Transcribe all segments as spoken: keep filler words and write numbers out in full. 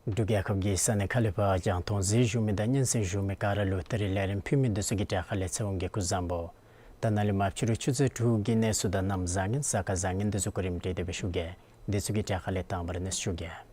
འབྲུག་རྒྱལ་ཁབ་ཀྱི་ས་གནས་ཁ་ལས་ཕར་རྒྱང་མཐོང་གཟིགས་བཞུགས་མི་དང་སྙན་གསན་བཞུགས་མི་ག་ར་ལུ་ད་རིས་ལས་རིམ་ཕུལ་མི་འདི་ཚུ་གི་གྲས་ཁ་ལས་ཚེ་དབང་གིས་སྐུ་གཟུགས་བཟང་པོ། ད་ནཱ་ལས་མར་ཕྱི་རུ་ཆུ་ཚོད་དྲུག་གི་གནས་ཚུལ་དང་གནམ་བཟང་ངན་གཟའ་སྐར་བཟང་ངན་འདི་ཚུ་གོ་རིམ་སྒྲིག་སྟེ་སྦེ་ཞུ་གེ། འདི་ཚུ་གི་གྲས་ཁ་ལས་དང་པ་ར་གནས་ཚུལ་ཞུ་གེ།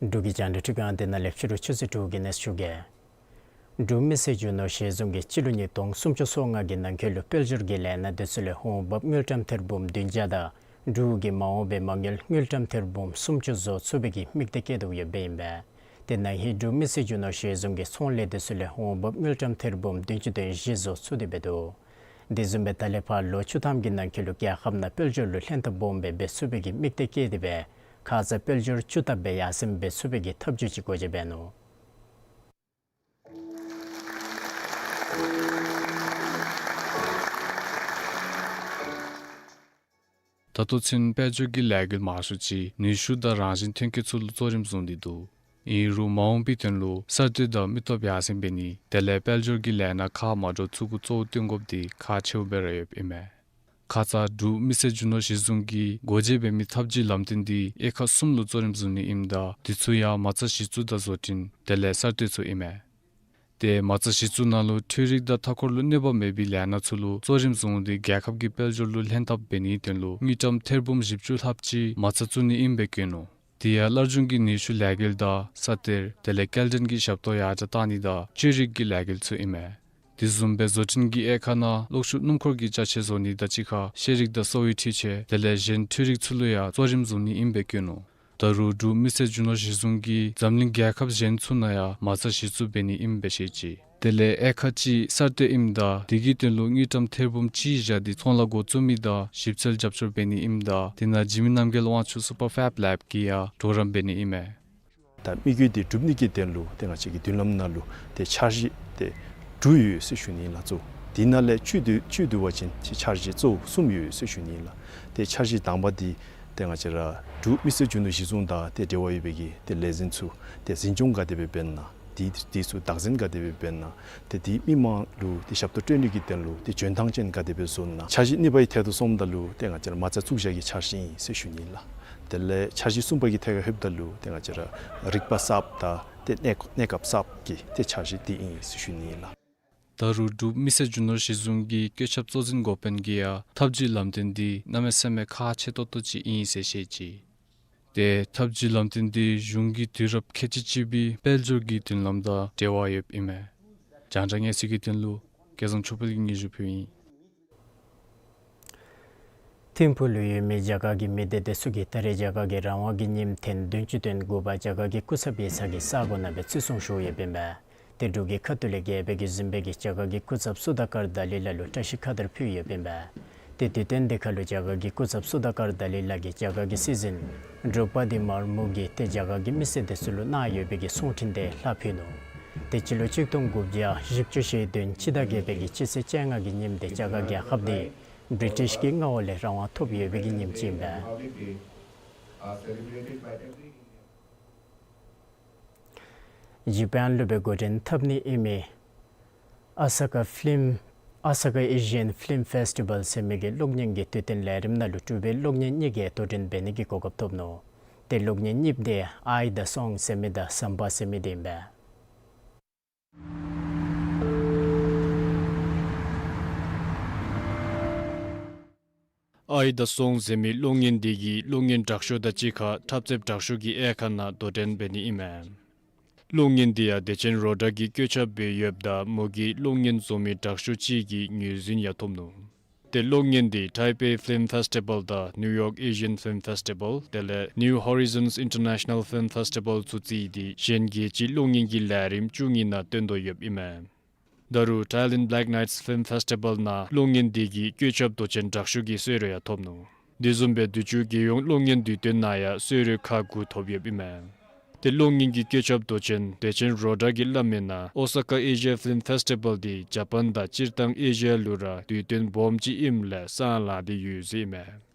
འབྲུག་གི་རྒྱང་བསྒྲགས་ཁྲི་ཁང་འདི་ནང་ལས་ཕྱི་རུ་ཆུ་ཚོད་དྲུག་གི་གནས་ཚུལ་ཞུ་གེ། འབྲུག་མི་སེར་རྒྱུ་ནོར་གཞི་བཟུང་གིས་སྤྱི་ལོ་ཉིས་སྟོང་སུམ་ཅུ་སོ་ལྔ་གི་ནང་འཁོད་ལུ་དཔལ་འབྱོར་གྱི་ལས་སྣ་འདི་ཚུ་ལས་འོང་འབབ་དངུལ་ཀྲམ་ཐེར་འབུམ་བདུན་བརྒྱ་དང་འབྲུག་གི་མ་འོངས་པའི་མ་དངུལ་དངུལ་ཀྲམ་ཐེར་འབུམ་སུམ་ཅུ་བཟོ་ཚུགས་པའི་གི་དམིགས་གཏད་བསྐྱེད་དེ་ཡོདཔ་སྦེ་ཨིན་པས། དེ་ནང་ཧིང་འབྲུག་མི་སེར་རྒྱུ་ནོར་གཞི་བཟུང་གིས་ཚོང་ལས་འདི་ཚུ་ལས་འོང་འབབ་དངུལ་ཀྲམ་ཐེར་འབུམ་བདུན་ཅུ་དོན་བཞི་བཟོ་ཚུགས་ཏེ་འབད་འདུག། དེ་བཟུམ་སྦེ་ད་ལས་ཕར་ལོ་བཅུ་ཐམ་གྱི་ནང་འཁོད་ལུ་རྒྱལ་ཁབ་ནང་དཔལ་འབྱོར་ལུ་ལྷན་ཐབས་སྦོམ་སྦེ་འབད་ཚུགས་པའི་གི་དམིགས་གཏད་བསྐྱེད་དེ་སྦེ་ཁ་ཙ་དཔལ་འབྱོར་བཅུ་ལྟབ་སྦེ་ཡར་སེང་འབད་ཚུགས་པའི་གི་ཐབས་བྱུས་ཅིག་འགོ་འབྱེད་འབད་ནུག། ད་ལྟོ་ཚུན་དཔལ་འབྱོར་གྱི་ལས་འགུལ་མང་ཤོས་ཅིག་ནུས་ཤུགས་དང་རང་བཞིན་ཐོན་སྐྱེད་ཚུ་ལུ་གཙོ་རིམ་བཟུང་སྟེ་འདུག། ཨིན་རུང་མ་འོངས་པའི་དོན་ལུ་གསར་གཏོད་དང་མི་སྟོབས་ཡར་སེང་འབད་ནི་དེ་ལས་དཔལ་འབྱོར་གྱི་ལས་སྣ་ཁག་མ་འདྲཝ་ཚུ་གུ་གཙོ་བོ་བཏོན་དགོཔ་འདི་ཁག་ཆེཝ་སྦེ་ར་ཡོདཔ་ཨིན་མས། ཁ་ཙ་འབྲུག་མི་སེར་རྒྱུ་ནོར་གཞི་བཟུང་གིས་འགོ་འབྱེད་འབད་མི་ཐབས་བྱུས་ལམ་སྟོན་འདི་དབྱེ་ཁག་གསུམ་ལུ་གཙོ་རིམ་བཟུང་ནི་ཨིནམ་ད་དེ་ཚུ་ཡང་མ་རྩ་གཞི་བཙུགས་དང་བཟོ་སྐྲུན་དེ་ལས་གསར་གཏོད་ཚུ་ཨིན་མས། ཏེ་མ་རྩ་གཞི་བཙུགས་ནང་ལུ་འཕྲུལ་རིག་དང་མཐའ་འཁོར་ལུ་གནོད་པ་མེད་པའི་ལས་སྣ་ཚུ་ལུ་གཙོ་རིམ་བཟུང་སྟེ་རྒྱལ་ཁབ་ཀྱི་དཔལ་འབྱོར་ལུ་ལྷན་ཐབས་འབད་ནིའི་དོན་ལུ་དངུལ་ཀྲམ་ཐེར་འབུམ་བཞི་བཅུ་ལྷགཔ་ཅིག་མ་རྩ་བཙུགས་ནི་ཨིནམ་སྦེ་བཀོད་ནུག། དེ་ཡང་སླར་འབྱུང་གི་ནུས་ཤུགས་ལས་འགུལ་དང་ས་གཏེར་དེ་ལས་སྐྱེལ་འདྲེན་གྱི་ཞབས་ཏོག་ཡར་དྲག་གཏང་ནི་དང་བཅོས་རིག་གི་ལས་འགུལ་ཚུ་ཨིན་མས། དེ་བཟུམ་སྦེ་བཟོ་སྐྲུན་གྱི་དབྱེ་ཁག་ནང་གློག་ཤུགས་སྣུམ་འཁོར་གྱི་ཅ་ཆས་བཟོ་ནི་དང་གཅིག་ཁར་ཤེས་རིག་དང་གསོ་བའི་འཕྲུལ་ཆས་དེ་ལས་གཞན་འཕྲུལ་རིག་ཚུ་ལུ་ཡང་གཙོ་རིམ་བཟུང་ནི་ཨིནམ་སྦེ་བཀོད་ནུག། ད་རུང་འབྲུག་མི་སེར་རྒྱུ་ནོར་གཞི་བཟུང་གིས་འཛམ་གླིང་རྒྱལ་ཁབ་གཞན་ཚུ་ནང་ཡང་མ་རྩ་གཞི་བཙུགས་འབད་ནི་ཨིནམ་སྦེ་བཤད་ཅི། དེ་ལས་དབྱེ་ཁག་གཅིག་གསར་གཏོད་ཨིནམ་ད་དེ་གི་དོན་ལུ་དངུལ་ཀྲམ་ཐེར་འབུམ་གཅིག་བཞག་སྟེ་ཚོང་ལཱ་འགོ་བཙུགས་མི་དང་ཞིབ་འཚོལ་རྒྱབ་སྐྱོར་འབད་ནི་ཨིནམ་ད་དེ་ནང་འཇིགས་མེད་རྣམ་རྒྱལ་དབང་ཕྱུག་སུ་པར་ཕེབ་ལེབ་ཀྱིས་ཡང་གྲོགས་རམ་འབད་ནི་ཨིན་མས། ད་དམིགས་ཡུལ་འདི་སྒྲུབ་ནི་གི་དོན་ལུ་ཏེ་ང་བཅས་ཀྱི་མདུན་ལམ་ནང་ལུ་ཏེ་འཆར་གཞི་ཏེ་དྲུག་ཡོད་ཟེར་ཞུ་ནི་ལགས་སོ། དེ་ནང་ལས་བཅུད་བསྡུ་བཅུད་བསྡུ་བ་ཅིན་ཅིག་འཆར་གཞི་གཙོ་བོ་གསུམ་ཡོད་ཟེར་ཞུ་ནི་ལགས། ཏེ་འཆར་གཞི་དང་པ་འདི་ཏེ་ང་བཅས་ར་འབྲུག་མི་སེར་རྒྱུ་ནོར་གཞི་བཟུང་དང་ཏེ་འབྲེལ་བ་ཡོད་པའི་གི་ཏེ་ལས་འཛིན་ཚུ་ཏེ་འཛིན་སྐྱོང་ག་དེ་སྦེ་འབད་ན། དེ་དེ་ཚུ་བདག་འཛིན་ག་དེ་སྦེ་འབད་ན། ཏེ་དེ་མི་མང་ལུ་ཏེ་ཞབས་ཏོག་སྤྲོད་ནི་གི་དོན་ལུ་ཏེ་འཇོན་ཐང་ཅན་ག་དེ་སྦེ་བཟོ་ན། འཆར་གཞི་གཉིས་པའི་ཐད་དུ་སོངམ་ད་ལུ་ཏེ་ང་བཅས་ར་མ་རྩ་བཙུགས་བཞག་གི་འཆར་གཞི་ཨིན་ཟེར་ཞུ་ནི་ལགས། དེ་ལས་འཆར་གཞི་གསུམ་པ་གི་ཐད་ཁར་ལྷོདཔ་ད་ལུ་ཏེ་ང་བཅས་ར་རིག་པ་གསརཔ་དང་ཏེ་གནས་གནས་སྐབས་གསརཔ་གི་ཏེ་འཆར་གཞི་འདི་ཨིན་ཟེར་ཞུ་ནི་ལགས། ད་རུང་འབྲུག་མི་སེར་རྒྱུ་ནོར་གཞི་བཟུང་གི་བཀོད་ཁྱབ་གཙོ་འཛིན་འགོ་དཔོན་གྱིས་ཡང་ཐབས་ཇུས་ལམ་སྟོན་འདི་གནམ་མེད་ས་མེད་ཁག་ཆེ་ཏོག་ཏོ་ཅིག་ཨིན་ཟེར་བཤད་ཅི། ཏེ་ཐབས་ཇུས་ལམ་སྟོན་འདི་གཞུང་གིས་དུས་རབས་ཁལ་གཅིག་གཅིག་པའི་དཔལ་འབྱོར་གྱི་མདུན་ལམ་དང་འབྲེལ་བ་ཡོདཔ་ཨིན་མས། རྒྱང་བསྒྲགས་གནས་ཚུལ་གྱི་དོན་ལུ་སྐལ་བཟང་ཆོས་འཕེལ་གྱིས་སྙན་ཞུ་ཕུལཝ་ཨིན། ཐིམ་ཕུག་ལུ་ཡོད་མི་རྒྱ་གར་གྱི་མི་སྡེ་དེ་ཚུ་གིས་ད་རེས་རྒྱ་གར་གྱི་རང་དབང་གི་ཉིནམ་ཐེངས་བདུན་ཅུ་དོན་དགུ་པ་རྒྱ་གར་གྱི་སྐུ་ཚབ་ཡིག་ཚང་གི་ས་གོ་ནང་སྦེ་བརྩི་སྲུང་ཞུ་ཡོདཔ་ཨིན་པས། ཏེ་འབྲུག་གི་ཁ་ཐུག་ལས་རྒྱལ་པོ་གིས་བཟུང་བའི་གི་རྒྱ་གར་གྱི་སྐུ་ཚབ་སུ་དཱ་ཀར་དཱ་ལའི་ལ་ལུ་བཀྲ་ཤིས་ཁ་དར་ཕུལ་ཡོདཔ་ཨིན་པས། ཏེ་དུས་སྟོན་འདི་ཁར་ལུ་རྒྱ་གར་གྱི་སྐུ་ཚབ་སུ་དཱ་ཀར་དཱ་ལའི་ལ་གིས་རྒྱ་གར་གྱི་སྲིད་འཛིན་དྲུ་པ་དི་མར་མུ་གིས་ཏེ་རྒྱ་གར་གྱི་མི་སེར་དེ་ཚུ་ལུ་གནང་ཡོད་པའི་གི་གསུང་འཕྲིན་དེ་ལྷག་ཕུལ་ནུག། ཏེ་སྤྱི་ལོ་གཅིག་སྟོང་དགུ་བརྒྱ་བཞི་བཅུ་ཞེ་བདུན་སྤྱི་ཟླ་བརྒྱད་པའི་གི་སྤྱི་ཚེས་བཅོ་ལྔ་གི་ཉིནམ་དེ་རྒྱ་གར་རྒྱལ་ཁབ་དེ་བྲི་ཊིཤ་གི་མངའ་འོག་ལས་རང་དབང་ཐོབ་ཡོད་པའི་གི་ཉིནམ་ཅིག་ཨིན་པས། ཇ་པཱན་ལུ་སྦེ་འགོ་འདྲེན་འཐབ་ནི་ཨིན་མི་ཨོ་ས་ཀ་ཕི་ལིམ་ཨོ་ས་ཀ་ཨེ་ཤི་ཡཱན་ཕི་ལིམ་ཕེསི་ཊི་བཱལ་ཟེར་མི་གི་གློག་བརྙན་གྱི་དུས་སྟོན་ལས་རིམ་ནང་ལུ་གྲུབ་པའི་གློག་བརྙན་གཉིས་ཀྱིས་དོ་འགྲན་འབད་ནི་གི་གོ་སྐབས་ཐོབ་ནུག། ཏེ་གློག་བརྙན་གཉིསཔོ་དེ་ཨའི་དཱ་སོང་ཟེར་མི་དང་ཟམ་པ་ཟེར་མི་དེ་ཨིན་པས། ཨའི་དཱ་སོང་ཟེར་མི་གློག་བརྙན་དེ་གིས་གློག་བརྙན་དྲག་ཤོས་དང་གཅིག་ཁར་འཁྲབ་རྩེདཔ་དྲག་ཤོས་ཀྱི་དབྱེ་ཁག་ནང་དོ་འགྲན་འབད་ནི་ཨིན་མས། གློག་བརྙན་དེ་ཡང་བདེ་ཆེན་རོ་བྲག་གིས་བཀོད་ཁྱབ་འབད་ཡོདཔ་ད་མོ་གིས་གློག་བརྙན་བཟོ་མི་དྲག་ཤོས་གཅིག་གི་ངོས་འཛིན་ཡང་ཐོབ་ནུག། ཏེ་གློག་བརྙན་དེ་ཊའི་པེ་ཕི་ལིམ་ཕེསི་ཊི་བཱལ་དང་ནིའུ་ཡོརཀ་ཨེ་ཤི་ཡཱན་ཕི་ལིམ་ཕེསི་ཊི་བཱལ་དེ་ལས་ནིའུ་ཧོ་རི་ཛོནས་ཨིན་ཊར་ནེ་ཤ་ནཱལ་ཕི་ལིམ་ཕེསི་ཊི་བཱལ་ཚུ་བརྩིས་ཏེ་གཞན་རྒྱལ་སྤྱིའི་གློག་བརྙན་གྱི་ལས་རིམ་བཅུ་གཉིས་ནང་སྟོན་དོ་ཡོདཔ་ཨིན་མས། ད་རུང་ཐའི་ལེནཌ་བྷེ་ལེཀ་ནའིཊསི་ཕི་ལིམ་ཕེསི་ཊི་བཱལ་ནང་གློག་བརྙན་དེ་གིས་བཀོད་ཁྱབ་མདོ་ཆེན་དྲག་ཤོས་ཀྱི་གསོལ་རས་ཡང་ཐོབ་ནུག། དེ་བཟུམ་སྦེ་དུས་ཅི་རྒྱལ་ཡོངས་གློག་བརྙན་དུས་སྟོན་ནང་ཡང་གསོལ་རས་ཁག་དགུ་ཐོབ་ཡོདཔ་ཨིན་མས། ཏེ་གློག་བརྙན་གྱི་བཀོད་ཁྱབ་མདོ་ཆེན་བདེ་ཆེན་རོ་བྲག་གིས་བླངས་མི་ནང་ཨོ་ས་ཀ་ཨེ་ཤི་ཡ་ཕི་ལིམ་ཕེསི་ཊི་བཱལ་དེ་ཇ་པཱན་དང་སྤྱིར་བཏང་ཨེ་ཤི་ཡ་ལུ་ར་དུས་སྟོན་སྦོམ་ཅིག་ཨིནམ་ལས་སང་ལངས་ཏེ་ཡོད་ཟེར་ཨིན་མས།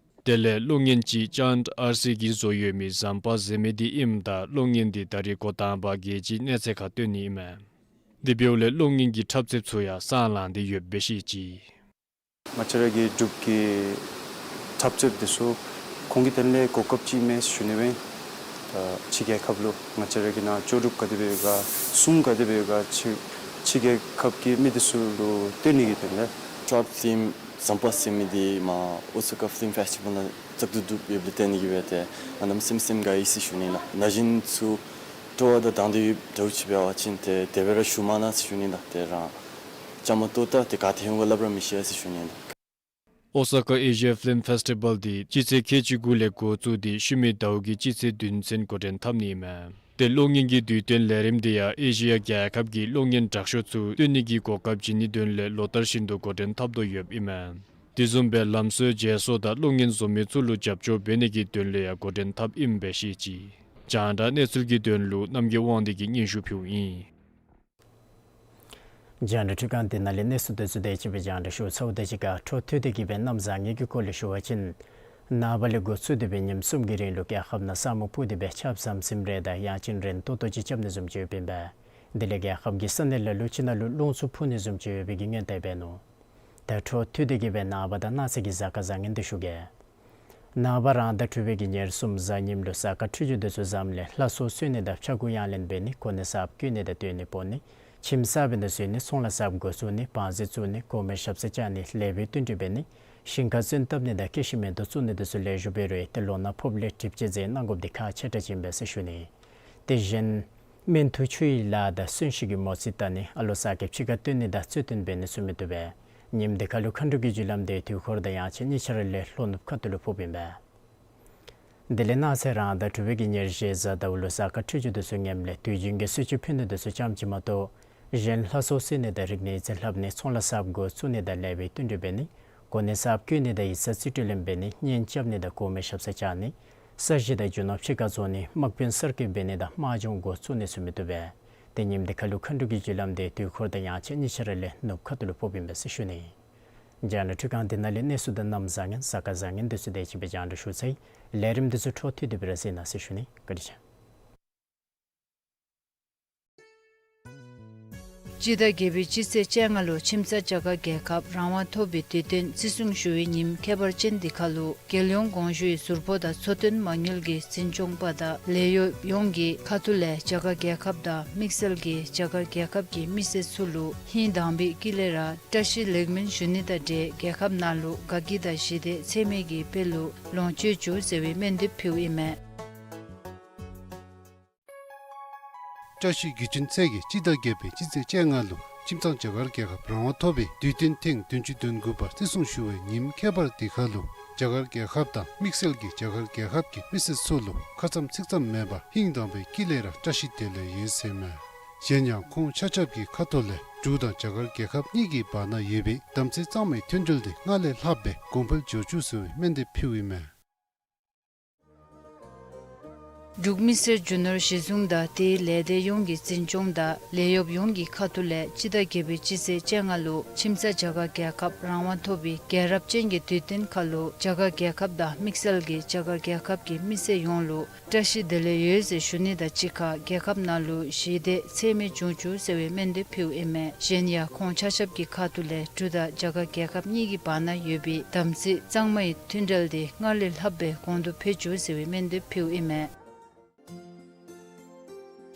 དེ་ལས་གློག་བརྙན་ཅིག་ཅཱནཌ་ཨར་སི་གིས་བཟོ་ཡོད་མི་ཟམ་པ་ཟེར་མི་དེ་ཨིནམ་ད་གློག་བརྙན་དེ་ད་རེས་འགོ་དང་པ་རྒྱལ་སྤྱིའི་གནས་ཚད་ཁར་སྟོན་ནི་ཨིན་མས། དེ་འབདཝ་ལས་གློག་བརྙན་གྱི་འཁྲབ་རྩེདཔ་ཚུ་ཡང་སང་ལངས་ཏེ་ཡོདཔ་སྦེ་བཤད་ཅི། ང་བཅས་ར་གི་འབྲུག་གི་འཁྲབ་རྩེདཔ་དེ་ཚུ་ཁོང་གི་དོན་ལས་གོ་སྐབས་ཅིག་མས་ཞུ་ནི་སྦེ། ད་ཕྱི་རྒྱལ་ཁབ་ལུ་ང་བཅས་ར་གི་ནང་ལྕོགས་གྲུབ་ག་དེ་སྦེ་ཡོད་ག་སྲུང་ག་དེ་སྦེ་ཡོད་ག་ཕྱི་ཕྱི་རྒྱལ་ཁབ་ཀྱི་མི་དེ་ཚུ་ལུ་སྟོན་ནི་གི་དོན་ལས། ཊོཊ་ཕི་ལིམ་ཟམ་པ་ཟེར་མི་དེ་མར་ཨོ་ས་ཀ་ཕི་ལིམ་ཕེསི་ཊི་བཱལ་ནང་བཙག་འཐུ་བཙུགས་ཡོདཔ་ལས་བརྟེན་ནི་གི་སྦེ་ཏེ་ང་གནམ་མེད་ས་མེད་སེམས་དགའ་ཡི་ཟེར་ཞུ་ནི་ལགས། ན་གཞོན་ཚུ་སྤྲོ་བ་དང་དང་འདོད་ཡོདཔ་འདྲཝ་ཅིག་འབད་བ་ཅིན་ཏེ་དེ་སྦེ་ར་ཞུ་མ་གནང་ཟེར་ཞུ་ནི་ལགས། ཏེ་རང་བཅའ་མར་གཏོགས་ད་ཏེ་ག་ཏེ་འོང་ག་སླབ་ར་མི་ཤེས་ཟེར་ཞུ་ནི་ལགས། ཨོ་ས་ཀ་ཨེ་ཤི་ཡ་ཕི་ལིམ་ཕེསི་ཊི་བཱལ་དེ་སྤྱི་ཚེས་ཁལ་གཅིག་དགུ་ལས་འགོ་བཙུགས་ཏེ་ཤུལ་མའི་ཟླཝ་གི་སྤྱི་ཚེས་བདུན་ཚུན་འགོ་འདྲེན་འཐབ་ནི་ཨིན་མས། ཏེ་གློག་བརྙན་གྱི་དུས་སྟོན་ལས་རིམ་དེ་ཡང་ཨེ་ཤི་ཡ་རྒྱལ་ཁབ་ཀྱི་གློག་བརྙན་དྲག་ཤོས་ཚུ་སྟོན་ནི་གི་གོ་སྐབས་བྱིན་ནིའི་དོན་ལས་ལོ་ལྟར་བཞིན་དུ་འགོ་འདྲེན་འཐབ་དོ་ཡོདཔ་ཨིན་མས། དེ་བཟུམ་སྦེ་ལམ་བཟོ་མཇལ་སོ་དང་གློག་བརྙན་བཟོ་མི་ཚུ་ལུ་རྒྱབ་སྐྱོར་འབད་ནི་གི་དོན་ལས་ཡང་འགོ་འདྲེན་འཐབ་ཨིནམ་སྦེ་བཤད་ཅི། རྒྱང་བསྒྲགས་གནས་ཚུལ་གྱི་དོན་ལུ་རྣམ་རྒྱལ་དབང་འདུས་ཀྱིས་སྙན་ཞུ་ཕུལཝ་ཨིན། རྒྱང་བསྒྲགས་འཕྲུལ་ཁང་འདི་ནང་ལས་གནས་ཚུལ་དེ་ཚུ་དེ་ཅིག་སྦེ་རྒྱང་བསྒྲགས་ཞུ་ཚརཝ་དང་གཅིག་ཁར་འཕྲོ་མཐུད་དེ་གི་སྦེ་གནམ་བཟང་ངན་གྱི་སྐོར་ལས་ཞུ་བ་ཅིན། ནངས་པ་ལས་འགོ་བཙུགས་ཏེ་སྦེ་ཉིནམ་གསུམ་གྱི་རིང་ལུ་རྒྱལ་ཁབ་ནང་ས་སྨུག་ཕུབ་སྟེ་སྦེ་ཆརཔ་ཟམ་ཟིམ་རེ་དང་ཡང་ཅིན་རན་ཏོག་ཏོ་ཅིག་རྐྱབ་ནི་བཟུམ་ཅིག་ཡོདཔ་ཨིན་པས། དེ་ལས་རྒྱལ་ཁབ་ཀྱི་ས་གནས་ལ་ལུ་ཅིག་ནང་ལུ་རླུང་འཚུབ་འཕུ་ནི་བཟུམ་ཅིག་ཡོད་པའི་གི་སྔོན་བརྡ་འབད་ནུག། ད་འཕྲོ་མཐུད་དེ་གི་སྦེ་ནངས་པ་དང་གནངས་ཚེ་གི་གཟའ་སྐར་བཟང་ངན་དེ་ཞུ་གེ། ནངས་པ་རང་ཟླ་དྲུག་པའི་གི་ཉེར་གསུམ་གཟའ་ཉིམ་ལུ་གཟའ་སྐར་འཕྲོད་སྦྱོར་དེ་ཚུ་བཟངམ་ལས་ལྷ་སྲོག་གསོལ་ནི་དང་ཕྱྭ་འགུགས་གཡང་ལེན་འབད་ནི། གོ་གནས་གསརཔ་བསྐོ་ནི་དང་བཏོན་ནི་སྤོ་ནི། ཁྱིམ་གསར་པའི་ནང་བཞུགས་ནི། ཚོང་ལཱ་གསརཔ་འགོ་བཙུགས་ནི། བང་མཛོད་བཙུགས་ནི། གོང་མའི་ཞབས་སར་བཅར་ནི། ལེགས་པའི་བསྟུན་གྲོས་འབད་ནི། ཞིང་ཁ་ཚོན་བཏབ་ནི་དང་སྐྱེད་ཤིང་མེ་ཏོག་བཙུགས་ནི་དེ་ཚུ་ལེགས་ཤོམ་འབད་རུང་ཏེ་ལོ་ན་ཕོགཔ་ལས་གྲིབ་བཅད་འཛེམ་གནང་དགོཔ་འདི་ཁག་ཆེ་དྲགས་ཅིག་ཨིན་པས་ཟེར་ཞུ་ནི། དེ་བཞིན་སྨན་འཐུ་ཆུ་ཡི་ལཱ་དང་གསོན་གཤིན་གྱི་མོ་རྩིས་བལྟ་ནི། ཨ་ལོ་གསར་སྐྱེས་ཕྱི་ཁར་བཏོན་ནི་དང་རྩོད་སྟོན་འབད་ནི་ཚུ་མི་བཏུབ་པས། ཉིནམ་དེ་ཁར་ལུ་མཁའ་འགྲོ་གི་རྒྱུ་ལམ་དེ་དུས་འཁོར་དང་ཡང་ཅིན་གཉིས་ཆ་ར་ལས་ལྷོ་ནུབ་ཁ་ཐུག་ལུ་ཕོགཔ་ཨིན་པས། དེ་ལས་གནངས་ཚེ་རང་ཟླ་དྲུག་པའི་གི་ཉེར་བཞི་གཟའ་ཟླཝ་ལུ་གཟའ་སྐར་འཕྲོད་སྦྱོར་དེ་ཚུ་ངནམ་ལས་དུས་རྒྱུན་གྱི་གསོལ་མཆོད་ཕུལ་ནི་དེ་ཚུ་ཙམ་ཅིག་མ་གཏོགས་གཞན་ལྷ་སྲོག་གསོལ་ནི་དང་རིག་གནས་ཡིག་རྩིས་ལྷབ་ནི། ཚོང་ལཱ་གསརཔ་འགོ་བཙུགས་ནི་དང་ལེགས་པའི་བསྟུན་གྲོས་འབད་ནི། གོ་གནས་གསརཔ་བསྐོ་ནི་དང་ཡིག་ཚང་རྩིས་སྤྲོད་ལེན་འབད་ནི། གཉེན་རྐྱབ་ནི་དང་གོང་མའི་ཞབས་སར་བཅར་ནི། ས་གཞི་དང་རྒྱུ་ནོར་ཕྱི་ཁར་བཙོང་ནི། དམག་དཔོན་གསར་བསྐོ་འབད་ནི་དང་དམག་སྦྱོང་འགོ་བཙུགས་ནི་ཚུ་མི་བཏུབ་པས། ཏེ་ཉིནམ་འདི་ཁ་ལུ་མཁའ་འགྲོ་གི་རྒྱུ་ལམ་འདི་དུས་འཁོར་དང་ཡང་ཆེ་གཉིས་ཆ་ར་ལས་ནུབ་ཁ་ཐུག་ལུ་ཕོགཔ་ཨིན་པས་ཟེར་ཞུ་ནི། རྒྱང་བསྒྲགས་འཕྲུལ་ཁང་འདི་ནང་ལས་གནས་ཚུལ་དང་གནམ་བཟང་ངན་གཟའ་སྐར་བཟང་ངན་འདི་ཚུ་དེ་ཅིག་སྦེ་རྒྱང་བསྒྲགས་ཞུ་ཚར་ཡི། ལས་རིམ་འདི་ཚུ་འཕྲོ་མཐུད་དེ་སྦེ་ར་གཟིགས་གནང་ཟེར་ཞུ་ནི། བཀའ་དྲིན་ཆེ། སྤྱི་ཟླ་བརྒྱད་པའི་སྤྱི་ཚེས་བཅོ་ལྔ་ལུ་ཁྱིམ་ཚང་རྒྱ་གར་རྒྱལ་ཁབ་རང་དབང་ཐོབ་པའི་དུས་སྟོན་བརྩི་སྲུང་ཞུ་བའི་ཉིནམ་ཁྱད་པར་ཅན་འདི་ཁ་ལུ་རྒྱལ་ཡོངས་དགོངས་ཞུའི་ཟུར་པོ་དང་འཚོ་རྟེན་མ་དངུལ་གྱི་འཛིན་སྐྱོང་པ་དང་ལས་གཡོགཔ་ཡོངས་ཀྱི་ཁ་ཐུག་ལས་རྒྱ་གར་རྒྱལ་ཁབ་དང་དམིགས་བསལ་གྱིས་རྒྱ་གར་རྒྱལ་ཁབ་ཀྱི་མི་སེར་ཚུ་ལུ་ཧིང་དྭངས་པའི་དཀྱིལ་ལས་ར་བཀྲ་ཤིས་ལེགས་སྨོན་ཞུ་ནི་དང་འབྲེལ་རྒྱལ་ཁབ་ནང་ལུ་དགའ་སྐྱིད་དང་ཞི་བདེ་ཚད་མེད་ཀྱི་དཔལ་ལུ་ལོངས་སྤྱོད་བཅུག་ཟེར་བའི་སྨོན་འདེབས་ཕུལཝ་ཨིན་མས། བཀྲ་ཤིས་རྒྱུ་ཆེན་ཚེས་ཀྱི་སྤྱི་ཟླ་བརྒྱད་པའི་སྤྱི་ཚེས་བཅོ་ལྔ་ལུ་ཁྱིམ་ཚང་རྒྱ་གར་རྒྱལ་ཁབ་རང་དབང་ཐོབ་པའི་དུས་སྟོན་ཐེངས་བདུན་ཅུ་དོན་དགུ་པ་བརྩི་སྲུང་ཞུ་བའི་ཉིནམ་ཁྱད་པར་འདི་ཁ་ལུ་རྒྱ་གར་རྒྱལ་ཁབ་དང་དམིགས་བསལ་གྱིས་རྒྱ་གར་རྒྱལ་ཁབ་ཀྱི་མི་སེར་ཚུ་ལུ་ཁ་ཙམ་ཚིག་ཙམ་མེད་པར་ཧིང་དྭངས་པའི་དཀྱིལ་ལས་ར་བཀྲ་ཤིས་བདེ་ལེགས་ཡོད་ཟེར་མས། གཞན་ཡང་ཁོང་ཆ་ཁྱབ་ཀྱི་ཁ་ཐུག་ལས་འབྲུག་དང་རྒྱ་གར་རྒྱལ་ཁབ་གཉིས་ཀྱི་བར་ན་ཡོད་པའི་དམ་ཚིག་གཙང་མའི་མཐུན་འབྲེལ་འདི་སྔར་ལས་ལྷག་སྦེ་གོང་འཕེལ་འགྱོ་བཅུག་ཟེར་བའི་སྨོན་འདེབས་ཕུལཝ་ཨིན་མས། འབྲུག་མི་སེར་རྒྱུ་ནོར་གཞི་བཟུང་དང་དེའི་ལས་སྡེ་ཡོངས་ཀྱི་འཛིན་སྐྱོང་དང་ལས་གཡོགཔ་ཡོངས་ཀྱི་ཁ་ཐུག་ལས་སྤྱི་ཟླ་བརྒྱད་པའི་སྤྱི་ཚེས་བཅོ་ལྔ་ལུ་ཁྱིམ་ཚང་རྒྱ་གར་རྒྱལ་ཁབ་རང་དབང་ཐོབ་པའི་རྒྱལ་རབས་ཅན་གྱི་དུས་སྟོན་ཁ་ལུ་རྒྱ་གར་རྒྱལ་ཁབ་དང་དམིགས་བསལ་གྱིས་རྒྱ་གར་རྒྱལ་ཁབ་ཀྱི་མི་སེར་ཡོངས་ལུ་བཀྲ་ཤིས་བདེ་ལེགས་ཡོད་ཟེར་ཞུ་ནི་དང་གཅིག་ཁར་རྒྱལ་ཁབ་ནང་ལུ་ཞི་བདེ་ཚད་མེད་འབྱུང་བཅུག་ཟེར་བའི་སྨོན་འདེབས་ཕུལཝ་ཨིན་མས། གཞན་ཡང་ཁོང་ཆ་ཁྱབ་ཀྱི་ཁ་ཐུག་ལས་འབྲུག་དང་རྒྱ་གར་རྒྱལ་ཁབ་གཉིས་ཀྱི་བར་ན་ཡོད་པའི་དམ་ཚིག་གཙང་མའི་མཐུན་འབྲེལ་འདི་སྔར་ལས་ལྷག་སྦེ་གོང་དུ་འཕེལ་བཅུག་ཟེར་བའི་སྨོན་འདེབས་ཕུལཝ་ཨིན་མས།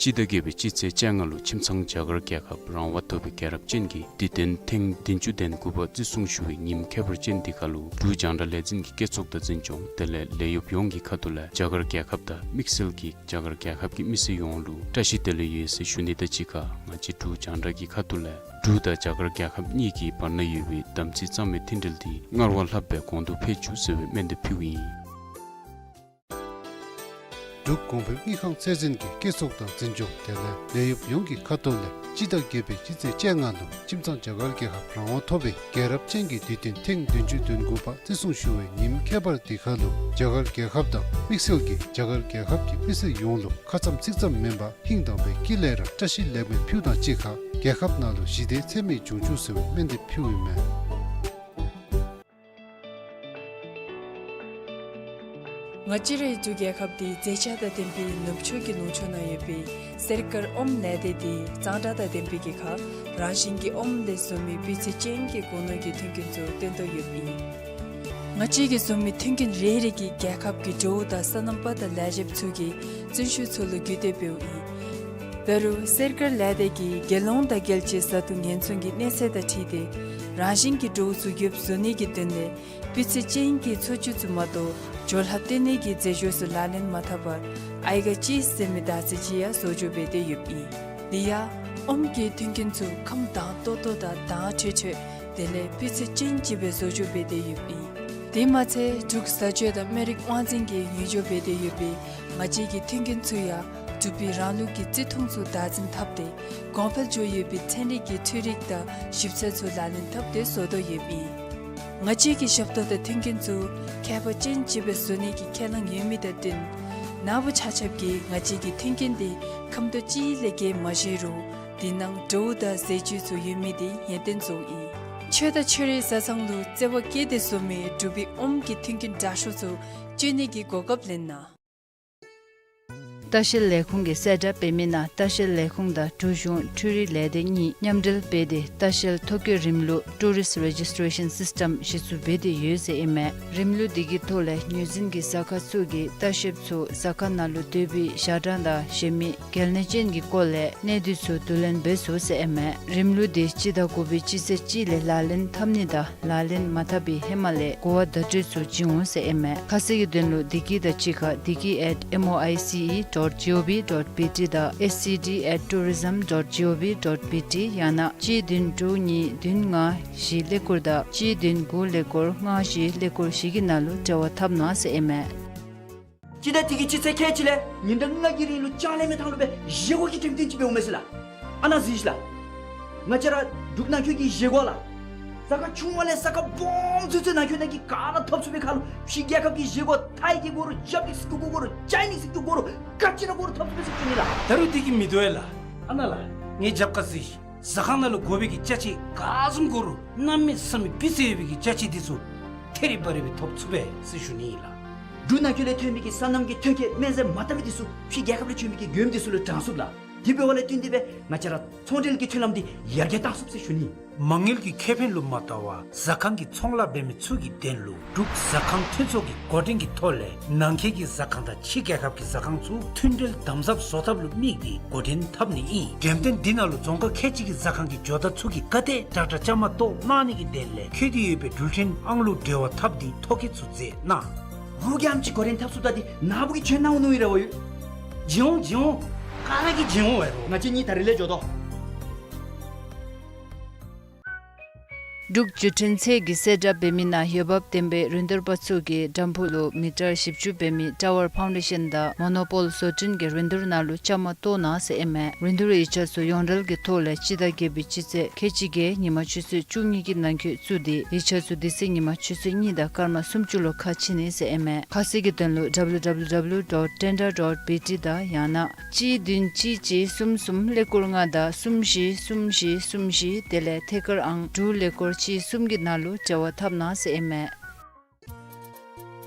སྤྱི་ཟླ་བརྒྱད་པའི་སྤྱི་ཚེས་བཅོ་ལྔ་ལུ་ཁྱིམ་ཚང་རྒྱ་གར་རྒྱལ་ཁབ་རང་དབང་ཐོབ་པའི་རྒྱལ་རབས་ཅན་གྱི་དུས་སྟོན་ཐེངས་བདུན་ཅུ་དོན་དགུ་པ་བརྩི་སྲུང་ཞུ་བའི་ཉིནམ་ཁྱད་པར་ཅན་འདི་ཁ་ལུ་འབྲུག་རྒྱང་བསྒྲགས་ལས་འཛིན་གྱི་བཀོད་ཚོགས་དང་འཛིན་སྐྱོང་དེ་ལས་ལས་གཡོགཔ་ཡོངས་ཀྱི་ཁ་ཐུག་ལས་རྒྱ་གར་རྒྱལ་ཁབ་དང་དམིགས་བསལ་གྱིས་རྒྱ་གར་རྒྱལ་ཁབ་ཀྱི་མི་སེར་ཡོངས་ལུ་བཀྲ་ཤིས་བདེ་ལེགས་ཡོད་ཟེར་ཞུ་ནི་དང་གཅིག་ཁར་ང་བཅས་འབྲུག་རྒྱང་བསྒྲགས་ཀྱི་ཁ་ཐུག་ལས་འབྲུག་དང་རྒྱ་གར་རྒྱལ་ཁབ་གཉིས་ཀྱི་བར་ན་ཡོད་པའི་དམ་ཚིག་གཙང་མའི་མཐུན་འབྲེལ་འདི་སྔར་བ་ལྷག་སྦེ་གོང་དུ་འཕེལ་བཅུག་ཟེར་བའི་སྨོན་འདེབས་ཕུལཝ་ཨིན། འབྲུག་གོང་འཕེལ་དངུལ་ཁང་ཚད་འཛིན་གྱི་བཀོད་ཚོགས་དང་འཛིན་སྐྱོང་དེ་ལས་ལས་གཡོགཔ་ཡོངས་ཀྱི་ཁ་ཐུག་ལས་སྤྱི་ཟླ་བརྒྱད་པའི་སྤྱི་ཚེས་བཅོ་ལྔ་ལུ་ཁྱིམ་ཚང་རྒྱ་གར་རྒྱལ་ཁབ་རང་དབང་ཐོབ་པའི་རྒྱལ་རབས་ཅན་གྱི་དུས་སྟོན་ཐེངས་བདུན་ཅུ་དོན་དགུ་པ་བརྩི་སྲུང་ཞུ་བའི་ཉིནམ་ཁྱད་པར་འདི་ཁ་ལུ་རྒྱ་གར་རྒྱལ་ཁབ་དང་དམིགས་བསལ་གྱིས་རྒྱ་གར་རྒྱལ་ཁབ་ཀྱི་མི་སེར་ཡོངས་ལུ་ཁ་ཙམ་ཚིག་ཙམ་མེན་པར་ཧིང་དྭངས་པའི་དཀྱིལ་ལས་ར་བཀྲ་ཤིས་ལེགས་སྨོན་ཕུལཝ་དང་གཅིག་ཁར་རྒྱལ་ཁབ་ནང་ལུ་ཞི་བདེ་ཚད་མེད་འབྱུང་བཅུག་ཟེར་བའི་སྨོན་འདེབས་ཕུལཝ་ཨིན་མས། ང་བཅས་རའི་འབྲུག་རྒྱལ་ཁབ་འདི་མཛེས་ཆ་དང་ལྡན་པའི་ནུབ་ཕྱོགས་ཀྱི་ལུང་ཕྱོགས་ནང་ཡོད་པའི་གསེར་དཀར་ཨོམ་ལས་སྡེ་འདི་གཙང་སྦྲ་དང་ལྡན་པའི་གི་ཁར་རང་བཞིན་གྱི་ཨོམ་ལས་བཟོ་མི་སྤུས་ཚད་ཅན་གྱི་སྒོ་ནོར་གྱི་མཐུན་རྐྱེན་ཚུ་སྟོན་དོ་ཡོདཔ་ཨིན། ང་བཅས་ཀྱིས་བཟོ་མི་མཐུན་རྐྱེན་རེ་རེ་གིས་རྒྱལ་ཁབ་ཀྱི་འབྲུག་དང་སོ་ནམ་པ་དང་ལས་བྱེདཔ་ཚུ་གི་བརྩོན་ཤུགས་ཚུ་ལུ་རྒུད་དེ་འབདཝ་ཨིན། བར་དུ་གསེར་དཀར་ལས་སྡེ་གིས་རྒྱལ་ཡོངས་དང་རྒྱལ་སྤྱིའི་བཟའ་བཏུང་ཉེན་སྲུང་གི་གནས་ཚད་དང་འཁྲིལ་ཏེ་རང་བཞིན་གྱི་འབྲུག་ཚུ་རྒྱབ་བཟོ་ནི་གི་དོན་ལས་སྤུས་ཚད་ཅན་གྱི་འཚོ་བཅུད་ཚུ་མ་གཏོགས་སྦྱོར་ལྷག་བཏོན་ནི་གི་རྫས་སྦྱོར་ཚུ་ལག་ལེན་མ་འཐབ་པར་ཨའི་ག་ཅི་ཟེར་མི་དར་ཚིལ་ཅིག་ཡང་བཟོ་བཅོས་འབད་དེ་ཡོདཔ་ཨིན། དེ་ཡང་ཨོམ་གྱི་མཐུན་རྐྱེན་ཚུ་ཁམས་དྭངས་ཏོག་ཏོ་དང་དྭངས་འཕྲོས་འཕྲོས་དེ་ལས་སྤུས་ཚད་ཅན་ཅིག་སྦེ་བཟོ་བཅོས་འབད་དེ་ཡོདཔ་ཨིན། དེ་མ་ཚད་འབྲུག་བཟའ་སྤྱོད་དང་སྨན་རིགས་དབང་འཛིན་གྱིས་ཉོ་སྦྱོང་འབད་དེ་ཡོད་པའི་ང་བཅས་ཀྱི་མཐུན་རྐྱེན་ཚུ་ཡང་འབྲུག་པའི་རང་ལུགས་ཀྱི་བརྩི་མཐོང་ཚུ་བདག་འཛིན་འཐབ་སྟེ་གོང་འཕེལ་འགྱོ་ཡོད་པའི་ཚན་རིག་གི་འཕྲུལ་རིག་དང་ཞིབ་འཚོལ་ཚུ་ལག་ལེན་འཐབ་སྟེ་བཟོ་དོ་ཡོདཔ་ཨིན། ང་བཅས་ཀྱི་ཞབས་ཏོག་དང་མཐུན་རྐྱེན་ཚུ་ཁྱད་པར་ཅན་ཅིག་སྦེ་བཟོ་ནི་གི་ཁས་བླངས་ཡོད་མི་དང་བསྟུན་ནཱ་བུ་ཆ་ཁྱབ་ཀྱིས་ང་བཅས་ཀྱི་མཐུན་རྐྱེན་འདི་ཁམ་དོ་ཅིག་ལས་བརྒལ་མ་བཞེས་རུང་དེ་ནང་འབྲུག་དང་རྫས་སྦྱོར་ཚུ་ཡོད་མི་འདི་ཡོན་ཏན་བཟོཝ་ཨིན། ཆོས་དང་ཆོས་རིག་བཟའ་ཚང་ལུ་བརྩེ་བ་བསྐྱེད་དེ་བཟོ་མི་འབྲུག་པའི་ཨོམ་གྱི་མཐུན་རྐྱེན་དྲག་ཤོས་ཚུ་སྤྱོད་ནི་གི་གོ་སྐབས་ལེན་གནང་། ལྟ་བཤལ་ལས་ཁུངས་ཀྱིས་གསལ་བསྒྲགས་འབད་མི་ནང་ལྟ་བཤལ་ལས་ཁུངས་དང་འབྲུག་གཞུང་འཕྲུལ་རིག་ལས་སྡེ་གཉིས་མཉམ་འབྲེལ་འབད་དེ་ལྟ་བཤལ་ཐོ་བཀོད་རིམ་ལུགས་Tourist Registration System གཞི་བཙུགས་འབད་དེ་ཡོད་ཟེར་ཨིན་མས། རིམ་ལུགས་འདི་གི་ཐོག་ལས་ངོས་འཛིན་གྱི་ཟ་ཁང་ཚུ་གིས་ལྟ་བཤལཔ་ཚུ་ཟ་ཁང་ནང་ལུ་སྡོད་པའི་ཞག་གྲངས་དང་གཞན་མི་གལ་གནད་ཅན་གྱི་སྐོར་ལས་གནད་བསྡུས་ཚུ་བསྡུ་ལེན་འབད་ཚུགས་ཟེར་ཨིན་མས། རིམ་ལུགས་འདི་སྤྱི་ཟླ་དགུ་པའི་སྤྱི་ཚེས་གཅིག་ལས་ལག་ལེན་འཐབ་ནི་དང་ལག་ལེན་མ་འཐབ་པའི་ཧེ་མ་ལས་གོ་བ་བརྡ་སྤྲོད་ཚུ་བྱིན་འོང་ཟེར་ཨིན་མས། ཁ་གསལ་གྱི་དོན་ལུ་བདེ་སྐྱིད་དང་གཅིག་ཁར་བདེ་སྐྱིད་at M O I C E dot G O V dot B T དང་S C D at tourism dot G O V dot B T ཡང་ན་གཅིག་བདུན་དྲུག་གཉིས་བདུན་ལྔ་བཞི་ཀླད་ཀོར་དང་གཅིག་བདུན་དགུ་ཀླད་ཀོར་ལྔ་བཞི་ཀླད་ཀོར་བཞི་གི་ནང་ལུ་འབྲེལ་བ་འཐབ་གནང་ཟེར་ཨིན་མས། སྤྱི་ཟླ་འདི་གི་སྤྱི་ཚེས་ཁལ་གཅིག་ལས་ཉིན་གྲངས་ལྔ་གི་རིང་ལུ་ལྕང་གླིང་མི་ཐང་ལུ་སྦེ་བཞེས་སྒོ་གི་འགྲེམས་སྟོན་ཅིག་འབདཝ་མས་ཟེར་ལགས། ཨ་ནཱ་གཟིགས་ཤིག་ལགས། ང་བཅས་ར་འབྲུག་ནང་འཁོད་ཀྱི་བཞེས་སྒོ་ལགས། ས་ཁ་ཆུང་བ་ལས་ས་ཁ་སྦོམ་ཚུན་ཚོད་ནང་འཁོད་ནང་གི་ག་ར་འཐབ་ཚུགས་པའི་ཁར་ལུ་ཕྱི་རྒྱལ་ཁབ་ཀྱི་བཞེས་སྒོ་ཐའི་གི་དགོ་རུང་ཇ་པ་ནིསི་གི་དགོ་རུང་ཅའི་ནིསི་གི་དགོ་རུང་ག་ཅི་ར་དགོ་རུང་འཐབ་ཚུགས་པས་ཟེར་ཞུ་ནི་ལགས། ད་རུང་འདི་གིས་མི་དོ་བས་ལགས། ཨ་ནཱ་ལགས། ངེའི་རྒྱབ་ཁར་གཟིགས་ཤིག། ཟ་ཁང་ནང་ལུ་དགོ་པའི་གི་ཅ་ཆས་ག་བཟུམ་དགོ་རུང་གནམ་མེད་ས་མེད་སྦིས་ཚད་ཡོད་པའི་གི་ཅ་ཆས་འདི་ཚུ་ཐེ་རི་བ་རི་སྦེ་ཐོབ་ཚུགས་པས་ཟེར་ཞུ་ནི་ཨིན་ལགས། འབྲུག་ནང་འཁོད་ལས་ཐོན་མི་གི་སོ་ནམ་གྱི་ཐོན་སྐྱེད་སྨན་རྫས་མ་དག་པའི་འདི་ཚུ་ཕྱི་རྒྱལ་ཁབ་ལས་བྱོན་མི་གི་མགྱོནམ་འདི་ཚུ་ལུ་དྲང་ཚུགས་ལགས། དེ་འབདཝ་ལས་བརྟེན་ཏེ་སྦེ་ང་བཅས་ར་ཚོང་འབྲེལ་གྱི་མཐུན་ལམ་འདི་ཡར་རྒྱས་བཏང་ཚུགས་ཟེར་ཞུ་ནི། མ་དངུལ་གྱི་ཁེ་ཕན་ལུ་མ་ལྟོས་པར་ཟ་ཁང་གི་ཚོང་ལཱ་འབད་མི་ཚུ་གི་དོན་ལུ་འབྲུག་ཟ་ཁང་མཐུན་ཚོགས་ཀྱི་འགོ་འདྲེན་གྱི་ཐོག་ལས་ནང་འཁོད་ཀྱི་ཟ་ཁང་དང་ཕྱི་རྒྱལ་ཁབ་ཀྱི་ཟ་ཁང་ཚུ་མཐུན་འབྲེལ་དམ་ཟབ་བཟོ་ཐབས་ལུ་དམིགས་ཏེ་འགོ་འདྲེན་འཐབ་ནི་ཨིན། འགྲེམས་སྟོན་འདི་ནང་ལུ་རྫོང་ཁག་ཁལ་གཅིག་གི་ཟ་ཁང་གི་ཇོ་བདག་ཚུ་གིས་ག་དེ་དྲག་དྲག་བཅའ་མར་གཏོགས་གནང་ནི་གི་དོན་ལས་འཁོད་དེ་ཡོད་པའི་འགྲུལ་འཕྲིན་ཨང་ལུ་འབྲེལ་བ་འཐབ་སྟེ་ཐོ་བཀོད་ཚུ་མཛད་གནང་། འུ་རྒྱམ་ཅིག་འགོ་འདྲེན་འཐབ་ཚུགསཔ་ད་འདི་ནཱ་བུ་གིས་བྱོན་གནང་འོང་ནི་ཨིན་ར་བ་ཡོད། བྱོན་འོང་བྱོན་འོང་། ག་ར་གིས་བྱོན་འོང་བ་ཡོད། ང་བཅས་གཉིས་ད་རིས་ལས་འགྱོ་དོ། འབྲུག་བརྒྱུད་འཕྲིན་ཚད་ཀྱི་གསལ་བསྒྲགས་འབད་མི་ནང་འོས་འབབ་ལྡན་པའི་རིན་བསྡུར་པ་ཚུ་གིས་དམ་ཕུག་ལུ་མི་ཊར་བཞི་བཅུ་འབད་མི་ཊ་ཝར་ཕའུན་ཌེ་ཤཱན་དང་མོ་ནོ་པོལ་བཟོ་སྐྲུན་གྱི་རིན་བསྡུར་ནང་ལུ་བཅའ་མར་གཏོགས་གནང་ཟེར་ཨིན་མས། རིན་བསྡུར་ཡིག་ཆ་ཚུ་ཡོངས་འབྲེལ་གྱི་ཐོག་ལས་སྤྱི་ཟླ་བརྒྱད་པའི་སྤྱི་ཚེས་ཁལ་གཅིག་བརྒྱད་ཉིན་མ་ཆུ་ཚོད་བཅུ་གཉིས་ཀྱི་ནང་འཁོད་བཙུགས་ཏེ་ཡིག་ཆ་ཚུ་དེ་ཚེ་ཉིན་མ་ཆུ་ཚོད་གཉིས་དང་སྐར་མ་སུམ་ཅུ་ལུ་ཁ་ཕྱེ་ནི་ཟེར་ཨིན་མས། ཁ་གསལ་གྱི་དོན་ལུ་W W W dot tenda dot B T དང་ཡང་ན་གཅིག་བདུན་གཅིག་གཅིག་གསུམ་གསུམ་ཀླད་ཀོར་ལྔ་དང་གསུམ་བཞི་གསུམ་བཞི་གསུམ་བཞི་དེ་ལས་ཐད་ཀར་ཨང་དྲུག་ཀླད་ཀོར་གཅིག་གསུམ་གྱི་ནང་ལུ་འབྲེལ་བ་འཐབ་གནང་ཟེར་ཨིན་མས།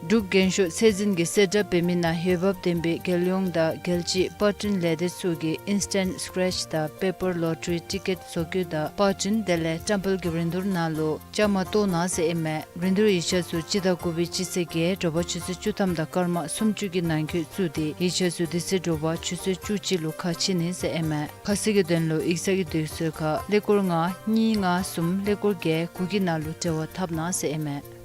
འབྲུག་རྒྱན་ཤོག་ཚད་འཛིན་གྱི་གསལ་བསྒྲགས་འབད་མི་ནང་འོས་འབབ་ལྡན་པའི་རྒྱལ་ཡོངས་དང་རྒྱལ་སྤྱིའི་པར་སྐྲུན་ལས་སྡེ་ཚུ་གིས་ཨིན་སི་ཊེནཊ་སི་ཀེརེཆ་དང་པེ་པར་ལོ་ཊ་རི་ཊི་ཀེཊ་བཟོ་བཀོད་དང་པར་སྐྲུན་དེ་ལས་བཀྲམ་སྤེལ་གྱི་རིན་བསྡུར་ནང་ལུ་བཅའ་མར་གཏོགས་གནང་ཟེར་ཨིན་མས། རིན་བསྡུར་ཡིག་ཆ་ཚུ་སྤྱི་ཟླ་དགུ་པའི་སྤྱི་ཚེས་བརྒྱད་དྲོ་པ་ཆུ་ཚོད་བཅུ་ཐམ་དང་སྐར་མ་སུམ་ཅུ་གི་ནང་འཁོད་བཙུགས་ཏེ་ཡིག་ཆ་ཚུ་དེ་ཚེ་དྲོ་པ་ཆུ་ཚོད་བཅུ་གཅིག་ལུ་ཁ་ཕྱེ་ནི་ཟེར་ཨིན་མས། ཁ་གསལ་གྱི་དོན་ལུ་ཡིག་ཚང་གི་དུས་ཚོད་ཁར་ཀླད་ཀོར་ལྔ་གཉིས་ལྔ་གསུམ་ཀླད་ཀོར་བརྒྱད་དགུ་གི་ནང་ལུ་འབྲེལ་བ་འཐབ་གནང་ཟེར་ཨིན་མས།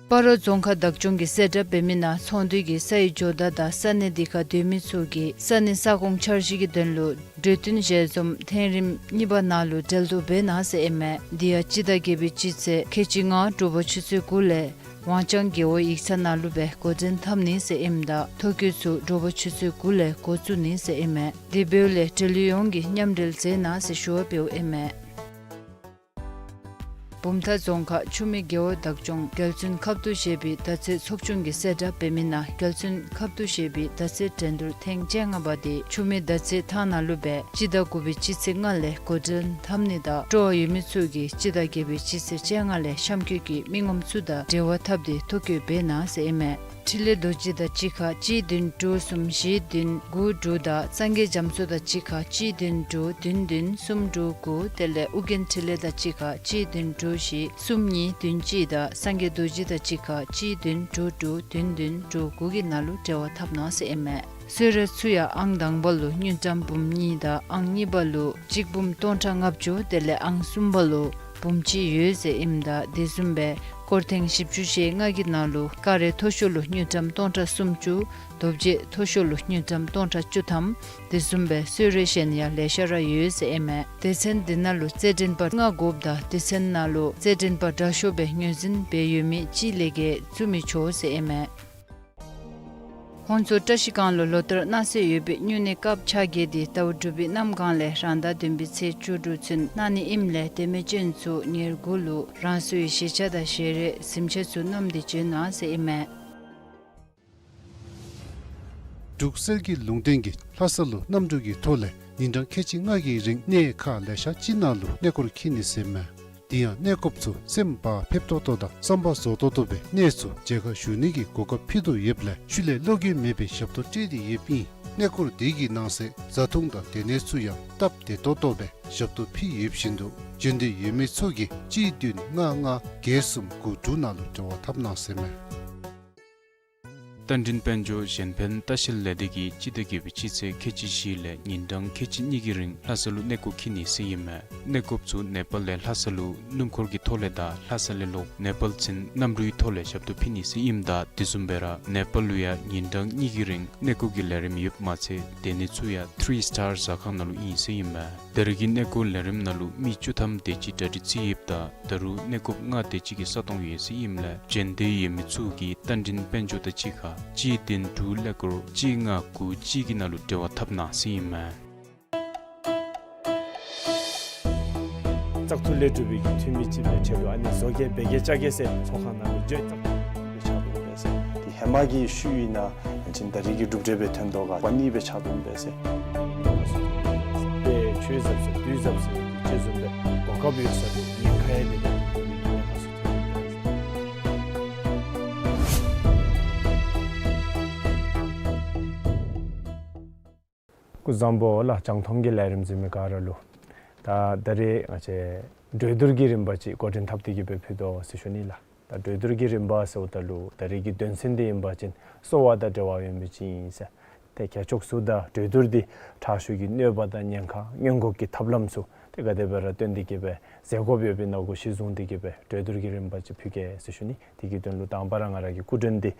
སྤ་རོ་རྫོང་ཁག་བདག་སྐྱོང་གི་གསལ་བསྒྲགས་འབད་མི་ནང་ཚོང་འདུས་ཀྱི་སའི་ཇོ་བདག་དང་ས་གནས་འདི་ཁར་སྡོད་མི་ཚུ་གིས་ས་གནས་ས་ཁོངས་འཆར་གཞི་གི་དོན་ལུ་གྲོས་བསྟུན་ཞལ་འཛོམས་ཐེངས་རིམ་གཉིས་པ་ནང་ལུ་འབྲེལ་གཏོགས་འབད་གནང་ཟེར་ཨིན་མས། འདི་ཡང་སྤྱི་ཟླ་བརྒྱད་པའི་སྤྱི་ཚེས་ཁལ་གཅིག་ལྔ་དྲོ་པ་ཆུ་ཚོད་དགུ་ལས་ཝང་ཅང་རྒེད་འོག་ཡིག་ཚང་ནང་ལུ་སྦེ་འགོ་འདྲེན་འཐབ་ནི་ཟེར་ཨིནམ་ད་ཐོ་བཀོད་ཚུ་དྲོ་པ་ཆུ་ཚོད་དགུ་ལས་འགོ་བཙུགས་ནི་ཟེར་ཨིན་མས། དེ་འབདཝ་ལས་འབྲེལ་ཡོད་ཡོངས་ཀྱིས་མཉམ་འབྲེལ་མཛད་གནང་ཟེར་ཞུ་བ་འབདཝ་ཨིན་མས། བུམ་ཐང་རྫོང་ཁག་ཆུ་སྨད་རྒེད་འོག་བདག་སྐྱོང་རྒྱལ་བཙུན་ཁབ་ཏུ་བཞེས་པའི་མདའ་རྩེད་ཚོགས་ཆུང་གི་གསལ་བསྒྲགས་འབད་མི་ནང་རྒྱལ་བཙུན་ཁབ་ཏུ་བཞེས་པའི་མདའ་རྩེད་འགྲན་བསྡུར་ཐེངས་བཅོ་ལྔ་པ་དེ་ཆུ་སྨད་མདའ་རྩེད་ཐང་ནང་ལུ་སྦེ་སྤྱི་ཟླ་དགུ་པའི་སྤྱི་ཚེས་ལྔ་ལས་འགོ་འདྲེན་འཐབ་ནི་དང་སྤྲོ་བ་ཡོད་མི་ཚུ་གིས་སྤྱི་ཟླ་བརྒྱད་པའི་སྤྱི་ཚེས་བཅོ་ལྔ་ལས་གཤམ་འཁོད་ཀྱི་མི་ངོམ་ཚུ་དང་འབྲེལ་བ་འཐབ་སྟེ་ཐོ་བཀོད་འབད་གནང་ཟེར་ཨིན་མས། འཕྲིན་ལས་རྡོ་རྗེ་དང་གཅིག་ཁར་གཅིག་བདུན་དྲུག་གསུམ་བཞི་བདུན་དགུ་དྲུག་དང་སངས་རྒྱས་རྒྱ་མཚོ་དང་གཅིག་ཁར་གཅིག་བདུན་དྲུག་བདུན་བདུན་གསུམ་དྲུག་དགུ། དེ་ལས་ཨོ་རྒྱན་འཕྲིན་ལས་དང་གཅིག་ཁར་གཅིག་བདུན་དྲུག་བཞི་གསུམ་གཉིས་བདུན་གཅིག་དང་སངས་རྒྱས་རྡོ་རྗེ་དང་གཅིག་ཁར་གཅིག་བདུན་དྲུག་དྲུག་བདུན་བདུན་དྲུག་དགུ་གི་ནང་ལུ་འབྲེལ་བ་འཐབ་གནང་ཟེར་ཨིན་མས། གསོལ་རས་ཚུ་ཡང་ཨང་དང་པ་ལུ་དངུལ་ཀྲམ་འབུམ་གཉིས་དང་ཨང་གཉིས་པ་ལུ་གཅིག་འབུམ་སྟོང་ཕྲག་ལྔ་བཅུ། དེ་ལས་ཨང་གསུམ་པ་ལུ་འབུམ་གཅིག་ཡོད་ཟེར་ཨིནམ་ད་དེ་བཟུམ་སྦེ་སྐོར་ཐེངས་བཞི་བཅུ་ཞེ་ལྔ་གི་ནང་ལུ་ཀ་རེ་མཐོ་ཤོས་ལུ་དངུལ་ཀྲམ་སྟོང་ཕྲག་སུམ་ཅུ། རྡོ་རྗེ་མཐོ་ཤོས་ལུ་དངུལ་ཀྲམ་སྟོང་ཕྲག་བཅུ་ཐམ། དེ་བཟུམ་སྦེ་གསོལ་རས་གཞན་ཡང་ལེ་ཤ་ར་ཡོད་ཟེར་ཨིན་མས། སྡེ་ཚན་འདི་ནང་ལུ་རྩེད་འགྲན་པ་ལྔ་དགོཔ་ད་སྡེ་ཚན་ནང་ལུ་རྩེད་འགྲན་པ་དྲག་ཤོས་སྦེ་ངོས་འཛིན་འབད་ཡོད་མི་ཅིག་ལས་བརྒལ་བཙུགས་མི་ཆོག་ཟེར་ཨིན་མས། ཧོང་ཚོ་བཀྲ་ཤིས་སྒང་ལུ་ལོ་ལྟར་གནང་སྲོལ་ཡོད་པའི་སྨྱུང་གནས་སྐབས་ཆ་བརྒྱད་དེ་ཟླཝ་དྲུག་པའི་གནམ་གང་ལས་རང་ཟླ་བདུན་པའི་ཚེས་བཅུ་དྲུག་ཚུན་གནང་ནི་ཨིནམ་ལས་དེ་མི་ཅན་ཚུ་ཉེར་དགུ་ལུ་རང་སོའི་བཞེས་ཆ་དང་བཞེས་རས་གཟིམ་ཆ་ཚུ་བསྣམས་ཏེ་བྱོན་གནང་ཟེར་ཨིན་མས། འབྲུག་གསེར་གྱི་ལུང་བསྟན་གྱིས་ལྷ་ས་ལུ་གནམ་གྲུ་གི་ཐོག་ལས་ཉིན་གྲངས་ཁལ་གཅིག་ལྔ་གི་རིང་གནས་ཁག་ལེ་ཤ་ཅིག་ནང་ལུ་གནས་སྐོར་འཁྱིད་ནི་ཟེར་མས། དེ་ཡང་གནས་སྐོརཔ་ཚུ་སེམས་བག་ཕེབས་ཏོག་ཏོ་དང་བསམ་པ་རྫོགས་ཏོག་ཏོ་སྦེ་གནས་ཚུ་མཇལ་ཁ་ཞུ་ནི་གི་གོ་སྐབས་ཕུལ་དོ་ཡོདཔ་ལས་ཤུལ་ལས་བློ་འགྱོད་མེད་པའི་ཞབས་ཏོག་སྤྲོད་དེ་ཡོདཔ་ཨིན། གནས་སྐོར་འདི་གི་ནང་གསེས་བཟའ་འཐུང་དང་སྡོད་གནས་ཚུ་ཡང་སྟབས་བདེ་ཏོག་ཏོ་སྦེ་ཞབས་ཏོག་ཕུལ་ཡོདཔ་བཞིན་དུ་འབྱོན་འདོད་ཡོད་མི་ཚུ་གིས་གཅིག་བདུན་ལྔ་ལྔ་བརྒྱད་གསུམ་དགུ་དྲུག་ནང་ལུ་འབྲེལ་བ་འཐབ་གནང་ཟེར་མས། རྟ་མགྲིན་དཔལ་འབྱོར་གཞན་ཕན་ལྟ་བཤལ་ལས་སྡེ་གིས་སྤྱི་ཟླ་བརྒྱད་པའི་སྤྱི་ཚེས་ཁལ་གཅིག་བཞི་ལས་ཉིན་གྲངས་ཁལ་གཅིག་གཉིས་ཀྱི་རིང་ལྷ་ས་ལུ་གནས་སྐོར་འཁྱིད་ནི་ཟེར་ཨིན་མས། གནས་སྐོརཔ་ཚུ་ནེ་པཱལ་ལས་ལྷ་ས་ལུ་སྣུམ་འཁོར་གྱི་ཐོག་ལས་དང་ལྷ་ས་ལས་ལོག་ནེ་པཱལ་ཚུན་གནམ་གྲུའི་ཐོག་ལས་ཞབས་ཏོག་ཕུལ་ནི་ཟེར་ཨིནམ་ད་དེ་བཟུམ་སྦེ་ར་ནེ་པཱལ་ལུ་ཡང་ཉིན་གྲངས་གཉིས་ཀྱི་རིང་གནས་སྐོར་གྱི་ལས་རིམ་ཡོདཔ་མ་ཚད་སྡོད་གནས་ཚུ་ཡང་ཐི་རི་སི་ཊར་ཟ་ཁང་ནང་ལུ་ཨིན་ཟེར་ཨིན་མས། ད་རེས་ཀྱི་གནས་སྐོར་ལས་རིམ་ནང་ལུ་མི་བཅུ་ཐམ་དེ་ཅིག་གྲ་སྒྲིག་རྩིས་ཡོདཔ་ད་ད་རུང་གནས་སྐོརཔ་ལྔ་དེ་ཅིག་གི་ས་སྟོང་ཡོད་ཟེར་ཨིནམ་ལས་འབྱོན་འདོད་ཡོད་མི་ཚུ་གིས་རྟ་མགྲིན་དཔལ་འབྱོར་དང་གཅིག་ཁར་གཅིག་བདུན་དྲུག་ཀླད་ཀོར་གཅིག་ལྔ་དགུ་གཅིག་གི་ནང་ལུ་འབྲེལ་བ་འཐབ་གནང་ཟེར་ཨིན་མས། བཙག་འཐུ་ལས་གྲུབ་པའི་གི་འཐུས་མི་ཅིག་སྦེ་ཁྲལ་ལུ་ཨ་ནི་བཟོ་བཀོད་འབད་གེ་བཅའ་གེ་ཟེར་ཚོགས་ཁང་ནང་ལུ་བརྗོད་བཙག་འཐུ་ལས་གྲུབ་པའི་ཆ་དུམ་སྦེ་ཟེར། དེ་ཧེ་མ་གི་ཤུལ་ཨིན་ན་ཡང་ཅིན་ད་རེས་ཀྱི་གྲུབ་འབྲས་སྦེ་ཐོན་དོ་ག་པ་ནི་སྦེ་ཆ་དུམ་སྦེ་ཟེར། གྲོས་གཟབ་ཟེར་དུས་གཟབ་ཟེར་ཅིག་བཟུམ་སྦེ་གོ་སྐབས་ཡོད་ས་དེ་ཉེན་ཁ་ཡང་དེ་ཉེན་ཁ་སུ་ཐོན་ཡོད་ཟེར། སྐུ་གཟུགས་བཟང་པོ་ལགས། རྒྱང་མཐོང་གི་ལས་རིམ་གཟིགས་མི་ག་ར་ལུ། ད་ད་རེས་ང་བཅས་གྲོས་བསྡུར་གྱི་རིམ་པ་ཅིག་འགོ་འདྲེན་འཐབ་སྟེ་གི་སྦེ་ཕུལ་དོ་ཟེར་ཞུ་ནི་ལགས། ད་གྲོས་བསྡུར་གྱི་རིམ་པ་ཟེརཝ་ད་ལུ་ད་རེས་ཀྱི་དོན་ཚན་འདི་ཨིན་པ་ཅིན་གསོ་བ་དང་འབྲེལ་བ་ཡོད་མི་ཅིག་ཨིན་ཟེར། ཏེ་གལ་ཆེ་ཤོས་ད་གྲོས་བསྡུར་འདི་ཁྲག་ཤུགས་ཀྱི་གནོད་པ་དང་ཉེན་ཁ་སྔོན་འགོག་གི་ཐབས་ལམ་ཚུ་ཏེ་ག་དེ་སྦེ་ར་བཏོན་ཏེ་གི་སྦེ་མཛད་དགོཔ་ཡོདཔ་ཨིན་ན་གུ་གཞི་བཟུང་སྟེ་གི་སྦེ་གྲོས་བསྡུར་གྱི་རིམ་པ་ཅིག་ཕུལ་གེ་ཟེར་ཞུ་ནི། དེ་གི་དོན་ལུ་དང་པ་ར་ང་ར་གི་སྐུ་མགྲོན་འདི་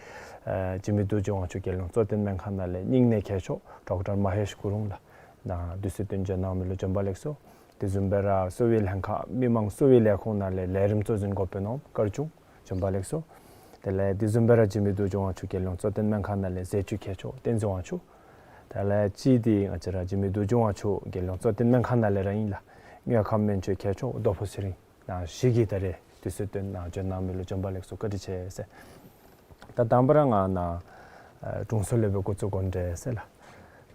ཨ་འཇིགས་མེད་རྡོ་རྗེ་དབང་ཕྱུག་རྒྱལ་ཡོངས་གཙོ་བསྟེན་སྨན་ཁང་ནང་ལས་སྙིང་ནད་མཁས་མཆོག་ཌོག་ཊར་མ་ཧེཤ་ཀུ་རུང་ལགས་ནཱ་དུས་ཚོད་བཏོན་འབྱོན་གནང་མི་ལུ་བྱོན་པ་ལེགས་སོ། དེ་བཟུམ་སྦེ་ར་གསོ་བའི་ལྷན་ཁག་མི་མང་གསོ་བའི་ལས་ཁུངས་ནང་ལས་ལས་རིམ་གཙོ་འཛིན་འགོ་དཔོན་ནོར་བུ་སྐར་ཆུང་བྱོན་པ་ལེགས་སོ། དེ་ལས་དེ་བཟུམ་སྦེ་ར་འཇིགས་མེད་རྡོ་རྗེ་དབང་ཕྱུག་རྒྱལ་ཡོངས་གཙོ་བསྟེན་སྨན་ཁང་ནང་ལས་ཟས་བཅུད་མཁས་མཆོག་བསྟན་འཛིན་དབང་ཕྱུག། དེ་ལས་གཅིག་འདི་ང་བཅས་ར་འཇིགས་མེད་རྡོ་རྗེ་དབང་ཕྱུག་རྒྱལ་ཡོངས་གཙོ་བསྟེན་སྨན་ཁང་ནང་ལས་ར་ཨིན་ལགས། དངོས་ཁམས་སྨན་བཅོས་མཁས་མཆོག་རྡོ་ཕུ་ཚེ་རིང་ནཱ་བཞུགས་ཀྱི། ད་རེས་དུས་ཚོད་བཏོན་ནཱ་བྱོན་གནང་མི་ལུ་བྱོན་པ་ལེགས་སོ། བཀའ་དྲིན་ཆེ་ཟེར། ད་དང་པ་ར་ང་ནཱ་ཨ་དྲུང་འཚོ་ལས་སྦེ་འགོ་བཙུགས་དགོ་འདྲས་ཟེར་ལགས།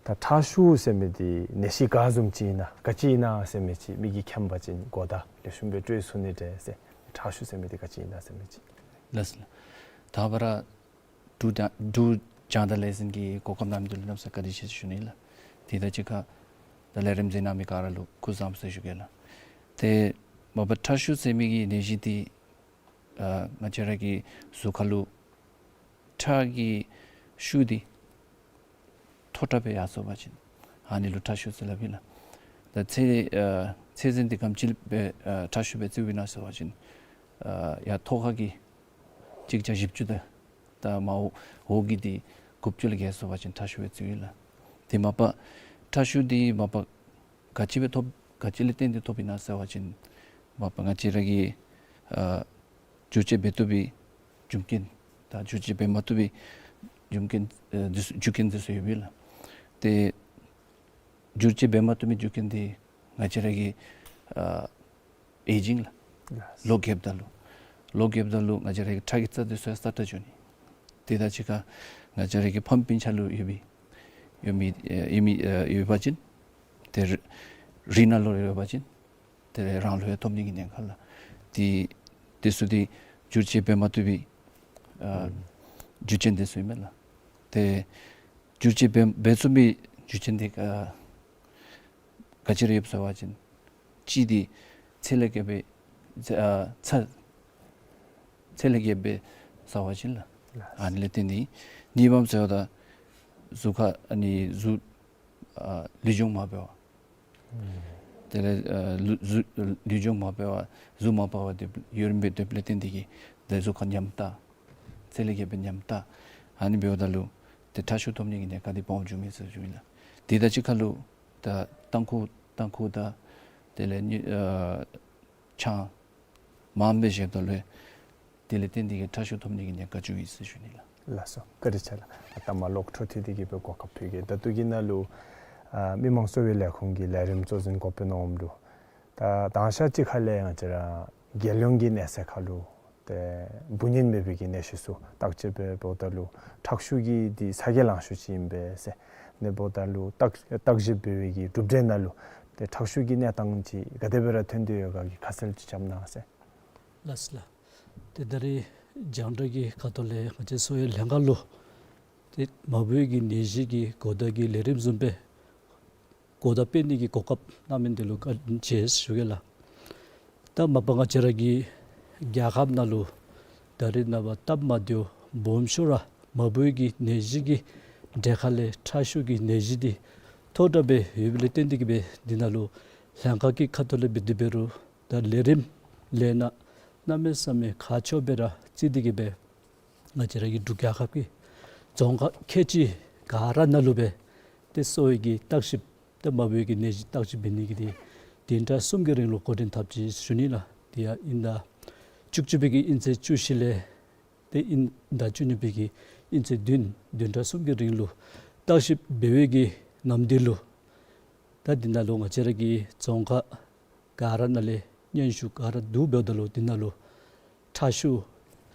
ད་ཁྲག་ཤུགས་ཟེར་མི་འདི་ནད་གཞི་ག་བཟུམ་ཅིག་ཨིན་ན་ག་ཅི་ཨིན་ན་ཟེར་མི་ཅིག་མི་གིས་མཁྱེན་པ་ཅིན་གོ་བརྡ་ལེགས་ཤོམ་སྦེ་སྤྲོད་ཚུགས་ནི་འདྲས་ཟེར། ཁྲག་ཤུགས་ཟེར་མི་འདི་ག་ཅི་ཨིན་ན་ཟེར་མི་ཅིག། ལགས་སོ་ལགས། དང་པ་ར་འབྲུག་རྒྱང་འབྲུག་རྒྱང་བསྒྲགས་ལས་འཛིན་གྱི་གོ་སྐབས་གནང་མི་འདི་ལུ་གནམ་ས་བཀའ་དྲིན་ཆེ་ཟེར་ཞུ་ནི་ལགས། དེ་དང་གཅིག་ཁར་ད་ལས་རིམ་གཟིགས་གནང་མི་ག་ར་ལུ་སྐུ་གཟུགས་བཟང་པོ་ཟེར་ཞུ་གེ་ལགས། ཏེ་མ་པ་ཁྲག་ཤུགས་ཟེར་མི་གི་ནད་གཞི་འདི་ཨ་ང་བཅས་ར་གི་གཟུགས་ཁ་ལུ་ཁྲག་གི་ཤུགས་འདི་མཐོ་དྲགས་སྦེ་ཡར་སོང་པ་ཅིན་ཨ་ནི་ལུ་ཁྲག་ཤུགས་ཟེར་སླབ་ཨིན་ལགས། ད་ཚད་ཨ་ཚད་འཛིན་འདི་ག་དེམ་ཅིག་སྦེ་ཨ་ཁྲག་ཤུགས་སྦེ་བརྩིཝ་ཨིན་ན་ཟེར་བ་ཅིན་ཨ་ཡར་ཐོག་ཁ་གི་གཅིག་བརྒྱ་བཞི་བཅུ་དང་ད་མར་འོག་འོག་གི་འདི་དགུ་བཅུ་ལས་བརྒལ་སོང་པ་ཅིན་ཁྲག་ཤུགས་སྦེ་བརྩིཝ་ཨིན་ལགས། དེ་མ་པ་ཁྲག་ཤུགས་འདི་མ་པ་ག་ཅི་སྦེ་ཐོབ་ག་ཅི་ལས་བརྟེན་ཏེ་ཐོབ་ཨིན་ན་ཟེར་བ་ཅིན་མ་པ་ང་བཅས་ར་གིས་ཨ་བསྒྱུར་བཅོས་འབད་བཏུབ་པའི་རྒྱུ་རྐྱེན་དང་བསྒྱུར་བཅོས་འབད་མ་བཏུབ་པའི་རྒྱུ་རྐྱེན་ཨ་འདི་ཚུ་རྒྱུ་རྐྱེན་འདི་ཚུ་ཡོདཔ་ཨིན་ལགས། ཏེ་བསྒྱུར་བཅོས་འབད་མ་བཏུབ་པའི་རྒྱུ་རྐྱེན་འདི་ང་བཅས་ར་གི་ཨ་ཨེ་ཇིང་ལགས། ལགས། ལོ་རྒསཔ་ད་ལུ་ལོ་རྒསཔ་ད་ལུ་ང་བཅས་ར་གི་ཁྲག་གི་རྩ་འདི་ཚུ་ཡང་སྲ་ཀྲག་འགྱོ་ནི། དེ་དང་གཅིག་ཁར་ང་བཅས་ར་གི་ཕམ་སྤུན་ཆ་ལུ་ཡོད་པའི་ཡོད་མི་ཨེ་ཡོད་མི་ཨེ་ཡོད་པ་ཅིན་ཏེ་རི་རི་ནང་ལུ་ཡོད་པ་ཅིན་ཏེ་རང་ལུ་ཡང་ཐོབ་ནི་གི་ཉེན་ཁ་ལགས། ཏེ་དེ་ཚུ་འདི་བསྒྱུར་བཅོས་འབད་མ་བཏུབ་པའི་ཨ་ཨུམ་རྒྱུ་རྐྱེན་འདི་ཚུ་ཨིན་མས་ལགས། ཏེ་བསྒྱུར་བཅོས་འབད་འབད་ཚུགས་པའི་རྒྱུ་རྐྱེན་འདི་ཨ་ག་ཅི་ར་ཡོདཔ་ཟེར་བ་ཅིན་གཅིག་འདི་ཚད་ལས་བརྒལ་བའི་ཚད་ཨ་ཚད་ཚད་ལས་བརྒལ་བའི་ཟེར་བ་ཅིན་ལགས། ལགས། ཨ་ནི་ལས་བརྟེན་ཏེ་གཉིས་པམ་ཟེརཝ་ད་གཟུགས་ཁར་ཨ་ནི་གཟུགས་ཨ་ལུས་སྦྱོང་མ་འབད་བར་ཨུམ་དེ་ལས་ཨ་ལུས་གཟུགས་ལུས་སྦྱོང་མ་འབད་བར་གཟུགས་མ་པ་བར་སྡོད་ཡུན་རིངམོ་སྦེ་སྡོདཔ་ལས་བརྟེན་ཏེ་གིས་ཏེ་གཟུགས་ཁར་ཉམས་ལྟ་ཚད་ལས་བརྒལ་བའི་ཉམས་ལྟ་ཨ་ནི་འབདཝ་ད་ལུ་ཏེ་ཁྲག་ཤུགས་ཐོབ་ནི་གི་ཉེན་ཁ་འདི་སྦོམ་འགྱོ་མས་ཟེར་ཞུཝ་ཨིན་ལགས། དེ་དང་གཅིག་ཁར་ལུ་ད་ཏམ་ཁུ་ཏམ་ཁུ་དང་དེ་ལས་ནི་ཨ་ཆང་མངམ་སྦེ་བཞེསཔ་ད་ལུ་དེ་ལས་བརྟེན་ཏེ་གིས་ཁྲག་ཤུགས་ཐོབ་ནི་གི་ཉེན་ཁ་འགྱོཝ་ཨིན་ཟེར་ཞུ་ནི་ལགས། ལགས་སོ། བཀའ་དྲིན་ཆེ་ལགས། ད་མ་ལོག་འཕྲོ་མཐུད་དེ་གིས་སྦེ་གོ་སྐབས་ཕུལ་གེ། ད་ལྟོ་གི་ནང་ལུ་ཨ་མི་མང་གསོ་བའི་ལས་ཁུངས་ཀྱི་ལས་རིམ་གཙོ་འཛིན་འགོ་དཔོན་ནོར་བུ་ལུ་ད་དང་ཤ་ཅིག་ཁ་ལས་ང་བཅས་ར་རྒྱལ་ཡོངས་ཀྱི་གནས་ཚད་ཁར་ལུ་ཏེ་འབུ་ནད་མེད་པའི་གི་ནད་གཞི་ཚུ་བརྟག་དཔྱད་འབད་འབདཝ་ད་ལུ་ཁྲག་ཤུགས་ཀྱི་འདི་ཚ་གྱང་ལང་ཤོས་ཅིག་ཨིན་པས་ཟེར། ཨ་ནི་འབདཝ་ད་ལུ་བརྟག་བརྟག་ཞིབ་འབད་བའི་གི་གྲུབ་འབྲས་ནང་ལུ་ཏེ་ཁྲག་ཤུགས་ཀྱི་གནས་སྟངས་ཅིག་ག་དེ་སྦེ་ར་ཐོན་ཏེ་ཡོད་ག་གི་ཁ་གསལ་ཅིག་བཀྲམ་གནང་ཟེར། ལགས་སོ་ལགས། ཏེ་ད་རེས་རྒྱང་བསྒྲགས་ཀྱི་ཁ་ཐུག་ལས་ང་བཅས་གསོ་བའི་ལྷན་ཁག་ལུ་ཏེ་མ་བུ་གི་ནད་གཞི་གི་གོ་བརྡ་གི་ལས་རིམ་བཟུམ་སྦེ་གོ་བརྡ་སྤེལ་ནི་གི་གོ་སྐབས་གནང་མི་འདི་ལུ་བཀའ་དྲིན་ཆེ་ཟེར་ཞུ་གེ་ལགས། ད་མ་པ་ང་བཅས་ར་གི་རྒྱལ་ཁབ་ནང་ལུ་ད་རེས་ནངས་པ་སྟབས་མ་བདེཝ་སྦོམ་ཤོས་ར་མ་བུ་གི་ནད་གཞི་གི་གྲས་ཁ་ལས་ཁྲག་ཤུགས་ཀྱི་ནད་གཞི་འདི་མཐོ་དྲགས་སྦེ་ཡོདཔ་ལས་བརྟེན་ཏེ་གིས་སྦེ་འདི་ནང་ལུ་ལྷན་ཁག་གི་ཁ་ཐུག་ལས་འབད་དེ་འབད་རུང་ད་ལས་རིམ་ལས་སྣ་གནམ་མེད་ས་མེད་ཁག་ཆེཝ་སྦེ་ར་བརྩི་སྟེ་གིས་སྦེ་ང་བཅས་ར་གི་འབྲུག་རྒྱལ་ཁབ་ཀྱི་རྫོང་ཁག་ཁལ་གཅིག་ག་ར་ནང་ལུ་སྦེ་ཏེ་གསོ་བའི་གི་བརྟག་ཞིབ་ཏེ་མ་བུའི་གི་ནད་གཞི་བརྟག་ཞིབ་འབད་ནི་གི་འདི་བདུན་ཕྲག་གསུམ་གྱི་རིང་ལུ་འགོ་འདྲེན་འཐབ་ཅི་ཟེར་ཞུ་ནི་ལགས། དེ་ཡང་དབྱིན་ཟླ་བཅུ་གཅིག་པའི་གི་དབྱིན་ཚེས་བཅུ་བཞི་ལས་ཏེ་དབྱིན་ཟླ་བཅུ་གཉིས་པའི་གི་དབྱིན་ཚེས་བདུན་བདུན་ཕྲག་གསུམ་གྱི་རིང་ལུ་བརྟག་ཞིབ་འབད་བའི་གི་ནམ་དུས་ལུ་ད་འདི་ནང་ལུ་ང་བཅས་ར་གི་རྫོང་ཁག་ག་ར་ནང་ལས་སྙན་ཞུ་ག་ར་བསྡུ་འབདཝ་ད་ལུ་འདི་ནང་ལུ་ཁྲག་ཤུགས་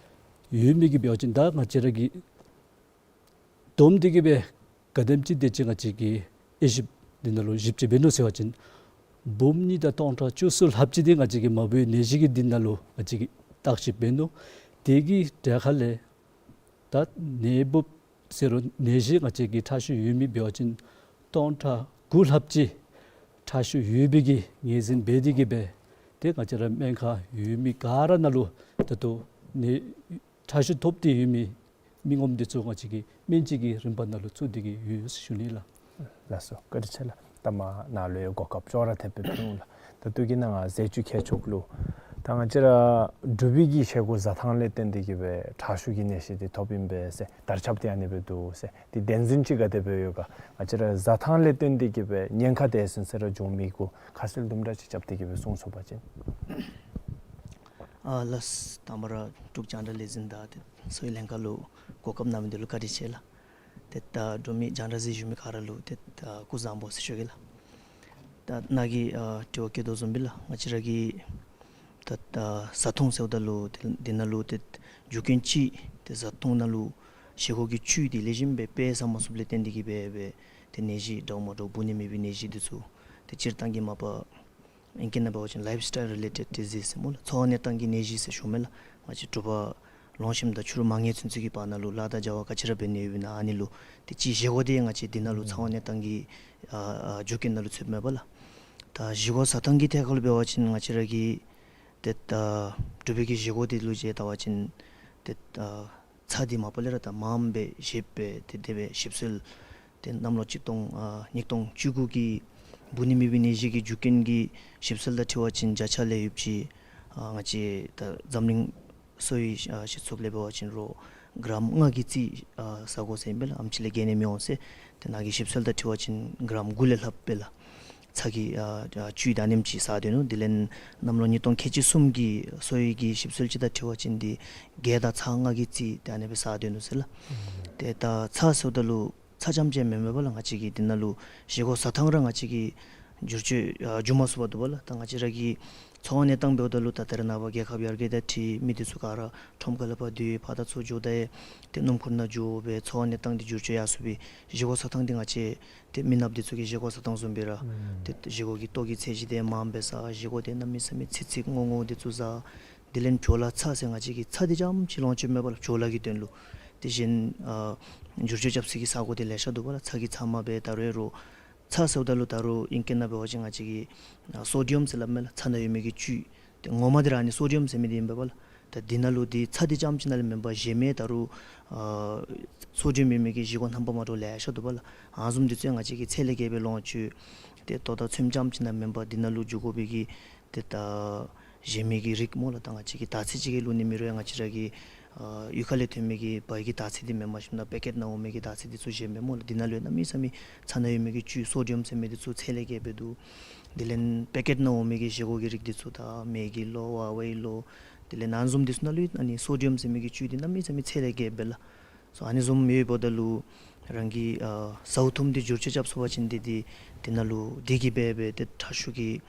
ཡོད་མི་གི་འབད་བ་ཅིན་ད་ང་བཅས་ར་གི་བསྡོམས་ཏེ་གིས་སྦེ་ག་དེམ་ཅིག་དེ་ཅིག་ང་བཅས་ཀྱིས་དབྱེ་ཞིབ་འདི་ནང་ལུ་ཞིབ་དཔྱད་འབད་ནུག་ཟེར་བ་ཅིན་ འབུམ་གཉིས་དང་སྟོང་ཕྲག་བཅུ་གསུམ་ལྷགཔ་ཅིག་འདི་ང་བཅས་ཀྱི་མ་བུའི་ནད་གཞི་གི་འདི་ནང་ལུ་ང་བཅས་ཀྱིས་བརྟག་ཞིབ་འབད་ནུག། དེ་གི་གྲས་ཁ་ལས་ད་ནད་འབུཔ་ཟེར་རུང་ནད་གཞི་ང་བཅས་ཀྱི་ཁྲག་ཤུགས་ཡོད་མི་འབད་བ་ཅིན་སྟོང་ཕྲག་དགུ་ལྷགཔ་ཅིག་ཁྲག་ཤུགས་ཡོད་པའི་གི་ངོས་འཛིན་འབད་དེ་གི་སྦེ་ཏེ་ང་བཅས་ར་སྨན་ཁང་ཡོད་མི་ག་ར་ནང་ལུ་ད་ལྟོ་ནད་ཁྲག་ཤུགས་ཐོབ་སྟེ་ཡོད་མི་མི་ངོམ་འདི་ཚུ་ང་བཅས་ཀྱིས་སྨན་བཅོས་ཀྱི་རིམ་པ་ནང་ལུ་བཙུགས་ཏེ་གི་ཡོད་ཟེར་ཞུ་ནི་ལགས། ལགས་སོ། བཀའ་དྲིན་ཆེ་ལགས། ད་མ་ནཱ་ལུ་ཡང་གོ་སྐབས་ཅོག་ར་འཐདཔ་སྦེ་ཕུལ་འོང་ལགས། ད་ལྟོ་གི་ནང་ང་ཟས་བཅུད་ཁྱད་ཆོས་ལུ་ད་ང་བཅས་ར་འབྲུག་པའི་གི་བཞེས་སྒོ་བཟའ་ཐངས་ལས་བརྟེན་ཏེ་གི་སྦེ་ཁྲག་ཤུགས་ཀྱི་ནད་གཞི་འདི་ཐོབ་ཨིན་པས་ཟེར་དར་ཁྱབ་སྟེ་ཨ་ནི་སྦེ་འདུག་ཟེར། འདི་བདེན་རྫུན་ཅིག་ག་དེ་སྦེ་ཡོད་ག། ང་བཅས་ར་བཟའ་ཐངས་ལས་བརྟེན་ཏེ་གི་སྦེ་ཉེན་ཁ་དེ་ཟེར་ཟེར་ར་འབྱུང་མི་གུ་ཁ་གསལ་དུམ་གྲ་ཅིག་རྐྱབ་སྟེ་གི་སྦེ་གསུང་ཚུགས་པ་ཅིན། ཨ་ལགས། དང་པ་ར་འབྲུག་རྒྱང་བསྒྲགས་ལས་འཛིན་དང་ཏེ་གསོ་བའི་ལྷན་ཁག་ལུ་གོ་སྐབས་གནང་མི་འདི་ལུ་བཀའ་དྲིན་ཆེ་ལགས། ཏེ་ད་འབྲུག་མི་རྒྱང་བསྒྲགས་གཟིགས་བཞུགས་མི་ག་ར་ལུ་ཏེ་ད་སྐུ་གཟུགས་བཟང་པོ་ཟེར་ཞུ་གེ་ལགས། ད་ནཱ་གི་ཨ་དྲི་བ་བཀོད་དོ་བཟུམ་སྦེ་ལགས། ང་བཅས་ར་གི་ད་ད་བཟའ་འཐུང་ཟེརཝ་ད་ལུ་ཏེ་འདི་ནང་ལུ་ཏེ་རྒྱུ་རྐྱེན་ཅིག་ཏེ་བཟའ་འཐུང་ནང་ལུ་བཞེས་སྒོ་གི་བཅུད་འདི་ལེགས་ཤོམ་སྦེ་སྤེལ་ས་མ་ཚུགསཔ་ལས་བརྟེན་ཏེ་གི་སྦེ་སྦེ་ཏེ་ནད་གཞི་འདྲཝ་མ་འདྲཝ་འབུ་ནི་མེད་པའི་ནད་གཞི་འདི་ཚུ་ཏེ་སྤྱིར་བཏང་གི་མ་པ་ཨིང་སྐད་ནང་འབད་བ་ཅིན་ལའིཕ་སི་ཊའིལ་རི་ལེ་ཊེཌ་ཌི་ཟིསི་ཟེར་སྨོ་ལགས། འཚོ་བ་གནས་སྟངས་ཀྱི་ནད་གཞི་ཟེར་ཞུཝ་མས་ལགས། ང་བཅས་འབྲུག་པ་ལོང་གཤམ་དང་ཕྱི་རུ་མ་ངེས་ཚུན་ཚོད་ཀྱི་བར་ན་ལུ་ལཱ་དང་བྱ་བ་ག་ཅི་ར་འབད་ནི་ཡོདཔ་ཨིན་ན་ཨ་ནི་ལུ་ཏེ་ཅིག་བཞེས་སྒོ་འདི་ང་བཅས་འདི་ནང་ལུ་འཚོ་བ་གནས་སྟངས་ཀྱི་ཨ་ཨ་རྒྱུ་རྐྱེན་ནང་ལུ་ཚུདཔ་མས་པ་ལགས། ད་བཞེས་སྒོ་བཟའ་ཐངས་ཀྱི་ཐད་ཁར་ལུ་འབད་བ་ཅིན་ང་བཅས་ར་གི་ཏེ་ད་འབྲུག་པའི་གི་བཞེས་སྒོ་འདི་ལུ་ཅིག་བལྟ་བ་ཅིན་ཏེ་ད་ཚྭ་འདི་མ་པ་ལས་ར་ད་མངམ་སྦེ་བཞེས་སྦེ་ཏེ་དེ་སྦེ་ཞིབ་འཚོལ་ཏེ་གནམ་ལོ་གཅིག་སྟོང་ཨ་ཉིས་སྟོང་བཅུ་དགུ་གི་འབུ་ནི་མེད་པའི་ནད་གཞི་གི་རྒྱུ་རྐྱེན་གྱི་ཞིབ་འཚོལ་དང་འཁྲིལ་བ་ཅིན་བརྒྱ་ཆ་ལས་ཡོདཔ་ཅིག་ཨ་ང་བཅས་ད་འཛམ་གླིང་གསོ་བའི་ཨ་སྤྱི་ཚོགས་ལས་འབད་བ་ཅིན་རོགས་གྲམ་ལྔ་གི་རྩིས་ཨ་ཟ་དགོ་ཟེར་ཨིན་པས་ལགས། ཨེམ་ཆི་ལས་བརྒལ་ནི་མི་འོང་ཟེར། ཏེ་ནཱ་གི་ཞིབ་འཚོལ་དང་འཁྲིལ་བ་ཅིན་གྲམ་དགུ་ལས་ལྷགཔ་སྦེ་ལགས། ཚྭ་གི་ཨ་ཨ་བཅུད་ད་ནེམ་ཅིག་ཟ་སྡོད་ནུག། དེ་ལས་གནམ་ལོ་ཉིས་སྟོང་ཁལ་གཅིག་གསུམ་གྱི་གསོ་བའི་གི་ཞིབ་འཚོལ་ཅིག་དང་འཁྲིལ་བ་ཅིན་འདི་བརྒྱད་དང་ཚྭ་ལྔ་གི་རྩིས་ཏེ་ཨ་ནི་སྦེ་ཟ་སྡོད་ནུག་ཟེར་ལགས། ཏེ་ད་ཚྭ་ཟེརཝ་ད་ལུ་ཚྭ་རྐྱངམ་ཅིག་མེན་མས་པ་ལགས། ང་བཅས་ཀྱི་འདི་ནང་ལུ་བཞེས་སྒོ་བཟའ་ཐངས་ར་ང་བཅས་ཀྱིས་བསྒྱུར་བཅོས་ཨ་འགྱོ་མ་ཚུགས་པར་འདུག་པ་ལགས། ད་ང་བཅས་ར་གི་འཚོ་བ་གནས་སྟངས་འབདཝ་ད་ལུ་ད་ད་རེས་ནངས་པ་རྒྱལ་ཁབ་ཡར་རྒྱས་དང་འཁྲིལ་མི་འདི་ཚུ་ག་ར་ཁྲོམ་ཁ་ལས་ཕར་སྡོད་ཕར་དང་ཚུར་འགྱོཝ་ད་ཡང་ཏེ་སྣུམ་འཁོར་ནང་འགྱོ་སྦེ་འཚོ་བ་གནས་སྟངས་འདི་བསྒྱུར་བཅོས་ཡར་སོང་སྦེ་བཞེས་སྒོ་བཟའ་ཐངས་འདི་ང་བཅས་ཏེ་མི་ནགཔ་འདི་ཚུ་གི་བཞེས་སྒོ་བཟའ་ཐངས་བཟུམ་སྦེ་ར་ཏེ་བཞེས་སྒོ་གི་ལྟོ་གི་ཚད་གཞི་འདི་མངམ་སྦེ་ཟ། བཞེས་སྒོ་འདི་གནམ་མེད་ས་མེད་ཚིག་ཚིག་རྔོག་རྔོག་འདི་ཚུ་ཟ། དེ་ལས་བྲོ་ལ་ཚྭ་ཟེར་ང་བཅས་ཀྱིས་ཚྭ་འདི་རྐྱངམ་ཅིག་ལོངས་སྤྱོད་མེད་པ་ལགས། བྲོ་ལ་གི་དོན་ལུ། དེ་བཞིན་ཨ་བསྒྱུར་བཅོས་རྐྱབ་སའི་གི་ས་སྒོ་འདི་ལེ་ཤ་འདུག་པ་ལགས། ཚྭ་གི་ཚབ་མ་སྦེ་ད་རུང་ཡང་རོགས་ཚྭ་ཟེརཝ་ད་ལུ་ད་རུང་ཨིང་སྐད་ནང་འབད་བ་ཅིན་ང་བཅས་ཀྱིས་ཨ་སོ་ཌི་ཡམ་ཟེར་སླབ་མས་ལགས། ཚྭ་ནང་ཡོད་མི་གི་བཅུད། ཏེ་ངོ་མ་འདི་ར་ཨ་ནི་སོ་ཌི་ཡམ་ཟེར་མི་འདི་ཨིན་པས་པ་ལགས། ད་འདི་ནང་ལུ་འདི་ཚྭ་འདི་རྐྱངམ་ཅིག་ནང་ལས་མེན་པར་གཞན་མི་ད་རུང་ཨ་སོ་ཌི་ཡམ་ཡོད་མི་གི་བཞེས་སྒོ་རྣམ་པ་མ་འདྲཝ་ལེ་ཤ་འདུག་པ་ལགས། ཨ་ནི་བཟུམ་འདི་ཚུ་ཡང་ང་བཅས་ཀྱིས་ཚད་ལས་བརྒལ་སྦེ་ལོངས་སྤྱོད། ཏེ་ལྟོ་དང་ཚོདམ་རྐྱངམ་ཅིག་ནང་མེན་པར་འདི་ནང་ལུ་འགྱོ་དགོ་པའི་གི་ཏེ་ད་གཞན་མི་གི་རིགས་སྨོ་ལགས། ད་ང་བཅས་ཀྱིས་དར་ཚི་ཅིག་གི་བླུག་ནི་མེད་རུང་ཡང་ང་བཅས་ར་གི་ཨ་གཡུས་ཁ་ལས་ཐོན་མི་གི་བལ་གྱི་དར་ཚི་འདི་མེནམ་ཞིནམ་ད་པེ་ཀེཊ་ནང་འོང་མི་གི་དར་ཚི་འདི་ཚུ་གཞན་མེན་སྨོ་ལགས། འདི་ནང་ལུ་ཡང་གནམ་མེད་ས་མེད་ཚྭ་ནང་ཡོད་མི་གི་བཅུད་སོ་ཌི་ཡམ་ཟེར་མི་འདི་ཚུ་ཚད་ལས་བརྒལ་སྦེ་འདུག། དེ་ལས་པེ་ཀེཊ་ནང་འོང་མི་གི་བཞེས་སྒོ་གི་རིགས་འདི་ཚུ་ད་མེ་གི་ལོ་ཝ་ཝའི་ལོ་དེ་ལས་ཨ་ནི་བཟུམ་འདི་ཚུ་ནང་ལུ་ཡང་ཨ་ནི་སོ་ཌི་ཡམ་ཟེར་མི་གི་བཅུད་འདི་གནམ་མེད་ས་མེད་ཚད་ལས་བརྒལ་སྦེ་ལགས། སོ་ཨ་ནི་བཟུམ་ཡོདཔ་ད་ལུ་རང་གི་ཨ་ཟཝ་འཐུངམ་འདི་བསྒྱུར་བཅོས་རྐྱབ་ཚུགས་པ་ཅིན་འདི་འདི་འདི་ནང་ལུ་འདི་གིས་འབད་སྦེ་ཏེ་ཁྲག་ཤུགས་ཀྱི་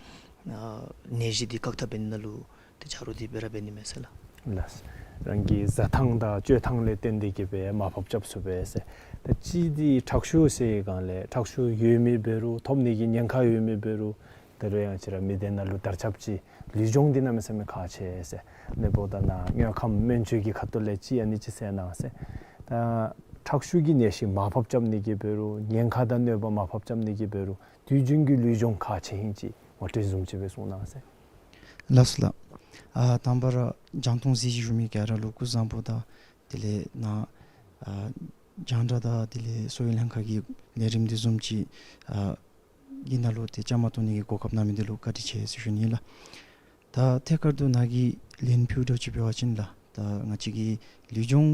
ཨ་ནད་གཞི་འདི་བཀག་ཐབས་འབད་ནི་ནང་ལུ་ཏེ་ཆ་རོགས་འདི་སྦེ་ར་འབད་ནི་མས་ཟེར་ལགས། ལགས། རང་གི་བཟའ་ཐངས་དང་སྤྱོད་ཐངས་ལས་བརྟེན་ཏེ་གི་སྦེ་མར་ཕབ་རྐྱབ་ཚུགས་པས་ཟེར། ད་གཅིག་འདི་ཁྲག་ཤུགས་ཟེར་བའི་སྒང་ལས་ཁྲག་ཤུགས་ཡོད་མི་འབད་རུང་ཐོབ་ནི་གི་ཉེན་ཁ་ཡོད་མི་འབད་རུང་ད་རུང་ཡང་ང་བཅས་ར་མི་སྡེ་ནང་ལུ་དར་ཁྱབ་ཅིག་ལུས་སྦྱོང་འདི་གནམ་མེད་ས་མེད་ཁག་ཆེ་ཟེར། ཨ་ནི་འབདཝ་ད་ནཱ་དངོས་ཁམས་སྨན་བཅོས་ཀྱི་ཁ་ཐུག་ལས་ཅིག་ཨ་ནི་ཅིག་གསལ་གནང་ཟེར། ད་ཁྲག་ཤུགས་ཀྱི་ནད་གཞི་མར་ཕབ་རྐྱབ་ནི་གི་འབད་རུང་ཉེན་ཁ་དང་གནོད་པ་མར་ཕབ་རྐྱབ་ནི་གི་འབད་རུང་དུས་རྒྱུན་གྱི་ལུས་སྦྱོང་ཁག་ཆེ་ཨིན་ཅིག་ངོ་སྤྲོད་བཟུམ་ཅིག་སྦེ་གསུང་གནང་ཟེར། ལགས་སོ་ལགས། ཨ་དང་པ་ར་རྒྱང་མཐོང་གཟིགས་བཞུགས་མི་ག་ར་ལུ་སྐུ་གཟུགས་བཟང་པོ་དང་དེ་ལས་ནཱ་ཨ་རྒྱང་བསྒྲགས་དང་དེ་ལས་གསོ་བའི་ལྷན་ཁག་གི་ལས་རིམ་འདི་བཟུམ་ཅིག་ཨ་གི་ནང་ལུ་ཏེ་བཅའ་མར་གཏོགས་ནི་གི་གོ་སྐབས་གནང་མི་འདི་ལུ་བཀའ་དྲིན་ཆེ་ཟེར་ཞུ་ནི་ལགས། ད་ཐད་ཀར་དུ་ནཱ་གིས་ལན་ཕུལཝ་འདྲཝ་ཅིག་འབད་བ་ཅིན་ལགས། ད་ང་བཅས་ཀྱིས་ལུས་སྦྱོང་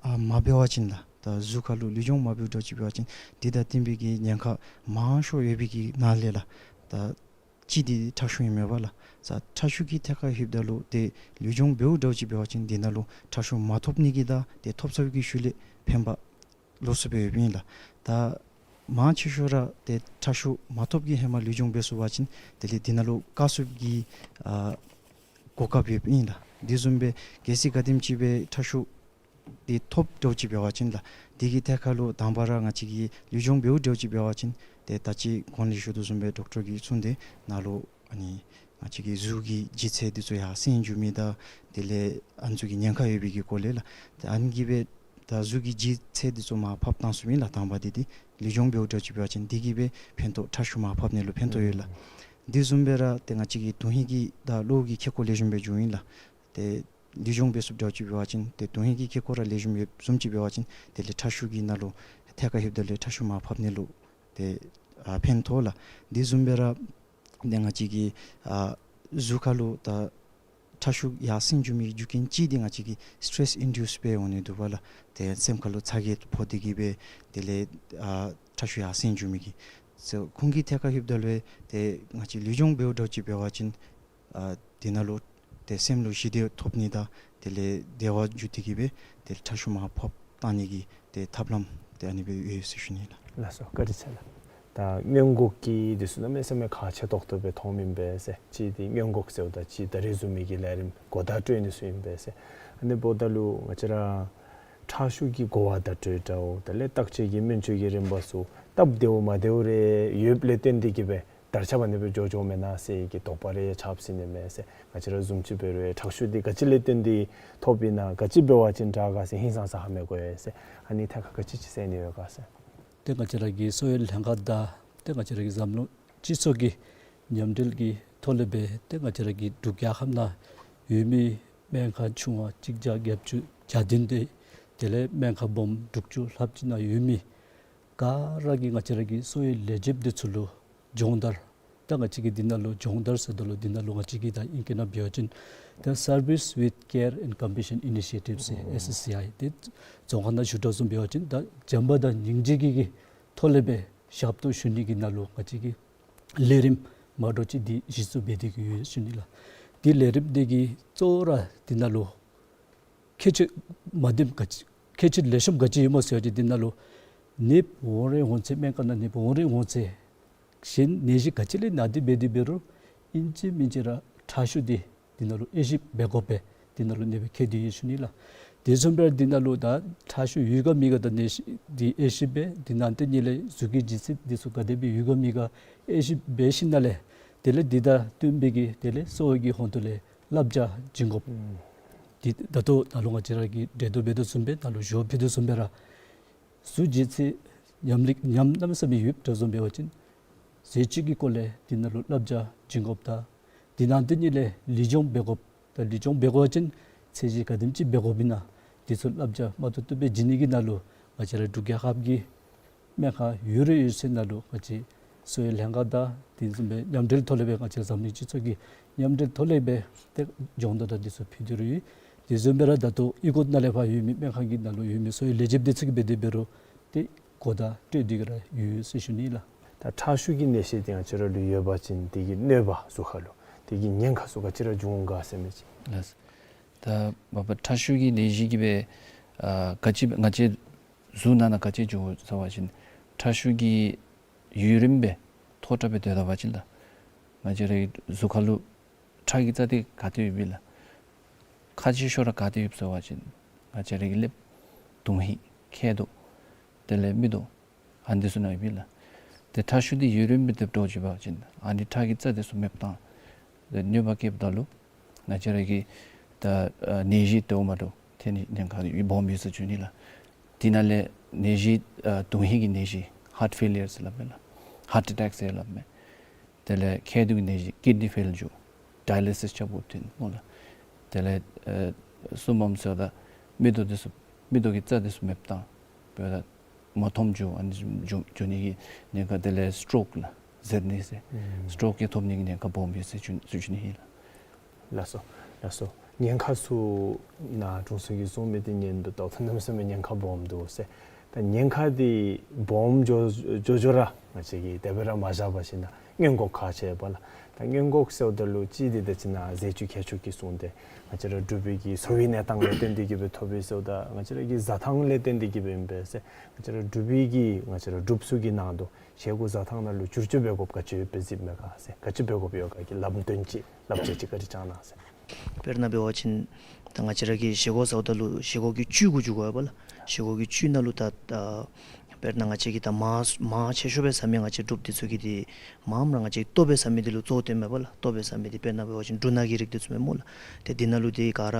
ཨ་མ་འབད་བ་ཅིན་ལགས། ད་གཟུགས་ཁར་ལུ་ལུས་སྦྱོང་མ་འབདཝ་འདྲཝ་ཅིག་འབད་བ་ཅིན་འདི་དང་བསྟུན་པའི་གི་ཉེན་ཁ་མང་ཤོས་ཡོད་པའི་གི་ནང་ལས་ལགས། ད་གཅིག་འདི་ཁྲག་ཤུགས་ཨིན་མས་པ་ལགས། ད་ཁྲག་ཤུགས་ཀྱི་ཐད་ཁར་ལྷོདཔ་ད་ལུ་ཏེ་ལུས་སྦྱོང་འབདཝ་འདྲཝ་ཅིག་འབད་བ་ཅིན་འདི་ནང་ལུ་ཁྲག་ཤུགས་མ་ཐོབ་ནི་གི་དང་ཏེ་ཐོབ་ཚར་བའི་གི་ཤུལ་ལས་ཕན་པ་ལོགས་སུ་སྦེ་ཡོདཔ་ཨིན་ལགས། ད་མང་ཆེ་ཤོས་ར་ཏེ་ཁྲག་ཤུགས་མ་ཐོབ་ཀྱི་ཧེ་མ་ལུས་སྦྱོང་འབད་ཚུགས་པ་ཅིན་དེ་ལས་འདི་ནང་ལུ་བཀག་ཚུགས་ཀྱི་ཨ་གོ་སྐབས་ཡོདཔ་ཨིན་ལགས། དེ་བཟུམ་སྦེ་གལ་སྲིད་ག་དེམ་ཅིག་སྦེ་ཁྲག་ཤུགས་ འདི་ཐོབ་འདྲཝ་ཅིག་འབད་བ་ཅིན་ལགས། འདི་གི་ཐད་ཁར་ལུ་དང་པ་ར་ང་བཅས་ཀྱིས་ལེགས་ཤོམ་འབདཝ་འདྲཝ་ཅིག་འབད་བ་ཅིན་ཏེ་ད་ཅི་གོང་ལས་ཞུ་དོ་བཟུམ་སྦེ་ཌོག་ཊར་གྱིས་གསུངས་ཏེ་ནཱ་ལུ་ཨ་ནི་ང་བཅས་ཀྱི་གཟུགས་ཀྱི་ལྗིད་ཚད་འདི་ཚུ་ཡར་སེང་འགྱོ་མི་དང་དེ་ལས་ཨ་ནི་ཚུ་གི་ཉེན་ཁ་ཡོད་པའི་གི་སྐོར་ལས་ལགས། ཏེ་ཨ་ནི་གིས་སྦེ་ད་གཟུགས་ཀྱི་ལྗིད་ཚད་འདི་ཚུ་མར་ཕབ་བཏང་ཚུགས་མི་ལགས། དང་པ་འདི་འདི་ལེགས་ཤོམ་འབདཝ་འདྲཝ་ཅིག་འབད་བ་ཅིན་འདི་གིས་སྦེ་ཕན་ཐོགས་ཁྲག་ཤུགས་མར་ཕབ་ནི་ལུ་ཕན་ཐོགས་ཡོད་ལགས། ཨུམ། འདི་བཟུམ་སྦེ་ར་ཏེ་ང་བཅས་ཀྱི་དོན་ཧིང་གི་དང་གློ་བུར་གྱི་ཁེ་ཀོ་ལེགས་ཤོམ་སྦེ་འགྱོཝ་ཨིན་ལགས། ཏེ་ལེགས་ཤོམ་འབད་ཚུགསཔ་འདྲཝ་ཅིག་འབད་བ་ཅིན་ཏེ་དོན་ཧིང་གི་ཁེ་ཀོ་ར་ལེགས་ཤོམ་ཡོདཔ་བཟུམ་ཅིག་འབད་བ་ཅིན་དེ་ལས་ཁྲག་ཤུགས་ཀྱི་ནང་ལུ་ཐད་ཀར་ལྷོདཔ་ད་ལུ་ཁྲག་ཤུགས་མར་ཕབ་ནི་ལུ་ཏེ་ཨ་ཕན་ཐོགས་ལགས། འདི་བཟུམ་སྦེ་ར་ཏེ་ང་བཅས་ཀྱི་ཨ་གཟུགས་ཁར་ལུ་ད་ཁྲག་ཤུགས་ཡར་སེང་འགྱོ་མི་རྒྱུ་རྐྱེན་གཅིག་འདི་ང་བཅས་ཀྱི་སི་ཊེ་རེསི་ཨིན་ཌིའུསི་སྦེ་འོང་ནི་འདུག་པ་ལགས། ཏེ་སེམས་ཁར་ལུ་ཚ་གྱང་ཕོག་སྟེ་གིས་སྦེ་དེ་ལས་ཨ་ཁྲག་ཤུགས་ཡར་སེང་འགྱོ་མི་གི་ཚུ་ཁོང་གི་ཐད་ཁར་ལྷོདཔ་ད་ལུ་ཏེ་ང་བཅས་ལེགས་ཤོམ་འབདཝ་འདྲཝ་ཅིག་འབད་བ་ཅིན་ཨ་དེ་ནང་ལུ་ཏེ་སེམས་ལུ་ཞི་བདེ་ཐོབ་ནི་དང་དེ་ལས་བདེ་བ་འགྱོ་སྟེ་གིས་སྦེ་ཏེ་ཁྲག་ཤུགས་མར་ཕབ་བཏང་ནི་གི་ཏེ་ཐབས་ལམ་ཏེ་ཨ་ནི་སྦེ་ཡོད་ཟེར་ཞུ་ནི་ལགས། ལགས་སོ། བཀའ་དྲིན་ཆེ་ལགས། ད་སྔོན་འགོག་གི་འདི་ཚུ་གནམ་མེད་ས་མེད་ཁག་ཆེ་ཏོག་ཏོ་སྦེ་མཐོངམ་ཨིན་པས་ཟེར། གཅིག་འདི་སྔོན་འགོག་ཟེརཝ་ད་གཅིག་ད་རིས་བཟུམ་མའི་གི་ལས་རིམ་གོ་བརྡ་སྤྲོད་ནི་ཚུ་ཨིན་པས་ཟེར། ཨ་ནི་འབདཝ་ད་ལུ་ང་བཅས་ར་ཁྲག་ཤུགས་ཀྱི་གོ་བརྡ་སྤྲོད་འདྲཝ་དེ་ལས་བརྟག་དཔྱད་ཀྱི་སྨན་བཅོས་ཀྱི་རིམ་པ་ཚུ་སྟབས་བདེཝ་མ་བདེཝ་རེ་ཡོདཔ་ལས་བརྟེན་ཏེ་གིས་སྦེ་དར་ཁྱབ་ཨ་ནི་སྦེ་འགྱོ་འགྱོཝ་མེན་ན་ཟེར་གྱི་དོགས་པ་རེ་ཆགས་སྲིད་ནི་མས་ཟེར། ང་བཅས་ར་བཟུམ་ཅིག་འབད་རུང་ཁྲག་ཤུགས་འདི་ག་ཅི་ལས་བརྟེན་ཏེ་ཐོབ་ཨིན་ན་ག་ཅི་འབད་བ་ཅིན་དྲག་ག་ཟེར་ཧིང་སངས་ས་ཧ་མི་གོ་ཡི་ཟེར། ཨ་ནི་ཐད་ཁར་ག་ཅི་ཅིག་ཟེར་ནི་ཡོད་ག་ཟེར། ཏེ་ང་བཅས་ར་གི་གསོ་བའི་ལྷན་ཁག་དང་ཏེ་ང་བཅས་ར་གི་འཛམ་གླིང་སྤྱི་ཚོགས་ཀྱི་མཉམ་འབྲེལ་གྱི་ཐོག་ལས་སྦེ་ཏེ་ང་བཅས་ར་གི་འབྲུག་རྒྱལ་ཁབ་ནང་ཡོད་མི་སྨན་ཁང་ཆུང་བ་གཅིག་བརྒྱ་བརྒྱད་ཅུ་གྱ་བདུན་ཏེ་དེ་ལས་སྨན་ཁང་སྦོམ་དྲུག་ཅུ་ལྷགཔ་ཅིག་ནང་ཡོད་མི་ག་ར་གིས་ང་བཅས་ར་གི་གསོ་བའི་ལས་བྱེདཔ་འདི་ཚུ་ལུ་སྦྱོང་བརྡར། ད་ང་བཅས་ཀྱིས་འདི་ནང་ལུ་སྦྱོང་བརྡར་ཟེརཝ་ད་ལུ་འདི་ནང་ལུ་ང་བཅས་ཀྱིས་ད་ཨིང་སྐད་ནང་འབད་བ་ཅིན་ད་Service with Care and Compassion Initiative ཟེར་ཨེསི་སི་ཨའི་ཏེ་རྫོང་ཁ་ནང་ཞུ་དོ་བཟུམ་འབད་བ་ཅིན་ད་བྱམས་པ་དང་སྙིང་རྗེ་གི་གི་ཐོག་ལས་སྦེ་ཞབས་ཏོག་ཞུ་ནི་གི་ནང་ལུ་ང་བཅས་ཀྱིས་ལས་རིམ་མ་འདྲཝ་ཅིག་འདི་གཞི་བཙུགས་འབད་དེ་གི་ཡོད་ཞུ་ནི་ལགས། འདི་ལས་རིམ་འདི་གི་གཙོ་བོ་ར་འདི་ནང་ལུ་ཁྱད་ཆོས་མ་བདེཝ་ག་ཅི་ཁྱད་ཆོས་ལེགས་ཤོམ་ག་ཅི་ཡོདཔ་སྨོ་ཟེར་བ་ཅིན་འདི་ནང་ལུ་ནདཔ་འོང་རན་འོང་ཚེ་སྨན་ཁང་ནང་ནདཔ་འོང་རན་འོང་ཚེ་གཞན་ནད་གཞི་ག་ཅི་ལས་ན་སྟེ་འབད་དེ་འབད་རུང་ཨིན་ཅི་མིན་ཅི་ར་ཁྲག་ཤུགས་འདི་འདི་ནང་ལུ་དབྱེ་ཞིབ་འབད་དགོ་པས། འདི་ནང་ལུ་ནདཔ་ཁྱད་དེ་ཡོད་ཞུ་ནི་ལགས། དེ་བཟུམ་སྦེ་འདི་ནང་ལུ་ད་ཁྲག་ཤུགས་ཡོད་ག་མེད་ག་ད་ནད་གཞི་འདི་དབྱེ་ཞིབ་འབད། དེ་ནང་དེ་ཉིད་ལས་གཟུགས་ཀྱི་ལྗིད་ཚད་འདི་ཚུ་ག་དེ་སྦེ་ཡོད་ག་མེད་ག་དབྱེ་ཞིབ་འབད་ཞིནམ་ལས་དེ་ལས་འདི་དང་བསྟུན་པའི་གི་དེ་ལས་གསོ་བའི་གི་ཧོངས་ལས་བསླབ་བྱ་བྱིན་དགོཔ། ཨུམ། འདི་ད་ལྟོ་ནཱ་ལུ་ང་བཅས་ར་གིས་འགྲེལ་བརྡ་འབད་དོ་བཟུམ་སྦེ་ནཱ་ལུ་ཞུ་བ་ཕུལ་དོ་བཟུམ་སྦེ་ར་གཟུགས་ལྗིད་ཚད་ཉམས་ལེགས་ཉམས་གནམ་མེད་ས་མེད་ཡོདཔ་དོ་བཟུམ་འབད་བ་ཅིན་ཟས་བཅུད་ཀྱི་སྐོར་ལས་འདི་ནང་ལུ་བསླབ་བྱ་བྱིན་དགོཔ་དང་འདི་ནང་དེ་ཉིད་ལས་ལུས་སྦྱོང་འབད་དགོཔ་དང་ལུས་སྦྱོང་འབད་དགོ་པ་ཅིན་ཚད་གཞི་ག་དེམ་ཅིག་འབད་དགོཔ་ཨིན་ན་འདི་ཚུ་བསླབ་བྱ་མ་བཏུབ་བཏུབ་སྦེ་བྱིན་ནི་གི་ནང་ལུ་ང་བཅས་ར་འབྲུག་རྒྱལ་ཁབ་ཀྱི་སྨན་ཁང་ཡོད་རུང་ཡོད་ཚད་ནང་ལུ་ང་བཅས་གསོ་བའི་ལྷན་ཁག་དང་དེ་བཟུམ་སྦེ་མཉམ་འབྲེལ་ཐོག་ལས་སྦེ་ང་བཅས་འཛམ་གླིང་སྤྱི་ཚོགས་ཀྱི་མཉམ་འབྲེལ་ཐོག་ལས་སྦེ་ཏེ་སྦྱོང་བརྡར་དང་དེ་ཚུ་ཕུལ་ཏེ་ར་ཡོད། དེ་བཟུམ་སྦེ་ར་ད་ལྟོ་གཡུས་སྒོ་ནང་ལས་ཕར་ཡོད་མི་སྨན་ཁང་གི་ནང་ལུ་ཡོད་མི་གསོ་བའི་ལས་བྱེདཔ་དེ་ཚུ་གིས་འབད་དེ་འབད་རུང་ཏེ་གོ་བརྡ་སྤྲོད་དེ་གི་ར་ཡོད་ཟེར་ཞུ་ནི་ལགས། ད་ཁྲག་ཤུགས་ཀྱི་ནད་གཞི་དེ་ང་བཅས་ར་ལུ་ཡོད་པ་ཅིན་དེ་གི་གནོད་པ་གཟུགས་ཁར་ལུ་དེ་གི་ཉེན་ཁ་ཚུ་ག་ཅི་ར་འབྱུང་ག་ཟེར་མི་ཅིག། ལགས། ད་མ་པ་ཁྲག་ཤུགས་ཀྱི་ནད་གཞི་གིས་སྦེ་ཨ་ག་ཅི་ང་བཅས་གཟུགས་ནང་ན་ག་ཅི་འབྱུང་ཟེར་བ་ཅིན་ཁྲག་ཤུགས་ཀྱི་ཡུན་རིངམོ་སྦེ་མཐོ་དྲགས་སྦེ་སྡོད་ད་པ་ཅིན་ལགས། ང་བཅས་རའི་གཟུགས་ཁར་ལུ་ཁྲག་གི་རྩ་འདི་ག་ཏེ་ཡོདཔ་ཨིན་ལགས། ཁག་ཆེ་ཤོས་ར་ག་ཏེ་ཡོདཔ་ཟེར་བ་ཅིན་ང་བཅས་རའི་གི་ཀླདཔ་དོན་ཧིང་མཁལ་རྡོག་དེ་ལས་མིག་ཏོ་ཨ་ནི་ཚུ་ནང་ཡོདཔ་ཨིན་ལགས། ཏེ་ཁྲག་ཤུགས་འདི་ཡུན་རིངམོ་སྦེ་སྡོད་འགྱོ་བ་ཅིན་ཨ་ནི་ཁྲག་གི་རྩ་འདི་ཚུ་མེདཔ་བཏང་། ཏེ་གནོད་པ་བཀལཝ་ད་ལུ་ང་བཅས་ར་གི་ད་ཨ་ནད་གཞི་དེ་འོང་མ་འདྲཝ་ཐོན་ནི་ཉེན་ཁ་ཡོད་སྦོམ་ཡོད་ཟེར་ཞུ་ནི་ལགས། དེ་ནང་ལས་ནད་གཞི་ཨ་དོན་ཧིང་གི་ནད་གཞི་ཧཱརཊ་ཕེ་ལི་ཡར་ཟེར་སླབ་མས་ལགས། ཧཱརཊ་ཨེ་ཊེཀ་ཟེར་སླབ་མས། དེ་ལས་མཁལ་རྡོག་གི་ནད་གཞི་ཀིཌ་ནི་ཕེལ་འགྱོ། ཌའི་ལི་སིས་རྐྱབ་དགོཔ་ཐོན་སྨོ་ལགས། དེ་ལས་ཨེ་གསུམ་པམ་ཟེརཝ་ད་མིག་ཏོ་འདི་ཚུ་མིག་ཏོ་གི་རྩ་འདི་ཚུ་མེདཔ་བཏང་། འབདཝ་ད་མ་མཐོངམ་འགྱོ་ཨ་ནི་འགྱོ་འགྱོ་ནི་གི་ཉེན་ཁ། དེ་ལས་སི་ཊོག་ལགས་ཟེར་ནི་ཟེར། ཨུམ། སི་ཊོག་གི་ཐོབ་ནི་གི་ཉེན་ཁ་སྦོམ་ཡོད་ཟེར་ཞུ་ཞུ་ཞུ་ནི་ཨིན་ལགས། ལགས་སོ། ལགས་སོ། ཉེན་ཁ་ཚུ་ནཱ་དྲུང་འཚོ་གིས་གསུངས་མི་འདི་ཉན་དོ་ད་ལྟོ་གནམ་མེད་ས་མེད་ཉེན་ཁ་སྦོམ་འདུག་ཟེར། ད་ཉེན་ཁ་འདི་སྦོམ་འགྱོ་འགྱོ་འགྱོ་ར་ང་བཅས་ཀྱིས་དེ་སྦེ་ར་མ་བཞག་པར་ཞིནམ་ན་སྔོན་འགོག་ཁག་ཆེ་བས་ལགས། ད་སྔོན་འགོག་ཟེརཝ་ད་ལུ་གཅིག་འདི་ད་ཅི་ནཱ་ཟས་བཅུད་ཁྱད་ཆོས་ཀྱིས་བཟུང་སྟེ་ང་བཅས་ར་འབྲུག་པའི་གི་འཚོ་བའི་གནས་སྟངས་ལས་བརྟེན་ཏེ་གིས་སྦེ་ཐོབ་པས་ཟེརཝ་ད་ང་བཅས་ར་གི་བཟའ་ཐངས་ལས་བརྟེན་ཏེ་གིས་སྦེ་ཨིན་པས་ཟེར། ང་བཅས་ར་འབྲུག་པའི་གི་ང་བཅས་ར་འབྲུགཔ་ཚུ་གི་ནང་དུ་བཞེས་སྒོ་བཟའ་ཐངས་ནང་ལུ་བསྒྱུར་བཅོས་འབད་དགོཔ་ག་ཅི་ཡོདཔ་སྦེ་གཟིགསཔ་མས་ག་ཟེར། ག་ཅི་འབད་དགོཔ་ཡོད་ག་གི་ལམ་སྟོན་ཅིག་བསླབ་བྱ་ཅིག་བཀའ་དྲིན་བསྐྱང་གནང་ཟེར། དཔེར་ན་འབད་བ་ཅིན་ད་ང་བཅས་ར་གིས་བཞེས་སྒོ་ཟཝ་ད་ལུ་བཞེས་སྒོ་གི་བཅུད་གུ་འགྱུར་དགོ་པས་ལགས། བཞེས་སྒོ་གི་བཅུད་ནང་ལུ་ད་ད་དཔེར་ན་ང་བཅས་ཀྱིས་ད་མང་མང་ཆེ་ཤོས་སྦེ་ཟ་མི་ང་བཅས་འབྲུགཔ་འདི་ཚུ་གིས་འདི་མངམ་ར་ང་བཅས་ལྟོ་སྦེ་ཟ་མི་འདི་ལུ་གཙོ་བོ་སྟོནམ་མས་པ་ལགས། ལྟོ་སྦེ་ཟ་མི་འདི་དཔེར་ན་འབད་བ་ཅིན་འབྲུ་སྣ་གི་རིགས་འདི་ཚུ་མས་སྨོ་ལགས། ཏེ་འདི་ནང་ལུ་འདི་ག་ར་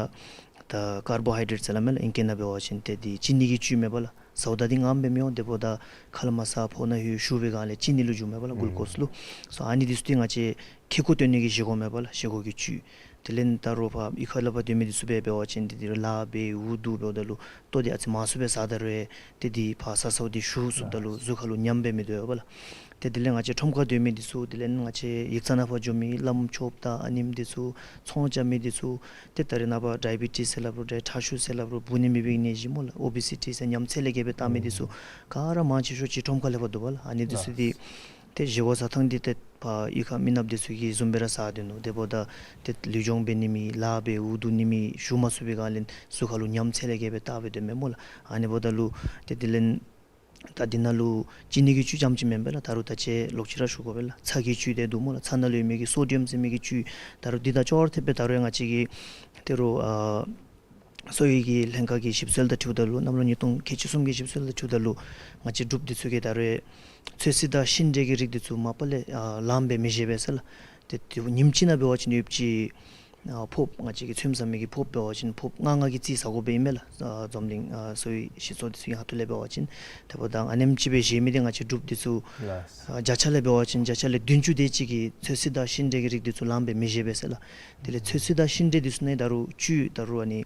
ད་ཀར་བོ་ཧའི་ཌེཊ་ཟེར་སླབ་མས་ལགས། ཨིང་སྐད་ནང་འབད་བ་ཅིན་ཏེ་འདི་ཅི་ནི་གི་བཅུད་མས་པ་ལགས། ཟཝ་ད་འདི་མངམ་སྦེ་མི་འོང་། དེ་འབདཝ་ད་ཁ་ལས་མར་ས་ཕོཝ་ནང་ལྷོད་ཞུ་བའི་སྒང་ལས་ཅི་ནི་ལུ་འགྱུརཝ་མས་པ་ལགས། གུ་ལུ་ཀོསི་ལུ། སོ་ཨ་ནི་འདི་ཚུ་འདི་ང་བཅས་ཁེ་ཀོ་སྟོན་ནི་གི་བཞེས་སྒོ་མས་པ་ལགས། བཞེས་སྒོ་གི་བཅུད། དེ་ལས་ད་རུང་ཕར་གཡུས་ཁ་ལས་ཕར་སྡོད་མི་འདི་ཚུ་སྦེ་འབད་བ་ཅིན་ཏེ་འདི་རུང་ལཱ་འབད་འུ་སྡུག་འབདཝ་ད་ལུ་ལྟོ་འདི་ཨ་ཙི་མང་སུ་སྦེ་ཟ་ད་རུང་ཏེ་འདི་ཕར་ཟ་ཟཝ་འདི་ཞུ་ཚུགསཔ་ད་ལུ་གཟུགས་ཁར་ལུ་ཉམས་སྦེ་མི་སྡོད་པས་ལགས། ཏེ་དེ་ལས་ང་བཅས་ཁྲོམ་ཁར་སྡོད་མི་འདི་ཚུ་དེ་ལས་ང་བཅས་ཡིག་ཚང་ནང་ཕར་འགྱོ་མི་བླམ་ཆོསཔ་དང་ཨ་ནེམ་འདི་ཚུ་ཚོང་རྐྱབ་མི་འདི་ཚུ་ཏེ་ད་རེས་ནངས་པ་ཌའི་བི་ཊིསི་ཟེར་སླབ་རུང་ཏེ་ཁྲག་ཤུགས་ཟེར་སླབ་རུང་འབུ་ནི་མེད་པའི་ནད་གཞི་སྨོ་ལགས། ཨོ་བེ་སི་ཊི་ཟེར་ཉམས་ཚད་ལས་བརྒལ་སྦེ་བཏང་མི་འདི་ཚུ་ག་ར་མང་ཆེ་ཤོས་ཅིག་ཁྲོམ་ཁ་ལས་ཕར་འདུག་པ་ལགས། ཨ་ནི་འདི་ཚུ་འདི་ཏེ་བཞེས་སྒོ་ཟ་ཐངས་འདི་ཏེ་ཕར་གཡུས་ཁ་མི་ནགཔ་འདི་ཚུ་གིས་བཟུམ་སྦེ་ར་ཟ་སྡོད་ནུག། དེ་འབདཝ་ད་ཏེ་ལུས་སྦྱོང་འབད་ནི་མེད་ལཱ་འབད་འུ་སྡུག་ནི་མེད་ཞུ་མ་ཚུགས་པའི་སྒང་ལས་གཟུགས་ཁར་ལུ་ཉམས་ཚད་ལས་བརྒལ་སྦེ་བཏང་སྦེ་སྡོདཔ་མས་སྨོ་ལགས། ཨ་ནི་འབདཝ་ད་ལུ་ཏེ་དེ་ལས་ད་འདི་ནང་ལུ་ཅི་ནི་གི་བཅུད་རྐྱངམ་ཅིག་མེན་པས་ལགས། ད་རུང་ད་ཅི་ལོག་ཅི་ར་ཞུ་དགོ་པས་ལགས། ཚྭ་གི་བཅུད་དེ་འདུག་སྨོ་ལགས། ཚྭ་ནང་ལུ་ཡོད་མི་གི་སོ་ཌི་ཡམ་ཟེར་མི་གི་བཅུད། ད་རུང་འདི་དང་ཅོག་ར་འཐདཔ་སྦེ་ད་རུང་ཡང་ང་བཅས་ཀྱི་ཏེ་རུང་ཨ་གསོ་བའི་གི་ལྷན་ཁག་གི་ཞིབ་འཚོལ་དང་འཁྲིལཝ་ད་ལུ་གནམ་ལོ་ཉིས་སྟོང་ཁལ་གཅིག་གསུམ་གྱི་ཞིབ་འཚོལ་དང་འཁྲིལཝ་ད་ལུ་ང་བཅས་འབྲུགཔ་འདི་ཚུ་གིས་ད་རུང་ཚོད་བསྲེ་དང་ཤིང་འབྲས་ཀྱི་རིགས་འདི་ཚུ་མ་པ་ལས་ཨ་ལངམ་སྦེ་མི་བཞེས་པས་ཟེར་ལགས། ཏེ་ཏེ་ཉིནམ་གཅིག་ནང་འབད་བ་ཅིན་ཡོདཔ་ཅིག་ཨ་ཕོརཔ་ང་བཅས་ཀྱི་ཚོདམ་ཟ་མི་གི་ཕོརཔ་འབད་བ་ཅིན་ཕོརཔ་ལྔ་ལྔ་གི་རྩིས་ཟ་དགོཔ་ཨིན་མས་ལགས། ཨ་འཛམ་གླིང་ཨ་གསོ་བའི་སྤྱི་ཚོགས་འདི་ཚུ་གི་ཁ་ཐུག་ལས་འབད་བ་ཅིན། དེ་འབདཝ་ད་ཨ་ནེམ་ཅིག་སྦེ་བཞེས་མི་འདི་ང་བཅས་འབྲུགཔ་འདི་ཚུ་ལགས། ཨ་བརྒྱ་ཆ་ལས་འབད་བ་ཅིན་བརྒྱ་ཆ་ལས་བདུན་ཅུ་དེ་ཅིག་གིས་ཚོད་བསྲེ་དང་ཤིང་འབྲས་ཀྱི་རིགས་འདི་ཚུ་ལངམ་སྦེ་མི་བཞེས་པས་ཟེར་ལགས། དེ་ལས་ཚོད་བསྲེ་དང་ཤིང་འབྲས་འདི་ཚུ་ནང་ད་རུང་བཅུད་ད་རུང་ཨ་ནི་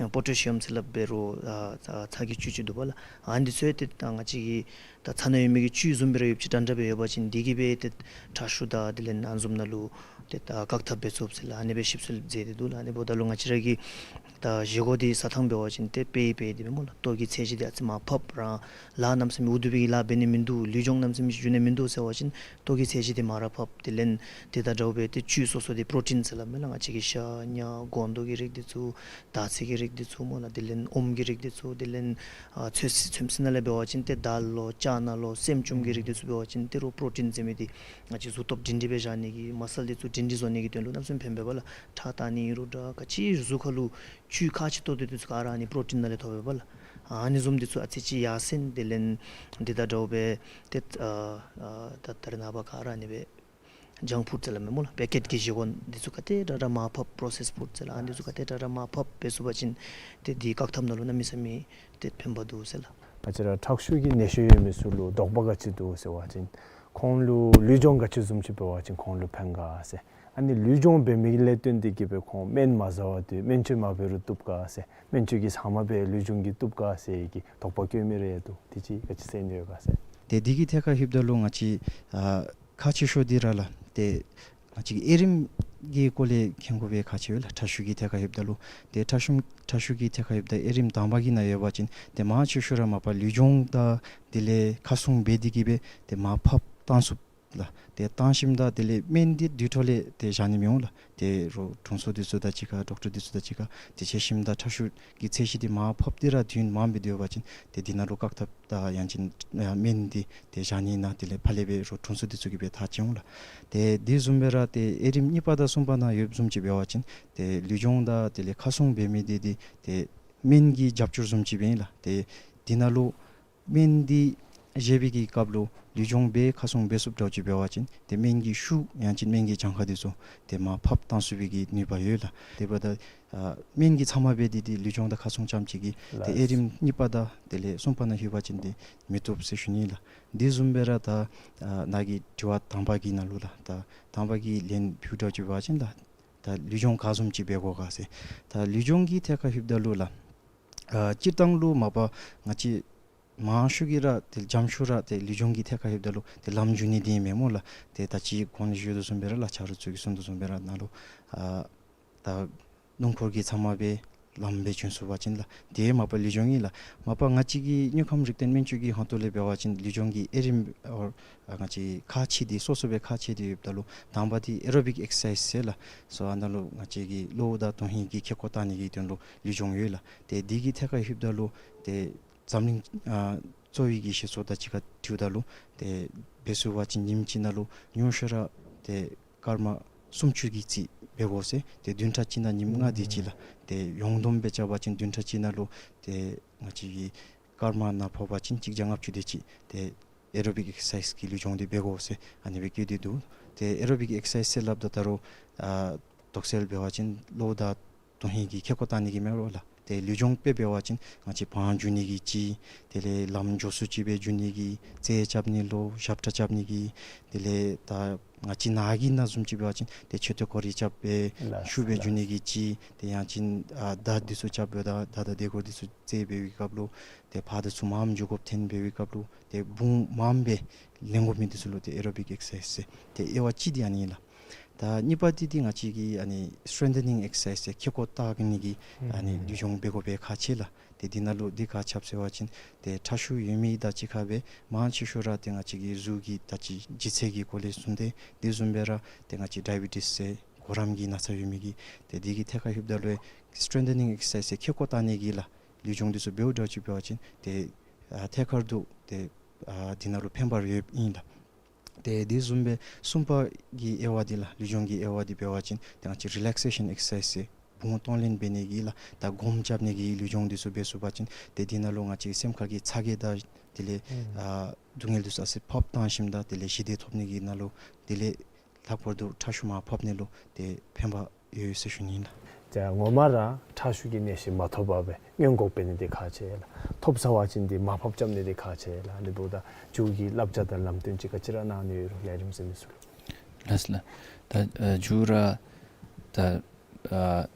པོ་ཊེ་ཤི་ཡམ་ཟེར་སླབ་འབད་རུང་ཨ་ཚྭ་ཚྭ་གི་བཅུད་ཅིག་འདུག་པ་ལགས། ཨ་ནི་འདི་ཚུ་ཡང་ཏེ་ད་ང་བཅས་ཀྱི་ད་ཚྭ་ནང་ཡོད་མི་གི་བཅུད་བཟུམ་སྦེ་ར་ཡོདཔ་ཅིག་འདྲན་འདྲ་སྦེ་ཡོད་པ་ཅིན་འདི་གིས་སྦེ་ཏེ་ཁྲག་ཤུགས་དང་དེ་ལས་ཨ་བཟུམ་ནང་ལུ་ཏེ་ད་བཀག་ཐབས་འབད་ཚུགས་ཟེར་ལགས། ཨ་ནི་སྦེ་ཞིབ་འཚོལ་མཛད་དེ་འདུག་ལགས། ཨ་ནི་འབདཝ་ད་ལུ་ང་བཅས་ར་གི་ད་བཞེས་སྒོ་འདི་ཟ་ཐངས་འབད་བ་ཅིན་ཏེ་དཔེ་དཔེ་འདི་སྦེ་སྨོ་ལགས། ལྟོ་གི་ཚད་གཞི་འདི་ཨ་ཙི་མར་ཕབ། རང་ལཱ་གནམ་མེད་ས་མེད་འུ་སྡུག་པའི་གི་ལཱ་འབད་ནི་མིན་འདུག། ལུས་སྦྱོང་གནམ་མེད་ས་མེད་ཅིག་འགྱོ་ནི་མིན་འདུག་ཟེར་བ་ཅིན་ལྟོ་གི་ཚད་གཞི་འདི་མར་ར་ཕབ། དེ་ལས་དེ་དང་འདྲཝ་སྦེ་ཏེ་བཅུད་སོ་སོ་འདི་པྲོ་ཊིན་ཟེར་སླབ་མས་ལགས། ང་བཅས་ཀྱི་ཤ་ཉ་སྒོང་རྡོག་གི་རིགས་འདི་ཚུ་དར་ཚིལ་གྱི་རིགས་འདི་ཚུ་སྨོ་ལགས། དེ་ལས་ཨོམ་གྱི་རིགས་འདི་ཚུ། དེ་ལས་ཨ་ཚོད་བསྲེ་ཚོད་བསྲེ་ནང་ལས་འབད་བ་ཅིན་ཏེ་དཱལ་ལོ་ཅ་ན་ལོ་སྲནམ་ཅུམ་གྱི་རིགས་འདི་ཚུ་འབད་བ་ཅིན་ཏེ་རུང་པྲོ་ཊིན་ཟེར་མི་འདི་ང་བཅས་གཟུགས་སྟོབས་སྒྲིང་སྒྲི་སྦེ་བཞག་ནི་གི་མ་སཱལ་འདི་ཚུ་སྒྲིང་སྒྲི་བཟོ་ནི་གི་དོན་ལུ་གནམ་མེད་ས་མེད་ཕན་པས་པ་ལགས། ཁྲག་བཏང་ནི་རུང་འདྲ་ག་ཅི་གཟུགས་ཁར་ལུ་བཅུད་ཁག་ཆེ་ཏོག་ཏོ་འདི་ཚུ་ག་ར་ཨ་ནི་པྲོ་ཊིན་ནང་ལས་ཐོབ་པས་པ་ལགས། ཨ་ནི་བཟུམ་འདི་ཚུ་ཨ་ཙི་ཅིག་ཡར་སེང་། དེ་ལས་འདི་དང་འདྲཝ་སྦེ་ཏེ་ཨ་ཨ་ད་ད་རེས་ནངས་པ་ག་ར་ཨ་ནི་སྦེ་ཇང་ཕུཌ་ཟེར་སླབ་མས་སྨོ་ལགས། པེ་ཀེཊ་གི་བཞེས་སྒོ་འདི་ཚུ་ག་དེ་དྲག་དྲག་མར་ཕབ། པྲོ་སེསཌ་ཕུཌ་ཟེར་སླབ། ཨ་ནི་འདི་ཚུ་ག་དེ་དྲག་དྲག་མར་ཕབ་འབད་ཚུགས་པ་ཅིན་ཏེ་འདི་བཀག་ཐབས་ནང་ལུ་གནམ་མེད་ས་མེད་ཏེ་ཕན་པ་འདུག་ཟེར་ལགས། ང་བཅས་ར་ཁྲག་ཤུགས་ཀྱི་ནད་གཞི་ཡོད་མི་ཚུ་ལུ་དོགས་པ་ག་ཅི་འདུག་ཟེར་བ་ཅིན་ཁོང་ལུ་ལུས་སྦྱོང་ག་ཅི་བཟུམ་ཅིག་འབད་བ་ཅིན་ཁོང་ལུ་ཕན་ག་ཟེར། ཨ་ནི་ལུས་སྦྱོང་འབད་མི་ལས་བརྟེན་ཏེ་གིས་སྦེ་ཁོང་སྨན་མ་ཟ་བར་དུ་སྨན་བཅོས་མ་འབད་རུང་བཏུབ་ག་ཟེར། སྨན་བཅོས་ཀྱི་ཟ་མ་འབད་ལུས་སྦྱོང་གིས་བཏུབ་ག་ཟེར་གྱི་དོགས་པ་བཀོད་མི་རེ་འདུག། དེ་ཅིག་ག་ཅི་ཟེར་ནི་ཡོད་ག་ཟེར། ཏེ་འདི་གི་ཐད་ཁར་ལྷོདཔ་ད་ལུ་ང་བཅས་ཨ་ཁག་ཆེ་ཤོས་འདི་ར་ལགས། ཏེ་ང་བཅས་ཀྱི་དབྱེ་རིམ་གྱི་སྐོར་ལས་མཁྱེན་དགོ་པའི་ཁག་ཆེ་བས་ལགས། ཁྲག་ཤུགས་ཀྱི་ཐད་ཁར་ལྷོདཔ་ད་ལུ་ཏེ་ཁྲག་ཤུགས་ཁྲག་ཤུགས་ཀྱི་ཐད་ཁར་ལྷོདཔ་ད་དབྱེ་རིམ་དང་པ་གི་ནང་ཡོད་པ་ཅིན་ཏེ་མང་ཆེ་ཤོས་ར་མ་པ་ལུས་སྦྱོང་དང་དེ་ལས་ཁ་སྲུང་འབད་དེ་གིས་སྦེ་ཏེ་མར་ཕབ་བཏང་ཚུགས་ལགས། ཏེ་བཏང་ཞིནམ་ད་དེ་ལས་སྨན་འདི་དུས་ཐོག་ལས་ཏེ་བཞག་ནི་མི་འོང་ལགས། ཏེ་རོགས་དྲུང་འཚོ་འདི་ཚུ་དང་གཅིག་ཁར་ཌོག་ཊར་འདི་ཚུ་དང་གཅིག་ཁར་ཏེ་འཕྱད་ཞིནམ་ད་ཁྲག་ཤུགས་ཀྱི་ཚད་གཞི་འདི་མར་ཕབ་སྟེ་ར་དུས་ཡུན་མང་སྦེ་སྡོད་པ་ཅིན་ཏེ་འདི་ནང་ལུ་བཀག་ཐབས་དང་ཡང་ཅིན་ཨ་སྨན་འདི་ཏེ་བཞག་ནི་ཨིན་ན་དེ་ལས་ཕར་ལས་སྦེ་རོགས་དྲུང་འཚོ་འདི་ཚུ་གིས་སྦེ་ཐག་བཅད་འོང་ལགས། ཏེ་དེ་བཟུམ་སྦེ་ར་ཏེ་དབྱེ་རིམ་གཉིས་པ་དང་གསུམ་པ་ནང་ཡོདཔ་བཟུམ་ཅིག་འབད་བ་ཅིན་ཏེ་ལུས་སྦྱོང་དང་དེ་ལས་ཁ་སྲུང་འབད་མི་འདི་འདི་ཏེ་སྨན་གྱི་རྒྱབ་སྐྱོར་བཟུམ་ཅིག་སྦེ་ཨིན་ལགས། ཏེ་འདི་ནང་ལུ་སྨན་འདི་བཞེས་པའི་གི་སྐབས་ལུ་ལུས་སྦྱོང་འབད་ཁ་སྲུང་འབད་ཚུགསཔ་འདྲཝ་ཅིག་འབད་བ་ཅིན་ཏེ་སྨན་གྱི་ཤུགས་ཡང་ཅིན་སྨན་གྱི་གྱངས་ཁ་འདི་ཚུ་ཏེ་མར་ཕབ་བཏང་ཚུགས་པའི་གི་ནུས་པ་ཡོད་ལགས། དེ་འབདཝ་ད་ཨ་སྨན་གྱི་ཚབ་མ་འབད་དེ་འདི་ལུས་སྦྱོང་དང་ཁ་སྲུང་རྐྱངམ་ཅིག་གིས་ཏེ་ལགས། དབྱེ་རིམ་གཉིས་པ་དང་དེ་ལས་གསུམ་པ་ནང་ལྷོད་པ་ཅིན་ཏེ་མི་བཏུབ་ཟེར་ཞུ་ནི་ལགས། དེ་བཟུམ་སྦེ་ར་ད་ཨ་ནཱ་གི་དྲི་བ་དང་པ་གི་ནང་ལུ་ལགས། ད་དང་པ་གི་ལན་ཕུལཝ་འདྲཝ་ཅིག་འབད་བ་ཅིན་ལགས། ད་ལུས་སྦྱོང་ག་བཟུམ་ཅིག་འབད་དགོ་ག་ཟེར། ད་ལུས་སྦྱོང་གི་ཐད་ཁར་ལྷོདཔ་ད་ལུ་ལགས། ཨ་སྤྱིར་བཏང་ལུ་མ་པ་ང་བཅས་མང་ཤོས་ཀྱིས་ར་ཏེ་འཇམ་ཤོས་ར་ཏེ་ལུས་སྦྱོང་གི་ཐད་ཁར་ལྷོདཔ་ད་ལུ་ཏེ་ལམ་འཇུ་ནི་འདི་ཨིན་མས་སྨོ་ལགས། ཏེ་ད་ཅི་གོང་ལུ་ཞུ་དོ་བཟུམ་སྦེ་ར་ལགས། ཆ་རོགས་ཚུ་གིས་གསུང་དོ་བཟུམ་སྦེ་ར་ནཱ་ལུ་ཨ་ད་སྣུམ་འཁོར་གྱི་ཚབ་མ་སྦེ་ལམ་སྦེ་བྱོན་ཚུགས་པ་ཅིན་ལགས། དེ་མ་པ་ལུས་སྦྱོང་ཨིན་ལགས། མ་པ་ང་བཅས་ཀྱི་དངོས་ཁམས་རིག་སྟེང་སྨན་བཅོས་ཀྱི་ཁ་ཐུག་ལས་འབད་བ་ཅིན་ལུས་སྦྱོང་གི་དབྱེ་རིམ་ཨོ་ཨ་ང་བཅས་ཁག་ཆེ་སྟེ་སོ་སོ་སྦེ་ཁག་ཆེ་སྟེ་ཡོདཔ་ད་ལུ་དང་པ་འདི་ཨེ་རོ་བིག་ཨེག་སར་སའིཛ་ཟེར་ལགས། སོ་ཨ་ནཱ་ལུ་ང་བཅས་ཀྱི་གློ་བོ་དང་དོན་ཧིང་གི་ཁེ་ཀོ་བཏང་ནི་གི་དོན་ལུ་ལུས་སྦྱོང་ཡོད་ལགས། ཏེ་འདི་གི་ཐད་ཁར་ལྷོདཔ་ད་ལུ་ཏེ་འཛམ་གླིང་ཨ་གཙོ་བོའི་གི་སྤྱི་ཚོགས་དང་གཅིག་ཁར་འཁྲིལཝ་ད་ལུ་ཏེ་འབད་ཚུགས་པ་ཅིན་ཉིནམ་གཅིག་ནང་ལུ་ཉུང་ཤོས་ར་ཏེ་སྐར་མ་ སུམ་ཅུ་གི་རྩིས་འབད་དགོ་ཟེར། ཏེ་བདུན་ཕྲག་གཅིག་ནང་ཉིནམ་ལྔ་དེ་ཅིག་ལགས། ཏེ་ཡོངས་བསྡོམས་སྦེ་རྐྱབ་པ་ཅིན་བདུན་ཕྲག་གཅིག་ནང་ལུ་ཏེ་ང་བཅས་ཀྱི་སྐར་མ་ནང་ཕོག་པ་ཅིན་གཅིག་བརྒྱ་ལྔ་བཅུ་དེ་ཅིག་ཏེ་ཨེ་རོ་བིག་ཨེག་སར་སའིཛ་གི་ལུས་སྦྱོང་འདི་འབད་དགོ་ཟེར་ཨ་ནི་སྦེ་བཀོད་དེ་འདུག། ཏེ་ཨེ་རོ་བིག་ཨེག་སར་སའིཛ་ཟེར་སླབ་ད་ད་རུང་ཨ་དོགས་སེལ་འབད་བ་ཅིན་གློ་དང་དོན་ཧིང་གི་ཁེ་ཀོ་བཏང་ནི་གི་མེན་རོགས་ལགས། ཏེ་ལུས་སྦྱོང་དཔེ་འབད་བ་ཅིན་ང་བཅས་བང་རྒྱུག་ནི་གི་ཅིག། དེ་ལས་ལམ་མགྱོགས་སུ་ཅིག་སྦེ་རྒྱུག་ནི་གི། རྩལ་རྐྱབ་ནི་ལུ་ཞབས་ཁྲ་རྐྱབ་ནི་གི། དེ་ལས་ད་ང་བཅས་ནང་གི་ནང་བཟུམ་ཅིག་འབད་བ་ཅིན་ཏེ་མཆོད་རྟེན་ཁོ་རའི་རྐྱབ་སྦེ་ལགས་ཤུགས་སྦེ་རྒྱུག་ནི་གི་ཅིག། ཏེ་ཡང་ཅིན་ཨ་མདའ་འདི་ཚུ་རྐྱབ་སྦེ་ད་མདའ་དང་དེ་གུ་འདི་ཚུ་རྩེད་འབད་བའི་སྐབས་ལུ་ཏེ་ཕར་དང་ཚུར་མངམ་འགྱོ་དགོཔ་ཐོན་འབད་བའི་སྐབས་ལུ་ཏེ་དཔུང་མངམ་སྦེ་ལེན་དགོ་མི་འདི་ཚུ་ལུ་ཏེ་ཨེ་རོ་བིག་ཨེག་སར་སའིཛ་ཟེར། ཏེ་དབྱེ་བ་གཅིག་འདི་ཨ་ནི་ཨིན་ལགས། ད་གཉིས་པ་འདི་འདི་ང་བཅས་ཀྱི་ཨ་ནི་སི་ཊེང་ཐ་ནིང་ཨེག་སར་སའིཛ་ཟེར། ཁེ་ཀོ་བཏང་ནི་གི་ཨ་ནི་ཨུམ་ལུས་སྦྱོང་འབད་དགོ་པའི་ཁག་ཆེ་ལགས། ཏེ་འདི་ནང་ལུ་འདི་ག་ཅི་འབད་ཟེར་བ་ཅིན་ཏེ་ཁྲག་ཤུགས་ཡོད་མི་དང་གཅིག་ཁར་སྦེ་མང་ཆེ་ཤོས་ར་ཏེ་ང་བཅས་ཀྱི་གཟུགས་ཀྱི་ད་ཅི་ལྗིད་ཚད་ཀྱི་སྐོར་ལས་གསུངས་ཏེ་དེ་བཟུམ་སྦེ་ར་ཏེ་ང་བཅས་ཌའི་བི་ཊིས་ཟེར་གོ་རམས་ཀྱི་ན་ཚ་ཡོད་མི་གིས་ཏེ་འདི་གི་ཐད་ཁར་ལྷོདཔ་ད་ལུ་སི་ཊེང་ཐ་ནིང་ཨེག་སར་སའིཛ་ཟེར་ཁེ་ཀོ་བཏང་ནི་གི་ལགས་ལུས་སྦྱོང་འདི་ཚུ་འབདཝ་འདྲཝ་ཅིག་འབད་བ་ཅིན་ཏེ་ཨ་ཐད་ཀར་དུ་ཏེ་ཨ་འདི་ནང་ལུ་ཕན་པ་ཡོདཔ་ཨིན་ལགས། ཏེ་དེ་བཟུམ་སྦེ་གསུམ་པ་གི་དབྱེ་བ་འདི་ལགས་ལུས་སྦྱོང་གི་དབྱེ་བ་འདི་འབད་བ་ཅིན་ཏེ་ང་བཅས་རི་ལེག་སེ་ཤཱན་ཨེག་སར་སའིཛ་ཟེར་བུང་གཏོང་ལེན་འབད་ནི་གི་ལགས། ད་སྒོམ་རྐྱབ་ནི་གི་ལུས་སྦྱོང་འདི་ཚུ་འབད་ཚུགས་པ་ཅིན་ཏེ་འདི་ནང་ལུ་ང་བཅས་སེམས་ཁར་གྱི་ཚ་གྱང་དང་དེ་ལས་ཨ་སྡུག་བསྔལ་འདི་ཚུ་ཨ་ཙི་ཕབ་བཏང་ཞིནམ་ད་དེ་ལས་ཞི་བདེ་ཐོབ་ནི་གི་ནང་ལུ་དེ་ལས་ལྷག་པར་དུ་ཁྲག་ཤུགས་མར་ཕབ་ནི་ལུ་ཏེ་ཕན་པ་ཡོད་ཟེར་ཞུ་ནི་ཨིན་ལགས། ཏེ་ངོ་མ་ར་ཁྲག་ཤུགས་ཀྱི་ནད་གཞི་མ་ཐོབ་པར་སྦེ་སྔོན་འགོག་འབད་ནི་འདི་ཁག་ཆེ་ལགས། ཐོབ་ཚར་བ་ཅིན་འདི་མར་ཕབ་རྐྱབ་ནི་འདི་ཁག་ཆེ་ལགས། འདི་འབདཝ་ད་མཇུག་གི་བསླབ་བྱ་དང་ལམ་སྟོན་ཅིག་ག་ཅི་ར་གནང་ནི་ཡོད་རུང་ལས་རིམ་གཟིགས་མི་ཚུ་ལུ། ལགས་ལགས། ད་ཨ་མཇུག་ར་ད་ཨ་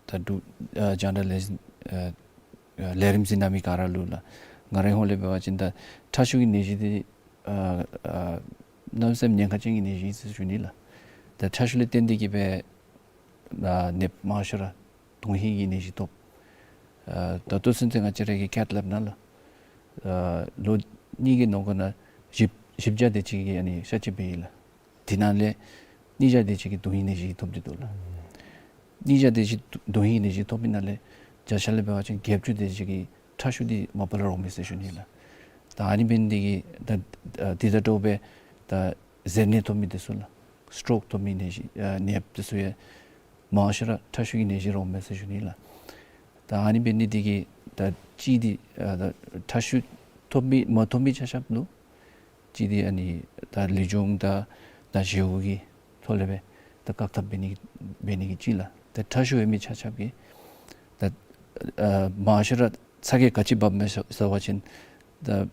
ད་འབྲུག་ཨ་རྒྱང་བསྒྲགས་ལས་འཛིན་ཨ་ཨ་ལས་རིམ་གཟིགས་གནང་མི་ག་ར་ལུ་ལགས། ང་རའི་ཧོང་ལས་འབད་བ་ཅིན་ད་ཁྲག་ཤུགས་ཀྱི་ནད་གཞི་འདི་ཨ་ཨ་གནམ་མེད་ས་མེད་ཉེན་ཁ་ཅན་གྱི་ནད་གཞི་ཨིན་ཟེར་ཞུ་ནི་ལགས། ད་ཁྲག་ཤུགས་ལས་བརྟེན་ཏེ་གིས་སྦེ་ཨ་ནདཔ་མང་ཤོས་ར་དོན་ཧིང་གི་ནད་གཞི་ཐོབ། ཨ་ད་ལྟོ་ཚུན་ཚོད་ང་བཅས་ར་གི་ཁེཐ་ལེབ་ནང་ལུ་ཨ་ལོ་གཉིས་ཀྱི་ནང་འཁོད་ནང་བཞི་བཞི་བརྒྱ་དེ་ཅིག་གིས་ཨ་ནི་གཤག་བཅོས་འབད་ཡི་ལགས། དེ་ནང་ལས་གཉིས་བརྒྱ་དེ་ཅིག་གིས་དོན་ཧིང་ནད་གཞི་ཐོབ་སྟེ་འདུག་ལགས། གཉིས་བརྒྱ་དེ་ཅིག་དོན་ཧིང་ནད་གཞི་ཐོབ་པའི་ནང་ལས་བརྒྱ་ཆ་ལས་འབད་བ་ཅིན་བརྒྱད་ཅུ་དེ་ཅིག་གིས་ཁྲག་ཤུགས་འདི་མ་པ་ལས་རོགས་མས་ཟེར་ཞུ་ནི་ལགས། ད་ཨ་ནི་འབད་ནི་འདི་གིས་ད་ཨ་འདི་དང་འདྲཝ་སྦེ་ད་གཟེར་ནད་ཐོབ་མི་འདི་ཚུ་ལགས། སི་ཊོག་ཐོབ་མི་ནད་གཞི་ཨ་ནདཔ་འདི་ཚུ་ཡང་མང་ཤོས་ར་ཁྲག་ཤུགས་ཀྱི་ནད་གཞི་རོགས་མས་ཟེར་ཞུ་ནི་ལགས། ད་ཨ་ནི་འབད་ནི་འདི་གིས་ད་གཅིག་འདི་ཨ་ད་ཁྲག་ཤུགས་ཐོབ་མི་མ་ཐོབ་མི་ཆ་ཁྱབ་ལུ་གཅིག་འདི་ཨ་ནི་ད་ལུས་སྦྱོང་དང་ད་བཞེས་སྒོ་གི་ཐོག་ལས་སྦེ་ད་བཀག་ཐབས་འབད་ནི་འབད་ནི་གི་གཅིག་ལགས། ད་ཁྲག་ཤུགས་ཡོད་མི་ཆ་ཁྱབ་ཀྱིས་ད་ཨ་མང་ཤོས་ར་ཚ་གྱང་ག་ཅི་འབབ་མས་ཟེར་བ་ཅིན་ད་ཨ་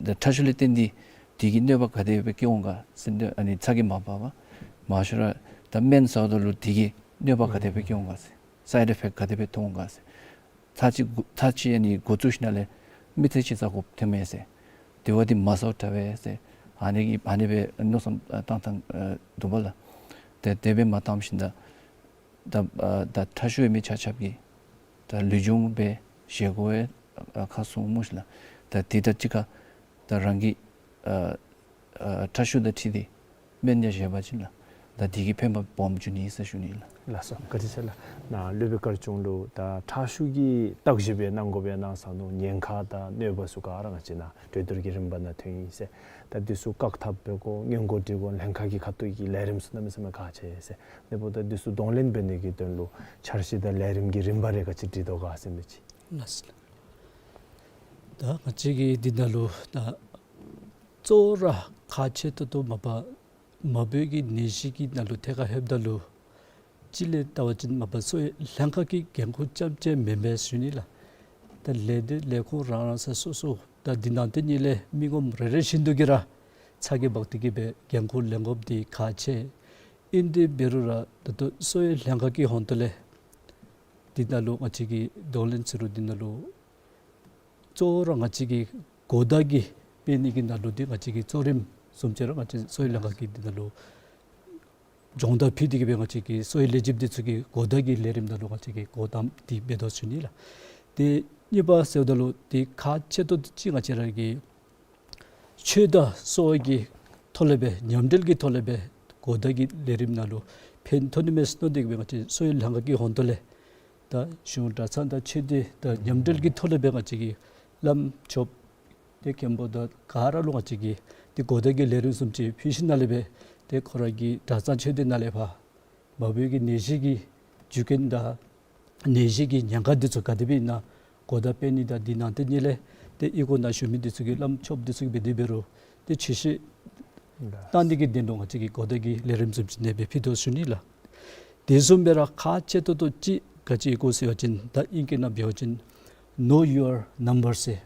ད་ཁྲག་ཤུགས་ལས་བརྟེན་ཏེ་དེ་གིས་གནོད་པ་ག་དེ་སྦེ་བཀལ་འོང་ག་ཟེར་ད་ཨ་ནི་ཚ་གྱང་མ་འབབ་པར་མང་ཤོས་ར་ད་སྨན་ཟཝ་ད་ལུ་དེ་གིས་གནོད་པ་ག་དེ་སྦེ་བཀལ་འོང་ག་ཟེར་སའིཌ་ཨི་ཕེཀཊ་ག་དེ་སྦེ་ཐོན་འོང་ག་ཟེར། ཚར་གཅིག་ཚར་གཅིག་ཨ་ནི་འགོ་བཙུགས་ཞིནམ་ལས་མི་ཚེ་གཅིག་ཟ་དགོཔ་ཐོན་མས་ཟེར། དེ་བ་འདི་མ་ཟཝ་དྲག་པས་ཟེར། ཨ་ནི་གི་ཨ་ནི་སྦེ་མནོ་བསམ་བཏང་བཏང་འདུག་པ་ལགས། ཏེ་དེ་སྦེ་མ་བཏངམ་ཞིནམ་ད་ད་ཨ་ད་ཁྲག་ཤུགས་ཡོད་མི་ཆ་ཁྱབ་ཀྱིས་ད་ལུས་སྦྱོང་འབད་བཞེས་སྒོ་ཡང་ཨ་ཁ་སྲུང་སྨོ་ཤིག་ལགས། ད་དེ་དང་གཅིག་ཁར་ད་རང་གི་ཨ་ཨ་ཁྲག་ཤུགས་དང་འཁྲིལ་ཏེ་སྨན་ཡང་བཞེས་པ་ཅིན་ལགས། ད་དེ་གིས་ཕན་པ་སྦོམ་འབྱུང་ནི་ཟེར་ཞུ་ནི་ལགས། ལགས་སོ། བཀའ་དྲིན་ཆེ་ལགས། ནཱ་སློབ་དཔོན་དཀར་ཆུང་ལུ་ད་ཁྲག་ཤུགས་ཀྱི་བརྟག་ཞིབ་སྦེ་གནང་དགོ་པས་གནང་ས་ནུག། ཉེན་ཁ་དང་གནོད་པ་ཚུ་ག་ར་ང་བཅས་ནཱ་གྲོས་བསྡུར་གྱི་རིམ་པ་ནང་ཐོན་ཡི་ཟེར། ད་འདི་ཚུ་བཀག་ཐབས་འབད་དགོ་སྔོན་འགོག་འབད་དགོ་ལྷན་ཁག་གི་ཁ་ཐུག་གི་ལས་རིམ་ཚུ་གནམ་མེད་ས་མེད་ཁག་ཆེ་ཟེར། དེ་འབདཝ་ད་འདི་ཚུ་གདོང་ལེན་འབད་ནི་གི་དོན་ལུ་འཆར་གཞི་དང་ལས་རིམ་གྱི་རིམ་པ་རེ་ག་ཅི་སྒྲིག་དོ་ག་ཟེར་མི་ཅིག། ལགས་སོ། ད་ང་བཅས་ཀྱི་འདི་ནང་ལུ་ད་གཙོ་བོ་ར་ཁག་ཆེ་ཏོག་ཏོ་མ་པ་མ་བུ་གི་ནད་གཞི་གི་ནང་ལུ་ཐད་ཁར་ལྷོདཔ་ད་ལུ་གཅིག་ལས་བལྟ་བ་ཅིན་མ་པ་གསོ་བའི་ལྷན་ཁག་གི་འགན་ཁུར་རྐྱངམ་ཅིག་མེན་པས་ཟེར་ཞུ་ནི་ལགས། ད་ལས་སྡེ་ལས་ཁུངས་རང་རང་ས་སོ་སོ་ད་འདི་ནང་དེ་ནང་ལས་མི་ངོམ་རེ་རེ་བཞིན་དུ་གིས་ར་ཚ་གྱང་འབག་སྟེ་གིས་སྦེ་འགན་ཁུར་ལེན་དགོཔ་འདི་ཁག་ཆེ། ཨིན་ཏེ་འབད་རུང་ར་ད་ལྟོ་གསོ་བའི་ལྷན་ཁག་གི་ཧོང་ཏོ་ལས་འདི་ནང་ལུ་ང་བཅས་ཀྱིས་གདོང་ལེན་ཟེར་རུང་འདི་ནང་ལུ་གཙོ་བོ་ར་ང་བཅས་ཀྱིས་གོ་བརྡ་གི་སྤེལ་ནི་གི་ནང་ལུ་འདི་ང་བཅས་ཀྱི་གཙོ་རིམ་བཟུམ་ཅིག་ར་ང་བཅས་གསོ་བའི་ལྷན་ཁག་གི་འདི་ནང་ལུ་སྦྱོང་བརྡར་ཕུལ་ཏེ་གིས་སྦེ་ང་བཅས་ཀྱི་གསོ་བའི་ལས་བྱེདཔ་འདི་ཚུ་གིས་གོ་བརྡ་གི་ལས་རིམ་ནང་ལུ་ང་བཅས་ཀྱིས་གོ་དམ་འདི་འབད་དོ་ཟེར་ཞུ་ནི་ལགས། ཏེ་གཉིས་པ་ཟེརཝ་ད་ལུ་འདི་ཁག་ཆེ་ཏོག་ཏོ་ཅིག་ང་བཅས་ར་གི་ཆོས་དང་གསོ་བ་གི་ཐོག་ལས་སྦེ་མཉམ་འབྲེལ་གྱི་ཐོག་ལས་སྦེ་གོ་བརྡ་གི་ལས་རིམ་ནང་ལུ་ཕན་ཐོགས་ནི་མས་ཟེར་མནོ་སྟེ་གིས་སྦེ་ང་བཅས་གསོ་བའི་ལྷན་ཁག་གི་ཧོང་ཏོ་ལས་ད་གཞུང་གྲྭ་ཚང་དང་ཆོས་སྡེ་དང་མཉམ་འབྲེལ་གྱི་ཐོག་ལས་སྦེ་ང་བཅས་ཀྱིས་བླམ་ཆོསཔ་ཏེ་མཁན་པོ་དང་ག་ར་ལུ་ང་བཅས་ཀྱིས་ཏེ་གོ་བརྡ་གི་ལས་རིམ་བཟུམ་ཅིག་ཕུལ་ཞིནམ་ལས་སྦེ་ ཏེ་ཁོ་ར་གི་གྲྭ་ཚང་ཆོས་སྡེ་ནང་ལས་ཕར་མ་བུ་གི་ནད་གཞི་གི་རྒྱུ་རྐྱེན་དང་ནད་གཞི་གི་ཉེན་ཁ་འདི་ཚུ་ག་དེ་སྦེ་ཨིན་ན་གོ་བརྡ་སྤེལ་ནི་དང་འདི་ནང་ཏེ་ནི་ལས་ཏེ་ཨི་ཁུག་ནང་བཞུགས་མི་འདི་ཚུ་གིས་བླམ་ཆོསཔ་འདི་ཚུ་གིས་འབད་དེ་འབད་རུང་ཏེ་ཆོས་བཤད་གནང་ནི་གི་དོན་ལུ་ང་བཅས་ཀྱིས་གོ་བརྡ་གི་ལས་རིམ་བཟུམ་ཅིག་ཨ་ནེ་སྦེ་ཕུལ་དོ་ཞུ་ནི་ལགས། དེ་བཟུམ་སྦེ་ར་ཁག་ཆེ་ཏོག་ཏོ་ཅིག་ག་ཅི་ཨིན་གོ་ཟེར་བ་ཅིན་ད་ཨིང་སྐད་ནང་འབད་བ་ཅིན་Know Your Number ཟེར།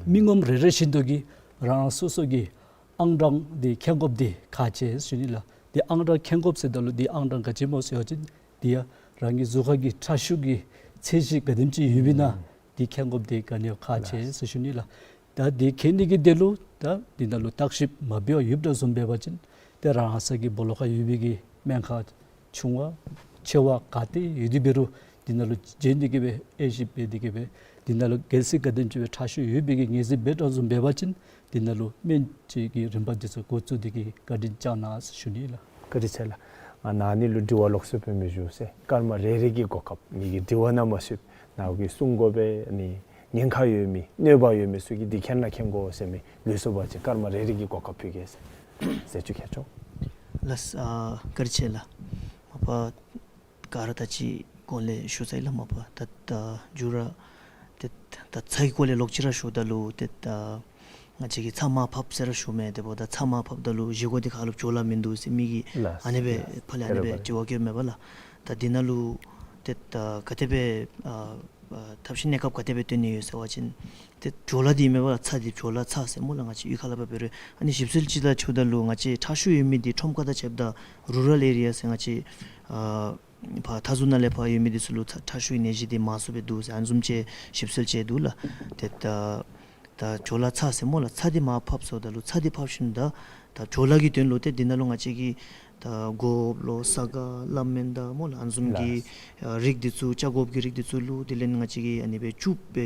མི་ངོམ་རེ་རེ་བཞིན་དུ་གིས་རང་སོ་སོ་གི་ཨང་གྲངས་འདི་མཁྱེན་དགོཔ་འདི་ཁག་ཆེ་ཟེར་ཞུ་ནི་ལགས། འདི་ཨང་གྲངས་མཁྱེན་དགོཔ་ཟེརཝ་ད་ལུ་འདི་ཨང་གྲངས་ག་ཅི་སྨོ་ཟེར་བ་ཅིན་འདི་ཡང་རང་གི་གཟུགས་ཁར་གྱི་ཁྲག་ཤུགས་ཀྱི་ཚད་གཞི་ག་དེམ་ཅིག་ཡོདཔ་ཨིན་ན་འདི་མཁྱེན་དགོཔ་འདི་ག་ནི་ཡང་ཁག་ཆེ་ཟེར་ཞུ་ནི་ལགས། ད་འདི་མཁྱེན་ནི་གི་དོན་ལུ་ད་འདི་ནང་ལུ་བརྟག་ཞིབ་མ་འབད་བར་ཡོདཔ་འདྲཝ་བཟུམ་འབད་བ་ཅིན་ཏེ་རང་ཧ་སག་གི་སྦོ་ལོགས་ཁར་ཡོད་པའི་གི་སྨན་ཁང་ཆུང་བ་ཆེ་བ་ག་ཏེ་ཡོད་དེ་འབད་རུང་འདི་ནང་ལུ་འབྱོན་ཏེ་གི་སྦེ་དབྱེ་ཞིབ་འབད་དེ་གི་སྦེ་འདི་ནང་ལུ་གལ་སྲིད་ག་དེམ་ཅིག་སྦེ་ཁྲག་ཤུགས་ཡོད་པའི་གི་ངེས་ཤེས་འབད་འདྲཝ་བཟུམ་འབད་བ་ཅིན་འདི་ནང་ལུ་སྨན་བཅོས་ཀྱི་རིམ་པ་འདི་ཚུ་འགོ་བཙུགས་ཏེ་གི་བཀའ་དྲིན་བསྐྱང་གནང་ཟེར་ཞུ་ནི་ལགས། བཀའ་དྲིན་ཆེ་ལགས། ང་ནཱ་ནི་ལུ་དྲི་བ་ལོགས་སུ་སྤེལ་མི་ཞུ་ཟེར། སྐར་མ་རེ་རེ་གི་གོ་སྐབས་ངེ་གི་དྲི་བ་ནང་མ་ཞུགས་ནཱ་གིས་གསུང་དགོ་པས་ནི་ཉེན་ཁ་ཡོད་མི་གནོད་པ་ཡོད་མི་ཚུ་གིས་འདི་མཁྱེན་ན་མཁྱེན་དགོ་ཟེར་མི་ལུས་སོ་བ་ཅིན་སྐར་མ་རེ་རེ་གི་གོ་སྐབས་ཕུལ་གེ་ཟེར། ཟེར་ཅིག་ཁྱེད་ཆོ། ལགས་ཨ་བཀའ་དྲིན་ཆེ་ལགས། མ་པ་ག་ར་ད་ཅི་གོང་ལས་ཞུ་ཚར་ཡི་ལགས། མ་པ་ད་ད་མཇུག་ར་ཏེ་ད་ཚ་གི་སྐོར་ལས་ལོག་ཅི་ར་ཞུཝ་ད་ལུ་ཏེ་ད་ང་བཅས་ཀྱིས་ཚྭ་མར་ཕབ་ཟེར་ར་ཞུཝ་མས། དེ་འབདཝ་ད་ཚྭ་མར་ཕབ་ད་ལུ་བཞེས་སྒོ་འདི་ཁ་ལུ་བྲོ་ལ་མིན་འདུག་ཟེར་མི་གིས་ལགས་ཨ་ནེ་སྦེ་ལགས་ཕར་ལས་ཨ་ནེ་སྦེ་དྲི་བ་བཀོདཔ་མས་པ་ལགས། ད་འདི་ནང་ལུ་ཏེ་ད་ག་དེ་སྦེ་ཨ་ཨ་ཐབས་ཤེས་གནས་སྐབས་ག་དེ་སྦེ་སྟོན་ནི་ཡོད་ཟེར་བ་ཅིན་ཏེ་བྲོ་ལ་འདི་མས་པ་ལགས། ཚྭ་འདི་བྲོ་ལ་ཚྭ་ཟེར་སྨོ་ལགས། ང་བཅས་གཡུས་ཁ་ལས་ཕར་འབད་རུང་ཨ་ནི་ཞིབ་འཚོལ་ཅིག་ལུ་འགྱོཝ་ད་ལུ་ང་བཅས་ཁྲག་ཤུགས་ཡོད་མི་འདི་ཁྲོམ་ཁ་དང་ཕྱདཔ་ད་རུ་རཱལ་ཨེ་རི་ཡ་ཟེར་ང་བཅས་ཨ་ཕར་མཐའ་ཟུར་ནང་ལས་ཕར་ཡོད་མི་འདི་ཚུ་ལུ་ཚྭ་ཁྲག་ཤུགས་ནད་གཞི་འདི་མང་སུ་སྦེ་འདུག་ཟེར་ཨ་ནི་བཟུམ་ཅིག་ཞིབ་འཚོལ་ཅིག་འདུག་ལགས། ཏེ་ད་ད་བྲོ་ལ་ཚྭ་ཟེར་སྨོ་ལགས། ཚྭ་འདི་མར་ཕབ་སོངམ་ད་ལུ་ཚྭ་འདི་ཕབ་ཞིནམ་ད་ད་བྲོ་ལ་གི་དོན་ལུ་ཏེ་འདི་ནང་ལུ་ང་བཅས་ཀྱིས་ད་སྒོགཔ་ལོ་ས་ག་ལ་མེན་ད་སྨོ་ལགས། ཨ་ནི་བཟུམ་གྱི་ལགས། ཨ་རིགས་འདི་ཚུ་ཆ་སྒོགཔ་གི་རིགས་འདི་ཚུ་བླུགས། དེ་ལས་ང་བཅས་ཀྱིས་ཨ་ནི་སྦེ་བཅུག་སྦེ་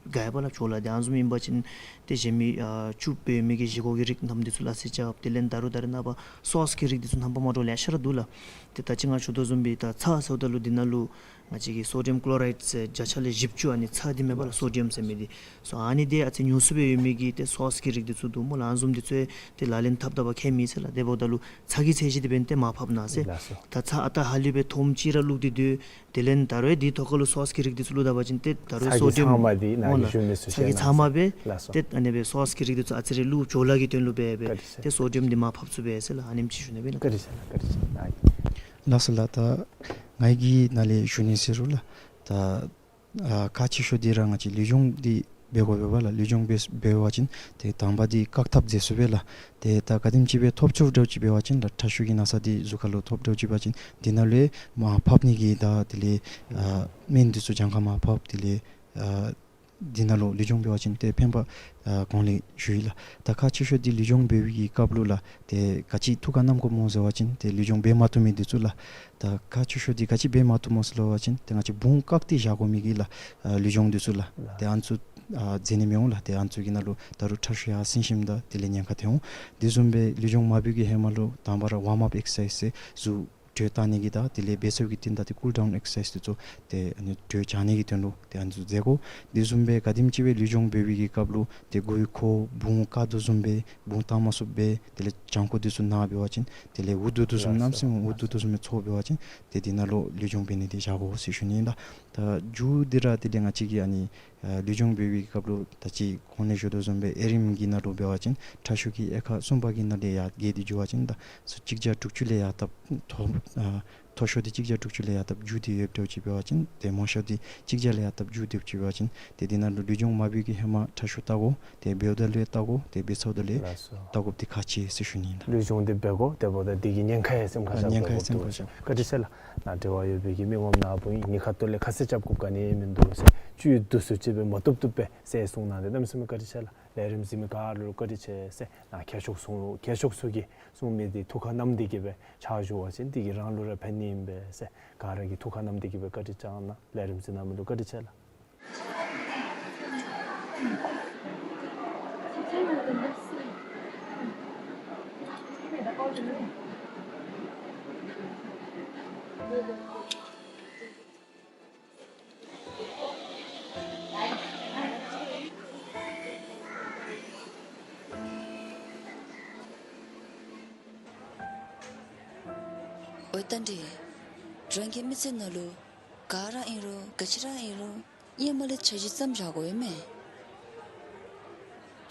དགའ་བ་ལགས། བྲོ་ལ་འདི་ཨ་ནི་བཟུམ་ཨིན་པ་ཅིན་ཏེ་གཞན་མི་ཨ་བཅུག་སྦེ་མི་གི་བཞེས་སྒོ་གི་རིགས་རྣམས་འདི་ཚུ་ལ་སེ་རྐྱབ། དེ་ལས་ད་རུང་ད་རེས་ནངས་པ་སོསི་གི་རིགས་འདི་ཚུ་རྣམ་པ་མ་འདྲཝ་ལེ་ཤ་ར་འདུག་ལགས། ཏེ་ད་ཅི་ང་ཞུ་དོ་བཟུམ་སྦེ་ད་ཚྭ་ཟེརཝ་ད་ལུ་འདི་ནང་ལུ་ང་བཅས་ཀྱིས་སོ་ཌི་ཡམ་ཀློ་རའིཌ་ཟེར་བརྒྱ་ཆ་ལས་བཞི་བཅུ་ཨ་ནི་ཚྭ་འདི་མས་པ་ལགས། སོ་ཌི་ཡམ་ཟེར་མི་འདི་སོ་ཨ་ནི་འདི་ཨ་ཙི་ཉུང་སུ་སྦེ་ཡོད་མི་གི་ཏེ་སོསི་གི་རིགས་འདི་ཚུ་འདུག་སྨོ་ལགས། ཨ་ནི་བཟུམ་འདི་ཚུ་ཏེ་ལག་ལེན་འཐབ་ད་བ་ཁྱད་མེད་ཟེར་ལགས། དེ་འབདཝ་ད་ལུ་ཚྭ་གི་ཚད་གཞི་འདི་འབདན་ཏེ་མར་ཕབ་གནང་ཟེར། ལགས་སོ། ད་ཚྭ་ཨ་རྟག་ཧ་ལུགས་སྦེ་ཐོམ་ཅིག་ར་བླུགས་ཏེ་སྡོད། དེ་ལས་ད་རུང་འདི་ཐོག་ཁ་ལུ་སོསི་གི་རིགས་འདི་ཚུ་བླུགས་ད་བ་ཅིན་ཏེ་ད་རུང་ཚྭ་གི་སོ་ཌི་ཡམ་ཚང་མ་འདི་ནཱ་སྨོ་གིས་ལགས། ཞུ་མི་ཚུ་ཚྭ་གི་ཚང་མ་སྦེ། ལགས་སོ། ཏེ་ཨ་ནི་སྦེ་སོསི་གི་རིགས་འདི་ཚུ་ཨ་ཙི་རེ་བླུགས། བྲོ་ལ་གི་དོན་ལུ་འབད་འབད། བཀའ་དྲིན་ཆེ། ཏེ་སོ་ཌི་ཡམ་འདི་མར་ཕབ་ཚུགས་པས་ཟེར་ལགས། ཨ་ནེམ་ཅིག་ཞུ་ནི་སྦེ་ལགས། བཀའ་དྲིན་ཆེ་ལགས། བཀའ་དྲིན་ཆེ་ལགས། ལགས་སོ་ལགས། ད་ངེ་གི་ནཱ་ལས་ཞུ་ནི་ཟེར་རུང་ལགས། ད་ཨ་ཁག་ཆེ་ཤོས་འདི་ར་ང་བཅས་ལུས་སྦྱོང་འདི་འབད་དགོ་པས་པ་ལགས། ལུས་སྦྱོང་འབད་འབད་བ་ཅིན་ཏེ་དང་པ་འདི་བཀག་ཐབས་མཛད་ཚུགས་པས་ལགས། ཏེ་ད་ག་དེམ་ཅིག་སྦེ་ཐོབ་ཚུགསཔ་འདྲཝ་ཅིག་འབད་བ་ཅིན་ལགས། ཁྲག་ཤུགས་ཀྱི་ན་ཚ་འདི་གཟུགས་ཁ་ལུ་ཐོབ་འདྲཝ་ཅིག་འབད་བ་ཅིན་འདི་ནང་ལུ་མར་ཕབ་ནི་གི་ད་དེ་ལས་ཨ་སྨན་འདི་ཚུ་གྱངས་ཁ་མར་ཕབ། དེ་ལས་ཨ་འདི་ནང་ལུ་ལུས་སྦྱོང་འབད་བ་ཅིན་ཏེ་ཕན་པ་ཨ་གོང་ལས་ཞུ་ཡི་ལགས། ད་ཁག་ཆེ་ཤོས་འདི་ལུས་སྦྱོང་འབད་བའི་གི་སྐབས་ལུ་ལགས། ཏེ་ག་ཅི་ཐུགས་ཁར་བསྣམ་དགོཔ་སྨོ་ཟེར་བ་ཅིན་ཏེ་ལུས་སྦྱོང་འབད་མ་བཏུབ་མི་འདི་ཚུ་ལགས། ད་ཁག་ཆེ་ཤོས་འདི་ག་ཅི་འབད་མ་བཏུབ་སྨོ་ཟེར་བ་ཅིན་ཏེ་ང་བཅས་བུང་བཀག་སྟེ་བཞག་དགོ་མི་གི་ལགས་ཨ་ལུས་སྦྱོང་འདི་ཚུ་ལགས། ལགས། ཏེ་ཨ་ནི་ཚུ་ཨ་མཛད་ནི་མི་འོང་ལགས། ཏེ་ཨ་ནི་ཚུ་གི་ནང་ལུ་ད་རུང་ཁྲག་ཤུགས་ཡར་སེང་ཞིནམ་ད་དེ་ལས་ཉེན་ཁ་ཐོན་འོང་། དེ་བཟུམ་སྦེ་ལུས་སྦྱོང་མ་འབད་བའི་གི་ཧེ་མ་ལུ་དང་པ་ར་ཝརམ་ཨཔ་ཨེག་སར་སའིཛ་ཟེར་གཟུགས་དྲོད་བཏང་ནི་གི་དང་དེ་ལས་འབད་ཚར་བའི་གི་རྟིང་བདའ་སྟེ་ཀུལ་ཌའུན་ཨེག་སར་སའིཛ་འདི་ཚུ་ཏེ་ཨ་ནི་དྲོད་འཇགས་ནི་གི་དོན་ལུ་ཏེ་ཨ་ནི་ཚུ་མཛད་དགོ། དེ་བཟུམ་སྦེ་ག་དེམ་ཅིག་སྦེ་ལུས་སྦྱོང་འབད་བའི་གི་སྐབས་ལུ་ཏེ་མགུ་ཡུ་ཁོ་བུང་བཀག་དོ་བཟུམ་སྦེ་བུང་བཏང་མ་ཚུགསཔ་སྦེ་དེ་ལས་བྱང་ཁོག་འདི་ཚུ་ན་འབད་བ་ཅིན་དེ་ལས་འུ་སྡུག་དོ་བཟུམ་ལགས་སོ། གནམ་མེད་ས་མེད་འུ་སྡུག་དོ་བཟུམ་སྦེ་ཚོར་འབད་བ་ཅིན་ཏེ་འདི་ནང་ལུ་ལུས་སྦྱོང་འབད་ནི་འདི་བཞག་དགོ་ཟེར་ཞུ་ནི་ཨིན་ལགས། ད་མཇུག་འདི་ར་དེ་ལས་ང་བཅས་ཀྱིས་ཨ་ནི་ཨ་ལུས་སྦྱོང་འབད་བའི་གི་སྐབས་ལུ་ད་ཅི་གོང་ལས་ཞུ་དོ་བཟུམ་སྦེ་ཨེ་རིམ་གྱི་ནང་ལུ་འབད་བ་ཅིན་ཁྲག་ཤུགས་ཀྱི་དབྱེ་ཁག་གསུམ་པ་གི་ནང་ལས་ཡར་བརྒལ་ཏེ་འགྱོ་བ་ཅིན་ད་གཅིག་བརྒྱ་དྲུག་ཅུ་ལས་ཡར་ལྟབ་མཐོ་ཨ་མཐོ་ཤོས་འདི་གཅིག་བརྒྱ་དྲུག་ཅུ་ལས་ཡར་ལྟབ་མཇུག་སྟེ་ཡོདཔ་འདྲཝ་ཅིག་འབད་བ་ཅིན་ཏེ་མང་ཤོས་འདི་གཅིག་བརྒྱ་ལས་ཡར་ལྟབ་མཇུག་སྟེ་ཡོདཔ་ཅིག་འབད་བ་ཅིན་ཏེ་འདི་ནང་ལུ་ལུས་སྦྱོང་མ་འབད་བའི་གི་ཧེ་མ་ཁྲག་ཤུགས་བལྟ་དགོ། ཏེ་འབདཝ་ད་ལུ་བལྟ་དགོ། ཏེ་འབད་ཚརཝ་ད་ལུ་ལགས་སོ། བལྟ་དགོཔ་འདི་ཁག་ཆེ་ཟེར་ཞུ་ནི་ཨིན་ལགས། ལུས་སྦྱོང་འདི་འབད་དགོ། དེ་འབདཝ་ད་འདི་གི་ཉེན་ཁ་ཡང་སེམས་ཁར་བཞག་དགོཔ་འདུག་ཟེར། བཀའ་དྲིན་ཆེ་ལགས། ནཱ་འབྲེལ་བ་ཡོད་པའི་གི་མི་ངོམ་ནཱ་བུ་ཨིན། ངེའི་ཁ་ཐུག་ལས་ཁ་གསལ་རྐྱབ་དགོཔ་ག་ནི་ཡང་མིན་འདུག་ཟེར། བཅུད་བསྡུ་སུ་ཅིག་སྦེ་མ་བཏུབ་བཏུབ་སྦེ་ཟེར་གསུངས་གནང་སྟེ་གནམ་མེད་ས་མེད་བཀའ་དྲིན་ཆེ་ལགས། ལས་རིམ་གཟིགས་མི་ག་ར་ལུ་བཀའ་དྲིན་ཆེ་ཟེར། ནཱ་མཁས་མཆོག་གསུང་མཁས་མཆོག་ཚུ་གིས་གསུང་མི་འདི་ཐུགས་ཁར་བསྣམས་ཏེ་གི་སྦེ་ཕྱག་ཞུ་བ་ཅིན་འདི་གིས་རང་ལུ་ར་ཕན་ནི་ཨིན་པས་ཟེར། ག་ར་གིས་ཐུགས་ཁར་བསྣམས་ཏེ་གི་སྦེ་བཀའ་དྲིན་བསྐྱང་གནང་། ལས་རིམ་གཟིགས་གནང་མི་ལུ་བཀའ་དྲིན་ཆེ་ལགས། འོ་ད་འདི་རང་གི་མི་ཚེ་ནང་ལུ་ག་ར་ཨིན་རུང་ག་ཅི་ར་ཨིན་རུང་ཧེ་མ་ལས་འཆར་གཞི་བརྩམ་བཞག་དགོ་པས་མས།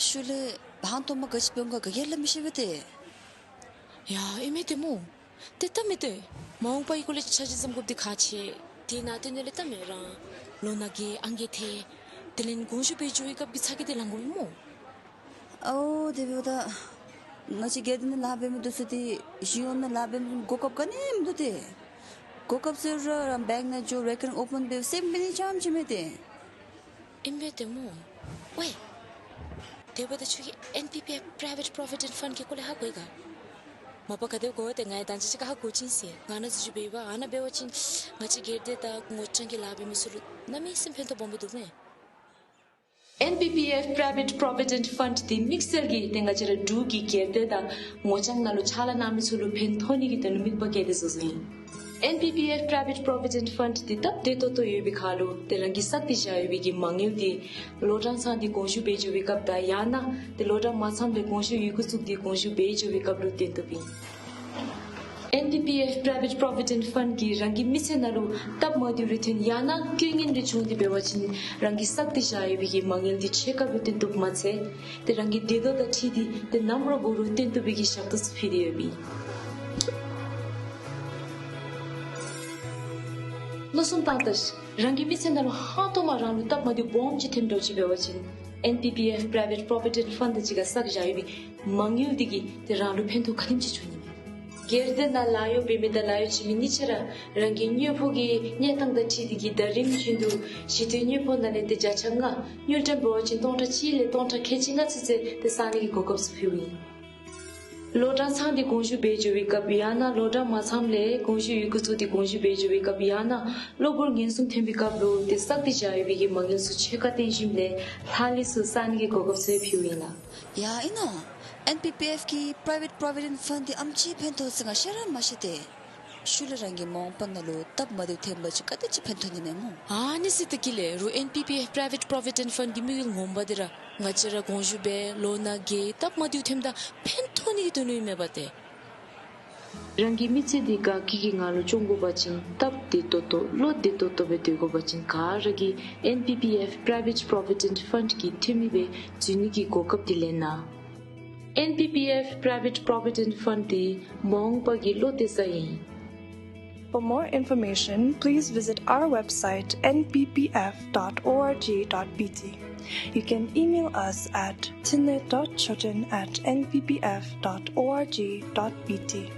ཤུལ་ལས་ཧང་སྟོང་མ་ག་ཅི་འབད་འོང་ག་ག་གིས་སླབ་མི་ཤེས་པས་ཏེ། ཡ་ཨིན་མས་ཏེ་སྨོ། ཏེ་ད་མེན་ཏེ། མ་འོངས་པའི་སྐོར་ལས་འཆར་གཞི་བརྩམ་དགོཔ་འདི་ཁག་ཆེ། དེ་ནང་དེ་ནང་ལས་ད་མེན་རང་ལོ་ན་རྒས་ཨང་རྒས་ཐལ། དེ་ལས་དགོངས་ཞུ་འབད་འགྱོ་བའི་སྐབས་ཀྱི་ཚ་གྱང་འདི་ལང་དགོ་པས་སྨོ། ཨའོ་དེ་འབདཝ་ད་ང་བཅས་སྒེར་སྡེ་ནང་ལཱ་འབད་མི་འདི་ཚུ་ཏེ་གཞུང་གཡོག་ནང་ལཱ་འབད་མི་གོ་སྐབས་ག་ནི་མིན་འདུག་ཏེ། གོ་སྐབས་ཟེར་རུང་ར་བེངཀ་ནང་འགྱོ་རེ་ཀར་ཨོ་པཱན་འབད་སེམས་འབད་ནི་ཙམ་ཅིག་མས་ཏེ། ཨིན་པས་ཏེ་སྨོ། ཝའི། དེ་འབདཝ་ད་ཁྱོད་ཀྱིས་ཨེན་པི་པི་ཨེཕ་Private Provident Fund གི་སྐོར་ལས་ཧ་གོ་ཡི་ག། མ་པ་ག་དེ་གོ་སྟེ་ང་ཡང་ད་ཅི་ཅིག་ཁར་ཧ་གོ་ཅི་ཟེར། ང་ནཱ་འཛུལ་འགྱོ་སྦེ་ཡོདཔ་ཨ་ནཱ་འབད་བ་ཅིན་ང་བཅས་སྒེར་སྡེ་དང་ངོ་རྐྱང་གི་ལཱ་འབད་མི་ཚུ་ལུ་གནམ་མེད་ས་མེད་ཕན་ཐོགས་སྦོམ་སྦེ་འདུག་མས། ཨེན་པི་པི་ཨེཕ་Private Provident Fund འདི་དམིགས་བསལ་གྱིས་ཏེ་ང་བཅས་ར་འབྲུག་གི་སྒེར་སྡེ་དང་ངོ་རྐྱང་ནང་ལུ་ཕྱག་ལཱ་གནང་མི་ཚུ་ལུ་ཕན་ཐོགས་ནི་གི་དོན་ལུ་དམིགས་པ་བསྐྱེད་དེ་བཟོ་བཟོཝ་ཨིན། ཨེན་པི་པི་ཨེཕ་Private Provident Fund འདི་སྟབས་བདེ་ཏོག་ཏོ་ཡོད་པའི་ཁར་ལུ་ཏེ་རང་གིས་བསགས་ཏེ་བཞག་ཡོད་པའི་གི་མ་དངུལ་འདི་ལོ་གྲངས་ཚང་སྟེ་དགོངས་ཞུ་འབད་འགྱོ་བའི་སྐབས་དང་ཡང་ན་ཏེ་ལོ་གྲངས་མ་ཚངམ་ལས་དགོངས་ཞུ་ཡི་གུ་བཙུགས་ཏེ་དགོངས་ཞུ་འབད་འགྱོ་བའི་སྐབས་ལུ་བཏོན་བཏུབ་ཨིན། ཨེན་པི་པི་ཨེཕ་Private Provident Fund གིས་རང་གི་མི་ཚེ་ནང་ལུ་སྟབས་མ་བདེཝ་རེ་ཐོན་ཡང་ན་དཀའ་ངལ་རེ་བྱུང་སྟེ་འབད་བ་ཅིན་རང་གིས་བསགས་ཏེ་བཞག་ཡོད་པའི་གི་མ་དངུལ་འདི་ཕྱེད་ཀ་སྦེ་བཏོན་བཏུབ་མ་ཚད་ཏེ་རང་གི་བདེ་སྡུག་དང་འཁྲིལ་ཏེ་ཏེ་ནམ་ར་འབད་རུང་བཏོན་བཏུབ་པའི་གི་ཞབས་ཏོག་ཚུ་ཕུལ་ཏེ་ཡོདཔ་ཨིན། མནོ་བསམ་བཏང་ད་ཤིག། རང་གི་མི་ཚེ་ནང་ལུ་ཧང་སྟོང་མ་རང་ལུ་སྟབས་མ་བདེཝ་སྦོམ་ཅིག་ཐོནམ་འདྲཝ་ཅིག་འབད་བ་ཅིན་ཨེན་པི་པི་ཨེཕ་Private Provident Fund དང་གཅིག་ཁར་བསགས་བཞག་ཡོད་པའི་མ་དངུལ་འདི་གིས་ཏེ་རང་ལུ་ཕན་ཐོགས་ག་དེམ་ཅིག་འབྱུང་ནི་མས། སྒེར་སྡེ་ནང་ལཱ་གཡོག་འབད་མི་དང་ལཱ་གཡོག་བྱིན་མི་གཉིས་ཆ་ར་རང་གི་དངོས་པོ་གི་གནས་སྟངས་དང་འཁྲིལ་ཏེ་གིས་ཟླ་རིམ་བཞིན་དུ་གཞི་རྟེན་དངོས་པོ་ནང་ལས་ཏེ་བརྒྱ་ཆ་ལྔ་དངུལ་ཀྲམ་འབད་བ་ཅིན་སྟོང་ཕྲག་གཅིག་ལས་སྟོང་ཕྲག་ཁལ་གཅིག་ལྔ་ཚུན་ཚོད་ཏེ་བསག་ནི་གི་གོ་སྐབས་ཚུ་ཕུལཝ་ཨིན། ལོ་གྲངས་ཚང་སྟེ་དགོངས་ཞུ་འབད་འགྱོ་བའི་སྐབས་ཡང་ན་ལོ་གྲངས་མ་ཚངམ་ལས་དགོངས་ཞུ་ཡི་གུ་བཙུགས་ཏེ་དགོངས་ཞུ་འབད་འགྱོ་བའི་སྐབས་ཡང་ན་གློ་བུར་ངན་སོང་ཐོན་པའི་སྐབས་ལུ་ཏེ་བསགས་ཏེ་བཞག་ཡོད་པའི་གི་མ་དངུལ་ཚུ་ཕྱེད་ཀ་བཏོན་ཞིནམ་ལས་ལྷག་ལུས་ཚུ་བསག་ནི་གི་གོ་སྐབས་ཚུ་ཕུལཝ་ཨིན་ལགས། ཡ་ཨིན་ན། ཨེན་པི་པི་ཨེཕ་གི་Private Provident Fund འདི་ཨེམ་ཅིག་ཕན་ཐོགས་ཟེར་ང་ཤེས་ར་མ་ཤེས་ཏེ། ཤུལ་ལས་རང་གི་མ་འོངས་པ་ནང་ལུ་སྟབས་མ་བདེཝ་ཐོན་པ་ཅིན་ག་དེ་ཅིག་ཕན་ཐོགས་ནི་མས་སྨོ། ཨ་ནི་ཟེར་ད་གི་ལས་རུང་ཨེན་པི་པི་ཨེཕ་Private Provident Fund གི་དམིགས་ཡུལ་ངོ་མ་འདི་ར་ང་བཅས་ར་དགོངས་ཞུ་འབད་ལོ་ན་རྒས་སྟབས་མ་བདེཝ་ཐོནམ་ད་ཕན་ཐོགས་ནི་གི་དོན་ལུ་ཨིན་མས་པ་ཏེ། རང་གི་མི་ཚེ་འདི་དགའ་སྐྱིད་ཀྱི་ངང་ལུ་སྐྱོང་དགོ་པ་ཅིན་སྟབས་བདེ་ཏོག་ཏོ་བློ་བདེ་ཏོག་ཏོ་སྦེ་སྡོད་དགོ་པ་ཅིན་ག་ར་གིས་ཨེན་པི་པི་ཨེཕ་Private Provident Fund གི་འཐུས་མི་སྦེ་འཛུལ་ནི་གི་གོ་སྐབས་འདི་ལེན་གནང་། ཨེན་པི་པི་ཨེཕ་Private Provident Fund འདི་མ་འོངས་པ་གི་བློ་གཏད་ས་ཨིན། For more information, please visit our website N P P F dot org dot B T. You can email us at thinley dot choten at N P P F dot org dot B T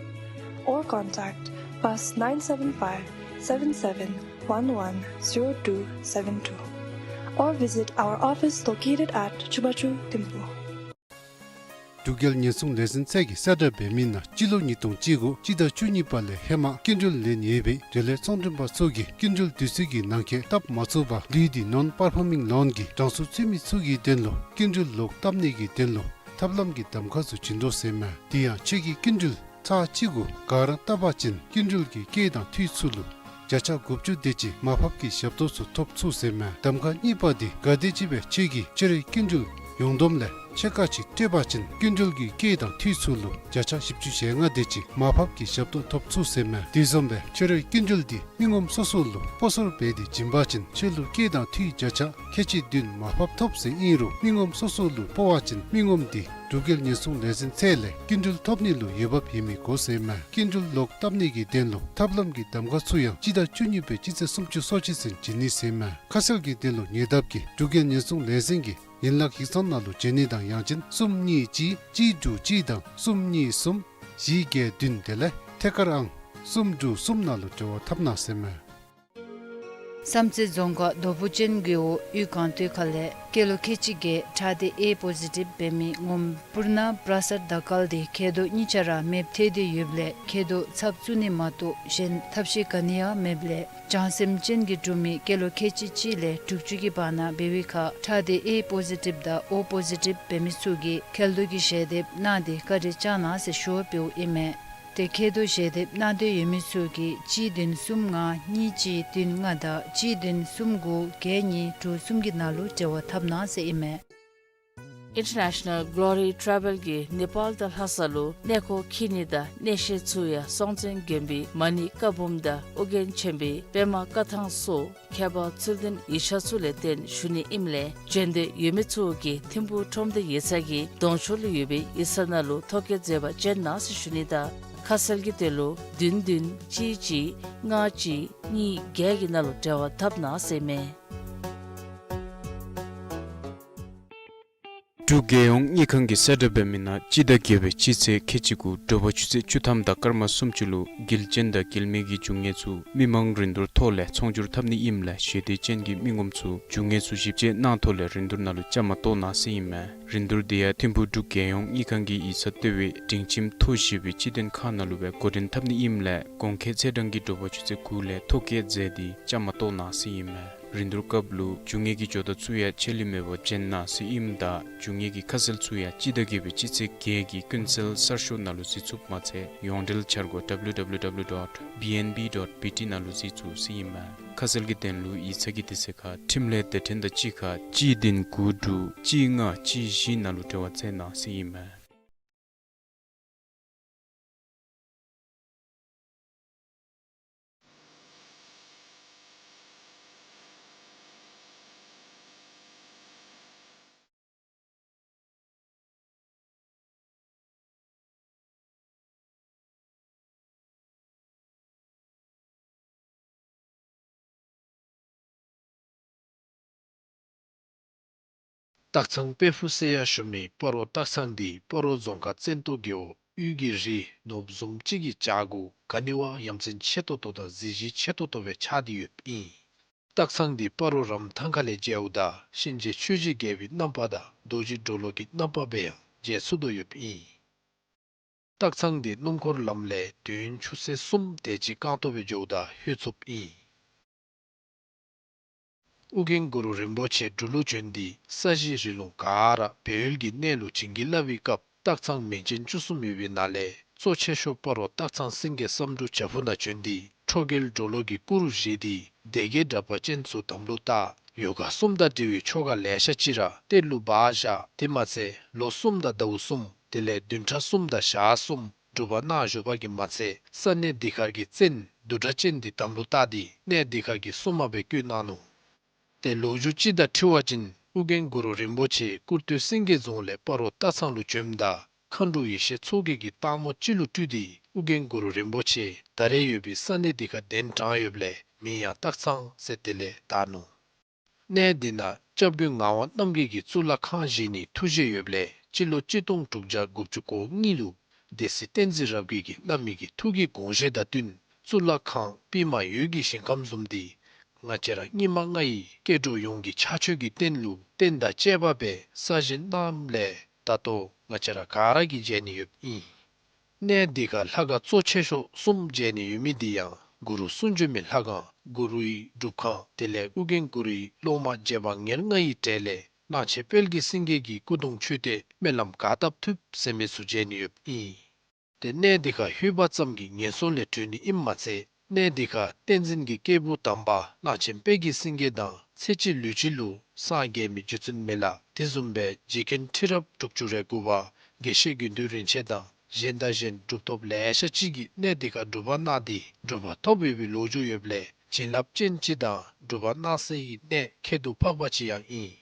or contact plus nine seven five seven seven one one zero two seven two or visit our office located at Chubachu Thimphu. འབྲུག་རྒྱལ་ཉེན་སྲུང་ལས་འཛིན་ཚད་ཀྱིས་གསལ་བསྒྲགས་འབད་མི་ནང་སྤྱི་ལོ་ཉིས་སྟོང་བཅུ་དགུ་སྤྱི་ཟླ་བཅུ་གཉིས་པ་ལས་ཧེ་མ་སྐྱིན་འགྲུལ་ལེན་ཡོད་པའི་འབྲེལ་ཡོད་ཚོང་མགྲོན་པ་ཚུ་གིས་སྐྱིན་འགྲུལ་དུས་ཚོད་ཀྱི་ནང་འཁོད་བཏབ་མ་ཚུགས་པར་ལུས་འདི་Non-Performing Loan གི་གྲངས་སུ་ཚུད་མི་ཚུ་གི་དོན་ལུ་སྐྱིན་འགྲུལ་ལོག་བཏབ་ནི་གི་དོན་ལུ་ཐབས་ལམ་གྱི་གདམ་ཁ་ཚུ་བྱིན་དོ་ཟེར་མས། དེ་ཡང་ཁྱོད་ཀྱིས་སྐྱིན་འགྲུལ་ཚར་གཅིག་གུ་ག་ར་བཏབ་པ་ཅིན་སྐྱིན་འགྲུལ་གྱི་སྐྱེད་དང་འཐུས་ཚུ་ལུ་བརྒྱ་ཆ་དགུ་བཅུ་དེ་ཅིག་མར་ཕབ་ཀྱི་ཞབས་ཏོག་ཚུ་ཐོབ་ཚུགས་ཟེར་མས། གདམ་ཁ་གཉིས་པ་འདི་ག་དེམ་ཅིག་སྦེ་ཁྱོད་ཀྱིས་ཁྱོད་རའི་སྐྱིན་འགྲུལ་ཡོངས་བསྡོམས་ལས་ཕྱེད་ཀ་ཅིག་སྤྲོད་པ་ཅིན་སྐྱིན་འགྲུལ་གྱི་སྐྱེད་དང་འཐུས་ཚུ་ལུ་བརྒྱ་ཆ་བཞི་བཅུ་ཞེ་ལྔ་དེ་ཅིག་མར་ཕབ་ཀྱི་ཞབས་ཏོག་ཐོབ་ཚུགས་ཟེར་མས། དེ་བཟུམ་སྦེ་ཁྱོད་རའི་སྐྱིན་འགྲུལ་འདི་མི་ངོམ་སོ་སོ་ལུ་སྤོ་སོར་འབད་དེ་བྱིན་པ་ཅིན་ཁྱོད་ལུ་སྐྱེད་དང་འཐུས་བརྒྱ་ཆ་ཁལ་གཅིག་བདུན་མར་ཕབ་ཐོབ་ཟེར་ཨིན་རུང་མི་ངོམ་སོ་སོ་ལུ་སྤོ་བ་ཅིན་མི་ངོམ་འདི་འབྲུག་རྒྱལ་ཉེན་སྲུང་ལས་འཛིན་ཚད་ལས་སྐྱིན་འགྲུལ་ཐོབ་ནི་ལུ་འོས་འབབ་ཡོད་མི་དགོ་ཟེར་མས། སྐྱིན་འགྲུལ་ལོག་བཏབ་ནི་གི་དོན་ལུ་ཐབས་ལམ་གྱི་གདམ་ཁ་ཚུ་ཡང་སྤྱི་ཟླ་བཅུ་གཉིས་པའི་སྤྱི་ཚེས་སུམ་ཅུ་སོ་གཅིག་ཚུན་བྱིན་ནི་ཟེར་མས། ཁ་གསལ་གྱི་དོན་ལུ་ཉེ་འདབས་ཀྱི་འབྲུག་རྒྱལ་ཉེན་སྲུང་ལས་འཛིན་གྱི་ཡན་ལག་ཡིག་ཚང་ནང་ལུ་བྱོན་ནི་དང་ཡང་ཅིན་གསུམ་གཉིས་གཅིག་གཅིག་དྲུག་གཅིག་དང་གསུམ་གཉིས་གསུམ་བཞི་བརྒྱད་བདུན་དེ་ལས་ཐད་ཀར་ཨང་གསུམ་དྲུག་གསུམ་ནང་ལུ་འབྲེལ་བ་འཐབ་གནང་ཟེར་མས། བསམ་རྩེ་རྫོང་ཁག་རྡོ་བུ་ཅན་རྒེད་འོག་གཡུས་སྒང་སྟོད་ཁ་ལས་སྐྱེས་ལོ་ཁལ་གཅིག་བརྒྱད་ཁྲག་སྡེ་ཨེ་པོ་ཟི་ཊིབ་འབད་མི་ངོམ་སྤུར་ན་པྲ་སར་དར་དཀར་འདི་མཁལ་རྡོག་གཉིས་ཆ་ར་མེདཔ་ཐལ་ཏེ་ཡོདཔ་ལས་མཁལ་རྡོག་ཚབ་བཙུགས་ནི་མ་གཏོགས་གཞན་ཐབས་ཤེས་ག་ནི་ཡང་མེདཔ་ལས་བྱང་སེམས་ཅན་གྱི་འབྲུག་མི་སྐྱེས་ལོ་ཁལ་གཅིག་གཅིག་ལས་དྲུག་ཅུ་གི་བར་ན་འབད་བའི་ཁར་ཁྲག་སྡེ་ཨེ་པོ་ཟི་ཊིབ་དང་ཨོ་པོ་ཟི་ཊིབ་འབད་མི་ཚུ་གིས་མཁལ་རྡོག་གི་ཞལ་འདེབས་གནང་སྟེ་བཀའ་དྲིན་བསྐྱང་གནང་ཟེར་ཞུ་བ་འབདཝ་ཨིན་མས། ཏེ་མཁལ་རྡོག་ཞལ་འདེབས་གནང་འདོད་ཡོད་མི་ཚུ་གིས་གཅིག་བདུན་གསུམ་ལྔ་གཉིས་གཅིག་བདུན་ལྔ་དང་གཅིག་བདུན་གསུམ་དགུ་བརྒྱད་གཉིས་དྲུག་གསུམ་གྱི་ནང་ལུ་འབྲེལ་བ་འཐབ་གནང་ཟེར་ཨིན་མས། International Glory Travel གིས་ནེ་པཱལ་དང་ལྷ་ས་ལུ་གནས་སྐོར་འཁྱིད་ནི་དང་གནས་བཤད་ཚུ་ཡང་སྲོང་བཙན་དགོན་པའི་མ་ཎི་བཀའ་འབུམ་དང་ཨོ་རྒྱན་ཆེན་པོའི་པདྨ་བཀའ་ཐང་སོགས་མཁས་པ་ཚུལ་ལྡན་ཡིག་ཆ་ཚུ་ལས་བརྟེན་ཞུ་ནི་ཨིནམ་ལས་བྱོན་འདོད་ཡོད་མི་ཚུ་གིས་ཐིམ་ཕུག་ཁྲོམ་སྡེ་ཡིག་ཚང་གི་གདོང་ཕྱོགས་ལུ་ཡོད་པའི་ཡིག་ཚང་ནང་ལུ་ཐོ་བཀོད་མཛད་པར་བྱོན་གནང་ཟེར་ཞུ་ནི་དང་ཁ་གསལ་གྱི་དོན་ལུ་བདུན་བདུན་གཅིག་གཅིག་ལྔ་གཅིག་གཉིས་བརྒྱད་ཀྱི་ནང་ལུ་འབྲེལ་བ་འཐབ་གནང་ཟེར་ཨིན་མས། འབྲུག་རྒྱལ་ཡོངས་དངུལ་ཁང་གིས་གསལ་བསྒྲགས་འབད་མི་ནང་སྤྱི་ཟླ་བརྒྱད་པའི་སྤྱི་ཚེས་ཁལ་གཅིག་གུ་དྲོ་པ་ཆུ་ཚོད་བཅུ་ཐམ་དང་སྐར་མ་སུམ་ཅུ་ལུ་འགུལ་སྐྱོད་དང་འགུལ་མེད་ཀྱི་རྒྱུ་དངོས་ཚུ་མི་མང་རིན་བསྡུར་ཐོག་ལས་ཚོང་སྒྱུར་འཐབ་ནི་ཨིནམ་ལས་ཞེ་འདོད་ཅན་གྱི་མི་ངོམ་ཚུ་རྒྱུ་དངོས་ཚུ་ཞིབ་དཔྱད་གནང་ཐོག་ལས་རིན་བསྡུར་ནང་ལུ་བཅའ་མར་གཏོགས་གནང་ཟེར་ཨིན་མས། རིན་བསྡུར་དེ་ཡང་ཐིམ་ཕུག་འབྲུག་རྒྱལ་ཡོངས་དངུལ་ཁང་གི་ཡིག་ཚང་ལྟེ་བའི་སྒྲིང་ཁྱིམ་མཐོ་ཞེས་པའི་སྤྱི་མཐུན་ཁང་ནང་ལུ་སྦེ་འགོ་འདྲེན་འཐབ་ནི་ཨིནམ་ལས་གོང་འཁོད་ཚེས་གྲངས་ཀྱི་དྲོ་པ་ཆུ་ཚོད་དགུ་ལས་ཐོ་བཀོད་མཛད་དེ་བཅའ་མར་གཏོགས་གནང་ཟེར་ཨིན་མས། རིན་བསྡུར་སྐབས་ལུ་རྒྱུ་དངོས་ཀྱི་ཇོ་བདག་ཚུ་ཡང་ཆད་ལུས་མེད་པར་བྱོན་གནང་ཟེར་ཨིནམ་ད་རྒྱུ་དངོས་ཀྱི་ཁ་གསལ་ཚུ་ཡང་སྤྱི་ཟླ་བརྒྱད་པའི་སྤྱི་ཚེས་བརྒྱད་ཀྱི་ཀུན་གསལ་གསར་ཤོག་ནང་ལུ་གཟིགས་ཚུགསཔ་མ་ཚད་ཡོངས་འབྲེལ་འཆར་སྒོ་W W W dot B N B dot B T ནང་ལུ་གཟིགས་ཚུགས་ཟེར་ཨིན་མས། ཁ་གསལ་གྱི་དོན་ལུ་ཡིག་ཚང་གི་དུས་ཚོད་ཁར་འཕྲིན་ལས་སྡེ་ཕྲན་དང་གཅིག་ཁར་གཅིག་བདུན་དགུ་དྲུག་གཅིག་ལྔ་གཅིག་བཞི་ནང་ལུ་འབྲེལ་བ་མཛད་གནང་ཟེར་ཨིན་མས། སྟག་ཚང་དཔལ་ཕུག་ཟེར་ཡང་ཞུ་མི་སྤ་རོ་སྟག་ཚང་འདི་སྤ་རོ་རྫོང་ཁག་བཙན་ཏོ་རྒེད་འོག་དབུས་ཀྱི་རི་ནོར་བུ་བཟུམ་ཅིག་གི་བྱག་གུ་ག་ནི་བ་ཡ་མཚན་ཆེ་ཏོག་ཏོ་དང་གཟི་བརྗིད་ཆེ་ཏོག་ཏོ་སྦེ་ཆགས་ཏེ་ཡོདཔ་ཨིན། སྟག་ཚང་འདི་སྤ་རོ་རམ་ཐང་ཁ་ལས་མཇལཝ་ད་གཤིན་རྗེ་ཆོས་ཀྱི་རྒྱལ་པོའི་རྣམ་པ་དང་རྡོ་རྗེ་གྲོ་ལོད་ཀྱི་རྣམ་པ་སྦེ་ཡང་མཇལ་ཚུགས་དོ་ཡོདཔ་ཨིན། སྟག་ཚང་འདི་སྣུམ་འཁོར་ལམ་ལས་དུས་ཡུན་ཆུ་ཚོད་གསུམ་དེ་ཅིག་རྐང་སྟོང་སྦེ་འགྱོཝ་ད་ལྷོད་ཚུགསཔ་ཨིན། ཨོ་རྒྱན་གུ་རུ་རིན་པོ་ཆེ་འབྲུག་ལུ་བྱོན་ཏེ་ས་གཞི་རི་ལུང་ག་ར་སྦས་ཡུལ་གྱི་གནས་ལུ་བྱིན་གྱིས་བརླབས་པའི་སྐབས་སྟག་ཚང་མིང་ཅན་བཅུ་གསུམ་ཡོད་པའི་ནང་ལས་གཙོ་ཆེ་ཤོས་སྤ་རོ་སྟག་ཚང་སེང་གེ་བསམ་འགྲུབ་བྱག་ཕུག་ནང་བྱོན་ཏེ་ཁྲོ་རྒྱལ་གྲོ་ལོད་ཀྱི་སྐུ་རུ་བཞེངས་ཏེ་སྡེ་བརྒྱད་དྲེགས་པ་ཅན་ཚུ་དམ་ལུ་བཏགས། ཡོ་ག་གསུམ་དང་འབྲེལ་བའི་ཆོ་ག་ལེ་ཤ་ཅིག་ར་གཏེར་ལུ་སྦ་བཞག། དེ་མ་ཚད་ལོ་གསུམ་དང་ཟླཝ་གསུམ་དེ་ལས་བདུན་ཕྲག་གསུམ་དང་ཞག་གསུམ་སྒྲུབ་པ་གནང་བཞུགས་པ་གིས་མ་ཚད་ས་གནས་འདི་ཁར་གྱི་བཙན་བདུད་དྲེགས་ཅན་འདི་དམ་ལུ་བཏགས་ཏེ་གནས་འདི་ཁར་གྱི་སྲུང་མ་སྦེ་བསྐོས་གནང་ནུག། ཏེ་ལོ་རྒྱུས་ཅིག་དང་འཁྲིལ་བ་ཅིན་ཨོ་རྒྱན་གུ་རུ་རིན་པོ་ཆེ་སྐུར་སྟོད་སེང་གེ་རྫོང་ལས་སྤ་རོ་སྟག་ཚང་ལུ་བྱོནམ་ད་མཁའ་འགྲོ་ཡེ་ཤེས་མཚོ་རྒྱལ་གྱིས་སྟག་མོ་ཅིག་ལུ་སྤྲུལ་ཏེ་ཨོ་རྒྱན་གུ་རུ་རིན་པོ་ཆེ་ད་རེས་ཡོད་པའི་ས་གནས་འདི་ཁར་གདན་དྲངས་ཡོདཔ་ལས་མིང་ཡང་སྟག་ཚང་ཟེར་དེ་ལས་བཏགས་ནུག། གནས་འདི་ནང་སྐྱབས་མགོན་ངག་དབང་རྣམ་རྒྱལ་གྱིས་གཙུག་ལག་ཁང་བཞེངས་ནིའི་ཐུགས་བཞེད་ཡོདཔ་ལས་སྤྱི་ལོ་གཅིག་སྟོང་དྲུག་བརྒྱ་དགུ་བཅུ་གོ་གཉིས་ལུ་སྡེ་སྲིད་བསྟན་འཛིན་རབ་རྒྱས་ཀྱིས་བླ་མའི་གི་ཐུགས་ཀྱི་དགོངས་བཞེད་དང་བསྟུན་གཙུག་ལག་ཁང་པདྨ་འོད་ཀྱི་ཞིང་ཁམས་བཟུམ་འདི་ང་བཅས་ར་སྙིགས་མ་ལྔ་ཡི་སྐྱེ་འགྲོ་ཡོངས་ཀྱི་ཕྱག་མཆོད་ཀྱི་རྟེན་ལུ་རྟེན་དང་བཅས་པ་སྦེ་གསར་བཞེངས་གནངམ་ལས་ད་ལྟོ་ང་བཅས་ར་ག་ར་གིས་མཇལ་ནི་ཡོདཔ་ཨིན། གནས་འདི་ཁར་ལྷ་ཁང་གཙོ་ཆེ་ཤོས་གསུམ་མཇལ་ནི་ཡོད་མི་འདི་ཡང་གུ་རུ་གསུང་བྱོན་མའི་ལྷ་ཁང་གུ་རུའི་སྒྲུབ་ཁང་དེ་ལས་ཨོ་རྒྱན་གུ་རུའི་སློབ་མ་རྗེ་འབངས་ཉེར་ལྔ་ཡི་གྲས་ལས་གླང་ཆེན་དཔལ་གྱི་སེང་གེ་གི་སྐུ་གདུང་མཆོད་རྟེན་སྨོན་ལམ་ག་བཏབ་ཐུབ་ཟེར་མི་ཚུ་མཇལ་ནི་ཡོདཔ་ཨིན། ཏེ་གནས་འདི་ཁར་ལྷོད་པ་ཙམ་གྱིས་ངན་སོང་ལས་གྲོལ་ནི་ཨིནམ་མ་ཚད་གནས་འདི་ཁར་བསྟན་འཛིན་གྱི་སྐྱེས་བུ་དམ་པ་གླང་ཆེན་དཔལ་གྱི་སེང་གེ་དང་ཚེ་གཅིག་ལུས་གཅིག་ལུ་སངས་རྒྱས་མི་རྗེ་བཙུན་མི་ལ་དེ་བཟུམ་སྦེ་རྗེ་མཁན་ཁྲི་རབས་དྲུག་ཅུ་རེ་དགུ་པ་དགེ་བཤེས་དགེ་འདུན་རིན་ཆེན་དང་གཞན་དང་གཞན་གྲུབ་ཐོབ་ལེ་ཤ་ཅིག་གིས་གནས་འདི་ཁར་སྒྲུབ་པ་གནང་སྟེ་གྲུབ་པ་ཐོབ་ཡོད་པའི་ལོ་རྒྱུས་ཡོདཔ་ལས་བྱིན་རླབས་ཅན་ཅིག་དང་སྒྲུབ་པ་གནང་སའི་གནས་ཁྱད་དུ་འཕགས་པ་ཅིག་ཡང་ཨིན།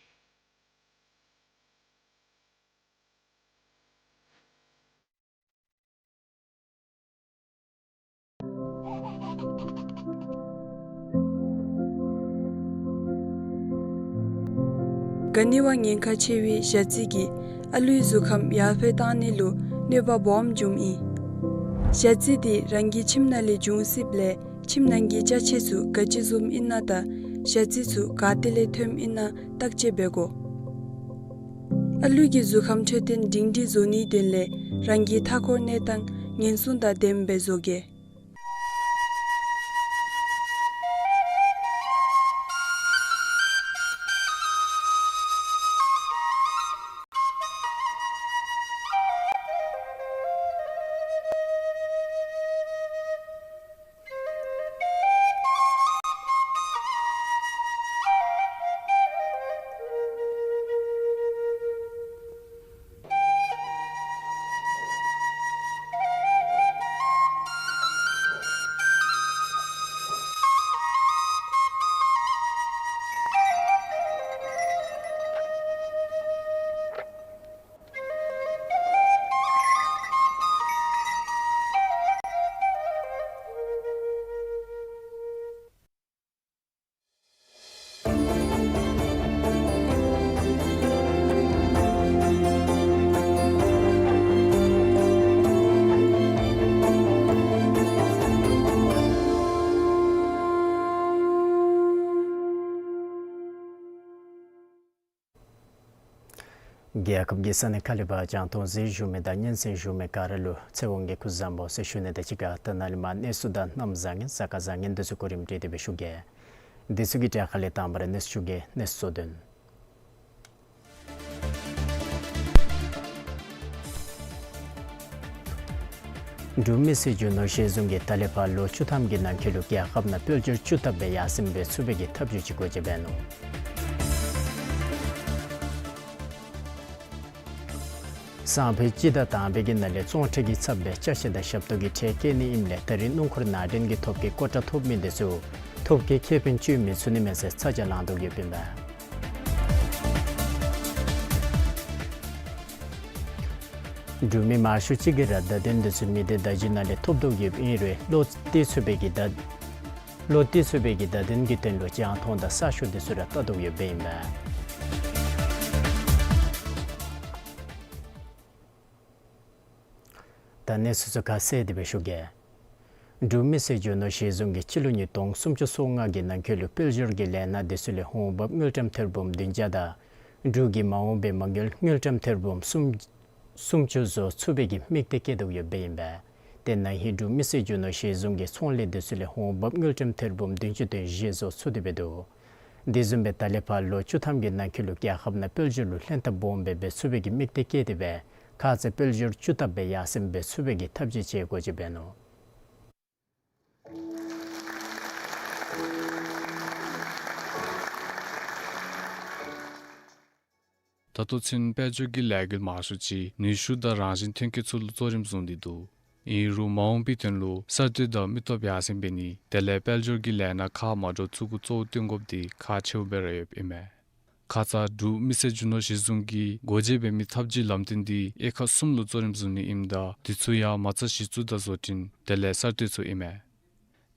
ག་ནི་བ་ཉེན་ཁ་ཆེ་བའི་ཞ་རྩི་གིས་ཨ་ལུའི་གཟུགས་ཁམས་ཡར་འཕེལ་བཏང་ནི་ལུ་གནོད་པ་སྦོམ་བྱུངམ་ཨིན། ཞ་རྩི་འདི་རང་གི་ཁྱིམ་ནང་ལས་འབྱུང་སྲིདཔ་ལས་ཁྱིམ་ནང་གི་ཅ་ཆས་ཚུ་ག་ཅི་བཟུམ་ཨིན་ན་དང་ཞ་རྩི་ཚུ་ག་ཏེ་ལས་ཐོནམ་ཨིན་ན་བརྟག་དཔྱད་འབད་དགོ། ཨ་ལུ་གི་གཟུགས་ཁམས་འཕྲོད་བསྟེན་སྒྲིང་སྒྲིང་བཟོ་ནིའི་དོན་ལས་རང་གི་མཐའ་འཁོར་གནས་སྟངས་ཉེན་སྲུང་དང་ལྡནམ་སྦེ་བཟོ་གེ། རྒྱལ་ཁབ་ཀྱི་ས་གནས་ཁག་ལས་ཕར་རྒྱང་མཐོང་གཟིགས་བཞུགས་མི་དང་སྙན་གསན་བཞུགས་མི་ག་ར་ལུ་ཚེ་དབང་གི་སྐུ་གཟུགས་བཟང་པོ་ཟེར་ཞུ་ནི་དང་གཅིག་ཁར་ད་ནཱ་ལས་མར་གནས་ཚུལ་དང་གནམ་བཟང་ངན་གཟའ་སྐར་བཟང་ངན་འདི་ཚུ་གོ་རིམ་སྒྲིག་སྟེ་སྦེ་ཞུ་གེ། འདི་ཚུ་གི་གྲས་ཁ་ལས་དང་པ་ར་གནས་ཚུལ་ཞུ་གེ། གནས་ཚུལ་གཙོ་དོན། འབྲུག་མི་སེར་རྒྱུ་ནོར་གཞི་བཟུང་གིས་ད་ལས་ཕར་ལོ་བཅུ་ཐམ་གྱི་ནང་འཁོད་ལུ་རྒྱལ་ཁབ་ནང་དཔལ་འབྱོར་བཅུ་ཐབ་སྦེ་ཡར་སེང་འབད་ཚུགས་པའི་གི་ཐབས་བྱུས་ཅིག་འགོ་འབྱེད་འབད་ནུག། སང་ཕོད་སྤྱི་ཟླ་དང་པའི་གི་ནང་ལས་བཙོང་ཁྲལ་གྱི་ཚབ་སྦེ་ཅ་ཆས་དང་ཞབས་ཏོག་གི་ཁྲལ་བཀལ་ནི་ཨིནམ་ལས་ད་རེས་སྣུམ་འཁོར་ནང་འདྲེན་གྱི་ཐོབ་སྐལ་ཀོ་ཊ་ཐོབ་མི་འདི་ཚུ་ཐོབ་སྐལ་ཁེ་ཕན་སྤྱོད་མི་ཚུགས་ནི་མས་ཟེར་ཚ་གྱང་ལང་དོ་ཡོདཔ་ཨིན་པས། འབྲུག་མི་མང་ཤོས་ཅིག་གིས་ར་བརྡ་དོན་འདི་ཚུ་མི་སྡེ་བརྡ་བརྒྱུད་ནང་ལས་ཐོབ་དོ་ཡོདཔ་ཨིན་རུང་བློ་གཏད་ཚུགས་པའི་གི་བརྡ་བློ་གཏད་ཚུགས་པའི་གི་བརྡ་དོན་གྱི་དོན་ལུ་རྒྱང་མཐོང་དང་གསར་ཤོག་འདི་ཚུ་ར་བལྟ་དོ་ཡོདཔ་ཨིན་པས། ད་གནས་ཚུལ་ཚུ་ཁ་གསལ་ཏེ་སྦེ་ཞུ་གེ། འབྲུག་མི་སེར་རྒྱུ་ནོར་གཞི་བཟུང་གིས་སྤྱི་ལོ་ཉིས་སྟོང་སུམ་ཅུ་སོ་ལྔ་གི་ནང་འཁོད་ལུ་དཔལ་འབྱོར་གྱི་ལས་སྣ་འདི་ཚུ་ལས་འོང་འབབ་དངུལ་ཀྲམ་ཐེར་འབུམ་བདུན་བརྒྱ་དང་འབྲུག་གི་མ་འོངས་པའི་མ་དངུལ་དངུལ་ཀྲམ་ཐེར་འབུམ་སུམ་སུམ་ཅུ་བཟོ་ཚུགས་པའི་གི་དམིགས་གཏད་བསྐྱེད་དོ་ཡོདཔ་ཨིན་པས། དེ་ནང་ཧེ་འབྲུག་མི་སེར་རྒྱུ་ནོར་གཞི་བཟུང་གིས་ཚོང་ལས་འདི་ཚུ་ལས་འོང་འབབ་དངུལ་ཀྲམ་ཐེར་འབུམ་བདུན་ཅུ་དོན་བཞི་བཟོ་ཚུགས་ཏེ་སྦེ་འདུག། དེ་བཟུམ་སྦེ་ད་ལས་ཕར་ལོ་བཅུ་ཐམ་གྱི་ནང་འཁོད་ལུ་རྒྱལ་ཁབ་ནང་དཔལ་འབྱོར་ལུ་ལྷན་ཐབས་སྦོམ་སྦེ་འབད་ཚུགས་པའི་གི་དམིགས་གཏད་བསྐྱེད་དེ་སྦེ་ཁ་ཙ་དཔལ་འབྱོར་བཅུ་ཐབ་སྦེ་ཡར་སེང་འབད་ཚུགས་པའི་གི་ཐབས་བྱུས་ཅིག་འགོ་འབྱེད་འབད་ནུག། ད་ལྟོ་ཚུན་དཔལ་འབྱོར་གྱི་ལས་འགུལ་མང་ཤོས་ཅིག་ནུས་ཤུགས་དང་རང་བཞིན་ཐོན་སྐྱེད་ཚུ་ལུ་གཙོ་རིམ་བཟུང་སྟེ་འདུག། ཨིན་རུང་མ་འོངས་པའི་དོན་ལུ་གསར་གཏོད་དང་མི་སྟོབས་ཡར་སེང་འབད་ནི་དེ་ལས་དཔལ་འབྱོར་གྱི་ལས་སྣ་ཁག་མ་འདྲཝ་བཙུགས་འགོ་གཙོ་བོ་བཏོན་དགོཔ་འདི་ཁག་ཆེཝ་སྦེ་ར་ཡོདཔ་ཨིན་མས། ཁ་ཙ་འབྲུག་མི་སེར་རྒྱུ་ནོར་གཞི་བཟུང་གིས་འགོ་འབྱེད་འབད་མི་ཐབས་བྱུས་ལམ་སྟོན་འདི་དབྱེ་ཁག་གསུམ་ལུ་གཙོ་རིམ་བཟུང་ནི་ཨིནམ་ད་དེ་ཚུ་ཡང་མ་རྩ་གཞི་བཙུགས་དང་བཟོ་སྐྲུན་དེ་ལས་གསར་གཏོད་ཚུ་ཨིན་མས།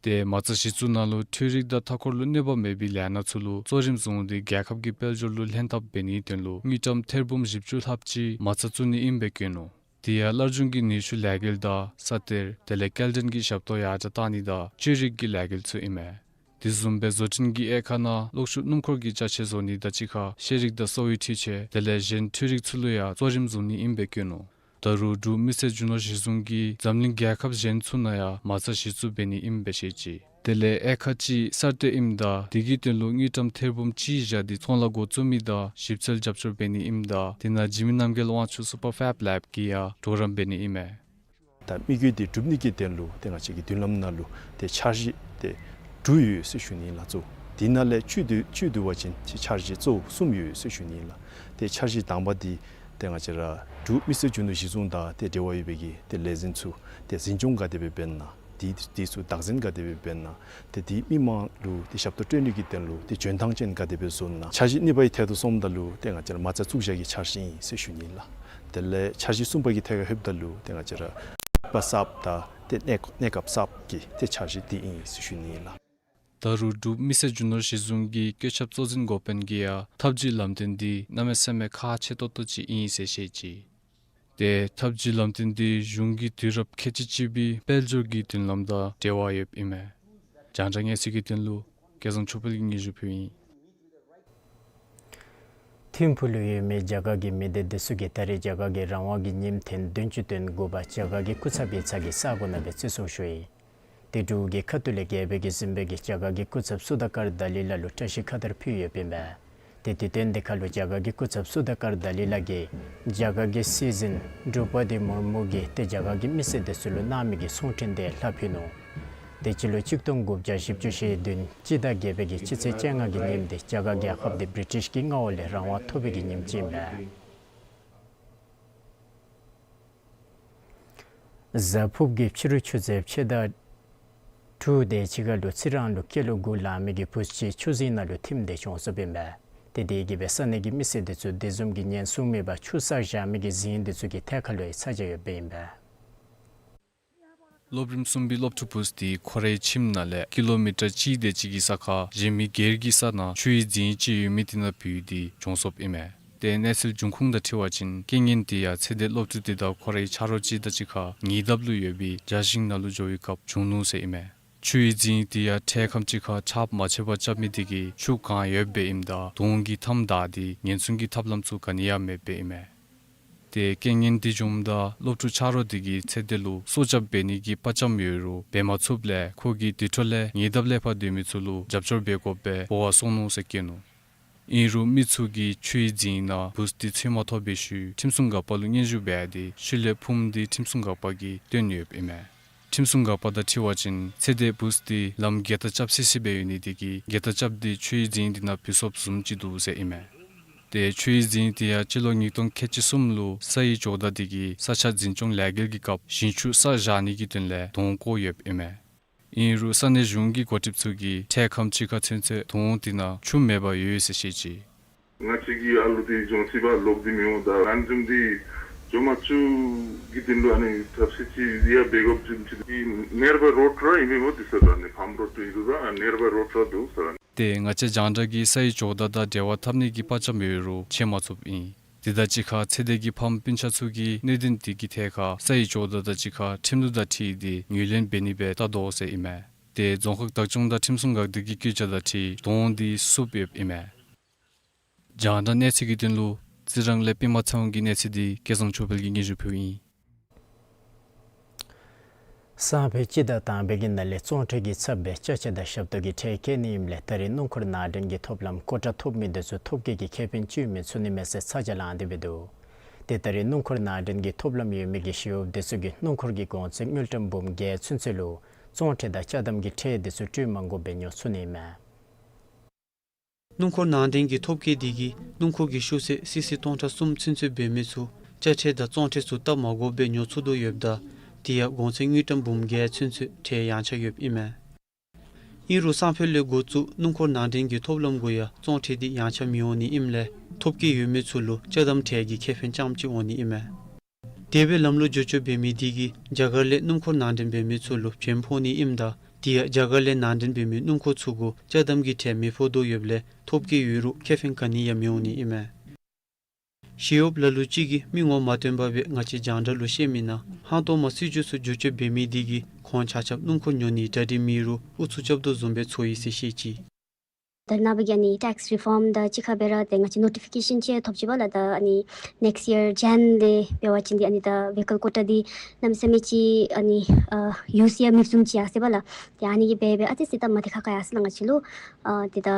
ཏེ་མ་རྩ་གཞི་བཙུགས་ནང་ལུ་འཕྲུལ་རིག་དང་མཐའ་འཁོར་ལུ་གནོད་པ་མེད་པའི་ལས་སྣ་ཚུ་ལུ་གཙོ་རིམ་བཟུང་སྟེ་རྒྱལ་ཁབ་ཀྱི་དཔལ་འབྱོར་ལུ་ལྷན་ཐབས་འབད་ནིའི་དོན་ལུ་དངུལ་ཀྲམ་ཐེར་འབུམ་བཞི་བཅུ་ལྷགཔ་ཅིག་མ་རྩ་བཙུགས་ནི་ཨིནམ་སྦེ་བཀོད་ནུག། དེ་ཡང་སླར་འབྱུང་གི་ནུས་ཤུགས་ལས་འགུལ་དང་ས་གཏེར་དེ་ལས་སྐྱེལ་འདྲེན་གྱི་ཞབས་ཏོག་ཡར་དྲག་གཏང་ནི་དང་བཅོས་རིག་གི་ལས་འགུལ་ཚུ་ཨིན་མས། དེ་བཟུམ་སྦེ་བཟོ་སྐྲུན་གྱི་དབྱེ་ཁག་ནང་གློག་ཤུགས་སྣུམ་འཁོར་གྱི་ཅ་ཆས་བཟོ་ནི་དང་གཅིག་ཁར་ཤེས་རིག་དང་གསོ་བའི་འཕྲུལ་ཆས་དེ་ལས་གཞན་འཕྲུལ་རིག་ཚུ་ལུ་ཡང་གཙོ་རིམ་བཟུང་ནི་ཨིནམ་སྦེ་བཀོད་ནུག། ད་རུང་འབྲུག་མི་སེར་རྒྱུ་ནོར་གཞི་བཟུང་གིས་འཛམ་གླིང་རྒྱལ་ཁབ་གཞན་ཚུ་ནང་ཡང་མ་རྩ་གཞི་བཙུགས་འབད་ནི་ཨིནམ་སྦེ་བཤད་ཅི། དེ་ལས་དབྱེ་ཁག་གཅིག་གསར་གཏོད་ཨིནམ་ད་དེ་གི་དོན་ལུ་དངུལ་ཀྲམ་ཐེར་འབུམ་གཅིག་བཞག་སྟེ་ཚོང་ལཱ་འགོ་བཙུགས་མི་དང་ཞིབ་འཚོལ་རྒྱབ་སྐྱོར་འབད་ནི་ཨིནམ་ད་དེ་ནང་འཇིགས་མེད་རྣམ་རྒྱལ་དབང་ཕྱུག་སུ་པར་ཕེབ་ལེབ་ཀྱིས་ཡང་གྲོགས་རམ་འབད་ནི་ཨིན་མས། ད་དམིགས་ཡུལ་འདི་གྲུབ་ནི་གི་དོན་ལུ་ཏེ་ང་བཅས་ཀྱི་མདུན་ལམ་ནང་ལུ་ཏེ་འཆར་གཞི་ཏེ་དྲུག་ཡོད་ཟེར་ཞུ་ནི་ལགས། གཙོ་དེ་ནང་ལས་བཅུད་བསྡུ་བཅུད་བསྡུ་བ་ཅིན་ཏེ་འཆར་གཞི་གཙོ་བོ་གསུམ་ཡོད་ཟེར་ཞུ་ནི་ལགས། ཏེ་འཆར་གཞི་དང་པ་འདི་ཏེ་ང་བཅས་ར་འབྲུག་མི་སེར་རྒྱུ་ནོར་གཞི་བཟུང་དང་ཏེ་འབྲེལ་བ་ཡོད་པའི་གི་ཏེ་ལས་འཛིན་ཚུ་ཏེ་འཛིན་སྐྱོང་ག་དེ་སྦེ་འབད་ན་དེ་དེ་ཚུ་བདག་འཛིན་ག་དེ་སྦེ་འབད་ན་ཏེ་དེ་མི་མང་ལུ་ཏེ་ཞབས་ཏོག་སྤྲོད་ནི་གི་དོན་ལུ་ཏེ་འཇོན་ཐང་ཅན་ག་དེ་སྦེ་བཟོ་ན། འཆར་གཞི་གཉིས་པའི་ཐད་དུ་སོངམ་ད་ལུ་ཏེ་ང་བཅས་ར་མ་རྩ་བཙུགས་བཞག་གི་འཆར་གཞི་ཨིན་ཟེར་ཞུ་ནི་ལགས། དེ་ལས་འཆར་གཞི་གསུམ་པ་གི་ཐད་ཁར་ལྷོདཔ་ད་ལུ་ཏེ་ང་བཅས་ར་པ་གསརཔ་དང་ཏེ་གནས་གནས་སྐབས་གསརཔ་གི་ཏེ་འཆར་གཞི་འདི་ཨིན་ཟེར་ཞུ་ནི་ལགས། ད་རུང་འབྲུག་མི་སེར་རྒྱུ་ནོར་གཞི་བཟུང་གི་བཀོད་ཁྱབ་གཙོ་འཛིན་འགོ་དཔོན་གྱིས་ཡང་ཐབས་བྱུས་ལམ་སྟོན་འདི་གནམ་མེད་ས་མེད་ཁག་ཆེ་ཏོག་ཏོ་ཅིག་ཨིན་ཟེར་བཤད་ཅི། ཏེ་ཐབས་བྱུས་ལམ་སྟོན་འདི་གཞུང་གི་དུས་རབས་ཁལ་གཅིག་གཅིག་པའི་དཔལ་འབྱོར་གྱི་མདུན་ལམ་དང་འབྲེལ་བ་ཡོདཔ་ཨིན་མས། རྒྱང་བསྒྲགས་གནས་ཚུལ་གྱི་དོན་ལུ་སྐལ་བཟང་ཆོས་འཕེལ་གྱིས་སྙན་ཞུ་ཕུལཝ་ཨིན། ཐིམ་ཕུག་ལུ་ཡོད་མི་རྒྱ་གར་གྱི་མི་སྡེ་འདི་ཚུ་གིས་ད་རེས་རྒྱ་གར་གྱི་རང་དབང་གི་ཉིནམ་ཐེངས་བདུན་ཅུ་དོན་དགུ་པ་རྒྱ་གར་གྱི་སྐུ་ཚབ་ཡིག་ཚང་གི་ས་གོ་ནང་སྦེ་བརྩི་སྲུང་ཞུ་ཡི། ཏེ་འབྲུག་གི་ཁ་ཐུག་ལས་རྒྱལ་པོ་གིས་གཟིམ་དཔོན་གྱིས་རྒྱ་གར་གྱི་སྐུ་ཚབ་སུ་དཱ་ཀར་དཱ་ལི་ལ་ལུ་བཀྲ་ཤིས་ཁ་དར་ཕུལ་ཡོདཔ་ཨིན་པས། ཏེ་དུས་སྟོན་འདི་ཁར་ལུ་རྒྱ་གར་གྱི་སྐུ་ཚབ་སུ་དཱ་ཀར་དཱ་ལི་ལ་གིས་རྒྱ་གར་གྱི་སྲིད་འཛིན་དྲུ་པ་དི་མུར་མུ་གིས་ཏེ་རྒྱ་གར་གྱི་མི་སེར་འདི་ཚུ་ལུ་གནང་མི་གི་གསུང་འཕྲིན་དེ་ལྷག་ཕུལ་ནུག། ཏེ་སྤྱི་ལོ་གཅིག་སྟོང་དགུ་བརྒྱ་བཞི་བཅུ་ཞེ་བདུན་སྤྱི་ཟླ་བརྒྱད་པའི་གི་སྤྱི་ཚེས་བཅོ་ལྔ་གི་ཉིནམ་འདི་རྒྱ་གར་རྒྱལ་ཁབ་འདི་བི་རི་ཊིཤ་གི་མངའ་འོག་ལས་རང་དབང་ཐོབ་པའི་གི་ཉིནམ་ཅིག་ཨིན་པས། གཟའ་ཕུརཔ་གི་ཕྱི་རུ་ཆུ་ཚོད་ཕྱེད་དང་དྲུག་དེ་ཅིག་ཁར་ལུ་ཚེ་རིང་ལུ་སྐྱེས་ལོ་དགུ་ལང་མི་གི་བུཚ་ཅིག་ཆུ་རྫིང་ནང་ལུ་ཐིམ་སྟེ་གྱོངས་སོཔ་ཨིན་པས། ཏེ་དེ་གིས་སྦེ་ས་གནས་ཀྱི་མི་སེར་འདི་ཚུ་དེ་བཟུམ་གྱི་ཉེན་སྲུང་མེད་པར་ཆུ་བསགས་བཞག་མི་གི་རྫིང་འདི་ཚུ་གི་ཐད་ཁར་ལུ་ཡང་ཚ་གྱང་ཡོདཔ་ཨིན་པས། སློབ་རིམ་གསུམ་པའི་སློབ་ཕྲུག་བུཚ་འདི་ཁོ་རའི་ཁྱིམ་ནང་ལས་ཀི་ལོ་མི་ཊར་གཅིག་དེ་ཅིག་གི་ས་ཁར་གཞན་མི་སྒེར་གྱི་ས་ནང་ཆུའི་རྫིང་ཅིག་ཡོད་མི་དེ་ནང་བུད་དེ་གྱོངས་སོཔ་ཨིན་མས། ཏེ་གནས་ཚུལ་འབྱུང་ཁུངས་དང་འཁྲིལ་བ་ཅིན་རྐྱེན་ངན་དེ་ཡང་ཚེ་འདས་སློབ་ཕྲུག་དེ་དང་ཁོ་རའི་ཆ་རོགས་ཅིག་དང་གཅིག་ཁར་ཉེ་འདབས་ལུ་ཡོད་པའི་བྱ་ཞིང་ནང་ལུ་འགྱོ་བའི་སྐབས་བྱུང་ནུག་ཟེར་ཨིན་མས། ཆུའི་རྫིང་འདི་ཡང་ཁྲལ་ཁམ་ཅིག་ཁར་ཆརཔ་མ་ཆད་པར་རྐྱབ་མི་འདི་གིས་ཆུ་གང་ཡོདཔ་སྦེ་ཨིནམ་ད་དོང་གི་མཐའམ་བདའ་སྟེ་ཉེན་སྲུང་གི་ཐབས་ལམ་ཚུ་ག་ནི་ཡང་མེདཔ་སྦེ་ཨིན་མས། ཏེ་རྐྱེན་ངན་འདི་བྱུངམ་ད་སློབ་ཕྲུག་ཆ་རོགས་འདི་གིས་ཚེ་འདས་ལུ་སྲོག་སྐྱབས་འབད་ནི་གི་དཔའ་བཅམ་ཡོད་རུང་འབད་མ་ཚུགསཔ་ལས་ཁོ་གིས་དེ་འཕྲོ་ལས་ཉེ་འདབས་ལས་ཕར་སྡོད་མི་ཚུ་ལུ་རྒྱབ་སྐྱོར་འབད་དགོཔ་སྦེ་འབོ་བར་སོང་ནུག་ཟེར་བཀོད་ནུག། ཨིན་རུང་མི་ཚུ་གིས་ཆུའི་རྫིང་ནང་བུཚ་འདི་འཚོལ་མ་ཐོབ་པའི་ཤུལ་ཁྲིམས་སྲུང་འགག་པ་ལུ་སྙན་ཞུ་འབད་དེ་ཤུལ་ལས་ཕུངམ་འདི་ཁྲིམས་སྲུང་འགག་པ་གིས་བཏོན་ཡོདཔ་ཨིན་མས། ཁྲིམས་སྲུང་འགག་པ་དང་འཁྲིལ་བ་ཅིན་ཚེ་འདས་བུཚ་འདི་ལམ་བརྒལ་ཏ་རྐྱབ་སི་སི་སྦེ་ཡོད་ནི་འདི་གིས་བརྒལ་ཏ་རྐྱབ་སྟེ་ཆུའི་རྫིང་འདི་ནང་བུད་སོཔ་བཟུམ་ཅིག་འདུག་ཟེར་ཨིན་མས། ཏེ་ཆུའི་རྫིང་འདི་ཡང་སྤྱི་ལོ་ཉིས་སྟོང་ཁལ་གཅིག་གསུམ་ལུ་ས་ཡི་ཇོ་བདག་འདི་གིས་ས་ཆ་འཛིན་སྐྱོང་ལས་འགུལ་གྱི་སྐབས་ཞིང་ཆུ་བསགས་བཞག་ནི་གི་དོན་ལས་དོང་བརྐོ་ཡོདཔ་ཨིན་མས། ཨིན་རུང་ས་གནས་གཞུང་གི་འགོ་ཁྲིདཔ་ཚུ་གིས་ཁྲལ་ཁམ་ཅིག་ཁར་ཚུན་ཚོད་དོང་འདི་ནང་ཆུ་མེདཔ་ཡོད་ཟེར་བཤད་ཅི། ང་བཅས་ཀྱི་ཨ་ལུ་འདི་ལྗོངས་ཚིགས་པ་ལོག་སྟེ་མི་འོང་། ད་ལན་འཛོམས་འདི་ཇོ་མ་ཆུ་གི་དོན་ལུ་ཨ་ནི་ཐབས་ཤེས་ཅིག་ཡང་འབད་དགོཔ་བཟུམ་ཅིག་འདི་ནེར་བའི་རོཌ་ར་ཨིན་མས་འོ་འདི་ས་ར་ནི་ཕམ་རོཌ་ཏོ་ཨིན་རུང་ར་ནེར་བའི་རོཌ་ར་འདུག་ས་ར་ནི། ཏེ་ང་བཅས་རྒྱང་བསྒྲགས་ཀྱིས་ས་ཡི་ཇོ་བདག་དང་འབྲེལ་བ་འཐབ་ནི་གི་དཔའ་བཅམ་ཡོད་རུང་འཕྱད་མ་ཚུགསཔ་ཨིན། དེ་དང་གཅིག་ཁར་ཚེ་འདས་ཀྱི་ཕམ་སྤུན་ཆ་ཚུ་གིས་གནད་དོན་འདི་གི་ཐད་ཁར་ས་ཡི་ཇོ་བདག་དང་གཅིག་ཁར་ཁྲིམས་ལུགས་དང་འཁྲིལ་ཏེ་ངོས་ལེན་འབད་ནི་སྦེ་བལྟ་དོ་ཟེར་ཨིན་མས། ཏེ་རྫོང་ཁག་བདག་སྐྱོང་དང་ཁྲིམས་སྲུང་འགག་སྡེ་གི་བཀོད་རྒྱ་དང་འཁྲིལ་དོང་འདི་བསུབ་ཡོདཔ་ཨིན་མས། རྒྱང་བསྒྲགས་གནས་ཚུལ་གྱི་དོན་ལུ་རྩི་རང་ལས་པདྨ་ཚེ་དབང་གི་གནས་ཚུལ་འདི་སྐལ་བཟང་ཆོས་འཕེལ་གྱིས་སྙན་ཞུ་ཕུལཝ་ཨིན། སང་ཕོད་སྤྱི་ཟླ་དང་པའི་གི་ནང་ལས་བཙོང་ཁྲལ་གྱི་ཚབ་སྦེ་ཅ་ཆས་དང་ཞབས་ཏོག་གི་ཁྲལ་བཀལ་ནི་ཨིནམ་ལས་ད་རེས་སྣུམ་འཁོར་ནང་འདྲེན་གྱི་ཐོབ་ལམ་ཀོ་ཊ་ཐོབ་མི་འདི་ཚུ་ཐོབ་སྐལ་གྱི་ཁེ་ཕན་སྤྱོད་མི་ཚུགས་ནི་མས་ཟེར་ཚ་གྱང་ལང་སྟེ་སྦེ་འདུག། ཏེ་ད་རེས་སྣུམ་འཁོར་ནང་འདྲེན་གྱི་ཐོབ་ལམ་ཡོད་མི་གི་ཞི་གཡོགཔ་འདི་ཚུ་གིས་སྣུམ་འཁོར་གྱི་གོང་ཚད་དངུལ་ཀྲམ་འབུམ་བརྒྱད་ཚུན་ཚོད་ལུ་བཙོང་ཁྲལ་དང་ཅ་དམ་གྱི་ཁྲལ་འདི་ཚུ་སྤྲོད་མ་དགོཔ་སྦེ་ཉོ་ཚུགས་ནི་མས། སྣུམ་འཁོར་ནང་འདྲེན་གྱི་ཐོབ་སྐལ་འདི་གིས་སྣུམ་འཁོར་གྱི་ཤུགས་ཚད་སི་སི་སྟོང་ཕྲག་གསུམ་ཚུན་ཚོད་འབད་མི་ཚུ་ཅ་ཆས་དང་བཙོང་ཁྲལ་ཚུ་བཏབ་མ་དགོཔ་སྦེ་ཉོ་ཚུགས་དོ་ཡོདཔ་ད་དེ་ཡང་གོང་ཚད་དངུལ་ཀྲམ་འབུམ་བརྒྱད་ཚུན་ཚོད་ཁྲལ་ཡངས་ཆག་ཡོདཔ་ཨིན་མས། ཨིན་རུང་སང་ཕོད་ལས་འགོ་བཙུགས་སྣུམ་འཁོར་ནང་འདྲེན་གྱི་ཐོབ་ལམ་གུ་ཡང་བཙོང་ཁྲལ་འདི་ཡངས་ཆག་མི་འོང་ནི་ཨིནམ་ལས་ཐོབ་སྐལ་ཡོད་མི་ཚུ་ལུ་ཅ་དམ་ཁྲལ་གྱི་ཁེ་ཕན་རྐྱངམ་ཅིག་འོང་ནི་ཨིན་མས། དེ་སྦེ་ལམ་ལུགས་བསྒྱུར་བཅོས་འབད་མི་འདི་གིས་རྒྱ་གར་ལས་སྣུམ་འཁོར་ནང་འདྲེན་འབད་མི་ཚུ་ལུ་བྱེམ་ཕོག་ནི་ཨིནམ་ད་དེ་ཡང་རྒྱ་གར་ལས་ནང་འདྲེན་འབད་མི་སྣུམ་འཁོར་ཚུ་གུ་ཅ་དམ་གྱི་ཁྲལ་མི་ཕོག་དོ་ཡོདཔ་ལས་ཐོབ་སྐལ་ཡོད་རུང་ཁེ་ཕན་ག་ནི་ཡང་མི་འོང་ནི་ཨིན་མས། ཞི་གཡོགཔ་ལ་ལུ་ཅིག་གིས་མི་ངོ་མ་སྟོན་པར་སྦེ་ང་བཅས་རྒྱང་བསྒྲགས་ལུ་བཤད་མི་ནང་ཧང་སྟོང་མ་སྲིད་བྱུས་ཚུ་བསྒྱུར་བཅོས་འབད་མི་འདི་གིས་ཁོང་ཆ་ཁྱབ་སྣུམ་འཁོར་ཉོ་ནི་གྲ་སྒྲིག་མེད་རུང་ཨུ་ཚུགས་རྐྱབ་དོ་བཟུམ་སྦེ་ཚོར་ཡི་ཟེར་བཤད་ཅི། ད་ནངས་པ་གི་ཨ་ནི་ཊེགསི་རི་ཕོམ་དང་གཅིག་ཁར་སྦེ་ར་ཏེ་ང་བཅས་ནོ་ཊི་ཕི་ཀེ་ཤཱན་ཅིག་ཐོབ་ཅི་པ་ལགས། ད་ཨ་ནི་ནེགསི་ཡར་ཇན་ལས་འབད་བ་ཅིན་འདི་ཨ་ནི་ད་བྷི་ཀལ་ཀོ་ཊ་འདི་གནམ་མེད་ས་མེད་ཅིག་ཨ་ནི་ཨ་ཡུས་ཡང་མེདཔ་བཟུམ་ཅིག་ཡར་སོ་ཡི་པ་ལགས། ཏེ་ཨ་ནི་གིས་འབད་སྦེ་ཨ་ཙི་ཙི་ད་མ་བདེ་ཁག་ཁ་ཡར་སོ་ཡི་ལགས་ང་བཅས་ལུ། ཨ་ཏེ་ད་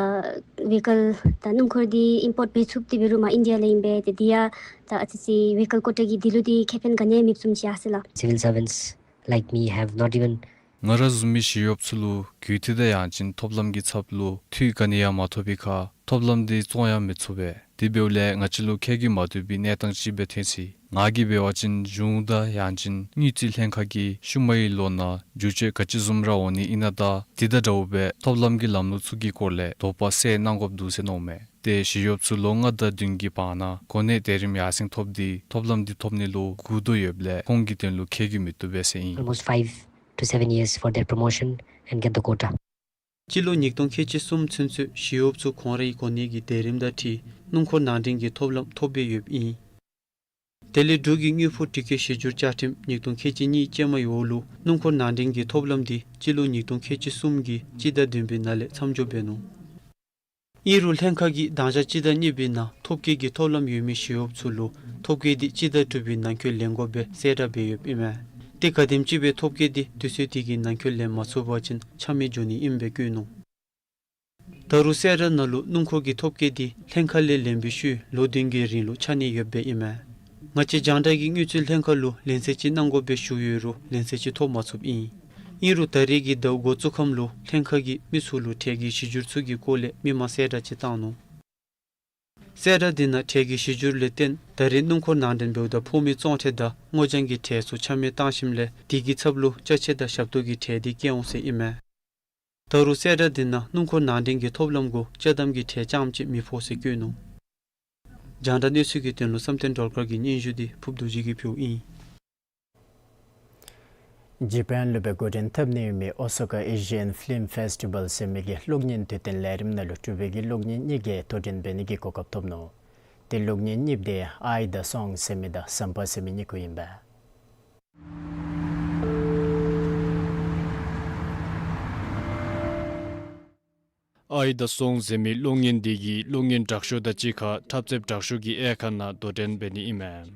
བྷི་ཀལ་ད་སྣུམ་འཁོར་འདི་ཨིམ་པོརཊ་འབད་ཚུགསཔ་འདི་འབད་རུང་མར་ཨིན་ཌི་ཡ་ལས་ཨིན་པས། ཏེ་འདི་ཡང་ད་ཨ་ཙི་ཙི་བྷི་ཀལ་ཀོ་ཊ་གི་འདི་ལུ་འདི་ཁེ་ཕན་ག་ནི་ཡང་མེདཔ་བཟུམ་ཅིག་ཡར་སོ་ཡི་ལགས། Civil servants like me have not even ང་ར་བཟུམ་མའི་ཞི་གཡོགཔ་ཚུ་ལུ་རྒུད་འཐུས་དང་ཡང་ཅིན་ཐོབ་ལམ་གྱི་ཚབ་ལུ་འཐུས་ག་ནི་ཡང་མ་ཐོབ་པའི་ཁར་ཐོབ་ལམ་འདི་བཙོང་ཡང་མི་ཚུགས་པས། དེ་འབདཝ་ལས་ང་བཅས་ལུ་ཁེ་གྱིས་མ་བཏུབ་པའི་གནས་སྟངས་ཅིག་སྦེ་ཐོན་ཅི། ང་གིས་འབད་བ་ཅིན་གཞུང་དང་ཡང་ཅིན་དངུལ་རྩིས་ལྷན་ཁག་གིས་ཤུལ་མའི་ལོ་ནང་བསྒྱུར་བཅོས་ག་ཅི་བཟུམ་ར་འོང་ནི་ཨིན་ན་དང་དེ་དང་འདྲཝ་སྦེ་ཐོབ་ལམ་གྱི་ལམ་ལུགས་ཚུ་གི་སྐོར་ལས་དོགས་པ་སེལ་གནང་དགོཔ་འདུག་ཟེར་མནོཝ་མས། ཏེ་ཞི་གཡོགཔ་ཚུ་ལོ་ལྔ་དང་བདུན་གྱི་བར་ན་གོ་གནས་དེ་རིམ་ཡར་སེང་ཐོབ་སྟེ་ཐོབ་ལམ་འདི་ཐོབ་ནི་ལུ་སྒུག་དོ་ཡོདཔ་ལས་ཁོང་གི་དོན་ལུ་ཁེ་གྱིས་མི་བཏུབ་པས་ཟེར་ཨིན། Almost five to seven years for their promotion and get the quota. སྤྱི་ལོ་ཉིས་སྟོང་ཁལ་གཅིག་གསུམ་ཚུན་ཚོད་ཞི་གཡོགཔ་ཚུ་ཁོང་རའི་གོ་གནས་ཀྱི་དེ་རིམ་དང་འཁྲིལ་སྣུམ་འཁོར་ནང་འདྲེན་གྱི་ཐོབ་ལམ་ཐོབ་སྦེ་ཡོདཔ་ཨིན། དེ་ལས་འབྲུག་གི་དངུལ་ཕོགས་སྒྲིག་བཀོད་གཞི་འགྱུར་བཅའ་ཁྲིམས་ཉིས་སྟོང་ཁལ་གཅིག་གཉིས་ཅན་མའི་འོག་ལུ་སྣུམ་འཁོར་ནང་འདྲེན་གྱི་ཐོབ་ལམ་འདི་སྤྱི་ལོ་ཉིས་སྟོང་ཁལ་གཅིག་གསུམ་གྱི་སྤྱི་ཟླ་བདུན་པའི་ནང་ལས་མཚམས་འཇོག་འབད་ནུག། ཨིན་རུང་ལྷན་ཁག་གིས་དང་ཞག་སྤྱི་ཟླ་གཉིས་པའི་ནང་ཐོབ་སྐལ་གྱི་ཐོབ་ལམ་ཡོད་མི་ཞི་གཡོགཔ་ཚུ་ལུ་ཐོབ་སྐལ་འདི་སྤྱི་ཟླ་དྲུག་པའི་ནང་འཁོད་ལེན་དགོཔ་སྦེ་གསལ་བསྒྲགས་འབད་ཡོདཔ་ཨིན་མས། ཏེ་ག་དེམ་ཅིག་སྦེ་ཐོབ་སྐལ་འདི་དུས་ཚོད་དེ་གི་ནང་འཁོད་ལེན་མ་ཚུགས་པ་ཅིན་ཆ་མེད་འགྱོ་ནི་ཨིནམ་སྦེ་བཀོད་ནུག། ད་རུང་གསལ་བསྒྲགས་ནང་ལུ་སྣུམ་འཁོར་གྱི་ཐོབ་སྐལ་འདི་ལྷན་ཁག་ལས་ལེན་པའི་ཤུལ་ལོ་བདུན་གྱི་རིང་ལུ་ཆག་ནི་ཡོདཔ་སྦེ་ཨིན་མས། ང་བཅས་རྒྱང་བསྒྲགས་ཀྱིས་དངུལ་རྩིས་ལྷན་ཁག་ལུ་ལན་གསལ་ཅིག་གནང་དགོཔ་སྦེ་ཞུ་ཡོད་རུང་ལན་གསལ་ཅིག་ཐོབ་མ་ཚུགསཔ་ཨིན། ཨིན་རུང་ད་རེས་ཀྱི་ཟླཝ་འགོ་བཙུགས་ཁམས་ལུ་ལྷན་ཁག་གིས་མི་ཚུ་ལུ་ཁྲལ་གྱི་གཞི་འགྱུར་ཚུ་གི་སྐོར་ལས་མི་མང་གསལ་བསྒྲགས་ཅིག་བཏང་ནུག། གསལ་བསྒྲགས་འདི་ནང་ཁྲལ་གྱི་གཞི་འགྱུར་ལས་བརྟེན་ད་རེས་སྣུམ་འཁོར་ནང་འདྲེན་འབདཝ་ད་ཕོག་མི་བཙོང་ཁྲལ་དང་སྔོ་ལྗང་གི་ཁྲལ་ཚུ་ཆ་མེད་བཏང་ཞིནམ་ལས་དེ་གི་ཚབ་ལུ་ཅ་ཆས་དང་ཞབས་ཏོག་གི་ཁྲལ་འདི་བཀལ་འོང་ཟེར་ཨིན་མས། ད་རུང་གསལ་བསྒྲགས་འདི་ནང་སྣུམ་འཁོར་ནང་འདྲེན་གྱི་ཐོབ་ལམ་གུ་ཅ་དམ་གྱི་ཁྲལ་རྐྱངམ་ཅིག་མི་ཕོག་ཟེར་བཀོད་ནུག། རྒྱང་བསྒྲགས་གནས་ཚུལ་གྱི་དོན་ལུ་བསམ་གཏན་སྒྲོལ་དཀར་གྱི་སྙན་ཞུ་འདི་ཕུབ་རྡོ་རྗེ་གིས་ཕུལཝ་ཨིན། ཇ་པཱན་ལུ་སྦེ་འགོ་འདྲེན་འཐབ་ནི་ཡོད་མི་ཨོ་སོ་ཀ་ཨེ་ཤི་ཡཱན་ཕི་ལིམ་ཕེསི་ཊི་བཱལ་ཟེར་མི་གི་གློག་བརྙན་དུས་སྟོན་ལས་རིམ་ནང་ལུ་འབྲུག་པའི་གི་གློག་བརྙན་གཉིས་ཀྱིས་དོ་འགྲན་འབད་ནི་གི་གོ་སྐབས་ཐོབ་ནུག། ཏེ་གློག་བརྙན་གཉིས་དེ་ཨའི་དང་སོང་ཟེར་མི་དང་ཟམ་པ་ཟེར་མི་གཉིས་ཀོ་ཨིན་པས། ཨའི་དང་སོང་ཟེར་མི་གློག་བརྙན་འདི་གིས་གློག་བརྙན་དྲག་ཤོས་དང་གཅིག་ཁར་འཁྲབ་རྩེདཔ་དྲག་ཤོས་ཀྱི་དབྱེ་ཁག་ནང་དོ་འགྲན་འབད་ནི་ཨིན་མས།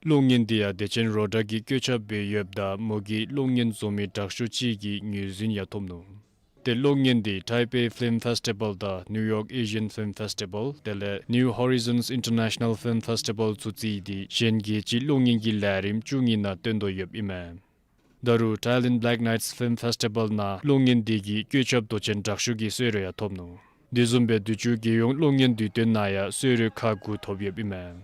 གློག་བརྙན་འདི་ཡང་བདེ་ཆེན་རོ་བྲག་གིས་བཀོད་ཁྱབ་འབད་ཡོདཔ་ད་མོ་གིས་གློག་བརྙན་བཟོ་མི་དྲག་ཤོས་ཅིག་གི་ངོས་འཛིན་ཡང་ཐོབ་ནུག། ཏེ་གློག་བརྙན་འདི་Taipei Film Festival དང་New York Asian Film Festival དེ་ལས་New Horizons International Film Festival ཚུ་བརྩིས་ཏེ་གཞན་རྒྱལ་སྤྱིའི་གློག་བརྙན་གྱི་ལས་རིམ་བཅུ་གཉིས་ནང་བཏོན་དོ་ཡོདཔ་ཨིན་མས། ད་རུང་Thailand Black Nights Film Festival ནང་གློག་བརྙན་འདི་གིས་བཀོད་ཁྱབ་མདོ་ཆེན་དྲག་ཤོས་ཀྱི་གསོལ་རས་ཡང་ཐོབ་ནུག། དེ་བཟུམ་སྦེ་དུས་ཅི་རྒྱལ་ཡོངས་གློག་བརྙན་དུས་སྟོན་ནང་ཡང་གསོལ་རས་ཁག་དགུ་ཐོབ་ཡོདཔ་ཨིན་མས།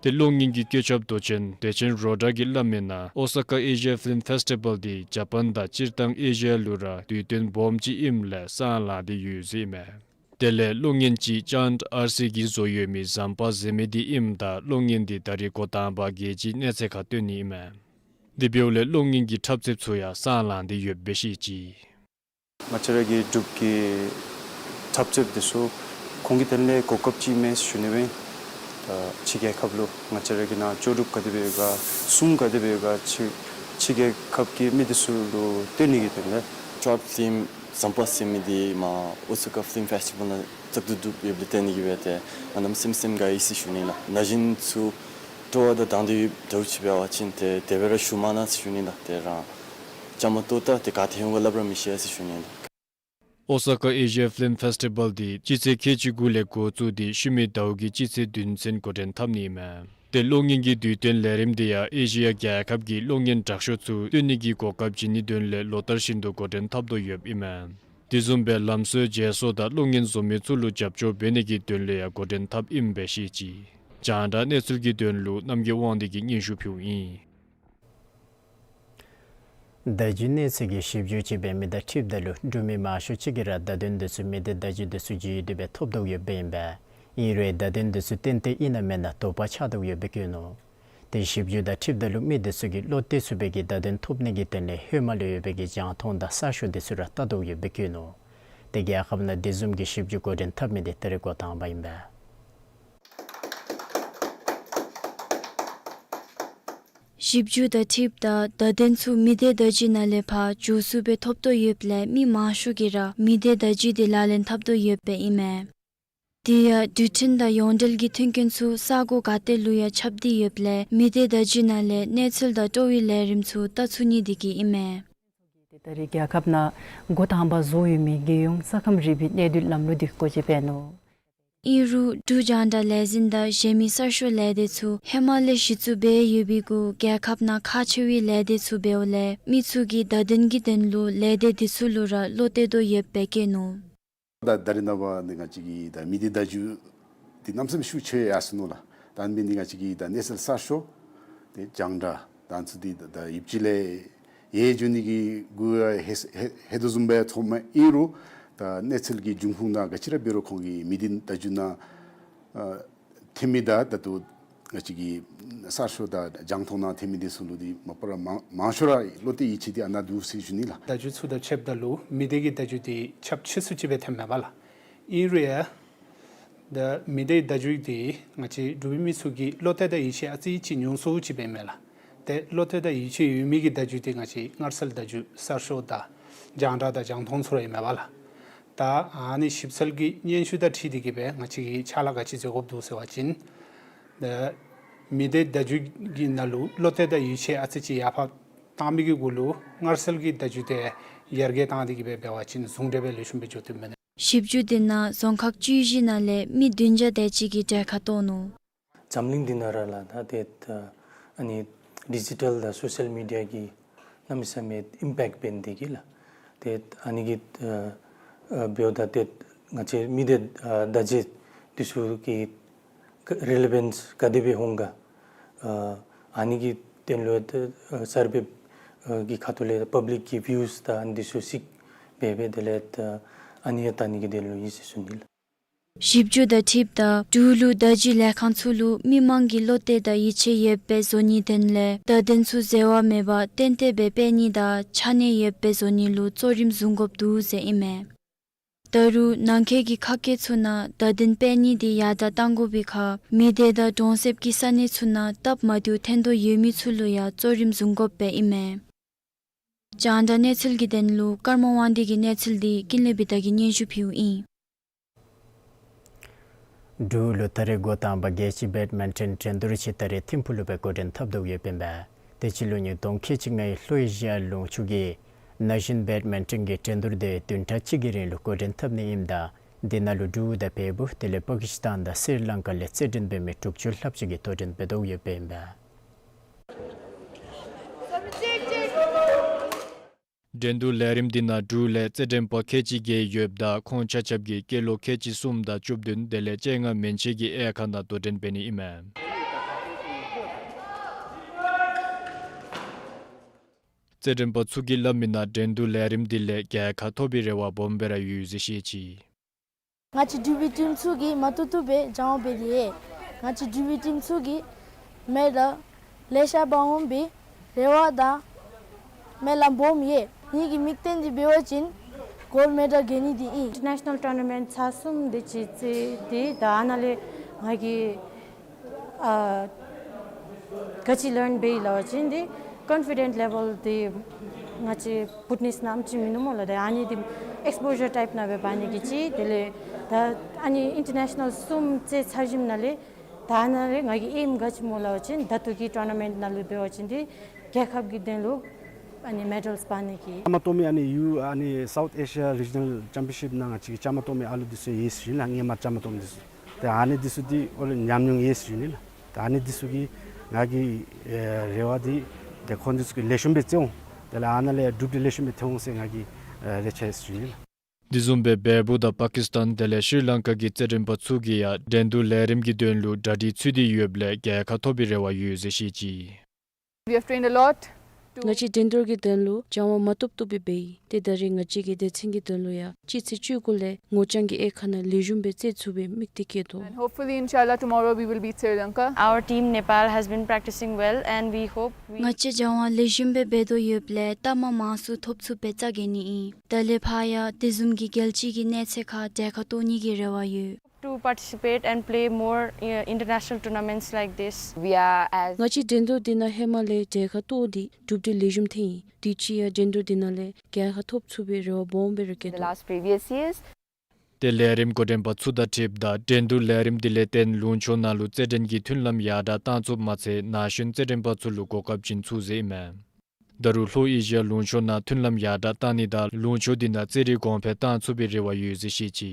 ཏེ་གློག་བརྙན་གྱི་བཀོད་ཁྱབ་མདོ་ཆེན་བདེ་ཆེན་རོ་བྲག་གིས་བླངས་མི་ནང་Osaka Asia Film Festival འདི་ཇ་པཱན་དང་སྤྱིར་བཏང་ཨེ་ཤི་ཡ་ལུ་ར་དུས་སྟོན་སྦོམ་ཅིག་ཨིནམ་ལས་སང་ལངས་ཏེ་ཡོད་ཟེར་ཨིན་མས། དེ་ལས་གློག་བརྙན་ཅིག་ཅཱནད་ཨར་སི་གིས་བཟོ་ཡོད་མི་ཟམ་པ་ཟེར་མི་འདི་ཨིནམ་ད་གློག་བརྙན་འདི་ད་རིས་འགོ་དང་པ་རྒྱལ་སྤྱིའི་གནས་ཚད་ཁར་བཏོན་ནི་ཨིན་མས། དེ་འབདཝ་ལས་གློག་བརྙན་གྱི་འཁྲབ་རྩེདཔ་ཚུ་ཡང་སང་ལངས་ཏེ་ཡོདཔ་སྦེ་ཤེས་ཅི། ང་བཅས་ར་གི་འབྲུག་གི་འཁྲབ་རྩེདཔ་འདི་ཚུ་ཁོང་གི་དོན་ལས་གོ་སྐབས་ཅིག་མས་ཞུ་ནི་སྦེ་ཨིན། ད་ཕྱི་རྒྱལ་ཁབ་ལུ་ང་བཅས་ར་གི་ནང་ལྕོགས་གྲུབ་ག་དེ་སྦེ་ཡོད་ག་གསུང་ག་དེ་སྦེ་ཡོད་ག་ཕྱི་ཕྱི་རྒྱལ་ཁབ་ཀྱི་མི་འདི་ཚུ་ལུ་སྟོན་ནི་གི་དོན་ལས། ཅཱནད་ཕིལམ་ཟམ་པ་ཟེར་མི་འདི་མར་ཨོ་ས་ཀ་ཕིལམ་ཕེསི་ཊི་བཱལ་ནང་བཙག་འཐུ་བཏུབ་ཡོདཔ་ལས་བརྟེན་ནི་གི་སྦེ་ཏེ་ང་གནམ་མེད་ས་མེད་དགའ་ཡི་ཟེར་ཞུ་ནི་ལགས། ན་གཞོན་ཚུ་སྤྲོ་བ་དང་དང་འདོད་ཡོདཔ་འདྲཝ་ཅིག་འབད་བ་ཅིན་ཏེ་དེ་སྦེ་ར་ཞུ་མ་གནང་ཟེར་ཞུ་ནི་ལགས། ཏེ་རང་བཅའ་མར་གཏོགས་ད་ཏེ་ག་ཏེ་འོང་ག་སླབ་ར་མི་ཤེས་ཟེར་ཞུ་ནི་ལགས། ཨོ་ས་ཀ་ཨེ་ཤི་ཡ་ཕིལམ་ཕེསི་ཊི་བཱལ་འདི་སྤྱི་ཚེས་ཁལ་གཅིག་དགུ་ལས་འགོ་བཙུགས་ཏེ་ཤུལ་མའི་ཟླཝ་གི་སྤྱི་ཚེས་བདུན་ཚུན་འགོ་འདྲེན་འཐབ་ནི་ཨིན་མས། ཏེ་གློག་བརྙན་གྱི་དུས་སྟོན་ལས་རིམ་འདི་ཡང་ཨེ་ཤི་ཡ་རྒྱལ་ཁབ་ཀྱི་གློག་བརྙན་དྲག་ཤོས་ཚུ་སྟོན་ནི་གི་གོ་སྐབས་བྱིན་ནིའི་དོན་ལས་ལོ་ལྟར་བཞིན་དུ་འགོ་འདྲེན་འཐབ་དོ་ཡོདཔ་ཨིན་མས། དེ་བཟུམ་སྦེ་ལམ་བཟོ་མཇལ་སོ་དང་གློག་བརྙན་བཟོ་མི་ཚུ་ལུ་རྒྱབ་སྐྱོར་འབད་ནི་གི་དོན་ལས་ཡང་འགོ་འདྲེན་འཐབ་ཨིནམ་སྦེ་ཤེས་ཅི། རྒྱང་བསྒྲགས་གནས་ཚུལ་གྱི་དོན་ལུ་རྣམ་རྒྱལ་དབང་འདུས་ཀྱིས་སྙན་ཞུ་ཕུལཝ་ཨིན། བརྡ་བརྒྱུད་གནས་ཚུལ་གྱི་ཞིབ་འཇུག་ཅིག་འབད་མི་དང་འཁྲིལཝ་ད་ལུ་འབྲུག་མི་མང་ཤོས་ཅིག་གིས་ར་བརྡ་དོན་འདི་ཚུ་མི་སྡེ་བརྡ་བརྒྱུད་འདི་ཚུ་བརྒྱུད་དེ་སྦེ་ཐོབ་དོ་ཡོདཔ་ཨིན་པས། ཨིན་རུང་བརྡ་དོན་འདི་ཚུ་ཏན་ཏན་ཨིན་ན་མེན་ན་དོགས་པ་ཆགས་དོ་ཡོདཔ་སྦེ་བཀོད་ནུག། ཏེ་ཞིབ་འཇུག་དང་འཁྲིལཝ་ད་ལུ་མི་འདི་ཚུ་གིས་བློ་གཏད་ཚུགསཔ་སྦེ་གི་བརྡ་དོན་ཐོབ་ནི་གི་དོན་ལས་ཧེ་མ་ལུ་ཡོད་པའི་གི་རྒྱང་མཐོང་དང་གསར་ཤོག་འདི་ཚུ་ར་བལྟ་དོ་ཡོདཔ་སྦེ་བཀོད་ནུག། ཏེ་རྒྱལ་ཁབ་ནང་དེ་བཟུམ་གྱི་ཞིབ་འཇུག་འགོ་འདྲེན་འཐབ་མི་འདི་ད་རིས་འགོ་དང་པ་ཨིན་པས། ཞིབ་འཇུག་དང་འཁྲིལཝ་ད་བརྡ་དོན་ཚུ་མི་སྡེ་བརྡ་བརྒྱུད་ནང་ལས་ཕར་མགྱོགས་སུ་སྦེ་ཐོབ་དོ་ཡོདཔ་ལས་མི་མང་ཤོས་ཀྱིས་ར་མི་སྡེ་བརྡ་བརྒྱུད་འདི་ལག་ལེན་འཐབ་དོ་ཡོདཔ་ཨིན་མས། དེ་ཡང་དུས་འཕྲིན་དང་ཡོངས་འབྲེལ་གྱི་མཐུན་རྐྱེན་ཚུ་ས་གོ་ག་ཏེ་ལུ་ཡང་ཁྱབ་སྟེ་ཡོདཔ་ལས་མི་སྡེ་བརྡ་བརྒྱུད་ནང་ལས་གནས་ཚུལ་དང་སྤྲོ་བའི་ལས་རིམ་ཚུ་བལྟ་ཚུགས་ནི་འདི་གིས་ཨིན་མས། ད་རེས་རྒྱལ་ཁབ་ནང་འགོ་དང་པ་བཟོ་ཡོད་མི་རྒྱལ་ཡོངས་ས་ཁམས་རིག་པའི་གནས་སྡུད་ལམ་ལུགས་འདི་སྒོ་འབྱེད་འབད་ནུག། ཨིན་རུང་འབྲུག་རྒྱང་བསྒྲགས་ལས་འཛིན་དང་གཞན་མི་གསར་ཤོག་ལས་སྡེ་ཚུ་ཧེ་མ་ལས་གཞི་བཙུགས་འབད་ཡོད་པའི་གུ་རྒྱལ་ཁབ་ནང་ཁག་ཆེ་བའི་ལས་སྡེ་ཚུ་འབདཝ་ལས་མི་ཚུ་གིས་བརྡ་དོན་གྱི་དོན་ལུ་ལས་སྡེ་འདི་ཚུ་ལུ་ར་བློ་གཏད་དོ་ཡོདཔ་སྦེ་བཀོད་ནུག། ད་ད་རེས་ནངས་པ་འདི་ང་བཅས་ཀྱི་ད་མི་སྡེ་བརྡ་བརྒྱུད་འདི་གནམ་མེད་ས་མེད་ཤུགས་ཆེ་ཡར་སོ་ནུག་ལགས། ད་ཨ་ནི་འདི་ང་བཅས་ཀྱི་ད་གནས་ཚུལ་གསར་ཤོག་ཏེ་རྒྱང་བསྒྲགས་ད་ཨ་ནི་ཚུ་འདི་ད་ཡུདཔ་ཅིག་ལས་ཡལ་འགྱོ་ནི་གི་འགོ་ཡང་ལྷོད་ལྷོད་ལྷོད་དོ་བཟུམ་སྦེ་མཐོངམ་ཨིན་རུང་ད་གནས་ཚུལ་གྱི་འབྱུང་ཁུངས་ནང་ག་ཅི་ར་འབད་རུང་ཁོང་གིས་མི་སྡེ་བརྡ་བརྒྱུད་ནང་ཨ་འཐོན་མི་དང་ད་ལྟོ་ང་བཅས་ཀྱི་གསར་ཤོག་དང་རྒྱང་མཐོང་ནང་འཐོན་མི་འདི་ཚུ་ལུ་འདི་མ་པ་ར་མང་མང་ཤོས་ར་བློ་གཏད་ཡིད་ཆེས་འདི་ཨ་ནཱ་འདུག་ཟེར་ཞུ་ནི་ལགས། བརྡ་བརྒྱུད་ཚུ་དང་ཕྱདཔ་ད་ལུ་མི་སྡེ་གི་བརྡ་བརྒྱུད་འདི་ཁྱབ་ཆེ་སུ་ཅིག་སྦེ་ཐོནམ་མས་པ་ལགས། ཨིན་རུང་ཡང་ད་མི་སྡེ་བརྡ་བརྒྱུད་འདི་ང་བཅས་འབྲུག་པའི་མི་ཚུ་གི་བློ་གཏད་དང་ཡིད་ཆེས་ཨ་ཙི་ཅིག་ཉུང་སུ་ཅིག་སྦེ་མས་ལགས། ཏེ་བློ་གཏད་དང་ཡིད་ཆེས་ཡོད་མི་གི་བརྡ་བརྒྱུད་འདི་ང་བཅས་མངར་ཚལ་བརྡ་བརྒྱུད་གསར་ཤོག་དང་རྒྱང་བསྒྲགས་དང་རྒྱང་མཐོང་ཚུ་ར་ཨིན་མས་པ་ལགས། ད་ཨ་ནི་ཞིབ་འཚོལ་གྱི་སྙན་ཞུ་དང་འཁྲིལ་ཏེ་གི་སྦེ་ང་བཅས་ཀྱིས་ཕྱག་ལཱ་ག་ཅི་མཛད་དགོཔ་འདུག་ཟེར་བ་ཅིན་ད་མི་སྡེ་བརྡ་བརྒྱུད་ཀྱི་ནང་ལུ་བློ་གཏད་དང་ཡིད་ཆེས་ཨ་ཙི་ཅིག་ཡར་འཕར་བཏང་མི་གི་གུ་ལུ་མངར་ཚལ་གྱི་བརྡ་བརྒྱུད་འདི་ཡར་རྒྱས་བཏང་སྟེ་གི་སྦེ་འབད་བ་ཅིན་ཟུང་འབྲེལ་སྦེ་ལེགས་ཤོམ་སྦེ་འགྱོ་དོ་མས། ཞིབ་འཇུག་འདི་ནང་རྫོང་ཁག་བཅུ་བཞི་ནང་ལས་མི་བདུན་བརྒྱ་དེ་ཅིག་གིས་གྲལ་ཁར་གཏོགས་ནུག། འཛམ་གླིང་འདི་ནང་ར་ལགས་ད་ཏེ་ཨ་ནི་ཌི་ཇི་ཊལ་དང་སོ་ཤལ་མི་ཌི་ཡ་གི་གནམ་མེད་ས་མེད་ཨིམ་པེཀཊ་འབད་ནི་འདི་གིས་ལགས། ཏེ་ཨ་ནི་གི་ཨ་ཨ་འབདཝ་ད་ཏེ་ང་བཅས་མི་སྡེ་ཨ་བརྡ་བརྒྱུད་འདི་ཚུ་གི་རི་ལེ་བཱནསི་ག་དེ་སྦེ་འོང་ག། ཨ་ཨ་ནི་གི་དོན་ལུ་ཏེ་ཨ་སར་བེ་ཨ་གི་ཁ་ཐུག་ལས་པབ་ལིཀ་གི་བིའུསི་དང་འདི་ཚུ་གཟིགས་འབད་སྦེ་དེ་ལས་ཨ་ཨ་ནི་ཡང་བལྟ་ནི་གི་དོན་ལུ་ཨིན་ཟེར་ཞུ་ནི་ལགས། ཞིབ་འཇུག་དང་འཁྲིལཝ་ད་འབྲུག་ལུ་བརྡ་བརྒྱུད་ལས་ཁང་ཚུ་ལུ་མི་མང་གི་བློ་གཏད་དང་ཡིད་ཆེས་ཡོདཔ་སྦེ་བཟོ་ནིའི་དོན་ལས་བརྡ་དོན་ཚུ་འཛོལ་བ་མེད་པར་ཏན་ཏན་སྦེ་སྤེལ་ནི་དང་ཆ་གནས་ཡོདཔ་སྦེ་བཟོ་ནི་ལུ་གཙོ་རིམ་བཟུང་དགོཔ་འདུག་ཟེར་ཨིན་མས། ད་རུང་ནང་འཁོད་ཀྱི་ཁག་བཀོད་ཚུ་ནང་བརྡ་དོན་སྤེལ་ནི་འདི་ཡར་དྲགས་གཏང་དགོ་པའི་ཁར་མི་སྡེ་དང་གྲོང་གསེབ་ཀྱི་ས་གནས་ཚུ་ནང་སྟབས་མ་བདེཝ་ཐོན་དོ་ཡོད་མི་ཚུ་ལུ་ཡང་གཙོ་རིམ་བཟུང་དགོཔ་སྦེ་ཨིན་མས། རྒྱང་བསྒྲགས་གནས་ཚུལ་གྱི་དོན་ལུ་ཀརྨ་དབང་འདུས་ཀྱི་གནས་ཚུལ་འདི་ཀུན་ལེགས་བི་དྷ་གིས་སྙན་ཞུ་ཕུལཝ་ཨིན། འབྲུག་ལུ་ད་རེས་འགོ་དང་པ་རྒྱལ་སྤྱི་བེཌ་མིན་ཊོན་འགྲན་བསྡུར་ཅིག་ད་རེས་ཐིམ་ཕུག་ལུ་སྦེ་འགོ་འདྲེན་འཐབ་དོ་ཡོདཔ་ཨིན་པས། དེ་སྤྱི་ལོ་ཉིས་སྟོང་ཁལ་གཅིག་ལྔའི་ལྷོ་ཨེ་ཤི་ཡ་ལུང་ཕྱོགས་ཀྱི་ན་གཞོན་བེཌ་མིན་ཊོན་གྱི་འགྲན་བསྡུར་དེ་བདུན་ཕྲག་གཅིག་གི་རིང་ལུ་འགོ་འདྲེན་འཐབ་ནི་ཨིནམ་ད་དེ་ནང་ལུ་འབྲུག་དང་བལ་པོ་དེ་ལས་པ་ཀི་སི་ཐན་དང་སི་རི་ལང་ཀ་ལས་རྩེད་འགྲན་འབད་མི་དྲུག་ཅུ་ལྷགཔ་ཅིག་གིས་དོ་འགྲན་འབད་དོ་ཡོདཔ་ཨིན་པས། འགྲན་བསྡུར་ལས་རིམ་འདི་ནང་འབྲུག་ལས་རྩེད་འགྲན་པ་ཁལ་གཅིག་བརྒྱད་ཡོདཔ་ད་ཁོང་ཆ་ཁྱབ་ཀྱིས་སྐྱེས་ལོ་ཁལ་གཅིག་གསུམ་དང་བཅུ་བདུན་དེ་ལས་བཅོ་ལྔ་མན་ཆད་ཀྱི་དབྱེ་ཁག་ནང་དོ་འགྲན་འབད་ནི་ཨིན་མས། རྩེད་འགྲན་པ་ཚུ་གིས་སླབ་མི་ནང་འགྲན་བསྡུར་ལས་རིམ་འདི་ལས་རྒྱལ་ཁ་ཐོབ་པའི་རེ་བ་སྦོམ་སྦེ་ར་ཡོད་ཟེར་བཤད་ཅི། ང་བཅས་འབྲུག་པའི་ཊིམ་ཚུ་གིས་མ་བཏུབ་བཏུབ་སྦེ་སྦྱང་བ་འབད་དེ་ཡོད། ང་བཅས་འབྲུག་པའི་ཊིམ་ཚུ་གིས་མེ་ཌལ་ལེ་ཤ་འབག་འོང་པའི་རེ་བ་དང་སྨོན་ལམ་སྦོམ་ཡོད། ངེ་གི་དམིགས་རྟེན་འདི་འབད་བ་ཅིན་གོལཌ་མེ་ཌལ་རྒྱལ་ནི་འདི་ཨིན། ཨིན་ཊར་ནེ་ཤ་ནཱལ་ཊོར་ན་མེནཊ་ཚར་གསུམ་དེ་ཅིག་རྩེས་ཏེ་ད་ཨ་ནཱ་ལས་ང་གིས་ཨ་ག་ཅི་ལརན་འབད་ཡི་སླབ་པ་ཅིན་དེ་ཀོན་ཕི་ཌེནཊ་ལེ་བཱལ་དེ་ང་བཅས་བུད་ནི་ནམ་ཅིག་མིན་ནུག་སྨོ་ལགས། ད་ཨ་ནི་དེ་ཨེགསི་པོ་ཞར་ཊའིཔ་ནང་སྦེ་འབག་ནི་གི་ཅིག། དེ་ལས་ད་ཨ་ནི་ཨིན་ཊར་ནེ་ཤ་ནཱལ་གསུམ་རྩེས་ཚར་ཞིནམ་ལས་ད་ཨ་ནཱ་ལས་ང་གི་ཨེམ་ག་ཅི་སྨོ་སླབ་པ་ཅིན་ད་ལྟོ་གི་ཊོར་ན་མེནཊ་ནང་ལུ་འབད་བ་ཅིན་དེ་རྒྱལ་ཁབ་ཀྱི་དོན་ལུ་ཨ་ནི་མེ་ཌལསི་འབག་ནི་གི། བཅའ་མར་གཏོགས་མི་ཨ་ནི་ཡུ་ཨ་ནི་སའུཐ་ཨེ་ཤི་ཡ་རི་ཇི་ནཱལ་ཅེམ་པི་ཡོན་ཤིཔ་ནང་ང་བཅས་ཀྱི་བཅའ་མར་གཏོགས་མི་ཨ་ལུ་འདི་ཚུ་ཡོད་ཟེར་ཞུ་ནི་ལགས། སྔོན་མ་བཅའ་མར་གཏོགས་མི་འདི་ཚུ། ཏེ་ཨ་ནི་འདི་ཚུ་འདི་ཨོ་ལེ་ཉམས་མྱོང་ཡོད་ཟེར་ཞུ་ནི་ལགས། ཏེ་ཨ་ནི་འདི་ཚུ་གིས་ང་གི་ཨེ་རེ་བ་འདི་ཏེ་ཁོང་འདི་ཚུ་གིས་ལེགས་ཤོམ་སྦེ་རྩེ་འོང་། དེ་ལས་ཨ་ནཱ་ལས་གྲུབ་འབྲས་ལེགས་ཤོམ་སྦེ་ཐོན་འོང་ཟེར་ང་གིས་ཨེ་རེ་ཆ་ཡོད་ཟེར་ཞུ་ནི་ལགས། དེ་བཟུམ་སྦེ་བལ་པོ་དང་པ་ཀི་སི་ཐན་དེ་ལས་ཤྲི་ལང་ཀ་གི་རྩེད་འགྲན་པ་ཚུ་གིས་ཡང་འགྲན་བསྡུར་ལས་རིམ་གྱི་དོན་ལུ་གྲ་སྒྲིག་ཚུད་དེ་ཡོདཔ་ལས་རྒྱལ་ཁ་ཐོབ་པའི་རེ་བ་ཡོད་ཟེར་བཤད་ཅི། We have trained a lot to ང་བཅས་འགྲན་བསྡུར་གྱི་དོན་ལུ་སྦྱང་བ་མ་བཏུབ་བཏུབ་སྦེ་འབད་ཡི། ཏེ་ད་རེས་ང་བཅས་ཀྱི་སྡེ་ཚན་གྱི་དོན་ལུ་ཡང་སྤྱི་ཚེས་བཅུ་དགུ་ལས་ངོ་རྐྱང་གི་དབྱེ་ཁག་ནང་ལེགས་ཤོམ་སྦེ་རྩེ་ཚུགས་པའི་དམིགས་གཏད་བསྐྱེད་དོ། And hopefully, inshallah, tomorrow we will beat Sri Lanka. Our team Nepal has been practicing well and we hope we ང་བཅས་སྦྱང་བ་ལེགས་ཤོམ་སྦེ་འབད་དོ་ཡོདཔ་ལས་རྟགས་མ་མང་སུ་ཐོབ་ཚུགས་པའི་རྩ་འགེངས་ནི་ཨིན། ད་ལས་ཕར་ཡང་དེ་བཟུམ་གྱི་རྒྱལ་སྤྱི་གི་གནས་ཚད་ཁར་གྲལ་ཁར་གཏོགས་ནི་གི་རེ་བ་ཡོད། To participate and play more, uh, international tournaments like this. We are as ང་བཅས་འགྲན་བསྡུར་འདི་ནང་ཧེ་མ་ལས་གྲལ་ཁར་གཏོགས་ཏེ་གྲུབ་འབྲས་ལེགས་ཤོམ་ཐོན་ཡི། དུས་ཅི་ཡང་འགྲན་བསྡུར་འདི་ནང་ལས་རྒྱལ་ཁ་ཐོབ་ཚུགས་པའི་རེ་བ་སྦོམ་སྦེ་ར་བསྐྱེད་དོ། The last previous years. ཏེ་ལས་རིམ་འགོ་འདྲེན་པ་ཚུ་དང་འཁྲིལཝ་ད་འགྲན་བསྡུར་ལས་རིམ་འདི་ལས་བརྟེན་ལུང་ཕྱོགས་ནང་ལུ་རྩེད་འགྲན་གྱི་མཐུན་ལམ་ཡར་དྲག་བཏང་ཚུགསཔ་མ་ཚད་ན་གཞོན་རྩེད་འགྲན་པ་ཚུ་ལུ་གོ་སྐབས་བྱིན་ཚུགས་ཟེར་ཨིན་མས། ད་རུང་ལྷོ་ཨེ་ཤི་ཡ་ལུང་ཕྱོགས་ནང་མཐུན་ལམ་ཡར་དྲག་བཏང་ནི་དང་ལུང་ཕྱོགས་འདི་ནང་རྩེད་རིགས་གོང་འཕེལ་བཏང་ཚུགས་པའི་རེ་བ་ཡོད་ཟེར་བཤད་ཅི།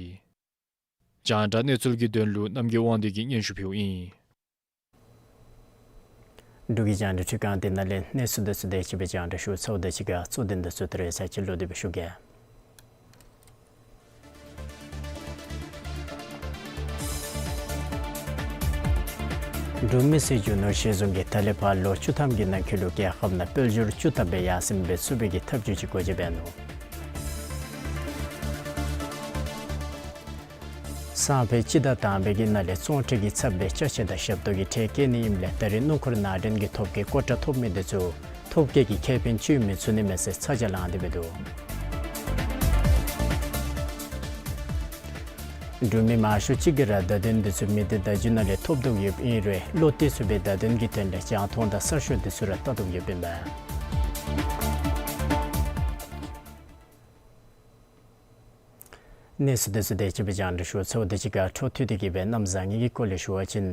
རྒྱང་བསྒྲགས་གནས་ཚུལ་གྱི་དོན་ལུ་རྣམ་རྒྱལ་དབང་འདུས་ཀྱིས་སྙན་ཞུ་ཕུལཝ་ཨིན། འབྲུག་གི་རྒྱང་བསྒྲགས་འཕྲུལ་ཁང་འདི་ནང་ལས་གནས་ཚུལ་འདི་ཚུ་དེ་ཅིག་སྦེ་རྒྱང་བསྒྲགས་ཞུ་ཚརཝ་དང་གཅིག་ཁར་གཙོ་དོན་འདི་ཚུ་ད་རེས་ཚར་གཅིག་ལོག་སྟེ་སྦེ་ཞུ་གེ། འབྲུག་མི་སེར་རྒྱུ་ནོར་གཞི་བཟུང་གིས་ད་ལས་ཕར་ལོ་བཅུ་ཐམ་གྱི་ནང་འཁོད་ལུ་རྒྱལ་ཁབ་ནང་དཔལ་འབྱོར་བཅུ་ཐམ་སྦེ་ཡར་སེང་འབད་ཚུགས་པའི་གི་ཐབས་བྱུས་ཅིག་འགོ་འབྱེད་འབད་ནུག། སང་ཕོད་སྤྱི་ཟླ་དང་པའི་གི་ནང་ལས་ཚོང་འབྲེལ་གྱི་ཚབ་སྦེ་ཅ་ཆས་དང་ཞབས་ཏོག་གི་ཁྲལ་བཀལ་ནི་ཨིནམ་ལས་ད་རེས་སྣུམ་འཁོར་ནང་འདྲེན་གྱི་ཐོབ་སྐལ་ཀོ་ཊ་ཐོབ་མི་འདི་ཚུ་ཐོབ་སྐལ་གྱི་ཁེ་ཕན་སྤྱོད་མི་ཚུགས་ནི་མས་ཟེར་ཚ་གྱང་ལང་སྟེ་སྦེ་འདུག། འབྲུག་མི་མང་ཤོས་ཅིག་གིས་ར་བརྡ་དོན་འདི་ཚུ་མི་སྡེ་བརྡ་བརྒྱུད་ནང་ལས་ཐོབ་དོ་ཡོདཔ་ཨིན་རུང་བློ་གཏད་ཚུགས་པའི་བརྡ་དོན་གྱི་དོན་ལས་རྒྱང་མཐོང་དང་གསར་ཤོག་འདི་ཚུ་ར་བལྟ་དོ་ཡོདཔ་ཨིན་པས། གནས་ཚུལ་འདི་ཚུ་དེ་ཅིག་སྦེ་རྒྱང་བསྒྲགས་ཞུ་ཚརཝ་དང་གཅིག་ཁར་འཕྲོ་མཐུད་དེ་གི་སྦེ་གནམ་བཟང་ངན་གྱི་སྐོར་ལས་ཞུ་བ་ཅིན་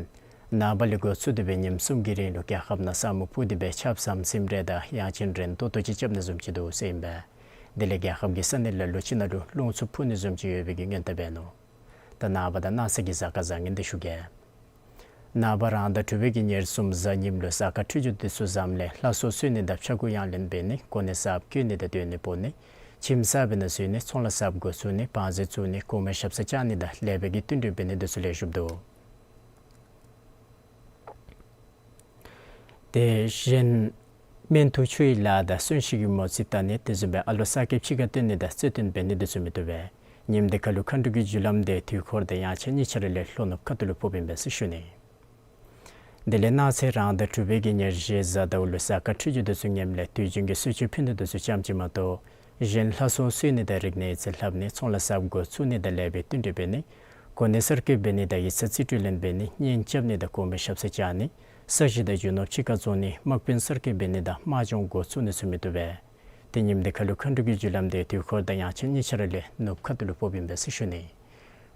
ནངས་པ་ལས་འགོ་བཙུགས་ཏེ་སྦེ་ཉིནམ་གསུམ་གྱི་རིང་ལུ་རྒྱལ་ཁབ་ནང་ས་སྨུག་ཕུབ་སྟེ་སྦེ་ཆརཔ་ཟམ་ཟིམ་རེ་དང་ཡང་ཅིན་རན་ཏོག་ཏོ་ཅིག་རྐྱབ་ནི་བཟུམ་ཅིག་འདུག་ཟེར་ཨིན་པས། དེ་ལས་རྒྱལ་ཁབ་ཀྱི་ས་གནས་ལ་ལུ་ཅིག་ནང་ལུ་རླུང་འཚུབ་འཕུ་ནི་བཟུམ་ཅིག་ཡོད་པའི་གི་སྔོན་བརྡ་འབད་ནུག། ད་ནངས་པ་དང་གནངས་ཚེ་གི་གཟའ་སྐར་བཟང་ངན་འདི་ཞུ་གེ། ནངས་པ་རང་ཟླ་དྲུག་པའི་གི་ཉེར་གསུམ་གཟའ་ཉིམ་ལུ་གཟའ་སྐར་འཕྲོད་སྦྱོར་འདི་ཚུ་བཟངམ་ལས་ལྷ་སྲུང་གསོལ་ནི་དང་ཕྱྭ་འགུགས་གཡང་ལེན་འབད་ནི་གོ་གནས་གསརཔ་བསྐོ་ནི་དང་སྡོད་གནས་སྤོ་ནི་ཁྱིམ་གསར་པའི་ནང་འཛུལ་ནི་ཚོང་ལཱ་གསརཔ་འགོ་བཙུགས་ནི་བང་རྩལ་བཙུགས་ནི་གོང་མའི་ཞབས་སར་བཅར་ནི་དང་ལེགས་པའི་གི་བསྟུན་གྲོས་འབད་ནི་འདི་ཚུ་ལེགས་ཤོམ་འདུག། དེ་གཞན་སྨན་འཐུ་ཆུ་ཡི་ལཱ་དང་གསོན་གཤིན་གྱི་མོ་རྩིས་བལྟ་ནི་དེ་བཟུམ་སྦེ་ཨ་ལོ་གསར་སྐྱེས་ཕྱི་ཁར་བཏོན་ནི་དང་རྩེ་བཏོན་འབད་ནི་འདི་ཚུ་མི་བཏུབ་པས། ཉིནམ་འདི་ཁར་ལུ་མཁའ་འགྲོ་གི་རྒྱུ་ལམ་དེ་དུས་འཁོར་དང་དབྱངས་འཆར་གཉིས་ཆ་ར་ལས་ལྷོ་ནུབ་ཁ་ཐུག་ལུ་ཕོགཔ་ཨིན་པས་ཟེར་ཞུ་ནི། དེ་ལས་གནངས་ཚེ་རང་ཟླ་དྲུག་པའི་གི་ཉེར་བཞི་གཟའ་ཟླཝ་ལུ་གཟའ་སྐར་འཕྲོད་སྦྱོར་འདི་ཚུ་ངནམ་ལས་དུས་རྒྱུན་གྱི་གསོལ་མཆོད་ཕུལ་ནི་འདི་ཚུ་ཙམ་ཅིག་མ་གཏོགས་གཞན་ལྷ་སྲུང་གསོལ་ནི་དང་རིག་གནས་ཡིག་རྩིས་ལྷབ་ནི་ཚོང་ལཱ་གསརཔ་འགོ་བཙུགས་ནི་དང་ལེགས་པའི་བསྟུན་གྲོས་འབད་ནི་གོ་གནས་གསར་བསྐོ་འབད་ནི་དང་ཡིག་ཚང་རྩིས་སྤྲོད་ལེན་འབད་ནི་གཉེན་རྐྱབ་ནི་དང་གོང་མའི་ཞབས་སར་བཅར་ནི་ས་གཞི་དང་རྒྱུ་ནོར་ཕྱི་ཁར་བཙོང་ནི་དམག་དཔོན་གསར་བསྐོ་འབད་ནི་དང་དམག་སྦྱོང་འགོ་བཙུགས་ནི་ཚུ་མི་བཏུབ་པས། དེ་ཉིནམ་འདི་ཁར་ལུ་མཁའ་འགྲོ་གི་རྒྱུ་ལམ་དེ་དུས་འཁོར་དང་དབྱངས་འཆར་གཉིས་ཆ་ར་ལས་ནུབ་ཁ་ཐུག་ལུ་ཕོགཔ་ཨིན་པས་ཟེར་ཞུ་ནི།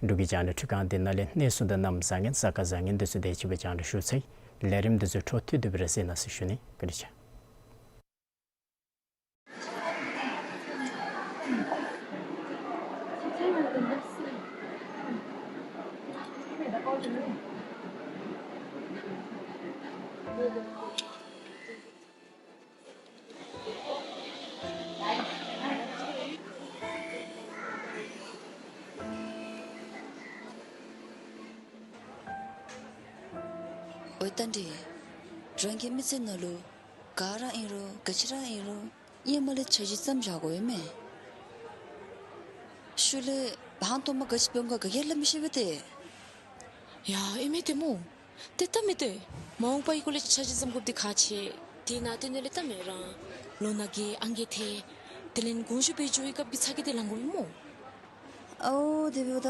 འབྲུག་གི་རྒྱང་བསྒྲགས་ཁང་འདི་ནང་ལས་གནས་ཚུལ་དང་གནམ་བཟང་ངན་གཟའ་སྐར་བཟང་ངན་འདི་ཚུ་དེ་ཅིག་སྦེ་རྒྱང་བསྒྲགས་ཞུ་ཚར་ཡི། ལས་རིམ་འདི་ཚུ་འཕྲོ་མཐུད་དེ་སྦེ་ར་གཟིགས་གནང་ཟེར་ཞུ་ནི། བཀའ་དྲིན་ཆེ། ཨོ་ད་འདི་རང་གི་མི་ཚེ་ནང་ལུ་ག་ར་ཨིན་རུང་ག་ཅི་ར་ཨིན་རུང་ཧེ་མ་ལས་འཆར་གཞི་བརྩམ་བཞག་དགོ་པས་མས། ཤུལ་ལས་ཧང་སྟོང་མ་ག་ཅི་འབད་འོང་ག་ག་གིས་སླབ་མི་ཤེས་པས་ཏེ། ཡ་ཨིན་མས་ཏེ་སྨོ། ཏེ་ད་མི་ཏེ་མ་འོངས་པའི་སྐོར་ལས་འཆར་གཞི་བརྩམ་དགོཔ་འདི་ཁག་ཆེ། དེ་ནང་དེ་ནང་ལས་ད་མི་རང་ལོ་ན་རྒས་ཨང་རྒས་ཐལ། དེ་ལས་དགོངས་ཞུ་འབད་འགྱོ་བའི་སྐབས་ཀྱི་ཚ་གྱང་འདི་ལང་དགོ་པས་སྨོ། ཨའོ་དེ་འབདཝ་ད་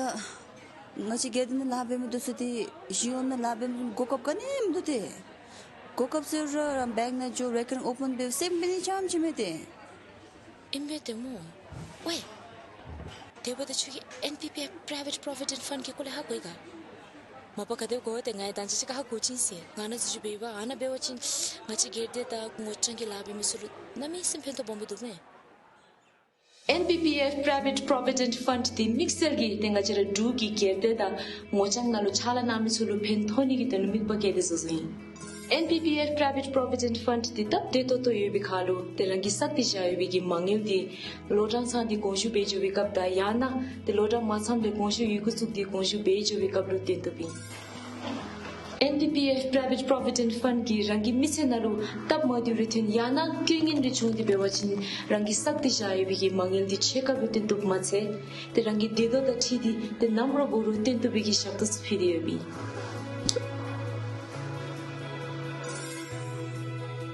ང་བཅས་སྒེར་སྡེ་ནང་ལཱ་འབད་མི་འདི་ཚུ་ཏེ་གཞུང་ནང་ལཱ་འབད་མི་གོ་སྐབས་ག་ནི་མིན་འདུག་ཏེ། གོ་སྐབས་ཟེར་རུང་ར་བེངཀ་ནང་འགྱོ་རེ་ཀར་རིང་ཨོ་པཱན་འབད་སེམས་འབད་ནི་ཙམ་ཅིག་མས་ཏེ། ཨིན་པས་ཏེ་སྨོ། ཝའི། དེ་འབདཝ་ད་ཁྱོད་ཀྱིས་ཨེན་པི་པི་ཨེཕ་Private Provident Fund གི་སྐོར་ལས་ཧ་གོ་ཡི་ག། མ་པ་ག་དེ་སྦེ་གོ་ཡི་ཏེ་ང་ཡང་ད་ཅི་ཅིག་ཁར་ཧ་གོ་བྱིན་ཟེར། ང་ནཱ་འཛུལ་འགྱོ་སྦེ་ཡོདཔ། ཨ་ནཱ་འབད་བ་ཅིན་ང་བཅས་སྒེར་སྡེ་དང་ངོ་རྐྱང་གི་ལཱ་འབད་མི་ཚུ་ལུ་གནམ་མེད་ས་མེད་ཕན་ཐོགས་སྦོམ་སྦེ་འདུག་མས། ཨེན་པི་པི་ཨེཕ་Private Provident Fund འདི་དམིགས་བསལ་གྱིས་ཏེ་ང་བཅས་ར་འབྲུག་གི་སྒེར་སྡེ་དང་ངོ་རྐྱང་ནང་ལུ་ཕྱག་ལཱ་གནང་མི་ཚུ་ལུ་ཕན་ཐོགས་ནི་གི་དོན་ལུ་དམིགས་པ་བསྐྱེད་དེ་བཟོ་བཟོཝ་ཨིན། ཨེན་པི་པི་ཨེཕ་Private Provident Fund འདི་སྟབས་བདེ་ཏོག་ཏོ་ཡོད་པའི་ཁར་ལུ་ཏེ་རང་གིས་བསགས་ཏེ་བཞག་ཡོད་པའི་གི་མ་དངུལ་འདི་ལོ་གྲངས་ཚང་སྟེ་དགོངས་ཞུ་འབད་འགྱོ་བའི་སྐབས་དང་ཡང་ན་ཏེ་ལོ་གྲངས་མ་ཚངམ་ལས་དགོངས་ཞུ་ཡི་གུ་བཙུགས་ཏེ་དགོངས་ཞུ་འབད་འགྱོ་བའི་སྐབས་ལུ་བཏོན་བཏུབ་ཨིན། ཨེན་པི་པི་ཨེཕ་Private Provident Fund གིས་རང་གི་མི་ཚེ་ནང་ལུ་སྟབས་མ་བདེཝ་རེ་ཐོན་ཡང་ན་རྐྱེན་ངན་རེ་བྱུང་སྟེ་འབད་བ་ཅིན་རང་གིས་བསགས་ཏེ་བཞག་ཡོད་པའི་གི་མ་དངུལ་འདི་ཕྱེད་ཀ་སྦེ་བཏོན་བཏུབ་མ་ཚད་ཏེ་རང་གི་བདེ་སྡུག་དང་འཁྲིལ་ཏེ་ཏེ་ནམ་ར་འབད་རུང་བཏོན་བཏུབ་པའི་གི་ཞབས་ཏོག་ཚུ་ཕུལ་ཏེ་ཡོདཔ་ཨིན།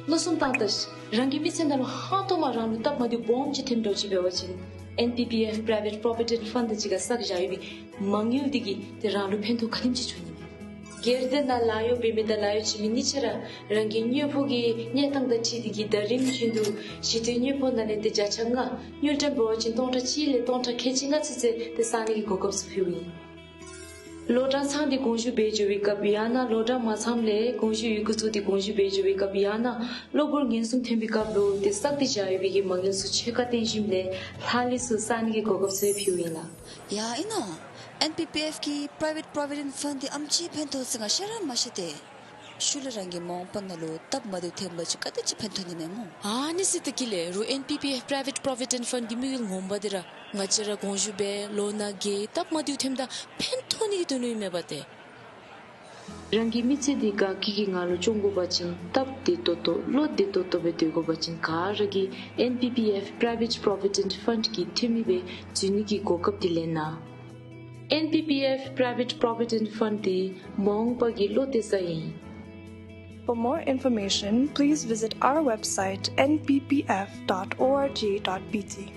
མནོ་བསམ་བཏང་ད་ཤིག། རང་གི་མི་ཚེ་ནང་ལུ་ཧང་སྟོང་མ་རང་ལུ་སྟབས་མ་བདེཝ་སྦོམ་ཅིག་ཐོན་འགྱོ་ཅི་འབད་བ་ཅིན་ཨེན་པི་པི་ཨེཕ་Private Provident Fund དང་གཅིག་ཁར་བསགས་བཞག་ཡོད་པའི་མ་དངུལ་འདི་གིས་ཏེ་རང་ལུ་ཕན་ཐོགས་ག་དེམ་ཅིག་འབྱུང་ནི་མས། སྒེར་སྡེ་ནང་ལཱ་གཡོག་འབད་མི་དང་ལཱ་གཡོག་བྱིན་མི་གཉིས་ཆ་ར་རང་གི་དངུལ་ཕོགས་ཀྱི་གནས་སྟངས་དང་འཁྲིལ་ཏེ་གིས་ཟླ་རིམ་བཞིན་དུ་གཞི་རྟེན་དངུལ་ཕོགས་ནང་ལས་ཏེ་བརྒྱ་ཆ་ལྔ་དངུལ་ཀྲམ་འབད་བ་ཅིན་སྟོང་ཕྲག་གཅིག་ལས་སྟོང་ཕྲག་ཁལ་གཅིག་ལྔ་ཚུན་ཚོད་ཏེ་བསགས་ནི་གི་གོ་སྐབས་ཚུ་ཕུལཝ་ཨིན། ལོ་གྲངས་ཚང་སྟེ་དགོངས་ཞུ་འབད་འགྱོ་བའི་སྐབས་ཡང་ན་ལོ་གྲངས་མ་ཚངམ་ལས་དགོངས་ཞུ་ཡི་གུ་བཙུགས་ཏེ་དགོངས་ཞུ་འབད་འགྱོ་བའི་སྐབས་ཡང་ན་གློ་བུར་ངན་སོང་ཐོན་པའི་སྐབས་ལུ་ཏེ་བསགས་ཏེ་བཞག་ཡོད་པའི་གི་མ་དངུལ་ཚུ་ཕྱེད་ཀ་བཏོན་ཞིནམ་ལས་ལྷག་ལུས་ཚུ་བསགས་ནི་གི་གོ་སྐབས་ཚུ་ཕུལཝ་ཨིན་ལགས། ཡ་ཨིན་ནོ། ཨེན་པི་པི་ཨེཕ་གི་Private Provident Fund འདི་ཨེམ་ཅིག་ཕན་ཐོགས་ཟེར་ང་ཤེས་ར་མ་ཤེས་ཏེ། ཤུལ་ལས་རང་གི་མ་འོངས་པ་ནང་ལུ་སྟབས་མ་བདེཝ་ཐོན་པ་ཅིན་ག་དེ་ཅིག་ཕན་ཐོགས་ནི་མས་སྨོ། ཨ་ནི་ཟེར་ད་གི་ལས་རུང་ཨེན་པི་པི་ཨེཕ་Private Provident Fund གི་དམིགས་ཡུལ་ངོ་མ་འདི་ར་ང་བཅས་ར་དགོངས་ཞུ་འབད་ལོ་ན་རྒས་སྟབས་མ་བདེཝ་ཐོནམ་ད་ཕན་ཐོགས་ནི་གི་དོན་ལུ་ཨིན་མས་པ་ཏེ། རང་གི་མི་ཚེ་འདི་དགའ་སྐྱིད་ཀྱི་ངང་ལུ་སྐྱོང་དགོ་པ་ཅིན་སྟབས་བདེ་ཏོག་ཏོ་བློ་བདེ་ཏོག་ཏོ་སྦེ་སྡོད་དགོ་པ་ཅིན་ག་ར་གིས་ཨེན་པི་པི་ཨེཕ་Private Provident Fund གི་འཐུས་མི་སྦེ་འཛུལ་ནི་གི་གོ་སྐབས་འདི་ལེན་གནང་། ཨེན་པི་པི་ཨེཕ་Private Provident Fund འདི་མ་འོངས་པ་གི་བློ་གཏད་ས་ཨིན། For more information, please visit our website N P P F dot org dot B T.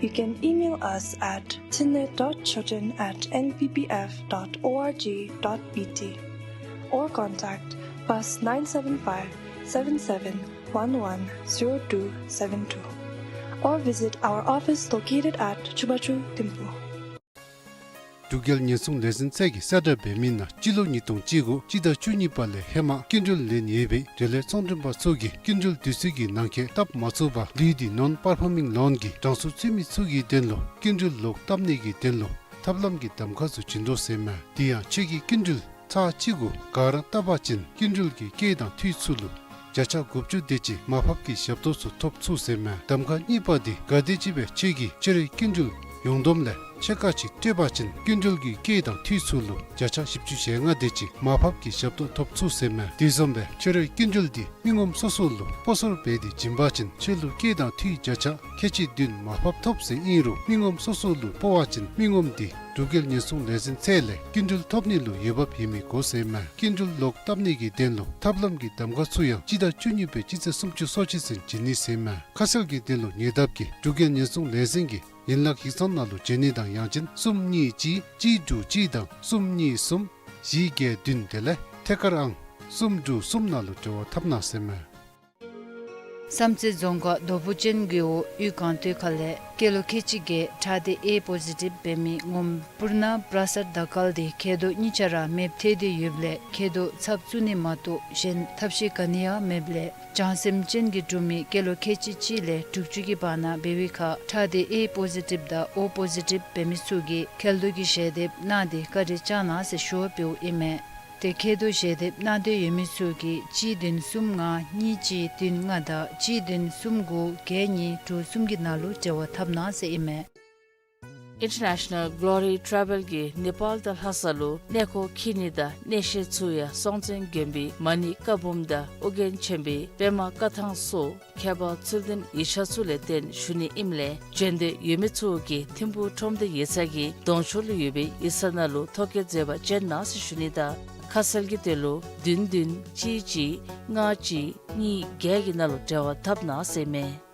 You can email us at thinley dot choten at N P P F dot org dot B T or contact plus nine seven five seven seven one one zero two seven two or visit our office located at Chubachu Thimphu. འབྲུག་རྒྱལ་ཉེན་སྲུང་ལས་འཛིན་ཚད་ཀྱིས་གསལ་བསྒྲགས་འབད་མི་ནང་སྤྱི་ལོ་ཉིས་སྟོང་བཅུ་དགུ་སྤྱི་ཟླ་བཅུ་གཉིས་པ་ལས་ཧེ་མ་སྐྱིན་འགྲུལ་ལེན་ཡོད་པའི་འབྲེལ་ཡོད་ཚོང་མགྲོན་པ་ཚུ་གིས་སྐྱིན་འགྲུལ་དུས་ཚོད་ཀྱི་ནང་འཁོད་བཏབ་མ་ཚུགས་པར་ལུས་ཏེ་non performing loan གི་གྲངས་སུ་ཚུད་མི་ཚུ་གི་དོན་ལུ་སྐྱིན་འགྲུལ་ལོག་བཏབ་ནི་གི་དོན་ལུ་ཐབས་ལམ་གྱི་གདམ་ཁ་ཚུ་བྱིན་དོ་ཟེར་མས། དེ་ཡང་ཁྱོད་ཀྱིས་སྐྱིན་འགྲུལ་ཚར་གཅིག་གུ་ག་ར་བཏབ་པ་ཅིན་སྐྱིན་འགྲུལ་གྱི་སྐྱེད་དང་འཐུས་ཚུ་ལུ་བརྒྱ་ཆ་དགུ་བཅུ་དེ་ཅིག་མར་ཕབ་ཀྱི་ཞབས་ཏོག་ཚུ་ཐོབ་ཚུགས་ཟེར་མས། གདམ་ཁ་གཉིས་པ་འདི་ག་དེ་ཅིག་སྦེ་ཁྱོད་ཀྱིས་ཁྱོད་རའི་སྐྱིན་འགྲུལ་ཡོངས་བསྡོམས་ལས་ཕྱེད་ཀ་ཅིག་སྤྲོད་པ་ཅིན་སྐྱིན་འགྲུལ་གྱི་སྐྱེད་དང་འཐུས་ཚུ་ལུ་བརྒྱ་ཆ་བཞི་བཅུ་ཞེ་ལྔ་དེ་ཅིག་མར་ཕབ་ཀྱི་ཞབས་ཏོག་ཐོབ་ཚུགས་ཟེར་མས། དེ་བཟུམ་སྦེ་ཁྱོད་རའི་སྐྱིན་འགྲུལ་འདི་མི་ངོམ་སོ་སོ་ལུ་སྤོ་སོར་འབད་དེ་བྱིན་པ་ཅིན་ཁྱོད་ལུ་སྐྱེད་དང་འཐུས་བརྒྱ་ཆ་ཁལ་གཅིག་བདུན་མར་ཕབ་ཐོབ་ཟེར་ཨིན་རུང་མི་ངོམ་སོ་སོ་ལུ་སྤོ་བ་ཅིན་མི་ངོམ་འདི་འབྲུག་རྒྱལ་ཉེན་སྲུང་ལས་འཛིན་ཚད་ལས་སྐྱིན་འགྲུལ་ཐོབ་ནི་ལུ་འོས་འབབ་ཡོད་མི་དགོ་ཟེར་མས། སྐྱིན་འགྲུལ་ལོག་བཏབ་ནི་གི་དོན་ལུ་ཐབས་ལམ་གྱི་གདམ་ཁ་ཚུ་ཡང་སྤྱི་ཟླ་བཅུ་གཉིས་པའི་སྤྱི་ཚེས་སུམ་ཅུ་སོ་གཅིག་ཚུན་བྱིན་ནི་ཟེར་མས། ཁ་གསལ་གྱི་དོན་ལུ་ཉེ་འདབས་ཀྱི་འབྲུག་རྒྱལ་ཉེན་སྲུང་ལས་འཛིན་གྱི་ཡན་ལག་ཡིག་ཚང་ནང་ལུ་བྱོན་ནི་དང་ཡང་ཅིན་གསུམ་གཉིས་གཅིག་གཅིག་དྲུག་གཅིག་དང་གསུམ་གཉིས་གསུམ་བཞི་བརྒྱད་བདུན་དེ་ལས་ཐད་ཀར་ཨང་གསུམ་དྲུག་གསུམ་ནང་ལུ་འབྲེལ་བ་འཐབ་གནང་ཟེར་མས། བསམ་རྩེ་རྫོང་ཁག་རྡོ་ཕུ་ཅན་གྱི་འོག་གཡུས་སྒང་སྟོད་ཁ་ལས་སྐྱེས་ལོ་ཁལ་གཅིག་བརྒྱད་ཁྲག་སྡེ་ཨེ་པོ་ཟི་ཊིབ་འབད་མི་ངོམ་པུར་ན་པྲ་སར་དར་དཀར་དེ་མཁལ་རྡོག་གཉིས་ཆ་ར་མེདཔ་ཐལ་ཏེ་ཡོདཔ་ལས་མཁལ་རྡོག་ཚབ་བཙུགས་ནི་མ་གཏོགས་གཞན་ཐབས་ཤེས་ག་ནི་ཡང་མེདཔ་ལས་བྱང་སེམས་ཅན་གྱི་འབྲུག་མི་སྐྱེས་ལོ་ཁལ་གཅིག་གཅིག་ལས་དྲུག་ཅུ་གི་བར་ན་འབད་བའི་ཁར་ཁྲག་སྡེ་ཨེ་པོ་ཟི་ཊིབ་དང་ཨོ་པོ་ཟི་ཊིབ་འབད་མི་ཚུ་གིས་མཁལ་རྡོག་གི་ཞལ་འདེབས་གནང་སྟེ་བཀའ་དྲིན་བསྐྱང་གནང་ཟེར་ཞུ་བ་འབདཝ་ཨིན་མས། ཏེ་མཁལ་རྡོག་ཞལ་འདེབས་གནང་འདོད་ཡོད་མི་ཚུ་གིས་གཅིག་བདུན་གསུམ་ལྔ་གཉིས་གཅིག་བདུན་ལྔ་དང་གཅིག་བདུན་གསུམ་དགུ་བརྒྱད་གཉིས་དྲུག་གསུམ་གྱི་ནང་ལུ་འབྲེལ་བ་འཐབ་གནང་ཟེར་ཨིན་མས། International Glory Travel གིས་ནེ་པཱལ་དང་ལྷ་ས་ལུ་གནས་སྐོར་འཁྱིད་ནི་དང་གནས་བཤད་ཚུ་ཡང་སྲོང་བཙན་དགོན་པའི་མ་ཎི་བཀའ་འབུམ་དང་ཨོ་རྒྱན་ཆེན་པོའི་པདྨ་བཀའ་ཐང་སོགས་མཁས་པ་ཚུལ་ལྡན་ཡིག་ཆ་ཚུ་ལས་བརྟེན་ཞུ་ནི་ཨིནམ་ལས་འབྱོན་འདོད་ཡོད་མི་ཚུ་གིས་ཐིམ་ཕུག་ཁྲོམ་སྡེ་ཡིག་ཚང་གི་གདོང་ཕྱོགས་ལུ་ཡོད་པའི་ཡིག་ཚང་ནང་ལུ་ཐོ་བཀོད་མཛད་པར་བྱོན་གནང་ཟེར་ཞུ་ནི་དང་ཁ་གསལ་གྱི་དོན་ལུ་བདུན་བདུན་གཅིག་གཅིག་ལྔ་གཅིག་གཉིས་བརྒྱད་ཀྱི་ནང་ལུ་འབྲེལ་བ་འཐབ་གནང་ཟེར་ཨིན་མས།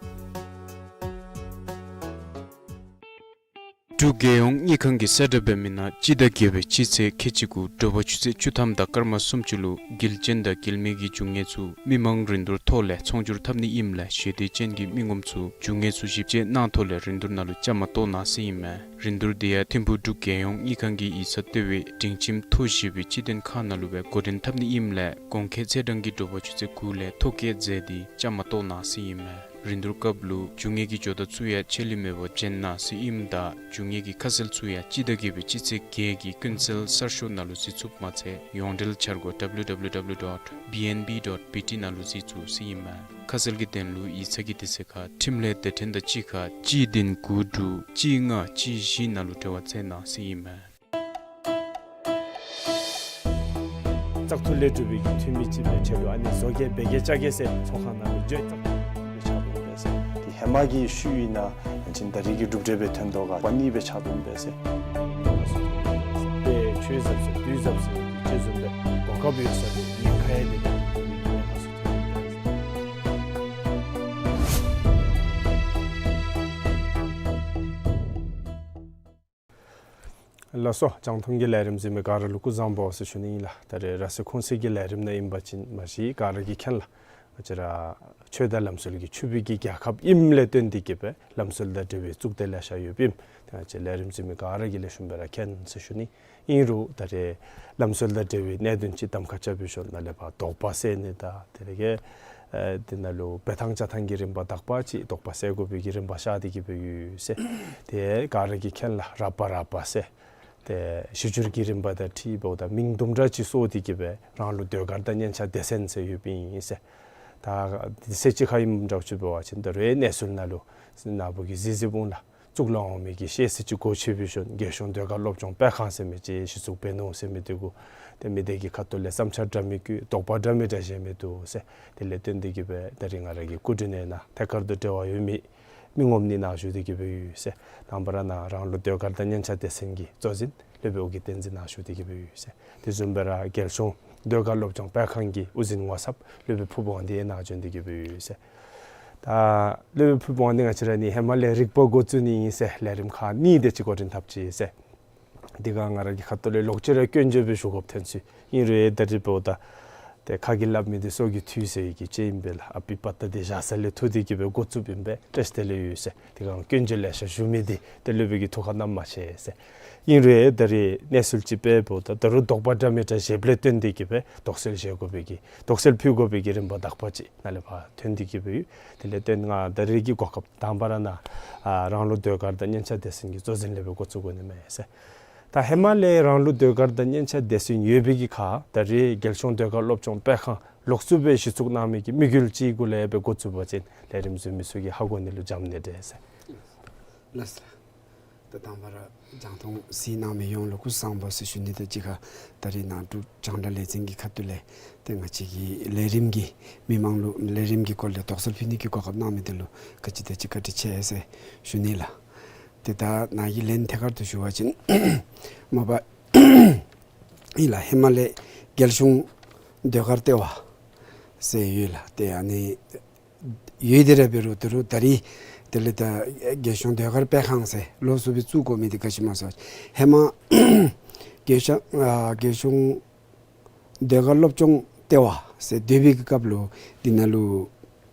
འབྲུག་རྒྱལ་ཡོངས་དངུལ་ཁང་གིས་གསལ་བསྒྲགས་འབད་མི་ནང་སྤྱི་ཟླ་བརྒྱད་པའི་སྤྱི་ཚེས་ཁལ་གཅིག་གུ་དྲོ་པ་ཆུ་ཚོད་བཅུ་ཐམ་དང་སྐར་མ་སུམ་ཅུ་ལུ་འགུལ་རྐྱེན་དང་འགུལ་མེད་ཀྱི་རྒྱུ་དངོས་ཚུ་མི་མང་རིན་བསྡུར་ཐོག་ལས་ཚོང་སྒྱུར་འཐབ་ནི་ཨིནམ་ལས་ཞི་བདེ་ཅན་གྱི་མི་ངོམ་ཚུ་རྒྱུ་དངོས་ཚུ་ཞིབ་དཔྱད་གནང་ཐོག་ལས་རིན་བསྡུར་ནང་ལུ་བཅའ་མར་གཏོགས་གནང་ཟེར་ཨིན་མས། རིན་བསྡུར་དེ་ཡང་ཐིམ་ཕུག་འབྲུག་རྒྱལ་ཡོངས་དངུལ་ཁང་གི་ཡིག་ཚང་ལྟེ་བའི་སྒྲིང་ཁྱིམ་ཐོག་བཞི་པའི་སྤྱི་དོན་ཁང་ནང་ལུ་སྦེ་འགོ་འདྲེན་འཐབ་ནི་ཨིནམ་ལས་གོང་འཁོད་ཚེས་གྲངས་ཀྱི་དྲོ་པ་ཆུ་ཚོད་དགུ་ལས་ཐོ་བཀོད་མཛད་དེ་བཅའ་མར་གཏོགས་གནང་ཟེར་ཨིན་མས། རིན་བསྡུར་སྐབས་ལུ་རྒྱུ་དངོས་ཀྱི་ཇོ་བདག་ཚུ་ཡང་ཆད་ལུས་མེད་པར་བྱོན་གནང་ཟེར་ཨིནམ་ད་རྒྱུ་དངོས་ཀྱི་ཁ་གསལ་ཚུ་ཡང་སྤྱི་ཟླ་བརྒྱད་པའི་སྤྱི་ཚེས་བརྒྱད་ཀྱི་ཀུན་གསལ་གསར་ཤོག་ནང་ལུ་གཟིགས་ཚུགསཔ་མ་ཚད་ཡོངས་འབྲེལ་འཆར་སྒོ་W W W dot B N B dot B T ནང་ལུ་གཟིགས་ཚུགས་ཟེར་ཨིན་མས། ཁ་གསལ་གྱི་དོན་ལུ་ཡིག་ཚང་གི་དུས་ཚོད་ཁར་འཕྲིན་ལས་སྡེ་ཕྲན་དང་གཅིག་ཁར་གཅིག་བདུན་དགུ་དྲུག་གཅིག་ལྔ་གཅིག་བཞི་ནང་ལུ་འབྲེལ་བ་མཛད་གནང་ཟེར་ཨིན་མས། བཙག་འཐུ་ལས་གྲུབ་པའི་གི་འཐུས་མི་ཅིག་སྦེ་ཆ་ལུ་ཨ་ནི་བཟོ་བཀོད་འབད་གེ་བཅའ་གེ་ཟེར་ཚོགས་ཁང་ནང་ལུ་འགྱོ་བཙག་འཐུ་ལས་ཆ་བཏོན་འབད་ཟེར། དེ་ཧེ་མ་གི་ཤུལ་ཨིན་ན་ཅིན་ད་རེས་ཀྱི་གྲུབ་འབྲས་སྦེ་ཐོན་དོ་ག་པ་ནི་སྦེ་ཆ་བཏོན་འབད་ཟེར། དེ་ཆོས་ཟབ་ཟེར་དུས་ཟབ་ཟེར་གྱི་ཅིག་བཟུམ་སྦེ་གོ་སྐབས་ཡོད་ས་དེ་ཉེན་ཁ་ཡང་མེད་པའི་གི་ཁ་གསལ་ཐོན་འབད་ཟེར། ལགས་སོ། རྒྱང་མཐོང་གི་ལས་རིམ་གཟིགས་མི་ག་ར་ལུ་སྐུ་གཟུགས་བཟང་པོ་ཟེར་ཞུ་ནི་ཨིན་ལགས། ད་རེས་ར་སེ་ཁོང་སི་གི་ལས་རིམ་ནང་ཨིན་པ་ཅིན་མ་གཞི་ག་ར་གིས་མཁྱེན་ལགས། ང་བཅས་ར་ཆོས་དང་ལམ་སྲོལ་གྱི་ཕྱུག་པོའི་གི་རྒྱལ་ཁབ་ཨིནམ་ལས་བརྟེན་ཏེ་གིས་སྦེ་ལམ་སྲོལ་དང་འབྲེལ་བའི་གཙུག་སྡེ་ལེ་ཤ་ཡོདཔ་ཨིན། ཏེ་ང་བཅས་ལས་རིམ་གཟིགས་མི་ག་ར་གིས་ལེགས་ཤོམ་སྦེ་ར་མཁྱེན་ཟེར་ཞུ་ནི། ཨིན་རུང་ད་རེས་ལམ་སྲོལ་དང་འབྲེལ་བའི་གནད་དོན་ཅིག་གདམ་ཁ་རྐྱབ་པའི་ཞོར་ནང་ལས་ཕར་དོགས་པ་སེལ་ནི་དང་དེ་ལས་ཀྱི་ཨེ་དེ་ནང་ལུ་འབད་ཐངས་བཅའ་ཐངས་ཀྱི་རིམ་པ་དག་པ་ཅིག་དོགས་པ་སེལ་དགོ་པའི་གི་རིམ་པ་ཤར་ཏེ་གིས་སྦེ་ཡོད་ཟེར། དེ་ག་ར་གིས་མཁྱེན་ལགས། རགས་པ་རགས་པ་ཟེར། ཏེ་གཞི་འགྱུར་གྱི་རིམ་པ་དང་འཁྲིལཝ་ད་མིང་དུམ་གྲ་ཅིག་བཟོ་སྟེ་གིས་སྦེ་རང་ལུགས་ཟློས་གར་དང་སྙན་ཆ་སྡེ་ཚན་ཟེར་ཡོདཔ་ཨིན་ཟེར། ད་དེ་ཚེ་གཅིག་ཁར་ཨིནམ་འདྲཝ་ཅིག་འབད་བ་ཅིན་ད་རེས་གནས་ཚུལ་ནང་ལུ་ནཱ་བུ་གིས་གཟིགས་གཟིགསཔ་འོང་ལགས། གཙུག་ལག་འོག་མའི་གི་ཤེས་ཚད་ཅིག་སྒོ་ཕྱེ་བའི་ཞོར་རྒྱལ་གཞུང་ཟློས་གར་སློབ་སྦྱོང་སྤེལ་ཁང་ཟེར་མི་ཅིག་གཞི་བཙུགས་འབད་ནུག་ཟེར་མི་འདི་གུ་ཏེ་མི་སྡེ་གི་ཁ་ཐུག་ལས་བསམ་འཆར་འདྲ་མིན་བཀོད་དོགས་པ་འདྲ་མིན་འདྲ་བཞེས་མི་འདུག་ཟེར། དེ་ལས་བརྟེན་ཏེ་གིས་སྦེ་ད་རིས་ང་ར་གི་སྐུ་མགྲོན་ནང་ཐད་ཀར་དུ་འབྲེལ་བ་ཡོད་མི་མི་ངོམ་ནི་ནཱ་བཞུགས་ཏེ་གིས་སྦེ་ཡོད་ཟེར། དང་པ་ར་ནཱ་རང་ལུགས་ཟློས་གར་དང་སྙན་ཆ་སྡེ་ཚན་གྱི་གཙོ་འཛིན་སློབ་དཔོན་ཨོ་རྒྱན་བསྟན་འཛིན་ནཱ་བཞུགས་ཏེ་གིས་སྦེ་ཡོད་ཟེར། དེ་བཟུམ་སྦེ་ར་རྒྱལ་གཞུང་ཟློས་གར་སློབ་སྦྱོང་སྤེལ་ཁང་གི་དབུ་འཛིན་ངོ་ཚབ་སློབ་དཔོན་ཕུར་བུ་དབང་འདུས་ནཱ་བྱོན་ཏེ་གིས་སྦེ་ཡོད་ཟེར། ད་སློབ་དཔོན་ཕུར་བུ་དབང་འདུས་ང་བཅས་ར་ནི་ཧེ་མ་ལས་རིག་པ་འགོ་བཙུགས་ནི་ཨིན་ཟེར་ལས་རིམ་ཁག་གཉིས་དེ་ཅིག་འགོ་འདྲེན་འཐབ་ཅི་ཟེར། དེ་སྒང་ང་ར་གི་ཁ་ཐུག་ལས་ལོག་ཅི་ར་སྐྱོན་བརྗོད་སྦེ་ཞུ་དགོཔ་ཐོན་ཅི། ཨིན་རུང་ད་རེས་འབདཝ་ད་ཏེ་ཁ་གིས་སླབ་མི་འདི་སྲོག་གི་མཐུ་ཟེར་གྱི་ཅིག་ཨིན་པས་ལགས། ཨ་པའི་པ་ཏ་འདི་བཞག་ས་ལས་ཐུག་སྟེ་གིས་སྦེ་འགོ་བཙུགསཔ་ཨིན་པས། བཀྲིས་བདེ་ལེགས་ཡོད་ཟེར། དེ་སྒང་སྐྱོན་བརྗོད་ལེ་ཤ་ཞུ་མི་འདི་ཏེ་སློབ་དཔོན་གྱིས་ཐུགས་ཁར་བསྣམ་མ་ཤེས་ཟེར། ཨིན་རུང་ད་རེས་གནས་ཚུལ་ཅིག་འབདཝ་ད་ད་རུང་དོགས་པ་འདྲ་མིན་འདྲ་བཞེསཔ་ལས་བརྟེན་ཏེ་གིས་སྦེ་དོགས་སེལ་བཞེས་དགོ་པའི་གི་དོགས་སེལ་ཕུལ་དགོ་པའི་གི་རིམ་པ་དག་པ་ཅིག་ནཱ་ལས་ཕར་ཐོན་ཏེ་གིས་སྦེ་ཡོད། དེ་ལས་བརྟེན་ང་ད་རེས་ཀྱི་གོ་སྐབས་དང་པ་ར་ནཱ་ཨ་རང་ལུགས་ཟློས་གར་དང་སྙན་ཆ་སྡེ་ཚན་གྱི་གཙོ་འཛིན་ལས་སྦེ་འགོ་བཙུགས་དགོ་ནི་མས་ཟེར། ད་ཧེ་མ་ལས་རང་ལུགས་ཟློས་གར་དང་སྙན་ཆ་སྡེ་ཚན་ཡོད་པའི་གི་ཁར་ད་རེས་རྒྱལ་གཞུང་ཟློས་གར་སློབ་སྦྱོང་སྤེལ་ཁང་ལོགས་སུ་སྦེ་གཞི་བཙུགས་གནང་མི་གི་དམིགས་ཡུལ་ཅིག་གུ་ལས་སྦེ་འགོ་བཙུགས་པ་ཅིན་ལས་རིམ་གཟིགས་མི་ཚུ་གིས་ཧ་གོ་ནི་ལུ་འཇམ་ནི་འདྲས་ཟེར། ལགས་སོ། ད་དང་པ་ར་རྒྱང་མཐོང་གཟིགས་གནང་མི་ཡོངས་ལུ་སྐུ་གཟུགས་བཟང་པོ་ཟེར་ཞུ་ནི་དང་གཅིག་ཁར་ད་རེས་ནཱ་འབྲུག་རྒྱང་བསྒྲགས་ལས་འཛིན་གྱི་ཁ་ཐུག་ལས་ཏེ་ང་བཅས་ཀྱི་ལས་རིམ་གྱི་མི་མང་ལུ་ལས་རིམ་གྱི་སྐོར་ལས་དོགས་སེལ་ཕུལ་ནི་གི་གོ་སྐབས་གནང་མི་འདི་ལུ་ག་ཅི་དང་ཅི་བཀའ་དྲིན་ཆེ་ཟེར་ཞུ་ནི་ལགས། ཏེ་ད་ནཱ་གི་ལན་ཐད་ཀར་དུ་ཞུ་བ་ཅིན་མ་པ་ཨིན་ལགས། ཧེ་མ་ལས་རྒྱལ་གཞུང་ཟློས་གར་ལྟེ་བ་ཟེར་ཡོད་ལགས། ཏེ་ཨ་ནི་ཡོད་དེ་ར་འབད་རུང་ད་རུང་ད་རེས་དེ་ལས་ད་རྒྱལ་གཞུང་ཟློས་གར་སྤེལ་ཁང་ཟེར་ལོགས་སུ་སྦེ་བཙུགས་དགོ་མི་འདི་ག་ཅི་སྨོ་ཟེར་བ་ཅིན་ཧེ་མ་རྒྱལ་གཞུང་ཨ་རྒྱལ་གཞུང་ཟློས་གར་སློབ་སྦྱོང་ལྟེ་བ་ཟེར་སྡོད་པའི་གི་སྐབས་ལུ་འདི་ནང་ལུ་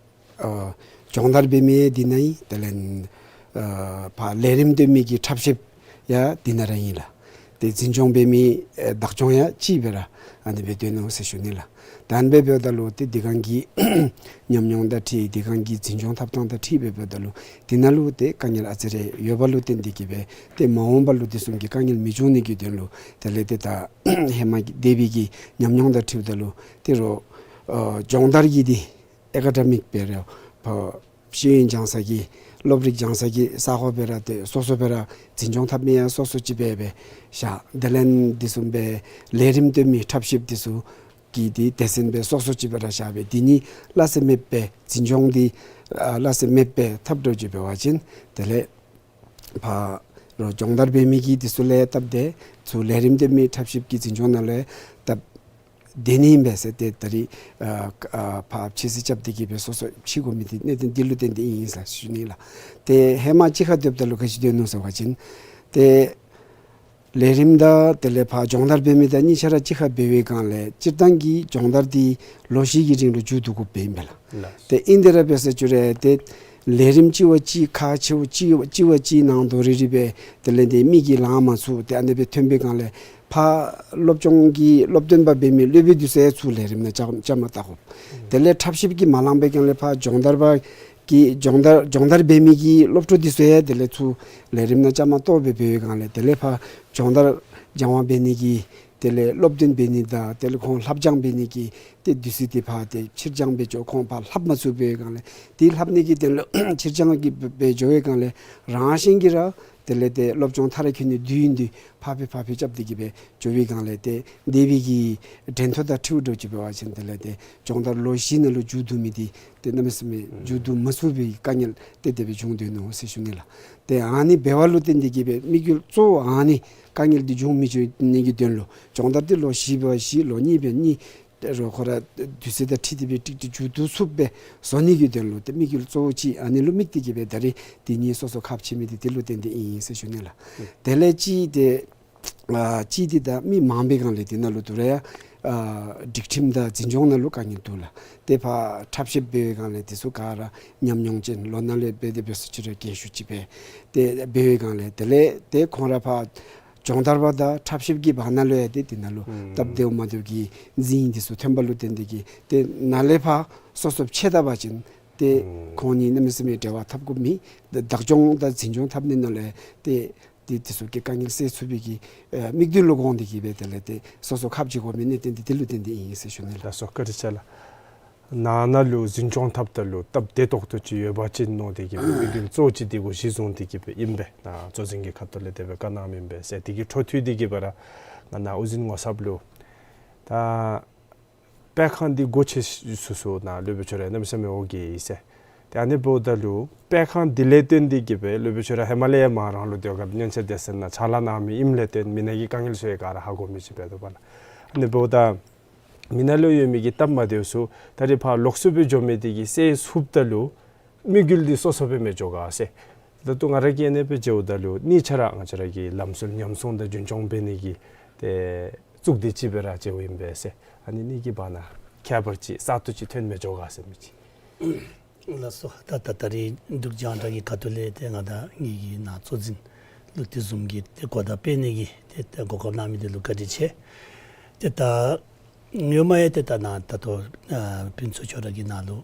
ཨ་སྦྱོང་བརྡར་འབད་མི་འདི་ནང་ཨིན། དེ་ལས་ཨ་ཕར་ལས་རིམ་སྟོན་མི་གི་འཁྲབ་གཞིཔ་ཡང་འདི་ནང་ར་ཨིན་ལགས། ཏེ་འཛིན་སྐྱོང་འབད་མི་ཨེ་བདག་སྐྱོང་ཡང་གཅིག་སྦེ་ར་ཨ་ནི་སྦེ་སྡོད་ནུག་ཟེར་ཞུ་ནི་ལགས། ད་ཨ་ནི་སྦེ་འབདཝ་ད་ལུ་ཏེ་འདི་གང་གི་ཉམས་མྱོང་དང་འཁྲིལ་འདི་གང་གི་འཛིན་སྐྱོང་འཐབ་ཐངས་དང་འཁྲིལ་སྦེ་འབདཝ་ད་ལུ་འདི་ནང་ལུ་ཏེ་དཀའ་ངལ་ཨ་ཙི་རེ་ཡོདཔ་ལུ་བརྟེན་ཏེ་གིས་སྦེ་ཏེ་མ་འོངས་པ་ལུ་དེ་བཟུམ་གྱི་དཀའ་ངལ་མི་འབྱུང་ནི་གི་དོན་ལུ་དེ་ལས་ཏེ་ད་ཧེ་མ་གི་འདས་པའི་གི་ཉམས་མྱོང་དང་འཁྲིལཝ་ད་ལུ་ཏེ་རོགས་ཨ་སྦྱོང་བརྡར་གྱི་འདི་ཨེ་ཀ་ཌ་མིག་སྦེ་ར་ཕར་ཤེས་ཡོན་སྦྱང་ས་གི་སློབ་རིག་སྦྱང་ས་གི་ས་གོ་སྦེ་ར་ཏེ་སོ་སོ་སྦེ་ར་འཛིན་སྐྱོང་འཐབ་མི་ཡང་སོ་སོ་ཅིག་སྦེ་སྦེ་བཞག། དེ་ལས་དེ་བཟུམ་སྦེ་ལས་རིམ་སྟོན་མི་འཁྲབ་གཞིཔ་དེ་ཚུ་གི་འདི་སྡེ་ཚན་སྦེ་སོ་སོ་ཅིག་སྦེ་ར་བཞག་སྦེ་འདི་གཉིས་སླ་བསྲེ་མེདཔ་སྦེ་འཛིན་སྐྱོང་འདི་ཨ་སླ་བསྲེ་མེདཔ་སྦེ་འཐབ་འགྱོ་ཅིག་འབད་བ་ཅིན་དེ་ལས་ཕར་རོགས་སྦྱོང་བརྡར་འབད་མི་གི་དེ་ཚུ་ལུ་ཡང་སྟབས་བདེ། ཚུར་ལས་རིམ་སྟོན་མི་འཁྲབ་གཞིཔ་གི་འཛིན་སྐྱོང་ནང་ལུ་ཡང་སྟབས་བདེ་ནི་ཨིན་པས་ཟེར་ཏེ་ད་རིས་ཨ་ཨ་ཕར་ཕྱི་སེལ་རྐྱབ་སྟེ་གིས་སྦེ་སོ་སོ་ཕྱེ་དགོ་མི་འདི་གནད་དོན་འདི་ལུ་བརྟེན་ཏེ་ཨིན་ཟེར་ཞུ་ནི་ལགས། ཏེ་ཧེ་མ་གཅིག་ཁར་སྡོདཔ་ད་ལུ་ག་ཅི་སྡོད་ནུག་ཟེར་བ་ཅིན་ཏེ་ལས་རིམ་དང་དེ་ལས་ཕར་སྦྱོང་བརྡར་འབད་མི་དང་གཉིས་ཆ་ར་གཅིག་ཁར་འབད་བའི་སྒང་ལས་སྤྱིར་བཏང་གི་སྦྱོང་བརྡར་འདི་ལོ་བཞི་གི་རིང་ལུ་མཇུག་བསྡུ་དགོཔ་ཨིན་པས་ལགས། ལགས། ཏེ་ཨིན་དེ་ར་འབད་ས་ཅིག་ར་ཏེ་ལས་རིམ་གཅིག་བ་གཅིག་ཁག་ཆེཝ་གཅིག་བ་གཅིག་བ་གཅིག་ནང་དོ་རི་རི་སྦེ་དེ་ལས་ཏེ་མི་གིས་ལང་མ་ཚུགས། ཏེ་ཨ་ནི་སྦེ་ཐོན་པའི་སྒང་ལས་ཕར་སློབ་སྦྱོང་གི་སློབ་སྟོན་པ་འབད་མི་སློབ་དཔོན་འདི་ཚུ་ཡང་ཚུར་ལས་རིམ་ནང་བཅའ་བཅའ་མར་བཏགས་དགོ། དེ་ལས་འཁྲབ་གཞིཔ་གིས་མ་ལང་པའི་སྒང་ལས་ཕར་སྦྱོང་བརྡར་པ་གི་སྦྱོང་བརྡར་སྦྱོང་བརྡར་འབད་མི་གི་སློབ་ཕྲུག་འདི་ཚུ་ཡང་དེ་ལས་ཚུར་ལས་རིམ་ནང་བཅའ་མར་གཏོགས་སྦེ་འབད་བའི་སྒང་ལས་དེ་ལས་ཕར་སྦྱོང་བརྡར་སྦྱང་བ་འབད་ནི་གི་དེ་ལས་སློབ་སྟོན་འབད་ནི་དང་དེ་ལས་ཁོང་ལྷབ་སྦྱང་འབད་ནི་གི་ཏེ་དུས་ཚོད་འདི་ཕར་ཏེ་ཕྱིར་འགྱངས་འབད་འགྱོ། ཁོང་ཕར་ལྷབ་མ་ཚུགས་པའི་སྒང་ལས་ཏེ་ལྷབ་ནི་གི་དོན་ལུ་ཕྱིར་འགྱངས་ཀྱི་འབད་འགྱོ་བའི་སྒང་ལས་རང་བཞིན་གྱིས་ར་དེ་ལས་ཏེ་སློབ་སྦྱོང་མཐར་འཁྱོལ་ནི་དུས་ཡུན་འདི་ཕར་འཕུལ་ཕར་འཕུལ་རྐྱབ་སྟེ་གིས་སྦེ་འགྱོ་བའི་སྒང་ལས་ཏེ་འདས་པའི་གི་འགྲན་ཐོ་དང་འཁྲིལཝ་འདྲཝ་ཅིག་འབད་བ་ཅིན་དེ་ལས་ཏེ་སྦྱོང་བརྡར་ལོ་བཞི་ནང་ལུ་མཇུག་བསྡུ་མི་འདི་ཏེ་གནམ་མེད་ས་མེད་མཇུག་བསྡུ་མ་ཚུགས་པའི་དཀའ་ངལ་ཏེ་དེ་སྦེ་བྱུང་སྡོད་ནུག་ཟེར་ཞུ་ནི་ལགས། ཏེ་ཨ་ནི་འབདཝ་ལུ་བརྟེན་ཏེ་གིས་སྦེ་དམིགས་ཡུལ་གཙོ་བོ་ཨ་ནི་དཀའ་ངལ་འདི་འབྱུང་མི་འབྱུང་ནི་གི་དོན་ལུ་སྦྱོང་བརྡར་འདི་ལོ་བཞི་འབད་བཞི་ལོ་གཉིས་འབད་གཉིས་ཏེ་རོགས་ཁོ་ར་དུས་ཚོད་དང་འཁྲིལ་ཏེ་སྦེ་ཀྲིག་ཀྲི་མཇུག་བསྡུ་ཚུགསཔ་སྦེ་བཟོ་ནི་གི་དོན་ལུ་ཏེ་དམིགས་ཡུལ་གཙོ་བོ་ཅིག་ཨ་ནི་ལུ་དམིགས་ཏེ་གིས་སྦེ་ད་རིས་འདི་གཉིས་སོ་སོ་ཁག་ཕྱེ་མི་འདི་དེ་ལུ་བརྟེན་ཏེ་ཨིན་ཟེར་ཞུ་ནི་ལགས། དེ་ལས་གཅིག་ཏེ་ཨ་གཅིག་འདི་ད་མི་མང་པའི་སྒང་ལས་འདི་ནང་ལུ་དོ་རུང་ཡང་ཨ་སྒྲིག་ཁྲིམས་དང་འཛིན་སྐྱོང་ནང་ལུ་དཀའ་ངལ་འདུག་ལགས། ཏེ་ཕར་འཁྲབ་གཞིཔ་འབད་བའི་སྒང་ལས་དེ་ཚུ་ག་ར་ཉམས་མྱོང་ཅན་ལོ་ན་ལས་འབད་དེ་འབད་ས་ཅིག་ར་རྒས་ཤོས་ཅིག་སྦེ་ཏེ་འབད་བའི་སྒང་ལས་དེ་ལས་ཏེ་ཁོང་ར་ཕར་སྦྱོང་བརྡར་པ་དང་འཁྲབ་གཞིཔ་གི་བར་ན་ལུ་ཡང་ཏེ་འདི་ནང་ལུ་ཨུམ་སྟབས་བདེཝ་མ་བདེཝ་གི་རྫུན་འདི་ཚུ་ཐོན་པ་ལུ་བརྟེན་ཏེ་གིས་ཏེ་ནཱ་ལས་ཕར་སོ་སོ་ཕྱེ་ད་པ་ཅིན་ཏེ་ཨུམ་ཁོང་གཉིས་གནམ་མེད་ས་མེད་འབྲེལ་བ་འཐབ་དགོ་མི་བདག་སྐྱོང་དང་འཛིན་སྐྱོང་འཐབ་ནི་ནང་ལུ་ཡང་ཏེ་ཏེ་དེ་ཚུ་གི་དཀའ་ངལ་སེལ་ཚུགས་པའི་གི་ཨེ་དམིགས་དོན་ལུ་དགོངས་ཏེ་གིས་སྦེ་དེ་ལས་ཏེ་སོ་སོ་ཁག་ཕྱེ་དགོ་མི་གནད་དོན་འདི་དེ་ལུ་བརྟེན་ཏེ་ཨིན་ཟེར་ཞུ་ནི་ལགས། ལགས་སོ། བཀའ་དྲིན་ཆེ་ལགས། ནང་ན་ལུ་འཛིན་སྐྱོང་འཐབ་ད་ལུ་སྟབས་བདེ་ཏོག་ཏོ་ཅིག་ཡོད་པ་ཅིན་མནོ་སྟེ་གིས་སྦེ་དམིགས་དོན་གཙོ་བོ་ཅིག་འདི་གུ་གཞི་བཟུང་སྟེ་གིས་སྦེ་ཨིན་པས། ནཱ་གཙོ་འཛིན་གྱི་ཁ་ཐུག་ལས་དེ་སྦེ་བཀའ་གནངམ་ཨིན་པས་ཟེར། དེ་གི་འཕྲོ་མཐུད་དེ་གིས་སྦེ་ར་ང་ནཱ་དབུ་འཛིན་ངོ་ཚབ་ལུ་ད་སྤེལ་ཁང་འདི་སྒོ་ཕྱེ་ཚུགས་ཚུགས་ནཱ་སློབ་དཔོན་ཁྱོད་ར་གནམ་མེད་ས་མེད་འོང་གི་ཟེར། ཏེ་ཨ་ནི་འབདཝ་ད་ལུ་སྤེལ་ཁང་འདི་ལས་བརྟེན་ཏེ་གིས་སྦེ་སློབ་དཔོན་ཁྱོད་ར་ཧེ་མ་ལས་ཡང་མར་རང་ལུ་སྡོད་སྐབས་སྙན་ཆ་སྡེ་ཚན་ནང་ཕྱག་ལཱ་གནང་མི་ཨིནམ་ལས་བརྟེན་མི་ནང་གི་དཀའ་ངལ་ཚུ་ཡང་ག་ར་ཧ་གོ་མི་ཅིག་འབད་དོ་བ་ལགས། ཨ་ནི་འབདཝ་ད་མི་ནང་ལུ་ཡོད་མི་གི་སྟབས་མ་བདེཝ་ཚུ་ད་རིས་ཕར་ལོགས་སུ་སྦེ་འགྱོ་མི་འདི་གིས་སེལ་ཚུགསཔ་ད་ལུ་དམིགས་ཡུལ་འདི་སོ་སོ་སྦེ་མི་འགྱོ་ག་ཟེར། ད་ལྟོ་ང་ར་གིས་ཨ་ནི་སྦེ་མཇལཝ་ད་ལུ་གཉིས་ཆ་ར་ང་བཅས་ར་གི་ལམ་སྲོལ་ཉམས་སྲུང་དང་རྒྱུན་སྐྱོང་འབད་ནི་གི་ཏེ་གཙུག་སྡེ་ཅིག་སྦེ་ར་མཇལཝ་ཨིན་པས་ཟེར། ཨ་ནི་གཉིས་ཀྱི་བར་ན་ཁྱད་པར་ཅིག་གསར་གཏོད་ཅིག་ཐོན་མི་འགྱོ་ག་ཟེར་མི་ཅིག། ལགས་སོ། ད་ད་ད་རིས་འབྲུག་རྒྱང་བསྒྲགས་ཀྱི་ཁ་ཐུག་ལས་ཏེ་ང་དང་ངེ་གི་ནཱ་གཙོ་འཛིན་ལུ་དེ་བཟུམ་གྱི་ཏེ་གོ་བརྡ་སྤེལ་ནི་གི་ཏེ་ཏེ་གོ་སྐབས་གནང་མི་འདི་ལུ་བཀའ་དྲིན་ཆེ། ཏེ་ད་སྔོན་མ་ཡང་ཏེ་ད་ནཱ་ད་ལྟོ་ཨ་ཕུན་ཚོགས་ཁྱོད་ར་གིས་ནཱ་ལུ་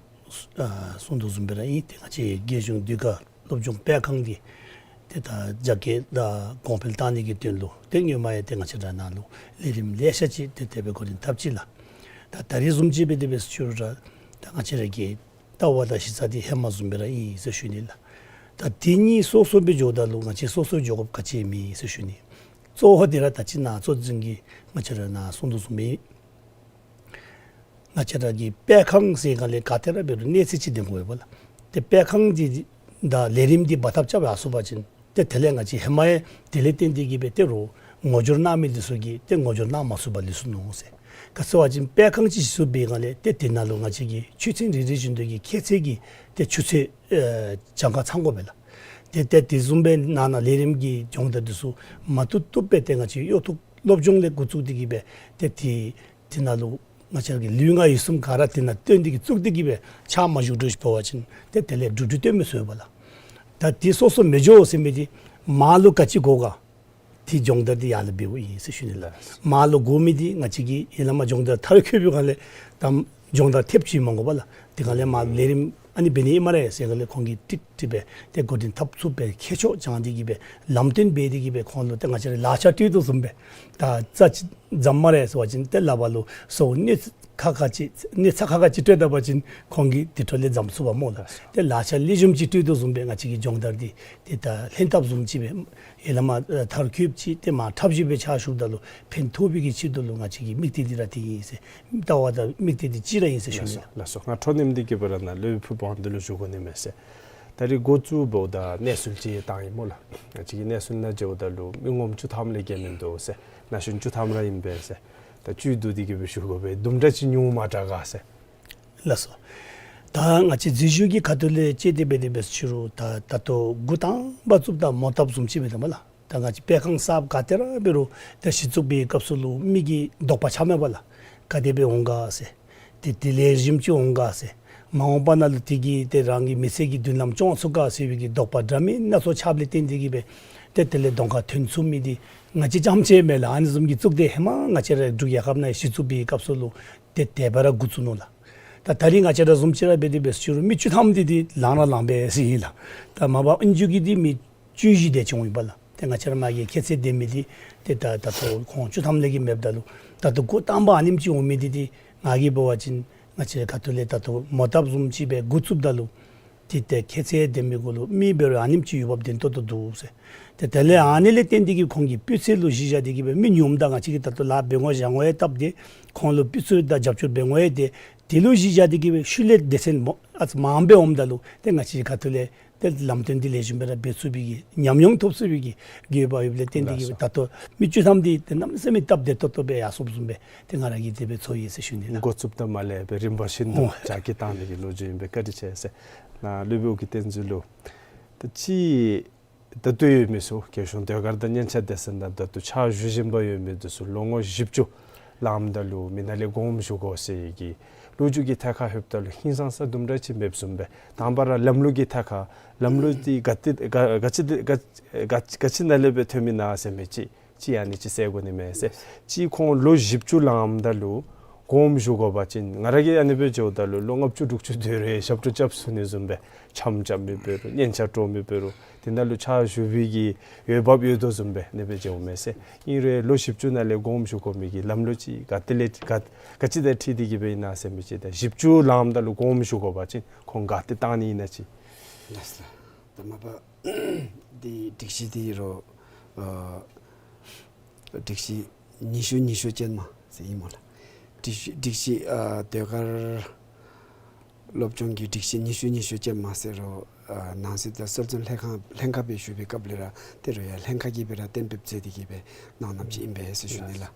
ཨ་གསུང་དོ་བཟུམ་སྦེ་ར་ཨིན། ཏེ་ང་བཅས་རྒྱལ་གཞུང་དུས་འཁོར་སློབ་སྦྱོང་སྤེལ་ཁང་འདི་ཏེ་ད་རྒྱ་སྐྱེད་དང་གོང་འཕེལ་བཏང་ནི་གི་དོན་ལུ་ཏེ་སྔོན་མ་ཡང་ཏེ་ང་བཅས་ར་ནཱ་ལུ་ལས་རིམ་ལེ་ཤ་ཅིག་ཏེ་དེ་སྦེ་འགོ་འདྲེན་འཐབ་ཅི་ལགས། ད་ད་རིས་བཟུམ་ཅིག་སྦེ་དེ་སྦེ་ཞུ་རུང་ར་ད་ང་བཅས་ར་གི་ལྟ་བ་དང་གཞི་རྩ་འདི་ཧེ་མ་བཟུམ་སྦེ་ར་ཨིན་ཟེར་ཞུ་ནི་ལགས། ད་འདི་གཉིས་སོ་སོ་སྦེ་འགྱོཝ་ད་ལུ་ང་བཅས་སོ་སོ་འགྱོ་དགོཔ་ག་ཅི་མེད་ཟེར་ཞུ་ནི། གཙོ་བོ་འདི་ར་ད་ཅི་ནཱ་གཙོ་འཛིན་གྱིས་ང་བཅས་ར་ནཱ་གསུང་དོ་བཟུམ་སྦེ་ང་བཅས་ར་གི་སྤེལ་ཁང་ཟེར་སྒང་ལས་ག་ཏེ་ར་འབད་རུང་གནས་ཚད་ཅིག་ལྡན་དགོ་པས་ལགས། ཏེ་སྤེལ་ཁང་འདི་དང་ལས་རིམ་འདི་འབག་ཐབས་རྐྱབ་ཡར་སོང་པ་ཅིན་ཏེ་དེ་ལས་ང་བཅས་ཧེ་མ་ཡང་དེ་ལས་བརྟེན་ཏེ་གིས་སྦེ་ཏེ་རོགས་ངོ་སྦྱོར་གནང་མི་འདི་ཚུ་གིས་ཏེ་ངོ་སྦྱོར་གནང་མ་ཚུགས་པར་ལུས་སོ་ནུག་ཟེར། ག་ཅི་ཟེར་བ་ཅིན་སྤེལ་ཁང་ཅིག་གཞི་བཙུགས་པའི་སྒང་ལས་ཏེ་དེ་ནང་ལུ་ང་བཅས་ཀྱི་ཆོས་ཚན་རེ་རེ་བཞིན་དུ་གི་ཁྱད་ཚད་ཀྱི་ཏེ་ཆུ་ཚོད་ཨེ་གྱངས་ཁ་ཚང་དགོ་པས་ལགས། ཏེ་ཏེ་དེ་བཟུམ་སྦེ་ནང་ན་ལས་རིམ་གྱི་སྦྱོང་བརྡར་འདི་ཚུ་མ་བཏུབ་བཏུབ་སྦེ་ཏེ་ང་བཅས་གཡོག་ཐོག་སློབ་སྦྱོང་ལས་འགོ་བཙུགས་ཏེ་གིས་སྦེ་ཏེ་དེ་དེ་ནང་ལུ་ ང་བཅས་ར་གི་ལུས་ངག་ཡིད་གསུམ་ག་ར་དེ་ནང་བཏོན་ཏེ་གི་བཙུགས་ཏེ་གི་སྦེ་ཕྱག་མ་ཞུ་འགྱོ་ཞིག་འབད་བ་ཅིན་ཏེ་དེ་ལས་འགྲུབ་འགྲུབ་སྟོན་མི་ཚུགས་པས་ལགས། ད་དེ་སོ་སོ་མི་འགྱོ་ཟེར་མི་དེ་མར་ལུ་ག་ཅི་དགོ་ག་དེ་སྦྱོང་བརྡར་དེ་ཡར་ལུ་འབདཝ་ཨིན་ཟེར་ཞུ་ནི་ལགས། མར་ལུ་དགོ་མི་དེ་ང་བཅས་ཀྱིས་ཡར་ལས་མར་སྦྱོང་བརྡར་མཐར་འཁྱོལ་བའི་སྒང་ལས་ད་སྦྱོང་བརྡར་ཐེབས་ཅིག་མ་དགོ་པས་ལགས། དེ་སྒང་ལས་མར་ལས་རིམ་ཨ་ནི་འབད་ནི་ཨིན་སྨ་རེ་ཟེར་སྒང་ལས་ཁོང་གིས་ཀྲིག་ཀྲི་སྦེ་ཏེ་འགོ་འདྲེན་འཐབ་ཚུགསཔ་སྦེ་མཁས་མཆོག་སྦྱང་སྟེ་གི་སྦེ་ལམ་སྟོན་འབད་དེ་གི་སྦེ་ཁོང་ལུ་ཏེ་ང་བཅས་ར་ལག་ཆ་སྤྲོད་དོ་བཟུམ་སྦེ་ད་རྩ་ཅིག་འཛོམས་སྨ་རེ་ཟེར་བ་ཅིན་ཏེ་ལག་པ་ལུ་སོ་སྣེ་ཁ་ཁ་ཅིག་སྣེ་ཚ་ཁ་ཁ་ཅིག་སྤྲོད་ད་པ་ཅིན་ཁོང་གིས་དེ་འཕྲོ་ལས་འཛོམས་ཚུགས་པས་སྨོ་ལགས། ཏེ་ལག་ཆ་ལེགས་ཤོམ་ཅིག་སྤྲོད་དོ་བཟུམ་སྦེ་ང་བཅས་ཀྱིས་སྦྱོང་བརྡར་འདི་ཏེ་ད་ལྷན་ཐབས་བཟུམ་ཅིག་སྦེ་ཡར་ལས་མར་མཐར་འཁྱོལཝ་ཅིག་ཏེ་མར་འཁྲབ་གཞུང་སྦེ་ཕྱག་ཞུཝ་ད་ལུ་ཕན་ཐོགས་པའི་གི་ཆེད་དུ་ལུ་ང་བཅས་ཀྱི་དམིགས་གཏད་འདི་ར་དེ་ཨིན་ཟེར། ལྟ་བ་དང་དམིགས་གཏད་འདི་གཅིག་ར་ཨིན་ཟེར་ཞུ་ནི་ལགས། ལགས་སོ། ང་འཕྲོ་མཉམ་འདི་གི་བར་ན་སློབ་དཔོན་ཕུ་བོ་དབང་འདུས་ལུ་ཞུ་དགོ་ནི་མས་ཟེར། ད་རིས་འགོ་བཙུགས་འབདཝ་ད་གནས་ཚུལ་ཅིག་བཏང་ཡི་སྨོ་ལགས། ང་བཅས་ཀྱི་གནས་ཚུལ་ནང་འབྱོརཝ་ད་ལུ་མི་ངོམ་བཅུ་ཐམ་ལས་བརྒལ་མིན་འདུག་ཟེར། ན་གཞོན་བཅུ་ཐམ་ར་ཨིན་པས་ཟེར། ད་བཅུད་བསྡུ་སྟེ་གི་སྦེ་ཞུ་དགོ་པས། དུམ་གྲ་ཅིག་ཉུང་མ་དྲག་ག་ཟེར། ལགས་སོ། ད་ང་བཅས་འཛུལ་ཞུགས་ཀྱི་ཁ་ཐུག་ལས་དཔྱད་དེ་འབད་དེ་འབད་ཞུ་རུང་ད་ད་ལྟོ་འགོ་དང་པ་བཙུགསཔ་ད་མོ་བཏབ་བཟུམ་ཅིག་འབད་དོ་སྨོ་ལགས། ད་ང་བཅས་སྤེལ་ཁང་གསརཔ་ག་ཏེ་ར་འབད་རུང་ད་གཞི་བཙུགས་པའི་སྐབས་སུ་ལུ་མི་གི་དོགས་པ་ཆགས་མས་པ་ལགས། ག་དེ་སྦེ་འོང་ག་ཟེར། ཏེ་དེ་ལས་རིམ་ཅིག་འོང་ག་ཟེར། མ་འོངས་པ་ནང་ལུ་དེ་གིས་ཏེ་རང་གི་མི་ཚེ་གི་མདུན་ལམ་སྐྱོང་ཚུགས་ག་ཟེར་བའི་གི་དོགས་པ་འདྲ་མིན་སྣ་ཚོགས་ཆགསཔ་ལས་བརྟེན་ཏེ་གི་སྦེ་ཏེ་དེ་ལས་གདོང་ཁར་ཐོན་ཚུགས་མི་འདི་ང་བཅས་རྐྱངམ་ཅིག་མེན་ལགས། ཨ་ནི་བཟུམ་གྱི་བཙུགས་ཏེ་ཧེ་མ་ང་བཅས་ར་འབྲུག་རྒྱལ་ཁབ་ནང་གཞི་བཙུགས་པའི་སྐབས་སུ་ལུ་ཏེ་དེ་སྦེ་ར་འགོ་བཙུགས་ནུག་ལགས། ད་ད་རིས་ང་བཅས་ར་བཟུམ་ཅིག་ར་འབད་དེ་འབད་ཞུ་རུང་མི་བཅུ་ཐམ་འདི་འདི་ལངམ་ར་ལངམ་སྦེ་ཟེར་ཨིན་ལགས། ད་མ་པ་ཨིན་རྒྱུ་གི་འདི་མི་བཅུ་བཞི་དེ་ཅིག་འོང་ཡི་པ་ལགས། ཏེ་ང་བཅས་ར་མ་གི་ཁྱད་ཚད་ལྡན་མི་འདི་ཏེ་ད་ད་ལྟོ་ཁོང་བཅུ་ཐམ་ལས་བརྒལ་མེདཔ་ད་ལུ་ད་ལྟོ་འགོ་དང་པ་ཨ་ནེམ་ཅིག་འོང་མི་འདི་འདི་ང་གིས་འབད་བ་ཅིན་ང་བཅས་ཁ་ཐུག་ལས་ད་ལྟོ་མོ་བཏབ་བཟུམ་ཅིག་སྦེ་འགོ་བཙུགསཔ་ད་ལུ་ཏེ་ཏེ་ཁྱད་ཚད་ལྡན་མི་གུ་ལུ་མི་འབད་རུང་ཨ་ནེམ་ཅིག་འོས་འབབ་ལྡན་ཏོག་ཏོ་འདུག་ཟེར། ཏེ་དེ་ལས་ཨ་ནི་ལས་བརྟེན་ཏེ་གི་ཁོང་གི་སྤུས་ཚད་ལུ་གཞི་བཞག་སྟེ་གི་སྦེ་མི་ཉུངམ་ད་ང་བཅས་ཀྱིས་ད་ལྟོ་ལཱ་འབད་དགོ་བཞག་དགོ་ཡང་སྟབས་བདེ། ཁོང་ལུ་སྤུས་ཚད་དང་རྒྱབ་སྐྱོར་འབད་དགོ་ཡང་སྟབས་བདེ། དེ་ལུ་གཞི་བཞག་སྟེ་གི་སྦེ་ཤུལ་ལས་སྡེ་ཚན་མོ་ཨ་ཙི་མངམ་སྦེ་འོངམ་ད་ལུ་ཏེ་ང་བཅས་ཁ་ཐུག་ལས་ཏེ་ལམ་སྟོན་འདི་ལེགས་ཤོམ་སྦེ་ར་འབད་ཚུགས་པའི་གི་ཉམས་མྱོང་ཐོབ་ཚུགས་པའི་གི་དགོས་པ་ཡོདཔ་ལས་བརྟེན་ཏེ་གི་སྦེ་ད་ལྟོ་མི་བཅུ་ཐམ་འདི་ཏེ་གནམ་མེད་ས་མེད་སྟབས་བདེ་ཏོག་ཏོ་སྦེ་ཡར་སོངམ་བཟུམ་སྦེ་ཏེ་ང་ར་གིས་དེ་སྦེ་ཚོར་ཡི་ཟེར་ཞུ་ནི་ལགས། འགོ་བཙུགསཔ་ད་མར་ལས་སྦེ་རིམ་པ་བཞིན་དུ་ཨོ་ལྕགས་ཀྱི་བཏང་ནི་གི་ལོ་རྒྱུས་ཨིན་པས། བཀའ་དྲིན་ཆེ་ཟེར། ནཱ་སློབ་དཔོན་གྱི་བསྟན་འཛིན་ལུ་ད་ཅི་ད་ལྟོ་ཡོད་མི་ཚུ་རྒྱལ་གཞུང་ཟློས་གར་དང་སྙན་ཆ་སྡེ་ཚན་ནང་ད་ལྟོ་ཕྱག་ཞུ་བཞིན་པ་ཡོད་མི་འདི་ཚུ་ལོ་ངོ་བཞི་བཅུ་ལངམ་ད་ལུ་མི་ནང་ལས་དགོངསམ་ཞུ་དགོ་ཟེར་གྱི་ལོ་རྒྱུས་ཀྱི་ཐད་ཁར་ལྷོདཔ་ད་ལུ་ཧིང་སངས་ས་དུམ་གྲ་ཅིག་མེདཔ་བཟུམ་སྦེ་དང་པ་ར་ལམ་ལུགས་ཀྱི་ཐད་ཁར་ལམ་ལུགས་འདི་ག་ཏེ་ག་ག་ཅི་ག་ག་ག་ཅི་ནང་ལས་སྦེ་ཐོན་མི་ན་ཟེར་མི་ཅིག་ཅིག་ཨ་ནི་ཅིག་གསལ་དགོ་ནི་མས་ཟེར། ཅིག་ཁོང་ལོ་བཞི་བཅུ་ལངམ་ད་ལུ་དགོངསམ་ཞུ་དགོ་པ་ཅིན་ང་ར་གིས་ཨ་ནི་སྦེ་འགྱོཝ་ད་ལུ་ལོ་ལྔ་བཅུ་དྲུག་ཅུ་དེ་རེ་ཞབས་དྲུང་རྐྱབ་ཚུགས་ནི་བཟུམ་སྦེ་འཆམ་རྐྱབ་མི་འབད་རུང་སྙན་ཆ་དཀྲོག་མི་འབད་རུང་དེ་ནང་ལུ་ཕྱག་ཞུ་བའི་གི་འོས་འབབ་ཡོད་དོ་བཟུམ་སྦེ་ཨ་ནི་སྦེ་འགྱོཝ་མས་ཟེར། ཨིན་རུང་ལོ་བཞི་བཅུ་ནང་ལས་དགོངསམ་ཞུ་དགོ་མི་གི་ལམ་ལུགས་ཅིག་ག་ཏེ་ལས་ག་ག་ཅི་དང་འཁྲིལ་ཏེ་གི་སྦེ་ཨིན་ན་ཟེར་མི་ཅིག་དང་བཞི་བཅུ་ལངམ་ད་ལུ་དགོངསམ་ཞུ་དགོ་པ་ཅིན་ཁོང་ག་ཏེ་བཏང་ནི་ཨིན་ན་ཅིག། ལགས་སོ། ད་མ་པ་འདི་སྒྲིག་གཞི་འདི་རུང་ཨ་སྒྲིག་གཞི་ཉི་ཤུ་ཉི་ཤུ་ཅན་མ་ཟེར་ཨིན་སྨོ་ལགས། སྒྲིག་གཞི་སྒྲིག་གཞི་ཨ་ཟློས་གར་སློབ་སྦྱོང་གི་སྒྲིག་གཞི་ཉི་ཤུ་ཉི་ཤུ་ཅན་མ་ཟེར་རུང་ཨ་ནང་སྲིད་དང་གསོལ་སྩོལ་ལྷན་ཁག་ལྷན་ཁག་སྦེ་ཞུ་བའི་སྐབས་ལས་ར་དེ་རུང་ཡང་ལྷན་ཁག་གིས་སྦེ་ར་གཏན་འབེབས་མཛད་དེ་གི་སྦེ་གནངམ་ཅིག་ཨིན་པས་ཟེར་ཞུ་ནི་ལགས།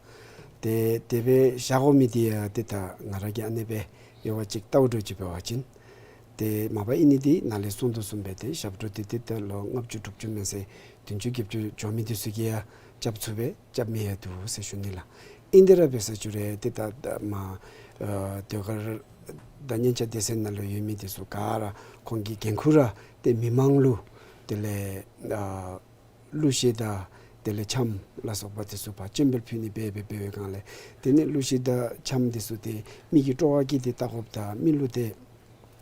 ཏེ་དེ་སྦེ་བཞག་དགོ་མི་འདི་ཡང་ཏེ་ད་ང་ར་གིས་ཨ་ནི་སྦེ་དབྱེ་བ་ཅིག་བལྟཝ་འདྲཝ་ཅིག་འབད་བ་ཅིན་ཏེ་མ་པ་ཨིན་ནི་འདི་ནཱ་ལས་གསུངས་དོ་བཟུམ་སྦེ་ཏེ་ཞབས་དྲུང་འདི་ཏེ་ད་ལོ་ལྔ་བཅུ་དྲུག་ཅུ་མེན་ཟེར་བདུན་ཅུ་བརྒྱད་ཅུ་འགྱོ་མི་འདི་ཚུ་གིས་ཡང་རྐྱབ་ཚུགས་པས། རྐྱབ་མི་ཡང་འདུག་ཟེར་ཞུ་ནི་ལགས། ཨིན་དེ་ར་འབད་ཟེར་ཞུ་རུང་ཏེ་ད་ད་མ་ཨ་ཟློས་གར་དང་སྙན་ཆ་སྡེ་ཚན་ནང་ལུ་ཡོད་མི་འདི་ཚུ་ག་ར་ཁོང་གི་འགན་ཁུར་ར་ཏེ་མི་མང་ལུ་དེ་ལས་ཨ་གླུ་གཞས་དང་དེ་ལས་འཆམ་ལ་སོགས་པ་འདི་ཚུ་ཕར་སྤྱན་འབུལ་ཕུལ་ནི་སྦེ་འབད་འབད་བའི་སྒང་ལས་དེ་ནི་གླུ་གཞས་དང་འཆམ་འདི་ཚུ་ཏེ་མི་གི་སྤྲོ་བ་བསྐྱེད་དེ་བལྟ་དགོཔ་དང་མི་ལུ་ཏེ་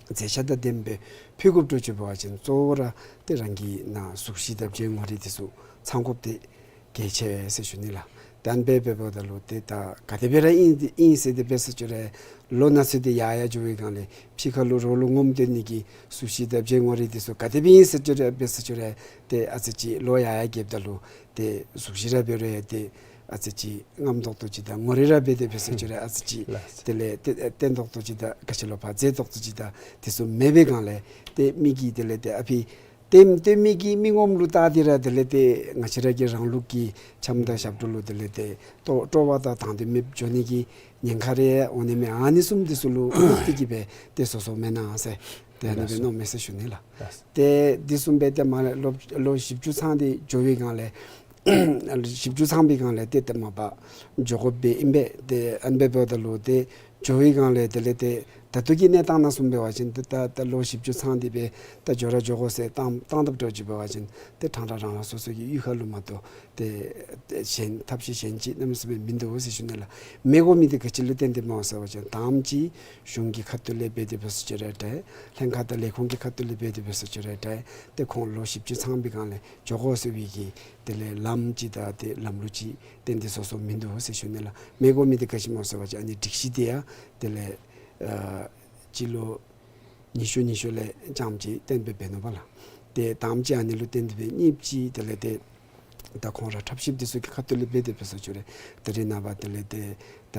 མཛེས་ཆ་དང་ལྡནམ་སྦེ་ཕུལ་དགོཔ་འདྲཝ་ཅིག་འབད་བ་ཅིན་གཙོ་བོ་ར་ཏེ་རང་གི་ནཱ་གཟུགས་གཞི་དང་བརྗེ་ངོ་རིས་འདི་ཚུ་ཚང་དགོཔ་འདི་གལ་ཆེ་བས་ཟེར་ཞུ་ནི་ལགས། དེ་སྦེ་འབདཝ་ད་ལུ་ཏེ་ད་ག་དེ་སྦེ་ར་ཨིན་ཨིན་ཟེར་ཏེ་འབད་ཟེར་ཞུ་རུང་ལོ་ན་ཚོད་འདི་ཡར་ཡར་འགྱོ་བའི་སྒང་ལས་ཕྱི་ཁ་ལུ་རོགས་ལུ་ངོམ་སྡོད་ནི་གི་གཟུགས་གཞི་དང་བརྗེ་ངོ་རིས་འདི་ཚུ་ག་དེ་སྦེ་ཨིན་ཟེར་ཞུ་རུང་འབད་ཟེར་ཞུ་རུང་ཏེ་ཨ་ཙི་ཅིག་ལོ་ཡར་ཡར་རྒྱསཔ་ད་ལུ་ཏེ་གཟུགས་གཞི་ར་འབད་རུང་ཡང་ཏེ་ཨ་ཙི་ཅིག་རྔམ་ཏོག་ཏོ་ཅིག་དང་ངོ་རིས་ར་འབད་དེ་འབད་ཟེར་ཞུ་རུང་ཨ་ཙི་ཅིག་ལགས། དེ་ལས་ཏེ་བརྟན་ཏོག་ཏོ་ཅིག་དང་ག་ཅི་ལོ་ཕར་མཛེས་ཏོག་ཏོ་ཅིག་དང་འདི་ཚུ་མེད་པའི་སྒང་ལས་ཏེ་མི་གིས་དེ་ལས་ཏེ་ཨ་ཕི་ཏེ་ཏེ་མི་གིས་མི་ངོམ་ལུ་བལྟ་སྟེ་ར་དེ་ལས་ཏེ་ང་བཅས་ར་གི་རང་ལུགས་ཀྱི་འཆམ་དང་ཞབས་དྲུང་ལུ་དེ་ལས་ཏེ་སྤྲོ་སྤྲོ་བ་དང་དང་འདོད་མེདཔ་འགྱོ་ནི་གི་ཉེན་ཁ་རེ་འོང་ནི་མས། ཨ་ནི་བཟུམ་འདི་ཚུ་ལུ་མནོ་སྟེ་གི་སྦེ་ཏེ་སོ་སོ་མེན་ན་ཟེར་ཏེ་ཨ་ནི་སྦེ་མནོཝ་མས་ཟེར་ཞུ་ནི་ལགས། ལགས། ཏེ་འདི་བཟུམ་སྦེ་ཏེ་མ་ལོ་ལོ་བཞི་བཅུ་ཚང་སྟེ་འགྱོ་བའི་སྒང་ལས་བཞི་བཅུ་ཚང་པའི་སྒང་ལས་ཏེ་ཏེ་མ་པ་འགྱོ་དགོཔ་སྦེ་ཨིན་པས། ཏེ་ཨ་ནི་སྦེ་འབདཝ་ད་ལུ་ཏེ་ འགྱོ་བའི་སྒང་ལས་དེ་ལས་ཏེ་ད་ལྟོ་གི་གནས་སྟངས་ནང་བཟུམ་འབད་བ་ཅིན་ཏེ་ད་ད་ལོ་བཞི་བཅུ་ཚང་སྟེ་སྦེ་ད་འགྱོ་ར་འགྱོ་དགོ་ཟེར་བཏང་བཏང་དཔ་འདྲཝ་ཅིག་འབད་བ་ཅིན་ཏེ་ཕྲང་ཕྲང་རང་རང་སོ་སོ་གི་གཡུས་ཁ་ལུ་མ་གཏོགས་ཏེ་ཏེ་གཞན་ཐབས་ཤེས་གཞན་ཅིག་གནམ་མེད་ས་མེད་མིན་འདུག་ཟེར་ཞུ་ནི་ལགས། མི་དགོ་མི་འདི་ག་ཅི་ལུ་བརྟེན་ཏེ་སྨོ་ཟེར་བ་ཅིན་དང་པ་ཅིག་གཞུང་གི་ཁ་ཐུག་ལས་འབད་དེ་འབད་སོང་ཅི་ར་འདྲ། ལྷན་ཁག་དང་ལས་ཁུངས་ཀྱི་ཁ་ཐུག་ལས་འབད་དེ་འབད་སོང་ཅི་ར་འདྲ། ཏེ་ཁོང་ལོ་བཞི་བཅུ་ཚང་པའི་སྒང་ལས་འགྱོ་དགོ་ཟེར་བའི་གི་དེ་ལས་ལམ་ཅིག་དང་ཏེ་ལམ་ལུགས་ཅིག་ཏན་ཏན་སོ་སོ་མིན་འདུག་ཟེར་ཞུ་ནི་ལགས། མི་དགོ་མི་འདི་ག་ཅི་སྨོ་ཟེར་བ་ཅིན་ཨ་ནི་སྒྲིག་གཞི་འདི་ཡང་དེ་ལས་ཨ་སྤྱི་ལོ་ཉི་ཤུ་ཉི་ཤུ་ལས་རྐྱངམ་ཅིག་གཏན་འབེབས་འབད་ནུག་པ་ལགས། ཏེ་དང་པ་ཅིག་ཨ་ནི་ལུ་བརྟེན་ཏེ་སྦེ་གཉིས་པ་ཅིག་དེ་ལས་ཏེ་ད་ཁོང་ར་ཁྲབ་ཤིབ་འདི་ཚུ་གི་ཁ་ཐུག་ལས་འབད་དེ་འབད་སོང་ཅི་ར་ད་རེས་ནངས་པ་དེ་ལས་ཏེ་ད་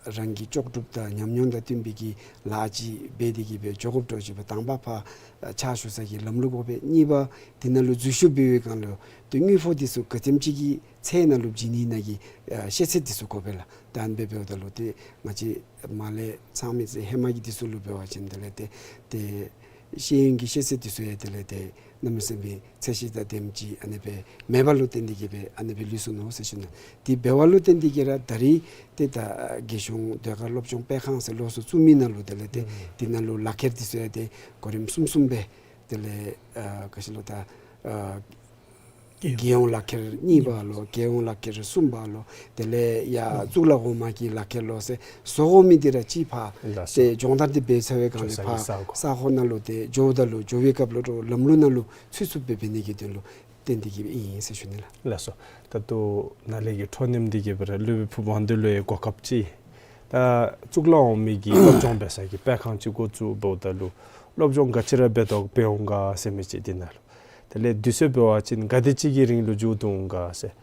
རང་གི་ལྕོགས་གྲུབ་དང་ཉམས་མྱོང་དང་བསྟུན་པའི་གི་ལཱ་ཅིག་འབད་དེ་གི་སྦེ་འགྱོ་དགོཔ་འདྲཝ་ཅིག་འབད་དང་པ་ཕར་ཕྱག་ཞུ་ས་གི་ལམ་ལུགས་དགོ་པས། གཉིས་པ་དེ་ནང་ལུ་འཛུལ་ཞུགས་འབད་བའི་སྒང་ལུ་ཏེ་དངུལ་ཕོགས་འདི་ཚུ་ག་དེམ་ཅིག་གི་ཚད་ནང་ལུ་བྱིན་ནི་ཨིན་ན་གི་ཨ་ཤེས་ཚད་འདི་ཚུ་དགོ་པས་ལགས། ད་ཨ་ནི་སྦེ་འབདཝ་ད་ལུ་ཏེ་ང་བཅས་མར་ལས་ཚང་མི་ཚུ་ཧེ་མ་གི་འདི་ཚུ་ལུ་འབད་བ་ཅིན་དེ་ལས་ཏེ་ཏེ་ཤེས་ཡོན་གྱི་ཤེས་ཚད་འདི་ཚུ་ཡང་དེ་ལས་ཏེ་གནམ་མེད་ས་མེད་ཚད་གཞི་དང་ལྡནམ་ཅིག་ཨ་ནི་སྦེ་མེད་པ་ལུ་བརྟེན་ཏེ་གི་སྦེ་ཨ་ནི་སྦེ་ལུས་སོ་ནུག་ཟེར་ཞུ་ནི། དེ་འབད་བ་ལུ་བརྟེན་ཏེ་གི་ར་ད་རེས་ཏེ་ད་རྒྱལ་གཞུང་ཟློས་གར་སློབ་སྦྱོང་སྤེལ་ཁང་ཟེར་ལོགས་སུ་བཙུགས་མི་ནང་ལུ་དེ་ལས་ཏེ་ཨུམ་དེ་ནང་ལུ་ལག་ཁྱེར་འདི་ཚུ་ཡང་ཏེ་གོ་རིམ་གསུམ་གསུམ་སྦེ་དེ་ལས་ཨ་ག་ཅི་ལོ་ད་ཨ་རྒྱལ་ཡོངས་ལག་ཁྱེར་གཉིས་པ་ལོ་རྒྱལ་ཡོངས་ལག་ཁྱེར་གསུམ་པ་ལོ་དེ་ལས་ཡར་ཨུམ་གཙུག་ལག་འོག་མ་གི་ལག་ཁྱེར་ལོ་ཟེར་བཟོ་དགོ་མི་འདི་ར་ཅིག་ཕར་ལགས་སོ། ཏེ་སྦྱོང་བརྡར་འདི་འབད་ཚར་བའི་སྒང་ལས་ཕར་ས་ཁོངས་ནང་ལུ་ཏེ་འགྱོཝ་ད་ལུ་འགྱོ་བའི་སྐབས་ལུ་ལམ་ལུགས་ནང་ལུ་ཚུད་ཚུདཔ་སྦེ་འབད་ནི་གི་དོན་ལུ་བརྟེན་ཏེ་གི་སྦེ་ཨིན་ཟེར་ཞུ་ནི་ལགས། ལགས་སོ། ད་ལྟོ་ནཱ་ལས་ཀྱི་འཕྲོ་མཉམ་འདི་གི་སྦེ་ར་སློབ་དཔོན་ཕུབ་དབང་འདུས་ལུ་ཡང་གོ་སྐབས་ཅིག་ད་གཙུག་ལག་འོག་མའི་གི་སློབ་སྦྱོང་འབད་ས་གི་སྤེལ་ཁང་ཅིག་འགོ་བཙུགས་འབདཝ་ད་ལུ་སློབ་སྦྱོང་ག་ཅི་ར་འབད་དོ་འབད་འོང་ག་ཟེར་མི་ཅིག་འདི་ནང་ལུ་དེ་ལས་དུས་ཚོད་འབད་བ་ཅིན་ག་དེ་ཅིག་གི་རིང་ལུ་མཇུག་བསྡུ་འོང་ག་ཟེར།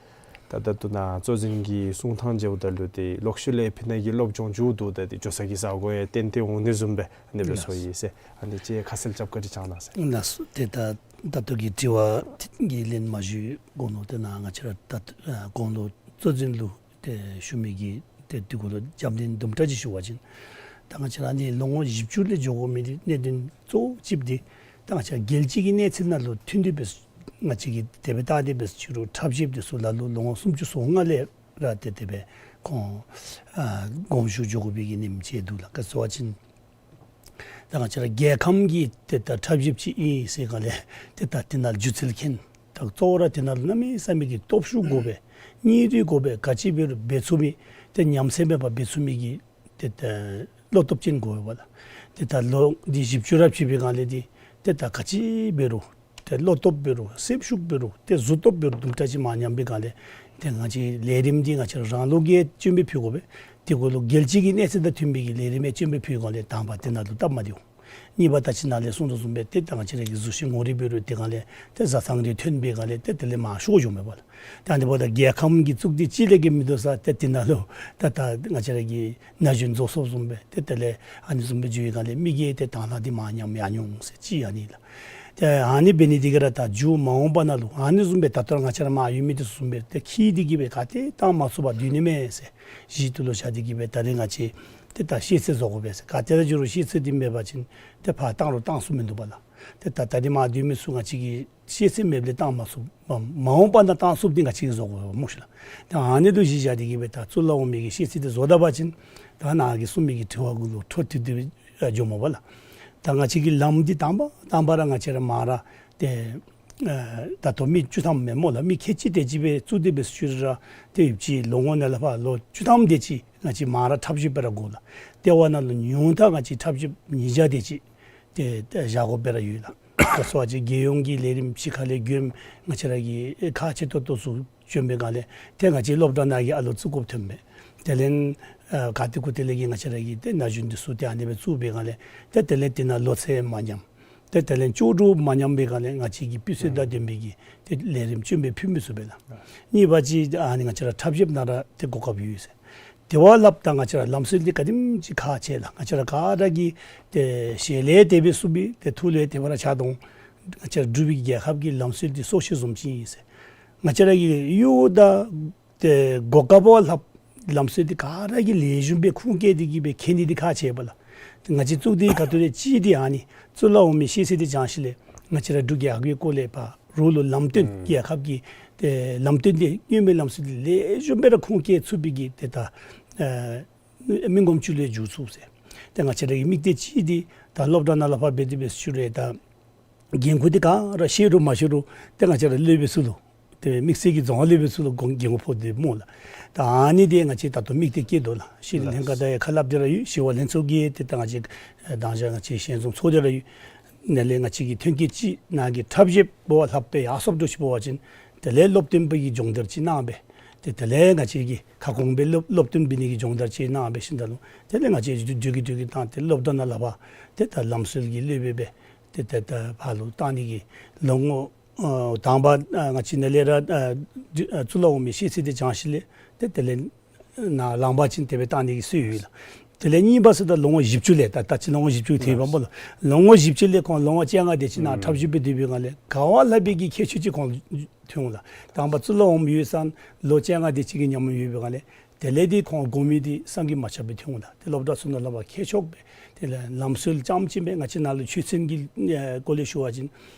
ད་ད་ལྟོ་ནཱ་གཙོ་འཛིན་གྱི་གསུང་ཐངས་མཇལཝ་ད་ལུ་ཏེ་ལོག་ཤུལ་ལས་ཕི་ནཱ་གི་སློབ་སྦྱོང་མཇུག་བསྡུཝ་ད་ཏེ་འགྱོ་ས་གི་ས་གོ་ཡང་ཏན་ཏན་འོང་ནི་བཟུམ་སྦེ་ཨ་ནི་སྦེ་ལགས་སོ་ཡི་ཟེར། ཨ་ནི་ཅིག་ཁ་གསལ་རྐྱབ་བཀའ་དྲིན་བསྐྱང་གནང་ཟེར། ལགས་སོ། ཏེ་ད་ད་ལྟོ་གི་དྲི་བ་གི་ལན་མ་ཞུ་གོང་ལུ་ཏེ་ནཱ་ང་བཅས་ར་ད་ཨ་གོང་ལུ་གཙོ་འཛིན་ལུ་ཏེ་ཞུ་མི་གི་ཏེ་དེ་གུ་ལུ་རྒྱབ་སྣོན་དུམ་གྲ་ཅིག་ཞུ་བ་ཅིན་ད་ང་བཅས་ར་ཨ་ནི་ལོ་ངོ་བཞི་བཅུ་ལས་འགྱོ་དགོ་མི་འདི་གནད་དོན་གཙོ་བོ་གཅིག་འདི་ད་ང་བཅས་ར་རྒྱལ་སྤྱི་གི་གནས་ཚད་ནང་ལུ་མཐུན་ཏེ་འབད་ང་བཅས་ཀྱིས་དེ་སྦེ་བལྟ་སྟེ་འབད་ཅི་རུང་ཁྲབ་ཞིབ་འདི་ཚུ་ལ་ལུ་ལོ་ངོ་སུམ་ཅུ་སོ་ལྔ་ལས་ར་ཏེ་དེ་སྦེ་ཁོང་ཨ་དགོངས་ཞུ་འགྱོ་དགོ་པའི་གི་ཉེན་ཁ་ཅིག་འདུག་ལགས། ག་ཅི་ཟེར་བ་ཅིན་ད་ང་བཅས་ར་རྒྱལ་ཁམས་ཀྱི་ཏེ་ད་ཁྲབ་ཞིབ་ཅིག་ཨིན་ཟེར་སྒང་ལས་ཏེ་ད་དེ་ནང་སྒྱུ་རྩལ་མཁན་ད་གཙོ་བོ་ར་དེ་ནང་ལུ་གནམ་མེད་ས་མེད་ཀྱི་སྟོབས་ཤུགས་དགོ་པས། སྙིང་རུས་དགོ་པས། ག་ཅི་འབད་རུང་འབད་ཚུགས་མི་ཏེ་ཉམས་སད་མེད་པར་འབད་ཚུགས་མི་གི་ཏེ་ད་བློ་སྟོབས་ཅན་དགོ་པས་ལགས། ཏེ་ད་ལོ་འདི་བཞི་བཅུ་ར་ཕྱིན་པའི་སྒང་ལས་འདི་ཏེ་ད་ག་ཅི་འབད་རུང་ཏེ་བློ་སྟོབས་འབད་རུང་སེམས་ཤུགས་འབད་རུང་ཏེ་གཟུགས་སྟོབས་འབད་རུང་དུམ་གྲ་ཅིག་མར་ཉམས་པའི་སྒང་ལས་ཏེ་ང་བཅས་ལས་རིམ་འདི་ང་བཅས་རང་ལུགས་ཀྱི་སྤྱོད་འབད་ཕུལ་དགོ་པས། དེ་གུ་ལུ་རྒྱལ་སྤྱི་གི་གནས་ཚད་དང་མཐུན་པའི་གི་ལས་རིམ་ཡང་སྤྱོད་འབད་ཕུལ་སྒང་ལས་དང་པ་དེ་ནང་ལུ་སྟབས་མ་བདེཝ། གཉིས་པ་ད་ཅི་ནཱ་ལས་གསུངས་དོ་བཟུམ་སྦེ་ཏེ་ད་ང་བཅས་ར་གི་གཟུགས་གཞི་ངོ་རིས་འབད་རུང་དེ་སྒང་ལས་ཏེ་བཟའ་ཚང་རེ་ཐོན་པའི་སྒང་ལས་ཏེ་དེ་ལས་མར་ཤོར་འགྱོཝ་མས་པ་ལགས། ད་ཨ་ནི་འབདཝ་ད་རྒྱལ་ཁམས་ཀྱི་གཙུག་སྡེ་གཅིག་ལས་བརྒལ་མི་འདུག་ས། ཏེ་དེ་ནང་ལུ་ད་ད་ང་བཅས་ར་གི་ན་གཞོན་རྫོགས་སོངམ་བཟུམ་སྦེ་ཏེ་དེ་ལས་ཨ་ནི་བཟུམ་སྦེ་འགྱོ་བའི་སྒང་ལས་མི་གི་ཏེ་དང་བླངས་འདི་མར་ཉམས་ཡར་འགྱོ་འོང་ཟེར་ཅིག་ཨ་ནི་ལགས། ཏེ་ཨ་ནི་འབད་ནི་འདི་གིས་ར་ད་མཇུག་མ་འོངས་པ་ནང་ལུ་ཨ་ནི་བཟུམ་སྦེ་ད་ལྟོ་ར་ང་བཅས་ར་མར་ཡོད་མི་འདི་ཚུ་བཟུམ་སྦེ་ཏེ་འཁྱིད་དེ་གི་སྦེ་ག་ཏེ་བཏང་མ་ཚུགས་པར་སྡོད་ནི་མས་ཟེར་གཞི་དེ་ལུ་བཞག་སྟེ་གི་སྦེ་ད་རེས་ང་བཅས་ཏེ་ད་ཤེས་ཚད་བཟོ་དགོ་པས་ཟེར། ག་ཏེ་ར་འགྱོ་རུང་ཤེས་ཚད་འདི་མེད་པ་ཅིན་ཏེ་ཕར་བཏང་རུང་བཏང་ཚུགས་མིན་འདུག་པ་ལགས། ཏེ་ད་ད་རེས་མར་སྡོད་མི་ཚུ་ང་བཅས་ཀྱིས་ཤེས་ཚད་མེདཔ་ལས་བཏང་མ་ཚུགས། མ་མ་འོངས་པ་ནང་བཏང་ཚུགསཔ་འདི་ང་བཅས་ཀྱིས་བཟོ་དགོ་པས་སྨོ་ཤིག་ལགས། ད་ཨ་ནི་ལུ་གཞི་བཞག་སྟེ་གི་སྦེ་ད་གཙུག་ལག་འོག་མའི་གི་ཤེས་ཚད་འདི་བཟོ་ད་པ་ཅིན་ད་ནཱ་གིས་གསུངས་མི་གི་དྲི་བ་གུ་ལུ་འཕྲོ་མཐུད་དེ་སྦེ་འགྱོཝ་མས་པ་ལགས། ད་ང་བཅས་ཀྱི་ལམ་འདི་དང་པ་དང་པ་ར་ང་བཅས་ར་མར་ར་ཏེ་ཨ་ད་ལྟོ་མི་བཅུ་ཐམ་མས་སྨོ་ལགས། མི་ཁལ་གཅིག་དེ་ཅིག་སྦེ་བཙུགས་ཏེ་སྦེ་ཚུ་ར་ཏེ་ཡུདཔ་ཅིག་ལོ་ངོ་ནཱ་ལས་ཕར་ལོ་བཅུ་ཐམ་དེ་ཅིག་ང་བཅས་མར་ར་ཁྲབ་ཞིབ་འབད་ར་དགོ་ལགས། ལྟེ་བ་ནང་ལུ་ཉུང་མཐའ་ང་བཅས་ཁྲབ་ཞིབ་ཉིས་བརྒྱ་དེ་ཅིག་ཏེ་ཏེ་བཞག་དགོཔ་སྦེ་ར་ཡོད་ལགས། ག་ཅི་ཟེར་བ་ཅིན་རྒྱལ་ཡོངས་ཀྱི་ལས་རིམ་ཕྱི་ཁ་ལས་མགྱོནམ་ང་བཅས་ར་གི་ཁག་ཆེ་ཏོག་ཏོ་ཚུ་བྱོན་པའི་སྒང་ལས་ཏེ་ང་བཅས་སློབ་གྲྭ་ནང་གི་ཨ་ལོ་བཙུགས་དགོཔ་ཐོན་མས། དེ་ལས་ཨ་ག་ཏེ་གུ་ཏེ་ལས་ཀྱི་ང་བཅས་ར་གི་ཏེ་ན་གཞོན་འདི་ཚུ་ཏེ་ཨ་ནི་སྦེ་བཙུགས་པའི་སྒང་ལས་ཏེ་དེ་ལས་དེ་ནང་ལོ་ཚད་མ་ཉམས། ཏེ་དེ་ལས་ལྕོགས་གྲུབ་མ་ཉམས་པའི་སྒང་ལས་ང་བཅས་ཀྱིས་སྤུས་ཚད་དང་ལྡན་པའི་གི་ཏེ་ལས་རིམ་སྤྱོད་འབད་ཕུལ་མི་ཚུགས་པས་ལགས། གཉིས་པ་ཅིག་ཨ་ནི་ང་བཅས་ར་ཁྲབ་ཞིབ་ནང་ར་ཏེ་གོ་སྐབས་ཡོད་ཟེར། དེ་བ་ལྷགཔ་ད་ང་བཅས་ར་ལམ་སྲོལ་འདི་ག་དེམ་ཅིག་ཁག་ཆེ་ལགས། ང་བཅས་ར་ག་ར་གིས་ཏེ་ཞལ་ལས་དེ་སྦེ་ཚུགས་པའི་ཏེ་ཐུགས་ལས་དེ་སྦེ་ར་ཆགས་དོ། ང་བཅས་ར་འབྲུག་པའི་རྒྱལ་ཁབ་ཀྱི་ལམ་སྲོལ་འདི་སྲོག་ཤིང་བཟུམ་ཅིག་ཨིན་ཟེར། ང་བཅས་ར་གི་གཡོག་དང་ཏེ་གོ་སྐབས་བ་ལྷགཔ་ལམ་སྲོལ་འདི་ག་ར་གིས་ལེགས་ཤོམ་སྦེ་ཁུངས་བཀལ་ཏེ་གི་སྦེ་མཁྱེན་ནི་འདི་ཁག་ཆེ་བས་ལགས། ང་བཅས་གཙུག་སྡེ་ཁ་ཐུག་ལས་ཅིག་འདི་ཨ་ནི་གཙུག་ལག་འོག་མའི་ཤེས་ཚད་འདི་སྦྱང་ཞིནམ་ལས་ང་བཅས་ར་འབྲུག་རྒྱལ་ཁབ་ཀྱི་སྐོར་ལས་ཕར་རོགས་ལུ་ལམ་སྟོན་ཨུམ་རྒྱལ་ཁབ་ཀྱི་ཏེ་ལམ་སྟོན་འདི་མངོན་མེད་ལམ་སྲོལ་འདི་ལེགས་ཤོམ་སྦེ་ར་ཁུངས་བཀལ་ཚུགས་པའི་གི་ཏེ་ད་ཨེ་ མི་ངོམ་བཅུ་ལས་མཇུག་ཚུགས་ཟེར། ཏེ་ང་བཅས་ར་གི་དམིགས་གཏད་ཅིག་འདི་ད་སློབ་གྲྭ་ནང་ལས་ཕར་འབད་དེ་འབད་ཞུ་རུང་ད་འགན་ཁུར་འདི་ག་ར་ཤེས་རུང་མ་ཤེས་རུང་ཏེ་ང་བཅས་ར་སློབ་དཔོན་ཚུ་ལུ་ཏེ་དམིགས་བསལ་གྱི་རྫོང་ཁ་སློབ་དཔོན་ཚུ་ལུ་འགན་འགན་ཁུར་ཕོག་སྟེ་སྨོ་ལགས། ད་ཨ་ནི་འདི་ང་བཅས་ད་ལྟོ་དམིགས་གཏད་བསྐྱེད་དོ་ལགས། ཤེས་རིག་ལྷན་ཁག་དང་ཡང་ཁ་སླབ་སྟེ་ར་ཡོད། ཞི་གཡོག་ལྷན་ཚོགས་ཀྱིས་ཏེ་ད་ང་བཅས་ཨེ་དང་ཞག་ང་བཅས་ཞལ་འཛོམས་ཚོགས་ཏེ་ར་ཡོད། ནཱ་ལས་ང་བཅས་ཀྱི་ཐོན་སྐྱེད་ཅིག་ནཱ་གི་ཁྲབ་གཞས་འབད་བ་ལྷག་སྦེ་ཡར་སོངམ་འདྲཝ་ཅིག་འབད་བ་ཅིན་དེ་ལས་སློབ་སྟོན་པ་གི་སྦྱོང་བརྡར་ཅིག་གནང་སྦེ་ཏེ་དེ་ལས་ང་བཅས་ཀྱི་ཁ་སྐོང་སྦེ་སློབ་སློབ་སྟོན་འབད་ནི་གི་སྦྱོང་བརྡར་ཅིག་གནང་སྦེ་ཞིནམ་ད་ལུ་དེ་ལས་ང་བཅས་ཀྱིས་དུས་ཀྱི་དུས་ཀྱི་བཏང་སྟེ་སློབ་གྲྭ་ནང་ལས་ཕར་ཏེ་ད་ལམ་སྲོལ་གྱི་སློབ་དཔོན་སྦེ་ཏེ་ད་ད་ཕར་ལུ་བཏང་ནི་གི་ལོ་ངོ་ཨ་དང་པ་ཨ་ང་བཅས་ནཱ་ལས་ར་ཨ་གཙུག་ལག་འོག་མའི་ཤེས་ཚད་འདི་སྦྱང་ཞིནམ་ལས་ཏེ་དེ་ལས་ནཱ་ལངམ་ཅིན་དེ་སྦེ་བཏང་ནི་གི་སྲོལ་ཡོད་ལགས། དེ་ལས་གཉིས་པ་ཟེརཝ་ད་ལོ་ངོ་བཞི་བཅུ་ལས་ད་ད་ཅི་ལོ་ངོ་བཞི་བཅུ་ཐོན་པ་སྨོ་ལགས། ལོ་ངོ་བཞི་བཅུ་ལས་ཁོང་ལོ་ངོ་བཅོ་ལྔ་དེ་ཅིག་ནཱ་ཁྲབ་གཞས་སྦེ་སྡོད་པའི་སྒང་ལས་ག་བ་ལྷག་པའི་གི་ཁྱད་ཆོས་ཅིག་ཁོང་ལུ་ཐོན་འོང་ལགས། དང་པ་གཙུག་ལག་འོགམ་ཡོད་ཙང་ལོ་བཅོ་ལྔ་དེ་ཅིག་གི་ཉམས་མྱོང་ཡོད་པའི་སྒང་ལས་དེ་ལས་འདི་ཁོང་དགོ་མི་འདི་བསམ་གྱིས་མ་ཁྱབ་པའི་ཐོན་འོང་ལགས། ཏེ་སློབ་གྲྭ་ཚུ་ནང་ལས་ཕར་ཁྱད་ཆོས་སྦེ་དེ་ལས་ལམ་སྲོལ་རྐྱངམ་ཅིག་སྦེ་ང་བཅས་ནཱ་ལུ་ཆོས་ཚན་གྱི་ཨེ་སྐོར་ལས་ཞུ་བ་ཅིན་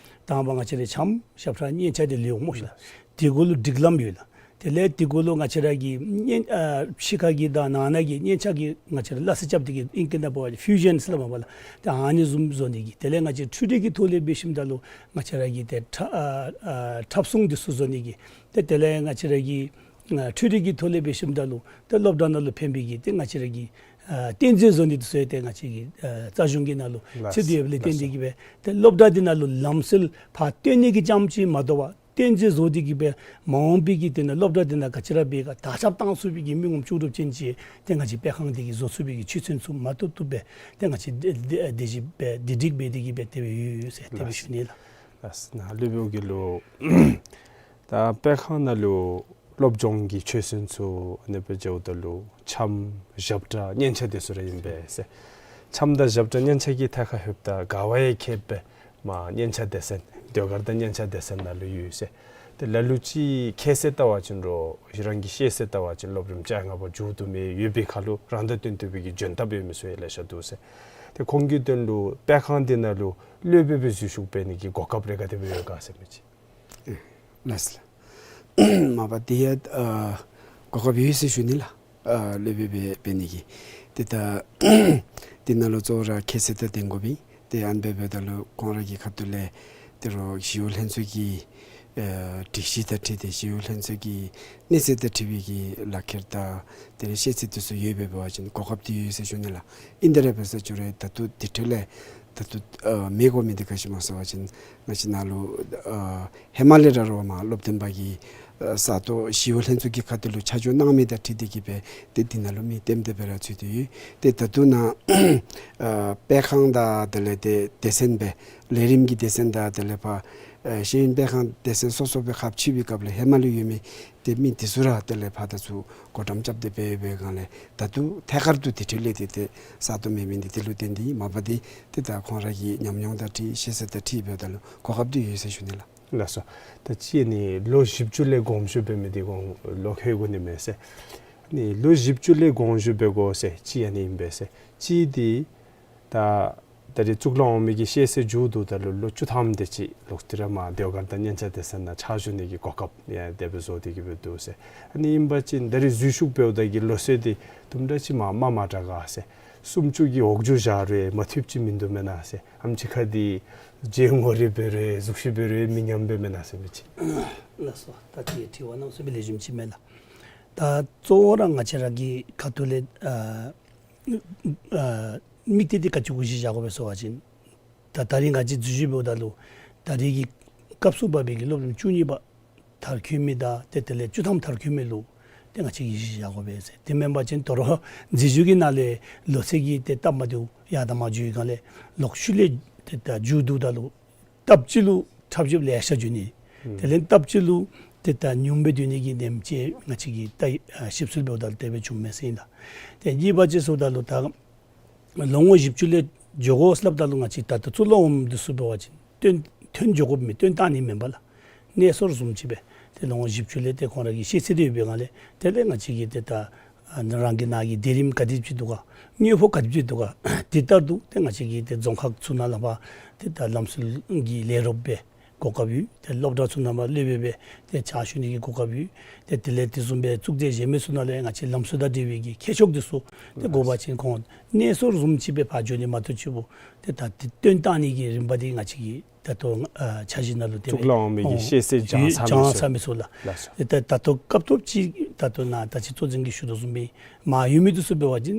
དང་པ་ང་བཅས་ར་འཆམ་ཞབས་ཁྲ་སྙན་ཆ་འདི་ལུ་ཡོད་སྨོ་ཤིག་ལགས། དེ་གུ་ལུ་སྒྲིག་ལམ་ཡོད་ལགས། དེ་ལས་དེ་གུ་ལུ་ང་བཅས་ར་གི་སྙན་ཨ་ཕྱི་ཁ་གི་དང་ནང་ན་གི་སྙན་ཆ་གི་ང་བཅས་ར་སླ་བསྲེ་རྐྱབ་སྟེ་གི་ཨིང་སྐད་ནང་འབད་བ་ཅིན་ཕིའུ་ཞཱན་ཟེར་སླབ་མས་པ་ལགས། ཏེ་ཨ་ནི་བཟུམ་བཟོ་ནི་གི་དེ་ལས་ང་བཅས་འཕྲུལ་རིག་གི་ཐོག་ལས་འབད་ཞིནམ་ད་ལུ་ང་བཅས་ར་གི་ཏེ་ཁྲ་ཨ་ཨ་ཁྲབ་གཞུང་འདི་ཚུ་བཟོ་ནི་གི་ཏེ་དེ་ལས་ང་བཅས་ར་གི་ཨ་འཕྲུལ་རིག་གི་ཐོག་ལས་འབད་ཞིནམ་ད་ལུ་ཏེ་སློབ་གྲྭ་ནང་ལུ་ཕན་པའི་གི་ཏེ་ང་བཅས་ར་གི་ཨ་རྟེན་རྫས་བཟོ་ནི་འདི་ཚུ་ཡང་ཏེ་ང་བཅས་ཀྱི་ཨ་རྩ་གཞུང་གི་ནང་ལུ་ཚུད་དེ་ཡོདཔ་ལས་བརྟེན་ཏེ་གི་སྦེ་ཏེ་སློབ་གྲྭ་འདི་ནང་ལུ་ལམ་སྲོལ་ཕར་སྟོན་ནི་གི་རྐྱངམ་ཅིག་མ་དོ་བར་རྟེན་རྫས་བཟོ་སྟེ་གི་སྦེ་མ་འོངས་པའི་གི་དེ་ནང་སློབ་གྲྭ་འདི་ནང་ག་ཅི་ར་འབད་ག་དར་ཁྱབ་བཏང་ཚུགས་པའི་གི་མི་ངོམ་ལྕོགས་གྲུབ་ཅན་ཅིག་ཏེ་ང་བཅས་སྤེལ་ཁང་འདི་གིས་བཟོ་ཚུགས་པའི་གི་ཆོས་ཚན་ཚུ་མ་བཏུབ་བཏུབ་སྦེ་ཏེ་ང་བཅས་དེ་དེ་དེ་ཅིག་སྦེ་དེ་སྒྲིག་འབད་དེ་གི་སྦེ་དེ་སྦེ་ཡོད་ཡོད་ཟེར་དེ་སྦེ་ཞུ་ནི་ལགས། ལགས་ན་སློབ་དཔོན་གྱིས་ལུ་ད་སྤེལ་ཁང་ནང་ལུ་སློབ་སྦྱོང་གི་ཆོས་ཚན་ཚུ་ཨ་ནི་སྦེ་འགྱོཝ་ད་ལུ་འཆམ་ཞབས་ཁྲ་སྙན་ཆ་དེ་ཚུ་ར་ཨིན་པས་ཟེར། འཆམ་དང་ཞབས་ཁྲ་སྙན་ཆ་གི་ཐད་ཁར་ལྷོདཔ་ད་ག་བ་ཡང་ཁེབས་པས། མ་སྙན་ཆ་སྡེ་ཚན་ཟློས་གར་དང་སྙན་ཆ་སྡེ་ཚན་ནང་ལུ་ཡོད་ཟེར། ཏེ་ལ་ལུ་ཅིག་ཁྱད་བསད་བལྟ་བ་ཅིན་རོགས་ཁྱེད་རང་གིས་ཤེས་ཚད་བལྟ་བ་ཅིན་སློབ་རིམ་བཅོ་ལྔ་པ་མཇུག་བསྡུ་མི་ཡོད་པའི་ཁར་ལུ་རང་དང་བསྟུན་བསྟུན་པའི་གི་འཇོན་ཐང་ཡོད་མི་ཚུ་ཡང་ལེ་ཤ་འདུག་ཟེར། ཏེ་ཁོང་གི་དོན་ལུ་སྤེལ་ཁང་འདི་ནང་ལུ་སློབ་དཔོན་སྦེ་འཛུལ་ཞུགས་འབད་ནི་གི་གོ་སྐབས་རེ་ག་དེ་སྦེ་ཡོད་ག་ཟེར་མི་ཅིག། ལགས་ལགས། མ་པ་དེ་ཡང་ཨ་གོ་སྐབས་ཡོད་ཟེར་ཞུ་ནི་ལགས། ཨ་སློབ་དཔོན་སྦེ་འབད་ནི་གི་ཏེ་ད་དེ་ནང་ལུ་གཙོ་བོ་ར་ཁྱད་བསད་དང་ལྡན་དགོ་པས། ཏེ་ཨ་ནི་སྦེ་འབདཝ་ད་ལུ་ཁོང་ར་གི་ཁ་ཐུག་ལས་ཏེ་རོགས་ཞི་གཡོག་ལྷན་ཚོགས་ཀྱི་ཨ་སྒྲིག་གཞི་དང་འཁྲིལ་ཏེ་ཞི་གཡོག་ལྷན་ཚོགས་ཀྱི་གནས་ཚད་དང་འཁྲིལ་བའི་གི་ལག་ཁྱེར་དང་དེ་ལས་ཤེས་ཚད་དེ་ཚུ་ཡོདཔ་འབད་བ་ཅིན་གོ་སྐབས་དེ་ཡོད་ཟེར་ཞུ་ནི་ལགས། ཨིན་ཏེ་ར་འབད་ས་ཅིག་རུང་ད་ལྟོ་དེ་འཕྲོ་ལས་ད་ལྟོ་ཨ་མི་དགོ་མི་འདི་ག་ཅི་སྨོ་ཟེར་བ་ཅིན་ང་བཅས་ནཱ་ལུ་ཨ་ཧེ་མ་ལས་ར་རོགས་མ་སློབ་སྟོན་པ་གིས་ཨ་ས་སྟོང་ཞི་གཡོག་ལྷན་ཚོགས་ཀྱི་ཁ་ཐུག་ལུ་ཆ་འཇོག་གནང་མི་དང་འཁྲིལ་ཏེ་གི་སྦེ་ཏེ་འདི་ནང་ལུ་མི་ལྟེམ་ལྟེ་སྦེ་ར་ཚུད་དེ་ཡོད། ཏེ་ད་ལྟོ་ནཱ་ཨ་སྤེལ་ཁང་དང་དེ་ལས་ཏེ་སྡེ་ཚན་སྦེ་ལས་རིམ་གྱི་སྡེ་ཚན་དང་དེ་ལས་ཕར་ཨ་ཤེས་ཡོན་སྤེལ་ཁང་སྡེ་ཚན་སོ་སོ་སྦེ་ཁག་ཕྱེ་བའི་སྐབས་ལུ་ཧེ་མ་ལུ་ཡོད་མི་ཏེ་མི་དེ་ཚུ་ར་དེ་ལས་ཕར་ད་ཚུར་བགོ་བཀྲམ་རྐྱབ་སྟེ་སྦེ་ཡོད་པའི་སྒང་ལས་ད་ལྟོ་ཐད་ཀར་དུ་དེ་འཕྲོ་ལས་ཏེ་ཏེ་ས་སྟོང་མེད་མི་འདི་དེ་ལུ་བརྟེན་ཏེ་མ་པ་འདི་ཏེ་ད་ཁོང་ར་གི་ཉམས་མྱོང་དང་འཁྲིལ་ཤེས་ཚད་དང་འཁྲིལ་འབདཝ་ད་ལུ་གོ་སྐབས་འདི་ཡོད་ཟེར་ཞུ་ནི་ལགས། ལགས་སོ། ད་ཅི་ཨ་ནི་ལོ་བཞི་བཅུ་ལས་དགོངས་ཞུ་འབད་མི་འདི་དགོངས་ལོ་ཁེ་དགོ་ནི་མས་ཟེར། ཨ་ནི་ལོ་བཞི་བཅུ་ལས་དགོངས་ཞུ་འབད་དགོ་ཟེར་ཅི་ཨ་ནི་ཨིན་པས་ཟེར། ཅི་འདི་ད་ད་རེས་གཙུག་ལག་འོག་མའི་གི་ཤེས་ཚད་མཇུག་བསྡུཝ་ད་ལུ་ལོ་བཅུ་ཐམ་དེ་ཅིག་ལོག་སྟེ་ར་མར་ཟློས་གར་དང་སྙན་ཆ་སྡེ་ཚན་ནང་ཕྱག་ཞུ་ནི་གི་གོ་སྐབས་ཡང་དེ་སྦེ་བཟོ་སྟེ་གི་སྦེ་འདུག་ཟེར། ཨ་ནི་ཨིན་པ་ཅིན་ད་རེས་འཛུལ་ཞུགས་འབདཝ་ད་གི་ལོ་ཚད་འདི་དུམ་གྲ་ཅིག་མར་དམའ་དམའ་དྲགས་ག་ཟེར། སུམ་ཅུ་གི་འོག་འགྱོ་བཞག་རུང་མ་ཐུབ་ཅིག་མིན་འདུག་མེན་ན་ཟེར། ཨམ་ཅིག་ཁར་འདི་རྗེས་ངོ་རེ་འབད་རུང་གཟུགས་གཞི་འབད་རུང་མི་ཉམས་པས་མེན་ན་ཟེར་མི་ཅིག། ལགས་སོ། ད་དེ་དྲི་བ་གནམ་མེད་ས་མེད་ལེགས་ཤོམ་ཅིག་མས་ལགས། ད་གཙོ་བོ་ར་ང་བཅས་ར་གི་ཁ་ཐུག་ལས་ཨ་ཨ་དམིགས་གཏད་འདི་ག་ཅི་གུ་གཞི་བཞག་དགོ་པས་ཟེར་བ་ཅིན་ད་ད་རིས་ང་བཅས་འཛུལ་ཞུགས་འབདཝ་ད་ལུ་ད་རེས་ཀྱི་སྐབས་སུ་བབས་པའི་གི་སློབ་རིམ་བཅུ་གཉིས་པ་མཐར་འཁྱོལ་མི་དང་ཏེ་དེ་ལས་བཅུ་ཐམ་མཐར་འཁྱོལ་མི་ལུ་ཏེ་ང་བཅས་ཀྱིས་གཞི་བཞག་དགོ་པས་ཟེར། དེ་མེན་པ་ཅིན་དོ་རུང་འཛུལ་ཞུགས་ཀྱི་ནང་ལས་ལོ་ཚད་ཀྱི་ཏེ་སྟབས་མ་བདེཝ་ཡར་དང་མར་འགྱོ་བའི་སྒང་ལས་ལོག་ཤུལ་ལས་ཏེ་ད་མཇུག་བསྡུཝ་ད་ལུ་སྟབས་གཅིག་ལུ་འཁྲབ་གཞས་ལེ་ཤ་འགྱོ་ནི། དེ་ལས་སྟབས་གཅིག་ལུ་ཏེ་ད་ཉུང་སྦེ་སྡོད་ནི་གི་ཉེན་ཁ་ང་བཅས་ཀྱིས་ད་ཞིབ་འཚོལ་འབདཝ་ད་ལུ་དེ་སྦེ་བྱུངམ་མས་ཟེར་ཨིན་ལགས། ཏེ་གཉིས་པ་ཅིག་ཟེརཝ་ད་ལུ་ད་ལོ་ངོ་བཞི་བཅུ་ལས་འགྱོ་དགོ་ཟེར་སླབ་ད་ལུ་ང་བཅས་ད་ལྟོ་གཙུག་ལག་འོགམ་འདི་ཚུ་འབད་བ་ཅིན་བཏོན་བཏོན་འགྱོ་དགོཔ་མེན། བཏོན་བཏང་ནི་མེན་པ་ལགས། གནས་སོར་བཟུམ་ཅིག་སྦེ་ཏེ་ལོ་ངོ་བཞི་བཅུ་ལས་ཏེ་ཁོང་ར་གི་ཤེས་ཚད་འདི་ཡོད་པའི་སྒང་ལས་དེ་ལས་ང་བཅས་ཀྱིས་ཏེ་ད་ཨ་རང་གི་ནཱ་གི་སྡེ་རིམ་ག་དེ་ཅིག་འདུག་ག་དངུལ་ཕོགས་ག་དེ་ཅིག་འདུག་ག་དེ་ལྟར་དུ་ཏེ་ང་བཅས་ཀྱིས་ཏེ་རྫོང་ཁག་ཚུ་ནང་ལས་ཕར་ཏེ་ད་ལམ་སྲོལ་གྱི་ལས་རོགསཔ་སྦེ་ གོ་སྐབས་ཡོད། ཏེ་སློབ་གྲྭ་ཚུ་ནང་མར་སློབ་དཔོན་སྦེ་ཏེ་ཕྱག་ཞུ་ནི་གི་གོ་སྐབས་ཡོད། ཏེ་དེ་ལས་དེ་བཟུམ་སྦེ་གཙུག་སྡེ་གཞན་མི་ཚུ་ནང་ལས་ང་བཅས་ལམ་སྲོལ་དང་འབྲེལ་བའི་གི་མཁས་མཆོག་འདི་ཚུ་ཏེ་དགོ་པ་ཅིན་ཁོང་གནས་སོར་བཟུམ་ཅིག་སྦེ་ཕར་འགྱོ་ནི་མ་གཏོགས་ཅིག་པོ་ཏེ་ད་ཏེ་བཏོན་བཏང་ནི་གི་རིམ་པ་འདི་ང་བཅས་ཀྱི་ད་ལྟོ་ཨ་འཆར་གཞི་ནང་ལུ་དེ་གཙུག་ལག་འོག་མའི་གི་ཤེས་ཚད་སྦྱང་ཚར་མི་ཚུ་སྦྱང་ཚར་མི་ཚུ་ལགས། ལགས་སོ། ཏེ་ད་ད་ལྟོ་སྐབས་ཐོབ་ཅིག་ད་ལྟོ་ནཱ་ད་ཅི་གཙོ་འཛིན་གྱིས་ཞུ་དོ་བཟུམ་སྦེ་མར་ཡོད་མི་འདི་ཚུ་འབད་བ་ཅིན་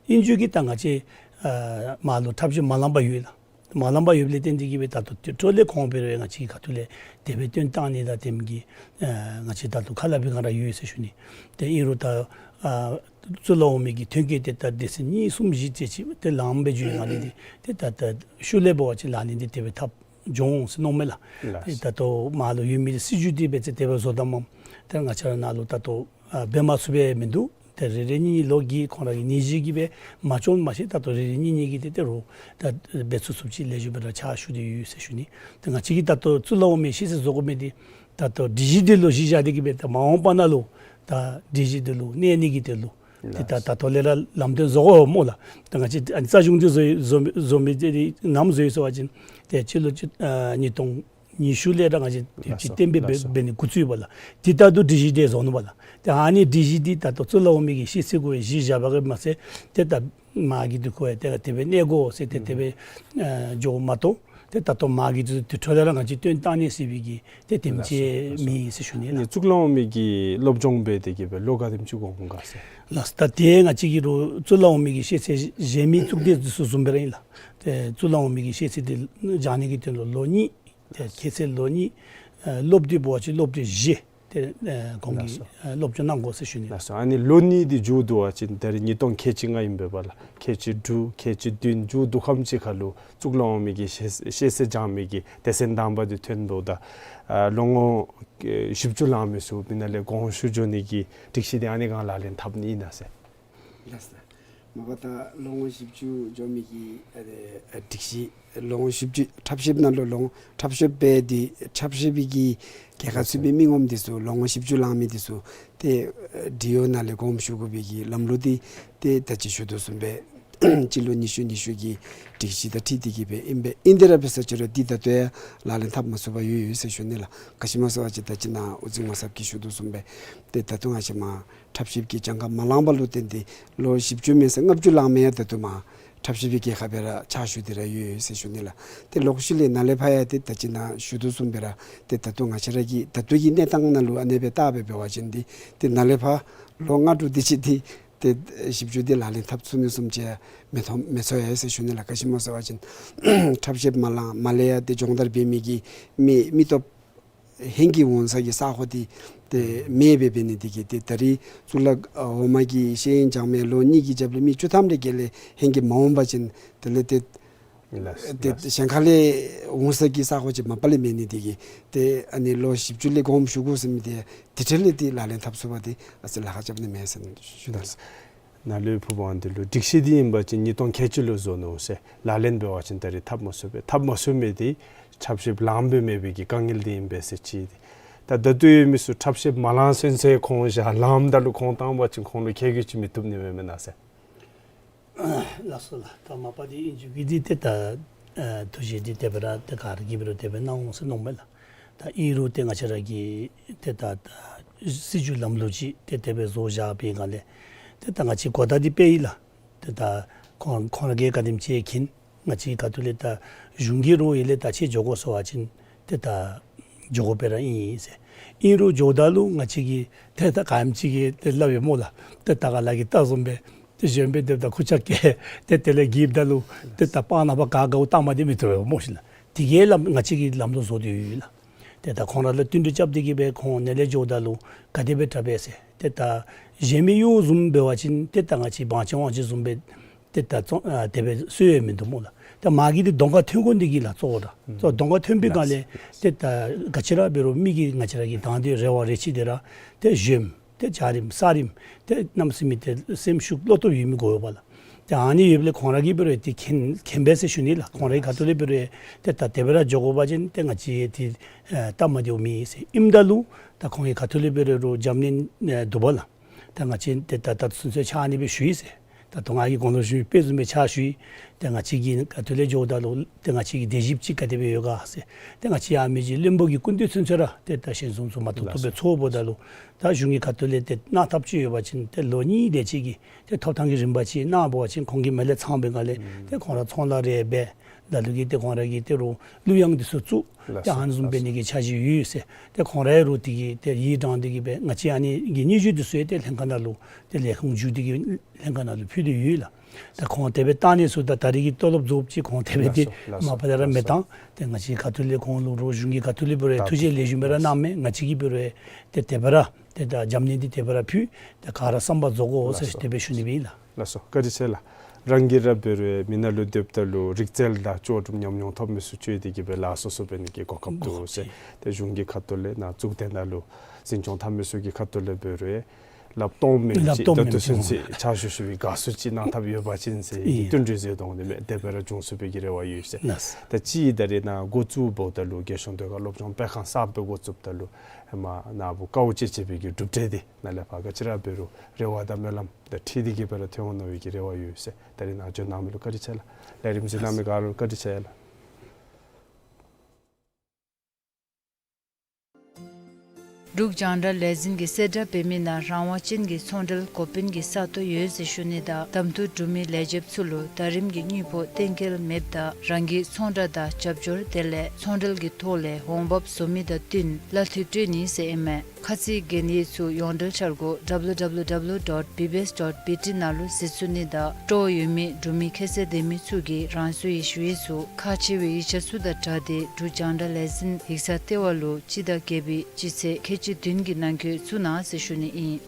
ཨིན་རུང་གི་ད་ང་བཅས་ཨ་མར་ལུ་ཐབས་ཤེས་མ་ལངམ་པར་ཡོད་ལགས། མ་ལངམ་པར་ཡོདཔ་ལས་བརྟེན་ཏེ་གིས་སྦེ་ད་ལྟོ་དེ་འཕྲོ་ལས་ཁོང་འབད་རུང་ང་བཅས་ཁ་ཐུག་ལས་དེ་སྦེ་བཏོན་བཏང་ནི་དང་དེམ་གྱི་ཨ་ང་བཅས་ད་ལྟོ་ཁ་སླབ་པའི་སྒང་ར་ཡོད་ཟེར་ཞུ་ནི། ཏེ་ཨིན་རུང་ད་ཨ་གཙུག་ལག་འོག་མའི་གི་ཐོན་སྐྱེད་དེ་ད་སྡེ་ཚན་གཉིས་གསུམ་བཞི་ཅིག་ཅིག་ཏེ་ལངམ་སྦེ་འགྱོ་ཡི་ནང་ལས་འདི་ཏེ་ད་ད་ཤུལ་ལས་འབད་བ་ཅིན་ལག་ལེན་འདི་དེ་སྦེ་འཐབ་འགྱོ་འོང་ཟེར་མནོཝ་མས་ལགས། ལགས། ཏེ་ད་ལྟོ་མར་ལུ་ཡོད་མི་འདི་སྲིད་བྱུས་འདི་འབད་ཚེ་དེ་སྦེ་བཟོ་ད་མས། ཏེ་ང་བཅས་ར་ནཱ་ལུ་ད་ལྟོ་ཨ་འབད་མ་ཚུགས་པས་མིན་འདུག། ཏེ་རེ་རེ་གཉིས་གཉིས་ལོག་གིས་ཁོང་ར་གི་ནད་གཞི་གིས་སྦེ་མ་བྱུངམ་མ་ཤེས། ད་ལྟོ་རེ་རེ་གཉིས་གཉིས་ཀྱིས་ཏེ་ཏེ་རོགས་ད་འབད་ཚུགས་ཚུགསཔ་ཅིག་ལེགས་ཤོམ་སྦེ་ར་ཕྱག་ཞུ་སྟེ་ཡོད་ཟེར་ཞུ་ནི། ཏེ་ང་བཅས་ཀྱིས་ད་ལྟོ་གཙུག་ལག་འོག་མའི་ཤེས་ཚད་བཟོ་དགོ་མི་འདི་ད་ལྟོ་སྒྲིག་གཞི་འདི་ལུ་གཞི་བཞག་སྟེ་གིས་སྦེ་ད་མ་འོངས་པ་ནང་ལུ་ད་སྒྲིག་གཞི་འདི་ལུ་གནས་ནི་གི་དོན་ལུ་ཏེ་ད་ད་ལྟོ་ལས་ར་ལམ་སྟོན་བཟོ་དགོ་སྨོ་ལགས། ད་ང་བཅས་ཨ་ནི་རྩ་གཞུང་འདི་བཟོ་བཟོ་བཟོ་མི་འདི་ནམ་བཟོ་ཡི་ཟེར་བ་ཅིན་ཏེ་སྤྱི་ལོ་ཨ་ཉིས་སྟོང་ཉི་ཤུ་ལས་ར་ང་བཅས་དུས་ཅི་གཏན་འབེབས་འབད་འབད་ནི་འགོ་བཙུགས་ཡི་པ་ལགས། དེ་ད་ལྟོ་སྒྲིག་གཞི་འདི་བཟོ་ནུག་པ་ལགས། ཏེ་ཨ་ནི་སྒྲིག་གཞི་འདི་ད་ལྟོ་གཙུག་ལག་འོག་མའི་གི་ཤེས་ཚད་གུ་གཞི་བཞག་པ་གིས་མ་ཚད་ཏེ་ད་མར་གྱི་འདི་ཁོ་ཡང་ཏེ་དེ་སྦེ་གནས་དགོ་ཟེར་ཏེ་དེ་སྦེ་ཨ་འགྱོཝ་མ་གཏོགས་ཏེ་ད་ལྟོ་མར་གྱི་འདི་དེ་འཕྲོ་ལས་ར་ང་བཅས་བཏོན་བཏང་ནི་ཟེར་བའི་གི་ཏེ་དེམ་ཅིག་མེད་ཟེར་ཞུ་ནི་ལགས། ཨ་ནི་གཙུག་ལག་འོག་མའི་གི་སློབ་སྦྱོང་འབད་དེ་གིས་སྦེ་ལོ་ག་དེམ་ཅིག་འགོར་འོང་ག་ཟེར། ལགས། ད་ཏེ་ང་བཅས་ཀྱི་རུང་གཙུག་ལག་འོག་མའི་གི་ཤེས་ཚད་གཞན་མི་གཙུག་སྡེ་འདི་ཚུ་བཟུམ་སྦེ་ར་ཨིན་ལགས། ཏེ་གཙུག་ལག་འོག་མའི་གི་ཤེས་ཚད་འདི་སྦྱང་ནི་གི་དོན་ལུ་ལོ་གཉིས། ཏེ་ཁྱད་ཚད་ལོ་གཉིས། ཨ་སློབ་དུས་འབད་བ་ཅིན་སློབ་དུས་བཞི། ཏེ་ཨ་ཁོང་གིས་ལགས་སོ། ཨ་སློབ་སྦྱོང་གནང་དགོ་ཟེར་ཞུ་ནི་ལགས། ལགས་སོ། ཨ་ནི་ལོ་གཉིས་འདི་མཇུག་བསྡུ་བ་ཅིན་ད་རེས་ཉིས་སྟོང་ཁལ་གཅིག་ལྔ་ཨིན་པས་ལགས། ཁལ་གཅིག་དྲུག་ཁལ་གཅིག་བདུན་མཇུག་བསྡུ་ཁམས་ཅིག་ཁར་ལུ་གཙུག་ལག་འོག་མའི་གི་ཤེས་ཤེས་ཚད་སྦྱང་མི་གི་སྡེ་ཚན་དང་པ་འདི་ཐོན་འདུག། ད་ཨ་ལོ་ངོ་ཨེ་བཞི་བཅུ་ལང་མི་ཚུ་མི་ནང་ལས་དགོངས་ཞུ་འགྱོ་ནི་གི་སྒྲིག་གཞི་འདི་ཨ་ནི་སྒང་ལག་ལེན་འཐབ་ནི་ཨིན་ན་ཟེར། ལགས་སོ། མ་པ་ད་ལོ་ངོ་བཞི་བཅུ་འགྱོ་མི་གི་ཨ་ཨ་སྒྲིག་གཞི་ལོ་ངོ་བཞི་བཅུ་འཁྲབ་གཞས་ནང་ལུ་ལོ་ངོ་འཁྲབ་གཞས་འབད་དེ་འཁྲབ་གཞས་པའི་གི་རྒྱལ་ཁ་ཚུད་པའི་མི་ངོམ་འདི་ཚུ་ལོ་ངོ་བཞི་བཅུ་ལང་མི་འདི་ཚུ་ཏེ་ཨ་འབྲེལ་ཡོད་ནང་ལས་དགོངསམ་ཞུ་དགོ་པའི་གི་ལམ་ལུགས་འདི་ཏེ་ད་ཅི་ཞུ་དོ་བཟུམ་སྦེ་སྤྱི་ལོ་ཉི་ཤུ་ཉི་ཤུ་གི་སྒྲིག་གཞི་དང་འཁྲིལ་ཏེ་གིས་སྦེ་ཨིན་པས། ཨིན་ཏེ་ར་འབད་ས་ཅིག་རུང་འདི་ད་ལྟོ་ཡང་ལག་ལེན་འཐབ་མ་ཚུགས་པར་ཡོད་ཡོད་ཟེར་ཞུ་ནི་ལགས། ག་ཅི་སྨོ་ཟེར་བ་ཅིན་ད་ཅི་ནཱ་དབུ་འཛིན་ངོ་ཚབ་ཀྱིས་ཞུ་དོ་བཟུམ་སྦེ་ཏེ་ད་ལྟོ་ང་བཅས་མར་འཁྲབ་གཞས་ཀྱི་གྱངས་ཁ་མ་ལངམ་ལུ་བརྟེན་ཏེ་ལོ་བཞི་བཅུ་མེན་ཟེར་ལྔ་བཅུ་ལང་མི་ཡང་ད་ལྟོ་མར་འཁྲབ་གཞས་པའི་རྒྱལ་ཁ་སྦེ་ར་ཕྱག་ཞུ་སྟེ་ར་ཡོད་ཡོད་ཟེར་ཞུ་ནི་ལགས། ཏེ་ལོག་ཤུལ་ལས་ནཱ་ལས་ཕར་ཡང་ཏེ་ད་ཅི་ནཱ་ཞུ་དོ་བཟུམ་སྦེ་ར་ཏེ་ད་ལྟོ་ང་བཅས་ར་གི་ད་ལྟོ་གི་གནས་སྟངས་ནང་ལུ་ཨ་ནེ་སྦེ་བལྟ་སྦེ་འབད་བ་ཅིན་འདི་ཏེ་ནཱ་ལས་ཕར་ལོ་ལྔ་དྲུག་དེ་ཅིག་འདི་ཏེ་བཞི་བཅུ་འདི་ལག་ལེན་འཐབ་ཚུགས་ནི་བཟུམ་ཅིག་མི་མཐོང་མི་ཚོར་ཡི་ཟེར་ཞུ་ནི་ལགས། ག་ཅི་སྨོ་ཟེར་བ་ཅིན་འཁྲབ་གཞས་མ་ལང་མ་ལས་ཡང་ཏེ་སྦྱོང་བརྡར་འབད་མི་གི་མི་མི་སྟོབས་ཧེང་གིས་འོང་ས་གི་ས་གོ་འདི་ཏེ་མེདཔ་སྦེ་འབད་ནི་འདི་གིས་ཏེ་ད་རེས་གཙུག་ལག་འོག་མ་གི་ཤེས་ཡོན་སྦྱང་མི་ལོ་གཉིས་ཀྱི་རྒྱབ་ལས་མི་བཅུ་ཐམ་རེ་བརྒལ་ལས་ཧེང་གིས་མ་འོང་པ་ཅིན་དེ་ལས་ཏེ་ལགས། ཏེ་ལགས། གཞན་ཁ་ལས་འོང་ས་གི་ས་གོ་ཅིག་མ་པ་ལས་མེད་ནི་འདི་གིས་ཏེ་ཨ་ནི་ལོ་བཞི་བཅུ་ལས་དགོངསམ་ཞུ་དགོ་ཟེར་མི་འདི་དེ་འཕྲོ་ལས་ཏེ་ལག་ལེན་འཐབ་ཚུགས་པ་འདི་ཨ་ཙི་ལཱ་ཁག་རྐྱབ་ནི་མས་ཟེར་ཞུ་ནི། ལགས། ནཱ་ལུ་ཕུལ་བ་འདི་ལུ་སྒྲིག་གཞི་འདི་ཨིན་པ་ཅིན་ཉིས་སྟོང་ཁལ་གཅིག་ལུ་བཟོ་ནུག་ཟེར། ལག་ལེན་འབད་བ་ཅིན་ད་རེས་འཐབ་མ་ཚུགས་པས། འཐབ་མ་ཚུགས་མི་འདི་འཁྲབ་གཞས་ལངམ་སྦེ་མེད་པའི་གི་དཀའ་ངལ་འདི་ཨིན་པས་ཟེར་ཅིག། ད་ད་ལྟོ་ཡོད་མི་ཚུ་འཁྲབ་གཞས་མ་ལང་ཚུན་ཚོད་ཁོང་བཞག། ལངམ་ད་ལུ་ཁོང་བཏང་པ་ཅིན་ཁོང་ལུ་ཁེ་གི་ཅིག་མི་ཐོབ་ནི་མེན་མེན་ན་ཟེར། ལགས་སོ་ལགས། ད་མ་པ་འདི་ཨིན་ཅི་གི་འདི་ཏེ་ད་ཨ་ཐུགས་བཞེད་འདི་དེ་སྦེ་ར་ཏེ་ག་ར་གིས་འབད་རུང་དེ་སྦེ་གནང་འོང་ཟེར་མནོཝ་མས་ལགས། ད་ཨིན་རུང་ཏེ་ང་བཅས་ར་གི་ཏེ་ད་ད་སྲིད་བྱུས་ལམ་ལུགས་ཅིག་ཏེ་དེ་སྦེ་བཟོ་བཞག་པའི་སྒང་ལས་ཏེ་ད་ང་བཅས་གོ་བརྡ་འདི་སྤེལ་ཡི་ལགས། ཏེ་ད་ཁོང་ཁོང་ར་གིས་ག་དེམ་ཅིག་མཁྱེན། ང་བཅས་ཁ་ཐུག་ལས་ད་གཞུང་གི་རོགས་ཡོད་ལས་ད་ཅི་འགྱོ་དགོ་ཟེར་བ་ཅིན་ཏེ་ད་འགྱོ་དགོཔ་སྦེ་ར་ཨིན་ཟེར། ཨིན་རུང་འགྱོཝ་ད་ལུ་ང་བཅས་ཀྱིས་ཏེ་ད་ག་དེམ་ཅིག་གིས་ཏེ་སླབ་ཡི་སྨོ་ལགས། ཏེ་ད་ག་ལ་གིས་བལྟ་བཟུམ་སྦེ་ཏེ་གཞོནམ་སྦེ་སྡོདཔ་ད་ཁུར་ཆ་བཀལ་ཏེ་དེ་ལས་གིབ་ད་ལུ་ཏེ་ད་སྤང་ནང་པ་ག་ག་བཏང་མ་འདི་མི་བཏུབ་པས་སྨོ་ཤིག་ལགས། དེ་གིས་ལམ་ང་བཅས་ཀྱིས་ལམ་ལུགས་བཟོ་སྟེ་ཡོད་ལགས། ཏེ་ད་ཁོང་ར་ལུ་བསྟུན་གྲོས་རྐྱབ་སྟེ་གིས་སྦེ་ཁོང་ནཱ་ལས་འགྱོཝ་ད་ལུ་ག་དེ་སྦེ་དྲག་པས་ཟེར། ཏེ་ད་གཞན་མི་གཡོག་བཟུམ་འབད་བ་ཅིན་ཏེ་ད་ང་བཅས་བང་ཆེན་དབང་ཆེན་བཟུམ་སྦེ་ཏེ་ད་བཙོང་ཨ་དེ་སྦེ་སོང་ཡང་མིན་འདུག་སྨོ་ལགས། ད་མ་གི་འདི་གདོང་ཁར་ཐོན་དགོ་ནི་འདི་གིས་ལགས་གཙོ་བོ་ར། ཨུམ། གཙོ་གདོང་ཁར་ཐོན་པའི་སྒང་ལས་ཏེ་ད་ག་ཅི་ར་འབད་རུང་མི་གིས་ང་བཅས་ར་གི་དང་འདོད་རེ་བ་རེ་ཆེ་འདི་ར་ཏེ་གཞོནམ་ཏེ་འཇའ་རིསམོ་ས་རིསམོ་ཏེ་གནམ་མེད་ས་མེད་ཏེ་སེམས་ཤུགས་བློ་སྟོབས་ཡོད་མི་དགོ་པས་ལགས། ཏེ་ཨ་ནི་ཡོདཔ་ལས་ཁོང་ར་གིས་འབད་རུང་ཏེ་མཁྱེན་མཁྱེན་པས་ཟེར་ཞུ་ནི་ལགས། ཁོང་རའི་ཁ་ཐུག་ལས་འབད་རུང་ཏེ་ད་དེ་སྦེ་ར་འགྱོ་དགོ་པ་ཅིན་ཏེ་ང་བཅས་ཏེ་ཨ་སྟབས་མ་བདེཝ་མེད་ཟེར། ཨིནམ་ད་ལུ་ད་ཁོང་གི་ཁ་ཐུག་ལས་འབད་རུང་འཇམ་ནེམ་ཨ་འདུག་པ་ལགས། ད་ང་བཅས་ཏེ་ད་ད་ཚུན་ཚོད་ཕྱག་ཨ་ནི་སྦེ་ཞུ་ཡི་ཟེར། ད་ལྟོ་ང་གིས་གོང་ལུ་ཞུ་དཔེ་བཟུམ་སྦེ་ཕྱག་ཞུ་ཡི། ཏེ་ང་བཅས་ཀྱིས་ག་ཏེ་ལས་འགྱོཝ་ད་ལུ་ཏེ་ང་བཅས་ཀྱི་བདེ་སྐྱིད་ཅིག་ག་དེ་སྦེ་ཡོད་ག་ཟེར། ཏེ་ང་བཅས་ཡང་མི་ཅིག་བློན་པོ་གི་སྐུ་མདུན་ཚུན་ཚོད་ར་ཏེ་ད་ཞལ་འཛོམས་ཚུ་མ་ཐུབ་ཐུབ་སྦེ་ཚོརཝ་ད་ལུ་ད་གཞུང་གི་ཁ་ཐུག་ལས་ཏེ་གནང་ཐབས་ཅིག་ཡོད་པ་ཅིན་ཏེ་ལོ་གཉིས་དེ་ཅིག་གི་ཏེ་ཐོབ་ཐང་གི་རིམ་པ་ཅིག་གནང་བ་ཅིན་ཁོང་གིས་མི་ལས་ཚངམ་འབད་ག་ལས་ཏེ་ཁོང་ར་ཚོང་ལཱ་རེ་འབད། ད་ལུ་གིས་ཏེ་ཁོང་ར་གི་ཏེ་རོགས་གླུ་དབྱངས་འདི་ཚུ་བཙུགས། ཏེ་ཨ་ནི་བཟུམ་འབད་ནི་གི་འཆར་གཞི་ཡོད་ཟེར། ཏེ་ཁོང་རའི་རོགས་འདི་གིས་ཏེ་ཡིག་དྲངས་ཏེ་གིས་སྦེ་ང་བཅས་ཨ་ནི་གི་སྙན་ཞུ་འདི་ཚུ་ཡང་ཏེ་ལྷན་ཁག་ནང་ལུ་ཏེ་ལས་ཁུངས་བརྒྱུད་དེ་གིས་ལྷན་ཁག་ནང་ལུ་ཕུལ་ཏེ་ཡོད་ལགས། ད་ཁོང་དེ་སྦེ་བཏང་ནི་ཚུ་ད་ད་རེས་ཀྱི་ཏོ་ལོབ་རྫོགསཔ་ཅིག་ཁོང་དེ་སྦེ་ཏེ་མ་པ་ལས་ར་མི་བཏང་། ཏེ་ང་བཅས་ཁ་ཐུག་ལས་ཁོང་ལུ་རོགས་གཞུང་གི་ཁ་ཐུག་ལས་འབད་རུང་ཐུགས་རྗེ་ལེགས་ཤོམ་སྦེ་ར་གནངམ་མས། ང་བཅས་ཀྱིས་འབད་རུང་ཏེ་དེ་སྦེ་ར་ཏེ་ད་འཛམ་གླིང་འདི་དེ་སྦེ་ར་ཕུལ། ཏེ་ག་ར་བསམ་པ་རྫོགས་དགོ་ཟེར་དེ་སྦེ་ཞུ་ནི་ཨིན་ལགས། ལགས་སོ། བཀའ་དྲིན་ཆེ་ལགས། རང་གིས་ར་འབད་རུང་མི་ནང་ལུ་སྡོདཔ་ད་ལུ་རིག་རྩལ་དང་ལྕོགས་གྲུབ་ཉམས་མྱོང་ཐོབ་མི་ཚུ་བཅོལ་ཏེ་གིས་སྦེ་ལཱ་སོ་སོ་འབད་ནི་གི་གོ་སྐབས་འདུག་ཟེར། ཏེ་གཞུང་གི་ཁ་ཐུག་ལས་ནཱ་གཙུག་སྡེ་ནང་ལུ་འཛིན་སྐྱོང་འཐབ་མི་ཚུ་གི་ཁ་ཐུག་ལས་འབད་རུང་ལགཔ་སྟོངམ་མེད་ཅིག་ད་ལྟོ་ཚུན་ཚོད་ཕྱག་ཞུ་ཞུ་བའི་དགའ་བསུ་ཅིག་གནང་ཐབས་ཡོད་པ་ཅིན་ཟེར་བརྟུན་འགྲོས་ཟེར་དོ་འདི་མས། དེ་སྦེ་ར་འབྱུང་ཚུགས་པའི་གི་རེ་བ་ཡོད་ཟེར། ད་ཅི་ད་རེས་ནཱ་འགོ་བཙུགས་འབདཝ་ད་ལུ་རྒས་གཤིས་སྡོད་ཁང་སློབ་སྦྱོང་སྤེལ་ཁང་གསརཔ་སྦེ་འགོ་བཙུགསཔ་ད་ལུ་ཧེ་མ་ནཱ་བུ་དཀའཝ་སྤྱད་སྤྱད་པའི་གི་གྲུབ་འབྲས་འདི་ནཱ་ལས་ཕར་ག་ཅི་ར་འབད་རུང་རེ་བ་དང་སྨོན་ལམ་དང་འཁྲིལ་ཏེ་གིས་སྦེ་ར་ཐོན་འོང་མནོ་བའི་གི་རེ་བ་ཡོད་ཟེར། ད་རེས་ནཱ་འབྱོན་གནང་མི་ལུ་བཀའ་དྲིན་ཆེ་ལགས། ལས་རིམ་གཟིགས་གནང་མི་ག་ར་ལུ་བཀའ་དྲིན་ཆེ་ལགས། འབྲུག་རྒྱང་བསྒྲགས་ལས་འཛིན་གྱིས་གསལ་བསྒྲགས་འབད་མི་ནང་རང་དབང་ཅན་གྱི་ཚོང་འབྲེལ་འགོ་དཔོན་གྱི་ས་སྟོང་ཡོད་ཟེར་ཞུ་ནི་དང་གདམ་འཐུ་གྲུབ་མི་ལས་བྱེདཔ་ཚུ་ལུ་ཟླ་རིམ་གྱི་དངུལ་ཕོགས་གཏན་འཁེལ་མེདཔ་ད་རང་གི་ཚོང་བསྒྲགས་དང་རྒྱབ་སྐྱོར་དེ་ལས་ཚོང་འབྲེལ་གྱི་ཐོག་ལས་འོང་འབབ་བཟོ་མི་དང་བསྟུན་གླ་འཐུས་སྤྲོད་ནི་ཟེར་ཨིན་མས། ཁ་ཚིག་གན་ཡིག་ཚུ་ཡོངས་འབྲེལ་འཆར་སྒོ་W W W dot B B S dot B T ནང་ལུ་གཟིགས་ཚུགས་ནི་དང་སྤྲོ་བ་ཡོད་མི་འབྲུག་མི་ཁྱད་ཚད་ལྡན་མི་ཚུ་གིས་རང་སོའི་ཞུ་ཡིག་ཚུ་ཁག་ཆེ་བའི་ཡིག་ཆ་ཚུ་དང་སྦྲགས་ཏེ་འབྲུག་རྒྱང་བསྒྲགས་ལས་འཛིན་ཡིག་ཚང་ལྟེ་བ་ལུ་སྤྱི་ཟླ་བརྒྱད་པའི་སྤྱི་ཚེས་ཁལ་གཅིག་བདུན་གྱི་ནང་འཁོད་བཙུགས་གནང་ཟེར་ཞུ་ནི་ཨིན།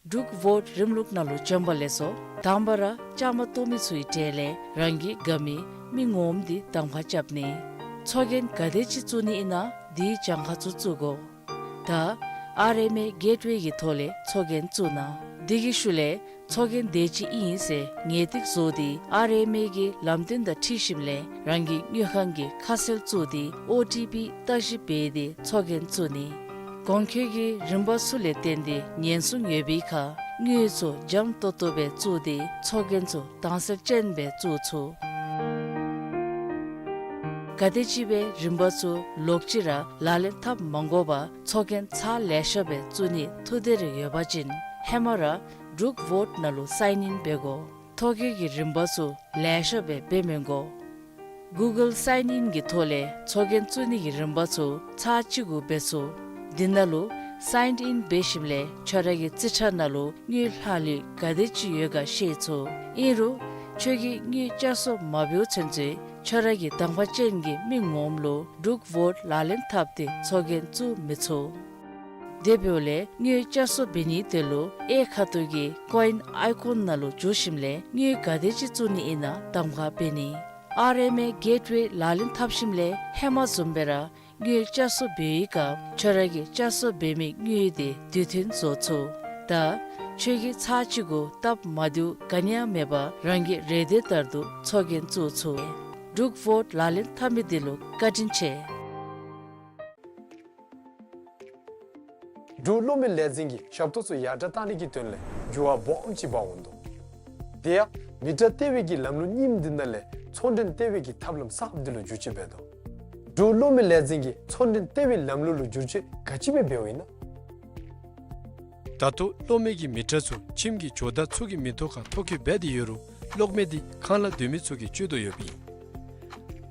འབྲུག་ཝོཊ་རིམ་ལུགས་ནང་ལུ་བྱོན་པ་ལེགས་སོ། དང་པ་ར་བཅའ་མར་གཏོགས་མི་ཚུའི་གྲས་ལས་རང་གི་དགའ་མི་མི་ངོམ་འདི་གདམ་ཁ་རྐྱབ་ནི། ཚོགས་རྒྱན་ག་དེ་ཅིག་བཙུགས་ནི་ཨིན་ན་དེའི་གྱངས་ཁ་ཚུ་བཙུགས་དགོ། ད་ཨར་ཨེམ་ཨེ་གེཊ་ཝེ་གི་ཐོག་ལས་ཚོགས་རྒྱན་བཙུགས་གནང་། དེ་གི་ཤུལ་ལས་ཚོགས་རྒྱན་དེ་ཅིག་ཨིན་ཟེར་ངེས་ཏིག་བཟོ་སྟེ་ཨར་ཨེམ་ཨེ་གི་ལམ་སྟོན་དང་འཁྲིལ་ཞིནམ་ལས་རང་གི་དངུལ་ཁང་གི་ཁ་གསལ་བཙུགས་ཏེ་ཨོ་ཊི་པི་བརྟག་ཞིབ་འབད་དེ་ཚོགས་རྒྱན་བཙུགས་ནི། གོང་འཁོད་ཀྱི་རིམ་པ་ཚུ་ལས་བརྟེན་ཏེ་ཉེན་སྲུང་ཡོད་པའི་ཁར་དངུལ་ཚུ་འཇམ་ཏོང་ཏོ་སྦེ་བཙུགས་ཏེ་ཚོགས་རྒྱན་ཚུ་དྭངས་གསལ་ཅན་སྦེ་བཙུགས་ཚུགས། ག་དེམ་ཅིག་སྦེ་རིམ་པ་ཚུ་ལོག་ཅི་ར་ལག་ལེན་འཐབ་མ་དགོ་པར་ཚོགས་རྒྱན་ཚར་ལེ་ཤ་སྦེ་བཙུགས་ནི་ཐུགས་འདོད་རེ་ཡོད་པ་ཅིན་ཧེ་མ་ར་འབྲུག་ཝོཊ་ནང་ལུ་སའིན་ཨིན་འབད་དགོ། ཐོ་བཀོད་ཀྱི་རིམ་པ་ཚུ་ལེ་ཤ་སྦེ་འབད་མི་དགོ། གུ་གཱལ་སའིན་ཨིན་གྱི་ཐོག་ལས་ཚོགས་རྒྱན་བཙུགས་ནི་གི་རིམ་པ་ཚུ་ཚར་གཅིག་གུ་འབད་ཚུགས། དེ་ནང་ལུ་སའིན་ཨིན་འབད་ཞིནམ་ལས་ཁྱོད་ར་གི་རྩིས་ཁྲ་ནང་ལུ་དངུལ་ལྷག་ལུས་ག་དེ་ཅིག་ཡོད་ག་ཤེས་ཚུགས། ཨིན་རུང་ཁྱོད་ཀྱིས་དངུལ་བསྐྱར་གསོ་མ་འབདཝ་ཚུན་ཚོད་ཁྱོད་ར་གི་གདམ་ཁ་ཅན་གྱི་མི་ངོམ་ལུ་འབྲུག་ཝོཊ་ལག་ལེན་འཐབ་སྟེ་ཚོགས་རྒྱན་བཙུགས་མི་ཚུགས། དེ་འབདཝ་ལས་དངུལ་བསྐྱར་གསོ་འབད་ནི་དེ་ལུ་གཡས་ཁ་ཐུག་གི་ཀོ་ཨིན་ཨའི་ཀོན་ནང་ལུ་འཛུལ་ཞིནམ་ལས་དངུལ་ག་དེ་ཅིག་བཙུགས་ནི་ཨིན་ན་གདམ་ཁ་འབད་ནི། ཨར་ཨེམ་ཨེ་གེཊ་ཝེ་ལག་ལེན་འཐབ་ཞིནམ་ལས་ཧེ་མ་བཟུམ་སྦེ་ར་དངུལ་བསྐྱར་གསོ་འབད་བའི་སྐབས་ཁྱོད་ར་གིས་བསྐྱར་གསོ་འབད་མི་དངུལ་དེ་དུས་མཐུན་བཟོ་ཚུགས། ད་ཁྱོད་ཀྱིས་ཚར་གཅིག་གུ་སྟབས་མ་བདེཝ་ག་ནི་ཡང་མེད་པར་རང་གི་རེ་འདོད་ལྟར་དུ་ཚོགས་རྒྱན་བཙུགས་ཚུགས། འབྲུག་ཝོཊ་ལག་ལེན་འཐབ་མི་དེ་ལུ་བཀའ་དྲིན་ཆེ། འབྲུག་གློག་མེ་ལས་འཛིན་གྱིས་ཞབས་ཏོག་ཚུ་ཡར་དྲག་གཏང་ནི་གི་དོན་ལས་འགྱུར་བ་སྦོམ་ཅིག་འབག་འོང་དོ། དེ་ཡང་མི་ཊར་ལྟེ་བའི་གི་ལམ་ལུགས་རྙིངམ་འདི་ནང་ལས་ཚོང་འབྲེལ་ལྟེ་བའི་གི་ཐབས་ལམ་གསརཔ་འདི་ལུ་བསྒྱུར་བཅོས་འབད་དོ། འབྲུག་གློག་མེ་ལས་འཛིན་གྱིས་ཚོང་འབྲེལ་ལྟེ་བའི་ལམ་ལུགས་ལུ་བསྒྱུར་བཅོས་ག་ཅི་སྦེ་འབདཝ་ཨིན་ན། ད་ལྟོ་གློག་མེ་གི་མི་ཊར་ཚུ་ཁྱིམ་གྱི་ཇོ་བདག་ཚུ་གི་མིང་ཐོག་ཁར་ཐོ་བཀོད་འབད་དེ་ཡོད་རུང་གློག་མེ་འདི་ཁང་གླ་སྡོད་མི་ཚུ་གིས་སྤྱོད་དོ་ཡོདཔ་ཨིན།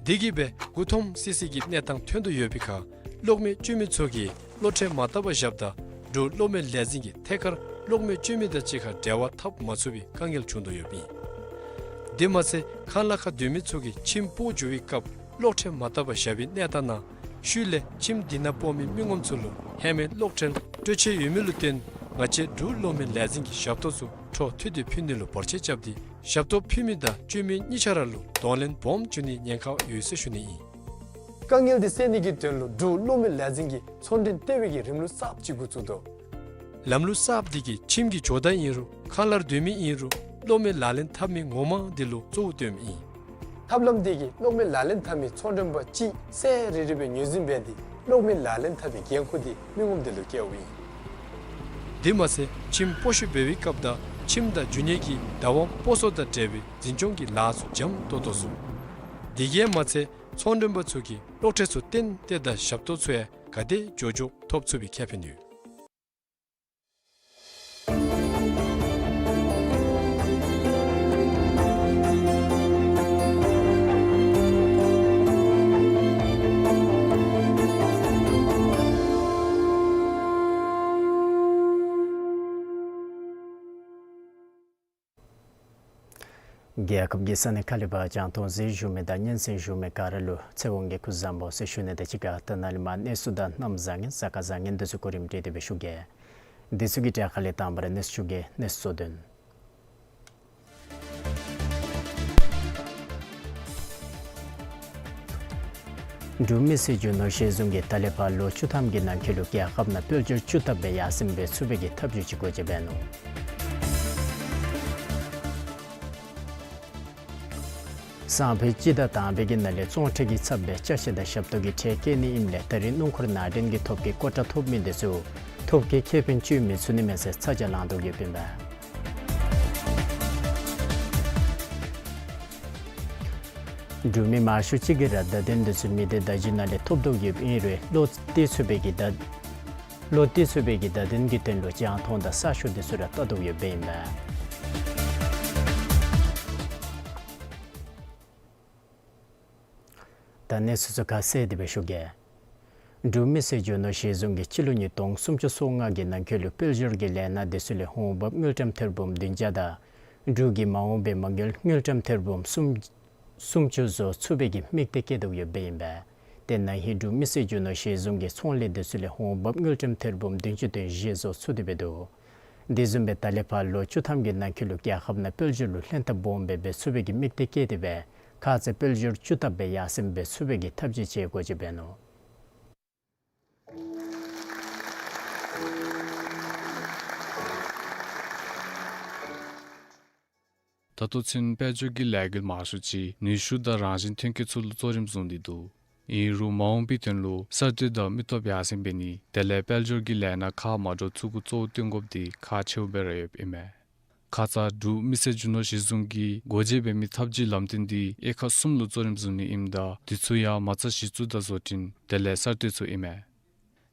དེ་གིས་སྦེ་མགུ་འཐོམ་སི་སི་གི་གནས་སྟངས་ཐོན་དོ་ཡོད་པའི་ཁར་གློག་མེ་སྤྱོད་མི་ཚུ་གིས་གློག་ཁྲལ་མ་བཏབ་པར་བཞགཔ་ད་འབྲུག་གློག་མེ་ལས་འཛིན་གྱིས་ཐད་ཀར་གློག་མེ་སྤྱོད་མི་དང་གཅིག་ཁར་འབྲེལ་བ་འཐབ་མ་ཚུགས་པའི་དཀའ་ངལ་བྱུང་དོ་ཡོདཔ་ཨིན། དེ་མ་ཚད་ཁང་གླ་ཁར་སྡོད་མི་ཚུ་གིས་ཁྱིམ་སྤོ་འགྱོ་བའི་སྐབས་གློག་ཁྲལ་མ་བཏབ་པར་བཞག་པའི་གནས་སྟངས་ནང་ཤུལ་ལས་ཁྱིམ་དེ་ནང་སྤོ་མི་མི་ངོམ་ཚུ་ལུ་ཧེ་མའི་གློག་ཁྲལ་སྤྲོད་ཆད་ཡོད་མི་ལུ་བརྟེན་ང་བཅས་འབྲུག་གློག་མེ་ལས་འཛིན་གྱིས་ཞབས་ཏོག་ཚུ་འཕྲོ་མཐུད་དེ་ཕུལ་ནི་ལུ་འབོར་ཆེན་རྐྱབ་སྟེ་ཞབས་ཏོག་ཕུལ་མི་དང་སྤྱོད་མི་གཉིས་ཆ་ར་ལུ་གདོང་ལེན་སྦོམ་འབྱུང་ནིའི་ཉེན་ཁ་ཡོད་ཟེར་ཞུ་ནི་ཨིན། དཀའ་ངལ་འདི་སེལ་ནི་གི་དོན་ལུ་འབྲུག་གློག་མེ་ལས་འཛིན་གྱིས་ཚོང་འབྲེལ་ལྟེ་བའི་གི་རིམ་ལུགས་གསརཔ་ཅིག་འགོ་བཙུགས་དོ། ལམ་ལུགས་གསརཔ་འདི་གིས་ཁྱིམ་གྱི་ཇོ་བདག་ཨིན་རུང་ཁང་གླར་སྡོད་མི་ཨིན་རུང་གློག་མེ་ལག་ལེན་འཐབ་མི་ངོ་མ་འདི་ལུ་གཙོ་བོ་བཏོནམ་ཨིན། ཐབས་ལམ་འདི་གིས་གློག་མེ་ལག་ལེན་འཐབ་མི་ཚོང་མགྲོན་པ་གཅིག་ཚར་རེ་རེ་སྦེ་ངོས་འཛིན་འབད་དེ་གློག་མེ་ལག་ལེན་འཐབ་པའི་འགན་ཁུར་འདི་མི་ངོམ་དེ་ལུ་བཀལཝ་ཨིན། དེ་མ་ཚད་ཁྱིམ་སྤོ་བཤུད་འབད་བའི་སྐབས་དང་ཁྱིམ་དང་རྒྱུ་ནོར་གྱི་བདག་དབང་སྤོ་སོར་དང་འབྲེལ་བའི་འཛིན་སྐྱོང་གི་ལཱ་ཚུ་འཇམ་ཏོག་ཏོ་ཚུགས། དེ་གིས་མ་ཚད་ཚོང་མགྲོན་པ་ཚུ་གིས་གློག་ཁྲལ་ཚུ་བཏོན་ཏེ་དང་ཞབས་ཏོག་ཚུ་ཡང་ག་དེ་མགྱོགས་མགྱོགས་ཐོབ་ཚུགས་པའི་ཁེ་ཕན་ཡོད། རྒྱལ་ཁབ་ཀྱི་ས་གནས་ཁག་ལས་ཕར་རྒྱང་མཐོང་གཟིགས་བཞུགས་མི་དང་སྙན་གསན་བཞུགས་མི་ག་ར་ལུ་ཚེ་དབང་གི་སྐུ་གཟུགས་བཟང་པོ་ཟེར་ཞུ་ནི་དང་གཅིག་ཁར་ད་ནཱ་ལས་མར་གནས་ཚུལ་དང་གནམ་བཟང་ངན་གཟའ་སྐར་བཟང་ངན་དེ་ཚུ་གོ་རིམ་སྒྲིག་སྟེ་སྦེ་ཞུ་གེ། དེ་ཚུ་གི་གྲས་ཁ་ལས་དང་པ་ར་གནས་ཚུལ་ཞུ་གེ། གནས་ཚུལ་གཙོ་དོན། འབྲུག་མི་སེར་རྒྱུ་ནོར་གཞི་བཟུང་གིས་ད་ལས་ཕར་ལོ་བཅུ་ཐམ་གྱི་ནང་འཁོད་ལུ་རྒྱལ་ཁབ་ནང་དཔལ་འབྱོར་བཅུ་ཐམ་སྦེ་ཡར་སེང་འབད་ཚུགས་པའི་གི་ཐབས་བྱུས་ཅིག་འགོ་འབྱེད་འབད་ནུག། སང་ཕོད་སྤྱི་ཟླ་དང་པའི་གི་ནང་ལས་བཙོང་ཁྲལ་གྱི་ཚབ་སྦེ་ཅ་ཆས་དང་ཞབས་ཏོག་གི་ཁྲལ་བཀལ་ནི་ཨིནམ་ལས་ད་རེས་སྣུམ་འཁོར་ནང་འདྲེན་གྱི་ཐོབ་སྐལ་ཀོ་ཊ་ཐོབ་མི་དེ་ཚུ་ཐོབ་སྐལ་ཁེ་ཕན་སྤྱོད་མི་ཚུགས་ནི་མས་ཟེར་ཚ་གྱང་ལང་དོ་ཡོདཔ་ཨིན་པས། འབྲུག་མི་མང་ཤོས་ཅིག་གིས་ར་བརྡ་དོན་དེ་ཚུ་མི་སྡེ་བརྡ་བརྒྱུད་ནང་ལས་ཐོབ་དོ་ཡོདཔ་ཨིན་རུང་བློ་གཏད་ཚུགས་པའི་གི་བརྡ་བློ་གཏད་ཚུགས་པའི་གི་བརྡ་དོན་གྱི་དོན་ལུ་རྒྱང་མཐོང་དང་གསར་ཤོག་དེ་ཚུ་ར་བལྟ་དོ་ཡོདཔ་ཨིན་པས། ད་གནས་ཚུལ་ཚུ་ཁ་གསལ་ཏེ་སྦེ་ཞུ་གེ། འབྲུག་མི་སེར་རྒྱུ་ནོར་གཞི་བཟུང་གིས་སྤྱི་ལོ་ཉིས་སྟོང་སུམ་ཅུ་སོ་ལྔ་གི་ནང་འཁོད་ལུ་དཔལ་འབྱོར་གྱི་ལས་སྣ་དེ་ཚུ་ལས་འོང་འབབ་དངུལ་ཀྲམ་ཐེར་འབུམ་བདུན་བརྒྱ་དང་འབྲུག་གི་མ་འོངས་པའི་མ་དངུལ་དངུལ་ཀྲམ་ཐེར་འབུམ་སུམ་སུམ་ཅུ་བཟོ་ཚུགས་པའི་གི་དམིགས་གཏད་བསྐྱེད་དོ་ཡོདཔ་ཨིན་པས། ཏེ་ན་ཧིང་འབྲུག་མི་སེར་རྒྱུ་ནོར་གཞི་བཟུང་གིས་ཚོང་ལས་དེ་ཚུ་ལས་འོང་འབབ་དངུལ་ཀྲམ་ཐེར་འབུམ་བདུན་ཅུ་དོན་བཞི་བཟོ་ཚུགས་ཏེ་འབད་དོ། དེ་བཟུམ་སྦེ་ད་ལས་ཕར་ལོ་བཅུ་ཐམ་གྱི་ནང་འཁོད་ལུ་རྒྱལ་ཁབ་ནང་དཔལ་འབྱོར་ལུ་ལྷན་ཐབས་སྦོམ་སྦེ་འབད་ཚུགས་པའི་གི་དམིགས་གཏད་བསྐྱེད་དེ་སྦེ་ཁ་ཙ་དཔལ་འབྱོར་བཅུ་ཐམ་སྦེ་ཡར་སེང་འབད་ཚུགས་པའི་གི་ཐབས་བྱུས་ཅིག་འགོ་འབྱེད་འབད་ནུག། ད་ལྟོ་ཚུན་དཔལ་འབྱོར་གྱི་ལས་འགུལ་མང་ཤོས་ཅིག་ནུས་ཤུགས་དང་རང་བཞིན་ཐོན་སྐྱེད་ཚུ་ལུ་གཙོ་རིམ་བཟུང་སྟེ་འདུག། ཨིན་རུང་མ་འོངས་པའི་དོན་ལུ་གསར་གཏོད་དང་མི་སྟོབས་ཡར་སེང་འབད་ནི་དེ་ལས་དཔལ་འབྱོར་གྱི་ལས་སྣ་ཁག་མ་འདྲཝ་ཚུ་གུ་གཙོ་བོ་བཏོན་དགོཔ་འདི་ཁག་ཆེཝ་སྦེ་ར་ཡོདཔ་ཨིན་མས། ཁ་ཙ་འབྲུག་མི་སེར་རྒྱུ་ནོར་གཞི་བཟུང་གིས་འགོ་འབྱེད་འབད་མི་ཐབས་བྱུས་ལམ་སྟོན་འདི་དབྱེ་ཁག་གསུམ་ལུ་གཙོ་རིམ་བཟུང་ནི་ཨིནམ་ད་དེ་ཚུ་ཡང་མ་རྩ་གཞི་བཙུགས་དང་བཟོ་སྐྲུན་དེ་ལས་གསར་གཏོད་ཚུ་ཨིན་མས།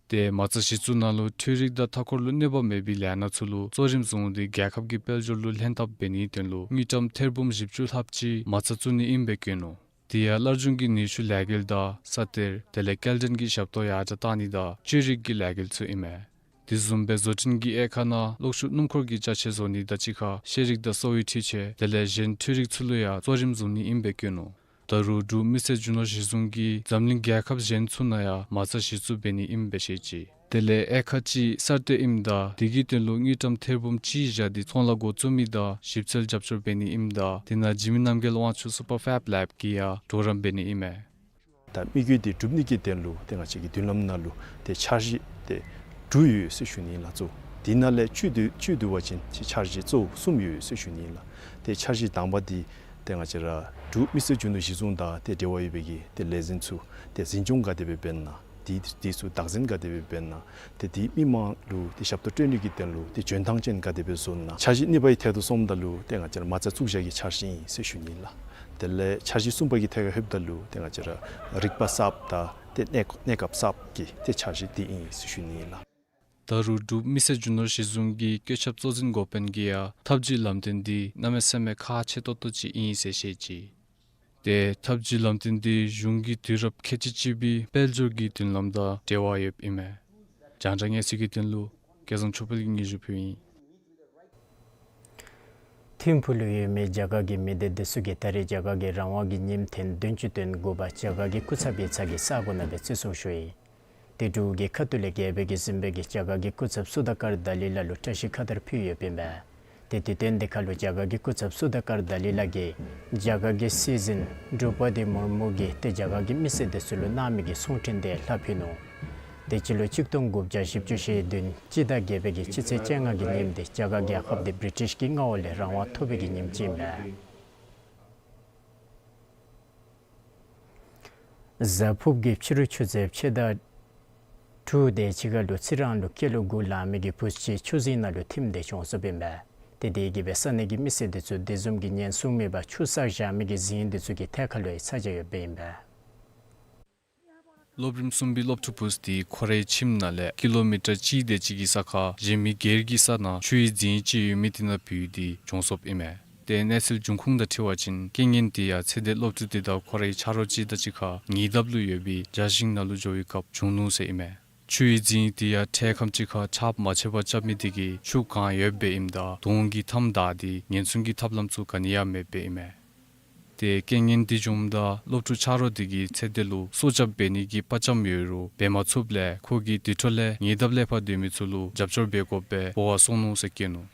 ཏེ་མ་རྩ་གཞི་བཙུགས་ནང་ལུ་འཕྲུལ་རིག་དང་མཐའ་འཁོར་ལུ་གནོད་པ་མེད་པའི་ལས་སྣ་ཚུ་ལུ་གཙོ་རིམ་བཟུང་སྟེ་རྒྱལ་ཁབ་ཀྱི་དཔལ་འབྱོར་ལུ་ལྷན་ཐབས་འབད་ནིའི་དོན་ལུ་དངུལ་ཀྲམ་ཐེར་འབུམ་བཞི་བཅུ་ལྷགཔ་ཅིག་མ་རྩ་བཙུགས་ནི་ཨིནམ་སྦེ་བཀོད་ནུག། དེ་ཡང་སླར་འབྱུང་གི་ནུས་ཤུགས་ལས་འགུལ་དང་ས་གཏེར་དེ་ལས་སྐྱེལ་འདྲེན་གྱི་ཞབས་ཏོག་ཡར་དྲགས་གཏང་ནི་དང་བཅོས་རིག་གི་ལས་འགུལ་ཚུ་ཨིན་མས། དེ་བཟུམ་སྦེ་བཟོ་སྐྲུན་གྱི་དབྱེ་ཁག་ནང་གློག་ཤུགས་སྣུམ་འཁོར་གྱི་ཅ་ཆས་བཟོ་ནི་དང་གཅིག་ཁར་ཤེས་རིག་དང་གསོ་བའི་འཕྲུལ་ཆས་དེ་ལས་གཞན་འཕྲུལ་རིག་ཚུ་ལུ་ཡང་གཙོ་རིམ་བཟུང་ནི་ཨིནམ་སྦེ་བཀོད་ནུག། ད་རུང་འབྲུག་མི་སེར་རྒྱུ་ནོར་གཞི་བཟུང་གིས་འཛམ་གླིང་རྒྱལ་ཁབ་གཞན་ཚུ་ནང་ཡང་མ་རྩ་གཞི་བཙུགས་འབད་ནི་ཨིནམ་སྦེ་བཤད་ཅི། དེ་ལས་དབྱེ་ཁག་གཅིག་གསར་གཏོད་ཨིནམ་ད་དེ་གི་དོན་ལུ་དངུལ་ཀྲམ་ཐེར་འབུམ་གཅིག་བཞག་སྟེ་ཚོང་ལཱ་འགོ་བཙུགས་མི་དང་ཞིབ་འཚོལ་རྒྱབ་སྐྱོར་འབད་ནི་ཨིནམ་ད་དེ་ནང་འཇིགས་མེད་རྣམ་རྒྱལ་དབང་ཕྱུག་Superfab Lab གིས་ཡང་གྲོགས་རམ་འབད་ནི་ཨིན་མས། ད་དམིགས་ཡུལ་འདི་སྒྲུབ་ནི་གི་དོན་ལུ་ཏེ་ང་བཅས་ཀྱི་མདུན་ལམ་ནང་ལུ་ཏེ་འཆར་གཞི་ཏེ་དྲུག་ཡོད་ཟེར་ཞུ་ནི་ལགས་གཙོ། དེ་ནང་ལས་བཅུད་བསྡུ་བཅུད་བསྡུ་བ་ཅིན་ཏེ་འཆར་གཞི་གཙོ་བོ་གསུམ་ཡོད་ཟེར་ཞུ་ནི་ལགས། ཏེ་འཆར་གཞི་དང་པ་འདི་ཏེ་ང་བཅས་ར་འབྲུག་མི་སེར་རྒྱུ་ནོར་གཞི་བཟུང་དང་ཏེ་འབྲེལ་བ་ཡོད་པའི་གི་ཏེ་ལས་འཛིན་ཚུ་ཏེ་འཛིན་སྐྱོང་ག་དེ་སྦེ་འབད་ན་དེ་དེ་ཚུ་བདག་འཛིན་ག་དེ་སྦེ་འབད་ན་ཏེ་དེ་མི་མང་ལུ་ཏེ་ཞབས་ཏོག་སྤྲོད་ནི་གི་དོན་ལུ་ཏེ་འཇོན་ཐང་ཅན་ག་དེ་སྦེ་བཟོ་ན། འཆར་གཞི་གཉིས་པའི་ཐད་དུ་སོངམ་ད་ལུ་ཏེ་ང་བཅས་ར་མ་རྩ་བཙུགས་བཞག་གི་འཆར་གཞི་ཨིན་ཟེར་ཞུ་ནི་ལགས། དེ་ལས་འཆར་གཞི་གསུམ་པ་གི་ཐད་ཁར་ལྷོདཔ་ད་ལུ་ཏེ་ང་བཅས་ར་རིག་པ་གསརཔ་དང་ཏེ་གནས་གནས་སྐབས་གསརཔ་གི་ཏེ་འཆར་གཞི་འདི་ཨིན་ཟེར་ཞུ་ནི་ལགས། ད་རུང་འབྲུག་མི་སེར་རྒྱུ་ནོར་གཞི་བཟུང་གི་བཀོད་ཁྱབ་གཙོ་འཛིན་འགོ་དཔོན་གྱིས་ཡང་ཐབས་བྱུས་ལམ་སྟོན་འདི་གནམ་མེད་ས་མེད་ཁག་ཆེ་ཏོག་ཏོ་ཅིག་ཨིན་ཟེར་བཤད་ཅི། ཏེ་ཐབས་བྱུས་ལམ་སྟོན་འདི་གཞུང་གི་དུས་རབས་ཁལ་གཅིག་གཅིག་པའི་དཔལ་འབྱོར་གྱི་མདུན་ལམ་དང་འབྲེལ་བ་ཡོདཔ་ཨིན་མས། རྒྱང་བསྒྲགས་གནས་ཚུལ་གྱི་དོན་ལུ་སྐལ་བཟང་ཆོས་འཕེལ་གྱིས་སྙན་ཞུ་ཕུལཝ་ཨིན། ཐིམ་ཕུག་ལུ་ཡོད་མི་རྒྱ་གར་གྱི་མི་སྡེ་འདི་ཚུ་གིས་ད་རེས་རྒྱ་གར་གྱི་རང་དབང་གི་ཉིནམ་ཐེངས་བདུན་ཅུ་དོན་དགུ་པ་རྒྱ་གར་གྱི་སྐུ་ཚབ་ཡིག་ཚང་གི་ས་གོ་ནང་སྦེ་བརྩི་སྲུང་ཞུ་ཡི། ཏེ་འབྲུག་གི་ཁ་ཐུག་ལས་རྒྱལ་པོ་གིས་གཟིམ་དཔོན་གྱི་རྒྱ་གར་གྱི་སྐུ་ཚབ་སུ་དཱ་ཀར་དཱ་ལི་ལ་ལུ་བཀྲིས་ཁ་དར་ཕུལ་ཡོདཔ་ཨིན་པས། ཏེ་དུས་སྟོན་འདི་ཁར་ལུ་རྒྱ་གར་གྱི་སྐུ་ཚབ་སུ་དཱ་ཀར་དཱ་ལི་ལ་གིས་རྒྱ་གར་གྱི་སྲིད་འཛིན་དྲུ་པ་དི་མུར་མུ་གིས་ཏེ་རྒྱ་གར་གྱི་མི་སེར་འདི་ཚུ་ལུ་གནང་མི་གི་གསུང་འཕྲིན་དེ་ལྷག་ཕུལ་ནུག། ཏེ་སྤྱི་ལོ་གཅིག་སྟོང་དགུ་བརྒྱ་བཞི་བཅུ་ཞེ་བདུན་སྤྱི་ཟླ་བརྒྱད་པའི་གི་སྤྱི་ཚེས་བཅོ་ལྔ་གི་ཉིནམ་འདི་རྒྱ་གར་རྒྱལ་ཁབ་འདི་བྲི་ཊིཤ་གི་མངའ་འོག་ལས་རང་དབང་ཐོབ་པའི་གི་ཉིནམ་ཅིག་ཨིན་པས། གཟའ་ཕུརཔ་གི་ཕྱི་རུ་ཆུ་ཚོད་ཕྱེད་དང་ འབྲུག་དང་གཅིག་ཁར་ལུ་རྩི་རང་ལུ་ཀི་ལོ་དགུ་ལང་མི་གི་བུཚ་ཅིག་ཆུ་རྫིང་ནང་ལུ་ཐིམ་སྟེ་གྱོངས་སོཔ་ཨིན་པས། ཏེ་དེ་གིས་སྦེ་ས་གནས་ཀྱི་མི་སེར་དེ་ཚུ་དེ་བཟུམ་གྱི་ཉེན་སྲུང་མེད་པར་ཆུ་བསགས་བཞག་མི་གི་རྫིང་དེ་ཚུ་གི་ཐད་ཁར་ལུ་ཡང་ཚ་གྱང་ཡོདཔ་ཨིན་པས། སློབ་རིམ་གསུམ་པའི་སློབ་ཕྲུག་བུཚ་དེ་ཁོ་རའི་ཁྱིམ་ནང་ལས་ཀི་ལོ་མི་ཊར་གཅིག་དེ་ཅིག་གི་ས་ཁར་གཞན་མི་སྒེར་གྱི་ས་ནང་ཆུའི་རྫིང་ཅིག་ཡོད་མི་དེ་ནང་བུད་དེ་གྱོངས་སོཔ་ཨིན་མས། ཏེ་གནས་ཚུལ་འབྱུང་ཁུངས་དང་འཁྲིལ་བ་ཅིན་རྐྱེན་ངན་དེ་ཡང་ཚེ་འདས་སློབ་ཕྲུག་དེ་དང་ཁོ་རའི་ཆ་རོགས་ཅིག་དང་གཅིག་ཁར་ཉེ་འདབས་ལུ་ཡོད་པའི་བྱ་ཞིང་ནང་ལུ་འགྱོ་བའི་སྐབས་བྱུང་ནུག་ཟེར་ཨིན་མས། ཆུའི་རྫིང་དེ་ཡང་འཕྲལ་ཁམས་ཅིག་ཁར་ཆརཔ་མ་ཆད་པར་རྐྱབ་མི་དེ་གིས་ཆུ་གང་ཡོདཔ་སྦེ་ཨིནམ་ད་དོང་གི་མཐའམ་བདའ་སྟེ་ཉེན་སྲུང་གི་ཐབས་ལམ་ཚུ་ག་ནི་ཡང་མེདཔ་སྦེ་ཨིན་མས། ཏེ་རྐྱེན་ངན་དེ་བྱུངམ་ད་སློབ་ཕྲུག་ཆ་རོགས་དེ་གིས་ཚེ་འདས་ལུ་སྲོག་སྐྱབས་འབད་ནི་གི་དཔའ་བཅམ་ཡོད་རུང་འབད་མ་ཚུགསཔ་ལས་ཁོ་གིས་དེ་འཕྲོ་ལས་ཉེ་འདབས་ལས་ཕར་སྡོད་མི་ཚུ་ལུ་རྒྱབ་སྐྱོར་འབད་དགོཔ་སྦེ་འབོ་བར་སོང་ནུག་ཟེར་བཀོད་ནུག།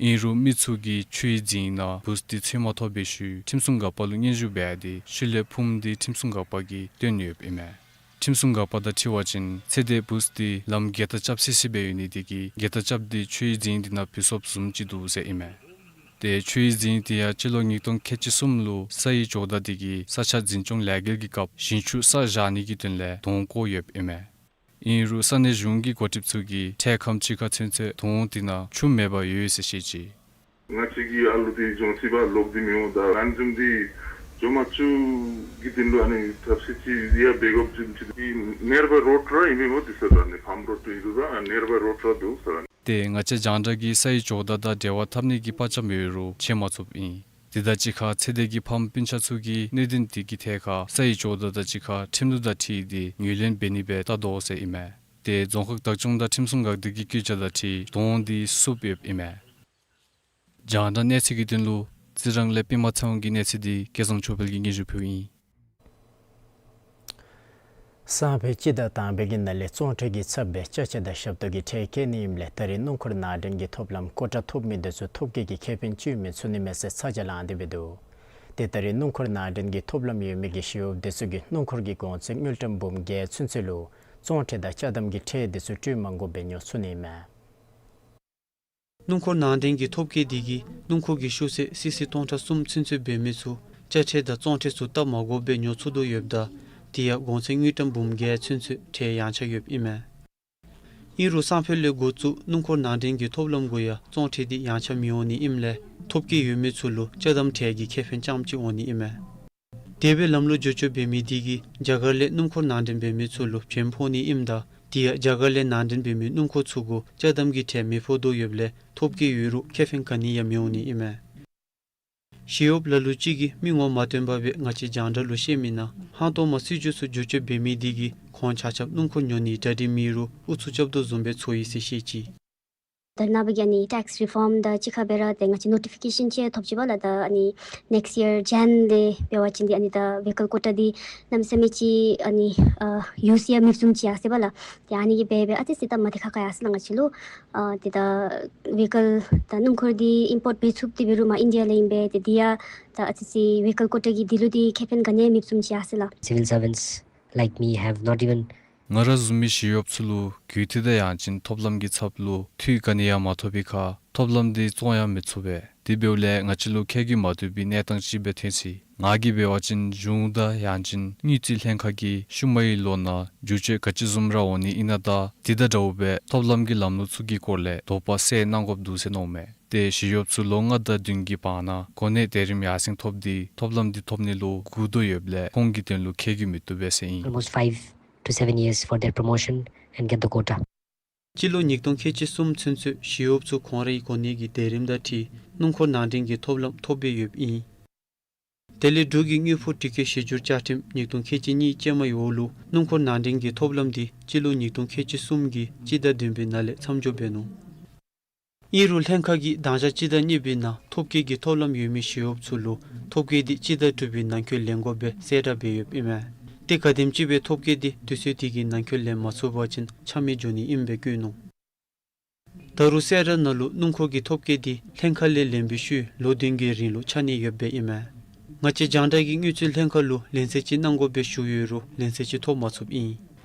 ཨིན་རུང་མི་ཚུ་གིས་ཆུའི་རྫིང་ནང་བུཚ་དེ་འཚོལ་མ་ཐོབ་པའི་ཤུལ་ཁྲིམས་སྲུང་འགག་པ་ལུ་སྙན་ཞུ་འབད་དེ་ཤུལ་ལས་ཕུངམ་དེ་ཁྲིམས་སྲུང་འགག་པ་གིས་བཏོན་ཡོདཔ་ཨིན་མས། ཁྲིམས་སྲུང་འགག་པ་དང་འཁྲིལ་བ་ཅིན་ཚེ་འདས་བུཚ་དེ་ལམ་བརྒལ་ཏ་རྐྱབ་སི་སི་སྦེ་ཡོད་ནི་དེ་གིས་བརྒལ་ཏ་རྐྱབ་སྟེ་ཆུའི་རྫིང་དེ་ནང་བུད་སོཔ་བཟུམ་ཅིག་འདུག་ཟེར་ཨིན་མས། ཏེ་ཆུའི་རྫིང་དེ་ཡང་སྤྱི་ལོ་ཉིས་སྟོང་ཁལ་གཅིག་གསུམ་ལུ་ས་ཡི་ཇོ་བདག་དེ་གིས་ས་ཆ་འཛིན་སྐྱོང་ལས་འགུལ་གྱི་སྐབས་ཞིང་ཆུ་བསགས་བཞག་ནི་གི་དོན་ལས་དོང་བརྐོ་ཡོདཔ་ཨིན་མས། ཨིན་རུང་ས་གནས་གཞུང་གི་འགོ་ཁྲིདཔ་ཚུ་གིས་འཕྲལ་ཁམས་ཅིག་ཁར་ཚུན་ཚོད་དོང་དེ་ནང་ཆུ་མེདཔ་ཡོད་ཟེར་བཤད་ཅི། ང་བཅས་ཀྱིས་ཨ་ལུ་དེ་གྱོངས་ཅི་བ་ལོག་སྟེ་མི་འོང་ད་ཨ་ནི་བཟུམ་དེ་གྱོང་མ་བཅུག་གི་དོན་ལུ་ཨ་ནི་ཐབས་ཤེས་ཅིག་ཡང་འབད་དགོཔ་བཟུམ་ཅིག་དེ་ནེར་བ་རོཌ་ར་ཨིན་མས་འོ་དེ་ས་ར་ནི་ཕམ་རོཌ་ཨིན་རུང་ར་ནེར་བ་རོཌ་ར་འདུག་ས་ར་ནི། ཏེ་ང་བཅས་རྒྱང་བསྒྲགས་ཀྱིས་ས་ཡི་ཇོ་བདག་དང་འབྲེལ་བ་འཐབ་ནི་གི་དཔའ་བཅམ་ཡོད་རུང་འཕྱད་མ་ཚུགསཔ་ཨིན། དེ་དང་གཅིག་ཁར་ཚེ་འདས་ཀྱི་ཕམ་སྤུན་ཆ་ཚུ་གིས་གནད་དོན་དེ་གི་ཐད་ཁར་ས་ཡི་ཇོ་བདག་དང་གཅིག་ཁར་ཁྲིམས་ལུགས་དང་འཁྲིལ་ཏེ་ངོས་ལེན་འབད་ནི་སྦེ་བལྟ་དོ་ཟེར་ཨིན་མས། ཏེ་རྫོང་ཁག་བདག་སྐྱོང་དང་ཁྲིམས་སྲུང་འགག་སྡེ་གི་བཀོད་རྒྱ་དང་འཁྲིལ་དོང་དེ་བསུབ་ཡོདཔ་ཨིན་མས། རྒྱང་བསྒྲགས་གནས་ཚུལ་གྱི་དོན་ལུ་རྩི་རང་ལས་པདྨ་ཚེ་དབང་གི་གནས་ཚུལ་དེ་སྐལ་བཟང་ཆོས་འཕེལ་གྱིས་སྙན་ཞུ་ཕུལཝ་ཨིན། སང་ཕོད་སྤྱི་ཟླ་དང་པའི་གི་ནང་ལས་བཙོང་ཁྲལ་གྱི་ཚབ་སྦེ་ཅ་ཆས་དང་ཞབས་ཏོག་གི་ཁྲལ་བཀལ་ནི་ཨིནམ་ལས་ད་རེས་སྣུམ་འཁོར་ནང་འདྲེན་གྱི་ཐོབ་ལམ་ཀོ་ཊ་ཐོབ་མི་དེ་ཚུ་ཐོབ་སྐལ་གྱི་ཁེ་ཕན་སྤྱོད་མི་ཚུགས་ནི་མས་ཟེར་ཚ་གྱང་ལང་སྟེ་སྦེ་འདུག། ཏེ་ད་རེས་སྣུམ་འཁོར་ནང་འདྲེན་གྱི་ཐོབ་ལམ་ཡོད་མི་གི་ཞི་གཡོགཔ་དེ་ཚུ་གིས་སྣུམ་འཁོར་གྱི་གོང་ཚད་དངུལ་ཀྲམ་འབུམ་བརྒྱད་ཚུན་ཚོད་ལུ་བཙོང་ཁྲལ་དང་ཅ་དམ་གྱི་ཁྲལ་དེ་ཚུ་སྤྲོད་མ་དགོཔ་སྦེ་ཉོ་ཚུགས་ནི་མས། སྣུམ་འཁོར་ནང་འདྲེན་གྱི་ཐོབ་སྐལ་དེ་གིས་སྣུམ་འཁོར་གྱི་ཤོག་ཚད་སི་སི་སྟོང་ཕྲག་གསུམ་ཚུན་ཚོད་འབད་མི་ཚུ་ཅ་ཆས་དང་བཙོང་ཁྲལ་ཚུ་བཏབ་མ་དགོཔ་སྦེ་ཉོ་ཚུགས་དོ་ཡོདཔ་ད་དེ་ཡང་གོང་ཚད་དངུལ་ཀྲམ་འབུམ་བརྒྱད་ཚུན་ཚོད་ཁྲལ་ཡངས་ཆག་ཡོདཔ་ཨིན་མས། ཨིན་རུང་སང་ཕོད་ལས་འགོ་བཙུགས་སྣུམ་འཁོར་ནང་འདྲེན་གྱི་ཐོབ་ལམ་གུ་ཡང་བཙོང་ཁྲལ་དེ་ཡངས་ཆག་མི་འོང་ནི་ཨིནམ་ལས་ཐོབ་སྐལ་ཡོད་མི་ཚུ་ལུ་ཅ་དམ་ཁྲལ་གྱི་ཁེ་ཕན་རྐྱངམ་ཅིག་འོང་ནི་ཨིན་མས། དེ་སྦེ་ལམ་ལུགས་བསྒྱུར་བཅོས་འབད་མི་དེ་གིས་རྒྱ་གར་ལས་སྣུམ་འཁོར་ནང་འདྲེན་འབད་མི་ཚུ་ལུ་བྱེམ་ཕོག་ནི་ཨིནམ་ད་དེ་ཡང་རྒྱ་གར་ལས་ནང་འདྲེན་འབད་མི་སྣུམ་འཁོར་ཚུ་གུ་ཅ་དམ་གྱི་ཁྲལ་མི་ཕོག་དོ་ཡོདཔ་ལས་ཐོབ་སྐལ་ཡོད་རུང་ཁེ་ཕན་ག་ནི་ཡང་མི་འོང་ནི་ཨིན་མས། ཞི་གཡོགཔ་ལ་ལུ་ཅིག་གིས་མི་ངོ་མ་སྟོན་པར་སྦེ་ང་བཅས་རྒྱང་བསྒྲགས་ལུ་བཤད་མི་ནང་ཧང་སྟོང་མ་སྲིད་བྱུས་ཚུ་བསྒྱུར་བཅོས་འབད་མི་དེ་གིས་ཁོང་ཆ་ཁྱབ་སྣུམ་འཁོར་ཉོ་ནིའི་གྲ་སྒྲིག་མེད་རུང་ཨུ་ཚུགས་རྐྱབ་དོ་བཟུམ་སྦེ་ཚོར་ཡི་ཟེར་བཤད་ཅི། ད་ནངས་པ་གི་ཨ་ནི་ཊེགསི་རི་ཕོམ་དང་གཅིག་ཁར་སྦེ་ར་ཏེ་ང་བཅས་ནོ་ཊི་ཕི་ཀེ་ཤཱན་ཅིག་ཐོབ་ཅི་པ་ལགས། ད་ཨ་ནི་ནེགསི་ཡར་ཇན་ལས་འབད་བ་ཅིན་འདི་ཨ་ནི་ད་བེ་ཀལ་ཀོ་ཊ་འདི་གནམ་མེད་ས་མེད་ཅིག་ཨ་ནི་ཨ་ཡུ་སི་ཡང་མེདཔ་བཟུམ་ཅིག་ཡར་སོ་ཡི་པ་ལགས། ཏེ་ཨ་ནི་གིས་འབད་སྦེ་ཨ་ཙི་ཙི་ད་མ་བདེ་ཁག་ཁ་ཡར་སོ་ཡི་ལགས། ང་བཅས་ལུ་ཨ་ཏེ་ད་བེ་ཀལ་ད་སྣུམ་འཁོར་འདི་ཨིམ་པོརཊ་འབད་ཚུགསཔ་འདི་འབད་རུང་མར་ཨིན་ཌི་ཡ་ལས་ཨིན་པས། ཏེ་འདི་ཡང་ད་ཨ་ཙི་ཙི་བེ་ཀལ་ཀོ་ཊ་གི་འདི་ལུ་འདི་ཁེ་ཕན་ག་ནི་ཡང་མེདཔ་བཟུམ་ཅིག་ཡར་སོ་ཡི་ལགས། Civil servants like me have not even ང་ར་བཟུམ་མའི་ཞི་གཡོགཔ་ཚུ་ལུ་གུ་ཐིག་དང་ཡང་ཅིན་ཐོབ་ལམ་གྱི་ཚབ་ལུ་འཐུས་ག་ནི་ཡང་མ་ཐོབ་པའི་ཁར་ཐོབ་ལམ་འདི་བཙོང་ཡང་མི་ཚུགས་པས། དེ་འབདཝ་ལས་ང་བཅས་ལུ་ཁེ་གི་མ་ཐུབ་པའི་གནས་སྟངས་ཅིག་སྦེ་ཐོན་ཅི། ང་གིས་འབད་བ་ཅིན་གཞུང་དང་ཡང་ཅིན་དངུལ་རྩིས་ལྷན་ཁག་གིས་ཤུལ་མའི་ལོ་ནང་བསྒྱུར་བཅོས་ག་ཅི་བཟུམ་ར་འོང་ནི་ཨིན་ན་དང་དེ་དང་འདྲཝ་སྦེ་ཐོབ་ལམ་གྱི་ལམ་ལུགས་ཚུ་གི་སྐོར་ལས་དོགས་པ་སེལ་གནང་དགོཔ་འདུག་ཟེར་མནོཝ་མས། ཏེ་ཞི་གཡོགཔ་ཚུ་ལོ་ལྔ་དང་བདུན་གྱི་བར་ན་གོ་གནས་དེ་རིམ་ཡར་སེང་ཐོབ་སྟེ་ཐོབ་ལམ་འདི་ཐོབ་ནི་ལུ་སྒུག་དོ་ཡོདཔ་ལས་ཁོང་གི་དོན་ལུ་ཁེ་གི་མི་བཏུབ་པས་ཟེར་ཨིན། Almost five to seven years for their promotion and get the quota. སྤྱི་ལོ་ཉིས་སྟོང་ཁལ་གཅིག་གསུམ་ཚུན་ཚོད་ཞི་གཡོགཔ་ཚུ་ཁོང་རའི་གོ་གནས་ཀྱི་དེ་རིམ་དང་འཁྲིལ་སྣུམ་འཁོར་ནང་འདྲེན་གྱི་ཐོབ་ལམ་ཐོབ་སྦེ་ཡོདཔ་ཨིན། དེ་ལས་འབྲུག་གི་དངུལ་ཕོགས་སྒྲིག་བཀོད་གཞི་འགྱུར་བཅའ་ཁྲིམས་ཉིས་སྟོང་ཁལ་གཅིག་གཉིས་ཅན་མའི་འོག་ལུ་སྣུམ་འཁོར་ནང་འདྲེན་གྱི་ཐོབ་ལམ་འདི་སྤྱི་ལོ་ཉིས་སྟོང་ཁལ་གཅིག་གསུམ་གྱི་སྤྱི་ཟླ་བདུན་པའི་ནང་ལས་མཚམས་འཇོག་འབད་ནུག། ཨིན་རུང་ལྷན་ཁག་གིས་གདངས་འཆར་སྤྱི་ཟླ་གཉིས་པའི་ནང་ཐོབ་སྐལ་གྱི་ཐོབ་ལམ་ཡོད་མི་ཞི་གཡོགཔ་ཚུ་ལུ་ཐོབ་སྐལ་འདི་སྤྱི་ཟླ་དྲུག་པའི་ནང་འཁོད་ལེན་དགོཔ་སྦེ་གསལ་བསྒྲགས་འབད་ཡོདཔ་ཨིན་མས། ཏེ་ག་དེམ་ཅིག་སྦེ་ཐོབ་སྐལ་འདི་དུས་ཚོད་དེ་གི་ནང་འཁོད་ལེན་མ་ཚུགས་པ་ཅིན་ཆ་མེད་འགྱོ་ནི་ཨིནམ་སྦེ་བཀོད་ནུག། ད་རུང་གསལ་བསྒྲགས་ནང་ལུ་སྣུམ་འཁོར་གྱི་ཐོབ་སྐལ་འདི་ལྷན་ཁག་ལས་ལེན་པའི་ཤུལ་ལོ་བདུན་གྱི་རིང་ལུ་ཆག་ནི་ཡོདཔ་སྦེ་ཨིན་མས། ང་བཅས་རྒྱང་བསྒྲགས་ཀྱིས་དངུལ་རྩིས་ལྷན་ཁག་ལུ་ལན་གསལ་ཅིག་གནང་དགོཔ་སྦེ་ཞུ་ཡོད་རུང་ལན་གསལ་ཅིག་ཐོབ་མ་ཚུགསཔ་ཨིན།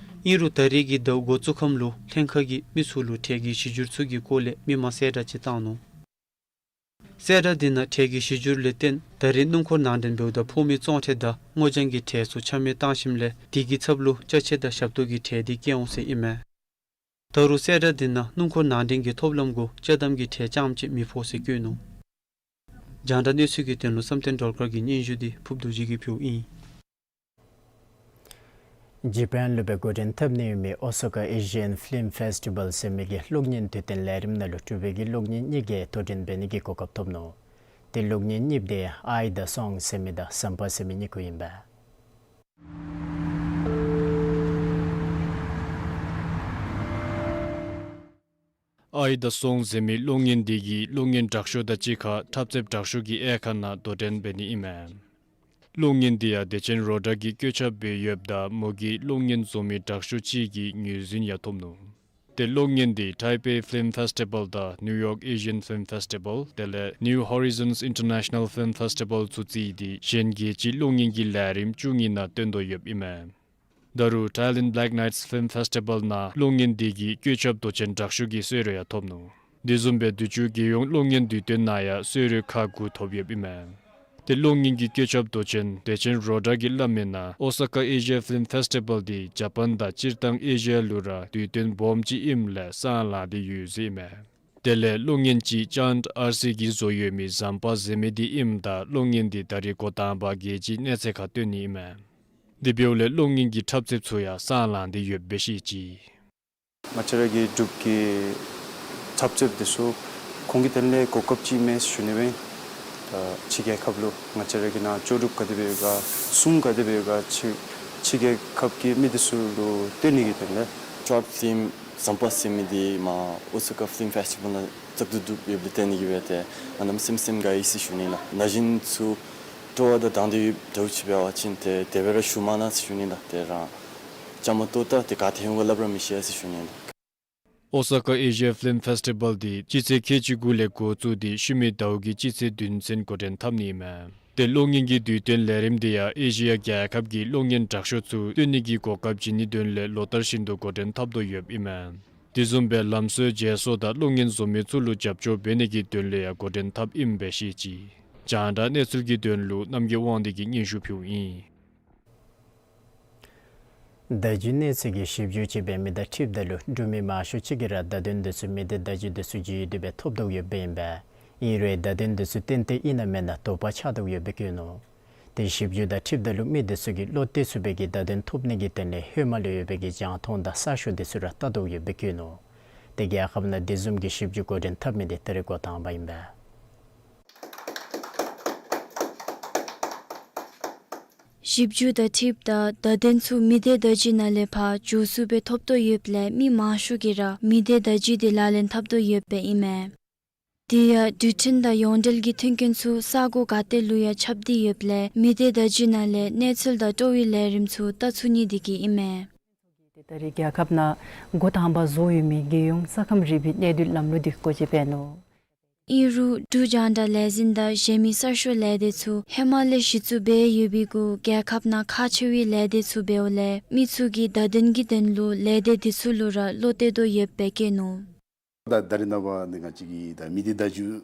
ཨིན་རུང་ད་རེས་ཀྱི་ཟླཝ་འགོ་བཙུགས་ཁམས་ལུ་ལྷན་ཁག་གིས་མི་ཚུ་ལུ་ཁྲལ་གྱི་གཞི་འགྱུར་ཚུ་གི་སྐོར་ལས་མི་མང་གསལ་བསྒྲགས་ཅིག་བཏང་ནུག། གསལ་བསྒྲགས་འདི་ནང་ཁྲལ་གྱི་གཞི་འགྱུར་ལས་བརྟེན་ད་རེས་སྣུམ་འཁོར་ནང་འདྲེན་འབདཝ་ད་ཕོག་མི་བཙོང་ཁྲལ་དང་སྔོ་ལྗང་གི་ཁྲལ་ཚུ་ཆ་མེད་བཏང་ཞིནམ་ལས་དེ་གི་ཚབ་ལུ་ཅ་ཆས་དང་ཞབས་ཏོག་གི་ཁྲལ་འདི་བཀལ་འོང་ཟེར་ཨིན་མས། ད་རུང་གསལ་བསྒྲགས་འདི་ནང་སྣུམ་འཁོར་ནང་འདྲེན་གྱི་ཐོབ་ལམ་གུ་ཅ་དམ་གྱི་ཁྲལ་རྐྱངམ་ཅིག་མི་ཕོག་ཟེར་བཀོད་ནུག། རྒྱང་བསྒྲགས་གནས་ཚུལ་གྱི་དོན་ལུ་བསམ་གཏན་སྒྲོལ་དཀར་གྱི་སྙན་ཞུ་འདི་ཕུརཔ་རྡོ་རྗེ་གིས་ཕུལཝ་ཨིན། ཇ་པཱན་ལུ་སྦེ་འགོ་འདྲེན་འཐབ་ནི་ཡོད་མི་ཨོ་ས་ཀ་ཨེ་ཤི་ཡཱན་ཕི་ལིམ་ཕེསི་ཊི་བཱལ་ཟེར་མི་གི་གློག་བརྙན་དུས་སྟོན་ལས་རིམ་ནང་ལུ་འབྲུག་པའི་གི་གློག་བརྙན་གཉིས་ཀྱིས་དོ་འགྲན་འབད་ནི་གི་གོ་སྐབས་ཐོབ་ནུག། ཏེ་གློག་བརྙན་གཉིས་འདི་ཨའི་དང་སོང་ཟེར་མི་དང་ཟམ་པ་ཟེར་མི་གཉིས་ཀུ་ཨིན་པས། ཨའི་དང་སོང་ཟེར་མི་གློག་བརྙན་འདི་གིས་གློག་བརྙན་དྲག་ཤོས་དང་གཅིག་ཁར་འཁྲབ་རྩེདཔ་དྲག་ཤོས་ཀྱི་དབྱེ་ཁག་ནང་དོ་འགྲན་འབད་ནི་ཨིན་མས། གློག་བརྙན་འདི་ཡང་བདེ་ཆེན་རོ་བྲག་གིས་བཀོད་ཁྱབ་འབད་ཡོདཔ་ད་མོ་གིས་གློག་བརྙན་བཟོ་མི་དྲག་ཤོས་གཅིག་གི་ངོས་འཛིན་ཡང་ཐོབ་ནུག། ཏེ་གློག་བརྙན་འདི་ཊའི་པེ་ཕི་ལིམ་ཕེསི་ཊི་བཱལ་དང་ནིའུ་ཡོརཀ་ཨེ་ཤི་ཡཱན་ཕི་ལིམ་ཕེསི་ཊི་བཱལ་དེ་ལས་ནིའུ་ཧོ་རི་ཛོནསི་ཨིན་ཊར་ནེ་ཤ་ནཱལ་ཕི་ལིམ་ཕེསི་ཊི་བཱལ་ཚུ་བརྩིས་ཏེ་གཞན་རྒྱལ་སྤྱིའི་གློག་བརྙན་གྱི་ལས་རིམ་བཅུ་གཉིས་ནང་སྟོན་དོ་ཡོདཔ་ཨིན་མས། ད་རུང་ཐའི་ལེནཌ་བེ་ལེཀ་ནའིཊསི་ཕི་ལིམ་ཕེསི་ཊི་བཱལ་ནང་གློག་བརྙན་འདི་གིས་བཀོད་ཁྱབ་དོ་ཅན་དྲག་ཤོས་ཀྱི་གསོལ་རས་ཡང་ཐོབ་ནུག། དེ་བཟུམ་སྦེ་དུས་ཅི་རྒྱལ་ཡོངས་གློག་བརྙན་དུས་སྟོན་ནང་ཡང་གསོལ་རས་ཁག་དགུ་ཐོབ་ཡོདཔ་ཨིན་མས། ཏེ་གློག་བརྙན་གྱི་བཀོད་ཁྱབ་དོ་ཅན་བདེ་ཆེན་རོ་བྲག་གིས་སླབ་མིའི་ནང་ཨོ་ས་ཀ་ཨེ་ཤི་ཡཱ་ཕི་ལིམ་ཕེསི་ཊི་བཱལ་འདི་ཇ་པཱན་དང་སྤྱིར་བཏང་ཨེ་ཤི་ཡ་ལུ་ར་དུས་སྟོན་སྦོམ་ཅིག་ཨིནམ་ལས་སང་ལངས་ཏེ་ཡོད་ཟེར་ཨིན་མས། དེ་ལས་གློག་བརྙན་ཅིག་ཅཱནཌ་ཨར་སི་གིས་བཟོ་ཡོད་མི་ཟམ་པ་ཟེར་མི་འདི་ཨིནམ་ད་གློག་བརྙན་འདི་ད་རེས་འགོ་དང་པ་རྒྱལ་སྤྱིའི་གནས་ཚད་ཁར་སྟོན་ནི་ཨིན་མས། དེ་འབདཝ་ལས་གློག་བརྙན་གྱི་འཁྲབ་རྩེདཔ་ཚུ་ཡང་སང་ལངས་ཏེ་ཡོདཔ་སྦེ་ཤེས་ཅི། ང་བཅས་ར་གི་འབྲུག་གི་འཁྲབ་རྩེདཔ་འདི་ཚུ་ཁོང་གི་དོན་ལས་གོ་སྐབས་ཅིག་མས་ཟེར་ཞུ་ནི་སྦེ་ཨིན། ད་ཕྱི་རྒྱལ་ཁབ་ལུ་ང་བཅས་ར་གི་ནང་ལྕོགས་གྲུབ་ག་དེ་སྦེ་ཡོད་ག་སྲུང་ག་དེ་སྦེ་ཡོད་ག་ཕྱི་ཕྱི་རྒྱལ་ཁབ་ཀྱི་མི་འདི་ཚུ་ལུ་སྟོན་ནི་གི་དོན་ལས། ཊོཊ་ཕི་ལིམ་ཟམ་པ་ཟེར་མི་འདི་མར་ཨོ་ས་ཀ་ཕི་ལིམ་ཕེསི་ཊི་བཱལ་ནང་བཙག་འཐུ་བཙུགས་ཡོདཔ་ལས་བརྟེན་ནི་གི་སྦེ་ཏེ་ང་གནམ་མེད་ས་མེད་སེམས་དགའ་ཡི་ཟེར་ཞུ་ནི་ལགས། ན་གཞོན་ཚུ་སྤྲོ་བ་དང་དང་འདོད་ཡོདཔ་འདྲཝ་ཅིག་འབད་བ་ཅིན་ཏེ་དེ་སྦེ་ར་ཞུ་མ་གནང་ཟེར་ཞུ་ནི་ལགས། ཏེ་རང་བཅའ་མར་གཏོགས་ད་ཏེ་ག་ཏེ་འོང་ག་སླབ་ར་མི་ཤེས་ཟེར་ཞུ་ནི་ལགས། ཨོ་ས་ཀ་ཨེ་ཤི་ཡཱ་ཕི་ལིམ་ཕེསི་ཊི་བཱལ་འདི་སྤྱི་ཚེས་ཁལ་གཅིག་དགུ་ལས་འགོ་བཙུགས་ཏེ་ཤུལ་མའི་ཟླཝ་གི་སྤྱི་ཚེས་བདུན་ཚུན་འགོ་འདྲེན་འཐབ་ནི་ཨིན་མས། ཏེ་གློག་བརྙན་གྱི་དུས་སྟོན་ལས་རིམ་འདི་ཡང་ཨེ་ཤི་ཡ་རྒྱལ་ཁབ་ཀྱི་གློག་བརྙན་དྲག་ཤོས་ཚུ་སྟོན་ནི་གི་གོ་སྐབས་བྱིན་ནིའི་དོན་ལས་ལོ་ལྟར་བཞིན་དུ་འགོ་འདྲེན་འཐབ་དོ་ཡོདཔ་ཨིན་མས། དེ་བཟུམ་སྦེ་ལམ་སྲོལ་བརྗེ་སོར་དང་གློག་བརྙན་བཟོ་མི་ཚུ་ལུ་རྒྱབ་སྐྱོར་འབད་ནི་གི་དོན་ལས་ཡང་འགོ་འདྲེན་འཐབ་ཨིནམ་སྦེ་ཤེས་ཅི། རྒྱང་བསྒྲགས་གནས་ཚུལ་གྱི་དོན་ལུ་རྣམ་རྒྱལ་དབང་འདུས་ཀྱིས་སྙན་ཞུ་ཕུལཝ་ཨིན། བརྡ་བརྒྱུད་གནས་ཚུལ་གྱི་ཞིབ་འཇུག་ཅིག་འབད་མི་དང་འཁྲིལཝ་ད་ལུ་འབྲུག་མི་མང་ཤོས་ཅིག་གིས་ར་བརྡ་དོན་འདི་ཚུ་མི་སྡེ་བརྡ་བརྒྱུད་འདི་ཚུ་གི་ཡུལ་དུ་སྦེ་ཐོབ་དོ་ཡོདཔ་ཨིན་པས། ཨིན་རུང་བརྡ་དོན་འདི་ཚུ་ཏན་ཏན་ཨིན་ན་མེན་ན་དོགས་པ་ཆགས་དོ་ཡོདཔ་སྦེ་བཀོད་ནུག། ཏེ་ཞིབ་འཇུག་དང་འཁྲིལཝ་ད་ལུ་མི་འདི་ཚུ་གིས་བློ་གཏད་ཚུགས་པའི་གི་བརྡ་དོན་ཐོབ་ནི་གི་དོན་ལས་ཧེ་མ་ལས་ཡོད་པའི་གི་རྒྱང་མཐོང་དང་གསར་ཤོག་འདི་ཚུ་ར་བལྟ་དོ་ཡོདཔ་སྦེ་བཀོད་ནུག། ཏེ་རྒྱལ་ཁབ་ནང་དེ་བཟུམ་གྱི་ཞིབ་འཇུག་འགོ་འདྲེན་འཐབ་མི་འདི་ད་རེས་འགོ་དང་པ་ཨིན་པས། ཞིབ་འཇུག་དང་འཁྲིལཝ་ད་བརྡ་དོན་ཚུ་མི་སྡེ་བརྡ་བརྒྱུད་ནང་ལས་ཕར་མགྱོགས་སུ་སྦེ་ཐོབ་དོ་ཡོདཔ་ལས་མི་མང་ཤོས་ཀྱིས་ར་མི་སྡེ་བརྡ་བརྒྱུད་འདི་ལག་ལེན་འཐབ་དོ་ཡོདཔ་ཨིན་མས། དེ་ཡང་འདུལ་ཁྲིམས་དང་ཡོངས་འབྲེལ་གྱི་མཐུན་རྐྱེན་ཚུ་ས་གོ་ག་ཏེ་ལུ་ཡང་ཁྱབ་སྟེ་ཡོདཔ་ལས་མི་སྡེ་བརྡ་བརྒྱུད་ནང་ལས་གནས་ཚུལ་དང་སྤྲོ་བའི་ལས་རིམ་ཚུ་བལྟ་ཚུགས་ནི་དེ་གིས་ཨིན་མས། ད་རེས་རྒྱལ་ཁབ་ནང་འགོ་དང་པ་བཟོ་ཡོད་མི་རྒྱལ་ཡོངས་ས་ཁམས་རིག་པའི་གནས་སྡུད་ལམ་ལུགས་འདི་སྒོ་འབྱེད་འབད་ནུག། ཨིན་རུང་འབྲུག་རྒྱང་བསྒྲགས་ལས་འཛིན་དང་གཞན་མི་གསར་ཤོག་ལས་སྡེ་ཚུ་ཧེ་མ་ལས་གཞི་བཙུགས་འབད་ཡོད་པའི་གུ་རྒྱལ་ཁབ་ནང་ཁག་ཆེ་བའི་ལས་སྡེ་ཚུ་འབདཝ་ལས་མི་ཚུ་གིས་བརྡ་དོན་གྱི་དོན་ལུ་ལས་སྡེ་འདི་ཚུ་ལུ་ར་བློ་གཏད་དོ་ཡོདཔ་སྦེ་བཀོད་ནུག། ད་ད་རེས་ནངས་པ་འདི་ང་བཅས་ཀྱི་ད་མི་སྡེ་བརྡ་བརྒྱུད་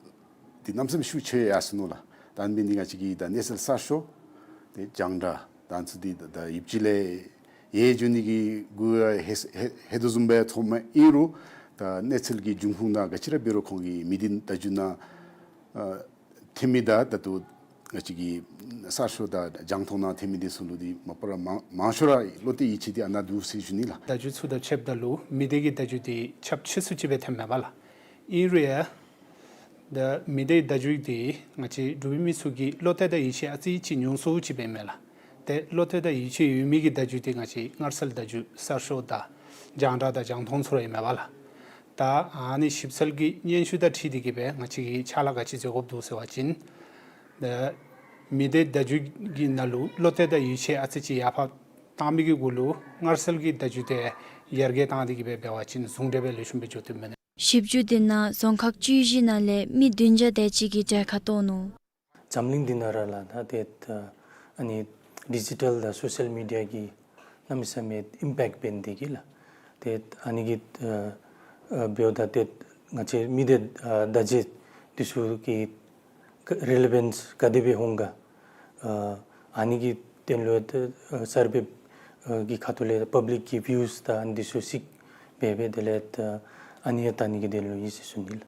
འདི་གནམ་མེད་ས་མེད་ཤུགས་ཆེ་ཡར་སོ་ནུག་ལགས། ད་ཨ་ནི་འདི་ང་བཅས་ཀྱི་ད་གནས་ཚུལ་གསར་ཤོག་ཏེ་རྒྱང་བསྒྲགས་ད་ཚུ་འདི་ད་ཡུདཔ་ཅིག་ལས་ཡལ་འགྱོ་ནི་གི་འགོ་ཡང་ཧེ་ཧེ་ཧེ་དོ་བཟུམ་སྦེ་ཐོནམ་ཨིན་རུང་ད་གནས་ཚུལ་གྱི་འབྱུང་ཁུངས་ནང་ག་ཅི་ར་འབད་རུང་ཁོང་གིས་མི་སྡེ་བརྡ་བརྒྱུད་ནང་ཨ་ཐོན་མི་དང་ད་ལྟོ་ང་བཅས་ཀྱི་གསར་ཤོག་དང་རྒྱང་མཐོང་ནང་ཐོན་མི་འདི་ཚུ་ལུ་འདི་མ་པ་ར་མང་མང་ཤོས་ར་བློ་གཏད་ཡིད་ཆེས་འདི་ཨ་ནཱ་འདུག་ཟེར་ཞུ་ནི་ལགས། བརྡ་བརྒྱུད་ཚུ་དང་ཕྱདཔ་ད་ལུ་མི་སྡེ་གི་བརྡ་བརྒྱུད་འདི་ཁྱབ་ཆེ་སུ་ཅིག་སྦེ་ཐོནམ་མས་པ་ལགས། ཨིན་རུང་ཡང་ད་མི་སྡེ་བརྡ་བརྒྱུད་འདི་ང་བཅས་འབྲུག་པའི་མི་ཚུ་གི་བློ་གཏད་དང་ཡིད་ཆེས་ཨ་ཙི་ཅིག་ཉུང་སུ་ཅིག་སྦེ་མས་ལགས། ཏེ་བློ་གཏད་དང་ཡིད་ཆེས་ཡོད་མི་གི་བརྡ་བརྒྱུད་འདི་ང་བཅས་མངའ་གསལ་བརྡ་བརྒྱུད་གསར་ཤོག་དང་རྒྱང་བསྒྲགས་དང་རྒྱང་མཐོང་ཚུ་ར་ཨིན་མས་པ་ལགས། ད་ཨ་ནི་ཞིབ་འཚོལ་གྱི་སྙན་ཞུ་དང་འཁྲིལ་ཏེ་གིས་སྦེ་ང་བཅས་ཀྱིས་ཕྱག་ལཱ་ག་ཅི་མཛད་དགོཔ་འདུག་ཟེར་བ་ཅིན་ད་མི་སྡེ་བརྡ་བརྒྱུད་ཀྱི་ནང་ལུ་བློ་གཏད་དང་ཡིད་ཆེས་ཨ་ཙི་ཅིག་ཡར་འཕར་བཏང་མི་གི་གུ་ལུ་མངའ་གསལ་གྱི་བརྡ་བརྒྱུད་འདི་ཡར་རྒྱས་བཏང་སྟེ་གིས་སྦེ་འབད་བ་ཅིན་ཟུང་འབྲེལ་སྦེ་ལེགས་ཤོམ་སྦེ་འགྱོ་དོ་མས། ཞིབ་འཇུག་འདི་ནང་རྫོང་ཁག་བཅུ་བཞི་ནང་ལས་མི་བདུན་བརྒྱ་དེ་ཅིག་གིས་གྲལ་ཁར་གཏོགས་ནུག། འཛམ་གླིང་འདི་ནང་ར་ལགས་ད་ཏེ་ཨ་ནི་ཌི་ཇི་ཊལ་དང་སོ་ཤལ་མི་ཌི་ཡ་གི་གནམ་མེད་ས་མེད་ཨིམ་པེཀཊ་འབད་ནི་འདི་གིས་ལགས། ཏེ་ཨ་ནི་གི་ཨ་ཨ་འབདཝ་ད་ཏེ་ང་བཅས་མི་སྡེ་ཨ་བརྡ་བརྒྱུད་འདི་ཚུ་གི་རི་ལེ་བཱནསི་ག་དེ་སྦེ་འོང་ག། ཨ་ཨ་ནི་གི་དོན་ལུ་ཏེ་ཨ་སར་བེ་ཨ་གི་ཁ་ཐུག་ལས་པབ་ལིཀ་གི་བིའུསི་དང་ཨ་ནི་འདི་ཚུ་གཟིགས་ སྦེ་སྦེ་དེ་ལས་ད་ཨ་ནི་ཡང་བལྟ་ནི་གི་དོན་ལུ་ཨིན་ཟེར་ཞུ་ནི་ལགས།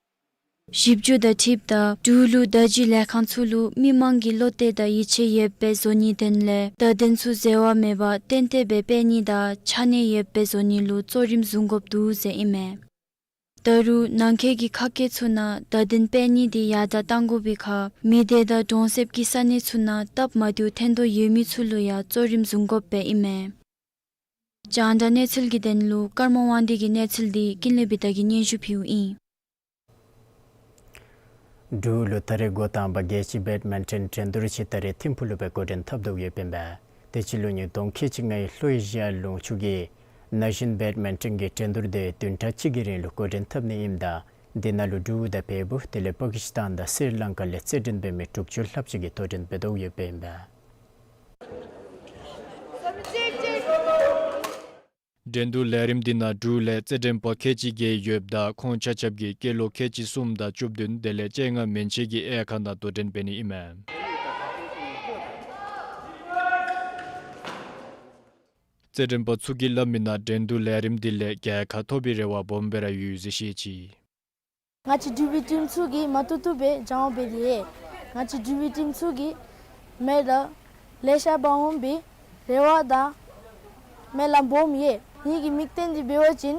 ཞིབ་འཇུག་དང་འཁྲིལཝ་ད་འབྲུག་ལུ་བརྡ་བརྒྱུད་ལས་ཁང་ཚུ་ལུ་མི་མང་གི་བློ་གཏད་དང་ཡིད་ཆེས་ཡོདཔ་སྦེ་བཟོ་ནིའི་དོན་ལས་བརྡ་དོན་ཚུ་འཛོལ་བ་མེད་པར་ཏན་ཏན་སྦེ་སྤེལ་ནི་དང་ཆ་གནས་ཡོདཔ་སྦེ་བཟོ་ནི་ལུ་གཙོ་རིམ་བཟུང་དགོཔ་འདུག་ཟེར་ཨིན་མས། ད་རུང་ནང་འཁོད་ཀྱི་ཁ་སྐད་ཚུ་ནང་བརྡ་དོན་སྤེལ་ནི་དེ་ཡར་དྲགས་གཏང་དགོ་པའི་ཁར་མི་སྡེ་དང་གྲོང་གསེབ་ཀྱི་ས་གནས་ཚུ་ནང་སྟབས་མ་བདེཝ་ཐོན་དོ་ཡོད་མི་ཚུ་ལུ་ཡང་གཙོ་རིམ་བཟུང་དགོཔ་སྦེ་ཨིན་མས། རྒྱང་བསྒྲགས་གནས་ཚུལ་གྱི་དོན་ལུ་ཀརྨ་དབང་འདུས་ཀྱི་གནས་ཚུལ་འདི་ཀུན་ལེགས་བི་ཏ་གིས་སྙན་ཞུ་ཕུལཝ་ཨིན། འབྲུག་ལུ་ད་རེས་འགོ་དང་པ་རྒྱལ་སྤྱི་བེཌ་མིན་ཊོན་འགྲན་བསྡུར་ཅིག་ད་རེས་ཐིམ་ཕུག་ལུ་སྦེ་འགོ་འདྲེན་འཐབ་དོ་ཡོདཔ་ཨིན་པས། དེ་ཅིག་ལུ་ཉིས་སྟོང་ཁལ་གཅིག་ལྔའི་ལྷོ་ཨེ་ཤི་ཡ་ལུང་ཕྱོགས་ཀྱི་ན་གཞོན་བེཌ་མིན་ཊོན་གྱི་འགྲན་བསྡུར་དེ་བདུན་ཕྲག་གཅིག་གི་རིང་ལུ་འགོ་འདྲེན་འཐབ་ནི་ཨིནམ་ད་དེ་ནང་ལུ་འབྲུག་དང་བལ་པོ་དེ་ལས་པ་ཀི་སི་ཐན་དང་སི་རི་ལང་ཀ་ལས་རྩེད་འགྲན་འབད་མི་དྲུག་ཅུ་ལྷགཔ་ཅིག་གིས་དོ་འགྲན་འབད་དོ་ཡོདཔ་ཨིན་པས། འགྲན་བསྡུར་ལས་རིམ་འདི་ནང་འབྲུག་ལས་རྩེད་འགྲན་པ་ཁལ་གཅིག་བརྒྱད་ཡོདཔ་ད་ཁོང་ཆ་ཁྱབ་ཀྱིས་སྐྱེས་ལོ་ཁལ་གཅིག་གསུམ་དང་བཅུ་བདུན་དེ་ལས་བཅོ་ལྔ་མན་ཆད་ཀྱི་དབྱེ་ཁག་ནང་དོ་འགྲན་འབད་ནི་ཨིན་མས། རྩེད་འགྲན་པ་ཚུ་གིས་སླབ་མི་ནང་འགྲན་བསྡུར་ལས་རིམ་འདི་ལས་རྒྱལ་ཁ་ཐོབ་པའི་རེ་བ་སྦོམ་སྦེ་ར་ཡོད་ཟེར་བཤད་ཅི། ང་བཅས་འབྲུག་པའི་ཊིམ་ཚུ་གིས་མ་བཏུབ་བཏུབ་སྦེ་སྦྱང་བ་འབད་དེ་ཡོད། ང་བཅས་འབྲུག་པའི་ཊིམ་ཚུ་གིས་མེ་ཌལ་ལེ་ཤ་འབག་འོང་པའི་རེ་བ་དང་སྨོན་ལམ་སྦོམ་ཡོད། ངེ་གི་དམིགས་དོན་འདི་འབད་བ་ཅིན་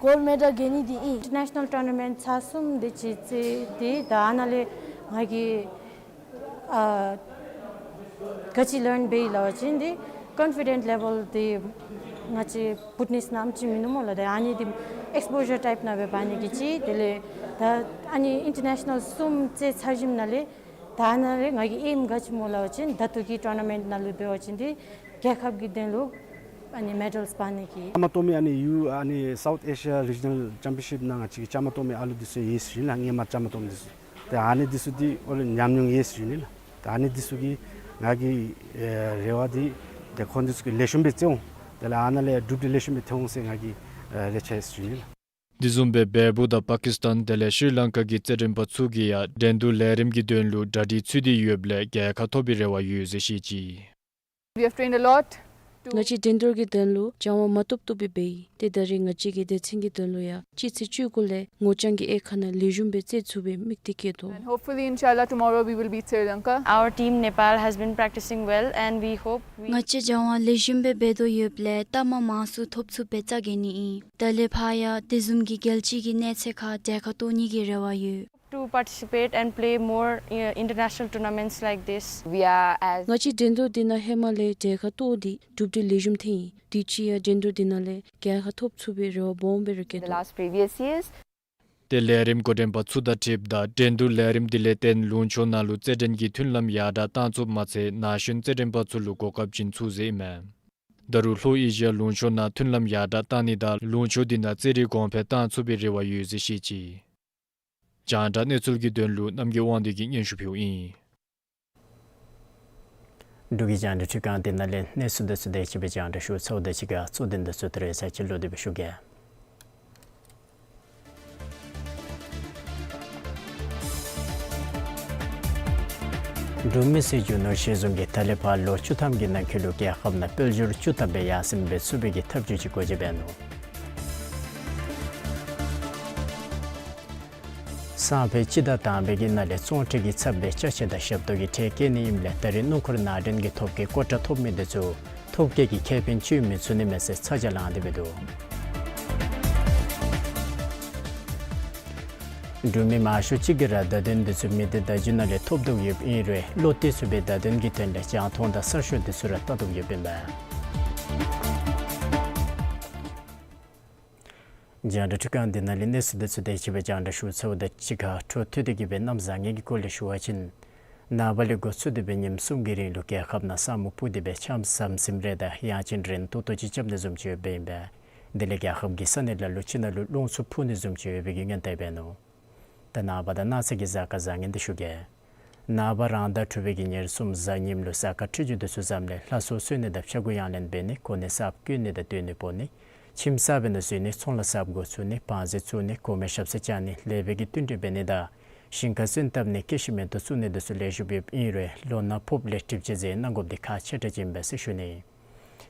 གོལཌ་མེ་ཌལ་རྒྱལ་ནི་འདི་ཨིན། ཨིན་ཊར་ནེ་ཤ་ནཱལ་ཊོར་ན་མེནཊ་ཚར་གསུམ་དེ་ཅིག་རྩེད་དེ་ད་ཨ་ནཱ་ལས་ང་གིས་ཨ་ག་ཅི་ལརན་འབད་ཡི་སླབ་པ་ཅིན་འདི་ཀོན་ཕི་ཌེནཊ་ལེ་བཱལ་འདི་ང་བཅས་བུད་ནི་ནམ་ཅིག་མིན་ནུག་སྨོ་ལགས། ད་ཨ་ནི་འདི་ཨེགསི་པོ་ཞར་ཊའིཔ་ནང་སྦེ་འབག་ནི་གི་ཅིག་དེ་ལས་ད་ཨ་ནི་ཨིན་ཊར་ནེ་ཤ་ནཱལ་གསུམ་རྩེད་ཚར་ཞིནམ་ལས་ད་ཨ་ནཱ་ལས་ང་གི་ཨེམ་ག་ཅི་སྨོ་སླབ་པ་ཅིན་ད་ལྟོ་གི་ཊོར་ན་མེནཊ་ནང་ལུ་འབད་བ་ཅིན་འདི་རྒྱལ་ཁབ་ཀྱི་དོན་ལུ་ཨ་ནི་མེ་ཌལསི་འབག་ནི་གི། བཅའ་མར་གཏོགས་མི་ཨ་ནི་ཡུ་ཨ་ནི་སའུཐ་ཨེ་ཤི་ཡ་རི་ཇི་ནཱལ་ཅེམ་པིའན་ཤིཔ་ནང་ང་བཅས་ཀྱིས་བཅའ་མར་གཏོགས་མི་ཨ་ལུ་འདི་ཚུ་ཡོད་ཟེར་ཞུ་ནི་ལགས། སྔོན་མ་བཅའ་མར་གཏོགས་མི་འདི་ཚུ། ཏེ་ཨ་ནི་འདི་ཚུ་འདི་ཨོ་ལེ་ཉམས་མྱོང་ཡོད་ཟེར་ཞུ་ནི་ལགས། ཏེ་ཨ་ནི་འདི་ཚུ་གིས་ང་གི་ཨེ་རེ་བ་འདི་ཏེ་ཁོང་འདི་ཚུ་གིས་ལེགས་ཤོམ་སྦེ་རྩེད་འོང་། དེ་ལས་ཨ་ནཱ་ལས་གྲུབ་འབྲས་ལེགས་ཤོམ་སྦེ་ཐོན་འོང་ཟེར་ང་གི་ཨེ་རེ་ཆ་ཡོད་ཟེར་ཞུ་ནི་ལགས། དེ་བཟུམ་སྦེ་བལ་པོ་དང་པ་ཀི་སི་ཐན་དེ་ལས་ཤྲི་ལང་ཀ་གི་རྩེད་འགྲན་པ་ཚུ་གིས་ཡང་འགྲན་བསྡུར་ལས་རིམ་གྱི་དོན་ལུ་གྲ་སྒྲིག་ཚུད་དེ་ཡོདཔ་ལས་རྒྱལ་ཁ་ཐོབ་པའི་རེ་བ་ཡོད་ཟེར་བཤད་ཅི། We have trained a lot to ང་བཅས་འགྲན་བསྡུར་གྱི་དོན་ལུ་སྦྱང་བ་མ་བཏུབ་བཏུབ་སྦེ་འབད་ཡི། ཏེ་ད་རེས་ང་བཅས་ཀྱིས་སྡེ་ཚན་གྱི་དོན་ལུ་ཡང་སྤྱི་ཚེས་བཅུ་དགུ་ལས་ངོ་རྐྱང་གི་དབྱེ་ཁག་ནང་ལེགས་ཤོམ་སྦེ་རྩེད་ཚུགས་པའི་དམིགས་གཏད་བསྐྱེད་དོ། And hopefully, inshallah, tomorrow we will beat Sri Lanka. Our team Nepal has been practicing well and we hope we ང་བཅས་སྦྱང་བ་ལེགས་ཤོམ་སྦེ་འབད་དོ་ཡོདཔ་ལས་རྟགས་མ་མང་སུ་ཐོབ་ཚུགསཔ་སྦེ་རྩ་འགེངས་ནི་ཨིན། ད་ལས་ཕར་ཡང་དེ་བཟུམ་གྱི་རྒྱལ་སྤྱི་གི་གནས་ཚད་ཁར་གྲལ་ཁར་གཏོགས་ནི་གི་རེ་བ་ཡོད། To participate and play more, uh, international tournaments like this. We are as ང་བཅས་འགྲན་བསྡུར་འདི་ནང་ཧེ་མ་ལས་གྲལ་ཁར་གཏོགས་ཏེ་གྲུབ་འབྲས་ལེགས་ཤོམ་ཐོན་ཡི། དུས་ཅི་ཡང་འགྲན་བསྡུར་འདི་ནང་ལས་རྒྱལ་ཁ་ཐོབ་ཚུགས་པའི་རེ་བ་སྦོམ་སྦེ་ར་བསྐྱེད་དོ། The last previous years. ཏེ་ལས་རིམ་འགོ་འདྲེན་པ་ཚུ་དང་འཁྲིལཝ་ད་འགྲན་བསྡུར་ལས་རིམ་འདི་ལས་བརྟེན་ལུང་ཕྱོགས་ནང་ལུ་རྩེད་འགྲན་གྱི་མཐུན་ལམ་ཡར་དྲགས་བཏང་ཚུགསཔ་མ་ཚད་ན་གཞོན་རྩེད་འགྲན་པ་ཚུ་ལུ་གོ་སྐབས་བྱིན་ཚུགས་ཟེར་ཨིན་མས། ད་རུང་ལྷོ་ཨེ་ཤི་ཡ་ལུང་ཕྱོགས་ནང་མཐུན་ལམ་ཡར་དྲགས་བཏང་ནི་དང་ལུང་ཕྱོགས་འདི་ནང་རྩེད་རིགས་གོང་འཕེལ་བཏང་ཚུགས་པའི་རེ་བ་ཡོད་ཟེར་བཤད་ཅི། རྒྱང་བསྒྲགས་གནས་ཚུལ་གྱི་དོན་ལུ་རྣམ་རྒྱལ་དབང་འདུས་ཀྱིས་སྙན་ཞུ་ཕུལཝ་ཨིན། འབྲུག་གི་རྒྱང་བསྒྲགས་ཁྲི་ཁང་འདི་ནང་ལས་གནས་ཚུལ་འདི་ཚུ་དེ་ཅིག་སྦེ་རྒྱང་བསྒྲགས་ཞུ་ཚརཝ་དང་གཅིག་ཁར་གཙོ་དོན་འདི་ཚུ་ད་རེས་ཚར་གཅིག་ལོག་སྟེ་སྦེ་ཞུ་གེ། འབྲུག་མི་སེར་རྒྱུ་ནོར་གཞི་བཟུང་གིས་ད་ལས་ཕར་ལོ་བཅུ་ཐམ་གྱི་ནང་འཁོད་ལུ་རྒྱལ་ཁབ་ནང་དཔལ་འབྱོར་བཅུ་ཐམ་སྦེ་ཡར་སེང་འབད་ཚུགས་པའི་གི་ཐབས་བྱུས་ཅིག་འགོ་འབྱེད་འབད་ནུག། སང་ཕོད་སྤྱི་ཟླ་དང་པའི་གི་ནང་ལས་ཚོང་འབྲེལ་གྱི་ཚབ་སྦེ་ཅ་ཆས་དང་ཞབས་ཏོག་གི་ཁྲལ་བཀལ་ནི་ཨིནམ་ལས་ད་རེས་སྣུམ་འཁོར་ནང་འདྲེན་གྱི་ཐོབ་སྐལ་ཀོ་ཊ་ཐོབ་མི་འདི་ཚུ་ཐོབ་སྐལ་གྱི་ཁེ་ཕན་སྤྱོད་མི་ཚུགས་ནི་མས་ཟེར་ཚ་གྱང་ལང་སྟེ་སྦེ་འདུག། འབྲུག་མི་མང་ཤོས་ཅིག་གིས་ར་བརྡ་དོན་འདི་ཚུ་མི་སྡེ་བརྡ་བརྒྱུད་ནང་ལས་ཐོབ་དོ་ཡོདཔ་ཨིན་རུང་བློ་གཏད་ཚུགས་པའི་བརྡ་དོན་གྱི་དོན་ལས་རྒྱང་མཐོང་དང་གསར་ཤོག་འདི་ཚུ་ར་བལྟ་དོ་ཡོདཔ་ཨིན་པས། རྒྱང་བསྒྲགས་ཁྲི་ཁང་འདི་ནང་ལས་གནས་ཚུལ་འདི་ཚུ་དེ་ཅིག་སྦེ་རྒྱང་བསྒྲགས་ཞུ་ཚརཝ་དང་གཅིག་ཁར་འཕྲོ་མཐུད་དེ་གི་སྦེ་གནམ་བཟང་ངན་གྱི་སྐོར་ལས་ཞུ་བ་ཅིན་ནངས་པ་ལས་འགོ་བཙུགས་ཏེ་སྦེ་ཉིནམ་གསུམ་གྱི་རིང་ལུ་རྒྱལ་ཁབ་ནང་ས་སྨུག་སྤུབས་ཏེ་སྦེ་ཆམ་ཟམ་ཟིམ་རེ་དང་ཡང་ཅིན་རན་ཏོག་ཏོ་ཅིག་རྐྱབ་ནི་བཟུམ་ཅིག་ཡོདཔ་ཨིན་པས། དེ་ལས་རྒྱལ་ཁབ་ཀྱི་ས་གནས་ལ་ལུ་ཅིག་ནང་ལུ་རླུང་འཚུབ་འཕུ་ནི་བཟུམ་ཅིག་ཡོད་པའི་གི་སྔོན་བརྡ་འབད་ནུག། ད་ནངས་པ་དང་གནངས་ཚེ་གི་གཟའ་སྐར་བཟང་ངན་འདི་ཞུ་གེ། ནངས་པ་རང་ཟླ་དྲུག་པའི་གི་ཉེར་གསུམ་གཟའ་ཉིམ་ལུ་གཟའ་སྐར་འཕྲོད་སྦྱོར་འདི་ཚུ་བཟངམ་ལས་ལྷ་སྲུང་གསོལ་ནི་དང་ཕྱྭ་འགུགས་ཡང་ལེན་འབད་ནི་གོ་གནས་གསརཔ་བསྐོ་ནི་དང་སྡོད་གནས་སྤོ་ནི་ཁྱིམ་གསརཔ་ནང་འཛུལ་ནི་ཚོང་ལཱ་གསརཔ་འགོ་བཙུགས་ནི་བང་རྩི་བཙུགས་ནི་གོང་མའི་ཞབས་སར་བཅར་ནི་ལེགས་པའི་གི་བསྟུན་གྲོས་འབད་ནི་དང་ཞིང་ཁར་སོན་བཏབ་ནི་སྐྱེད་ཤིང་མེ་ཏོག་བཙུགས་ནི་འདི་ཚུ་ལེགས་ཤོམ་ཡོདཔ་ཨིན་རུང་ལོ་ན་ཕོགཔ་ལས་གྲིབ་བཅད་འཛེམ་གནང་དགོཔ་འདི་ཁག་ཆེ་དྲགས་ཅིག་ཨིན་པས་ཟེར་ཞུ་ནི།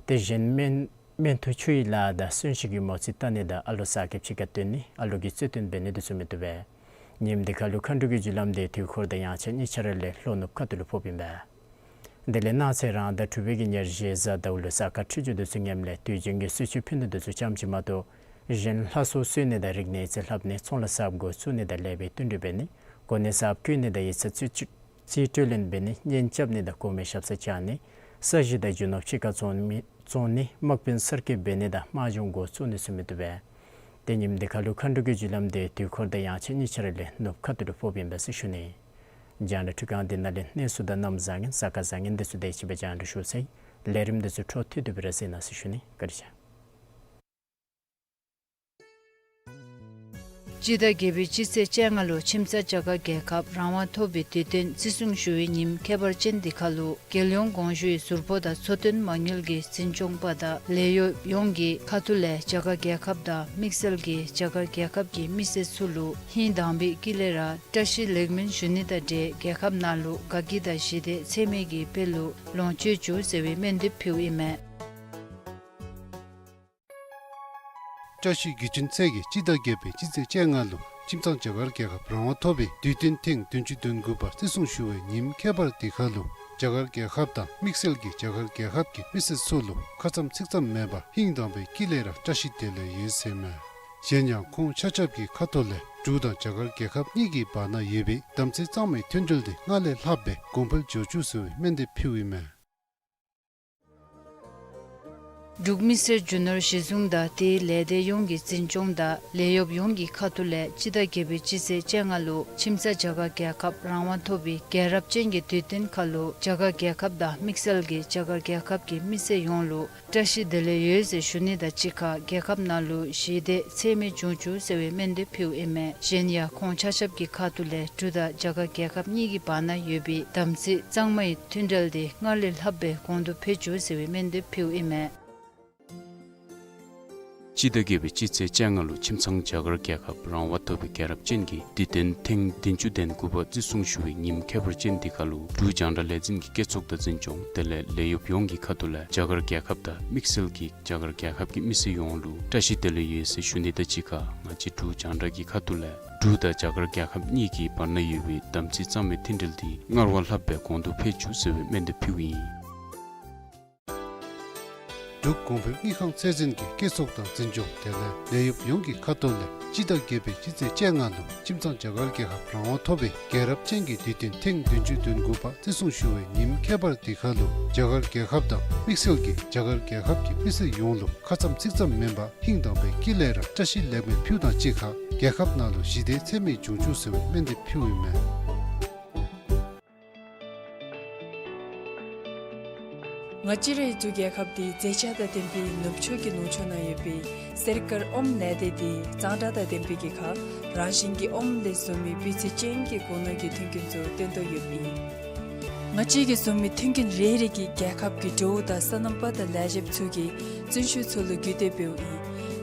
དེ་གཞན་མིན་ སྨན་ཐུ་ཆུ་ཡི་ལཱ་དང་གསོན་གཤིན་གྱི་མོ་རྩིས་བལྟ་ནི་དང་ཨ་ལོ་གསར་སྐྱེབ་ཕྱི་ཁར་བཏོན་ནི་ཨ་ལོ་གི་རྩོད་དོན་འབད་ནི་དེ་ཚུ་མི་བཏུབ་པས། ཉིནམ་འདི་ཁར་ལུ་མཁའ་འགྲོ་གི་རྒྱུ་ལམ་དེ་དུས་འཁོར་དང་ཡང་ཅིན་གཉིས་ཆ་ར་ལས་ལྷོ་ནུབ་ཁ་ཐུག་ལུ་ཕོགཔ་ཨིན་པས། དེ་ལས་གནངས་ཚེ་རང་ཟླ་དྲུག་པའི་གི་ཉེར་བཞི་གཟའ་ཟླཝ་ལུ་ས་ཁ་འཕྲུལ་ཆས་དེ་ཚུ་ཉམས་ལས་དུས་རྒྱུན་གྱི་གསོལ་མཆོད་ཕུལ་ནི་དེ་ཚུ་ཙམ་ཅིག་མ་གཏོགས་གཞན་ལྷ་གསོལ་གསོལ་ནི་དང་རིག་གནས་རྩིས་ལྷབ་ནི་ཚོང་ལཱ་གསརཔ་འགོ་བཙུགས་ནི་དང་ལེགས་པའི་བསྟུན་གྲོས་འབད་ནི་གོ་གནས་གསརཔ་བསྐོ་ནི་དང་ཡིག་ཚང་རྩིས་རྩིས་སྤྲོད་ལེན་འབད་ནི་གཉེན་རྐྱབ་ནི་དང་གོང་མའི་ཞབས་སར་བཅར་ནི་ས་གཞི་དང་རྒྱུ་ནོར་ཕྱི་ཁར་བཙོང་མི་བཙོང་ནི་དམག་དཔོན་གསར་སྐྱེབ་འབད་ནི་དང་དམག་སྦྱོང་འགོ་བཙུགས་ནི་ཚུ་མི་བཏུབ་པས། ཏེ་ཉིནམ་འདི་ཁར་ལུ་མཁའ་འགྲོ་གི་རྒྱུ་ལམ་དེ་དུས་འཁོར་དང་ཡང་ཅིན་གཉིས་ཆ་ར་ལས་ནུབ་ཁ་ཐུག་ལུ་ཕོགཔ་ཨིན་པས་ཟེར་ཞུ་ནི། རྒྱང་བསྒྲགས་འཕྲུལ་ཁང་འདི་ནང་ལས་གནས་ཚུལ་དང་གནམ་བཟང་ངན་གཟའ་སྐར་བཟང་ངན་དེ་ཚུ་དེ་ཅིག་སྦེ་རྒྱང་བསྒྲགས་ཞུ་ཚར་ཡི། ལས་རིམ་དེ་ཚུ་འཕྲོ་མཐུད་དེ་སྦེ་ར་གཟིགས་གནང་ཟེར་ཞུ་ནི། བཀའ་དྲིན་ཆེ། སྤྱི་ཟླ་བརྒྱད་པའི་སྤྱི་ཚེས་བཅོ་ལྔ་ལུ་ཁྱིམ་ཚང་རྒྱ་གར་རྒྱལ་ཁབ་རང་དབང་ཐོབ་པའི་དུས་སྟོན་བརྩི་སྲུང་ཞུ་བའི་ཉིནམ་ཁྱད་པར་ཅན་འདི་ཁར་ལུ་རྒྱལ་ཡོངས་དགོངས་ཞུའི་ཟུར་པོ་དང་འཚོ་རྟེན་མ་དངུལ་གྱི་འཛིན་སྐྱོང་པ་དང་ལས་གཡོགཔ་ཡོངས་ཀྱི་ཁ་ཐུག་ལས་རྒྱ་གར་རྒྱལ་ཁབ་དང་དམིགས་བསལ་གྱི་རྒྱ་གར་རྒྱལ་ཁབ་ཀྱི་མི་སེར་ཚུ་ལུ་ཧིང་དྭངས་པའི་དཀྱིལ་ལས་ར་བཀྲ་ཤིས་ལེགས་སྨོན་ཞུ་ནི་དང་འབྲེལ་རྒྱལ་ཁབ་ནང་ལུ་དགའ་སྐྱིད་དང་ཞི་བདེ་ཚད་མེད་ཀྱི་དཔལ་ལུ་ལོངས་སྤྱོད་བཅུག་ཟེར་བའི་སྨོན་འདེབས་ཕུལཝ་ཨིན་མས། བཀྲ་ཤིས་རྒྱུ་ཆེན་ཚེས་ཀྱི་སྤྱི་ཟླ་བརྒྱད་པའི་སྤྱི་ཚེས་བཅོ་ལྔ་ལུ་ཁྱིམ་ཚང་རྒྱ་གར་རྒྱལ་ཁབ་རང་དབང་ཐོབ་པའི་དུས་སྟོན་ཐེངས་བདུན་ཅུ་དོན་དགུ་པ་བརྩི་སྲུང་ཞུ་བའི་ཉིནམ་ཁྱད་པར་འདི་ཁར་ལུ་རྒྱ་གར་རྒྱལ་ཁབ་དང་དམིགས་བསལ་གྱི་རྒྱ་གར་རྒྱལ་ཁབ་ཀྱི་མི་སེར་ཚུ་ལུ་ཁ་ཙམ་ཚིག་ཙམ་མེན་པར་ཧིང་དྭངས་པའི་དཀྱིལ་ལས་ར་བཀྲ་ཤིས་བདེ་ལེགས་ཡོད་ཟེར་མས། གཞན་ཡང་ཁོང་ཆ་ཁྱབ་ཀྱི་ཁ་ཐུག་ལས་འབྲུག་དང་རྒྱ་གར་རྒྱལ་ཁབ་གཉིས་ཀྱི་བར་ན་ཡོད་པའི་དམ་ཚིག་གཙང་མའི་མཐུན་འབྲེལ་འདི་སྔར་ལས་ལྷག་སྦེ་གོང་འཕེལ་འགྱོ་བཅུག་ཟེར་བའི་སྨོན་འདེབས་ཕུལཝ་ཨིན་མས། འབྲུག་མི་སེར་རྒྱུ་ནོར་གཞི་བཟུང་དང་དེའི་ལས་སྡེ་ཡོངས་ཀྱི་འཛིན་སྐྱོང་དང་ལས་གཡོགཔ་ཡོངས་ཀྱི་ཁ་ཐུག་ལས་སྤྱི་ཟླ་བརྒྱད་པའི་སྤྱི་ཚེས་བཅོ་ལྔ་ལུ་ཁྱིམ་ཚང་རྒྱ་གར་རྒྱལ་ཁབ་རང་དབང་ཐོབ་པའི་རྒྱལ་རབས་ཅན་གྱི་དུས་སྟོན་ཁར་ལུ་རྒྱ་གར་རྒྱལ་ཁབ་དང་དམིགས་བསལ་གྱི་རྒྱ་གར་རྒྱལ་ཁབ་ཀྱི་མི་སེར་ཡོངས་ལུ་བཀྲ་ཤིས་བདེ་ལེགས་ཡོད་ཟེར་ཞུ་ནི་དང་གཅིག་ཁར་རྒྱལ་ཁབ་ནང་ལུ་ཞི་བདེ་ཚད་མེད་འབྱུང་བཅུག་ཟེར་བའི་སྨོན་འདེབས་ཕུལཝ་ཨིན་མས། གཞན་ཡང་ཁོང་ཆ་ཁྱབ་ཀྱི་ཁ་ཐུག་ལས་འབྲུག་དང་རྒྱ་གར་རྒྱལ་ཁབ་གཉིས་ཀྱི་བར་ན་ཡོད་པའི་དམ་ཚིག་གཙང་མའི་མཐུན་འབྲེལ་དེ་སྔར་ལས་ལྷག་སྦེ་གོང་དུ་འཕེལ་བཅུག་ཟེར་བའི་སྨོན་འདེབས་ཕུལཝ་ཨིན་མས། སྤྱི་ཟླ་བརྒྱད་པའི་སྤྱི་ཚེས་བཅོ་ལྔ་ལུ་ཁྱིམ་ཚང་རྒྱ་གར་རྒྱལ་ཁབ་རང་དབང་ཐོབ་པའི་རྒྱལ་རབས་ཅན་གྱི་དུས་སྟོན་ཐེངས་བདུན་ཅུ་དོན་དགུ་པ་བརྩི་སྲུང་ཞུ་བའི་ཉིནམ་ཁྱད་པར་ཅན་འདི་ཁར་ལུ་འབྲུག་རྒྱང་བསྒྲགས་ལས་འཛིན་གྱི་བཀོད་ཚོགས་དང་འཛིན་སྐྱོང་དེ་ལས་ལས་གཡོགཔ་ཡོངས་ཀྱི་ཁ་ཐུག་ལས་རྒྱ་གར་རྒྱལ་ཁབ་དང་དམིགས་བསལ་གྱི་རྒྱ་གར་རྒྱལ་ཁབ་ཀྱི་མི་སེར་ཡོངས་ལུ་བཀྲ་ཤིས་བདེ་ལེགས་ཡོད་ཟེར་ཞུ་ནི་དང་གཅིག་ཁར་ང་བཅས་འབྲུག་རྒྱང་བསྒྲགས་ཀྱི་ཁ་ཐུག་ལས་འབྲུག་དང་རྒྱ་གར་རྒྱལ་ཁབ་གཉིས་ཀྱི་བར་ན་ཡོད་པའི་དམ་ཚིག་གཙང་མའི་མཐུན་འབྲེལ་འདི་སྔར་བ་ལྷག་སྦེ་གོང་དུ་འཕེལ་བཅུག་ཟེར་བའི་སྨོན་འདེབས་ཕུལཝ་ཨིན། འབྲུག་གོང་འཕེལ་དངུལ་ཁང་ཚད་འཛིན་གྱི་བཀོད་ཚོགས་དང་འཛིན་སྐྱོང་དེ་ལས་ལས་གཡོགཔ་ཡོངས་ཀྱི་ཁ་ཐུག་ལས་སྤྱི་ཟླ་བརྒྱད་པའི་སྤྱི་ཚེས་བཅོ་ལྔ་ལུ་ཁྱིམ་ཚང་རྒྱ་གར་རྒྱལ་ཁབ་རང་དབང་ཐོབ་པའི་རྒྱལ་རབས་ཅན་གྱི་དུས་སྟོན་ཐེངས་བདུན་ཅུ་དོན་དགུ་པ་བརྩི་སྲུང་ཞུ་བའི་ཉིནམ་ཁྱད་པར་འདི་ཁར་ལུ་རྒྱ་གར་རྒྱལ་ཁབ་དང་དམིགས་བསལ་གྱི་རྒྱ་གར་རྒྱལ་ཁབ་ཀྱི་མི་སེར་ཡོངས་ལུ་ཁ་ཙམ་ཚིག་ཙམ་མེན་པར་ཧིང་དྭངས་པའི་དཀྱིལ་ལས་ར་བཀྲ་ཤིས་ལེགས་སྨོན་ཕུལཝ་དང་གཅིག་ཁར་རྒྱལ་ཁབ་ནང་ལུ་ཞི་བདེ་ཚད་མེད་འབྱུང་བཅུག་ཟེར་བའི་སྨོན་འདེབས་ཕུལཝ་ཨིན་མས། ང་བཅས་རའི་འབྲུག་རྒྱལ་ཁབ་འདི་མཛེས་ཆ་དང་ལྡན་པའི་ནུབ་ཕྱོགས་ཀྱི་ལུང་ཕྱོགས་ན་ཡོད་པའི་སེར་དཀར་ཨོམ་ལས་སྡེ་འདི་གཙང་སྦྲ་དང་ལྡན་པའི་གི་ཁར་རང་བཞིན་གྱི་ཨོམ་ལས་བཟོ་མི་སྤུས་ཚད་ཅན་གྱི་སྒོ་ནོར་གྱི་མཐུན་རྐྱེན་ཚུ་སྟོན་དོ་ཡོདཔ་ཨིན། ང་བཅས་ཀྱིས་བཟོ་མི་མཐུན་རྐྱེན་རེ་རེ་གིས་རྒྱལ་ཁབ་ཀྱི་འབྲུག་དང་སོ་ནམ་པ་དང་ལས་བྱེདཔ་ཚུ་གི་བརྩོན་ཤུགས་ཚུ་ལུ་བརྒྱུད་དེ་འབདཝ་ཨིན།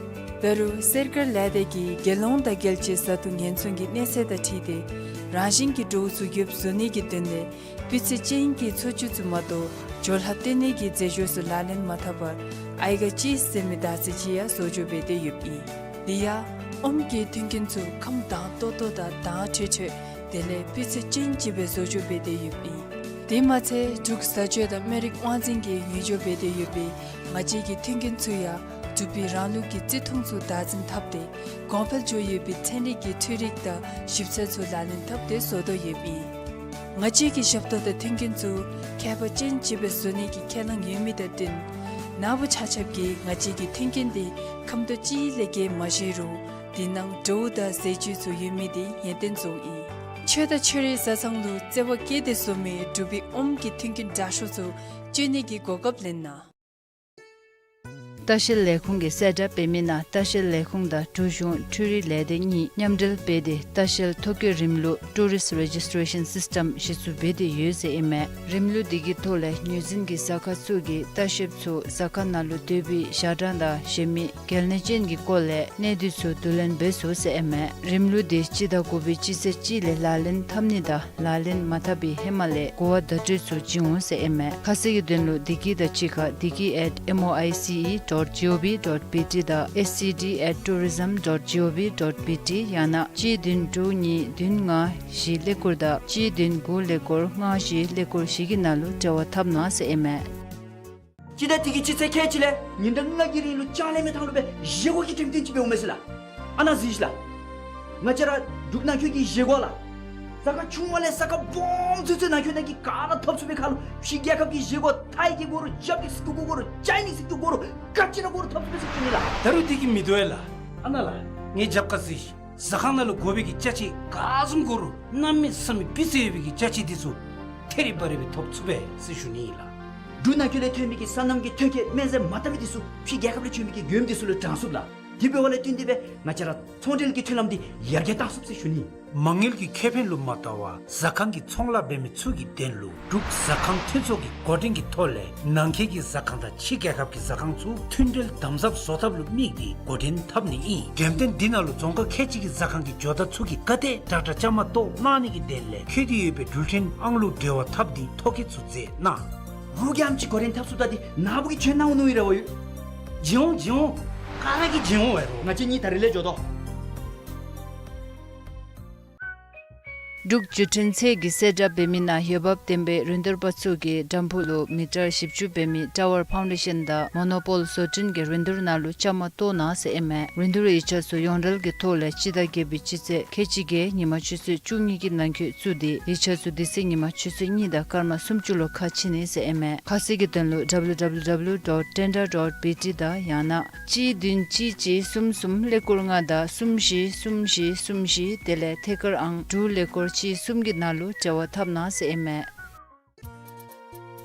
བར་རུ་སེར་དཀར་ལས་སྡེ་གིས་རྒྱལ་ཡོངས་དང་རྒྱལ་སྤྱིའི་བཟའ་འཐུང་ཉེན་སྲུང་གི་གནས་ཚད་དང་འཁྲིལ་ཏེ་རང་བཞིན་གྱི་འབྲུག་ཚུ་ཡོདཔ་བཟོ་ནི་གི་དོན་ལས་སྤུས་ཚད་ཅན་གྱི་འཚོ་བཅུད་ཚུ་མ་གཏོགས་བཅོས་ལྷག་བཏོན་ནི་གི་རྫས་སྦྱོར་ཚུ་ལག་ལེན་མ་འཐབ་པར་ཨའི་ག་ཅི་ཟེར་མི་དར་ཚིལ་ཅིག་ཡང་བཟོ་བཅོས་འབད་དེ་ཡོདཔ་ཨིན། དེ་ཡང་ཨོམ་གྱི་མཐུན་རྐྱེན་ཚུ་ཁམས་དྭངས་ཏོག་ཏོ་དང་དྭངས་འཕྲོས་འཕྲོས་དེ་ལས་སྤུས་ཚད་ཅན་ཅིག་སྦེ་བཟོ་བཅོས་འབད་དེ་ཡོདཔ་ཨིན། དེ་མ་ཚད་འབྲུག་བཟའ་སྤྱོད་དང་སྨན་རིགས་དབང་འཛིན་གྱིས་ཉོ་སྦྱོར་འབད་དེ་ཡོད་པའི་ང་བཅས་ཀྱི་མཐུན་རྐྱེན་ཚུ་ཡང་འབྲུག་པའི་རང་ལུགས་ཀྱི་བརྩི་མཐོང་ཚུ་དར་འཛིན་འཐབ་སྟེ་གོང་འཕེལ་འགྱོ་ཡོད་པའི་ཚན་རིག་གི་འཕྲུལ་རིག་དང་ཞིབ་འཚོལ་ཚུ་ལག་ལེན་འཐབ་སྟེ་བཟོ་དོ་ཡོདཔ་ཨིན། ང་བཅས་ཀྱི་ཞབས་ཏོག་དང་མཐུན་རྐྱེན་ཚུ་ཁྱད་པར་ཅན་ཅིག་སྦེ་བཟོ་ནི་གི་ཁས་བླངས་ཡོད་མི་དང་བསྟུན་ནཱ་བུ་ཆ་ཁྱབ་ཀྱིས་ང་བཅས་ཀྱི་མཐུན་རྐྱེན་འདི་ཁམ་ཏོ་ཅིག་ལས་བརྒལ་མ་བཞེས་རུང་དེ་ནང་འབྲུག་དང་ཟས་བཅུད་ཚུ་ཡོད་མི་དེ་ཡོན་ཏན་བཟོཝ་ཨིན། ཆོས་དང་ཆོས་རིག་བཟའ་ཚང་ལུ་བརྩེ་བ་བསྐྱེད་དེ་བཟོ་མི་འབྲུག་པའི་ཨོམ་གྱི་མཐུན་རྐྱེན་དྲག་ཤོས་ཚུ་སྤྱོད་ནི་གི་གོ་སྐབས་ལེན་གནང་། ལྟ་བཤལ་ལས་ཁུངས་ཀྱིས་གསལ་བསྒྲགས་འབད་མི་ནང་ལྟ་བཤལ་ལས་ཁུངས་དང་འབྲུག་གཞུང་འཕྲུལ་རིག་ལས་སྡེ་གཉིས་མཉམ་འབྲེལ་འབད་དེ་ལྟ་བཤལ་ཐོ་བཀོད་རིམ་ལུགས་Tourist Registration System གཞི་བཙུགས་འབད་དེ་ཡོད་ཟེར་ཨིན་མས། རིམ་ལུགས་འདི་གི་ཐོག་ལས་ངོས་འཛིན་གྱི་ཟ་ཁང་ཚུ་གིས་ལྟ་བཤལཔ་ཚུ་ཟ་ཁང་ནང་ལུ་སྡོད་པའི་ཞག་གྲངས་དང་གཞན་མི་གལ་གནད་ཅན་གྱི་སྐོར་ལས་གནད་བསྡུས་ཚུ་བསྡུ་ལེན་འབད་ཚུགས་ཟེར་ཨིན་མས། རིམ་ལུགས་འདི་སྤྱི་ཟླ་དགུ་པའི་སྤྱི་ཚེས་གཅིག་ལས་ལག་ལེན་འཐབ་ནི་དང་ལག་ལེན་མ་འཐབ་པའི་ཧེ་མ་ལས་གོ་བ་བརྡ་སྤྲོད་ཚུ་བྱིན་འོང་ཟེར་ཨིན་མས། ཁ་གསལ་གྱི་དོན་ལུ་བདེ་སྐྱིད་དང་གཅིག་ཁར་བདེ་སྐྱིད་at M O I C E dot dot G O V dot B T དང S C D at tourism dot G O V dot B T ཡང་ན་གཅིག་བདུན་དྲུག་གཉིས་བདུན་ལྔ་བཞི་ཀླད་ཀོར་དང་གཅིག་བདུན་དགུ་ཀླད་ཀོར་ལྔ་བཞི་ཀླད་ཀོར་བཞི་གི་ནང་ལུ་འབྲེལ་བ་འཐབ་གནང་ཟེར་ཨིན་མས། སྤྱི་ཟླ་འདི་གི་སྤྱི་ཚེས་ཁལ་གཅིག་ལས་ཉིན་གྲངས་ལྔ་གི་རིང་ལུ་ལྕང་གླིང་མི་ཐང་ལུ་སྦེ་བཞེས་སྒོ་གི་འགྲེམས་སྟོན་ཅིག་འབདཝ་མས་ཟེར་ལགས། ཨ་ནཱ་གཟིགས་ཤིག་ལགས། ང་བཅས་ར་འབྲུག་ནང་འཁོད་ཀྱི་བཞེས་སྒོ་ལགས། ས་ཁ་ཆུང་བ་ལས་ས་ཁ་སྦོམ་ཚུན་ཚོད་ནང་འཁོད་ནང་གི་ག་ར་འཐབ་ཚུགས་པའི་ཁར་ལུ་ཕྱི་རྒྱལ་ཁབ་ཀྱི་བཞེས་སྒོ་ཐའི་གི་དགོ་རུང་ཇབ་ཀྱི་སི་ཀྱུ་དགོ་རུང་ཅའི་ནིས་སི་ཀྱུ་དགོ་རུང་ག་ཅི་ར་དགོ་རུང་འཐབ་ཚུགས་པས་ཟེར་ཞུ་ནི་ལགས། ད་རུང་འདི་གིས་མི་དོ་བས་ལགས། ཨ་ནཱ་ལགས། ངེའི་རྒྱབ་ཁར་གཟིགས་ཤིག། ཟ་ཁང་ནང་ལུ་དགོ་པའི་གི་ཅ་ཆས་ག་བཟུམ་དགོ་རུང་གནམ་མེད་ས་མེད་སྦི་ཙི་ཡོད་པའི་གི་ཅ་ཆས་འདི་ཚུ་ཐེ་རི་བ་རི་སྦེ་ཐོབ་ཚུགས་པས་ཟེར་ཞུ་ནི་ཨིན་ལགས། འབྲུག་ནང་འཁོད་ལས་ཐོན་མི་གི་སོ་ནམ་གྱི་ཐོན་སྐྱེད་སྨན་རྫས་མ་བཏབ་མི་འདི་ཚུ་ཕྱི་རྒྱལ་ཁབ་ལས་བྱོན་མི་གི་མགྱོནམ་འདི་ཚུ་ལུ་དྲང་ཚུགས་ལགས། དེ་འབདཝ་ལས་བརྟེན་ཏེ་སྦེ་ང་བཅས་ར་ཚོང་འབྲེལ་གྱི་མཐུན་ལམ་འདི་ཡར་རྒྱས་བཏང་ཚུགས་ཟེར་ཞུ་ནི། མ་དངུལ་གྱི་ཁེ་ཕན་ལུ་མ་བལྟ་བར་ཟ་ཁང་གི་ཚོང་ལཱ་འབད་མི་ཚུ་གི་དོན་ལུ་འབྲུག་ཟ་ཁང་མཐུན་ཚོགས་ཀྱི་འགོ་འདྲེན་གྱི་ཐོག་ལས་ནང་འཁོད་ཀྱི་ཟ་ཁང་དང་ཕྱི་རྒྱལ་ཁབ་ཀྱི་ཟ་ཁང་ཚུ་མཐུན་འབྲེལ་དམ་ཟབ་བཟོ་ཐབས་ལུ་དམིགས་ཏེ་འགོ་འདྲེན་འཐབ་ནི་ཨིན། འགྲེམས་སྟོན་འདི་ནང་ལུ་རྫོང་ཁག་ཁལ་གཅིག་གི་ཟ་ཁང་གི་ཇོ་བདག་ཚུ་གིས་ག་དེ་དྲག་དྲག་བཅའ་མར་གཏོགས་གནང་ནི་གི་དོན་ལས་འཁོད་དེ་ཡོད་པའི་འགྲུལ་འཕྲིན་ཨང་ལུ་འབྲེལ་བ་འཐབ་སྟེ་ཐོ་བཀོད་ཚུ་མཛད་གནང་། རུང་རྒྱལམ་ཅིག་འགོ་འདྲེན་འཐབ་ཚུགས་ད་འདི་ནཱ་བུ་གིས་བྱོན་གནང་འོང་མནོ་ཡི་ར་བ་ཡོད། བྱོན་འོང་བྱོན་འོང་། ག་ར་གིས་བྱོན་འོང་བས་རོགས། ང་བཅས་གཉིས་ད་རིས་ལས་འགྱོ་དོ། འབྲུག་བརྒྱུད་འཕྲིན་ཚད་ཀྱི་གསལ་བསྒྲགས་འབད་མི་ནང་འོས་འབབ་ལྡན་པའི་རིན་བསྡུར་པ་ཚུ་གིས་དམ་ཕུ་ལུ་མི་ཊར་བཞི་བཅུ་འབད་མི་ཊ་ཝར་ཕའུན་ཌེ་ཤཱན་དང་མོ་ནོ་པོལ་བཟོ་སྐྲུན་གྱི་རིན་བསྡུར་ནང་ལུ་བཅའ་མར་གཏོགས་གནང་ཟེར་ཨིན་མས། རིན་བསྡུར་ཡིག་ཆ་ཚུ་ཡོངས་འབྲེལ་གྱི་ཐོག་ལས་སྤྱི་ཟླ་བརྒྱད་པའི་སྤྱི་ཚེས་ཁལ་གཅིག་བརྒྱད་ཉིན་མ་ཆུ་ཚོད་བཅུ་གཉིས་ཀྱི་ནང་འཁོད་བཙུགས་ཏེ་ཡིག་ཆ་ཚུ་དེ་ཚེ་ཉིན་མ་ཆུ་ཚོད་གཉིས་དང་སྐར་མ་སུམ་ཅུ་ལུ་ཁ་ཕྱེ་ནི་ཟེར་ཨིན་མས། ཁ་གསལ་གྱི་དོན་ལུ་W W W dot tender dot B T དང་ཡང་ན་གཅིག་བདུན་གཅིག་གཅིག་གསུམ་གསུམ་ཀླད་ཀོར་ལྔ་དང་གསུམ་བཞི་གསུམ་བཞི་གསུམ་བཞི་དེ་ལས་ཐད་ཀར་ཨང་དྲུག་ཀླད་ཀོར་གཅིག་གསུམ་གྱི་ནང་ལུ་འབྲེལ་བ་འཐབ་གནང་ཟེར་ཨིན་མས།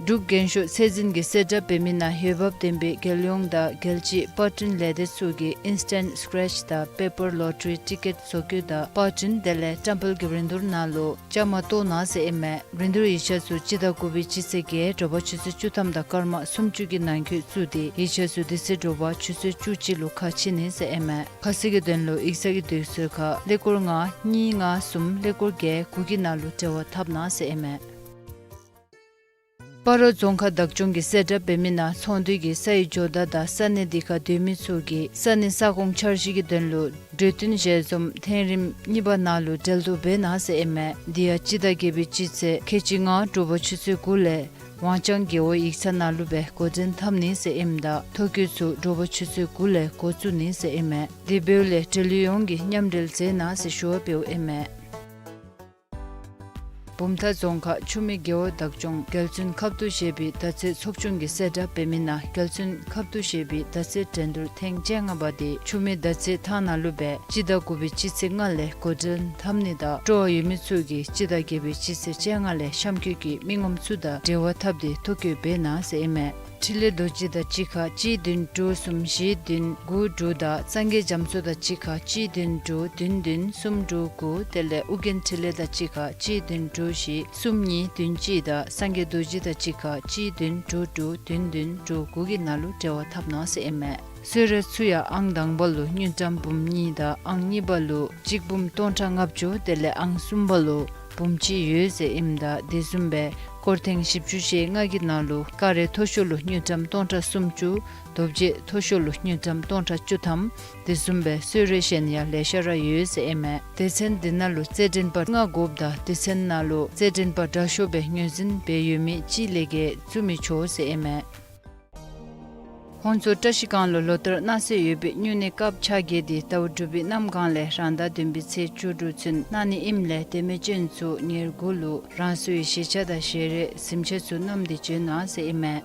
འབྲུག་རྒྱན་ཤོག་ཚད་འཛིན་གྱི་གསལ་བསྒྲགས་འབད་མི་ནང་འོས་འབབ་ལྡན་པའི་རྒྱལ་ཡོངས་དང་རྒྱལ་སྤྱིའི་པར་སྐྲུན་ལས་སྡེ་ཚུ་གིས་ཨིན་སི་ཊེནཊ་སི་ཀེ་རེཆ་དང་པེ་པར་ལོ་ཊ་རི་ཊི་ཀེཊ་བཟོ་བཀོད་དང་པར་སྐྲུན་དེ་ལས་བཀྲམ་སྤེལ་གྱི་རིན་བསྡུར་ནང་ལུ་བཅའ་མར་གཏོགས་གནང་ཟེར་ཨིན་མས། རིན་བསྡུར་ཡིག་ཆ་ཚུ་སྤྱི་ཟླ་དགུ་པའི་སྤྱི་ཚེས་བརྒྱད་དྲོ་པ་ཆུ་ཚོད་བཅུ་ཐམ་དང་སྐར་མ་སུམ་ཅུ་གི་ནང་འཁོད་བཙུགས་ཏེ་ཡིག་ཆ་ཚུ་དེ་ཚེ་དྲོ་པ་ཆུ་ཚོད་བཅུ་གཅིག་ལུ་ཁ་ཕྱེ་ནི་ཟེར་ཨིན་མས། ཁ་གསལ་གྱི་དོན་ལུ་ཡིག་ཚང་གི་དུས་ཚོད་ཁར་ཀླད་ཀོར་ལྔ་གཉིས་ལྔ་གསུམ་ཀླད་ཀོར་བརྒྱད་དགུ་གི་ནང་ལུ་འབྲེལ་བ་འཐབ་གནང་ཟེར་ཨིན་མས། སྤ་རོ་རྫོང་ཁག་བདག་སྐྱོང་གི་གསལ་བསྒྲགས་འབད་མི་ནང་ཚོང་འདུས་ཀྱིས་ས་ཡི་ཇོ་བདག་དང་ས་གནས་འདི་ཁར་སྡོད་མི་ཚུ་གིས་ས་གནས་ས་ཁོངས་འཆར་གཞི་གི་དོན་ལུ་གྲོས་བསྟུན་ཞལ་འཛོམས་ཐེངས་རིམ་གཉིས་པ་ནང་ལུ་འབྲེལ་གཏུག་འབད་གནང་ཟེར་ཨིན་མས། འདི་ཡང་སྤྱི་ཟླ་བརྒྱད་པའི་སྤྱི་ཚེས་ཁལ་གཅིག་ལྔ་དྲོ་པ་ཆུ་ཚོད་དགུ་ལས་ཝང་ཅང་རྒེད་འོག་ཡིག་ཚང་ནང་ལུ་སྦེ་འགོ་འདྲེན་འཐབ་ནི་ཟེར་ཨིནམ་ད་ཐོ་བཀོད་ཚུ་དྲོ་པ་ཆུ་ཚོད་དགུ་ལས་འགོ་བཙུགས་ནི་ཟེར་ཨིན་མས། དེ་འབདཝ་ལས་འབྲེལ་ཡོད་ཡོངས་ཀྱིས་མཉམ་འབྲེལ་མཛད་གནང་ཟེར་ཞུ་བ་འབདཝ་ཨིན་མས། བུམ་ཐང་རྫོང་ཁག་ཆུ་སྨད་རྒེད་འོག་བདག་སྐྱོང་རྒྱལ་བཙུན་ཁབ་ཏུ་བཞེས་པའི་ཟླ་ཚེས་ཚོགས་ཆུང་གི་གསལ་བསྒྲགས་འབད་མི་ནང་རྒྱལ་བཙུན་ཁབ་ཏུ་བཞེས་པའི་ཟླ་ཚེས་འགྲན་བསྡུར་ཐེངས་བཅོ་ལྔ་པ་དེ་ཆུ་སྨད་ཟླ་ཚེས་ཐང་ནང་ལུ་སྦེ་སྤྱི་ཟླ་དགུ་པའི་སྤྱི་ཚེས་ལྔ་ལས་འགོ་འདྲེན་འཐབ་ནི་དང་སྤྲོ་བ་ཡོད་མི་ཚུ་གིས་སྤྱི་ཟླ་བརྒྱད་པའི་སྤྱི་ཚེས་བཅོ་ལྔ་ལས་གཤམ་འཁོད་ཀྱི་མི་ངོམ་ཚུ་དང་འབྲེལ་བ་འཐབ་སྟེ་ཐོ་བཀོད་འབད་གནང་ཟེར་ཨིན་མས། འཕྲིན་ལས་རྡོ་རྗེ་དང་གཅིག་ཁར་གཅིག་བདུན་དྲུག་གསུམ་བཞི་བདུན་དགུ་དྲུག་དང་སངས་རྒྱས་རྒྱ་མཚོ་དང་གཅིག་ཁར་གཅིག་བདུན་དྲུག་བདུན་བདུན་གསུམ་དྲུག་དགུ་དེ་ལས་ཨོ་རྒྱན་འཕྲིན་ལས་དང་གཅིག་ཁར་གཅིག་བདུན་དྲུག་བཞི་གསུམ་གཉིས་བདུན་གཅིག་དང་སངས་རྒྱས་རྡོ་རྗེ་དང་གཅིག་ཁར་གཅིག་བདུན་དྲུག་དྲུག་བདུན་བདུན་དྲུག་དགུ་གི་ནང་ལུ་འབྲེལ་བ་འཐབ་གནང་ཟེར་ཨིན་མས། གསོལ་རས་ཚུ་ཡང་ཨང་དང་པ་ལུ་དངུལ་ཀྲམ་འབུམ་གཉིས་དང་ཨང་གཉིས་པ་ལུ་གཅིག་འབུམ་སྟོང་ཕྲག་ལྔ་བཅུ་དེ་ལས་ཨང་གསུམ་པ་ལུ་འབུམ་གཅིག་ཡོད་ཟེར་ཨིནམ་ད་དེ་བཟུམ་སྦེ་སྐོར་ཐེངས་བཞི་བཅུ་ཞེ་ལྔ་གི་ནང་ལུ་ཀ་རའི་མཐོ་ཤོས་ལུ་དངུལ་ཀྲམ་སྟོང་ཕྲག་སུམ་ཅུ། རྡོ་རྗེ་མཐོ་ཤོས་ལུ་དངུལ་ཀྲམ་སྟོང་ཕྲག་བཅུ་ཐམ། དེ་བཟུམ་སྦེ་གསོལ་རས་གཞན་ཡང་ལེ་ཤ་ར་ཡོད་ཟེར་ཨིན་མས། སྡེ་ཚན་འདི་ནང་ལུ་རྩེད་འགྲན་པ་ལྔ་དགོཔ་དང་སྡེ་ཚན་ནང་ལུ་རྩེད་འགྲན་པ་དྲག་ཤོས་སྦེ་ངོས་འཛིན་འབད་ཡོད་མི་གཅིག་ལས་བརྒལ་བཙུགས་མི་ཆོག་ཟེར་ཨིན་མས། ཧོང་ཙོ་བཀྲ་ཤིས་སྒང་ལུ་ལོ་ལྟར་གནང་སྲོལ་ཡོད་པའི་སྨྱུང་གནས་སྐབས་ཆ་བརྒྱད་དེ་ཟླཝ་དྲུག་པའི་གནམ་གང་ལས་རང་ཟླ་བདུན་པའི་ཚེས་བཅུ་དྲུག་ཚུན་གནང་ནི་ཨིནམ་ལས་དེ་མི་ཅན་ཚུ་ཉེར་དགུ་ལུ་རང་སོའི་གཞིས་ཆགས་དང་ཞལ་རས་གཟིམ་ཆས་ཚུ་བསྣམས་ཏེ་བྱོན་གནང་ཟེར་ཨིན་མས།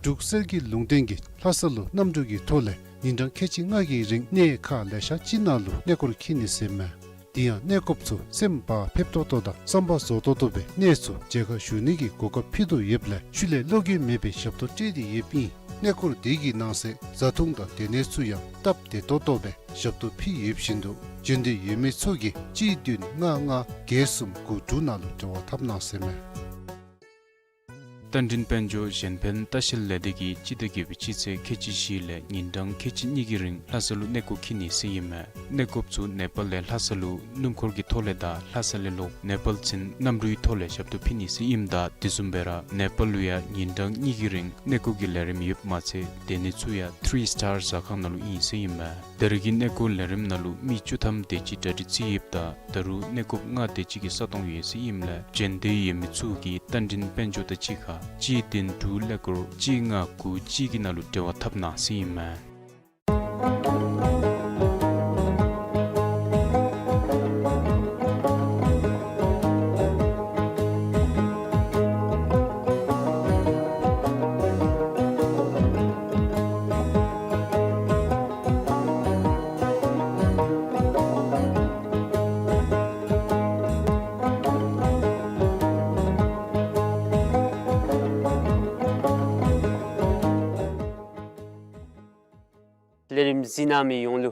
འབྲུག་གསེར་གྱི་ལུང་བསྟན་གྱིས་ལྷ་ས་ལུ་གནམ་གྲུ་གི་ཐོག་ལས་ཉིན་གྲངས་ཁལ་གཅིག་ལྔ་གི་རིང་གནས་ཁག་ལེ་ཤ་ཅིག་ནང་ལུ་གནས་སྐོར་འཁྱིད་ནི་ཟེར་མས། དེ་ཡང་གནས་སྐོརཔ་ཚུ་སེམས་བག་ཕེབས་ཏོག་ཏོ་དང་བསམ་པ་རྫོགས་ཏོག་ཏོ་སྦེ་གནས་ཚུ་མཇལ་ཁ་ཞུ་ནི་གི་གོ་སྐབས་ཕུལ་དོ་ཡོདཔ་ལས་ཤུལ་ལས་བློ་འགྱོད་མེད་པའི་ཞབས་ཏོག་སྤྲོད་དེ་ཡོདཔ་ཨིན། གནས་སྐོར་དེ་གི་ནང་གསེས་བཟའ་འཐུང་དང་སྡོད་གནས་ཚུ་ཡང་སྟབས་བདེ་ཏོག་ཏོ་སྦེ་ཞབས་ཏོག་ཕུལ་ཡོདཔ་བཞིན་དུ་འབྱོན་འདོད་ཡོད་མི་ཚུ་གིས་གཅིག་བདུན་ལྔ་ལྔ་བརྒྱད་གསུམ་དགུ་དྲུག་ནང་ལུ་འབྲེལ་བ་འཐབ་གནང་ཟེར་མས། རྟ་མགྲིན་དཔལ་འབྱོར་གཞན་ཕན་ལྟ་བཤལ་ལས་སྡེ་གིས་སྤྱི་ཟླ་བརྒྱད་པའི་སྤྱི་ཚེས་ཁལ་གཅིག་བཞི་ལས་ཉིན་གྲངས་ཁལ་གཅིག་གཉིས་ཀྱི་རིང་ལྷ་ས་ལུ་གནས་སྐོར་འཁྱིད་ནི་ཟེར་ཨིན་མས། གནས་སྐོརཔ་ཚུ་ནེ་པཱལ་ལས་ལྷ་ས་ལུ་སྣུམ་འཁོར་གྱི་ཐོག་ལས་དང་ལྷ་ས་ལས་ལོག་ནེ་པཱལ་ཚུན་གནམ་གྲུའི་ཐོག་ལས་ཞབས་ཏོག་ཕུལ་ནི་ཟེར་ཨིནམ་ད་དེ་བཟུམ་སྦེ་ར་ནེ་པཱལ་ལུ་ཡང་ཉིན་གྲངས་གཉིས་ཀྱི་རིང་གནས་སྐོར་གྱི་ལས་རིམ་ཡོདཔ་མ་ཚད་སྡོད་ནི་ཚུ་ཡང་ཐི་རི་སི་ཊར་ཟ་ཁང་ནང་ལུ་ཨིན་ཟེར་ཨིན་མས། ད་རེས་ཀྱི་གནས་སྐོར་ལས་རིམ་ནང་ལུ་མི་བཅུ་ཐམ་དེ་ཅིག་གྲ་སྒྲིག་རྩིས་ཡོདཔ་ད་ད་རུང་གནས་སྐོརཔ་ལྔ་དེ་ཅིག་གི་ས་སྟོང་ཡོད་ཟེར་ཨིནམ་ལས་འབྱོན་འདོད་ཡོད་མི་ཚུ་གིས་རྟ་མགྲིན་དཔལ་འབྱོར་དང་གཅིག་ཁར་གཅིག་བདུན་དྲུག་ཀླད་ཀོར་གཅིག་ལྔ་དགུ་གཅིག་གི་ནང་ལུ་འབྲེལ་བ་འཐབ་གནང་ཟེར་ཨིན་མས། ལས་རིམ་གཟིགས་གནང་མི་ཡོངས་ལུ་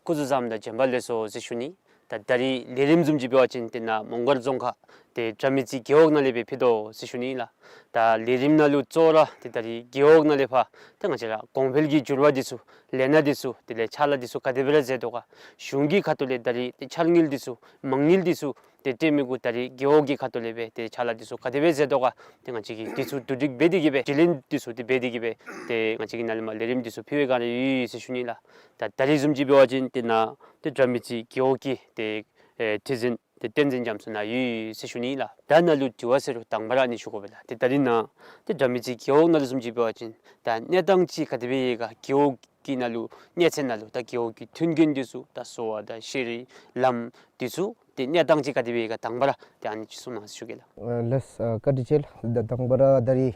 སྐུ་གཟུགས་བཟང་དང་བྱོན་པ་ལེགས་སོ་ཟེར་ཞུ་ནི། ད་ད་རིས་ལས་རིམ་བཟུམ་ཅིག་འབད་བ་ཅིན་ཏེ་ནཱ་མོང་སྒར་རྫོང་ཁག་ཏེ་དགྲ་མེད་རྩེ་རྒེད་འོག་ནང་ལས་སྦེ་ཕུལ་དོ་ཟེར་ཞུ་ནི་ལགས། ད་ལས་རིམ་ནང་ལུ་གཙོ་བོ་ར་ཏེ་ད་རིས་རྒེད་འོག་ནང་ལས་ཕར་ཏེ་ང་བཅས་ར་གོང་འཕེལ་གྱི་འགྱུར་བ་འདི་ཚུ་ལས་སྣ་འདི་ཚུ་དེ་ལས་ཕྱག་ལཱ་འདི་ཚུ་ག་དེ་སྦེ་ར་མཛད་དོ་ག། གཞུང་གི་ཁ་ཐུག་ལས་ད་རིས་ཏེ་འཆར་དངུལ་འདི་ཚུ་མ་དངུལ་འདི་ཚུ་ཏེ་སྤྲོད་མི་གུ་ད་རིས་རྒེད་འོག་གི་ཁ་ཐུག་ལས་སྦེ་ཏེ་ཕྱག་ལཱ་འདི་ཚུ་ག་དེ་སྦེ་མཛད་དོ་ག། ཏེ་ང་བཅས་ཀྱིས་འདི་ཚུ་བསྡུ་སྒྲིག་འབད་དེ་གིས་སྦེ་དྲི་ལན་འདི་ཚུ་ཏེ་འབད་དེ་གིས་སྦེ་ཏེ་ང་བཅས་ཀྱིས་ནཱ་ལས་མར་ལས་རིམ་འདི་ཚུ་ཕུལ་བའི་བསྒང་ར་ཡོད་ཟེར་ཞུ་ནི་ལགས། ད་ད་རིས་བཟུམ་ཅིག་འབད་བ་ཅིན་ཏེ་ནཱ་ཏེ་དགྲ་མེད་རྩེ་རྒེད་འོག་གི་ཏེ་ཨེ་ཁྲི་འཛིན་ཏེ་བསྟན་འཛིན་རྒྱ་མཚོ་ནཱ་ཡོད་ཟེར་ཞུ་ནི་ལགས། ད་ནཱ་ལུ་དྲི་བ་ཟེར་རུང་དང་པ་ར་ཨ་ནི་ཞུ་དགོ་པས་ལགས། ཏེ་ད་རིས་ནཱ་ཏེ་དགྲ་མེད་རྩེ་རྒེད་འོག་ནང་ལུ་བཟུམ་ཅིག་འབད་བ་ཅིན་ད་གནས་སྟངས་ཅིག་ག་དེ་སྦེ་ཡོད་ག། རྒེད་འོག་གི་ནང་ལུ་གནས་ཚད་ནང་ལུ་ད་རྒེད་འོག་གི་མཐུན་རྐྱེན་འདི་ཚུ་ད་གསོ་བ་དང་ཤེས་རིག་ལམ་འདི་ཚུ་ཏེ་གནས་སྟངས་ཅིག་ག་དེ་སྦེ་ཡོད་ག། དང་པ་ར་ཏེ་ཨ་ནི་ཅིག་གསུང་གནང་ཟེར་ཞུ་གེ་ལགས། ཨ་ལགས་སོ། བཀའ་དྲིན་ཆེ་ལགས། ད་དང་པ་ར་ད་རིས་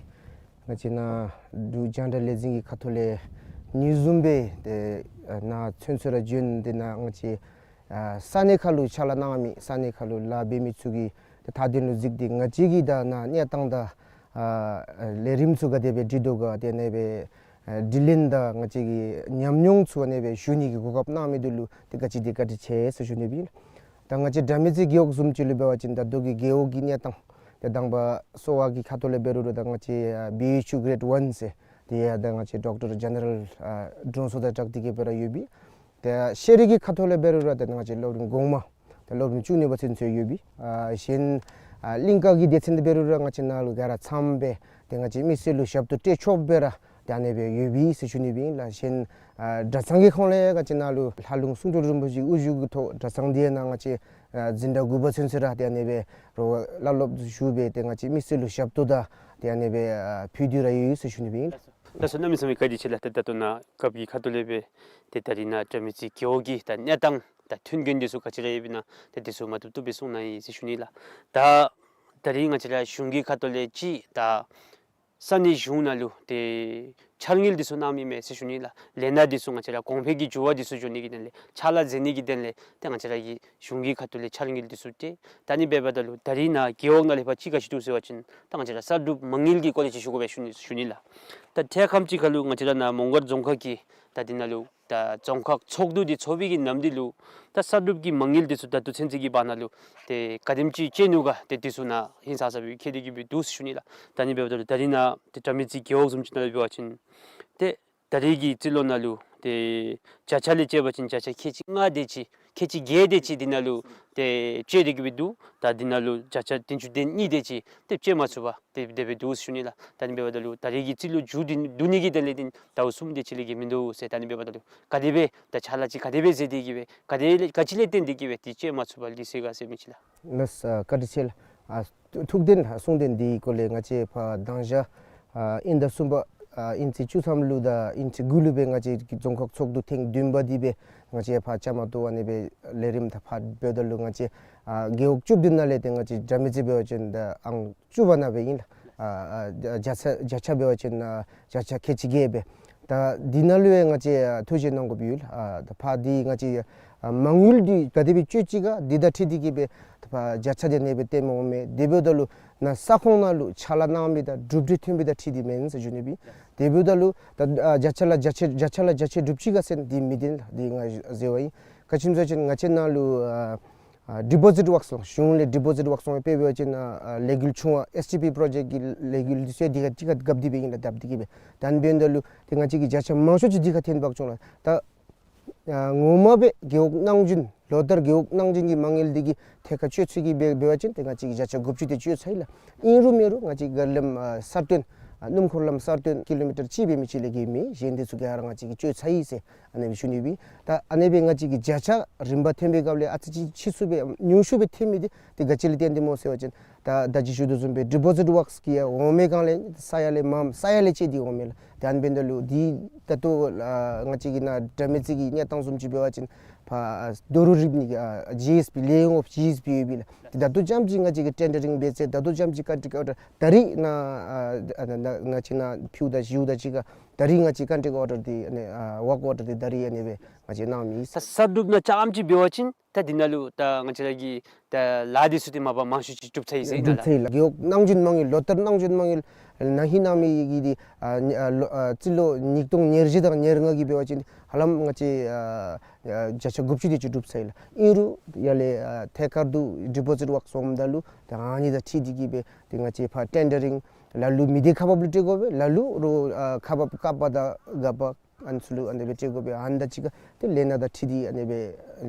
ང་བཅས་ནཱ་འབྲུག་རྒྱང་བསྒྲགས་ལས་འཛིན་གྱི་ཁ་ཐུག་ལས་ཨ་ནི་བཟུམ་སྦེ་ཏེ་ཨ་ནཱ་ཚུན་ཚོད་ར་བྱོན་ཏེ་ནཱ་ང་བཅས་ཨ་ས་གནས་ཁར་ལུ་ཕྱག་ལཱ་གནང་མི་ས་གནས་ཁར་ལུ་ལཱ་འབད་མི་ཚུ་གི་ཏེ་མཐའ་དོན་ལུ་གཟིགས་ཏེ་ང་བཅས་ཀྱིས་ད་ནཱ་གནས་སྟངས་དང་ཨ་ལས་རིམ་ཚུ་ག་དེ་སྦེ་སྒྲིག་དོ་ག། ཏེ་ཨ་ནེ་སྦེ་ཨ་དྲི་ལན་དང་ང་བཅས་ཀྱི་ཉམས་མྱོང་ཚུ་ཨ་ནེ་སྦེ་ཞུ་ནི་གི་གོ་སྐབས་གནང་མི་འདི་ལུ་ཏེ་ག་ཅི་དེ་བཀའ་དྲིན་ཆེ་ཟེར་ཞུ་ནི་སྦེ་ཨིན། ད་ང་བཅས་དགྲ་མེད་རྩེ་རྒེད་འོག་བཟུམ་ཅིག་ལུ་འབད་བ་ཅིན་ད་ལྟོ་གི་རྒེད་འོག་གི་གནས་སྟངས་ཏེ་དང་པ་གསོ་བ་གི་ཁ་ཐུག་ལས་འབད་རུང་ར་ད་ང་བཅས་ཨ་བི་ཨེཆ་ཡུ་གི་རེཌ་ཝན་ཟེར་ཏེ་ཡ་ད་ང་བཅས་ཌོག་ཊར་ཇེ་ནེ་རལ་ཨ་དྲུང་འཚོ་དང་སྦྲགས་ཏེ་གིས་སྦེ་ར་ཡོད་པས། ཏེ་ཤེས་རིག་གི་ཁ་ཐུག་ལས་འབད་རུང་ར་ཏེ་ང་བཅས་སློབ་རིམ་གོང་མ་ཏེ་སློབ་རིམ་བཅུ་གཉིས་པ་ཚུན་ཚོད་ཡོད་པས། ཨ་གཞན་ཨ་གླིང་ཀ་གི་སྡེ་ཚན་འདི་འབད་རུང་ར་ང་བཅས་ནཱ་ལུ་ག་ར་ཚངམ་སྦེ་ཏེ་ང་བཅས་མི་སེར་ལུ་ཞབས་ཏོག་སྤྲོད་ཆོགཔ་སྦེ་ར་ཏེ་ཨ་ནེ་སྦེ་ཡོད་པས་ཟེར་ཞུ་ནི་སྦེ་ཨིན་ལགས། གཞན་ཨ་གྲྭ་ཚང་གི་ཁོངས་ལས་ང་བཅས་ནཱ་ལུ་ལྷ་ལུང་གསུང་སྤྲུལ་རིན་པོ་ཆེ་གི་དབུ་བཞུགས་ཀྱི་ཐོག་གྲྭ་ཚང་འདི་ཡང་ནཱ་ང་བཅས་ཨ་འཛིན་གྲྭ་དགུ་པ་ཚུན་ཚོད་ར་ཏེ་ཨ་ནེ་སྦེ་རོགས་བླ་སློབ་ཞུ་སྦེ་ཏེ་ང་བཅས་མི་སེར་ལུ་ཞབས་ཏོག་དང་ཏེ་ཨ་ནེ་སྦེ་ཨ་ཕུལ་ཏེ་ར་ཡོད་ཟེར་ཞུ་ནི་སྦེ་ཨིན། ལགས་སོ། གནམ་མེད་ས་མེད་བཀའ་དྲིན་ཆེ་ལགས། ད་ད་ལྟོ་ནཱ་རྒཔོ་གི་ཁ་ཐུག་ལས་སྦེ་ཏེ་ད་རིས་ནཱ་དགྲ་མེད་རྩེ་རྒེད་འོག་གི་ད་གནས་སྟངས་དང་མཐུན་རྐྱེན་འདི་ཚུ་ག་ཅི་ར་ཡོདཔ་ཨིན་ན་ཏེ་འདི་ཚུ་མ་བཏུབ་བཏུབ་སྦེ་གསུང་གནང་ཡི་ཟེར་ཞུ་ནི་ལགས། ད་ད་རིས་ང་བཅས་ར་གཞུང་གི་ཁ་ཐུག་ལས་ཅིག་ད་ས་གནས་གཞུང་ནང་ལུ་ཏེ་འཆར་དངུལ་འདི་ཚུ་གནང་མི་མས་ཟེར་ཞུ་ནི་ལགས། ལས་སྣ་འདི་ཚུ་ང་བཅས་ར་གོང་འཕེལ་གྱི་འགྱུར་བ་འདི་ཚུ་འགྱོ་ནི་གི་དོན་ལས་ཕྱག་ལཱ་མཛད་ནི་གི་དོན་ལས་ཏེ་ང་བཅས་ར་གི་གཞུང་གི་ཁ་ཐུག་ལས་འཆར་དངུལ་འདི་ཚུ་ཏེ་ད་ཨ་ནི་འབདཝ་ད་ལུ་ད་རིས་ནཱ་རྒེད་འོག་ནང་ལས་ཕར་ཅིག་ག་ཅི་འདུག་ཟེར་བ་ཅིན་ད་ང་བཅས་ར་གསར་སྒྲུབ་མ་དངུལ་གྱི་སྐོར་ལས་ཅིག་ཞུ་དགོ་པས་ཞུ་ནི་ཞུ་ནི་ལགས། ད་ཐད་ཁམས་ཅིག་ཁར་ལུ་ང་བཅས་ར་ནཱ་མོང་སྒར་རྫོང་ཁག་གི་ད་འདི་ནང་ལུ་ད་རྫོང་ཁག་ཚོགས་འདུ་འདི་ཚོགས་པའི་གི་ནམ་འདི་ལུ་ད་གསར་སྒྲུབ་ཀྱི་མ་དངུལ་འདི་ཚུ་ད་ལྟོ་ཚུན་ཚོད་ཀྱི་བར་ན་ལུ་ཏེ་ག་དེམ་ཅིག་སྤྱོད་ནུག་ག་ཏེ་འདི་ཚུ་ནཱ་ཧིང་སངས་ས་སྦེ་མཁྱེན་ཏེ་གིས་སྦེ་འདུག་ཟེར་ཞུ་ནི་ལགས། ད་ཨ་ནི་འབདཝ་ད་ལུ་ད་རིས་ནཱ་ཏེ་དགྲ་མེད་རྩེ་རྒེད་འོག་བཟུམ་ཅིག་ནང་ལུ་འབད་བ་ཅིན་ཏེ་ད་རིས་ཀྱི་རྩིས་ལོ་ནང་ལུ་ཏེ་བརྒྱ་ཆ་ལས་བཅད་པ་ཅིན་བརྒྱ་ཆ་ཁལ་གཅིག་ལྔ་དེ་ཅིག་ཁལ་གཅིག་བརྒྱད་དེ་ཅིག་འདི་ནང་ལུ་ཏེ་སྤྱོད་དེ་གིས་སྦེ་འདུག། ད་འདི་ནང་ལུ་བརྒྱ་ཆ་བདུན་ཅུ་དོན་གཉིས་དེ་ཅིག་ཏེ་སྤྱོད་མ་ཚུགས་པར་ཏེ་དེ་སྦེ་འདུག་ཟེར་ཞུ་ནི་ལགས། ད་ཨ་ནི་འབདཝ་ད་ལུ་ད་རིས་ཀྱི་རྩིས་ལོ་མཇུག་བསྡུ་བསྡུ་ནི་གི་དོན་ལས་ཏེ་ཟླཝ་གསུམ་དེ་ཅིག་ལས་བརྒལ་མིན་འདུག་ཟེར། ད་ཨ་ནི་འབདཝ་ད་ལུ་ག་དེ་སྦེ་ད་ཕྱག་ལཱ་ཅིག་ག་དེ་སྦེ་མཛད་དེ་གིས་སྦེ་ག་དེ་ལས་ག་ཅི་ལས་བརྟེན་ཏེ་གིས་སྦེ་ཏེ་སྤྱོད་མ་ཚུགས་པར་ལུས་སོང་ག་ཟེར་མི་ཅིག་ལགས། ལགས་སོ། བཀའ་དྲིན་ཆེ་ལགས། ཨ་ཐུགས་བདེན་གསུང་བདེན་འདི་གི་སྐོར་ལས་ང་བཅས་ཕར་མདང་ཞག་ཨ་དབྱིན་ཟླ་གསུམ་པ་ཨ་དབྱིན་ཚེས་བཅུ་ཐམ་ལུ་དང་དབྱིན་ཚེས་དགུ་ལུ་སྦེ་ང་བཅས་ཀྱི་རྫོང་ཁག་ཚོགས་འདུ་ཐེངས་བདུན་པ་འདི་སྦེ་ང་བཅས་ཕར་བཅའ་མར་གཏོགས་ཨ་ནི་སྦེ་ལས་རིམ་ད་ཕར་འབདཝ་ད་ལུ་ང་བཅས་ཨ་རྒེད་འོག་བཅུ་བདུན་ནང་ལས་ཏེ་ང་བཅས་དགྲ་མེད་རྩེ་འབད་བ་ཅིན་ད་ཨང་བཅུ་པ་ནང་སྦེ་ཨིན་ལགས། ཨ་ཨ་བརྒྱ་ཆ་བརྒྱ་ཆ་འབད་བ་ཅིན་ཨ་བརྒྱ་ཆ་ཁལ་གཅིག་བརྒྱད་སྦེ། ད་འདི་ནང་ལུ་ཡང་ང་བཅས་ཨ་ཐུགས་རྗེ་གནང་དགོཔ་ཡོད་ལགས། ཨ་ད་ཕར་འདི་ང་བཅས་ཨ་མ་དངུལ་འདི་ག་དེ་སྦེ་སྤྱོད་ཅི་ག་འདི་དང་འཁྲིལ་ཏེ་གིས་སྦེ་ད་ཕར་བརྒྱ་ཆ་དེ་ཨ་ནེ་སྦེ་སྟོནམ་འོང་མས། དེ་འབདཝ་ད་ལུ་ནཱ་ས་ཁོངས་ནང་ལུ་ཕྱག་ལཱ་གནང་མི་དང་གྲུབ་འབྲས་ཐོན་མི་དང་འཁྲིལ་ཏེ་མེན་ཟེར་ཞུ་ནི་སྦེ། དེ་འབདཝ་ད་ལུ་ད་ཨ་བརྒྱ་ཆ་ལུ་བརྒྱ་ཆ་བརྒྱ་ཆ་ལུ་བརྒྱ་ཆ་གྲུབ་ཅི་ག་ཟེར་འདི་མི་བདེན་ལགས། འདི་ང་ཟེར་བ་ཨིན། ག་ཅི་སྨོ་ཟེར་བ་ཅིན་ང་བཅས་ནཱ་ལུ་ཨ་ ཨ་ཌི་པོ་ཟིཊ་ཝརཀསི་ལུ་གཞུང་ལས་ཌི་པོ་ཟིཊ་ཝརཀསི་འོང་སྦེ་འབད་བ་ཅིན་ཨ་ཨ་ལས་འགུལ་ཆུང་བ་ཨེསི་ཊི་པི་པྲོ་ཇེཀཊི་གི་ལས་འགུལ་འདི་ཚུ་འདི་ཁར་གཅིག་ཁར་རྐྱབ་སྟེ་སྦེ་ཨིན་ལགས། རྐྱབ་སྟེ་གི་སྦེ་ད་ཨ་ནི་འབདཝ་ད་ལུ་ཏེ་ང་བཅས་ཀྱི་བརྒྱ་ཆ་མང་ཤོས་ཅིག་འདི་ཁར་ཐོན་འབག་བྱུང་ལགས། ད་ཨ་ངོ་མ་སྦེ་རྒེད་འོག་གནང་སྦྱིན་ལོ་ལྟར་རྒེད་འོག་གནང་སྦྱིན་གྱི་མ་དངུལ་འདི་གི་ཐད་ཁར་སྤྱོད་ཚུལ་གྱི་སྦེ་འབད་བ་ཅིན་ཏེ་ང་བཅས་ཀྱིས་བརྒྱ་ཆ་དགུ་བཅུ་དེ་སྤྱོད་ཚར་ཡི་ལགས། ཨིན་རུང་མེན་རུང་ང་བཅས་ཀྱི་མགར་ལམ་ཨ་གསར་བཏོན་ཨ་སྣུམ་འཁོར་ལམ་གསར་བཏོན་ཀི་ལོ་མི་ཊར་གཅིག་འབད་མི་ཅིག་ལས་བརྒལ་མེད། གཞན་འདི་ཚུ་ག་ར་ང་བཅས་ཀྱིས་སྤྱོད་ཚར་ཡི་ཟེར་ཨ་ནི་སྦེ་ཞུ་ནི་ཨིན། ད་ཨ་ནི་སྦེ་ང་བཅས་ཀྱི་བརྒྱ་ཆ་རིམ་པ་ཐོན་པའི་སྐབས་ལས་ཨ་ཙི་ཅིག་ཕྱིས་སུ་སྦེ་ཉུང་སུ་སྦེ་ཐོན་མི་འདི་ཏེ་ག་ཅི་ལས་བརྟེན་ཏེ་སྨོ་ཟེར་བ་ཅིན་ད་ད་ཅི་ཞུ་དོ་བཟུམ་སྦེ་ཌི་པོ་ཟིཊ་ཝརཀསི་གི་ཡར་འོང་མི་སྒང་ལས་ས་ཡ་ལས་མངམ་ས་ཡ་ལས་བཅད་དེ་འོང་མི་ལགས། ད་ཨ་ནི་འབདཝ་ད་ལུ་འདི་ད་ལྟོ་ཨ་ང་བཅས་ཀྱི་ནཱ་དགྲ་མེད་རྩེ་གི་གནས་སྟངས་བཟུམ་ཅིག་འབད་བ་ཅིན་ཕར་ཨ་རྡོ་རུག་རིབ་ནི་གི་ཨ་ཇི་ཨེསི་པི་ལས་ཡོངས་ཇི་ཨེསི་པི་ཡོད་པས་ལགས། ད་ལྟོ་ཙམ་ཅིག་ང་བཅས་ཀྱིས་ཊེན་ཌ་རིང་འབད་ཚར། ད་ལྟོ་ཙམ་ཅིག་ཀོན་ཊེཀཊ་ཨོར་ཌར་ད་རིས་ནཱ་ཨ་ཨ་ནཱ་ང་བཅས་ནཱ་ཕུལཝ་ད་ཞུཝ་ད་ཅིག་ཁར་ད་རིས་ང་བཅས་ཀོན་ཊེཀཊ་ཨོར་ཌར་འདི་ཨ་ནི་ཨ་ཝརཀ་ཨོར་ཌར་འདི་ད་རིས་ཨ་ནི་སྦེ་ང་བཅས་གནང་མི་ཨིན། ད་གསར་སྒྲུབ་ནང་ཙམ་ཅིག་འབད་བ་ཅིན་ད་འདི་ནང་ལུ་ད་ང་བཅས་ར་གི་ད་ལཱ་འདི་ཚུ་འདི་མ་པ་མང་ཤོས་ཅིག་གྲུབ་ཚར་ཡི་ཟེར་ཨིན་ན་ལགས། གྲུབ་ཚར་ཡི་ལགས། རྒེད་འོག་གནང་སྦྱིན་མ་དངུལ་ལོ་ལྟར་གནང་སྦྱིན་མ་དངུལ་ནང་ཧིང་གནང་མི་གི་འདི་ཨ་ཨ་ལོ་ཨ་སྤྱི་ལོ་ཉིས་སྟོང་ཉེར་བཞི་དང་ཉེར་ལྔ་གི་འབད་བ་ཅིན་ཧ་ལམ་ང་བཅས་ཨ་ཨ་བརྒྱ་ཆ་དགུ་བཅུ་དེ་ཅིག་གྲུབ་ཚར་ཡི་ལགས། ཨིན་རུང་ཡར་ལས་ཨ་ཐད་ཀར་དུ་ཌི་པོ་ཟིཊ་ཝརཀསི་འོངམ་ད་ལུ་ད་ཨ་ནི་དང་འཁྲིལ་ཏེ་གི་སྦེ་ཏེ་ང་བཅས་ཕར་ཊེན་ཌ་རིང་ལ་ལུ་མི་སྡེ་ཁག་འབགཔ་ལུ་སྤྲོད་དགོ་པས། ལ་ལུ་རོགས་ཨ་ཁག་འབག་ཀ་པ་དང་ག་པ་ཨ་ནི་ཚུ་ལུ་ཨ་ནི་སྦེ་སྤྲོད་དགོ་པས། ཨ་ནི་དང་གཅིག་ཁར་ཏེ་ལས་སྣ་དང་འཁྲིལ་ཏེ་ཨ་ནི་སྦེ་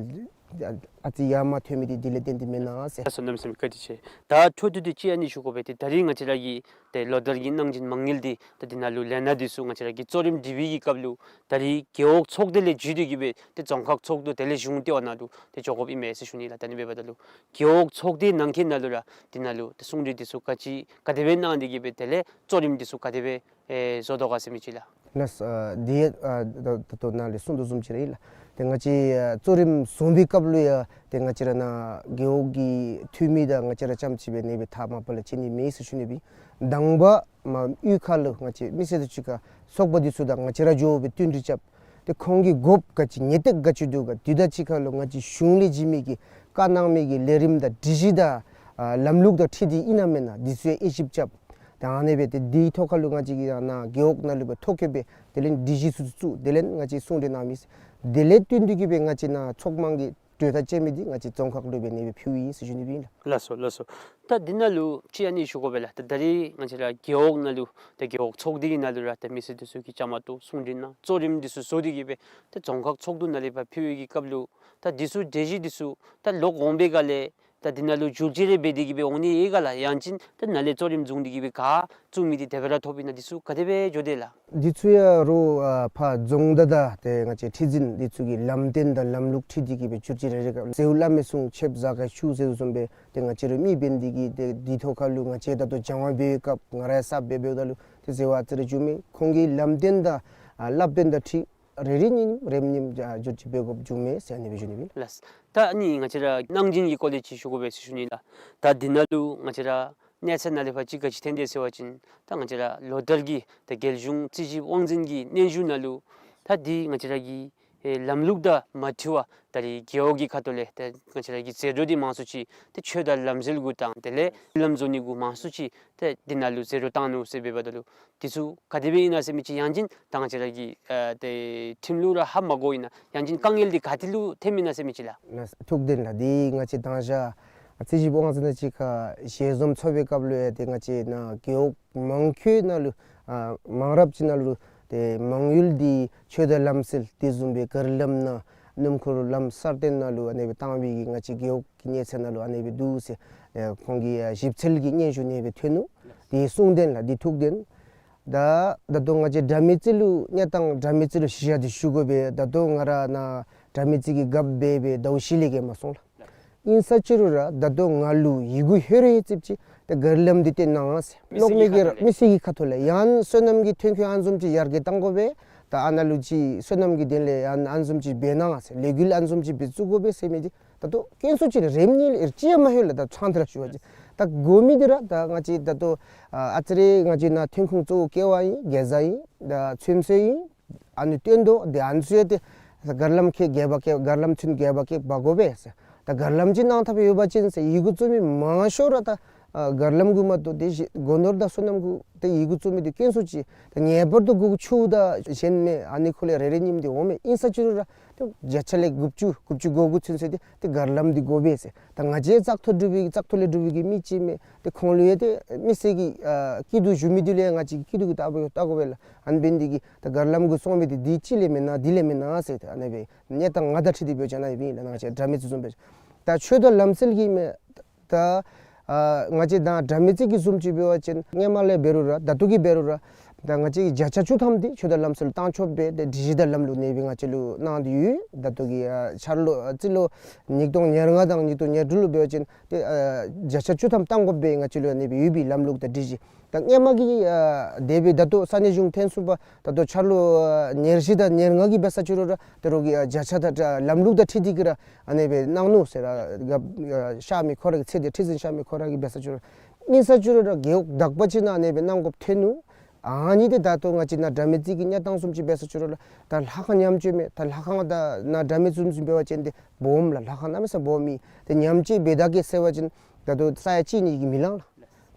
ཨ་ཨ་ཙི་ཡར་མར་ཐོན་མི་འདི་འདི་ལས་བརྟེན་ཏེ་མེན་ན་ཟེར། ལགས་སོ། གནམ་མེད་ས་མེད་བཀའ་དྲིན་ཆེ། ད་འཕྲོ་མཐུད་དེ་ཅིག་ཨ་ནི་ཞུ་དགོ་པས། ཏེ་ད་རིས་ང་བཅས་ར་གི་ཏེ་ལོ་ལྟར་གྱི་གནང་སྦྱིན་མ་དངུལ་འདི་ད་འདི་ནང་ལུ་ལས་སྣ་འདི་ཚུ་ང་བཅས་ར་གི་གཙོ་རིམ་སྒྲིག་པའི་གི་སྐབས་ལུ་ད་རིས་རྒེད་འོག་ཚོགས་སྡེ་ལས་བརྒྱུད་དེ་གི་སྦེ་ཏེ་རྫོང་ཁག་ཚོགས་འདུ་དེ་ལས་གཞུང་ལྟེ་བ་ནང་ལུ་ཏེ་འགྱོ་དགོཔ་ཨིན་མས་ཟེར་ཞུ་ནི་ལགས། ད་ཨ་ནི་འབདཝ་ད་ལུ་རྒེད་འོག་ཚོགས་སྡེ་ནང་འཁོད་ནང་ལུ་ར་འདི་ནང་ལུ་ཏེ་གསུང་གྲོས་འདི་ཚུ་ག་ཅི་ག་དེ་སྦེ་གནང་སྟེ་གི་སྦེ་དེ་ལས་གཙོ་རིམ་འདི་ཚུ་ག་དེ་སྦེ་ཨེ་བཟོ་དོ་ག་ཟེར་མི་ཅིག་ལགས། ལགས་སོ། ཨ་འདི་ཨ་ད་ད་ལྟོ་ནཱ་ལས་གསུང་དོ་བཟུམ་ཅིག་ར་ཨིན་ལགས། ཏེ་ང་བཅས་ཨ་གཙོ་རིམ་བཟུང་བའི་སྐབས་ལུ་ཡང་ཏེ་ང་བཅས་ར་ནཱ་རྒེད་འོག་གི་འཐུས་མི་དང་ང་བཅས་ར་རྐྱངམ་ཅིག་སྦེ་ཨ་ནི་སྦེ་ཐ་མ་པ་ལས་བྱིན་ནི་མེད་ཟེར་ཞུ་ནི་སྦེ། དང་པ་མར་གཡུས་ཁ་ལུ་ང་བཅས་མི་སེར་དང་གཅིག་ཁར་ཚོགས་པ་འདི་ཚུ་དང་ང་བཅས་ར་འགྱོ་སྦེ་བསྟུན་གྲོས་རྐྱབ། ཏེ་ཁོང་གི་དགོཔ་ག་ཅི་ཉེས་སྟེགས་ག་ཅི་འདུག་ག་དེ་དང་གཅིག་ཁར་ལུ་ང་བཅས་གཞུང་ལས་བྱིན་མི་གི་བཀའ་གནང་མི་གི་ལས་རིམ་དང་སྒྲིག་གཞི་དང་ཨ་ལམ་ལུགས་དང་འཁྲིལ་ཏེ་ཨིན་ན་མེན་ན་འདི་ཚུ་ཡང་དབྱེ་ཞིབ་རྐྱབ། ད་ཨ་ནི་སྦེ་ཏེ་འདིའི་ཐོག་ཁར་ལུ་ང་བཅས་ཀྱིས་ཡང་ནཱ་རྒེད་འོག་ནང་ལུ་སྦེ་ཐོ་བཀོད་སྦེ་དེ་ལས་སྒྲིག་གཞི་ཚུ་བཙུགས། དེ་ལས་ང་བཅས་གསུང་གྲོས་གནང་མི་ཟེར། དེ་ལས་བསྟུན་ཏེ་གི་སྦེ་ང་བཅས་ནཱ་ཚོགས་དམངས་ཀྱི་གྲོས་ཐག་བཅད་མི་འདི་ང་བཅས་རྫོང་ཁག་ལུ་སྦེ་ཨ་ནི་སྦེ་ཕུལཝ་ཨིན་ཟེར་ཞུ་ནི་སྦེ་ཨིན་ལགས། ལགས་སོ་ལགས་སོ། ད་འདི་ནང་ལུ་ཅིག་ཨ་ནི་ཞུ་དགོ་པས་ལགས། ད་ད་རིས་ང་བཅས་ར་རྒེད་འོག་ནང་ལུ་ད་རྒེད་འོག་ཚོགས་སྡེ་གི་ནང་ལུ་ར་ད་མི་སེར་འདི་ཚུ་གིས་བཅའ་མར་གཏོགས་གསུང་གྲོས་གནང་གཙོ་རིམ་འདི་ཚུ་བཟོ་སྟེ་གི་སྦེ་ད་རྫོང་ཁག་ཚོགས་འདུ་ནང་ལས་ཕར་ཕུལ་བའི་གི་སྐབས་ལུ་ད་འདི་ཚུ་གྲོས་གཞི་འདི་ཚུ་ད་ལོག་འོང་པའི་སྒང་ལས་ད་འདི་ནང་ལུ་བསྒྱུར་བཅོས་རེ་འབད་དེ་གི་སྦེ་འོང་ནི་ཨིན་ག་ལགས། ཡང་ཅིན་ད་ནཱ་ལས་གཙོ་རིམ་བཟུང་སྟེ་གི་སྦེ་ག་བཙུགས་མི་འདི་དེ་སྦེ་ར་ཐོབ་ཨིན་ན་འདི་ཚུ་ག་དེ་སྦེ་འགྱོ་དེས་ལགས། འདི་ཚུ་ཡང་རོགས་ཨ་ཕར་རྫོང་བདག་དང་ཏེ་ང་བཅས་ཁྲི་འཛིན་འདི་ཚུ་གི་ལམ་སྟོན་དང་ལམ་ལུགས་འཁྲིལ་ཏེ་གི་སྦེ་བསྒྱུར་བཅོས་རེ་རེ་ག་ཟེརཝ་སླབ་མི་སྲུང་ཆེབ་ཟ་ཁ་ཤུགས་ཟེར་བཟུམ་སྦེ་ཏེ་ང་བཅས་ར་མི་འབད་ནི་འདི་གིས་ཏེ་འདི་ཐོག་ཁར་ལུ་ང་བཅས་ད་ལྟོ་སྦྱང་བ་འབད་བའི་སྐབས་ང་ར་ཡང་གསརཔ་སྦེ་འབདཝ་ད་ལུ་ཏེ་ཟེར་བ་ཨ་ཙི་རེ་འགྱོ་མས། ཁོང་གི་ལམ་སྟོན་དང་ཨ་བསླབ་སྟོན་དང་འཁྲིལ་རེ་རེ་གཉིས་གཉིས་རེ་གཉིས་ཨ་བསྒྱུར་བཅོས་འབད་དགོཔ་འགྱོ་མས་ཟེར་ཨ་ནི་སྦེ་ཞུ་ནི་ཨིན། ལགས། ད་ཨ་ནི་ང་བཅས་ར་གནང་སྦྱིན་གྱི་སྐོར་ལས་ཅིག་ཞུ་དགོ་པས་ཟེར་ཞུ་ནི་ལགས། ད་འདི་ནང་ལུ་ང་བཅས་ར་གནས་ཚད་ནང་ལས་ཕར་ཅིག་ག་ཅི་ཐོན་དེས་ཟེར་བ་ཅིན་ད་ང་བཅས་ར་ལོ་ལྟར་གྱི་ད་རྒྱལ་གཞུང་རྩིས་ཞིབ་དབང་འཛིན་གྱི་སྙན་ཞུ་ནང་ལུ་ད་འདི་ང་བཅས་ར་གི་ཨེ་ལམ་ལུགས་དང་མ་འཁྲིལ་བར་ད་རིས་རྒེད་འོག་གི་ཁ་ཐུག་ལས་ད་ང་བཅས་ར་གི་ཟད་འགྲོ་འདི་མང་སུ་ཅིག་ཏེ་ཆོས་དང་ལམ་སྲོལ་གུ་དང་དེ་ལས་ལམ་བཟོ་ནི་གུ་མང་སུ་ཅིག་ཏེ་འདི་ནང་ལུ་ཟད་འགྲོ་བཏང་ནུག་ཟེར་འབདཝ་ད་ལུ་འདི་ཚུ་ག་དེ་སྦེ་ཨིན་ན་ཟེར་མི་ཅིག་ཡང་ཅིན་ད་ང་བཅས་ར་གི་ཨ་ཏེ་ཁྲིམས་ལུ་ར་ཧ་མ་གོཝ་ཨིན་ན་ཡང་ཅིན་དཀའ་ངལ་འདི་ག་ཏེ་ལུ་ཐོནམ་ཨིན་ན་ཟེར་མི་ཅིག་ལགས། ལགས་ཐུགས་བདེན་ལགས། འདི་ང་བཅས་དང་ཞག་རྩིས་ཞིབ་དབང་འཛིན་དང་གཅིག་ཁར་ཞལ་འཛོམས་ཚོགས་པའི་སྐབས་ལུ་ཡང་ཏེ་ང་བཅས་ནཱ་རྒེད་འོག་མང་ཤོས་ནང་ལུ་ཨ་མང་རབས་ཅིག་ནང་ལུ་ཏེ་མ་དངུལ་འདི་ཆོས་དང་ལམ་སྲོལ་དེ་བཟུམ་སྦེ་མགར་ལམ་ནང་སྣུམ་འཁོར་ལམ་གསར་བཏོན་ནང་ལུ་ཨ་ནི་སྦེ་བཏང་བའི་གི་ང་བཅས་རྒེད་འོག་གི་གནས་ཚད་ནང་ལུ་ཨ་ནི་སྦེ་འདུག་ཟེར་ཨེ་ཁོང་གི་ཨ་ཞིབ་འཚོལ་གྱི་སྙན་ཞུ་ཨ་ནི་སྦེ་ཐོན་ནུག། དེ་གསུང་བདེན་ལགས། དེ་ཐུགས་བདེན། ད་ད་ལྟོ་ང་བཅས་དགྲ་མེད་རྩེ་ལུ་གནས་སྟངས་དགྲ་མེད་རྩེ་ལུ་གཞི་བཞག་སྟེ་ཞུ་དགོ་པས། ད་ལྟོ་ང་ར་ནཱ་དགྲ་མེད་རྩེ་གི་རྒཔོ་འབད་སྦེ་ཟླཝ་བཞི་ལས་བརྒལ་མ་སོང་ལགས། ཨིན་ས་ཅི་རུང་ར་ད་ལྟོ་ང་ལུ་ཡི་གུ་ལྷོད་རུང་ཡང་ཙིགཔ་ཅིག་ད་མགར་ལམ་འདི་བཏོན་གནང་ཟེར། མི་སེར་གྱི་ཁ་ཐུག་ལས། མི་སེར་གྱི་ཁ་ཐུག་ལས་ཡང་སོ་ནམ་གྱི་ཐོན་ཁུངས་ཨ་ནི་བཟུམ་ཅིག་ཡར་རྒྱས་གཏང་དགོ་པས། ད་ཨ་ནཱ་ལུ་ཅིག་སོ་ནམ་གྱི་དོན་ལས་ཡང་ཨ་ནི་བཟུམ་ཅིག་འབད་གནང་ཟེར། ལས་འགུལ་ཨ་ནི་བཟུམ་ཅིག་སྦེ་བཙུགས་དགོ་པས་ཟེར་མི་འདི་ད་ལྟོ་དཀོན་སུ་ཅིག་རེ་རེམ་གཉིས་ལས་ཅིག་ཡང་མ་ལྷོད་ལགས། ད་ཚང་འདི་ར་ཞུ་བ་ཅིན་ད་དགོ་མི་འདི་ར་ད་ང་བཅས་ད་ལྟོ་ཨ་ཨ་ཙི་རེ་ང་བཅས་ནཱ་ཐོན་ཁུངས་གཙོ་བོ་ཀེ་བ་ཨིན། གེ་ཛ་ཨིན། ད་ཚོད་བསྲེ་ཨིན། ཨ་ནི་བཏོན་དོ་དེ་ཨ་ནི་ཚུ་ཡང་ཏེ་མགར་ལམ་ཁལ་བརྒྱད་པ་ཀེ་མགར་ལམ་ཚུན་བརྒྱད་པ་ཀེ་འབག་དགོ་པས་ཟེར། ད་མགར་ལམ་ཅིག་གནང་ཐབས་ཡོད་པ་ཅིན་ཟེར་ཡི་གུ་བཙུགས་མི་མང་ཤོས་ར་ད་ ཨ་གར་ལམ་གུ་མ་གཏོགས་ཏེ་གཞི་སྒོ་ནོར་དང་སོ་ནམ་གུ་ཏེ་ཡི་གུ་བཙུགས་མི་འདི་དཀོན་སུ་ཅིག། ཏེ་ངེས་པར་དུ་སྒོ་ཆུ་དང་གཞན་མེད་ཨ་ནི་ཁོ་ལས་རེ་རེ་གཉིས་འདི་འོང་མས། ཨིན་ས་ཅི་རུང་ར་ཏེ་བརྒྱ་ཆ་ལས་དགུ་བཅུ་དགུ་བཅུ་གོ་དགུ་ཚུན་ཚོད་འདི་ཏེ་གར་ལམ་འདི་དགོ་པས་ཟེར། ད་ང་བཅས་བཙག་འཐུ་གྲུབ་པའི་བཙག་འཐུ་ལས་གྲུབ་པའི་གི་མི་ཅིག་མས། ཏེ་ཁོང་ལུ་ཡང་ཏེ་མི་སེར་གྱི་ཨ་སྐྱིད་སྡུག་ཞུ་མི་འདི་ལུ་ཡང་ང་བཅས་ཀྱིས་སྐྱིད་སྡུག་གི་ལྟ་བ་ཡང་ལྟ་དགོ་པས་ལགས། ཨ་ནི་འབད་ནི་འདི་གིས་ད་གར་ལམ་གུ་སོང་མི་འདི་འདི་ཅིག་ལས་མེན་ན་འདི་ལས་མེན་ན་ཟེར་ཏེ་ཨ་ནི་སྦེ་གནས་སྟངས་ང་དང་འཁྲིལ་ཏེ་འབད་བ་ཅིན་ཨ་ནི་སྦེ་ཨིན་ལགས། ང་བཅས་དགྲ་མེད་རྩེ་བཟུམ་སྦེ་ད་ཆོས་དང་ལམ་སྲོལ་གྱི་མས། ད་ཨ་ང་བཅས་ད་དགྲ་མེད་རྩེ་གི་བཟུམ་ཅིག་འབད་བ་ཅིན་སྔོན་མ་ལས་འབད་རུང་ར་ད་ལྟོ་གི་འབད་རུང་ར་ད་ང་བཅས་ཀྱིས་བརྒྱ་ཆ་བཅུ་ཐམ་འདི་ཆོས་དང་ལམ་སྲོལ་བཏང་ཆོགཔ་སྦེ་ཏེ་སྒྲིག་གཞི་དང་ལམ་ལུགས་ཨ་ནི་སྦེ་ང་བཅས་ལུ་གནང་སྟེ་ཡོད། ད་ལྟོ་གི་ཨ་འཆར་ལོ་ཨ་རྩིས་ལོ་ཉིས་སྟོང་ཉེར་ལྔ་དང་ཉིས་སྟོང་ཉེར་དྲུག་ལུ་འབད་བ་ཅིན་ཏེ་ཨ་བརྒྱ་ཆ་བཅུ་ཐམ་བཏང་དགོཔ་སྦེ་ང་བཅས་ལུ་ཨ་ནི་སྦེ་ཡོད་པའི་ལམ་ལུགས་དང་སྒྲིག་གཞི། ད་སྔོན་མ་གི་ཨ་དེ་སྦེ་ད་ལྟོ་ས་གནས་གཞུང་འཐེན་ཚུགས་པ་ད་ལྟོ་འཆར་ལོ་ཨ་ཉེར་བཞི་དང་ཉེར་ལྔ་གི་འབད་ས་ཅི་རུང་ར་ད་རུང་གི་ཨ་བརྒྱ་ཆ་དང་ལམ་ལུགས་དང་འཁྲིལ་ཏེ་གིས་ར་ཨ་ནི་སྦེ་གནང་ནུག་ཟེར་ར་ག་ཨ་གཤགས་མི་ཁོ་ར་གི་ཚེ་འདི་ཁྲི་འཛིན་གཤགས་མི་ཁོ་ར་གི་འབད་ས་ཅི་རུང་ཨིན་ས་ཅི་རུང་ར་རྒེད་འོག་དག་པ་ཅིག་ནང་ཨ་ནི་སྦེ་གནང་དགོཔ་ཐོན་ནུག། ཨ་ནི་འདི་ད་ལྟོ་ང་བཅས་ནཱ་དགྲ་མེད་རྩེ་གི་གནས་སྟངས་བཟུམ་ཅིག་འབད་ས་ཅི་རུང་ར་ད་ལྷ་ཁང་ཉམས་བཅོས་མས། ད་ལྷ་ཁང་ད་ནཱ་དགྲ་མེད་རྩེ་བཟུམ་ཅིག་འབད་བ་ཅིན་འདི་སྦོམ་ལགས། ལྷ་ཁང་གནམ་མེད་ས་མེད་སྦོམ་ཨིན། ཏེ་ཉམས་བཅོས་འབད་ད་གེ་ཟེར་བ་ཅིན་ད་ལྟོ་ས་ཡ་གཅིག་གཉིས་ཀྱིས་མི་ལང་ལགས།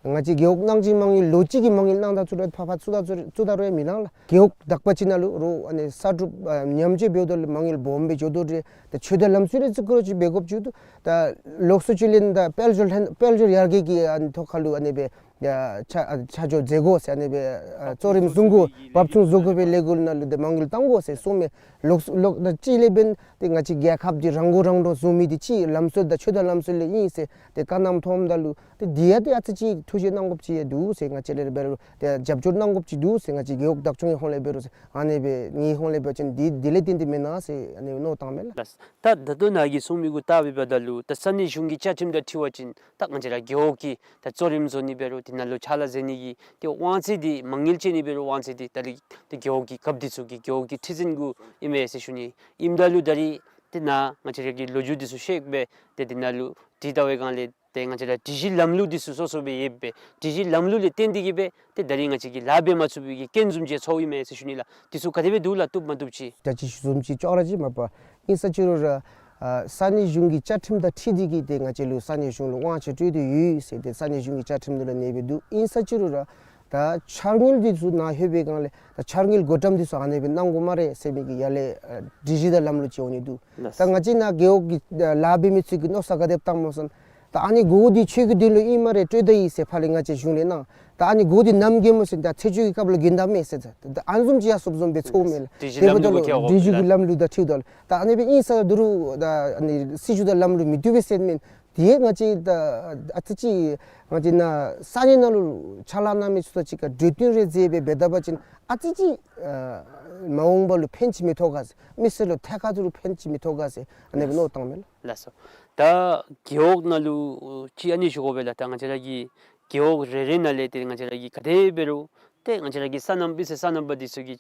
ང་བཅས་རྒེད་འོག་གནང་སྦྱིན་མ་དངུལ་ལོ་གཅིག་གི་མ་དངུལ་གནང་ད་ཚུར་ཕར་ཕར་བཙུགས་ད་ཚུར་བཙུགས་ད་རུང་ཡང་མི་ལང་ལགས། རྒེད་འོག་དག་པ་ཅིག་ནང་ལུ་རོགས་ཨ་ནི་གསར་སྒྲུབ་ཨ་ཉམས་བཅོས་འབདཝ་ད་ལུ་མ་དངུལ་སྦོམ་སྦེ་འགྱོ་དོ་རེ། ད་ཆོས་དང་ལམ་སྲོལ་རེ་བཙུགས་དགོ་ཅིག་འབད་དགོཔ་ཅིག་འདུག། ད་ལོགས་སུ་ཅིག་ལས་ད་དཔལ་འབྱོར་ལྷན་དཔལ་འབྱོར་ཡར་རྒྱས་ཀྱི་ཨ་ནི་ཐོག་ཁ་ལུ་ཨ་ནི་སྦེ་ཡ་ཆ་ཨ་ཆ་འཇོག་མཛད་དགོ་ཟེར་ཨ་ནི་སྦེ་ཨ་གཙོ་རིམ་བཟུང་དགོ། བབ་བཟུང་བཟོ་དགོ་པའི་ལས་འགུལ་ནང་ལུ་ཏེ་མ་དངུལ་གཏང་དགོ་ཟེར་གསུངམ་མས། ལོགས་ལོགས་ད་ཅིག་ལས་འབདན་ཏེ་ང་བཅས་རྒྱལ་ཁབ་འདི་རང་མགོ་རང་འདྲོངས་བཟོ་མི་འདི་ཅིག་ལམ་སྲོལ་དང་ཆོས་དང་ལམ་སྲོལ་ལས་ཨིན་ཟེར་ཏེ་བཀའ་གནངམ་མཐོངམ་ད་ལུ་ཏེ་འདི་ཡང་ཏེ་ཨ་ཙི་ཅིག་ཐུགས་བཞེད་གནང་དགོཔ་ཅིག་ཡང་འདུག་ཟེར། ང་བཅས་ལས་འབད་རུང་ཏེ་རྒྱབ་སྐྱོར་གནང་དགོཔ་ཅིག་འདུག་ཟེར་ང་བཅས་རྒེད་འོག་བདག་སྐྱོང་གི་ཧོང་ལས་འབད་རུང་ཟེར་ཨ་ནི་སྦེ་ངེའི་ཧོང་ལས་འབད་བ་ཅིན་འདི་འདི་ལས་བརྟེན་ཏེ་མེན་ན་ཟེར་ཨ་ནི་མནོ་བཏངམ་མས་ལགས། ད་ད་ལྟོ་ནཱ་གིས་གསུངས་མི་གུ་བལྟ་བའི་བར་ད་ལུ་ད་ས་གནས་གཞུང་གི་བཅའ་ཁྲིམས་དང་འཁྲིལ་བ་ཅིན་ད་ང་བཅས་ར་རྒེད་འོག་གི་ད་གཙོ་རིམ་བཟོ་ནི་འབད་རུང་དེ་ནང་ལུ་ཕྱག་ལཱ་མཛད་ནི་གི་ཏེ་དབང་ཚད་འདི་མ་དངུལ་བཅད་ནི་འབད་རུང་དབང་ཚད་འདི་ད་རེས་ཏེ་རྒེད་འོག་གི་རྒཔོ་འདི་ཚུ་གི་རྒེད་འོག་གི་ཁྲི་འཛིན་གུ་ཨིན་མས་ཟེར་ཞུ་ནི། ཨིནམ་ད་ལུ་ད་རེས་ཏེ་ནཱ་ང་བཅས་ར་གི་ལོ་རྒྱུས་འདི་ཚུ་བཤད་སྦེ་ཏེ་དེ་ནང་ལུ་དྲི་བལྟ་བའི་སྒང་ལས་ཏེ་ང་བཅས་ར་སྒྲིག་གཞི་ལམ་ལུགས་འདི་ཚུ་སོ་སོ་སྦེ་ཡོད་པས། སྒྲིག་གཞི་ལམ་ལུགས་ལས་བརྟེན་ཏེ་གིས་སྦེ་ཏེ་ད་རེས་ང་བཅས་ཀྱིས་ལཱ་འབད་མ་ཚུགས་པའི་གི་རྐྱེན་བཟུམ་ཅིག་ཚོརཝ་ཨིན་མས་ཟེར་ཞུ་ནི་ལགས། འདི་ཚུ་ག་དེ་སྦེ་འདུག་ལགས། བཏུབ་མ་བཏུབ་ཅིག། ད་ཅི་ཞུ་བཟུམ་ཅིག་ཅོག་ར་ཅིག་མ་པ་ཨིན་ས་ཅི་རུང་ར་ཨ་ས་གནས་གཞུང་གི་བཅའ་ཁྲིམས་དང་འཁྲིལ་ཏེ་གིས་ཏེ་ང་བཅས་ལུ་ས་གནས་གཞུང་ལུ་དབང་ཆ་སྤྲོད་དེ་ཡོད་ཟེར་ཏེ་ས་གནས་གཞུང་གི་བཅའ་ཁྲིམས་ནང་ལུ་ཨ་ནི་སྦེ་འདུག། ཨིན་ས་ཅི་རུང་ར་ད་འཆར་དངུལ་འདི་ཚུ་ནཱ་ལྷོད་པའི་སྒང་ལས་ད་འཆར་དངུལ་བགོ་བཀྲམ་འདི་ཚུ་ཨ་ནི་སྦེ་གནང་དགོ་སྨ་རེ་ཟེར་མི་གི་ཡར་ལས་ཨ་སྒྲིག་གཞི་དང་ལམ་ལུགས་ཅིག་འོང་ནི་འདུག། ལགས། ད་ང་བཅས་ནཱ་རྒེད་འོག་གི་ཨ་ལཱ་འབད་མི་ཚུ་གིས་མནོ་བསམ་ག་དེ་བཏངམ་སྨོ་ཟེར་ན་ད་ཨ་ནི་སྒོ་འདི་ཆོས་ཀྱི་དོན་ལུ་ཨིན་སྨ་རེ་སྤྲོད་ད་ཡི་ཟེར་ཕར་ལས་ང་བཅས་གཞུང་ལས་གནང་། ད་ཨ་ནི་སྒོ་འདི་ནམ་རྒྱབ་སྨོ་ཟེར་ན་ད་ཚེས་བཅུ་གི་སྐབས་ལུ་རྒྱུན་དང་མེད་ཟེར། ད་ཨ་ནི་བཟུམ་ཅིག་ཡང་སོབ་བཟུམ་སྦེ་ཚོརཝ་མས་ལགས། སྒྲིག་གཞི་ལམ་ལུགས་ཀྱི་འོག་ལུ་ལགས། སྒྲིག་གཞི་གི་ལམ་ལུགས་དང་འཁྲིལཝ་ད་ལུ་ད་ཨ་ནི་སྦེ་ཨིན་ས་ད་རུང་ད་ཨ་ནི་སྲིད་བྱུས་དང་ལམ་ལུགས་མི་བཏུབ་པས་ཟེར་མེན། དེ་ང་བཅས་ད་ཨ་ཙི་ཅིག་ང་བཅས་ནཱ་ས་གནས་ནང་ལུ་ཕྱག་ལཱ་གནང་མི་ཚུ་དང་གཅིག་ཁར་གྲོས་བསྟུན་རེ་མཛད་སྦེ་འབད་ད་པ་ཅིན་ཨ་ཙི་ཅིག་ཨ་མ་འོངས་པ་ལུ་ཕན་ཅིག་མི་ཐོགས་ག་ཟེར། མི་སེར་ལུ་ཐད་ཀར་དུ་ལུ་ཕན་ཅིག་མི་ཐོགས་ག་ཟེར་ཨ་ནི་སྦེ་མནོ་བཏངམ་མས་ལགས། ལགས་སོ། ད་རྒེད་འོག་ནང་ལུ་ཅིག་ཨ་ནི་ཞུ་དགོ་པས་ལགས། ད་ང་བཅས་ར་གི་རྒེད་འོག་རེ་རེ་ནང་ལས་ཏེ་ང་བཅས་ར་གི་ག་དེ་འབད་རུང་ཏེ་ང་བཅས་ར་གི་སོ་ནམ་པའི་སོ་ནམ་པ་འདི་ཚུ་གིས་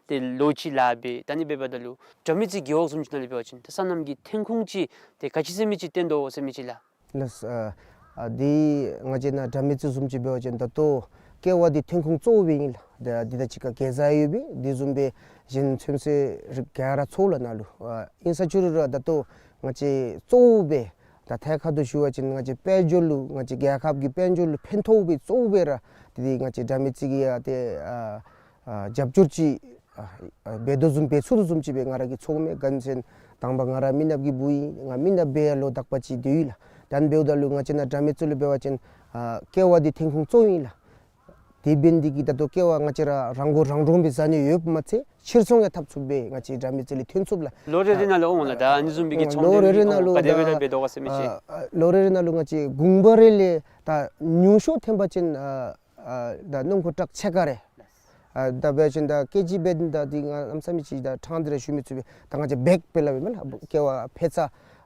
ཏེ་ལོ་གཅིག་ལཱ་འབད་ད་ཨ་ནི་འབདཝ་ད་ལུ་དགྲ་མེད་རྩེ་རྒེད་འོག་བཟུམ་ཅིག་ནང་ལས་འབད་བ་ཅིན་ཏེ་སོ་ནམ་གྱི་ཐོན་ཁུངས་ཅིག་ཏེ་ག་ཅི་ཟེར་མི་ཅིག་བཏོན་དོ་ཟེར་མི་ཅིག་ལགས། ལགས། ཨ་ཨ་འདི་ང་བཅས་ནཱ་དགྲ་མེད་རྩེ་བཟུམ་ཅིག་འབད་བ་ཅིན་ད་ལྟོ་ཀེ་བ་འདི་ཐོན་ཁུངས་གཙོ་བོ་སྦེ་ཨིན་ལགས། ད་འདི་དང་གཅིག་ཁར་གེ་ཛ་ཡོད་པས། དེ་བཟུམ་སྦེ་གཞན་ཚོད་བསྲེ་རིགས་ག་ར་ཚུ་ལགས་ནཱ་ལུ། ཨ་ཨིན་ས་ཅི་རུང་ར་ད་ལྟོ་ང་བཅས་གཙོ་བོ་སྦེ་ད་ཐད་ཀར་དུ་ཞུ་བ་ཅིན་ང་བཅས་དཔལ་འབྱོར་ལུ་ང་བཅས་རྒྱལ་ཁབ་ཀྱི་དཔལ་འབྱོར་ལུ་ཕན་ཐོགས་པའི་གཙོ་བོ་སྦེ་ར་དེ་འདི་ང་བཅས་དགྲ་མེད་རྩེ་གིས་ཡང་ཏེ་ཨ་ཨ་རྒྱབ་སྐྱོར་ཅིག་ཨ་ཨ་འབད་དོ་བཟུམ་འབད་ཚུགས་དོ་བཟུམ་ཅིག་སྦེ་ང་ར་གིས་ཚོརཝ་མས། ག་ཅི་ཟེར་ན་དང་པ་ང་ར་མི་ནགཔ་གི་བུ་ཨིན། ང་མི་ནགཔ་སྦེ་ཡང་ལོ་དག་པ་ཅིག་སྡོད་ཡི་ལགས། ད་ཨ་ནི་འབདཝ་ད་ལུ་ང་བཅས་ནཱ་དགྲ་མེད་རྩེ་ལུ་འབད་བ་ཅིན་ཨ་ཀེ་བ་འདི་ཐོན་ཁུངས་གཙོ་བོ་ཨིན་ལགས། དེ་འབད་ནི་འདི་གིས་ད་ལྟོ་ཀེ་བ་ང་བཅས་ར་རང་མགོ་རང་འདྲོངས་སྦེ་བཟའ་ནི་ཡོདཔ་མ་ཚད་ཕྱིར་ཚོང་ཡང་འཐབ་ཚུགསཔ་སྦེ་ང་བཅས་དགྲ་མེད་རྩེ་ལས་ཐོན་ཚུགསཔ་ལགས། ལོ་རེ་རེ་ནང་ལུ་འོང་ལགས། ད་ཨ་ནི་བཟུམ་སྦེ་གི་ཨ་ཚོང་ལོ་རེ་རེ་ནང་ལུ་ག་དེ་སྦེ་ར་འབད་དོ་ག་ཟེར་མི་ཅིག། ཨ་ཨ་ལོ་རེ་རེ་ནང་ལུ་ང་བཅས་གུང་པ་རེ་ལས་ད་ཉུང་ཤོས་ཐོན་པ་ཅིན་ཨ་ཨ་ད་སྣུམ་འཁོར་ཊག་ཕྱེད་ཀ་རེ། ཨ་ད་འབད་བ་ཅིན་ད་ཀེ་ཇི་འབད་ད་འདི་ང་གནམ་མེད་ས་མེད་ཅིག་ད་ཕྲང་སྟེ་ར་ཞུ་མི་ཚུགས་པས། ད་ང་བཅས་བེག་སྦེ་སླབ་ཨིན་མས་ལགས། ཀེ་བ་ཕད་ཙ་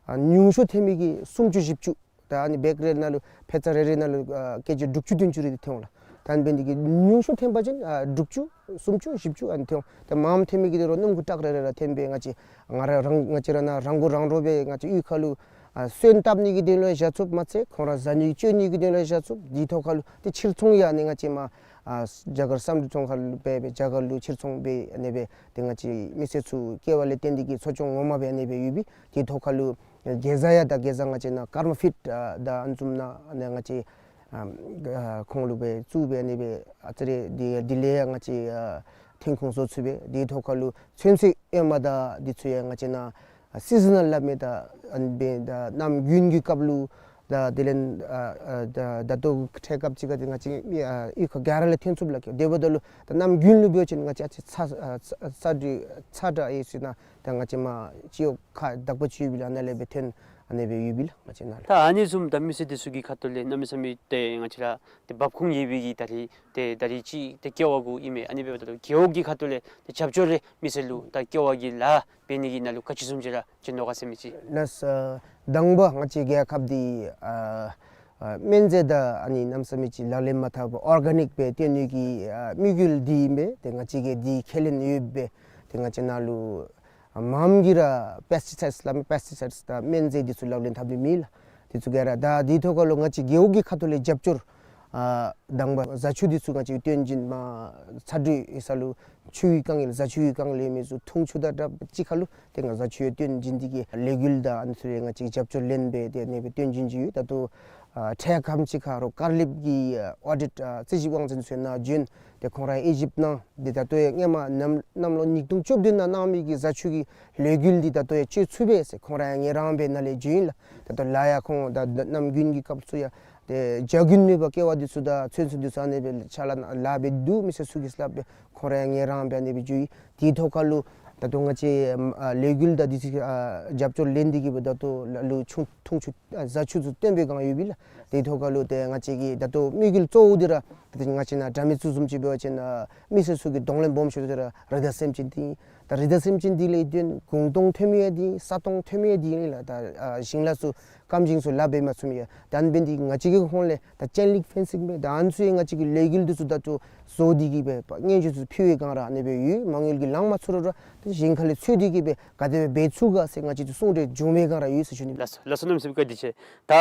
ཨ་ཉུང་ཤོས་ཐོན་མི་གི་སུམ་ཅུ་བཞི་བཅུ། ད་ཨ་ནི་བེག་རེ་ནང་ལུ་ཕད་ཙ་རེ་རེ་ནང་ལུ་ཨ་ཀེ་ཇི་དྲུག་ཅུ་བདུན་ཅུ་རེ་འདི་ཐོན་འོང་ལགས། ད་ཨ་ནི་འབད་ནི་འདི་གིས་ཉུང་ཤོས་ཐོན་པ་ཅིན་ཨ་དྲུག་ཅུ་སུམ་ཅུ་བཞི་བཅུ་ཨ་ནི་ཐོན་འོང་། ད་མངམ་ཐོན་མི་གི་འདི་རུང་སྣུམ་འཁོར་ཊག་རེ་རེ་ར་ཐོན་སྦེ་ང་བཅས་ང་ར་རང་ང་བཅས་ར་ནཱ་རང་མགོ་རང་འདྲོངས་སྦེ་ང་བཅས་གཡུས་ཁ་ལུ་ཨ་སོན་བཏབ་ནི་གི་དོན་ལུ་བཞག་ཚུགསཔ་མ་ཚད་ཁོང་ར་བཟའ་ནི་གི་སྤྱོད་ནི་གི་དོན་ལུ་བཞག་ཚུགས། དེའི་ཐོག་ཁ་ལུ་ཏེ་ཕྱིར་ཚོང་ཡང་ཨ་ནི་ང་བཅས་མར་ཨ་རྒྱ་གར་བསམ་གྲུབ་ཚོང་ཁང་ལུ་འབད་སྦེ་རྒྱ་གར་ལུ་ཕྱིར་ཚོང་འབད་ཨ་ནི་སྦེ་ཏེ་ང་བཅས་མི་སེར་ཚུ་ཀེ་བ་ལས་བརྟེན་ཏེ་གིས་འཚོ་སྐྱོང་ངོ་མ་སྦེ་ཨ་ནི་སྦེ་ཡོད་པས། དེའི་ཐོག་ཁ་ལུ་གེ་ཛ་ཡང་ད་གེ་ཛ་ང་བཅས་ནཱ་ཀརྨ་ཕིཌ་ཨ་ད་ཨ་ནི་བཟུམ་ནཱ་ཨ་ནི་ང་བཅས་ ཨ་ཨ་ཁོང་ལུ་སྦེ་བཙུགས་སྦེ་ཨ་ནི་སྦེ་ཨ་ཙི་རེ་འདི་འདི་ལས་ཡང་ང་བཅས་ཨ་ཐོན་ཁུངས་བཟོ་ཚུགས་པས། དེའི་ཐོག་ཁར་ལུ་ཚོད་བསྲེ་ཨེ་མ་དང་འདི་ཚུ་ཡང་ང་བཅས་ནཱ་སི་ཛི་ནཱལ་སླབ་མི་ད་ཨ་ནི་སྦེ་ད་གནམ་དགུན་གྱི་སྐབས་ལུ་ད་དེ་ལས་ཨ་ཨ་ད་ད་ལྟོ་འཕྲལ་སྐབས་ཅིག་ཁར་འདི་ང་བཅས་ཨ་གཡུས་ཁ་ག་ར་ལས་ཐོན་ཚུགསཔ་ལགས། དེ་འབདཝ་ད་ལུ་ད་གནམ་དགུན་ལུ་འབད་བ་ཅིན་ང་བཅས་ཨ་ཙི་ཚ་ཨ་ཚ་ཚ་དྲོད་ཚ་དྲོད་ཨེ་ཡོད་ཟེར་ན་ད་ང་བཅས་མར་སྤྱི་འོག་ཁ་བདག་པོ་ཅིག་ཡོད་པས་ལགས། ཨ་ནཱ་ལས་སྦེ་ཐོན་ཨ་ནི་སྦེ་ཡོད་པས་ལགས། ང་བཅས་ནཱ་ལུ་ད་ཨ་ནི་བཟུམ་ད་མི་སེར་འདི་ཚུ་གི་ཁ་ཐུག་ལས་གནམ་མེད་ས་མེད་ཏེ་ང་བཅས་ར་ཏེ་འབབ་ཁུངས་ཡོད་པའི་གི་ད་རིས་ཏེ་ད་རིས་ཅིག་ཏེ་ཀེ་བ་གུ་ཨིན་མས། ཨ་ནི་འབདཝ་ད་ལུ་རྒེད་འོག་གི་ཁ་ཐུག་ལས་ཏེ་རྒྱབ་སྐྱོར་རེ་མི་སེར་ལུ་ད་ཀེ་བ་གི་ལཱ་འབད་ནི་གི་ནང་ལུ་ག་ཅི་བཟུམ་ཅིག་ར་བྱིན་དོ་ག་ཟེར་མི་ཅིག། ལགས་སོ། དང་པ་ང་བཅས་རྒྱལ་ཁབ་འདི་ཨ་ཨ་སྨན་རྫས་དང་ཨ་ནི་གནམ་མེད་ས་མེད་ཅིག་ལག་ལེན་མ་འཐབ་པར་ཨོར་ག་ནིཀ་སྦེ་བཏོན་ནི་གི་ཨ་དམིགས་ཡུལ་འདི་ཨིན་པས། ཏེ་ང་བཅས་ཀྱིས་འདི་ཁས་ལེན་ཡོད་པས། ཏེ་ང་བཅས་ནཱ་ལུ་མངམ་གིས་ར་པེསི་ཊི་སའིཌསི་སླབ་མི་པེསི་ཊི་སའིཌསི་དང་སྨན་རྫས་འདི་ཚུ་ལག་ལེན་འཐབ་ནི་མེད་ལགས། འདི་ཚུ་ག་ར་ད་འདི་ཐོག་ཁར་ལུ་ང་བཅས་རྒེད་འོག་གི་ཁ་ཐུག་ལས་རྒྱབ་སྐྱོར་ཨ་དང་པ་བཟའ་ཆུ་འདི་ཚུ་ང་བཅས་བཏོན་བྱིན་མར་ཚ་དྲོད་ཡོད་ས་ལུ་ཆུའི་དཀའ་ངལ་བཟའ་ཆུའི་དཀའ་ངལ་ཡོད་མི་ཚུ་འཐུང་ཆུ་དང་སྦྲགས་གཅིག་ཁར་ལུ་ཏེ་ང་བཟའ་ཆུ་ཡང་བཏོན་བྱིན་ཏེ་གི་ལས་འགུལ་དང་ཨ་ནི་ཚུ་ཡང་ང་བཅས་རྒྱབ་སྐྱོར་ལེན་སྦེ་ཏེ་ཨ་ནི་སྦེ་བཏོན་བྱིན་གྱི་ཡོད། ད་ལྟོ་ཨ་འཕྲལ་ཁམས་ཅིག་ཁར་རོགས་ཀར་ལེབ་ཀྱི་ཨ་ཨོ་ཌིཊ་ཨ་རྩིས་ཞིབ་དབང་འཛིན་ཚུ་ནཱ་བྱོན། ཏེ་ཁོང་ར་ཨི་ཇིབ་ནང་འདི་ད་ལྟོ་ཡང་སྔོན་མ་གནམ་གནམ་ལོ་ཉིས་སྟོང་བཅུ་བདུན་ནང་གནང་མི་གི་བཟའ་ཆུ་གི་ལས་འགུལ་འདི་ད་ལྟོ་ཡང་སྤྱོད་ཚུགས་པས་ཟེར་ཁོང་ར་ཡང་ངལ་རངས་སྦེ་ནཱ་ལས་བྱོན་ཡི་ལགས། ད་ལྟོ་ལཱ་ཡང་ཁོང་ད་ད་གནམ་དགུན་གྱི་སྐབས་སུ་ཡང་ཏེ་བྱ་རྒྱུན་མེད་པར་ཀེ་བ་འདི་ཚུ་དང་ཚོད་འཛིན་འདི་ཚུ་ཨ་ནི་སྦེ་ཕྱག་ལཱ་ལཱ་འབད་དོ་མི་སེར་ཚུ་གིས་སླབ་སྦེ་ཁོང་ར་ཡང་ངལ་རངས་སྦེ་ཨ་ནི་སྦེ་བྱོན་ཡི། དེའི་ཐོག་ཁར་ལུ་ད་ལྟོ་ང་བཅས་ཨ་ལས་འགུལ་དང་འདི་ཚུ་ཨ་རྒྱབ་སྐྱོར་ལེན་ཏེ་གི་སྦེ་ད་ལྟོ་ལ་ལུ་ཆུ་འཐུང་ཆུ་ཨ་བཟའ་ཆུ་ཚུ་བཏོན་པའི་སྒང་ཡོད་པས་ལགས། དེའི་ཐོག་ཁར་ལུ་ཏེ་ང་བཅས་ཀྱི་ད་ལྟོ་དམིགས་ཡུལ་གཙོ་བོ་འདི་ར་ད་ལྟོ་ང་བཅས་ནཱ་དགྲ་མེད་གཙུག་འཛོམས་ཅིག་འབད་བ་ཅིན་ཨ་མི་སེར་ཚུ་གིས་གདོང་ལེན་སྦོམ་ཤོས་འདི་ར་རི་དྭགས་སེམས་ཅན་འདི་ཨིན། ད་རི་དྭགས་སེམས་ཅན་འདི་ལས་བརྟེན་གུང་སྟོང་ཐོན་མི་ཡང་འདི་ཨིན། ས་སྟོང་ཐོན་མི་ཡང་འདི་ཨིན་ལགས། ད་ཨ་ཞིང་ལཱ་ཚུ་སྐམ་ཞིང་ཚུ་ལཱ་འབད་མ་ཚུགས་མི་ཡང་ད་ཨ་ནི་འབད་ནི་འདི་ང་བཅས་ཀྱི་ཁོང་ལས་ད་ཅེན་ལིང་ཕེན་སིང་སྦེ་ད་ཨ་ནི་ཚུ་ཡང་ང་བཅས་ཀྱི་ལས་འགུལ་འདི་ཚུ་ད་ལྟོ་བཟོ་སྟེ་གི་སྦེ་ཕར་སྙན་ཞུ་ཚུ་ཕུལ་བའི་སྒང་ར་ཨ་ནི་སྦེ་ཡོད། མ་དངུལ་གྱི་ལང་མ་ཚུགས་རུང་ར་ད་གཞན་ཁ་ལས་འཚོལ་ཏེ་གི་སྦེ་ག་དེ་སྦེ་འབད་ཚུགས་ག་ཟེར་ང་བཅས་ཚུ་གསུང་གྲོས་བྱུང་བའི་སྒང་ར་ཡོད་ཟེར་ཞུ་ནི། ལགས་སོ་ལགས་སོ། གནམ་མེད་ས་མེད་བཀའ་དྲིན་ཆེ། ད་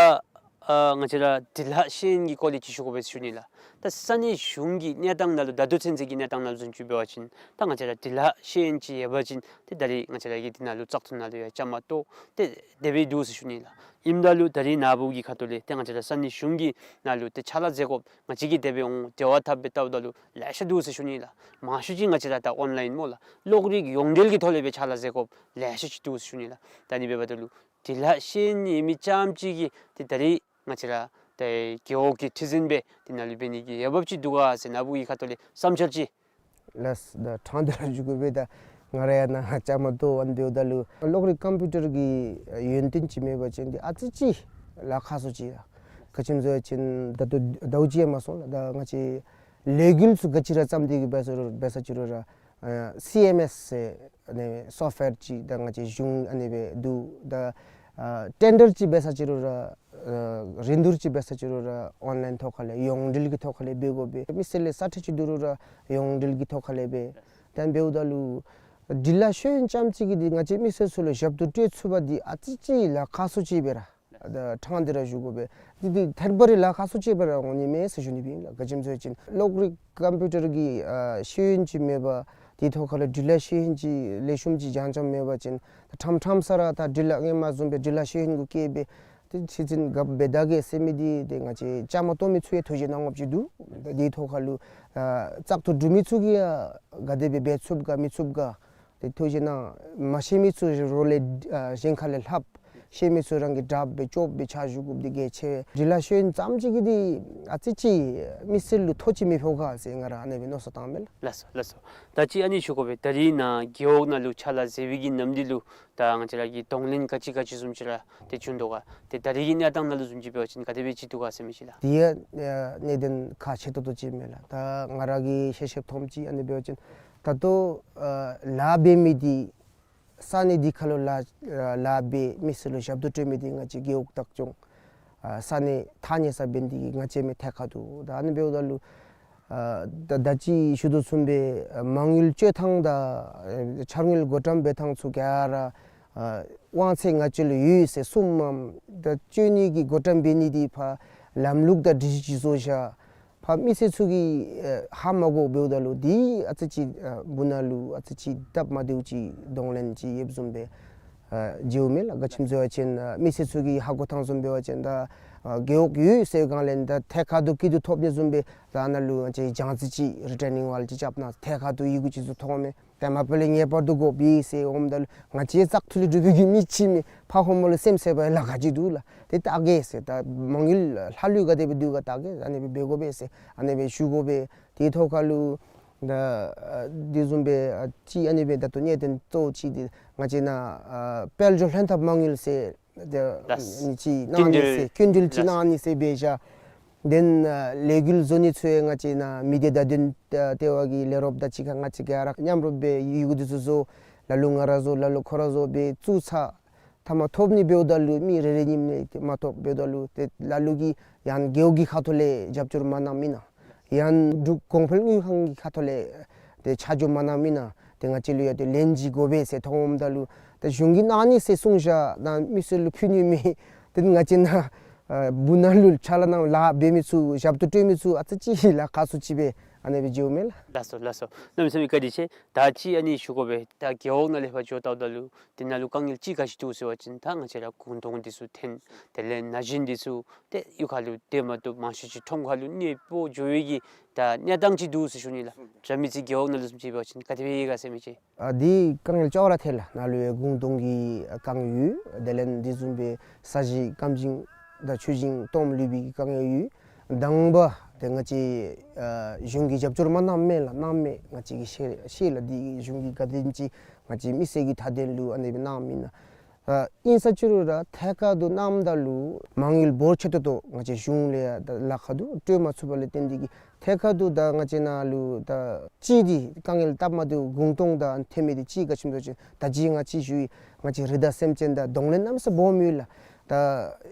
ཨ་ང་བཅས་ར་འབྲི་ལྷག་ཤེས་ཡོན་གྱི་སྐོར་ལས་ཅིག་ཞུ་དགོ་པས་ཟེར་ཞུ་ནི་ལགས། ད་ས་གནས་གཞུང་གི་གནས་སྟངས་ནང་ལུ་ད་ལྟོ་ཚུན་ཚོད་ཀྱི་གནས་སྟངས་ནང་ལུ་བཟུམ་ཅིག་འབད་བ་ཅིན་ད་ང་བཅས་ར་འབྲི་ལྷག་ཤེས་ཡོན་ཅིག་ཡོད་པ་ཅིན་ཏེ་ད་རིས་ང་བཅས་ར་གི་འདི་ནང་ལུ་བཙག་འཐུ་ནང་ལུ་ཡང་བཅའ་མར་གཏོགས་ཏེ་དེ་སྦེ་འདུག་ཟེར་ཞུ་ནི་ལགས། ཨིནམ་ད་ལུ་ད་རིས་ནཱ་བུ་གི་ཁ་ཐུག་ལས་ཏེ་ང་བཅས་ར་ས་གནས་གཞུང་གི་ནང་ལུ་ཏེ་ཕྱག་ལཱ་མཛད་དགོཔ་ང་བཅས་ཀྱིས་དེ་སྦེ་འོང་འབྲེལ་བ་འཐབ་སྦེ་བལྟཝ་ད་ལུ་ལེ་ཤ་འདུག་ཟེར་ཞུ་ནི་ལགས། མང་ཤོས་ཅིག་ང་བཅས་ར་ད་ཨོན་ལའིན་སྨོ་ལགས། གློག་རིག་ཡོངས་འབྲེལ་གྱི་ཐོག་ལས་སྦེ་ཕྱག་ལཱ་མཛད་དགོཔ་ལེ་ཤ་ཅིག་འདུག་ཟེར་ཞུ་ནི་ལགས། ད་ཨ་ནི་འབདཝ་ད་ལུ་འབྲི་ལྷག་ཤེས་ཡོན་ཡོད་མི་རྐྱངམ་ཅིག་གིས་ཏེ་ད་རིས་ང་བཅས་ར་ཏེ་རྒེད་འོག་གི་ཁྲི་འཛིན་སྦེ་འདི་ནང་ལུ་འབད་ནི་གི་འོས་འབབ་ཅིག་འདུག་ག་ཟེར་ནཱ་བུ་གི་ཁ་ཐུག་ལས་བསམ་འཆར་ཅིག། ལགས་སོ། ད་དྲང་སྟེ་ར་ཞུ་དགོ་པས། ད་ང་ར་ཡང་ནཱ་བཅའ་མར་གཏོགས་ཨ་ནི་འབདཝ་ད་ལུ་གློག་རིག་ཀམ་པིའུ་ཊར་གྱི་ཡོན་ཏན་ཅིག་མེད་པ་ཅིན་འདི་ཨ་ཙི་ཅིག་ལཱ་ཁག་སུ་ཅིག་ཡ། ག་ཅི་སྨོ་ཟེར་བ་ཅིན་ད་ལྟོ་ཟླཝ་གཅིག་ཡང་མ་སོང་ལགས། ད་ང་བཅས་ལས་འགུལ་ཚུ་ག་ཅི་ར་བརྩམས་ཏེ་གི་འབད་ས་རུང་འབད་ས་ཅིག་རུང་ར་ཨ་སི་ཨེམ་ཨེསི་ཟེར་ཨ་ནི་སོཕཊ་ཝེར་ཅིག་ད་ང་བཅས་གཞུང་ཨ་ནི་སྦེ་འདུག། ད་ཨ་ཊེན་ཌར་ཅིག་འབད་ས་ཅིག་རུང་ར་ཨ་རིན་བསྡུར་ཅིག་འབད་ས་ཅིག་རུང་ར་ཨོན་ལའིན་ཐོག་ཁ་ལས་ཡོངས་འབྲེལ་གྱི་ཐོག་ཁ་ལས་འབད་དགོ་པས། མི་སེར་ལས་ས་ཁྲལ་ཅིག་བསྡུ་རུང་ར་ཡོངས་འབྲེལ་གྱི་ཐོག་ཁ་ལས་འབད། ད་འབདཝ་ད་ལུ་འབྲི་ལྷག་ཤེས་ཡོན་རྐྱངམ་ཅིག་གིས་འདི་ང་བཅས་མི་སེར་ཚུ་ལུ་ཞབས་ཏོག་སྤྲོད་ཚུགས་པ་འདི་ཨ་ཙི་ཅིག་ལཱ་ཁག་སུ་ཅིག་སྦེ་ར། ད་དྲང་སྟེ་ར་ཞུ་དགོ་པས། འདི་འདི་ཐད་པ་རེ་ལཱ་ཁག་སུ་ཅིག་སྦེ་ར་འོང་ནི་མས་ཟེར་ཞུ་ནི་སྦེ་ཨིན་ལགས། ག་ཅི་སྨོ་ཟེར་བ་ཅིན་གློག་རིག་ཀམ་པིའུ་ཊར་གྱི་ཨ་ཤེས་ཡོན་ཅིག་མེད་པར་དེའི་ཐོག་ཁ་ལུ་འབྲི་ལྷག་ཤེས་ཡོན་ཅིག་ལེགས་ཤོམ་ཅིག་རྐྱངམ་རྐྱངམ་མེད་པ་ཅིན་ད་ཕྲང་ཕྲང་ས་ར་ད་འབྲི་ལྷག་སྔོན་མ་བཟུམ་སྦེ་འབྲི་ལྷག་ཤེས་ཡོན་གུ་བཀལ་སྦེ་ཏེ་ཁྲི་འཛིན་རྒཔོ་འབད་ད་གེ་ཟེར་མི་འདི་ཏེ་ང་བཅས་བཅའ་མར་གཏོགས་མི་ཚུ་ཡང་ཐུགས་བཞེད་གནང་དགོཔ་ཅིག་འདུག། ད་དེའི་ཐོག་ཁ་ལུ་ཨ་བཙག་འཐུ་གྲུབ་མི་ཚུ་གིས་ཡང་ག་དེ་སྦེ་འབད་ཚུགས་ག་མི་ཚུགས་ག་ཏེ་ཐུགས་བཞེད་གནང་། མ་ཤེས་མི་ཚུ་རོགས་ལས་ཨ་གཞན་ཁ་ལས་ལྷབ། ཤེས་མི་ཚུ་རང་གིས་དྲགཔ་སྦེ་ལྕོགསཔ་སྦེ་ཕྱག་ཞུ་དགོཔ་འདི་གལ་ཆེ་བས། འབྲི་ལྷག་ཤེས་ཡོན་ཙམ་ཅིག་གིས་འདི་ཨ་ཙི་ཅིག་མི་སེར་ལུ་ཐོ་ཅིག་མི་ཕོག་ག་ཟེར་ང་ར་ཨ་ནི་སྦེ་མནོ་བསམ་བཏངམ་མས་ལགས། ལགས་སོ་ལགས་སོ། ད་ཅི་ཨ་ནི་ཞུ་དགོ་པས། ད་རིས་ནཱ་རྒེད་འོག་ནང་ལུ་ཕྱག་ལཱ་མཛད་པའི་གི་ནམ་དུས་ལུ་ད་ང་བཅས་ར་གིས་གདོང་ལེན་ག་ཅི་ག་ཅི་བཟུམ་ཅིག་ར་ཏེ་བྱུང་དོ་ག། ཏེ་ད་རིས་ཀྱི་གནས་སྟངས་ནང་ལུ་བཟུམ་ཅིག་འབད་བ་ཅིན་ག་དེ་སྦེ་ཅིག་འདུག་ག་ཟེར་མི་ཅིག་ལགས། དེ་ཡང་ཨ་གནད་དོན་ཁག་ཆེ་ཏོག་ཏོ་ཅིག་མས་ལགས། ད་ང་ར་གིས་ཤེས་ཤེསཔ་མཐོངམ་ཅིག་ཨ་ནི་འབད་བ་ཅིན་ད་ལྟོ་ཨ་ལཱ་འབད་མི་འདི་ས་གནས་འདི་ཁ་ལུ་ལཱ་ཨ་ལཱ་འབད་མི་སེར་ལུ་ཞབས་ཏོག་སྤྲོད་མི་འདི་ང་བཅས་རྒེད་འོག་བདག་སྐྱོང་ཨ་ས་གནས་ཐག་ཉེ་ས་འབད་ནི་འདི་གིས་ང་བཅས་མི་ཐད་ཁར་འདུག། ད་ཨ་ནི་འབདཝ་ད་ལུ་ཨ་ད་ད་ཅི་ཞུ་དོ་བཟུམ་སྦེ་ཨ་མ་དངུལ་སྤྱོད་ཐངས་དང་ཨ་འཆར་དངུལ་བགོ་བཀྲམ་འབད་ཐངས་ཚུ་ག་ར་ཨ་དབང་ཚད་ང་བཅས་ལུ་ཡོད་ཟེར་གསུངམ་མས། ད་སྤྱོད་ནི་གི་བགོ་བཀྲམ་འབད་ནི་འདི་ཕར་ལམ་ལུགས་དང་སྒྲིག་གཞི་ཅིག་བཟོ་བཞག། ཕར་མི་སེར་ཚུ་གིས་ཨ་ཧ་མ་གོ་འབདཝ་ད་ལུ་འདི་ཨ་ཙི་ཅིག་ཨ་སྦུག་ན་ལུ་ཨ་ཙི་ཅིག་སྟབས་མ་བདེཝ་ཅིག་གདོང་ལེན་ཅིག་ཡོདཔ་བཟུམ་སྦེ་ཨ་མཇལཝ་མས་ལགས། ག་ཅི་སྨོ་ཟེར་བ་ཅིན་ཨ་མི་སེར་ཚུ་གིས་ཧ་གོ་ཐངས་བཟུམ་འབད་བ་ཅིན་ད་ ཨ་རྒེད་འོག་ཡོད་ཟེར་སྒང་ལས་ད་ཐད་ཀར་དུ་སྐྱིད་སྡུག་ཐོབ་ནི་བཟུམ་སྦེ་ད་ནཱ་ལུ་ང་བཅས་སྦྱང་རྩིས་ཅིག་རི་ཊེ་ནིང་ཝཱལ་ཅིག་རྐྱབ་ན་ཐད་ཀར་དུ་ཡི་གུ་ཅིག་བཟོ་ཐོབ་མས། ཏེ་མ་པ་ལས་ངེས་པར་དུ་དགོ་པས་ཟེར་འོངམ་ད་ལུ་ང་བཅས་བཙག་འཐུ་ལས་གྲུབ་པའི་གི་མི་ཅིག་མས། ཕར་ཧོངས་མ་ལུ་སེམས་ཟེར་བ་ལཱ་ཁག་ཅིག་འདུག་ལགས། ཏེ་ལྟ་གེ་ཟེར། ད་མ་དངུལ་ལྷག་ལུས་ག་དེ་སྦེ་འདུག་ག་ལྟ་གེ། ཨ་ནི་སྦེ་འབད་དགོ་པས་ཟེར་ཨ་ནི་སྦེ་ཞུ་དགོ་པས། དེའི་ཐོག་ཁར་ལུ་ད་ཨ་དེ་བཟུམ་སྦེ་ཨ་ཅིག་ཨ་ནི་སྦེ་ད་ལྟོ་གནད་དོན་གཙོ་བོ་ཅིག་འདི་ང་བཅས་ནཱ་ཨ་དཔལ་འབྱོར་ལྷན་ཐབས་མ་དངུལ་ཟེར་ཏེ་ལགས། ཨ་ནི་ཅིག་གནང་ནི་ཟེར་སྐྱིན་འགྲུལ་ཅིག་གནང་ནི་ཟེར་འབད་བཞག། དེ་ལས་འགུལ་བཟོ་ནི་ཚུ་ཡང་ང་བཅས་ནཱ་མི་སྡེ་བརྡ་དོན་ལྟེ་བ་གི་ལས་རོགསཔ་དང་གཅིག་ཁར་ང་བཅས་ག་ར་མཉམ་རུབ་སྦེ་ཡི་གུ་འདི་ཚུ་བཟོ། ལ་ལུ་ང་ར་བཟོ་ལ་ལུ་ཁོ་ར་བཟོ་སྦེ་བཙུགས་ཚར། མཐའ་མ་ཐོབ་ནི་འབདཝ་ད་ལུ་མི་རེ་རེ་གཉིས་གཉིས་མ་ཐོབ་འབདཝ་ད་ལུ་ཏེ་ལ་ལུ་གིས་ཡང་རྒེད་འོག་གི་ཁ་ཐུག་ལས་རྒྱབ་སྐྱོར་མ་གནངམ་ཨིན་ན། ཡང་འབྲུག་གོང་འཕེལ་དངུལ་ཁང་གི་ཁ་ཐུག་ལས་ཏེ་ཆ་འཇོག་མ་གནངམ་ཨིན་ན། ཏེ་ང་བཅས་ལུ་ཡང་ཏེ་ལན་ཅིག་དགོ་པས་ཟེར་ཐོན་འོངམ་ད་ལུ་ཏེ་གཞུང་གིས་གནང་ནི་ཟེར་གསུངས་བཞག་ད་མི་སེར་ལུ་ཕུལ་ནི་མེད། ཏེ་ང་བཅས་ནཱ་ཨ་སྦུག་ནང་ལུ་ཕྱག་ལཱ་གནང་ལཱ་འབད་མི་ཚུ་ཞབས་ཏོག་སྤྲོད་མི་ཚུ་ཨ་ཙི་ཅིག་ལཱ་ཁག་སུ་ཅིག་སྦེ་ཨ་ནི་སྦེ་འགྱོཝ་མས་ལགས། ལགས་སོ་ལགས་སོ། གནམ་མེད་ས་མེད་བཀའ་དྲིན་ཆེ། ད་ཅི་ཨ་ནི་ཞུ་དགོ་པས། ད་རྒེད་འོག་ནང་ལས་ཕར་འགྱོ་བལྟཝ་ད་ལུ་དེ་ནང་ལུ་དཀའ་ངལ་ཅིག་ག་ཅི་འདུག་ཟེར་བ་ཅིན་ད་ང་བཅས་ར་གུང་སྟོང་འདི་ཚུ་འཐེན། དེ་ལས་ན་གཞོན་འདི་ཚུ་ཏེ་གཡུས་ཁ་ལུ་སྡོད་མ་བཏུབ། མང་ཤོས་ཅིག་ཁྲོམ་ཁ་ལུ་གནས་སྤོ་འགྱོ་བའི་གི་ད་གནས་སྟངས་ཅིག་འདུག་ཟེར་ཞུ་ནི་ལགས། དྲ་མིག་རྩེ་རྒེད་འོག་ནང་ལུ་བཟུམ་ཅིག་འབད་བ་ཅིན་ག་དེ་སྦེ་ཡོད་ག་ཟེར་མི་ཅིག། ཨ་འདི་དཀའ་ངལ་ཅོག་ར་འཐད་ལགས། ནཱ་ལུ་ཡང་གུང་སྟོང་གི་དཀའ་ངལ་ཡོད། དེ་ལས་འདི་བཟུམ་སྦེ་ས་གཞི་སྐམ་ཞིང་དང་ཆུ་ཞིང་སྟོངམ་ལུས་པའི་གི་དཀའ་ངལ་ཡོད། དང་པ་ཏེ་ང་བཅས་ཨ་གཞུང་གིས་རྒྱབ་སྐྱོར་མ་གནངམ་མས་ལགས། གནངམ་མས། ང་བཅས་ཀྱིས་ཤེས་ཤེས་ལགས། འདི་གཞུང་གིས་ག་དེམ་ཅིག་ང་བཅས་མི་སེར་གྱི་མཐའ་དོན་ལུ་ཨ་ནི་སྦེ་གནངམ་ཨིན་ན། ཨ་ཨིན་ས་ཅི་རུང་ར་ཐད་ཀར་དུ་གནངམ་ད་ལུ་མ་དངུལ་འབོར་ཆེ་ཏོག་ཏོ་ང་བཅས་གཞུང་ལས་ཡང་ད་ལཱ་ཁག་འདུག། སྤྲོད་མ་ཚུགས་པ་ལས་བརྟེན་ཏེ་གིས་ཐད་ཀར་དུ་ད་ང་བཅས་ནཱ་ལུ་ད་ཅིག་འདི་དཀའ་ངལ་སྟབས་མ་བདེཝ་གུང་སྟོང་དང་འཐེན་མི་འདི་ཅིག་ག་ཅི་སྨོ་ཟེར་བ་ཅིན་ད་ཅི་ང་ཅིག་ཞུ་ཡི། ང་བཅས་རི་དྭགས་སེམས་ཅན་དང་གདོང་ལེན་གནམ་མེད་ས་མེད་སྦོམ་ཡོད་ལགས། ད་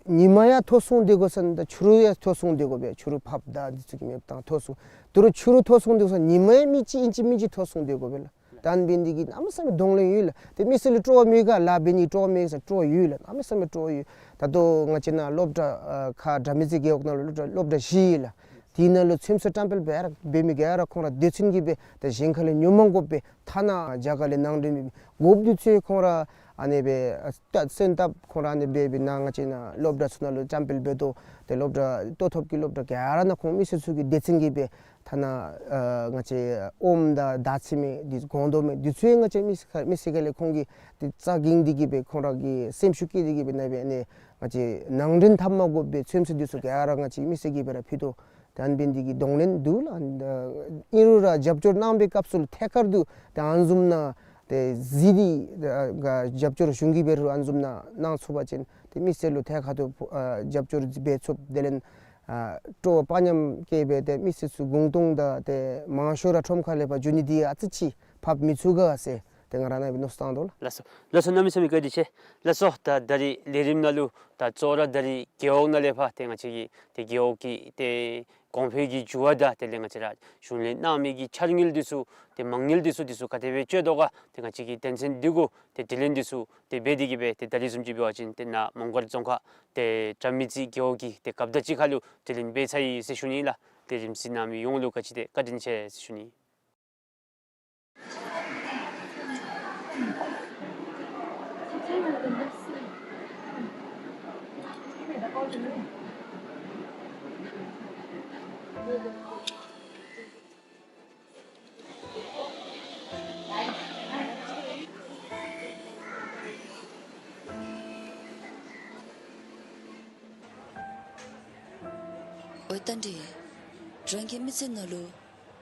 ཉིན་མ་ཡང་ཐོ་སྲུང་སྡོད་དགོ་ས་ནི་ད་ཕྱི་རུ་ཡང་ཐོ་སྲུང་སྡོད་དགོ་པས། ཕྱི་རུ་ཕགཔ་དང་འདི་ཚུ་གིས་མེདཔ་བཏང་ཐོ་སྲུང་། དོ་རུང་ཕྱི་རུ་ཐོ་སྲུང་སྡོད་དགོ་ས་ཉིན་མ་ཡང་མི་གཅིག་ཨིན་ཅི་མིན་ཅི་ཐོ་སྲུང་སྡོད་དགོ་པས་ལགས། ད་ཨ་ནི་འབད་ནི་འདི་གིས་གནམ་མེད་ས་མེད་གདོང་ལེན་ཡོད་ལགས། ཏེ་མི་སེར་ལུ་སྤྲོ་བ་མེད་ག་ལགས། འབད་ནི་སྤྲོ་བ་མེད་ས་སྤྲོ་བ་ཡོད་ལགས། གནམ་མེད་ས་མེད་སྤྲོ་བ་ཡོད། ད་ལྟོ་ང་བཅས་ནཱ་སློབ་གྲྭ་ཨ་ཁ་དྲ་མིག་རྩེ་རྒེད་འོག་ནང་ལུ་སློབ་གྲྭ་སློབ་གྲྭ་བཞི་ཡོད་ལགས། དེ་ནང་ལུ་ཚོད་བསྲེ་བཀྲམ་སྤེལ་འབད་ར་འབད་མི་ག་ར་ཁོང་ར་སྡེ་ཚན་གྱིས་སྦེ་ད་གཞན་ཁ་ལས་ཉོ་མ་དགོཔ་སྦེ་ཐ་ན་རྒྱ་གར་ལས་ནང་འདྲེན་མི་དགོཔ་འདི་ཚུ་ཁོང་ར་ཨ་ནི་སྦེ་ཨ་ད་སོན་བཏབ་ཁོང་ར་ཨ་ནི་སྦེ་སྦེ་ནཱ་ང་བཅས་ནཱ་སློབ་གྲྭ་ཚུ་ནང་ལུ་བཀྲམ་སྤེལ་འབད་དོ། ཏེ་སློབ་གྲྭ་ལྟོ་ཐོབ་ཀྱི་སློབ་གྲྭ་ག་ར་ནང་ཁོང་མི་སེར་ཚུ་གི་སྡེ་ཚན་གྱིས་སྦེ་ཐ་ན་ཨ་ང་བཅས་ཨོམ་དང་དར་ཚི་མས། འདི་སྒོང་རྡོག་མས། འདི་ཚུ་ཡང་ང་བཅས་མི་སེར་ཁ་མི་སེར་ཁ་ལས་ཁོང་གིས་ཏེ་རྩ་འགེངས་ཏེ་གིས་སྦེ་ཁོང་ར་གིས་སེམས་ཤུགས་བསྐྱེད་དེ་གིས་སྦེ་ནཱ་སྦེ་ཨ་ནི་ང་བཅས་ནང་འདྲེན་འཐབ་མ་དགོཔ་སྦེ་ཚོད་བསྲེ་འདི་ཚུ་ག་ར་ང་བཅས་མི་སེར་གྱིས་སྦེ་ར་ཕུལ་དོ། ད་ཨ་ནི་འབད་ནི་འདི་གིས་གདོང་ལེན་འདུག་ལགས། ཨིན་རུང་ར་རྒྱབ་སྐྱོར་གནང་བའི་སྐབས་སུ་ལུ་ཐད་ཀར་དུ་ད་ཨ་ནི་བཟུམ་ནང་ཏེ་གཟིགས་ཏེ་ཨ་རྒྱབ་སྐྱོར་གཞུང་གིས་འབད་རུང་ཨ་ནི་བཟུམ་ནང་གནང་ཚུགས་པ་ཅིན་ཏེ་མི་སེར་ལུ་ཐད་ཀར་དུ་ཨ་རྒྱབ་སྐྱོར་འབད་ཚུགས། དེ་ལས་ཨ་སྤྲོ་བ་དཔའ་ཉམས་བསྐྱེད་སྦེ་ཏེ་མི་སེར་ཚུ་གུང་སྟོང་དང་ཏེ་མང་ཤོས་ར་ཁྲོམ་ཁ་ལས་ཕར་འགྱོ་ནི་འདི་ཨ་ཙི་ཅིག་ཕབ་མི་ཚུགས་ག་ཟེར་ཏེ་ང་ར་ནཱ་སྦེ་མནོ་བསམ་བཏང་དོ་ལགས། ལགས་སོ་ལགས་སོ། གནམ་མེད་ས་མེད་བཀའ་དྲིན་ཆེ། ལགས་སོ། ད་ད་རིས་ལས་རིམ་ནང་ལུ་ད་གཙོ་བོ་ར་ད་རིས་རྒེད་འོག་ནང་ལས་ཕར་ཏེ་ང་བཅས་ཀྱི་ཏེ་རྒེད་འོག་གི་ཏེ་གོང་འཕེལ་གྱི་འགྱུར་བ་དང་དེ་ལས་ང་བཅས་ར་གཞུང་ལས་གནང་མི་གི་འཆར་དངུལ་འདི་ཚུ་ཏེ་མ་དངུལ་འདི་ཚུ་འདི་ཚུ་ག་དེ་སྦེ་སྤྱོད་དོ་ག་ཏེ་ང་བཅས་ཀྱི་དོན་ཚན་འདི་གུ་ཏེ་དྲི་ལན་འདི་ཚུ་ཏེ་འབད་དེ་གིས་སྦེ་ཏེ་ད་རིས་བཟུམ་ཅིག་འབད་བ་ཅིན་ཏེ་ནཱ་མོང་སྒར་རྫོང་ཁག་ཏེ་དྲ་མིག་རྩེ་རྒེད་འོག་གི་ཏེ་རྒཔོ་དང་གཅིག་ཁར་ལུ་དྲི་ལན་འབད་ཚར་ཡི་ཟེར་ཞུ་ནི་ལགས། ཏེ་རིམ་གཟིགས་གནང་མི་ཡོངས་ལུ་ག་ཅི་ཏེ་བཀའ་དྲིན་ཆེ་ཟེར་ཞུ་ནི། ཨོ་རྟ་མགྲིན། རང་གི་མི་ཚེ་ནང་ལུ་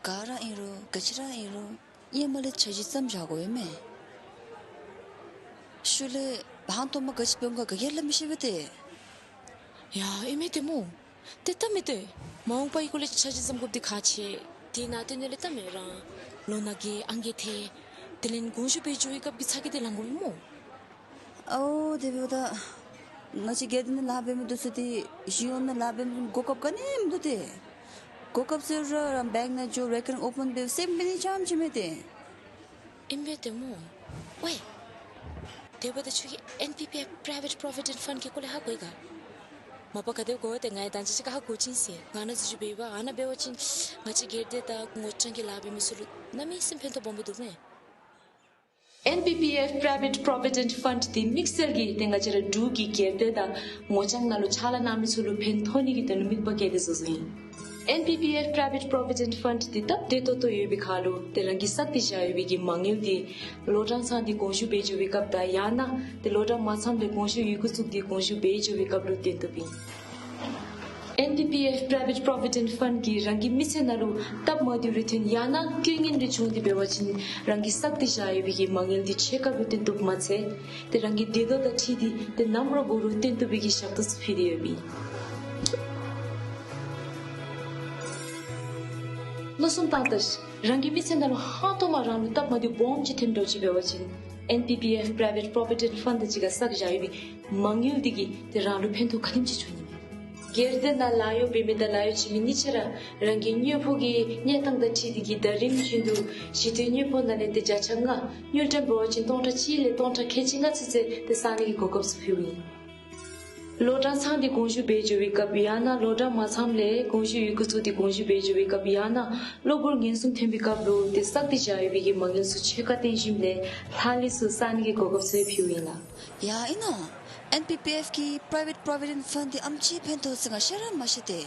ག་ར་ཨིན་རུང་ག་ཅི་ར་ཨིན་རུང་ཧེ་མ་ལས་འཆར་གཞི་བརྩམ་བཞག་དགོ་པས་མས། ཤུལ་ལས་ཧང་སྟོང་མ་ག་ཅི་འབད་འོང་ག་ག་གིས་སླབ་མི་ཤེས་པས་ཏེ། ཡ་ཨིན་མས་ཏེ་སྨོ། ཏེ་ད་མི་ཏེ་མ་འོངས་པའི་སྐོར་ལས་འཆར་གཞི་བརྩམ་དགོཔ་འདི་ཁག་ཆེ། དེ་ནང་དོན་ལས་ལྟ་མས་རང་། ལོ་ན་རྒས་ཨང་རྒས་ཐལ། དེ་ལས་དགོངས་ཞུ་འབད་འགྱོ་བའི་སྐབས་ཀྱི་ཚ་གྱང་འདི་ལང་དགོ་པས་སྨོ། ཨའོ་དེ་འབདཝ་ད་ང་བཅས་སྒེར་སྡེ་ནང་ལཱ་འབད་མི་འདི་ཚུ་ཏེ་གཞུང་ནང་ལཱ་འབད་མི་གོ་སྐབས་ག་ནི་མིན་འདུག་ཏེ། གོ་སྐབས་ཟེར་རུང་ར་བེངཀ་ནང་འགྱོ་རེ་ཀར་ཨོ་པཱན་འབད་སེམས་འབད་ནི་ཙམ་ཅིག་མས་ཏེ། ཨིན་པས་ཏེ་སྨོ། ཝའི། དེ་འབདཝ་ད་ཁྱོད་ཀྱིས་ཨེན་པི་པི་ཨེཕ་པྲའི་ཝེཊ་པྲོ་བི་ཌེནཊ་ཕཱནཌ་གི་སྐོར་ལས་ཧ་གོ་ཡི་ག། མ་པ་ག་དེ་གོ་ཏེ་ང་ཡང་ད་ཅི་ཅིག་ཁར་ཧ་གོ་ཅི་ཟེར། ང་ནཱ་འཛུལ་ཞུགས་འབད་བ་ཨ་ནཱ་འབད་བ་ཅིན་ང་བཅས་སྒེར་སྡེ་དང་ངོ་སྤྲོད་ཀྱི་ལཱ་འབད་མི་ཚུ་ལུ་གནམ་མེད་ས་མེད་ཕན་ཐོགས་སྦོམ་སྦེ་འདུག་མས། ཨེན་པི་པི་ཨེཕ་Private Provident Fund འདི་དམིགས་བསལ་གྱིས་ཏེ་ང་བཅས་ར་འབྲུག་གི་སྒེར་སྡེ་དང་ངོ་རྐྱང་ནང་ལུ་ཕྱག་ལཱ་གནང་མི་ཚུ་ལུ་ཕན་ཐོགས་ནི་གི་དོན་ལུ་དམིགས་པ་བསྐྱེད་དེ་བཟོ་བཟོཝ་ཨིན། ཨེན་པི་པི་ཨེཕ་Private Provident Fund འདི་སྟབས་བདེ་ཏོག་ཏོ་ཡོད་པའི་ཁར་ལུ་ཏེ་རང་གིས་བསགས་ཏེ་བཞག་ཡོད་པའི་གི་མ་དངུལ་འདི་ལོ་གྲངས་ཚང་སྟེ་དགོངས་ཞུ་འབད་འགྱོ་བའི་སྐབས་དང་ཡང་ན་ཏེ་ལོ་གྲངས་མ་ཚངམ་ལས་དགོངས་ཞུ་ཡི་གུ་བཙུགས་ཏེ་དགོངས་ཞུ་འབད་འགྱོ་བའི་སྐབས་ལུ་བཏོན་བཏུབ་ཨིན། ཨེན་པི་པི་ཨེཕ་Private Provident Fund གིས་རང་གི་མི་ཚེ་ནང་ལུ་སྟབས་མ་བདེཝ་རེ་ཐོན་ཡང་ན་རྐྱེན་ངན་རེ་བྱུང་སྟེ་འབད་བ་ཅིན་རང་གིས་བསགས་ཏེ་བཞག་ཡོད་པའི་གི་མ་དངུལ་འདི་ཕྱེད་ཀ་ལུ་བཏོན་བཏུབ་མ་ཚད་ཏེ་རང་གི་བདེ་སྡུག་དང་འཁྲིལ་ཏེ་ཏེ་ནམ་ར་འབད་རུང་བཏོན་བཏུབ་པའི་གི་ཞབས་ཏོག་ཚུ་ཕུལ་ཏེ་ཡོདཔ་ཨིན། མནོ་བསམ་བཏང་ད་རང་གི་མི་ཚེ་ནང་ལུ་ཧང་སྟོང་མ་རང་ལུ་སྟབས་མ་བདེཝ་སྦོམ་ཅིག་ཐོནམ་འདྲཝ་ཅིག་འབད་བ་ཅིན་ཨེན་པི་པི་ཨེཕ་Private Provident Fund དང་གཅིག་ཁར་བསགས་བཞག་ཡོད་པའི་མ་དངུལ་འདི་གིས་ཏེ་རང་ལུ་ཕན་ཐོགས་ག་ནི་ཡང་ཅིག་འབྱུང་ནི་མས། སྒེར་སྡེ་ནང་ལཱ་གཡོག་འབད་མི་དང་ལཱ་གཡོག་བྱིན་མི་གཉིས་ཆ་ར་རང་གི་དངོས་པོ་གི་གནས་སྟངས་དང་འཁྲིལ་ཏེ་གིས་ཟླ་རིམ་བཞིན་དུ་གཞི་རྟེན་དངོས་པོ་ནང་ལས་ཏེ་བརྒྱ་ཆ་ལྔ་དངུལ་ཀྲམ་འབད་བ་ཅིན་སྟོང་ཕྲག་གཅིག་ལས་སྟོང་ཕྲག་ཁལ་གཅིག་ལྔ་ཚུན་ཚོད་ཏེ་བསག་ནི་གི་གོ་སྐབས་ཚུ་ཕུལཝ་ཨིན། ལོ་གྲངས་ཚང་སྟེ་དགོངས་ཞུ་འབད་འགྱོ་བའི་སྐབས་ཡང་ན་ལོ་གྲངས་མ་ཚངམ་ལས་དགོངས་ཞུ་ཡི་གུ་བཙུགས་ཏེ་དགོངས་ཞུ་འབད་འགྱོ་བའི་སྐབས་ཡང་ན་གློ་བུར་ངན་སོང་ཐོན་པའི་སྐབས་ལུ་ཏེ་བསགས་ཏེ་བཞག་ཡོད་པའི་གི་མ་དངུལ་ཚུ་ཕྱེད་ཀ་བཏོན་ཞིནམ་ལས་ལྷག་ལུས་ཚུ་བསག་ནི་གི་གོ་སྐབས་ཚུ་ཕུལཝ་ཨིན་ལགས། ཡ་ཨིན་ནོ། ཨེན་པི་པི་ཨེཕ་གི་Private Provident Fund འདི་ཨམ་ཅིག་ཕན་ཐོགས་ཟེར་ང་ཤེས་ར་མ་ཤེས་ཏེ།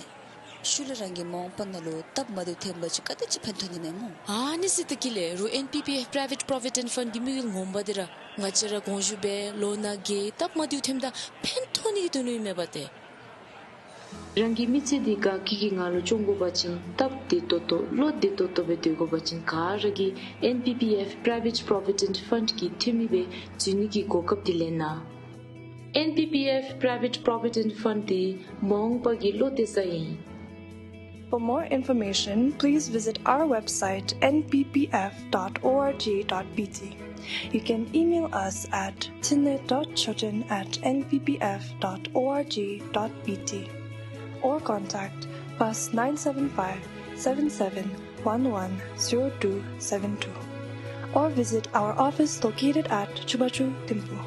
ཤུལ་ལས་རང་གི་མ་འོངས་པ་ནང་ལུ་སྟབས་མ་བདེཝ་ཐོན་པ་ཅིན་ག་དེ་ཅིག་ཕན་ཐོགས་ནི་མས་སྨོ། ཨ་ནི་ཟེར་ད་གི་ལས་རུང་ཨེན་པི་པི་ཨེཕ་Private Provident Fund གི་དམིགས་ཡུལ་ངོ་མ་འདི་ར་ང་བཅས་ར་དགོངས་ཞུ་འབད་ལོ་ན་རྒས་སྟབས་མ་བདེཝ་ཐོནམ་ད་ཕན་ཐོགས་ནི་གི་དོན་ལུ་ཨིན་མས་པ་ཏེ། རང་གི་མི་ཚེ་འདི་དགའ་སྐྱིད་ཀྱི་ངང་ལུ་སྐྱོང་དགོ་པ་ཅིན་སྟབས་བདེ་ཏོག་ཏོ་བློ་བདེ་ཏོག་ཏོ་སྦེ་སྡོད་དགོ་པ་ཅིན་ག་ར་གིས་ཨེན་པི་པི་ཨེཕ་Private Provident Fund གི་འཐུས་མི་སྦེ་འཛུལ་ནི་གི་གོ་སྐབས་འདི་ལེན་གནང་། ཨེན་པི་པི་ཨེཕ་Private Provident Fund འདི་མ་འོངས་པ་གི་བློ་གཏད་ས་ཨིན། For more information, please visit our website N P P F dot org dot B T. You can email us at thinley dot choten at N P P F dot org dot B T or contact plus nine seven five, seven seven one one, zero two seven two or visit our office located at Chubachu Thimphu.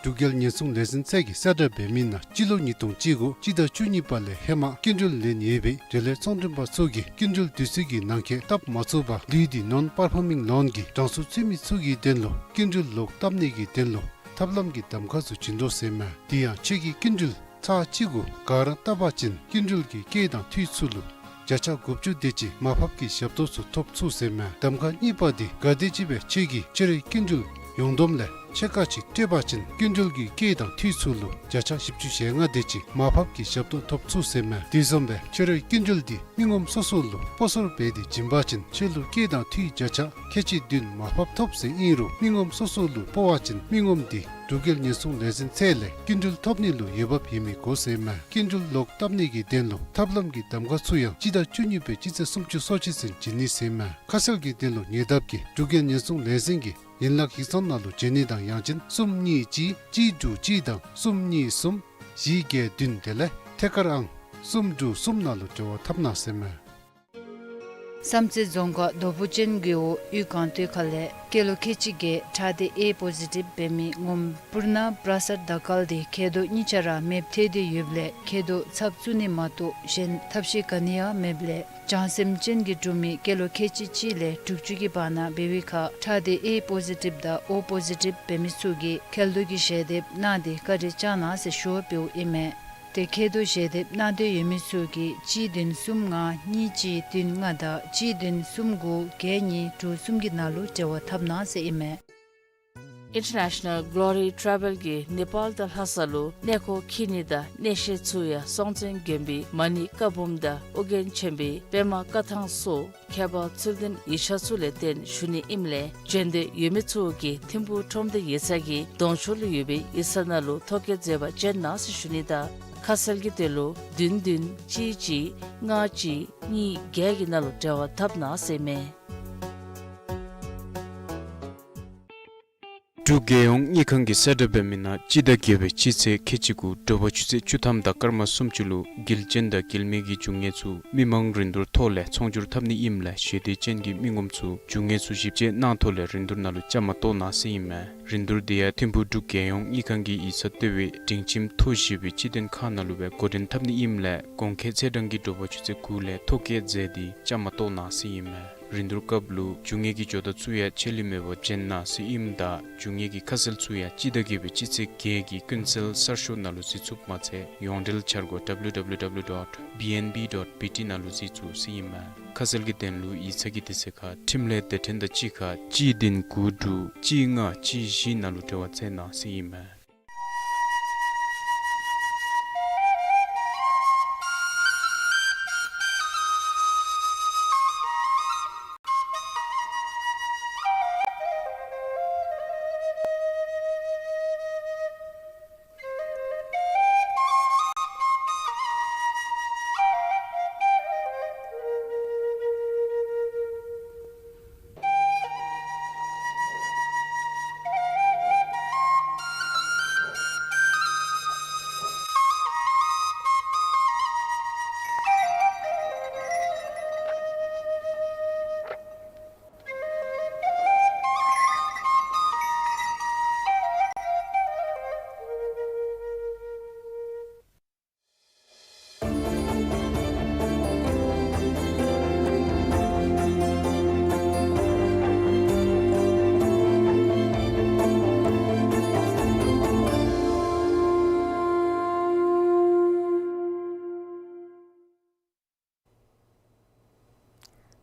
འབྲུག་རྒྱལ་ཉེན་སྲུང་ལས་འཛིན་ཚད་ཀྱིས་གསལ་བསྒྲགས་འབད་མི་ནང་སྤྱི་ལོ་ཉིས་སྟོང་བཅུ་དགུ་སྤྱི་ཟླ་བཅུ་གཉིས་པ་ལས་ཧེ་མ་སྐྱིན་འགྲུལ་ལེན་ཡོད་པའི་འབྲེལ་ཡོད་ཚོང་མགྲོན་པ་ཚུ་གིས་སྐྱིན་འགྲུལ་དུས་ཚོད་ཀྱི་ནང་འཁོད་བཏབ་མ་ཚུགས་པར་ལུས་ཏེ་non performing loan གི་གྲངས་སུ་ཚུད་མི་ཚུ་གི་དོན་ལུ་སྐྱིན་འགྲུལ་ལོག་བཏབ་ནི་གི་དོན་ལུ་ཐབས་ལམ་གྱི་གདམ་ཁ་ཚུ་བྱིན་དོ་ཟེར་མས། དེ་ཡང་ཁྱོད་ཀྱིས་སྐྱིན་འགྲུལ་ཚར་གཅིག་གུ་ག་ར་བཏབ་པ་ཅིན་སྐྱིན་འགྲུལ་གྱི་སྐྱེད་དང་འཐུས་ཚུ་ལུ་བརྒྱ་ཆ་དགུ་བཅུ་དེ་ཅིག་མར་ཕབ་ཀྱི་ཞབས་ཏོག་ཚུ་ཐོབ་ཚུགས་ཟེར་མས། གདམ་ཁ་གཉིས་པ་འདི་ག་དེམ་ཅིག་སྦེ་ཁྱོད་ཀྱིས་ཕྱི་རོལ་སྐྱིན་འགྲུལ་ཡོངས་བསྡོམས་ལས་ཕྱེད་ཀ་ཅིག་སྤྲོད་པ་ཅིན་སྐྱིན་འགྲུལ་གྱི་སྐྱེད་དང་འཐུས་ཚུ་ལུ་བརྒྱ་ཆ་བཞི་བཅུ་ཞེ་ལྔ་དེ་ཅིག་མར་ཕབ་ཀྱི་ཞབས་ཏོག་ཐོབ་ཚུགས་ཟེར་མས། དེ་བཟུམ་སྦེ་ཕྱི་རོལ་སྐྱིན་འགྲུལ་འདི་མི་ངོམ་སོ་སོ་ལུ་སྤོ་སོར་འབད་དེ་བྱིན་པ་ཅིན་ཁྱོད་ལུ་སྐྱེད་དང་འཐུས་བརྒྱ་ཆ་ཁལ་གཅིག་བདུན་མར་ཕབ་ཐོབ་ཟེར་ཨིན་རུང་མི་ངོམ་སོ་སོ་ལུ་སྤོ་བ་ཅིན་མི་ངོམ་འདི་འབྲུག་རྒྱལ་ཉེན་སྲུང་ལས་འཛིན་ཚད་ལས་སྐྱིན་འགྲུལ་ཐོབ་ནི་ལུ་འོས་འབབ་ཡོད་མི་དགོ་ཟེར་མས། སྐྱིན་འགྲུལ་ལོག་བཏབ་ནི་གི་དོན་ལུ་ཐབས་ལམ་གྱི་གདམ་ཁ་ཚུ་ཡང་སྤྱི་ཟླ་བཅུ་གཉིས་པའི་སྤྱི་ཚེས་སུམ་ཅུ་སོ་གཅིག་ཚུན་བྱིན་ནི་ཟེར་མས། ཁ་གསལ་གྱི་དོན་ལུ་ཉེ་འདབས་ཀྱི་འབྲུག་རྒྱལ་ཉེན་སྲུང་ལས་འཛིན་གྱི་ཡན་ལག་ཡིག་ཚང་ནང་ལུ་འབྱོན་ནི་དང་ཡང་ཅིན་གསུམ་གཉིས་གཅིག་གཅིག་དྲུག་གཅིག་དང་གསུམ་གཉིས་གསུམ་བཞི་བརྒྱད་བདུན་དེ་ལས་ཐད་ཀར་ཨང་གསུམ་དྲུག་གསུམ་ནང་ལུ་འབྲེལ་བ་འཐབ་གནང་ཟེར་མས། བསམ་རྩེ་རྫོང་ཁག་རྡོ་ཕུ་ཅན་རྒེད་འོག་གཡུས་སྒང་སྟོད་ཁ་ལས་སྐྱེས་ལོ་ཁལ་གཅིག་བརྒྱད་ཁྲག་སྡེ་ཨེ་པོ་ཟི་ཊིབ་འབད་མི་ངོམ་པུར་ན་པྲ་སར་དར་དཀར་འདི་མཁལ་རྡོག་གཉིས་ཆ་ར་མེདཔ་ཐལ་ཏེ་ཡོདཔ་ལས་མཁལ་རྡོག་ཚབ་བཙུགས་ནི་མ་གཏོགས་གཞན་ཐབས་ཤེས་ག་ནི་ཡང་མེདཔ་ལས་བྱང་སེམས་ཅན་གྱིས་སྒྲུབ་མི་སྐྱེས་ལོ་ཁལ་གཅིག་གཅིག་ལས་དྲུག་ཅུ་གི་བར་ན་འབད་བའི་ཁར་ཁྲག་སྡེ་ཨེ་པོ་ཟི་ཊིབ་དང་ཨོ་པོ་ཟི་ཊིབ་འབད་མི་ཚུ་གིས་མཁལ་རྡོག་གི་ཞལ་འདེབས་གནང་སྟེ་བཀའ་དྲིན་བསྐྱང་གནང་ཟེར་ཞུ་བ་འབདཝ་ཨིན་མས། ཏེ་མཁལ་རྡོག་ཞལ་འདེབས་གནང་འདོད་ཡོད་མི་ཚུ་གིས་གཅིག་བདུན་གསུམ་ལྔ་གཉིས་གཅིག་བདུན་ལྔ་དང་གཅིག་བདུན་གསུམ་དགུ་བརྒྱད་གཉིས་དྲུག་གསུམ་གྱི་ནང་ལུ་འབྲེལ་བ་འཐབ་གནང་ཟེར་ཨིན་མས། International Glory Travel གིས་ནེ་པཱལ་དང་ལྷ་ས་ལུ་གནས་སྐོར་འཁྱིད་ནི་དང་གནས་བཤད་ཚུ་ཡང་སྲོང་བཙན་དགོན་པའི་མ་ཎི་བཀའ་འབུམ་དང་ཨོ་རྒྱན་ཆེན་པོའི་པདྨ་བཀའ་ཐང་སོགས་ཁྱད་པར་ཚུལ་ལྡན་ཡིག་ཆ་ཚུ་ལས་བརྟེན་ཞུ་ནི་ཨིནམ་ལས་འབྱོན་འདོད་ཡོད་མི་ཚུ་གིས་ཐིམ་ཕུག་ཁྲོམ་སྡེ་ཡིག་ཚང་གི་གདོང་ཕྱོགས་ལུ་ཡོད་པའི་ཡིག་ཚང་ནང་ལུ་ཐོ་བཀོད་མཛད་པར་བྱོན་གནང་ཟེར་ཞུ་ནི་དང་ཁ་གསལ་གྱི་དོན་ལུ་བདུན་བདུན་གཅིག་གཅིག་ལྔ་གཅིག་གཉིས་བརྒྱད་ཀྱི་ནང་ལུ་འབྲེལ་བ་འཐབ་གནང་ཟེར་ཨིན་མས། འབྲུག་རྒྱལ་ཡོངས་དངུལ་ཁང་གིས་གསལ་བསྒྲགས་འབད་མི་ནང་སྤྱི་ཟླ་བརྒྱད་པའི་སྤྱི་ཚེས་ཁལ་གཅིག་གུ་དྲོ་པ་ཆུ་ཚོད་བཅུ་ཐམ་དང་སྐར་མ་སུམ་ཅུ་ལུ་འགུལ་ཅན་དང་འགུལ་མེད་ཀྱི་རྒྱུ་དངོས་ཚུ་མི་མང་རིན་བསྡུར་ཐོག་ལས་ཚོང་སྒྱུར་འཐབ་ནི་ཨིནམ་ལས་ཞེ་འདོད་ཅན་གྱི་མི་ངོམ་ཚུ་རྒྱུ་དངོས་ཚུ་ཞིབ་དཔྱད་གནང་ཐོག་ལས་རིན་བསྡུར་ནང་ལུ་བཅའ་མར་གཏོགས་གནང་ཟེར་ཨིན་མས། རིན་བསྡུར་འདི་ཡང་ཐིམ་ཕུག་འབྲུག་རྒྱལ་ཡོངས་དངུལ་ཁང་གི་ཡིག་ཚང་ལྟེ་བའི་སྒྲིང་ཁྱིམ་ཐོ་ཞེས་པའི་སྤྱི་དོན་ཁང་ནང་ལུ་སྦེ་འགོ་འདྲེན་འཐབ་ནི་ཨིནམ་ལས་གོང་འཁོད་ཚེས་གྲངས་ཀྱི་དྲོ་པ་ཆུ་ཚོད་དགུ་ལས་ཐོ་བཀོད་མཛད་དེ་བཅའ་མར་གཏོགས་གནང་ཟེར་ཨིན་མས། རིན་བསྡུར་སྐབས་ལུ་རྒྱུ་དངོས་ཀྱི་ཇོ་བདག་ཚུ་ཡང་ཆད་ལུས་མེད་པར་བྱོན་གནང་ཟེར་ཨིནམ་ད་རྒྱུ་དངོས་ཀྱི་ཁ་གསལ་ཚུ་ཡང་སྤྱི་ཟླ་བརྒྱད་པའི་སྤྱི་ཚེས་བརྒྱད་ཀྱི་ཀུན་གསལ་གསར་ཤོག་ནང་ལུ་གཟིགས་ཚུགསཔ་མ་ཚད་ཡོངས་འབྲེལ་འཆར་སྒོ་W W W dot B N B dot B T ནང་ལུ་གཟིགས་ཚུགས་ཟེར་ཨིན་མས། ཁ་གསལ་གྱི་དོན་ལུ་ཡིག་ཚང་གི་དུས་ཚོད་ཁར་འཕྲིན་ལས་སྡེ་ཕྲན་དང་གཅིག་ཁར་གཅིག་བདུན་དགུ་དྲུག་གཅིག་ལྔ་གཅིག་བཞི་ནང་ལུ་འབྲེལ་བ་འཚོལ་གནང་ཟེར་ཨིན་མས།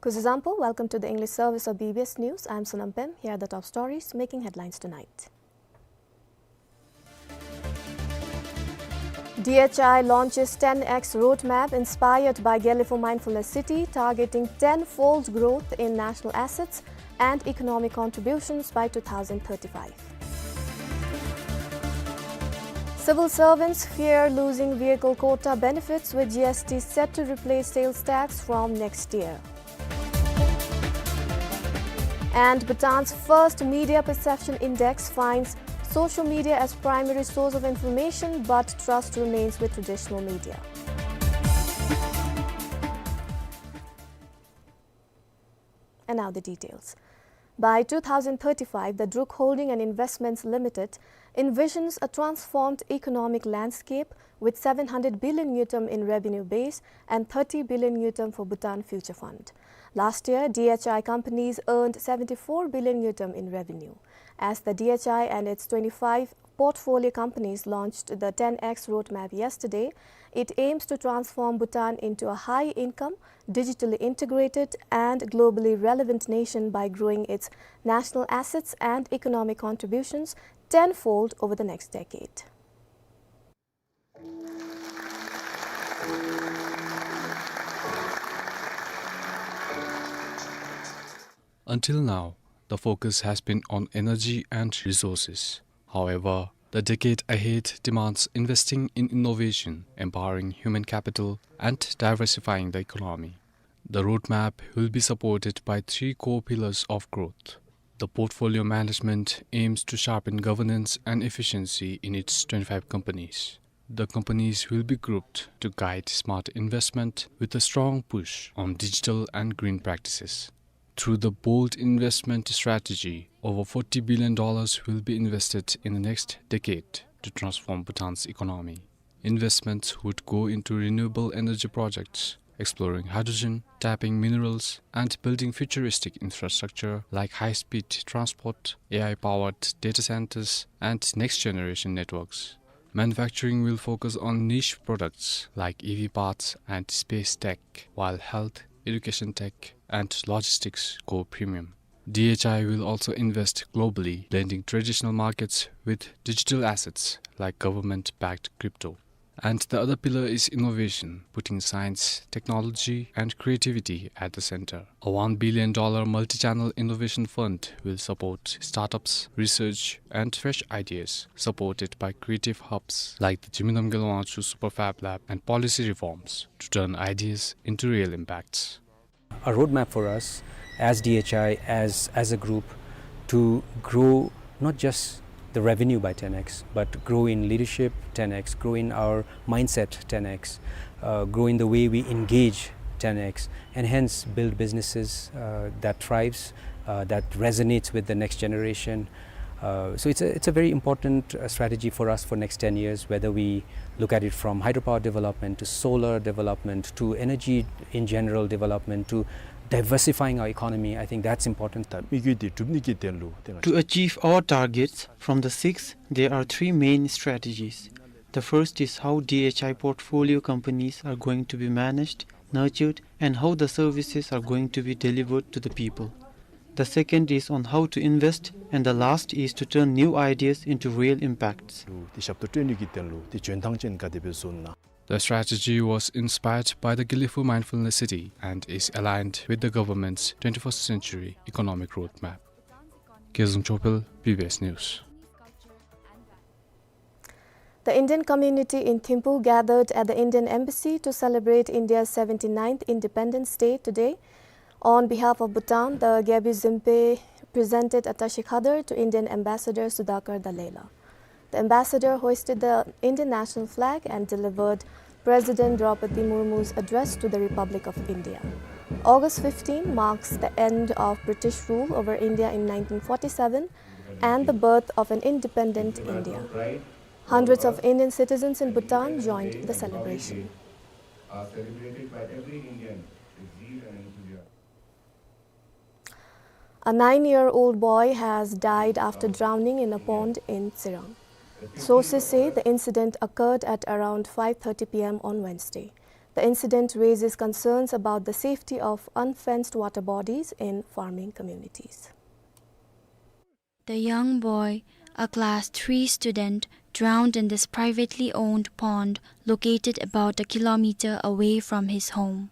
Kuzuzangpo, welcome to the English service of B B S News. I'm Sonam Pem. Here are the top stories making headlines tonight. D H I launches ten X roadmap inspired by Gelephu Mindfulness City, targeting ten-fold growth in national assets and economic contributions by two thousand thirty-five. Civil servants fear losing vehicle quota benefits, with G S T set to replace sales tax from next year. And Bhutan's first media perception index finds social media as primary source of information, but trust remains with traditional media. And now the details. By two thousand thirty-five, the Druk Holding and Investments Limited envisions a transformed economic landscape with seven hundred billion ngultrum in revenue base and thirty billion ngultrum for Bhutan Future Fund. Last year, D H I companies earned seventy-four billion ngultrum in revenue. As the D H I and its twenty-five portfolio companies launched the ten X roadmap yesterday, it aims to transform Bhutan into a high-income, digitally integrated, and globally relevant nation by growing its national assets and economic contributions tenfold over the next decade. Until now, the focus has been on energy and resources. However, the decade ahead demands investing in innovation, empowering human capital, and diversifying the economy. The roadmap will be supported by three core pillars of growth. The portfolio management aims to sharpen governance and efficiency in its twenty-five companies. The companies will be grouped to guide smart investment with a strong push on digital and green practices. Through the bold investment strategy, over forty billion dollars will be invested in the next decade to transform Bhutan's economy. Investments would go into renewable energy projects, exploring hydrogen, tapping minerals, and building futuristic infrastructure like high-speed transport, A I-powered data centers, and next-generation networks. Manufacturing will focus on niche products like E V parts and space tech, while health, education tech, and logistics go premium. D H I will also invest globally, blending traditional markets with digital assets like government-backed crypto. And the other pillar is innovation, putting science, technology, and creativity at the center. A one billion dollar multi-channel innovation fund will support startups, research, and fresh ideas, supported by creative hubs like the Zimikhnam Gyalwangchu Super Fab Lab and policy reforms to turn ideas into real impacts. A roadmap for us as D H I, as, as a group, to grow not just the revenue by ten X, but grow in leadership ten X, grow in our mindset ten X, uh, grow in the way we engage ten X, and hence build businesses, uh, that thrives, uh, that resonates with the next generation, Uh, so it's a, it's a very important, uh, strategy for us for next ten years, whether we look at it from hydropower development to solar development to energy in general development to Diversifying our economy, I think that's important. དམིགས་ཡུལ་འདི་སྒྲུབ་ནི་གི་དོན་ལུ་དེ་ང་བཅས། To achieve our targets, from the six, there are three main strategies. The first is how D H I portfolio companies are going to be managed, nurtured, and how the services are going to be delivered to the people. The second is on how to invest, and the last is to turn new ideas into real impacts. ལུ་དེ་ཞབས་ཏོག་སྤྲོད་ནི་གི་དོན་ལུ་དེ་འཇོན་ཐང་ཅན་ག་དེ་སྦེ་བཟོ་ན། The strategy was inspired by the Guildford Mindfulness City and is aligned with the government's twenty-first century economic roadmap. Kezang Chopel, B B S News. The Indian community in Thimphu gathered at the Indian Embassy to celebrate India's seventy-ninth Independence Day today. On behalf of Bhutan, the Gyalpo Zenpo presented attaché cadre to Indian Ambassador Sudhakar Dallela. The ambassador hoisted the Indian national flag and delivered President Draupadi Murmu's address to the Republic of India. August fifteen marks the end of British rule over India in nineteen forty-seven and the birth of an independent India. Hundreds of Indian citizens in Bhutan joined the celebration. Are celebrated by every Indian with zeal and enthusiasm. A nine-year-old boy has died after drowning in a pond in Tsirang. Sources say the incident occurred at around five thirty P M on Wednesday. The incident raises concerns about the safety of unfenced water bodies in farming communities. The young boy, a class three student, drowned in this privately owned pond located about a kilometer away from his home.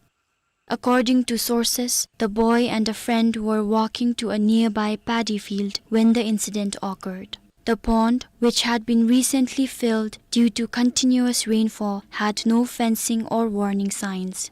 According to sources, the boy and a friend were walking to a nearby paddy field when the incident occurred. The pond, which had been recently filled due to continuous rainfall, had no fencing or warning signs.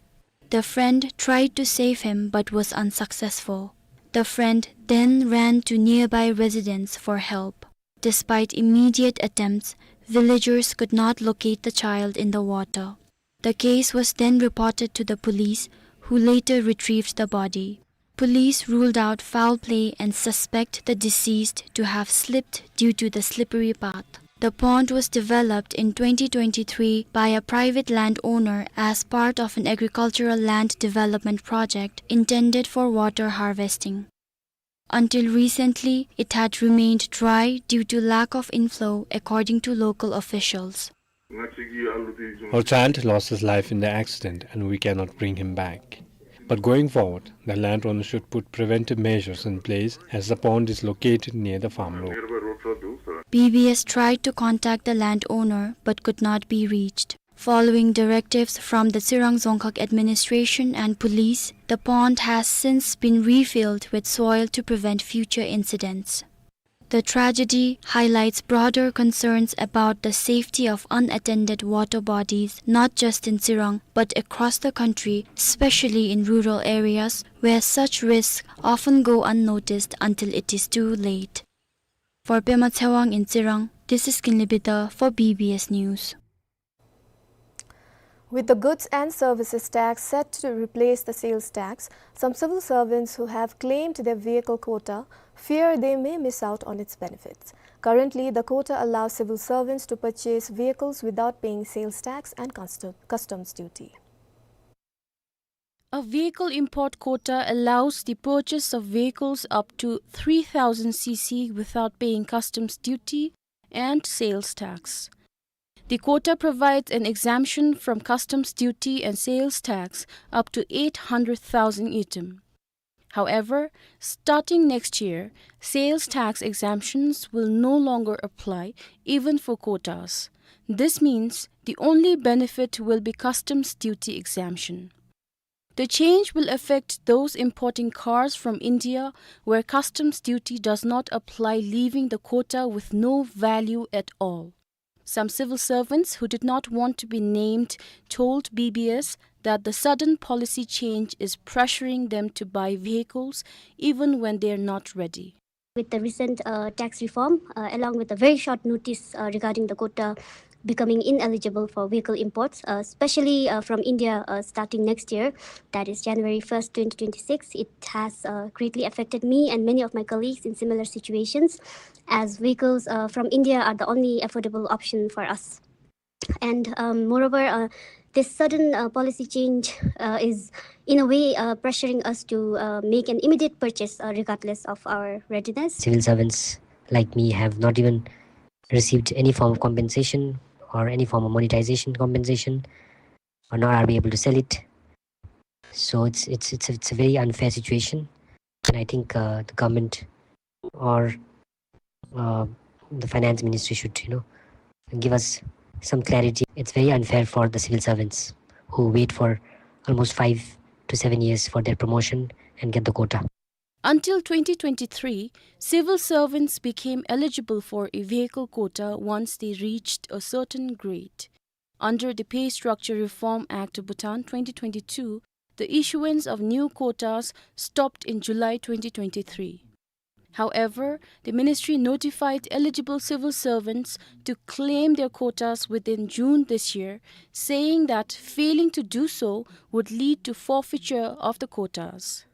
The friend tried to save him but was unsuccessful. The friend then ran to nearby residents for help. Despite immediate attempts, villagers could not locate the child in the water. The case was then reported to the police, who later retrieved the body. Police ruled out foul play and suspect the deceased to have slipped due to the slippery path. The pond was developed in twenty twenty-three by a private landowner as part of an agricultural land development project intended for water harvesting. Until recently, it had remained dry due to lack of inflow, according to local officials. Our child lost his life in the accident and we cannot bring him back. But going forward, the landowner should put preventive measures in place as the pond is located near the farm road. B B S tried to contact the landowner but could not be reached. Following directives from the Tsirang Dzongkhag administration and police, the pond has since been refilled with soil to prevent future incidents. The tragedy highlights broader concerns about the safety of unattended water bodies, not just in Tsirang, but across the country, especially in rural areas where such risks often go unnoticed until it is too late. For Pema Tshewang in Tsirang, this is Kinley Bida for B B S News. With the goods and services tax set to replace the sales tax, some civil servants who have claimed their vehicle quota fear they may miss out on its benefits. Currently, the quota allows civil servants to purchase vehicles without paying sales tax and custom-, customs duty. A vehicle import quota allows the purchase of vehicles up to three thousand C C without paying customs duty and sales tax. The quota provides an exemption from customs duty and sales tax up to eight hundred thousand ngultrum. However, starting next year, sales tax exemptions will no longer apply even for quotas. This means the only benefit will be customs duty exemption. The change will affect those importing cars from India where customs duty does not apply, leaving the quota with no value at all. Some civil servants who did not want to be named told B B S that the sudden policy change is pressuring them to buy vehicles even when they are not ready. With the recent, uh, tax reform, uh, along with a very short notice, uh, regarding the quota becoming ineligible for vehicle imports, uh, especially, uh, from India, uh, starting next year, that is January first, twenty twenty-six, it has, uh, greatly affected me and many of my colleagues in similar situations, as vehicles, uh, from India are the only affordable option for us. And, um, moreover, uh, This sudden, uh, policy change, uh, is in a way, uh, pressuring us to, uh, make an immediate purchase, uh, regardless of our readiness. Civil servants like me have not even received any form of compensation or any form of monetization compensation, or nor are we able to sell it. So it's, it's, it's, it's a very unfair situation. And I think, uh, the government or, uh, the finance ministry should, you know, give us some clarity. It's very unfair for the civil servants who wait for almost five to seven years for their promotion and get the quota. Until twenty twenty-three, civil servants became eligible for a vehicle quota once they reached a certain grade. Under the Pay Structure Reform Act of Bhutan twenty twenty-two, the issuance of new quotas stopped in July twenty twenty-three. However, the ministry notified eligible civil servants to claim their quotas within June this year, saying that failing to do so would lead to forfeiture of the quotas.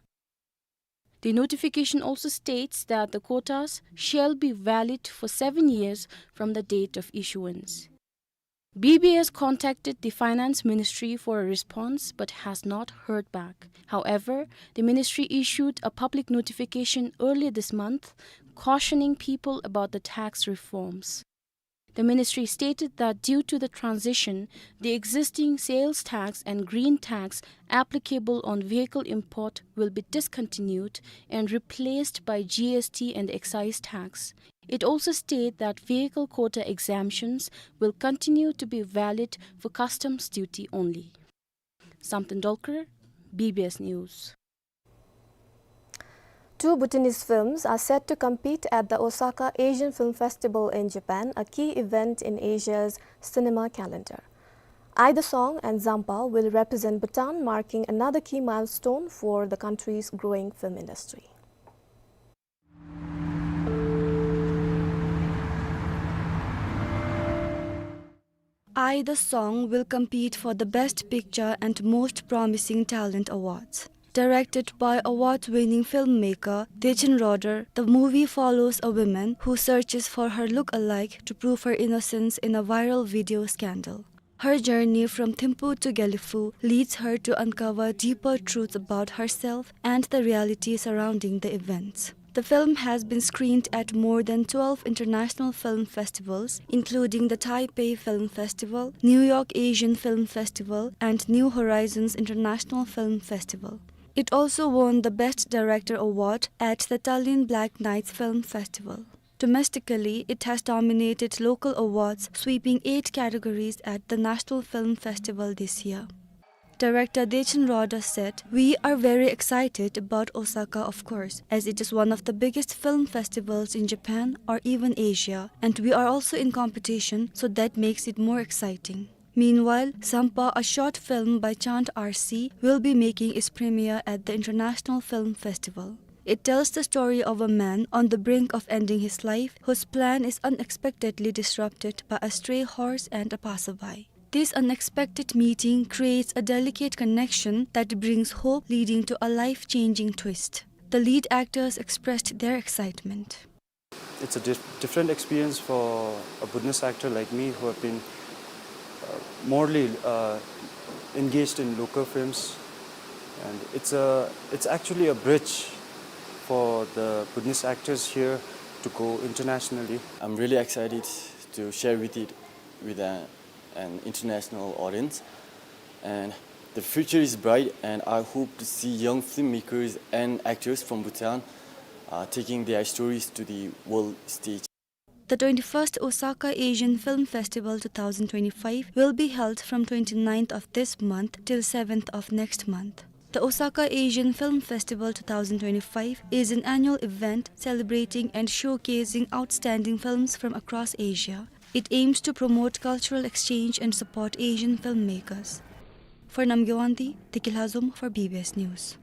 The notification also states that the quotas shall be valid for seven years from the date of issuance. B B S contacted the Finance Ministry for a response but has not heard back. However, the ministry issued a public notification earlier this month cautioning people about the tax reforms. The ministry stated that due to the transition, the existing sales tax and green tax applicable on vehicle import will be discontinued and replaced by G S T and excise tax. It also stated that vehicle quota exemptions will continue to be valid for customs duty only. Samten Dolkar, B B S News. Two Bhutanese films are set to compete at the Osaka Asian Film Festival in Japan, a key event in Asia's cinema calendar. Ai the Song and Zampa will represent Bhutan, marking another key milestone for the country's growing film industry. Ai the Song will compete for the Best Picture and Most Promising Talent awards. Directed by award-winning filmmaker Dechen Roder, the movie follows a woman who searches for her look-alike to prove her innocence in a viral video scandal. Her journey from Thimphu to Gelephu leads her to uncover deeper truths about herself and the reality surrounding the events. The film has been screened at more than twelve international film festivals, including the Taipei Film Festival, New York Asian Film Festival, and New Horizons International Film Festival. It also won the Best Director Award at the Tallinn Black Nights Film Festival. Domestically, it has dominated local awards, sweeping eight categories at the National Film Festival this year. Director Dechen Roder said, "We are very excited about Osaka, of course, as it is one of the biggest film festivals in Japan or even Asia, and we are also in competition, so that makes it more exciting." Meanwhile, Zampa, a short film by Chand R C, will be making its premiere at the International Film Festival. It tells the story of a man on the brink of ending his life whose plan is unexpectedly disrupted by a stray horse and a passerby. This unexpected meeting creates a delicate connection that brings hope, leading to a life-changing twist. The lead actors expressed their excitement. It's a dif-, different experience for a Bhutanese actor like me who have been, uh, morely, uh, engaged in local films. And it's a, it's actually a bridge for the Bhutanese actors here to go internationally. I'm really excited to share with it, with, uh, an international audience. And the future is bright, and I hope to see young filmmakers and actors from Bhutan, uh, taking their stories to the world stage. The twenty-first Osaka Asian Film Festival two thousand twenty-five will be held from twenty-ninth of this month till seventh of next month. The Osaka Asian Film Festival two thousand twenty-five is an annual event celebrating and showcasing outstanding films from across Asia. It aims to promote cultural exchange and support Asian filmmakers. For Namgay Wangdi, Deki Lhazom for B B S News.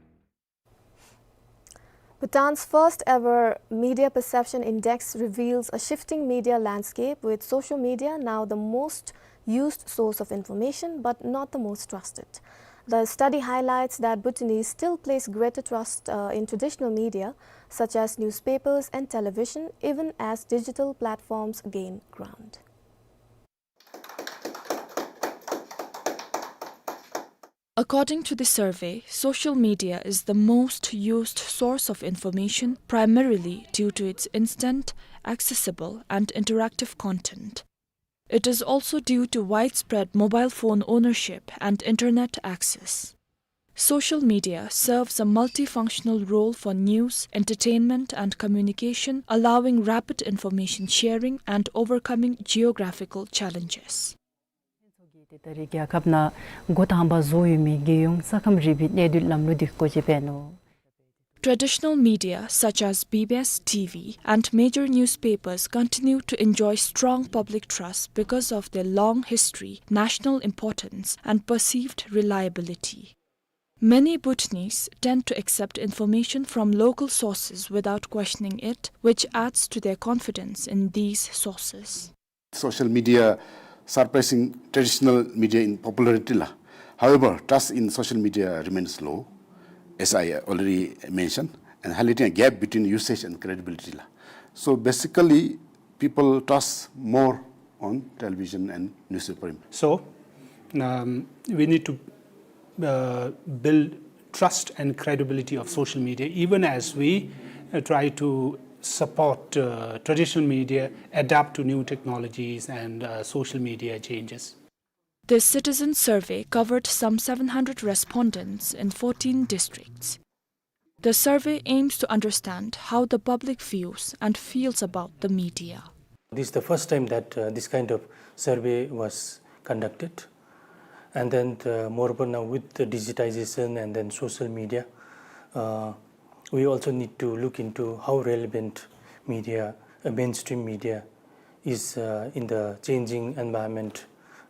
Bhutan's first ever Media Perception Index reveals a shifting media landscape, with social media now the most used source of information, but not the most trusted. The study highlights that Bhutanese still place greater trust, uh, in traditional media, such as newspapers and television, even as digital platforms gain ground. According to the survey, social media is the most used source of information, primarily due to its instant, accessible, and interactive content. It is also due to widespread mobile phone ownership and internet access. Social media serves a multifunctional role for news, entertainment, and communication, allowing rapid information sharing and overcoming geographical challenges. ཏེ་ད་རེས་རྒྱལ་ཁབ་ནང་འགོ་དང་པ་བཟོ་ཡོད་མི་རྒྱལ་ཡོངས་ས་ཁམས་རིག་པའི་གནས་སྡུད་ལམ་ལུགས་འདི་སྒོ་འབྱེད་འབད་ནུག། Traditional media such as B B S T V and major newspapers continue to enjoy strong public trust because of their long history, national importance, and perceived reliability. Many Bhutanese tend to accept information from local sources without questioning it, which adds to their confidence in these sources. Social media surpassing traditional media in popularity la. However, trust in social media remains low, as I already mentioned, and highlighting a gap between usage and credibility la. So basically, people trust more on television and newspaper. So, um, we need to uh, build trust and credibility of social media, even as we uh, try to support uh, traditional media adapt to new technologies and uh, social media changes. This citizen survey covered some seven hundred respondents in fourteen districts. The survey aims to understand how the public views and feels about the media. This is the first time that uh, this kind of survey was conducted. And then, uh, moreover, now with the digitization and then social media, uh, we also need to look into how relevant media, uh, mainstream media, is uh, in the changing environment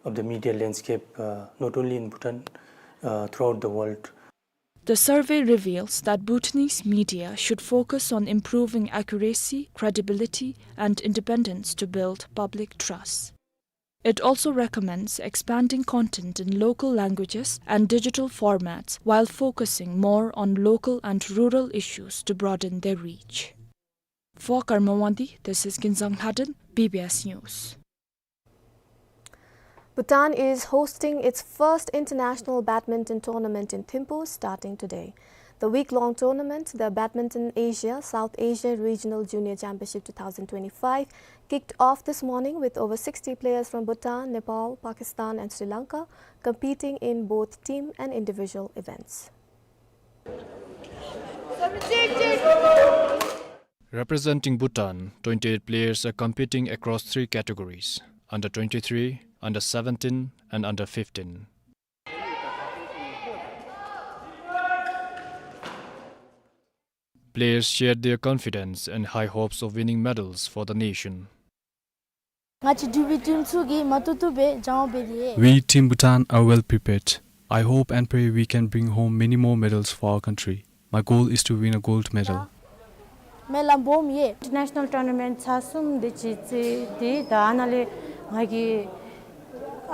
of the media landscape, uh, not only in Bhutan, uh, throughout the world. The survey reveals that Bhutanese media should focus on improving accuracy, credibility, and independence to build public trust. It also recommends expanding content in local languages and digital formats while focusing more on local and rural issues to broaden their reach. For Karma Wangdi, this is Ginzang Lhaden, B B S News. Bhutan is hosting its first international badminton tournament in Thimphu starting today. The week-long tournament, the Badminton Asia South Asia Regional Junior Championship two thousand twenty-five, kicked off this morning with over sixty players from Bhutan, Nepal, Pakistan and Sri Lanka competing in both team and individual events. Representing Bhutan, twenty-eight players are competing across three categories: under twenty-three, under seventeen, and under fifteen. Players shared their confidence and high hopes of winning medals for the nation. ང་བཅས་འབྲུག་པའི་ཊིམ་ཚུ་གིས་མ་བཏུབ་བཏུབ་སྦེ་སྦྱང་བ་འབད་དེ་ཡོད། We, Team Bhutan, are well prepared. I hope and pray we can bring home many more medals for our country. My goal is to win a gold medal. མེ་ལ་སྦོམ་ཡོད། International tournament ཚར་གསུམ་དེ་ཅིག་རྩེ་སྟེ་ད་ཨ་ནཱ་ལས་ང་གིས་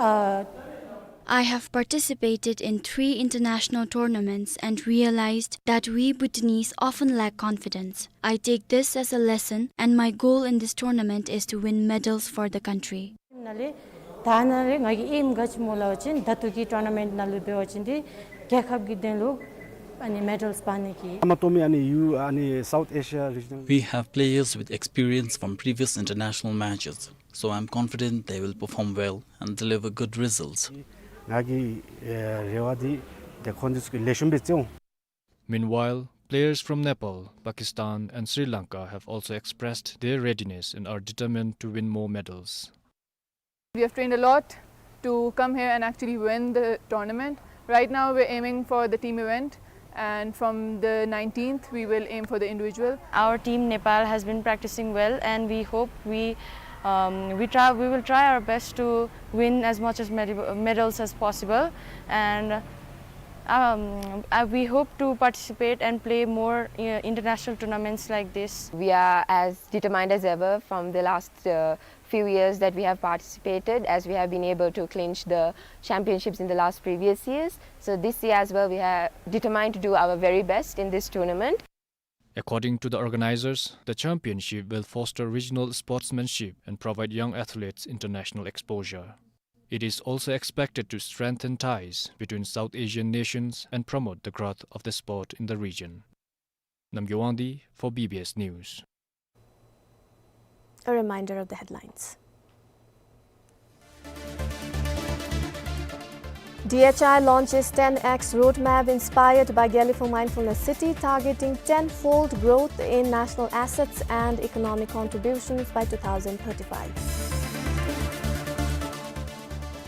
ཨ། I have participated in three international tournaments and realized that we Bhutanese often lack confidence. I take this as a lesson, and my goal in this tournament is to win medals for the country. ནཱ་ལས་ད་ནཱ་ལས་ང་གི་ཨེམ་ག་ཅི་སྨོ་ལབ་པ་ཅིན་ད་ལྟོ་གི་ཊོར་ནཱ་མེནཊ་ནང་ལུ་འབད་བ་ཅིན་འདི་རྒྱལ་ཁབ་ཀྱི་དོན་ལུ་ཨ་ནི་མེ་ཌལ་འབག་ནི་གི། མ་གཏོགས་མི་ཨ་ནི་ཡུ་ཨ་ནི་South Asia regional. We have players with experience from previous international matches, so I'm confident they will perform well and deliver good results. ང་གི་ཨེ་རེ་བ་འདི་ཏེ་ཁོང་འདི་ཚུ་གིས་ལེགས་ཤོམ་སྦེ་རྩེ་འོང་། Meanwhile, players from Nepal, Pakistan, and Sri Lanka have also expressed their readiness and are determined to win more medals. We have trained a lot to come here and actually win the tournament. Right now, we're aiming for the team event, and from the nineteenth, we will aim for the individual. Our team Nepal has been practicing well, and we hope we, um, we try, we will try our best to win as much as med-, medals as possible. And Um, uh, we hope to participate and play more, uh, international tournaments like this. We are as determined as ever from the last, uh, few years that we have participated, as we have been able to clinch the championships in the last previous years. So this year as well, we are determined to do our very best in this tournament. According to the organizers, the championship will foster regional sportsmanship and provide young athletes international exposure. It is also expected to strengthen ties between South Asian nations and promote the growth of the sport in the region. Namgay Wangdi for B B S News. A reminder of the headlines. D H I launches ten X roadmap inspired by Gelephu Mindfulness City, targeting ten-fold growth in national assets and economic contributions by two thousand thirty-five.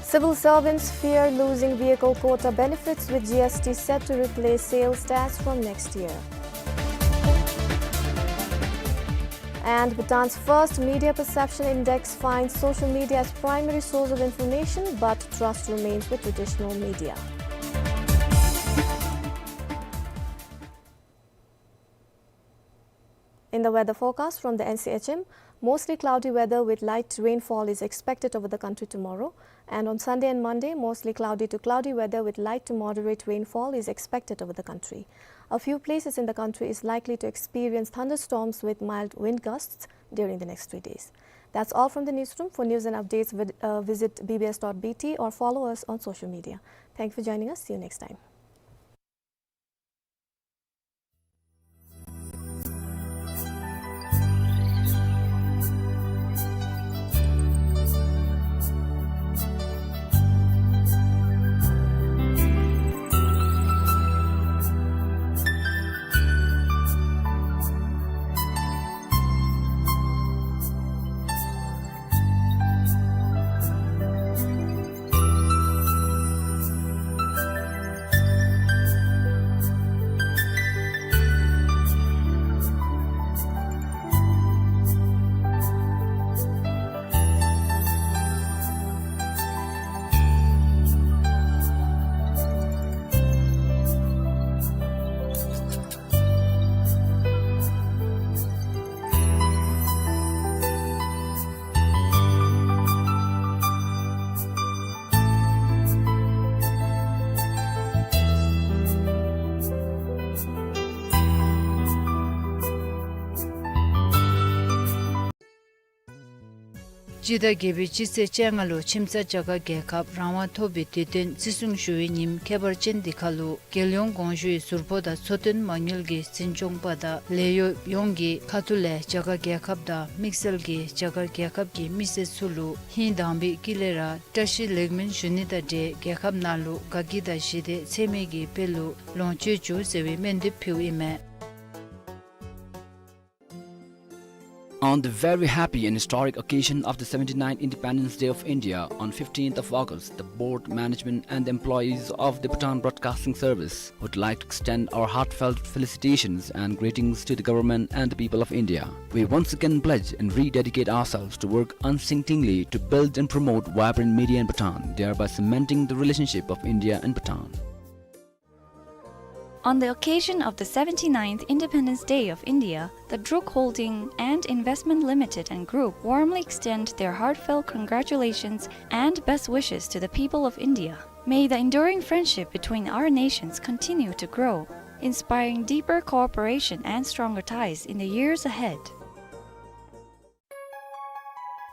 Civil servants fear losing vehicle quota benefits, with G S T set to replace sales tax from next year. And Bhutan's first media perception index finds social media as primary source of information, but trust remains with traditional media. In the weather forecast from the N C H M, mostly cloudy weather with light rainfall is expected over the country tomorrow. And on Sunday and Monday, mostly cloudy to cloudy weather with light to moderate rainfall is expected over the country. A few places in the country is likely to experience thunderstorms with mild wind gusts during the next three days. That's all from the newsroom. For news and updates, vid-, uh, visit B B S dot B T or follow us on social media. Thank you for joining us. See you next time. སྤྱི་ཟླ་བརྒྱད་པའི་སྤྱི་ཚེས་བཅོ་ལྔ་ལུ་ཁྱིམ་ཚང་རྒྱ་གར་རྒྱལ་ཁབ་རང་དབང་ཐོབ་པའི་དུས་སྟོན་བརྩི་སྲུང་ཞུ་བའི་ཉིནམ་ཁྱད་པར་ཅན་འདི་ཁར་ལུ་རྒྱལ་ཡོངས་གོང་ཞུའི་ཟུར་ཕོགས་དང་འཚོ་རྟེན་མ་དངུལ་གྱི་འཛིན་སྐྱོང་པ་དང་ལས་གཡོགཔ་ཡོངས་ཀྱི་ཁ་ཐུག་ལས་རྒྱ་གར་རྒྱལ་ཁབ་དང་དམིགས་བསལ་གྱིས་རྒྱ་གར་རྒྱལ་ཁབ་ཀྱི་མི་སེར་ཚུ་ལུ་ཧིང་དྭངས་པའི་དཀྱིལ་ལས་ར་བཀྲ་ཤིས་ལེགས་སྨོན་ཞུ་ནི་དང་འབྲེལ་རྒྱལ་ཁབ་ནང་ལུ་དགའ་སྐྱིད་དང་ཞི་བདེ་ཚད་མེད་ཀྱི་དཔལ་ལུ་ལོངས་སྤྱོད་བཅུག་ཟེར་བའི་སྨོན་འདེབས་ཕུལཝ་ཨིན་མས། On the very happy and historic occasion of the seventy-ninth Independence Day of India on fifteenth of August, the board, management and the employees of the Bhutan Broadcasting Service would like to extend our heartfelt felicitations and greetings to the government and the people of India. We once again pledge and rededicate ourselves to work unceasingly to build and promote vibrant media in Bhutan, thereby cementing the relationship of India and Bhutan. On the occasion of the seventy-ninth Independence Day of India, the Druk Holding and Investment Limited and Group warmly extend their heartfelt congratulations and best wishes to the people of India. May the enduring friendship between our nations continue to grow, inspiring deeper cooperation and stronger ties in the years ahead.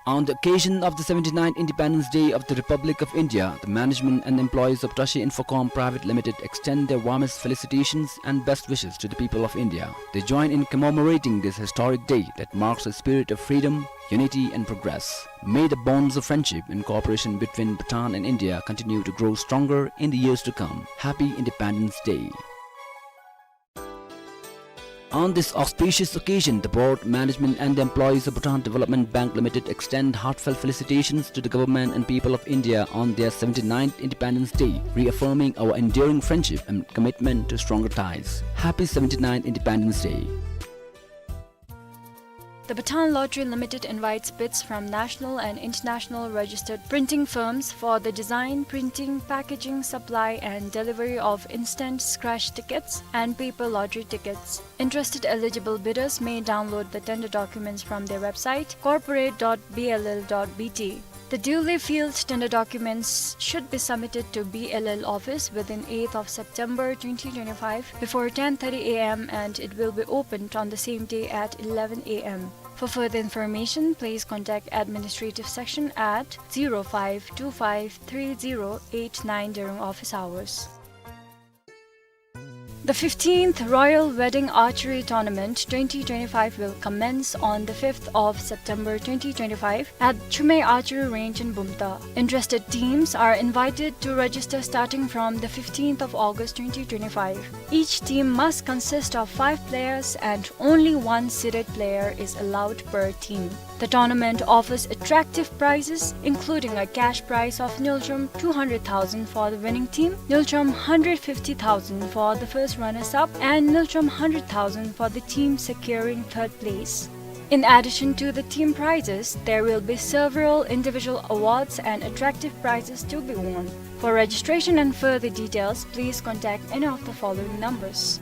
On the occasion of the seventy-ninth Independence Day of the Republic of India, the management and employees of Tashi Infocom Private Limited extend their warmest felicitations and best wishes to the people of India. They join in commemorating this historic day that marks a spirit of freedom, unity and progress. May the bonds of friendship and cooperation between Bhutan and India continue to grow stronger in the years to come. Happy Independence Day. On this auspicious occasion, the board, management and the employees of Bhutan Development Bank Limited extend heartfelt felicitations to the government and people of India on their seventy-ninth Independence Day, reaffirming our enduring friendship and commitment to stronger ties. Happy seventy-ninth Independence Day. The Bhutan Lottery Limited invites bids from national and international registered printing firms for the design, printing, packaging, supply, and delivery of instant scratch tickets and paper lottery tickets. Interested eligible bidders may download the tender documents from their website, corporate dot B L L dot B T. The duly filled tender documents should be submitted to B L L office within eighth of September twenty twenty-five before ten thirty A M, and it will be opened on the same day at eleven A M. For further information, please contact administrative section at zero five two five three zero eight nine during office hours. The fifteenth Royal Wedding Archery Tournament twenty twenty-five will commence on the fifth of September twenty twenty-five at Chumei Archery Range in Bumthang. Interested teams are invited to register starting from the fifteenth of August twenty twenty-five. Each team must consist of five players and only one seeded player is allowed per team. The tournament offers attractive prizes, including a cash prize of ngultrum two hundred thousand for the winning team, ngultrum hundred fifty thousand for the first runners-up, and ngultrum hundred thousand for the team securing third place. In addition to the team prizes, there will be several individual awards and attractive prizes to be won. For registration and further details, please contact any of the following numbers.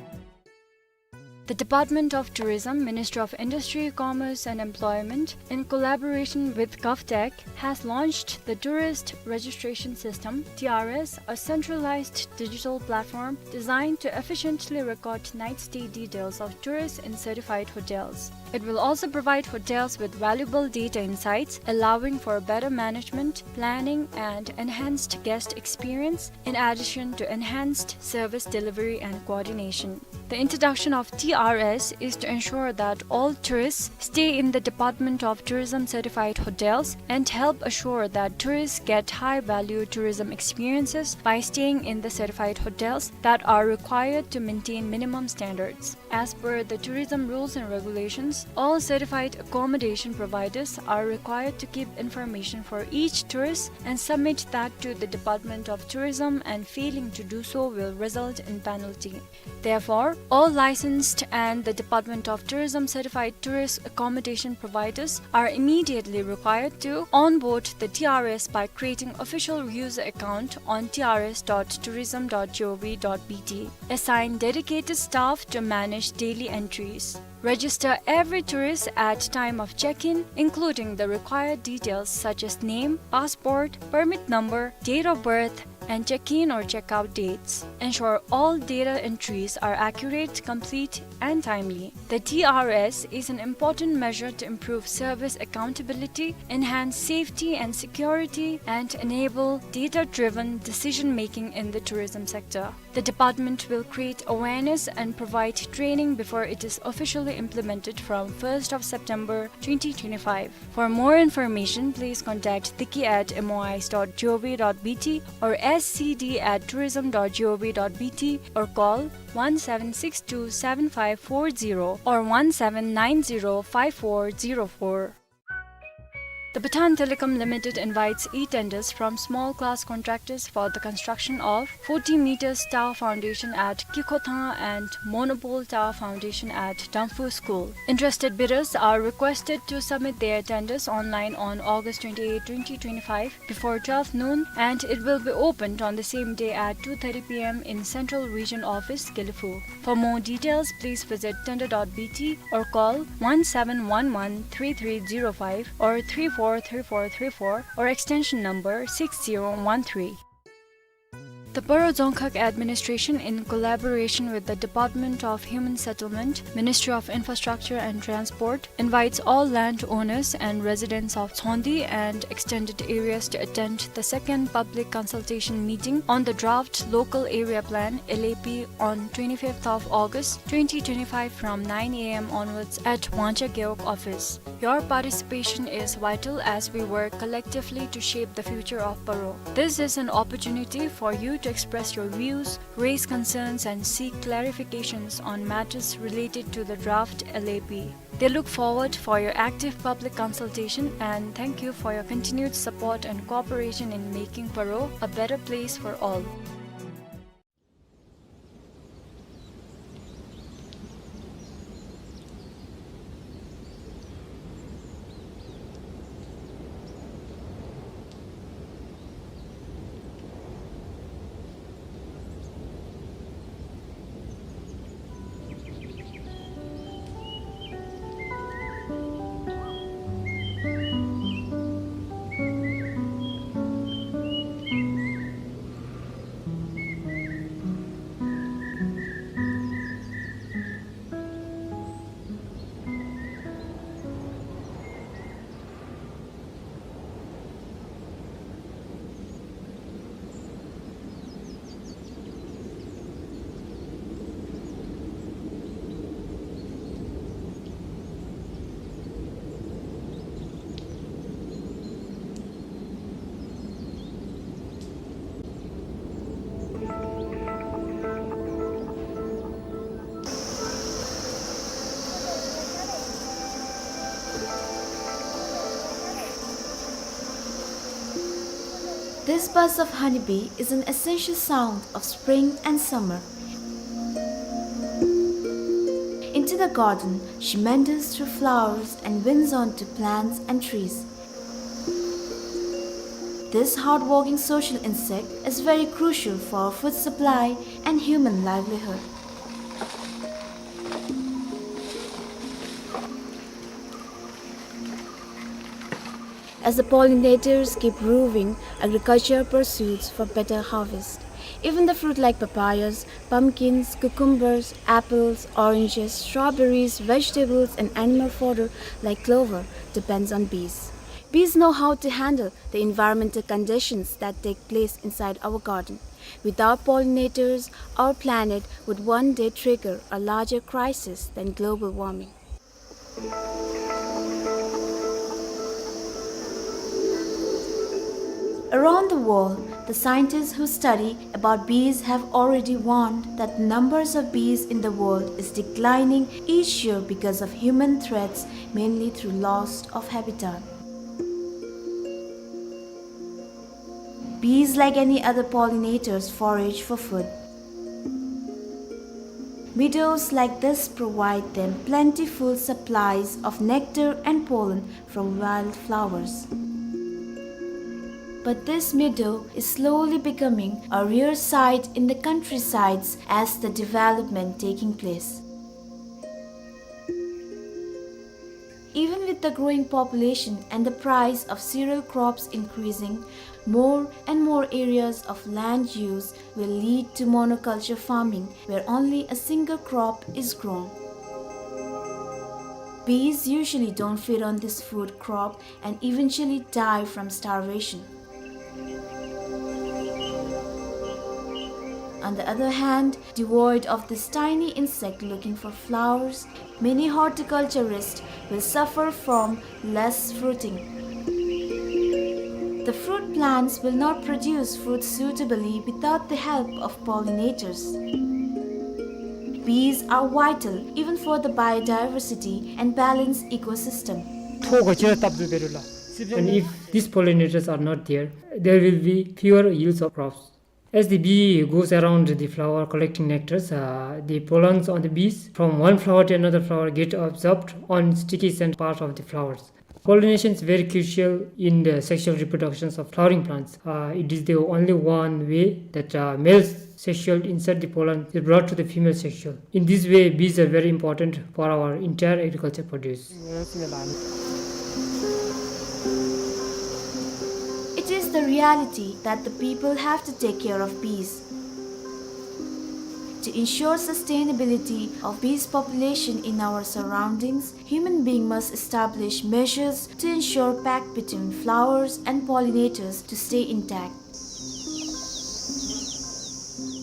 The Department of Tourism, Ministry of Industry, Commerce and Employment, in collaboration with GovTech, has launched the Tourist Registration System, T R S, a centralized digital platform designed to efficiently record night stay details of tourists in certified hotels. It will also provide hotels with valuable data insights, allowing for better management, planning, and enhanced guest experience, in addition to enhanced service delivery and coordination. The introduction of T R S is to ensure that all tourists stay in the Department of Tourism certified hotels and help assure that tourists get high-value tourism experiences by staying in the certified hotels that are required to maintain minimum standards. As per the tourism rules and regulations, all certified accommodation providers are required to keep information for each tourist and submit that to the Department of Tourism, and failing to do so will result in penalty. Therefore, all licensed and the Department of Tourism certified tourist accommodation providers are immediately required to onboard the T R S by creating official user account on T R S dot tourism dot gov dot B T. Assign dedicated staff to manage daily entries. Register every tourist at time of check-in, including the required details such as name, passport, permit number, date of birth, and check-in or check-out dates. Ensure all data entries are accurate, complete, and timely. The T R S is an important measure to improve service accountability, enhance safety and security, and enable data-driven decision-making in the tourism sector. The department will create awareness and provide training before it is officially implemented from first of September twenty twenty-five. For more information, please contact diki at M O I S dot gov dot B T or S C D at tourism dot gov dot B T or call one seven six two seven five four zero or one seven nine zero five four zero four. The Bhutan Telecom Limited invites e-tenders from small class contractors for the construction of forty meters tower foundation at Kikhothang and monopole tower foundation at Damphu School. Interested bidders are requested to submit their tenders online on August twenty-eighth, twenty twenty-five, before twelve noon, and it will be opened on the same day at two thirty P M in Central Region Office, Gelephu. For more details, please visit tender dot B T or call one seven one one three three zero five or three four three four three four or extension number six zero one three. The Paro Dzongkhag Administration, in collaboration with the Department of Human Settlement, Ministry of Infrastructure and Transport, invites all landowners and residents of Tsongdi and extended areas to attend the second public consultation meeting on the draft Local Area Plan, L A P, on twenty-fifth of August twenty twenty-five from nine A M onwards at Wangcha Gewog office. Your participation is vital as we work collectively to shape the future of Paro. This is an opportunity for you to express your views, raise concerns, and seek clarifications on matters related to the draft L A P. They look forward for your active public consultation and thank you for your continued support and cooperation in making Paro a better place for all. This buzz of honeybee is an essential sound of spring and summer. Into the garden, she meanders through flowers and winds onto plants and trees. This hardworking social insect is very crucial for food supply and human livelihood. As the pollinators keep roving, agriculture pursues for better harvest. Even the fruit like papayas, pumpkins, cucumbers, apples, oranges, strawberries, vegetables, and animal fodder like clover depends on bees. Bees know how to handle the environmental conditions that take place inside our garden. Without pollinators, our planet would one day trigger a larger crisis than global warming. Around the world, the scientists who study about bees have already warned that the numbers of bees in the world is declining each year because of human threats, mainly through loss of habitat. Bees, like any other pollinators, forage for food. Meadows like this provide them plentiful supplies of nectar and pollen from wildflowers. But this meadow is slowly becoming a rare sight in the countrysides as the development taking place. Even with the growing population and the price of cereal crops increasing, more and more areas of land use will lead to monoculture farming, where only a single crop is grown. Bees usually don't feed on this food crop and eventually die from starvation. On the other hand, devoid of this tiny insect looking for flowers, many horticulturists will suffer from less fruiting. The fruit plants will not produce fruit suitably without the help of pollinators. Bees are vital even for the biodiversity and balanced ecosystem. And if these pollinators are not there, there will be fewer yields of crops. As the bee goes around the flower collecting nectars, uh, the pollens on the bees from one flower to another flower get absorbed on sticky scent part of the flowers. Pollination is very crucial in the sexual reproductions of flowering plants. Uh, it is the only one way that, uh, male sexual insert the pollen is brought to the female sexual. In this way, bees are very important for our entire agriculture produce. It is the reality that the people have to take care of bees. To ensure sustainability of bees population in our surroundings, human being must establish measures to ensure pact between flowers and pollinators to stay intact.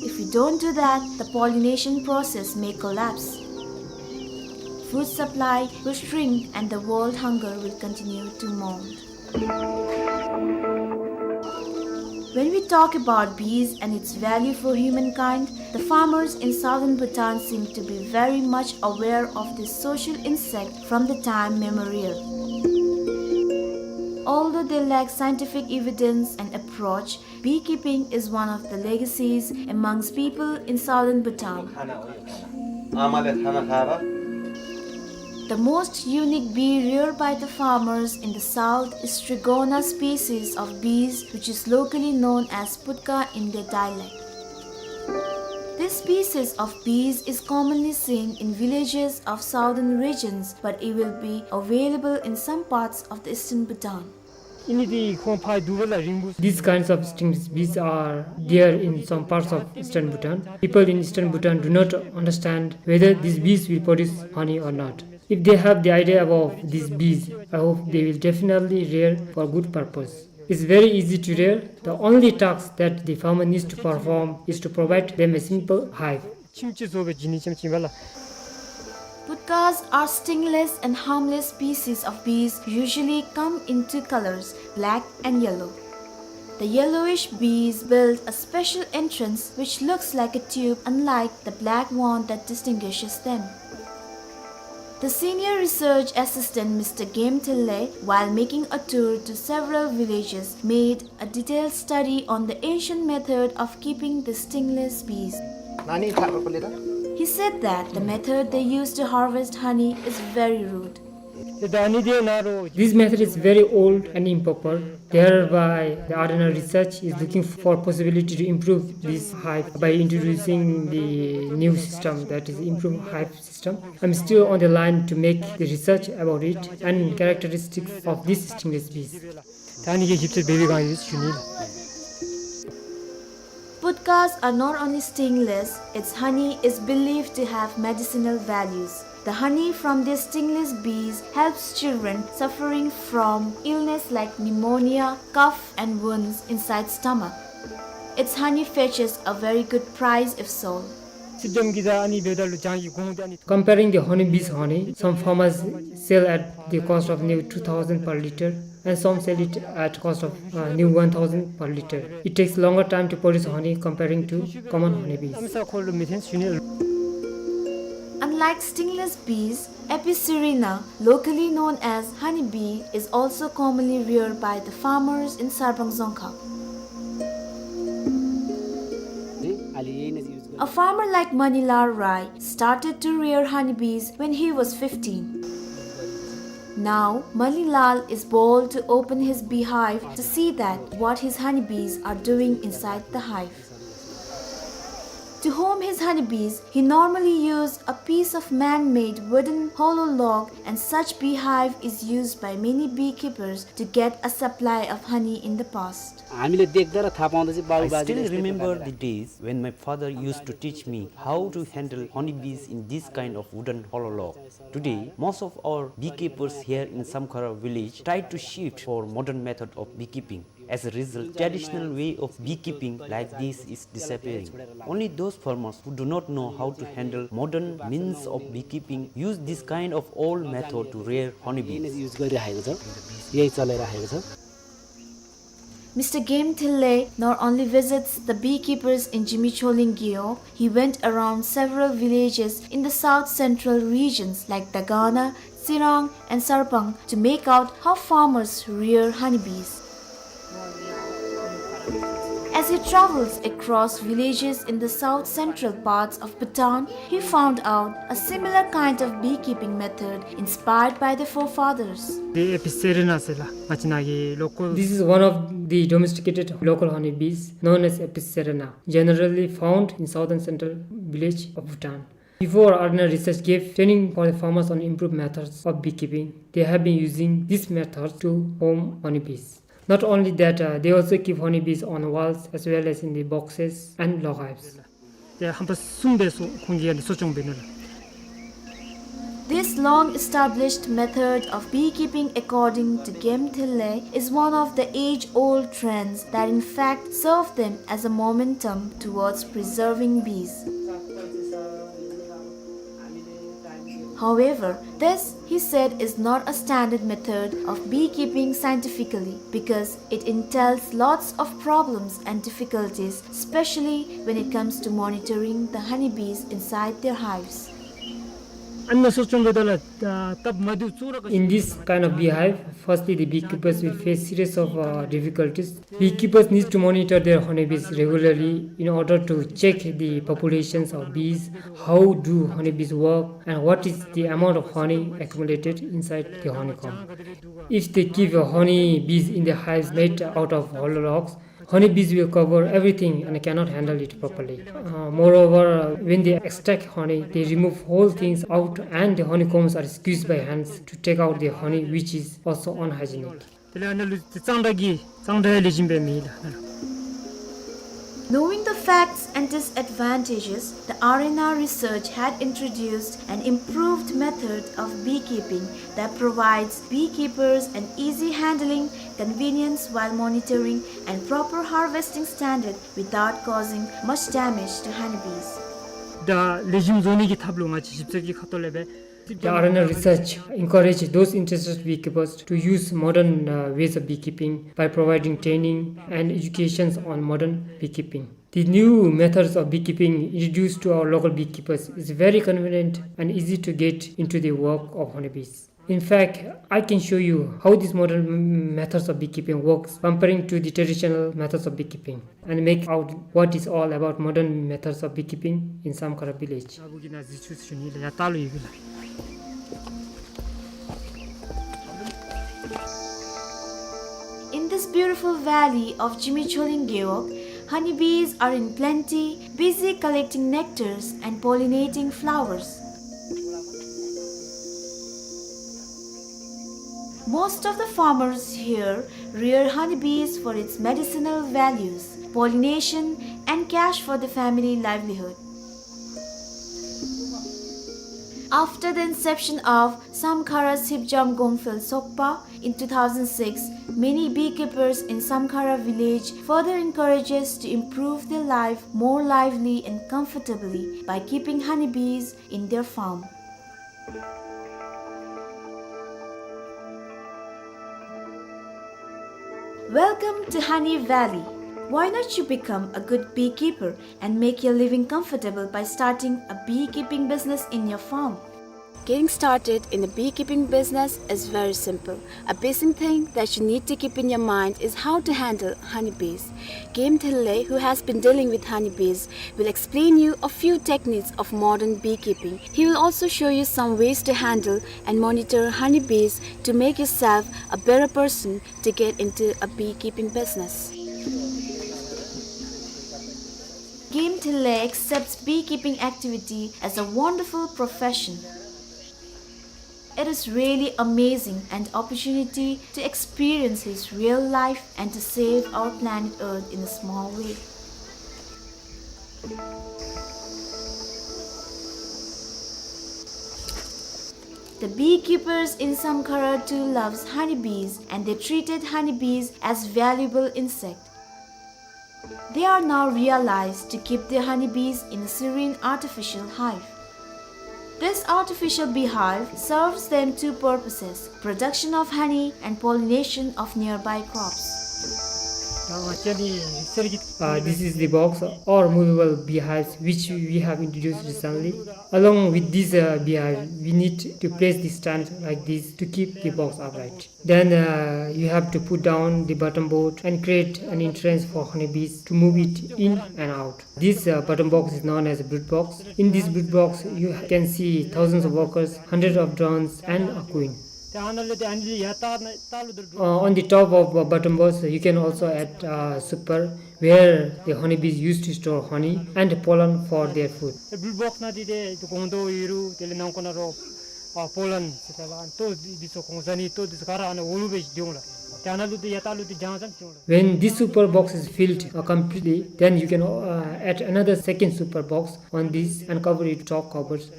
If we don't do that, the pollination process may collapse. Food supply will shrink and the world hunger will continue to mount. When we talk about bees and its value for humankind, the farmers in southern Bhutan seem to be very much aware of this social insect from the time memorial. Although they lack scientific evidence and approach, beekeeping is one of the legacies amongst people in southern Bhutan. The most unique bee reared by the farmers in the south is Strigona species of bees, which is locally known as putka in their dialect. This species of bees is commonly seen in villages of southern regions, but it will be available in some parts of the eastern Bhutan. These kinds of stingless bees are there in some parts of eastern Bhutan. People in eastern Bhutan do not understand whether these bees will produce honey or not. If they have the idea about these bees, I hope they will definitely rear for good purpose. It's very easy to rear. The only task that the farmer needs to perform is to provide them a simple hive. Putkas are stingless and harmless species of bees, usually come in two colors, black and yellow. The yellowish bees build a special entrance which looks like a tube, unlike the black one that distinguishes them. The senior research assistant, Mister Game Thille, while making a tour to several villages, made a detailed study on the ancient method of keeping the stingless bees. He said that the method they use to harvest honey is very rude. This method is very old and improper. Thereby, the R N R research is looking for possibility to improve this hive by introducing the new system, that is, improve hive system. I'm still on the line to make the research about it and characteristics of these stingless bees. Putkas are not only stingless, its honey is believed to have medicinal values. The honey from these stingless bees helps children suffering from illness like pneumonia, cough, and wounds inside stomach. Its honey fetches a very good price if sold. Comparing the honeybee's honey, some farmers sell at the cost of new two thousand per liter and some sell it at cost of, uh, new one thousand per liter. It takes longer time to produce honey comparing to common honeybees. Unlike stingless bees, Apis cerana, locally known as honeybee, is also commonly reared by the farmers in Sarbang Dzongkha. A farmer like Manilal Rai started to rear honeybees when he was fifteen. Now, Manilal is bold to open his beehive to see that what his honeybees are doing inside the hive. To home his honeybees, he normally used a piece of man-made wooden hollow log, and such beehive is used by many beekeepers to get a supply of honey in the past. I still remember the days when my father used to teach me how to handle honeybees in this kind of wooden hollow log. Today, most of our beekeepers here in Samkhara village tried to shift for modern method of beekeeping. As a result, traditional way of beekeeping like this is disappearing. Only those farmers who do not know how to handle modern means of beekeeping use this kind of old method to rear honeybees. Mister Game Thille not only visits the beekeepers in Jimicholing Gyo, he went around several villages in the south central regions like Dagana, Tsirang, and Sarpang to make out how farmers rear honeybees. As he travels across villages in the south central parts of Bhutan, he found out a similar kind of beekeeping method inspired by the forefathers. This is one of the domesticated local honeybees known as Apis cerana, generally found in southern central village of Bhutan. Before, R N R research gave training for the farmers on improved methods of beekeeping. They have been using this method to home honeybees. Not only that, uh, they also keep honeybees on walls as well as in the boxes and log hives. This long-established method of beekeeping, according to Game Thille, is one of the age-old trends that in fact serve them as a momentum towards preserving bees. However, this, he said, is not a standard method of beekeeping scientifically because it entails lots of problems and difficulties, especially when it comes to monitoring the honeybees inside their hives. In this kind of beehive, firstly, the beekeepers will face series of, uh, difficulties. Beekeepers need to monitor their honeybees regularly in order to check the populations of bees, how do honeybees work, and what is the amount of honey accumulated inside the honeycomb. If they keep, uh, honeybees in the hives made out of hollow logs, honeybees will cover everything and cannot handle it properly. Uh, moreover, uh, when they extract honey, they remove whole things out and the honeycombs are squeezed by hands to take out the honey, which is also unhygienic. དེ་ལས་ཨ་ནཱ་ལུ་གཙང་སྦྲ་གི་གཙང་སྦྲ་ཡང་ལེགས་ཤོམ་སྦེ་མེད་ལགས། Knowing the facts and disadvantages, the R N R research had introduced an improved method of beekeeping that provides beekeepers an easy handling, convenience while monitoring, and proper harvesting standard without causing much damage to honeybees. ད་ལེགས་ཤོམ་བཟོ་ནི་གི་ཐབས་ལུ་ང་བཅས་ཞིབ་འཚོལ་གྱི་ཁ་ཐུག་ལས་སྦེ། The R N R research encourage those interested beekeepers to use modern, uh, ways of beekeeping by providing training and educations on modern beekeeping. The new methods of beekeeping introduced to our local beekeepers is very convenient and easy to get into the work of honeybees. In fact, I can show you how these modern m-, methods of beekeeping works comparing to the traditional methods of beekeeping and make out what is all about modern methods of beekeeping in Samkhara village. In this beautiful valley of Jimi Choling Gewog, honeybees are in plenty, busy collecting nectars and pollinating flowers. Most of the farmers here rear honeybees for its medicinal values, pollination, and cash for the family livelihood. After the inception of Samkhara Sipjam Gongphel Sokpa in two thousand six, many beekeepers in Samkhara village further encourages to improve their life more lively and comfortably by keeping honeybees in their farm. Welcome to Honey Valley. Why not you become a good beekeeper and make your living comfortable by starting a beekeeping business in your farm? Getting started in the beekeeping business is very simple. A basic thing that you need to keep in your mind is how to handle honeybees. Game Thille, who has been dealing with honeybees, will explain you a few techniques of modern beekeeping. He will also show you some ways to handle and monitor honeybees to make yourself a better person to get into a beekeeping business. Game Thille accepts beekeeping activity as a wonderful profession. It is really amazing an opportunity to experience his real life and to save our planet Earth in a small way. The beekeepers in Samkhara too loves honeybees and they treated honeybees as valuable insect. They are now realized to keep their honeybees in a serene artificial hive. This artificial beehive serves them two purposes, production of honey and pollination of nearby crops. Uh, this is the box or movable beehives which we have introduced recently. Along with this, uh, beehive, we need to place the stand like this to keep the box upright. Then, uh, you have to put down the bottom board and create an entrance for honeybees to move it in and out. This, uh, bottom box is known as a brood box. In this brood box, you can see thousands of workers, hundreds of drones, and a queen. Uh, on the top of, uh, bottom box, you can also add, uh, super, where the honeybees used to store honey and pollen for their food. When this super box is filled, uh, completely, then you can, uh, add another second super box on this and cover it with top covers.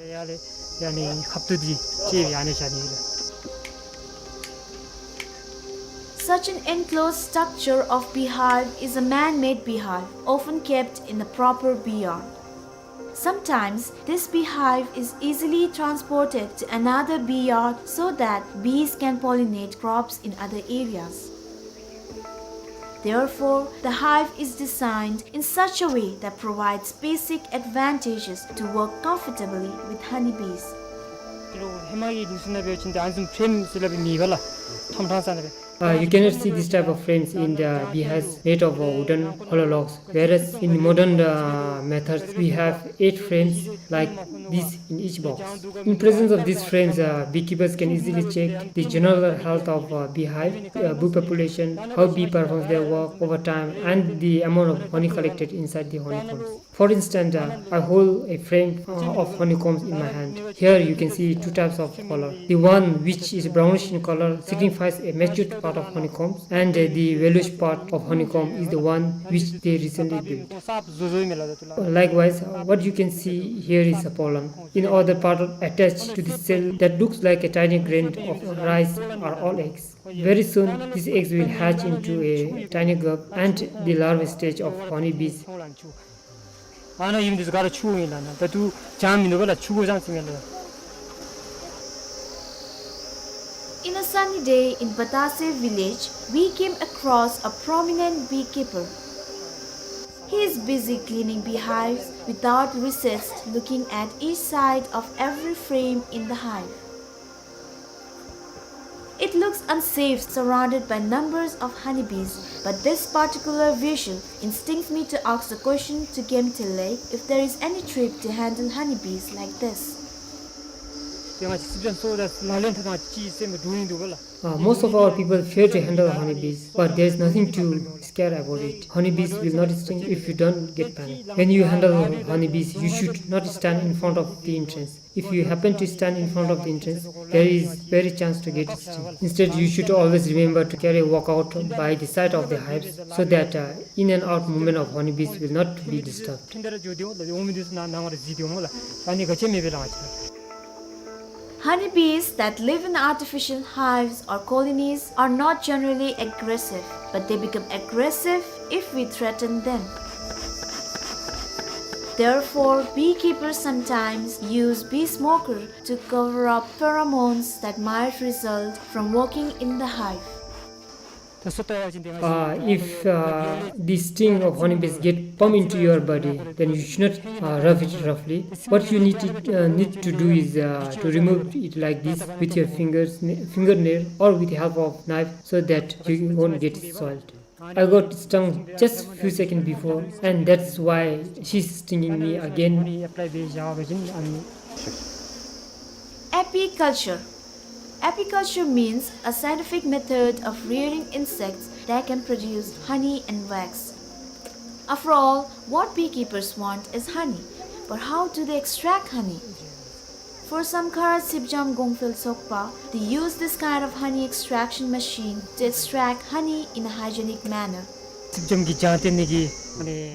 Such an enclosed structure of beehive is a man-made beehive, often kept in a proper bee yard. Sometimes, this beehive is easily transported to another bee yard so that bees can pollinate crops in other areas. Therefore, the hive is designed in such a way that provides basic advantages to work comfortably with honeybees. Uh, you cannot see this type of frames in the beehives made of, uh, wooden hollow logs, whereas in modern, uh, methods we have eight frames like this in each box. In presence of these frames, uh, beekeepers can easily check the general health of, uh, beehive, uh, bee population, how bee performs their work over time, and the amount of honey collected inside the honeycombs. For instance, uh, I hold a frame, uh, of honeycombs in my hand. Here you can see two types of color. The one which is brownish in color signifies a matured part of honeycombs, and, uh, the yellowish part of honeycomb is the one which they recently built. Likewise, uh, what you can see here is a pollen. In other part attached to the cell that looks like a tiny grain of rice are all eggs. Very soon, these eggs will hatch into a tiny grub and the larva stage of honeybees. In a sunny day in Batase village, we came across a prominent beekeeper. He is busy cleaning beehives without recess, looking at each side of every frame in the hive. It looks unsafe surrounded by numbers of honeybees, but this particular visual instincts me to ask the question to Gemtele if there is any trick to handle honeybees like this. དེ་ང་ཅིག་སི་ཇམ་སོ་ད་ལག་ལེན་འཐབ་ད་ཅིག་སེམས་འདུག་ཡིན་འདུག་ག་ལགས། Uh, most of our people fear to handle honeybees, but there is nothing to scare about it. Honeybees will not sting if you don't get panic. When you handle honeybees, you should not stand in front of the entrance. If you happen to stand in front of the entrance, there is very chance to get stung. Instead, you should always remember to carry a walkout by the side of the hives so that, uh, in and out movement of honeybees will not be disturbed. Honeybees that live in artificial hives or colonies are not generally aggressive, but they become aggressive if we threaten them. Therefore, beekeepers sometimes use bee smoker to cover up pheromones that might result from working in the hive. Uh, if, uh, the sting of honeybees get pump into your body, then you should not, uh, rub it roughly. What you need to, uh, need to do is, uh, to remove it like this with your fingers, n-, fingernail, or with the help of knife, so that you won't get soiled. I got stung just few seconds before, and that's why she's stinging me again. Apiculture. Apiculture means a scientific method of rearing insects that can produce honey and wax. After all, what beekeepers want is honey. But how do they extract honey? For Samkhara Sipjam Gongphel Sokpa, they use this kind of honey extraction machine to extract honey in a hygienic manner. སིབ་ཇམ་གྱི་ལྗང་སྟེང་ནས་ཀྱི།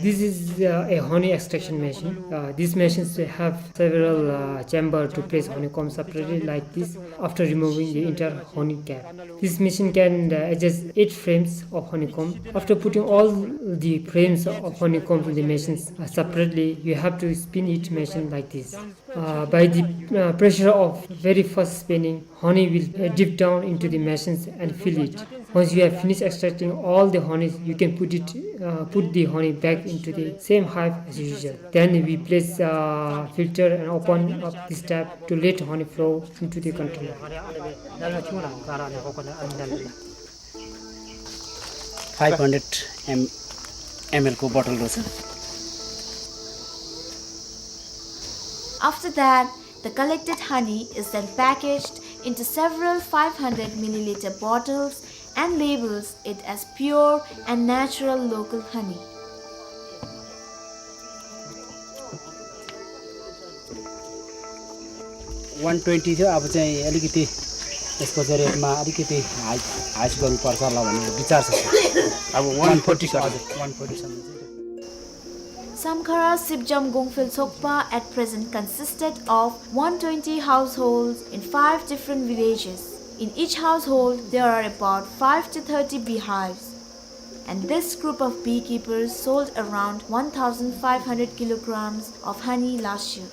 This is, uh, a honey extraction machine. Uh, these machines have several, uh, chamber to place honeycomb separately like this after removing the entire honey cap. This machine can, uh, adjust eight frames of honeycomb. After putting all the frames of honeycomb in the machines, uh, separately, you have to spin each machine like this. Uh, by the, uh, pressure of very fast spinning, honey will, uh, dip down into the machines and fill it. Once you have finished extracting all the honey, you can put it, uh, put the honey back into the same hive as usual. Then we place, uh, filter and open up this tap to let honey flow into the container. Five hundred M, M L को bottle रहेछ। After that, the collected honey is then packaged into several five hundred milliliter bottles and labels it as pure and natural local honey. One twenty थियो, अब चाहिँ अलिकति यसको चाहिँ rate मा अलिकति high, high गर्नुपर्छ होला भन्ने विचार छ, sir। अब one forty, sir। हजुर, one forty सम्म चाहिँ। Samkhara Sipjam Gongphel Sokpa at present consisted of one twenty households in five different villages. In each household, there are about five to thirty beehives. And this group of beekeepers sold around one thousand five hundred kilograms of honey last year.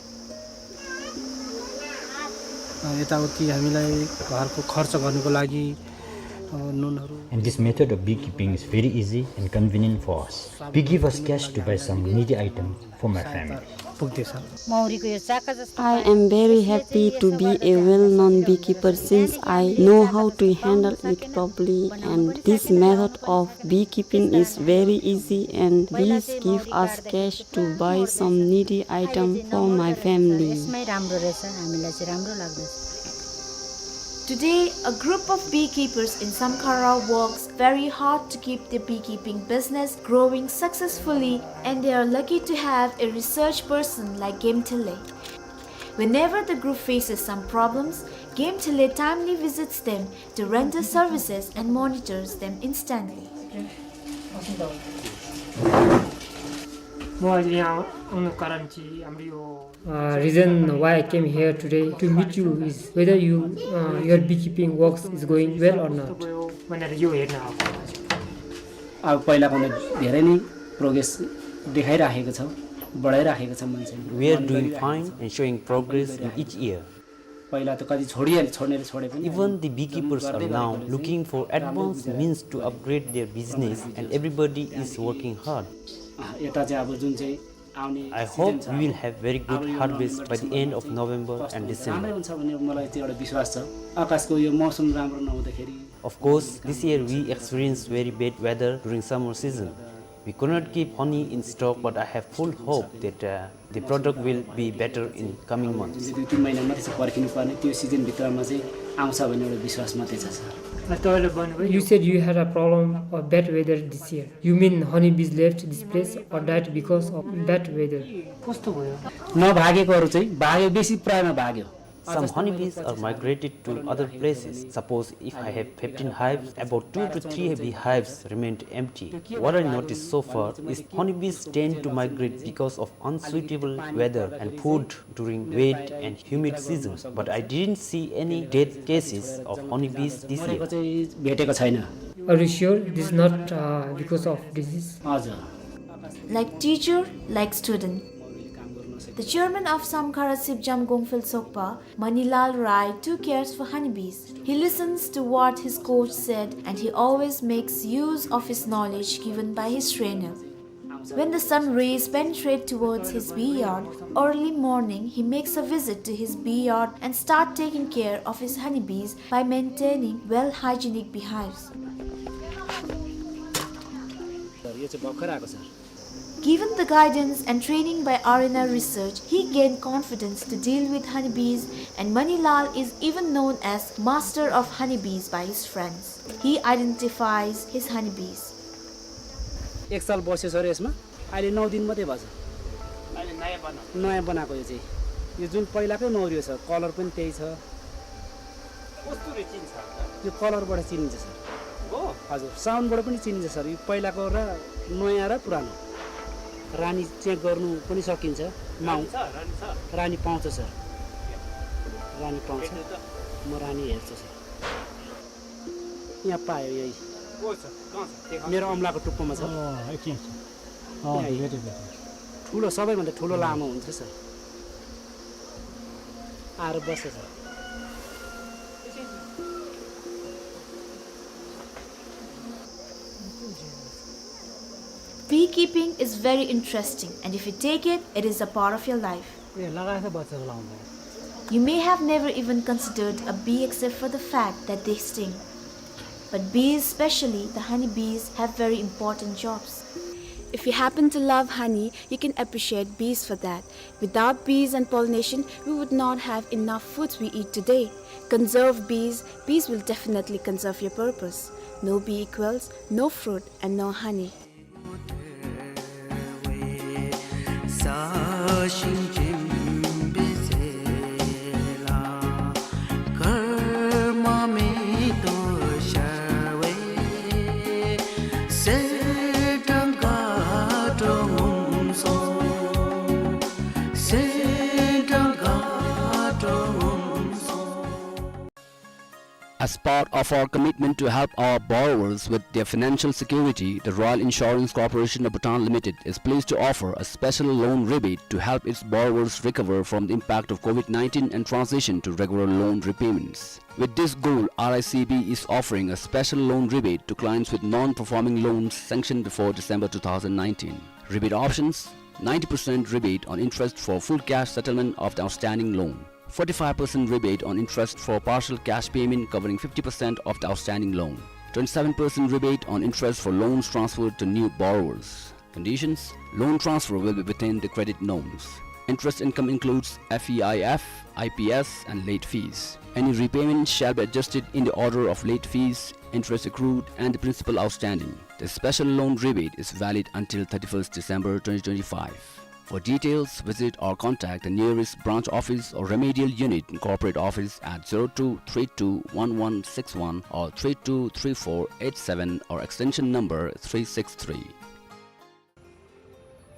अ, यताउति हामीलाई घरको खर्च गर्नको लागि, अ, नुनहरू। And this method of beekeeping is very easy and convenient for us. Bee give us cash to buy some needy items for my family. पुग्दैछ। मौरीको यो चाका जस्तो I am very happy to be a well-known beekeeper since I know how to handle it properly, and this method of beekeeping is very easy and bees give us cash to buy some needy item for my family. यसमै राम्रो रहेछ, हामीलाई चाहिँ राम्रो लाग्दछ। Today, a group of beekeepers in Samkhara works very hard to keep their beekeeping business growing successfully, and they are lucky to have a research person like Gemtele. Whenever the group faces some problems, Gemtele timely visits them to render services and monitors them instantly. म आज यहाँ आउनुको कारण चाहिँ हाम्रो यो Uh, reason why I came here today to meet you is whether you, uh, your beekeeping works is going well or not. भनेर यो हेर्न आएको। अब पहिलाभन्दा धेरै नै progress देखाइराखेको छ, बढाइराखेको छ मान्छेले। We are doing fine and showing progress in each year. पहिला त कति छोडिहाले, छोड्नेले छोडे पनि। Even the beekeepers are now looking for advanced means to upgrade their business, and everybody is working hard. यता चाहिँ अब जुन चाहिँ आउने I hope season छ, we will अब have very good अब यो harvest by the November, end of December, November कस्तो and हुन्छ, December. राम्रै हुन्छ भन्ने मलाई चाहिँ एउटा विश्वास छ। आकाशको यो मौसम राम्रो नहुँदाखेरि Of course, this year we experienced very bad weather during summer season. We could not keep honey in stock, but I have full hope that, uh, the product will be better in coming months. जुन चाहिँ दुई तिन महिना मात्रै छ पर्खिनु पर्ने, त्यो सिजनभित्रमा चाहिँ आउँछ भन्ने एउटा विश्वास मात्रै छ, sir. You said you had a problem of bad weather this year. You mean honeybees left this place or died because of bad weather? कस्तो भयो? नभागेकोहरू चाहिँ भाग्यो, बेसी प्रायमा भाग्यो। Some honeybees are migrated to other places. Suppose if I have fifteen hives, about two to three beehives remained empty. What I noticed so far is honeybees tend to migrate because of unsuitable weather and food during wet and humid seasons, but I didn't see any death cases of honeybees this year. मरेको चाहिँ भेटेको छैन। Are you sure this is not, uh, because of disease? हजुर। Like teacher, like student. The chairman of Samkhara Sipjam Gongphel Sokpa, Manilal Rai, too cares for honeybees. He listens to what his coach said and he always makes use of his knowledge given by his trainer. When the sun rays penetrate towards his bee yard, early morning he makes a visit to his bee yard and start taking care of his honeybees by maintaining well hygienic beehives. Sir, यो चाहिँ भर्खर आएको, sir. Given the guidance and training by R N R Research, he gained confidence to deal with honeybees, and Manilal is even known as master of honeybees by his friends. He identifies his honeybees. एक साल बस्यो सर यसमा, अहिले नौ दिन मात्रै भएको छ। अहिले नयाँ बनाएको। नयाँ बनाएको यो चाहिँ। यो जुन पहिलाकै नौ यो छ, कलर पनि त्यही छ। कस्तुरी चिन्छ? यो कलरबाट चिनिन्छ सर। हो? हजुर, साउन्डबाट पनि चिनिन्छ सर। यो पहिलाको र नयाँ र पुरानो। रानी चेक गर्नु पनि सकिन्छ। माउ-, रानी छ, रानी छ। रानी पाउँछ सर। रानी पाउँछ। हेर्नु त। म रानी हेर्छु सर। यहाँ पायो यही। को छ? कहाँ छ? देखा। मेरो औँलाको टुप्पोमा छ। अँ, एकछिन, एकछिन। अँ, यहाँ भेटेँ, भेटेँ। ठुलो, सबैभन्दा ठुलो लामो हुन्छ सर। आएर बस्छ sir. Beekeeping is very interesting, and if you take it, it is a part of your life. ए, लगाएर बच्चाको लाउँदा। You may have never even considered a bee except for the fact that they sting. But bees, especially the honey bees, have very important jobs. If you happen to love honey, you can appreciate bees for that. Without bees and pollination, we would not have enough foods we eat today. Conserve bees, bees will definitely conserve your purpose. No bee equals no fruit and no honey. As part of our commitment to help our borrowers with their financial security, the Royal Insurance Corporation of Bhutan Limited is pleased to offer a special loan rebate to help its borrowers recover from the impact of COVID nineteen and transition to regular loan repayments. With this goal, R I C B is offering a special loan rebate to clients with non-performing loans sanctioned before December two thousand nineteen. Rebate options: ninety percent rebate on interest for full cash settlement of the outstanding loan. Forty-five percent rebate on interest for partial cash payment covering fifty percent of the outstanding loan. Twenty-seven percent rebate on interest for loans transferred to new borrowers. Conditions: loan transfer will be within the credit norms. Interest income includes F E I F, I P S, and late fees. Any repayment shall be adjusted in the order of late fees, interest accrued, and the principal outstanding. The special loan rebate is valid until thirty-first December twenty twenty-five. For details, visit or contact the nearest branch office or remedial unit in corporate office at zero two three two one one six one or three two three four eight seven or extension number three six three.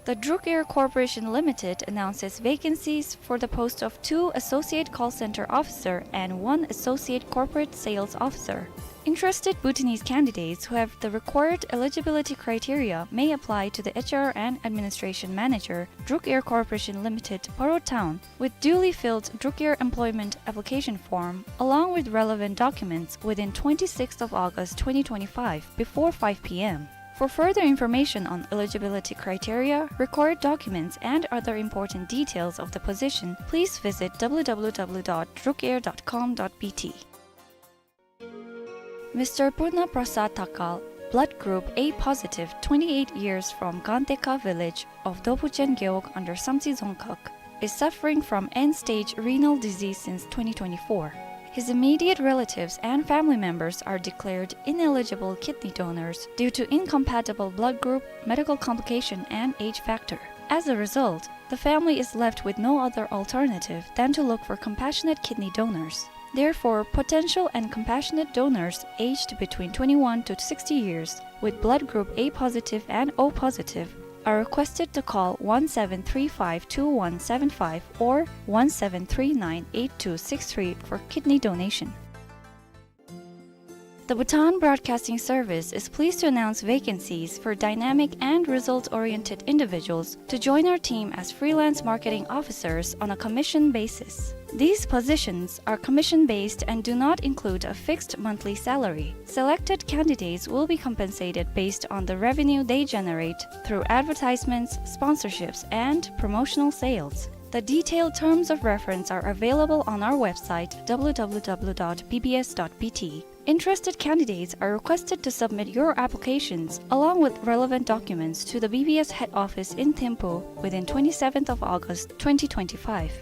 The Druk Air Corporation Limited announces vacancies for the post of two Associate Call Center Officer and one Associate Corporate Sales Officer. Interested Bhutanese candidates who have the required eligibility criteria may apply to the H R and Administration Manager, Druk Air Corporation Limited, Paro Town, with duly filled Druk Air Employment Application Form, along with relevant documents within twenty-sixth of August twenty twenty-five before five P M. For further information on eligibility criteria, required documents, and other important details of the position, please visit w w w dot drukair dot com dot b t. Mister Purna Prasad Thakal, blood group A positive, twenty-eight years, from Ganteka village of Dopuchen Gewog under Samtse Dzongkhag, is suffering from end-stage renal disease since twenty twenty-four. His immediate relatives and family members are declared ineligible kidney donors due to incompatible blood group, medical complication, and age factor. As a result, the family is left with no other alternative than to look for compassionate kidney donors. Therefore, potential and compassionate donors aged between twenty-one to sixty years with blood group A positive and O positive are requested to call one seven three five two one seven five or one seven three nine eight two six three for kidney donation. The Bhutan Broadcasting Service is pleased to announce vacancies for dynamic and result-oriented individuals to join our team as freelance marketing officers on a commission basis. These positions are commission-based and do not include a fixed monthly salary. Selected candidates will be compensated based on the revenue they generate through advertisements, sponsorships, and promotional sales. The detailed terms of reference are available on our website, w w w dot b b s dot b t. Interested candidates are requested to submit your applications along with relevant documents to the B B S head office in Thimphu within twenty-seventh of August twenty twenty-five.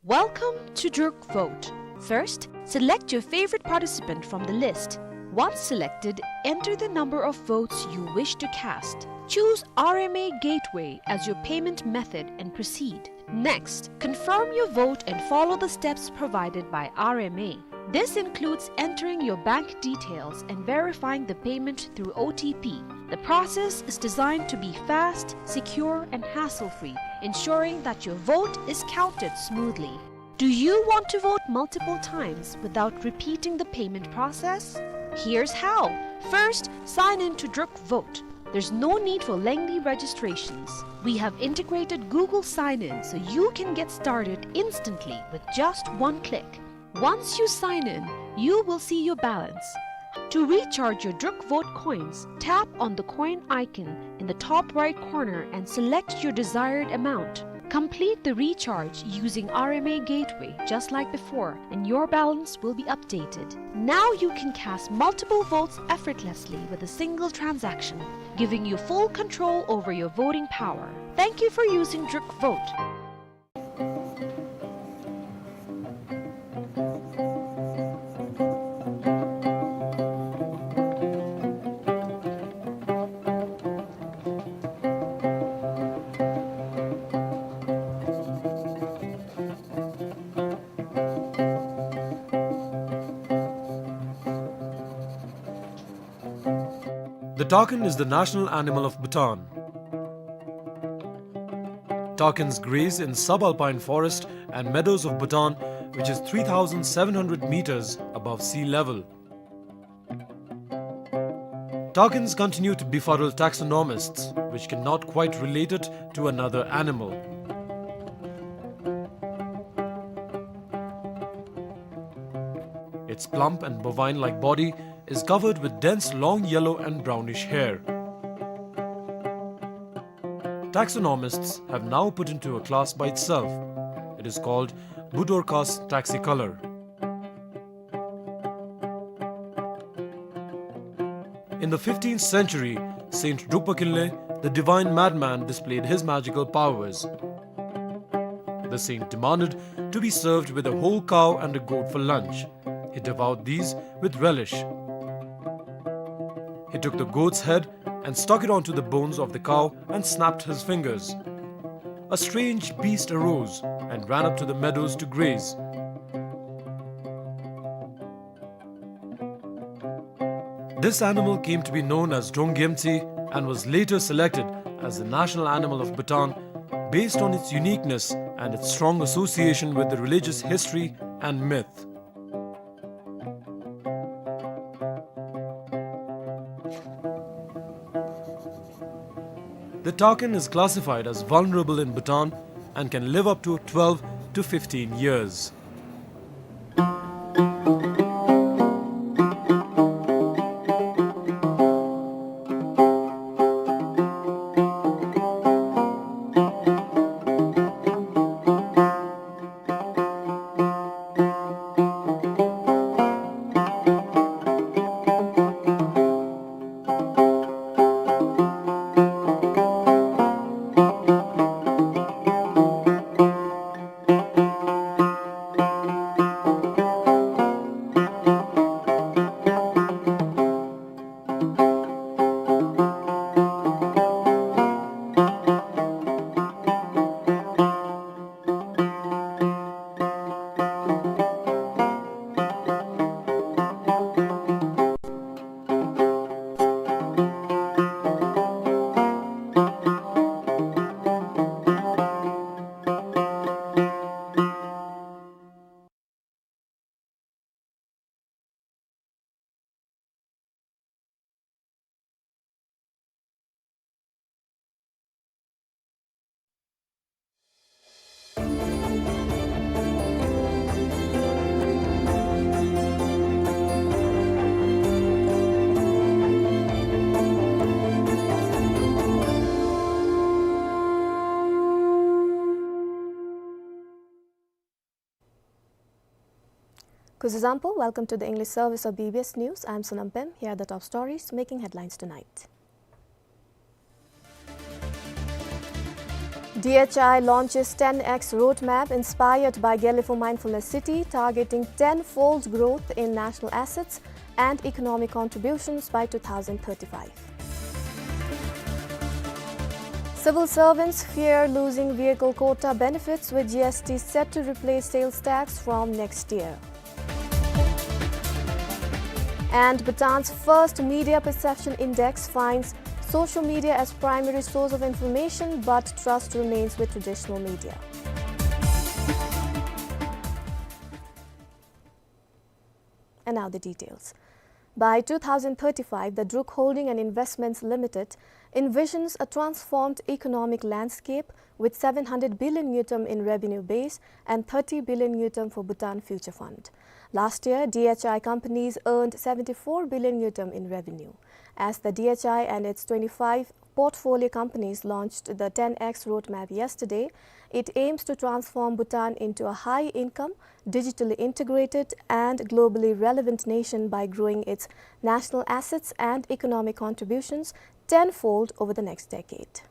Welcome to Druk Vote. First, select your favorite participant from the list. Once selected, enter the number of votes you wish to cast. Choose R M A Gateway as your payment method and proceed. Next, confirm your vote and follow the steps provided by R M A. This includes entering your bank details and verifying the payment through O T P. The process is designed to be fast, secure, and hassle-free, ensuring that your vote is counted smoothly. Do you want to vote multiple times without repeating the payment process? Here's how. First, sign in to Druk Vote. There's no need for lengthy registrations. We have integrated Google Sign-In so you can get started instantly with just one click. Once you sign in, you will see your balance. To recharge your Druk Vote coins, tap on the coin icon in the top right corner and select your desired amount. Complete the recharge using R M A Gateway just like before, and your balance will be updated. Now you can cast multiple votes effortlessly with a single transaction, giving you full control over your voting power. Thank you for using Druk Vote. The takin is the national animal of Bhutan. Takins graze in subalpine forest and meadows of Bhutan, which is three thousand seven hundred meters above sea level. Takins continue to befuddle taxonomists, which cannot quite relate it to another animal. Its plump and bovine-like body is covered with dense long yellow and brownish hair. Taxonomists have now put into a class by itself. It is called Budorcas taxicolor. In the fifteenth century, Saint Drukpa Kinley, the divine madman, displayed his magical powers. The saint demanded to be served with a whole cow and a goat for lunch. He devoured these with relish. He took the goat's head and stuck it onto the bones of the cow and snapped his fingers. A strange beast arose and ran up to the meadows to graze. This animal came to be known as Drongyemtsi and was later selected as the national animal of Bhutan based on its uniqueness and its strong association with the religious history and myth. The takin is classified as vulnerable in Bhutan and can live up to twelve to fifteen years. Kuzuzangpo, welcome to the English service of B B S News. I'm Sonam Pem. Here are the top stories making headlines tonight. D H I launches ten X roadmap inspired by Gelephu Mindfulness City, targeting ten-fold growth in national assets and economic contributions by two thousand thirty-five. Civil servants fear losing vehicle quota benefits, with G S T set to replace sales tax from next year. And Bhutan's first media perception index finds social media as primary source of information, but trust remains with traditional media. And now the details. By two thousand thirty-five, the Druk Holding and Investments Limited envisions a transformed economic landscape with seven hundred billion ngultrum in revenue base and thirty billion ngultrum for Bhutan Future Fund. Last year, D H I companies earned seventy-four billion ngultrum in revenue. As the D H I and its twenty-five portfolio companies launched the ten X roadmap yesterday, it aims to transform Bhutan into a high-income, digitally integrated, and globally relevant nation by growing its national assets and economic contributions tenfold over the next decade.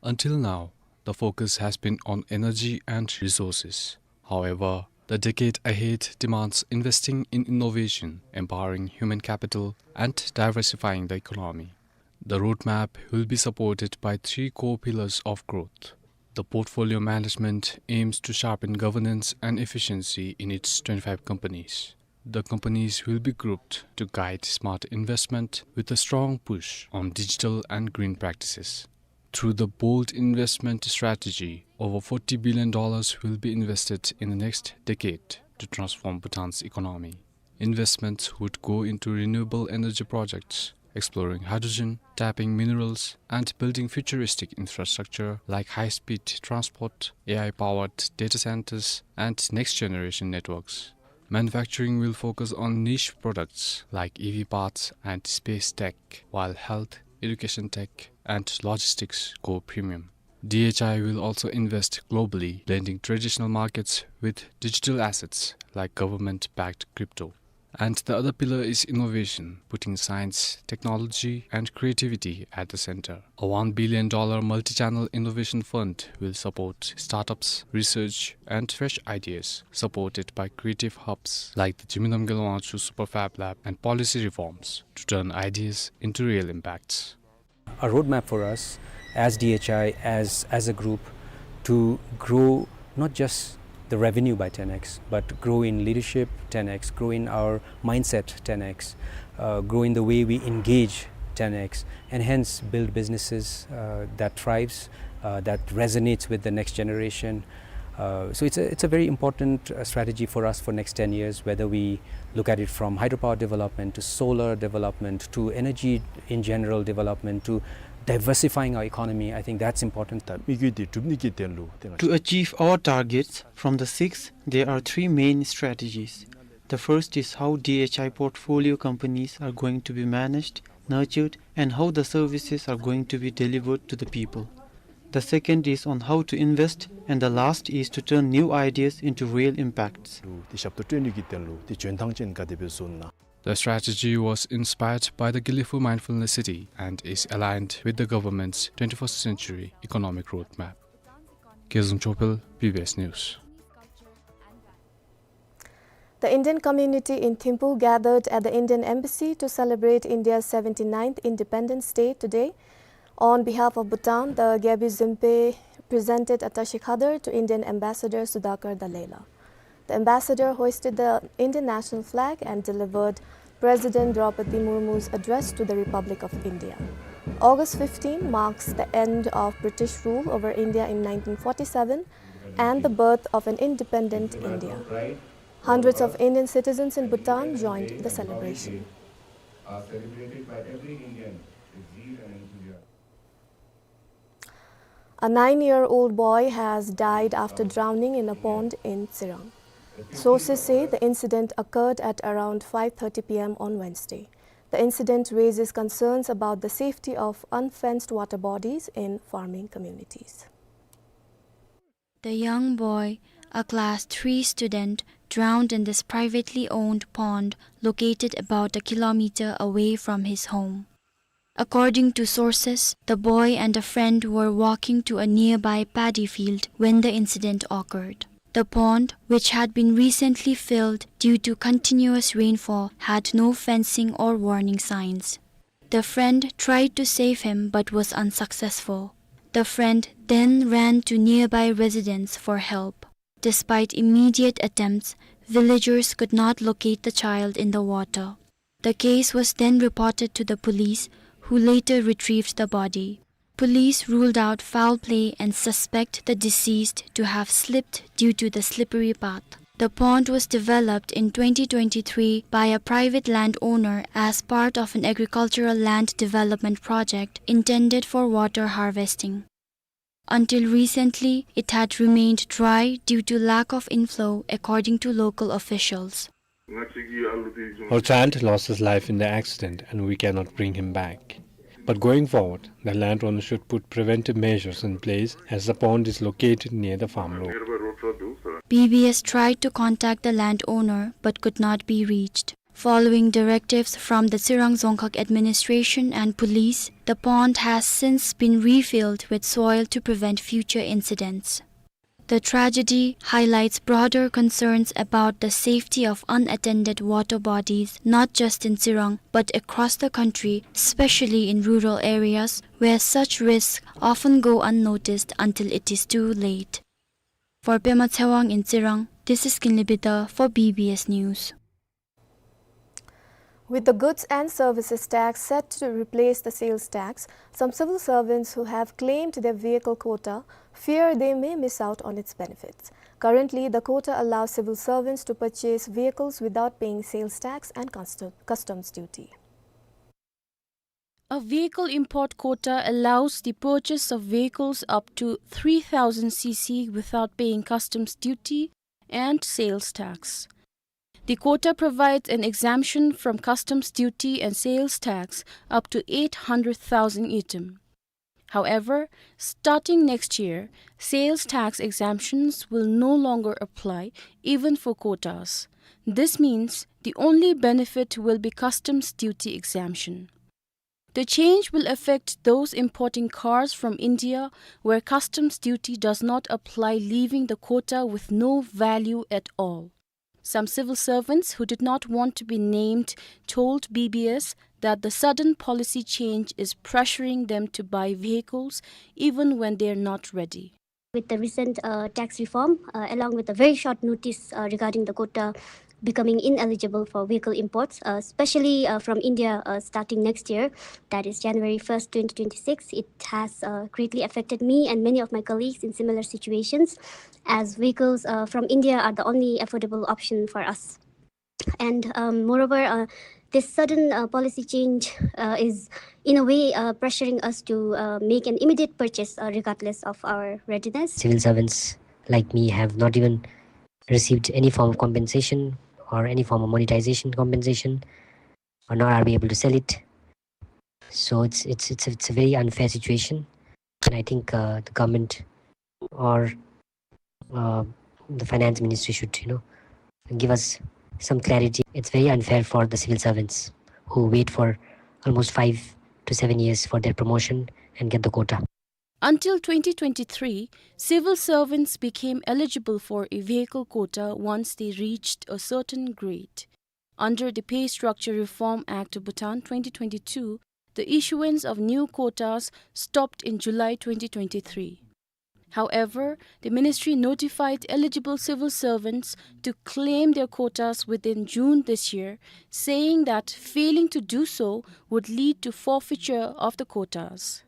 Until now, the focus has been on energy and resources. However, the decade ahead demands investing in innovation, empowering human capital, and diversifying the economy. The roadmap will be supported by three core pillars of growth. The portfolio management aims to sharpen governance and efficiency in its twenty-five companies. The companies will be grouped to guide smart investment with a strong push on digital and green practices. Through the bold investment strategy, over forty billion dollars will be invested in the next decade to transform Bhutan's economy. Investments would go into renewable energy projects, exploring hydrogen, tapping minerals, and building futuristic infrastructure like high-speed transport, A I-powered data centers, and next-generation networks. Manufacturing will focus on niche products like E V parts and space tech, while health, education tech, and logistics go premium. D H I will also invest globally, blending traditional markets with digital assets like government-backed crypto. And the other pillar is innovation, putting science, technology, and creativity at the center. A one billion dollar multi-channel innovation fund will support startups, research, and fresh ideas, supported by creative hubs like the Zimidang Gyalwangchu Super Fab Lab and policy reforms to turn ideas into real impacts. A roadmap for us as D H I, as, as a group, to grow not just the revenue by ten X, but grow in leadership ten X, grow in our mindset ten X, uh, grow in the way we engage ten X, and hence build businesses, uh, that thrives, uh, that resonates with the next generation, uh, so it's a, it's a very important, uh, strategy for us for next ten years, whether we look at it from hydropower development to solar development to energy in general development to diversifying our economy. I think that's important. ད་དམིགས་ཡུལ་འདི་སྒྲུབ་ནི་གི་དོན་ལུ་དེ་ང་བཅས། To achieve our targets, from the six, there are three main strategies. The first is how D H I portfolio companies are going to be managed, nurtured, and how the services are going to be delivered to the people. The second is on how to invest, and the last is to turn new ideas into real impacts. ལུ་དེ་ཞབས་ཏོག་སྤྲོད་ནི་གི་དོན་ལུ་དེ་འཇོན་ཐང་ཅན་ག་དེ་སྦེ་བཟོ་ན། The strategy was inspired by the Gelephu Mindfulness City and is aligned with the government's twenty-first century economic roadmap. Gezang Chopel, B B S News. The Indian community in Thimphu gathered at the Indian Embassy to celebrate India's seventy-ninth Independence Day today. On behalf of Bhutan, the Gyalpo Zenpo presented attaché cadre to Indian Ambassador Sudhakar Dallela. The ambassador hoisted the Indian national flag and delivered President Draupadi Murmu's address to the Republic of India. August fifteen marks the end of British rule over India in nineteen forty-seven and the birth of an independent India. Hundreds of Indian citizens in Bhutan joined the celebration. A nine-year-old boy has died after drowning in a pond in Tsirang. Sources say the incident occurred at around five thirty P M on Wednesday. The incident raises concerns about the safety of unfenced water bodies in farming communities. The young boy, a class three student, drowned in this privately owned pond located about a kilometer away from his home. According to sources, the boy and a friend were walking to a nearby paddy field when the incident occurred. The pond, which had been recently filled due to continuous rainfall, had no fencing or warning signs. The friend tried to save him but was unsuccessful. The friend then ran to nearby residents for help. Despite immediate attempts, villagers could not locate the child in the water. The case was then reported to the police, who later retrieved the body. Police ruled out foul play and suspect the deceased to have slipped due to the slippery path. The pond was developed in twenty twenty-three by a private landowner as part of an agricultural land development project intended for water harvesting. Until recently, it had remained dry due to lack of inflow, according to local officials. Our child lost his life in the accident and we cannot bring him back. But going forward, the landowner should put preventive measures in place as the pond is located near the farm road. B B S tried to contact the landowner but could not be reached. Following directives from the Tsirang Dzongkhag administration and police, the pond has since been refilled with soil to prevent future incidents. The tragedy highlights broader concerns about the safety of unattended water bodies, not just in Tsirang, but across the country, especially in rural areas where such risks often go unnoticed until it is too late. For Pema Tshewang in Tsirang, this is Kinley Bida for B B S News. With the goods and services tax set to replace the sales tax, some civil servants who have claimed their vehicle quota fear they may miss out on its benefits. Currently, the quota allows civil servants to purchase vehicles without paying sales tax and custom-, customs duty. A vehicle import quota allows the purchase of vehicles up to three thousand C C without paying customs duty and sales tax. The quota provides an exemption from customs duty and sales tax up to eight hundred thousand ngultrum. However, starting next year, sales tax exemptions will no longer apply even for quotas. This means the only benefit will be customs duty exemption. The change will affect those importing cars from India where customs duty does not apply, leaving the quota with no value at all. Some civil servants who did not want to be named told B B S that the sudden policy change is pressuring them to buy vehicles even when they are not ready. With the recent, uh, tax reform, uh, along with a very short notice, uh, regarding the quota becoming ineligible for vehicle imports, uh, especially, uh, from India, uh, starting next year, that is January first, twenty twenty-six, it has, uh, greatly affected me and many of my colleagues in similar situations, as vehicles, uh, from India are the only affordable option for us. And, um, moreover, uh, this sudden, uh, policy change, uh, is in a way, uh, pressuring us to, uh, make an immediate purchase, uh, regardless of our readiness. Civil servants like me have not even received any form of compensation or any form of monetization compensation, or nor are we able to sell it. So it's, it's, it's a, it's a very unfair situation. And I think, uh, the government or, uh, the finance ministry should, you know, give us some clarity. It's very unfair for the civil servants who wait for almost five to seven years for their promotion and get the quota. Until twenty twenty-three, civil servants became eligible for a vehicle quota once they reached a certain grade. Under the Pay Structure Reform Act of Bhutan twenty twenty-two, the issuance of new quotas stopped in July twenty twenty-three. However, the ministry notified eligible civil servants to claim their quotas within June this year, saying that failing to do so would lead to forfeiture of the quotas.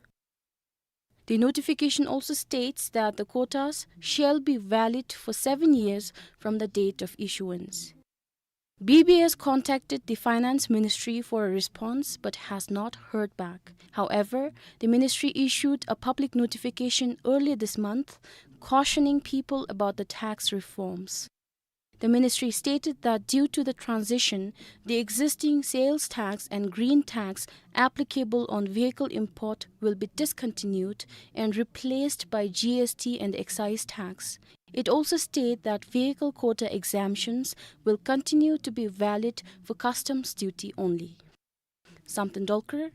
The notification also states that the quotas shall be valid for seven years from the date of issuance. B B S contacted the Finance Ministry for a response but has not heard back. However, the ministry issued a public notification earlier this month cautioning people about the tax reforms. The ministry stated that due to the transition, the existing sales tax and green tax applicable on vehicle import will be discontinued and replaced by G S T and excise tax. It also stated that vehicle quota exemptions will continue to be valid for customs duty only. Samten Dolkar,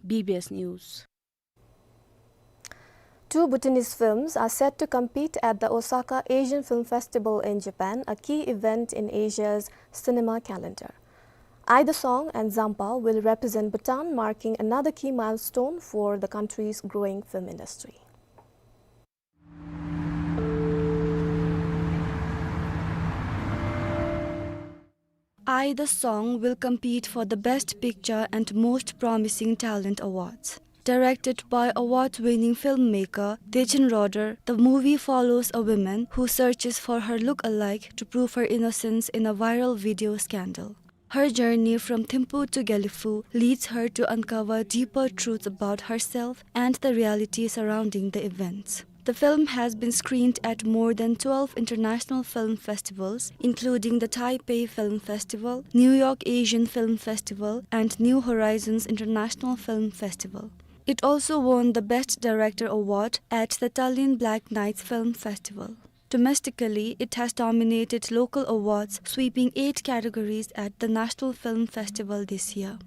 B B S News. Two Bhutanese films are set to compete at the Osaka Asian Film Festival in Japan, a key event in Asia's cinema calendar. Ai The Song and Zampa will represent Bhutan, marking another key milestone for the country's growing film industry. Ai The Song will compete for the Best Picture and Most Promising Talent awards. Directed by award-winning filmmaker Dechen Roder, the movie follows a woman who searches for her look-alike to prove her innocence in a viral video scandal. Her journey from Thimphu to Gelephu leads her to uncover deeper truths about herself and the reality surrounding the events. The film has been screened at more than twelve international film festivals, including the Taipei Film Festival, New York Asian Film Festival, and New Horizons International Film Festival. It also won the Best Director Award at the Tallinn Black Nights Film Festival. Domestically, it has dominated local awards, sweeping eight categories at the National Film Festival this year.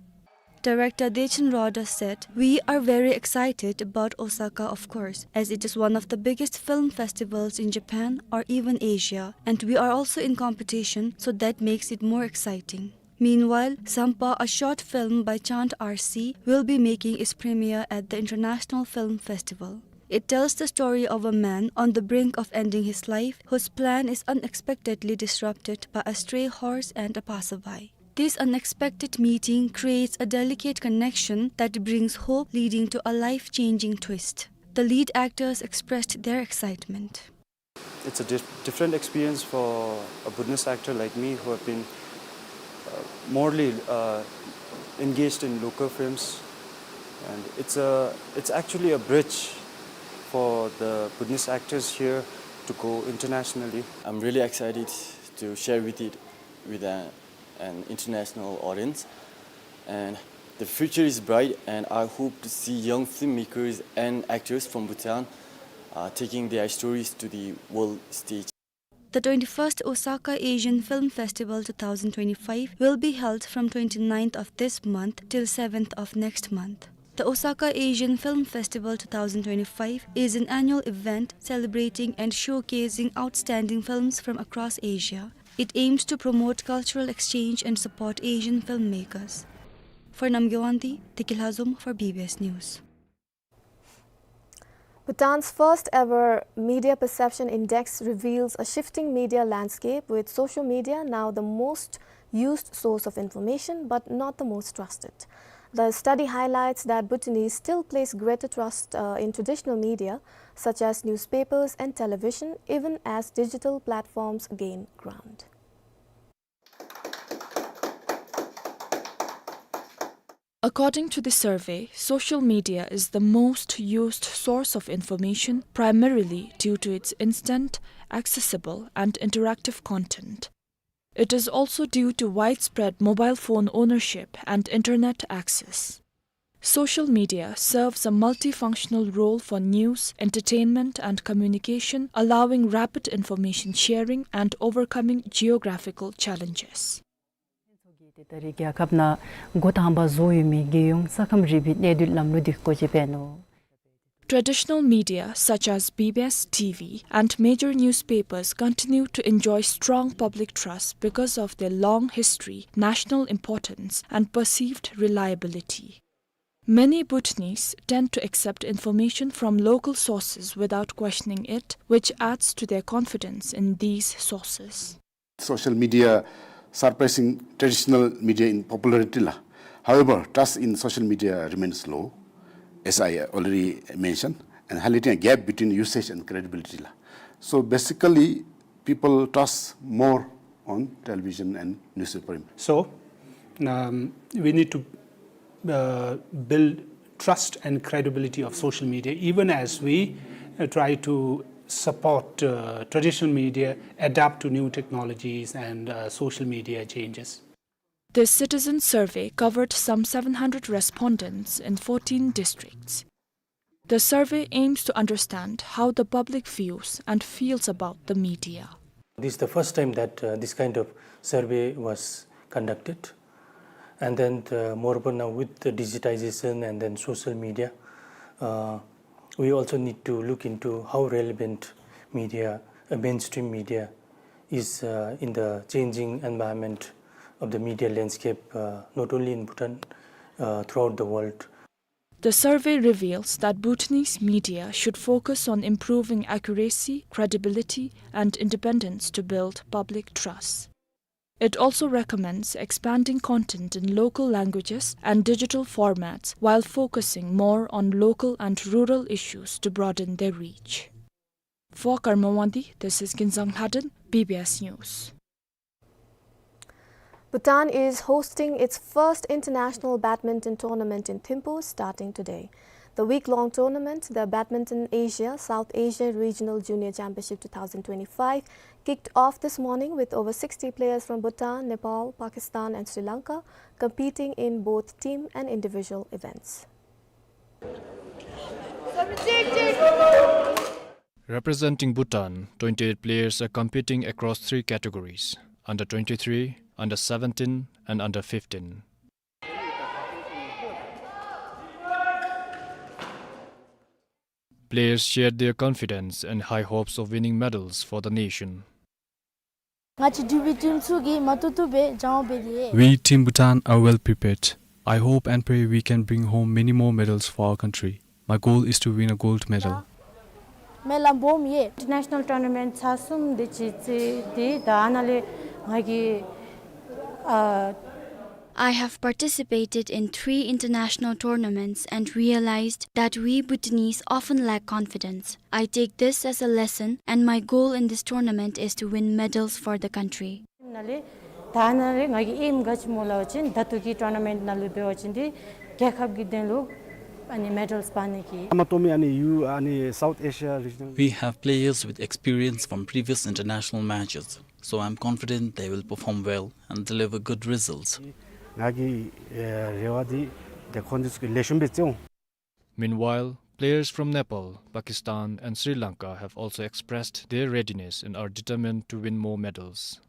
Director Dechen Roder said, "We are very excited about Osaka, of course, as it is one of the biggest film festivals in Japan or even Asia, and we are also in competition, so that makes it more exciting." Meanwhile, Zampa, a short film by Chand R C, will be making its premiere at the International Film Festival. It tells the story of a man on the brink of ending his life whose plan is unexpectedly disrupted by a stray horse and a passerby. This unexpected meeting creates a delicate connection that brings hope, leading to a life-changing twist. The lead actors expressed their excitement. It's a dif-, different experience for a Bhutanese actor like me who have been, uh, morely, uh, engaged in local films. And it's a, it's actually a bridge for the Bhutanese actors here to go internationally. I'm really excited to share with it, with a an international audience. And the future is bright, and I hope to see young filmmakers and actors from Bhutan, uh, taking their stories to the world stage. The twenty-first Osaka Asian Film Festival two thousand twenty-five will be held from twenty-ninth of this month till seventh of next month. The Osaka Asian Film Festival two thousand twenty-five is an annual event celebrating and showcasing outstanding films from across Asia. It aims to promote cultural exchange and support Asian filmmakers. For Namgay Wangdi, Tekil Hazum for B B S News. Bhutan's first ever Media Perception Index reveals a shifting media landscape, with social media now the most used source of information, but not the most trusted. The study highlights that Bhutanese still place greater trust, uh, in traditional media, such as newspapers and television, even as digital platforms gain ground. According to the survey, social media is the most used source of information, primarily due to its instant, accessible, and interactive content. It is also due to widespread mobile phone ownership and internet access. Social media serves a multifunctional role for news, entertainment, and communication, allowing rapid information sharing and overcoming geographical challenges. ད་རེས་རྒྱལ་ཁབ་ནང་འགོ་དང་པ་བཟོ་ཡོད་མི་རྒྱལ་ཡོངས་ས་ཁམས་རིག་པའི་གནས་སྡུད་ལམ་ལུགས་འདི་སྒོ་འབྱེད་འབད་ནུག། Traditional media such as B B S T V and major newspapers continue to enjoy strong public trust because of their long history, national importance, and perceived reliability. Many Bhutanese tend to accept information from local sources without questioning it, which adds to their confidence in these sources. Social media surpassing traditional media in popularity la. However, trust in social media remains low, as I already mentioned, and highlighting a gap between usage and credibility la. So basically, people trust more on television and newspaper. So, um, we need to uh, build trust and credibility of social media, even as we, uh, try to support, uh, traditional media, adapt to new technologies and, uh, social media changes. This citizen survey covered some seven hundred respondents in fourteen districts. The survey aims to understand how the public views and feels about the media. This is the first time that, uh, this kind of survey was conducted. And then, uh, moreover, now with the digitization and then social media, uh, we also need to look into how relevant media, uh, mainstream media, is, uh, in the changing environment of the media landscape, uh, not only in Bhutan, uh, throughout the world. The survey reveals that Bhutanese media should focus on improving accuracy, credibility, and independence to build public trust. It also recommends expanding content in local languages and digital formats while focusing more on local and rural issues to broaden their reach. For Karma Wangdi, this is Kinzang Lhaden, B B S News. Bhutan is hosting its first international badminton tournament in Thimphu starting today. The week-long tournament, the Badminton Asia South Asia Regional Junior Championship two thousand twenty-five, kicked off this morning with over sixty players from Bhutan, Nepal, Pakistan and Sri Lanka competing in both team and individual events. Representing Bhutan, twenty-eight players are competing across three categories: under twenty-three, under seventeen, and under fifteen. Players shared their confidence and high hopes of winning medals for the nation. ང་བཅས་འབྲུག་པའི་ཊིམ་ཚུ་གིས་མ་ཏོག་ཏོ་སྦེ་སྦྱང་བ་འབད་དེ་ཡོད། We, Team Bhutan, are well prepared. I hope and pray we can bring home many more medals for our country. My goal is to win a gold medal. མེ་ལམ་སྦོམ་ཡོད། International tournament ཚར་གསུམ་དེ་ཅིག་རྩེ་སྟེ་ད་ཨ་ནཱ་ལས་ང་གིས་ཨ། I have participated in three international tournaments and realized that we Bhutanese often lack confidence. I take this as a lesson, and my goal in this tournament is to win medals for the country. ནཱ་ལས་ད་ནཱ་ལས་ང་གི་ཨེམ་ག་ཅི་སྨོ་ལབ་པ་ཅིན་ད་ལྟོ་གི་ཊོར་ན་མེནཊ་ནང་ལུ་འབད་བ་ཅིན་འདི་རྒྱལ་ཁབ་ཀྱི་དོན་ལུ་ཨ་ནི་མེ་ཌལ་སྤར་ནི་གི། ཨ་མ་ཏོ་མི་ཨ་ནི་ཡུ་ཨ་ནི་South Asia regional. We have players with experience from previous international matches, so I'm confident they will perform well and deliver good results. ང་གི་ཨེ་རེ་བ་འདི་ཏེ་ཁོང་ཚུ་གིས་ལེགས་ཤོམ་སྦེ་རྩེ་འོང་། Meanwhile, players from Nepal, Pakistan, and Sri Lanka have also expressed their readiness and are determined to win more medals.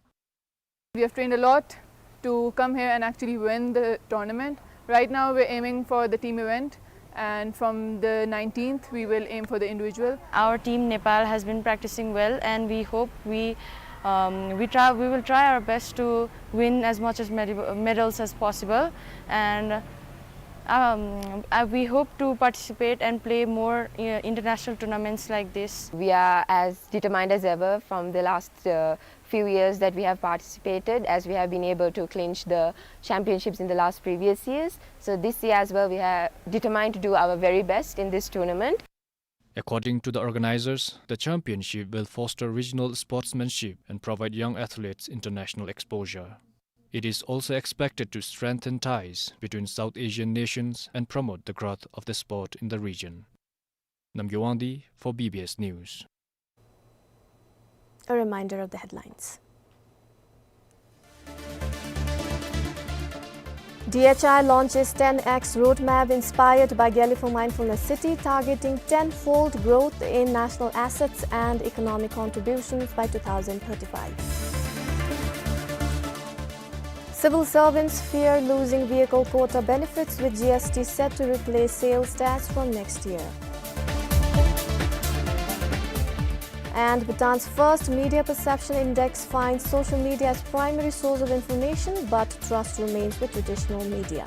We have trained a lot to come here and actually win the tournament. Right now, we're aiming for the team event, and from the nineteenth, we will aim for the individual. Our team Nepal has been practicing well, and we hope we, um, we try, we will try our best to win as much as med-, medals as possible. And Um, uh, we hope to participate and play more, uh, international tournaments like this. We are as determined as ever from the last, uh, few years that we have participated, as we have been able to clinch the championships in the last previous years. So this year as well, we are determined to do our very best in this tournament. According to the organizers, the championship will foster regional sportsmanship and provide young athletes international exposure. It is also expected to strengthen ties between South Asian nations and promote the growth of the sport in the region. Namgay Wangdi for B B S News. A reminder of the headlines. D H I launches ten X roadmap inspired by Gyallie for Mindfulness City, targeting ten-fold growth in national assets and economic contributions by two thousand thirty-five. Civil servants fear losing vehicle quota benefits, with G S T set to replace sales tax from next year. And Bhutan's first media perception index finds social media as primary source of information, but trust remains with traditional media.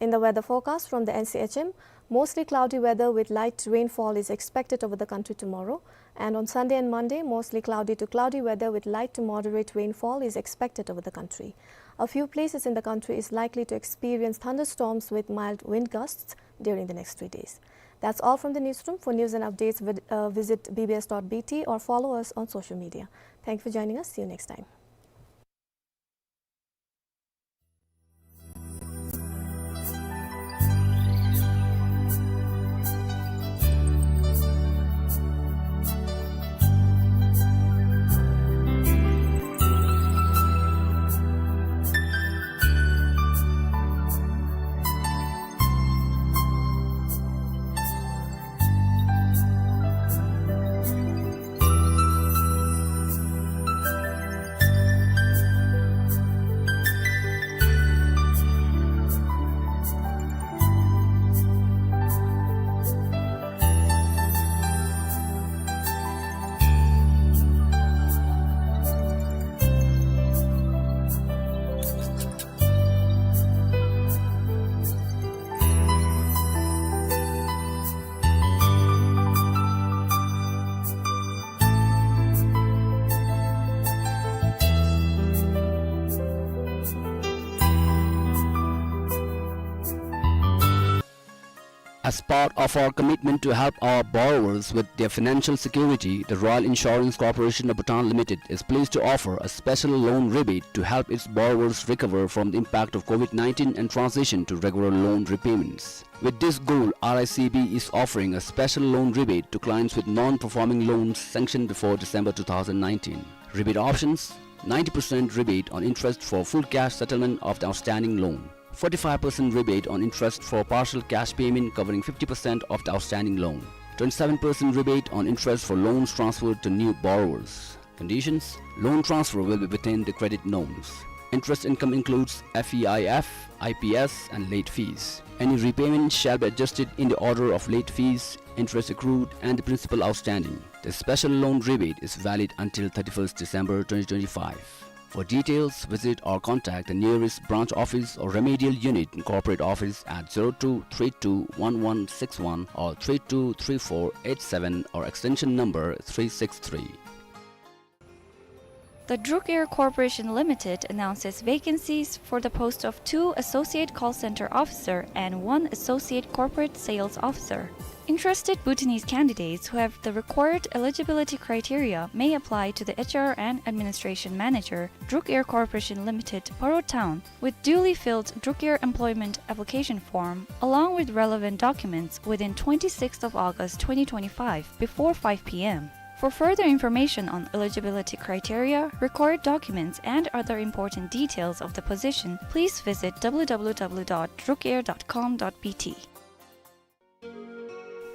In the weather forecast from the N C H M, mostly cloudy weather with light rainfall is expected over the country tomorrow. And on Sunday and Monday, mostly cloudy to cloudy weather with light to moderate rainfall is expected over the country. A few places in the country is likely to experience thunderstorms with mild wind gusts during the next three days. That's all from the newsroom. For news and updates, vid-, uh, visit B B S dot B T or follow us on social media. Thank you for joining us. See you next time. As part of our commitment to help our borrowers with their financial security, the Royal Insurance Corporation of Bhutan Limited is pleased to offer a special loan rebate to help its borrowers recover from the impact of COVID nineteen and transition to regular loan repayments. With this goal, R I C B is offering a special loan rebate to clients with non-performing loans sanctioned before December two thousand nineteen. Rebate options: ninety percent rebate on interest for full cash settlement of the outstanding loan, forty-five percent rebate on interest for partial cash payment covering fifty percent of the outstanding loan, twenty-seven percent rebate on interest for loans transferred to new borrowers. Conditions: loan transfer will be within the credit norms. Interest income includes F E I F, I P S, and late fees. Any repayment shall be adjusted in the order of late fees, interest accrued, and the principal outstanding. The special loan rebate is valid until thirty-first December twenty twenty-five. For details, visit or contact the nearest branch office or remedial unit in corporate office at zero two three two one one six one or three two three four eight seven or extension number three six three. The Druk Air Corporation Limited announces vacancies for the post of two Associate Call Center Officer and one Associate Corporate Sales Officer. Interested Bhutanese candidates who have the required eligibility criteria may apply to the H R and Administration Manager, Druk Air Corporation Limited, Paro Town, with duly filled Druk Air employment application form, along with relevant documents, within twenty-sixth of August twenty twenty-five, before five P M. For further information on eligibility criteria, required documents, and other important details of the position, please visit W W W dot drukair dot com dot B T.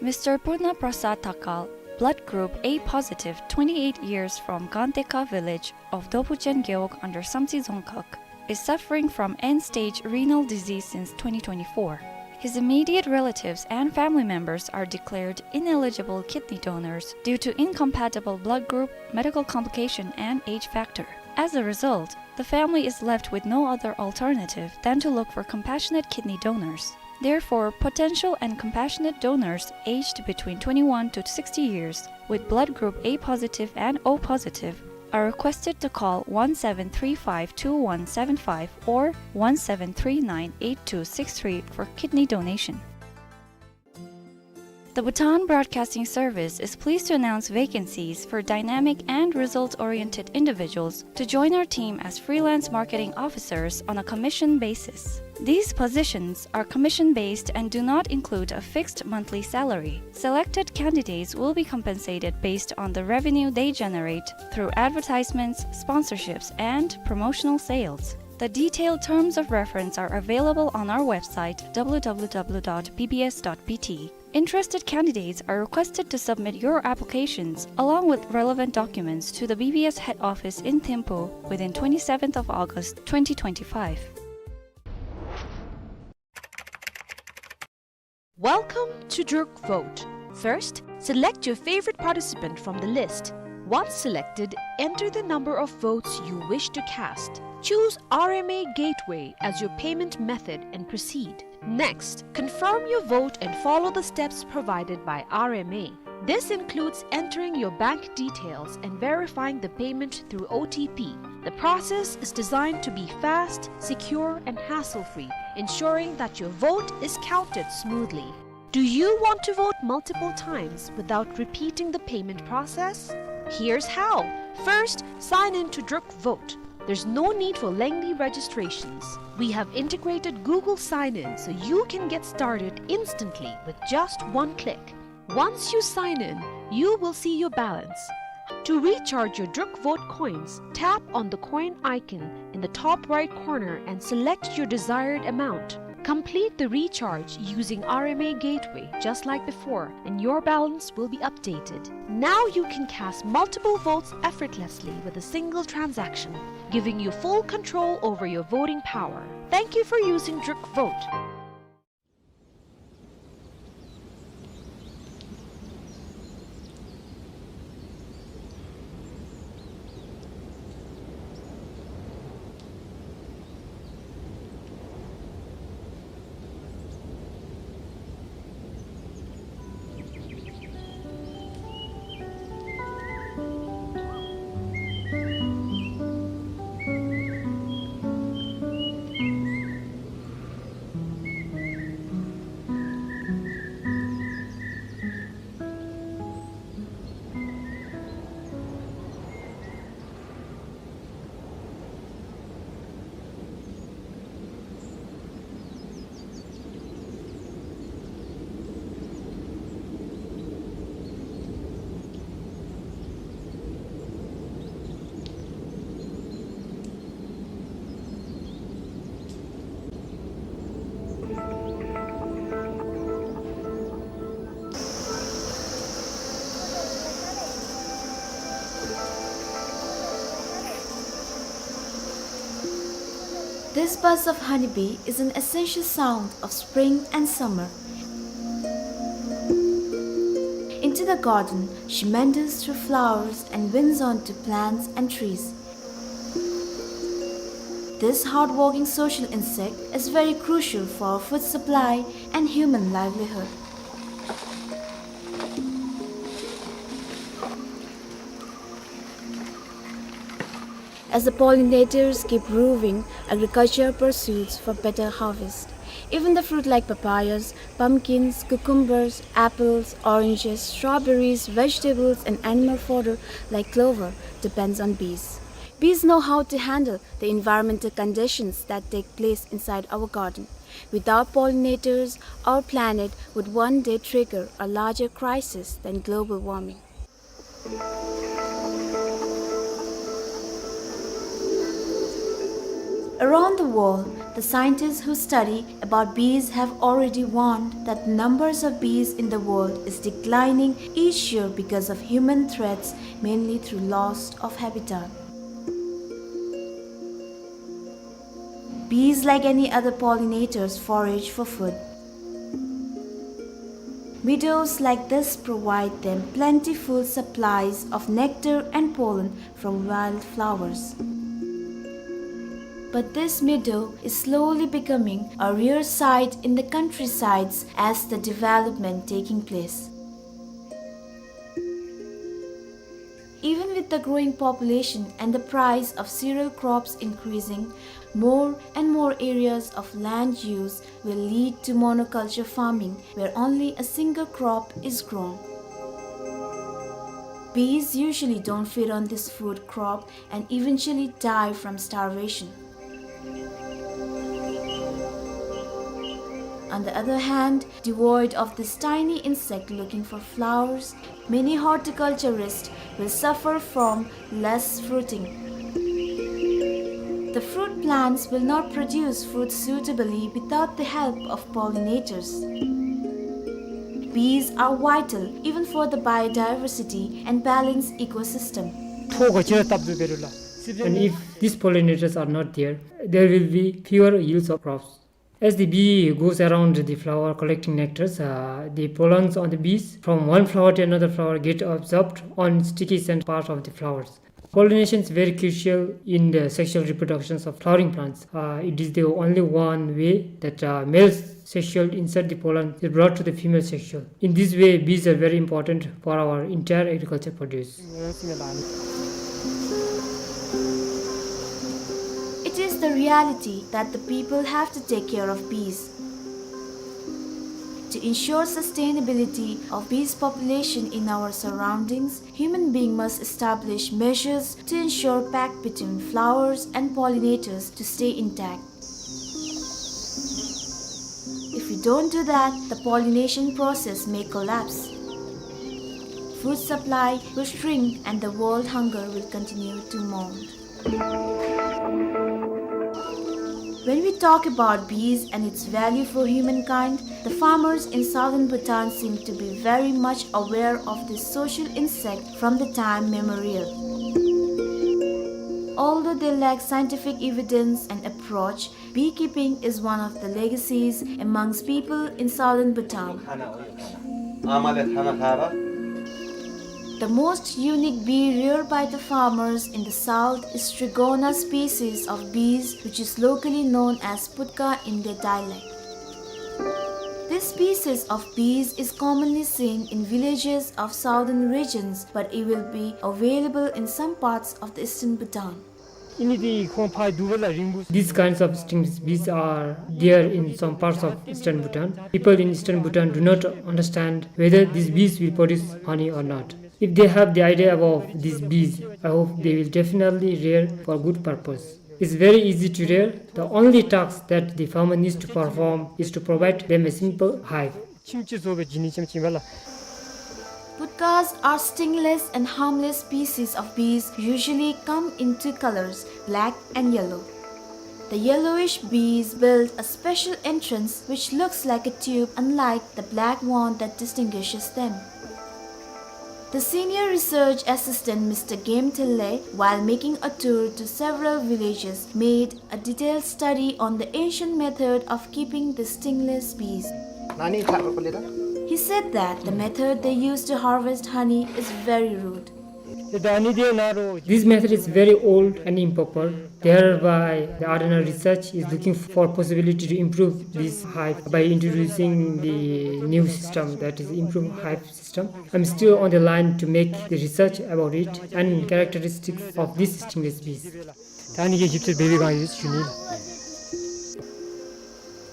Mister Purna Prasad Thakal, blood group A positive, twenty-eight years, from Ganteka village of Dopuchen Gewog under Samtse Dzongkhag, is suffering from end-stage renal disease since twenty twenty-four. His immediate relatives and family members are declared ineligible kidney donors due to incompatible blood group, medical complication, and age factor. As a result, the family is left with no other alternative than to look for compassionate kidney donors. Therefore, potential and compassionate donors aged between twenty-one to sixty years with blood group A positive and O positive are requested to call one seven three five two one seven five or one seven three nine eight two six three for kidney donation. The Bhutan Broadcasting Service is pleased to announce vacancies for dynamic and result-oriented individuals to join our team as freelance marketing officers on a commission basis. These positions are commission-based and do not include a fixed monthly salary. Selected candidates will be compensated based on the revenue they generate through advertisements, sponsorships, and promotional sales. The detailed terms of reference are available on our website, W W W dot B B S dot B T. Interested candidates are requested to submit your applications along with relevant documents to the B B S head office in Thimphu within twenty-seventh of August twenty twenty-five. Welcome to Druk Vote. First, select your favorite participant from the list. Once selected, enter the number of votes you wish to cast. Choose R M A Gateway as your payment method and proceed. Next, confirm your vote and follow the steps provided by R M A. This includes entering your bank details and verifying the payment through O T P. The process is designed to be fast, secure, and hassle-free, ensuring that your vote is counted smoothly. Do you want to vote multiple times without repeating the payment process? Here's how. First, sign in to Druk Vote. There's no need for lengthy registrations. We have integrated Google Sign-In so you can get started instantly with just one click. Once you sign in, you will see your balance. To recharge your Druk Vote coins, tap on the coin icon in the top right corner and select your desired amount. Complete the recharge using R M A Gateway just like before, and your balance will be updated. Now you can cast multiple votes effortlessly with a single transaction, giving you full control over your voting power. Thank you for using Druk Vote. This buzz of honeybee is an essential sound of spring and summer. Into the garden, she meanders through flowers and winds onto plants and trees. This hardworking social insect is very crucial for food supply and human livelihood. As the pollinators keep roving, agriculture pursues for better harvest. Even the fruit like papayas, pumpkins, cucumbers, apples, oranges, strawberries, vegetables, and animal fodder like clover depends on bees. Bees know how to handle the environmental conditions that take place inside our garden. Without pollinators, our planet would one day trigger a larger crisis than global warming. Around the world, the scientists who study about bees have already warned that the numbers of bees in the world is declining each year because of human threats, mainly through loss of habitat. Bees, like any other pollinators, forage for food. Meadows like this provide them plentiful supplies of nectar and pollen from wildflowers. But this meadow is slowly becoming a rare sight in the countrysides as the development taking place. Even with the growing population and the price of cereal crops increasing, more and more areas of land use will lead to monoculture farming, where only a single crop is grown. Bees usually don't feed on this food crop and eventually die from starvation. On the other hand, devoid of this tiny insect looking for flowers, many horticulturists will suffer from less fruiting. The fruit plants will not produce fruit suitably without the help of pollinators. Bees are vital even for the biodiversity and balanced ecosystem. And if these pollinators are not there, there will be fewer yields of crops. As the bee goes around the flower collecting nectars, uh, the pollens on the bees from one flower to another flower get absorbed on sticky scent part of the flowers. Pollination is very crucial in the sexual reproductions of flowering plants. Uh, it is the only one way that, uh, male sexual insert, the pollen, is brought to the female sexual. In this way, bees are very important for our entire agriculture produce. It is the reality that the people have to take care of bees. To ensure sustainability of bees population in our surroundings, human being must establish measures to ensure pact between flowers and pollinators to stay intact. If we don't do that, the pollination process may collapse. Food supply will shrink and the world hunger will continue to mount. When we talk about bees and its value for humankind, the farmers in southern Bhutan seem to be very much aware of this social insect from the time memorial. Although they lack scientific evidence and approach, beekeeping is one of the legacies amongst people in southern Bhutan. The most unique bee reared by the farmers in the south is Trigona species of bees, which is locally known as putka in their dialect. This species of bees is commonly seen in villages of southern regions, but it will be available in some parts of the eastern Bhutan. These kinds of stinging bees are there in some parts of eastern Bhutan. People in eastern Bhutan do not understand whether these bees will produce honey or not. If they have the idea about these bees, I hope they will definitely rear for good purpose. It's very easy to rear. The only task that the farmer needs to perform is to provide them a simple hive. Putkas are stingless and harmless species of bees, usually come in two colors, black and yellow. The yellowish bees build a special entrance which looks like a tube, unlike the black one that distinguishes them. The senior research assistant, Mister Game Thille, while making a tour to several villages, made a detailed study on the ancient method of keeping the stingless bees. He said that the method they use to harvest honey is very rude. This method is very old and improper. Thereby, the R N R research is looking for possibility to improve this hive by introducing the new system, that is improved hive system. I'm still on the line to make the research about it and characteristics of these stingless bees.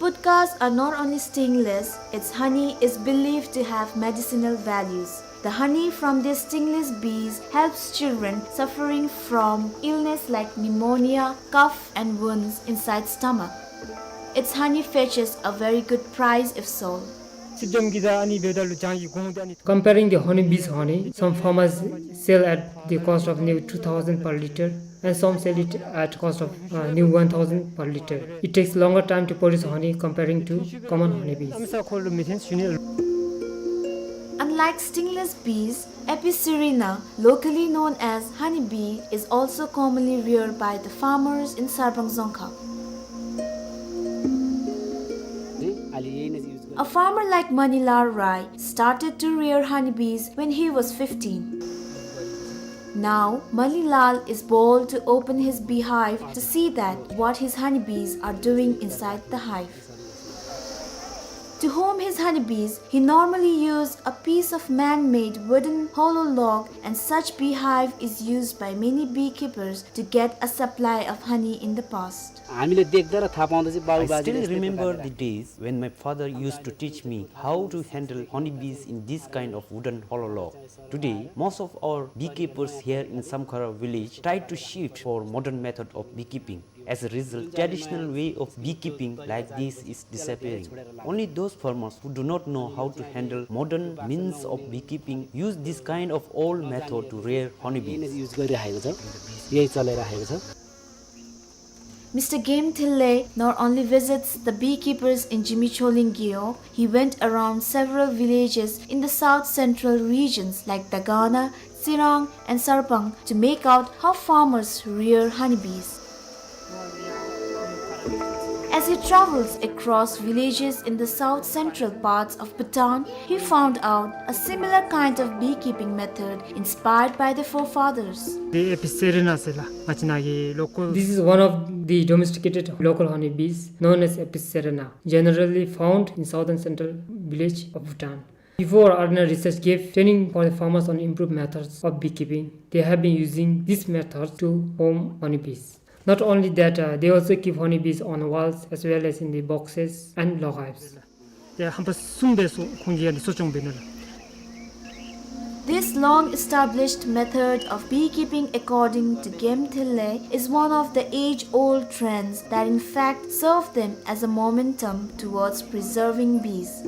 Putkas are not only stingless, its honey is believed to have medicinal values. The honey from these stingless bees helps children suffering from illness like pneumonia, cough, and wounds inside stomach. Its honey fetches a very good price if sold. Comparing the honeybee's honey, some farmers sell at the cost of new two thousand per liter, and some sell it at cost of, uh, new one thousand per liter. It takes longer time to produce honey comparing to common honeybees. Unlike stingless bees, Apicerina, locally known as honeybee, is also commonly reared by the farmers in Sarpang Dzongkhag. A farmer like Manilal Rai started to rear honeybees when he was fifteen. Now, Manilal is bold to open his beehive to see that what his honeybees are doing inside the hive. To home his honeybees, he normally used a piece of man-made wooden hollow log, and such beehive is used by many beekeepers to get a supply of honey in the past. I still remember the days when my father used to teach me how to handle honeybees in this kind of wooden hollow log. Today, most of our beekeepers here in Samkhara village try to shift for modern method of beekeeping. As a result, traditional way of beekeeping like this is disappearing. Only those farmers who do not know how to handle modern means of beekeeping use this kind of old method to rear honeybees. Mister Game Thille not only visits the beekeepers in Jimicholing Gewog, he went around several villages in the south central regions like Dagana, Tsirang, and Sarpang to make out how farmers rear honeybees. As he travels across villages in the south central parts of Bhutan, he found out a similar kind of beekeeping method inspired by the forefathers. This is one of the domesticated local honeybees known as Apicerina, generally found in southern central village of Bhutan. Before, R N R research gave training for the farmers on improved methods of beekeeping. They have been using this method to home honeybees. Not only that, uh, they also keep honeybees on walls as well as in the boxes and log hives. This long-established method of beekeeping, according to Game Thille, is one of the age-old trends that in fact serve them as a momentum towards preserving bees.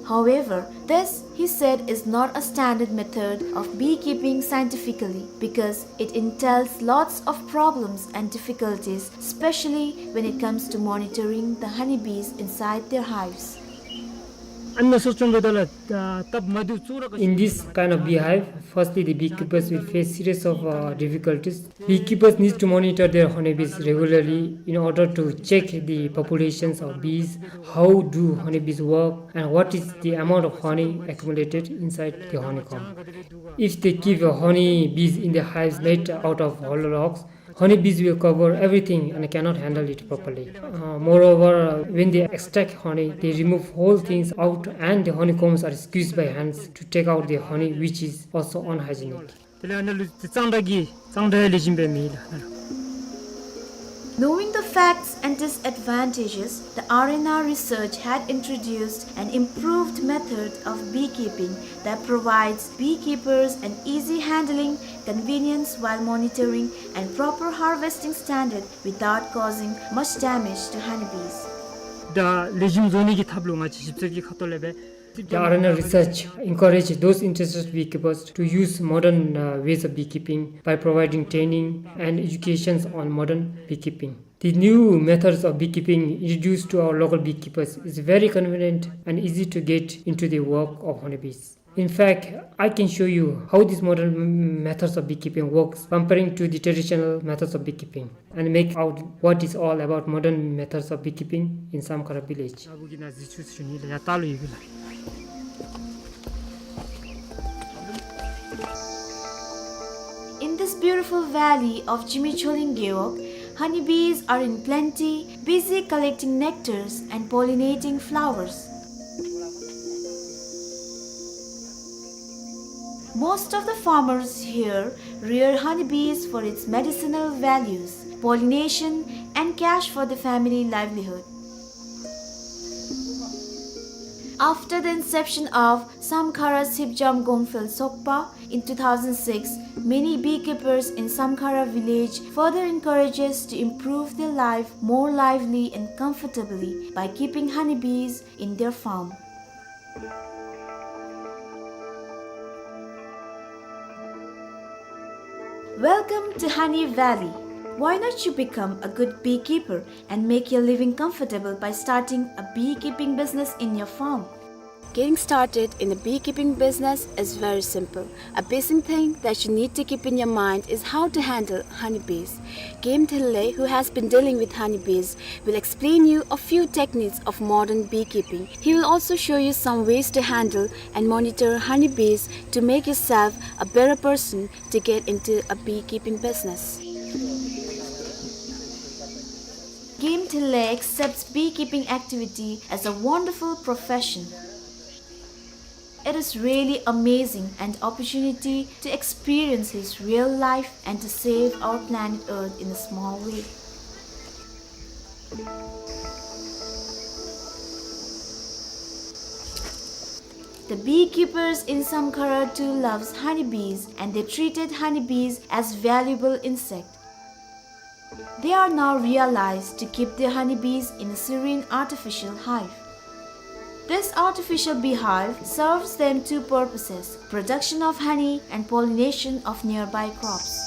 However, this, he said, is not a standard method of beekeeping scientifically because it entails lots of problems and difficulties, especially when it comes to monitoring the honeybees inside their hives. In this kind of beehive, firstly the beekeepers will face series of, uh, difficulties. Beekeepers need to monitor their honeybees regularly in order to check the populations of bees, how do honeybees work, and what is the amount of honey accumulated inside the honeycomb. If they keep, uh, honeybees in the hives made out of hollow logs, honeybees will cover everything and cannot handle it properly. Uh, moreover, uh, when they extract honey, they remove whole things out and the honeycombs are squeezed by hands to take out the honey, which is also unhygienic. Knowing the facts and disadvantages, the R N R research had introduced an improved method of beekeeping that provides beekeepers an easy handling, convenience while monitoring, and proper harvesting standard without causing much damage to honeybees. ད་ལེགས་ཤོམ་བཟོ་ནི་གི་ཐབས་ལུ་ང་བཅས་ཞིབ་འཚོལ་གྱི་ཁ་ཐུག་ལས་སྦེ་ The R N R research encourage those interested beekeepers to use modern, uh, ways of beekeeping by providing training and educations on modern beekeeping. The new methods of beekeeping introduced to our local beekeepers is very convenient and easy to get into the work of honeybees. In fact, I can show you how these modern m-, methods of beekeeping works comparing to the traditional methods of beekeeping and make out what is all about modern methods of beekeeping in Samkhara village. In this beautiful valley of Jimi Choling Gewog, honeybees are in plenty, busy collecting nectars and pollinating flowers. Most of the farmers here rear honeybees for its medicinal values, pollination, and cash for the family livelihood. After the inception of Samkhara Sipjam Gomphel Sokpa in two thousand six, many beekeepers in Samkhara village further encourages to improve their life more lively and comfortably by keeping honeybees in their farm. Welcome to Honey Valley. Why not you become a good beekeeper and make your living comfortable by starting a beekeeping business in your farm? Getting started in a beekeeping business is very simple. A basic thing that you need to keep in your mind is how to handle honeybees. Game Thille, who has been dealing with honeybees, will explain you a few techniques of modern beekeeping. He will also show you some ways to handle and monitor honeybees to make yourself a better person to get into a beekeeping business. Game Thille accepts beekeeping activity as a wonderful profession. It is really amazing an opportunity to experience his real life and to save our planet Earth in a small way. The beekeepers in Samkhara too loves honeybees, and they treated honeybees as valuable insect. They are now realized to keep their honeybees in a serene artificial hive. This artificial beehive serves them two purposes, production of honey and pollination of nearby crops.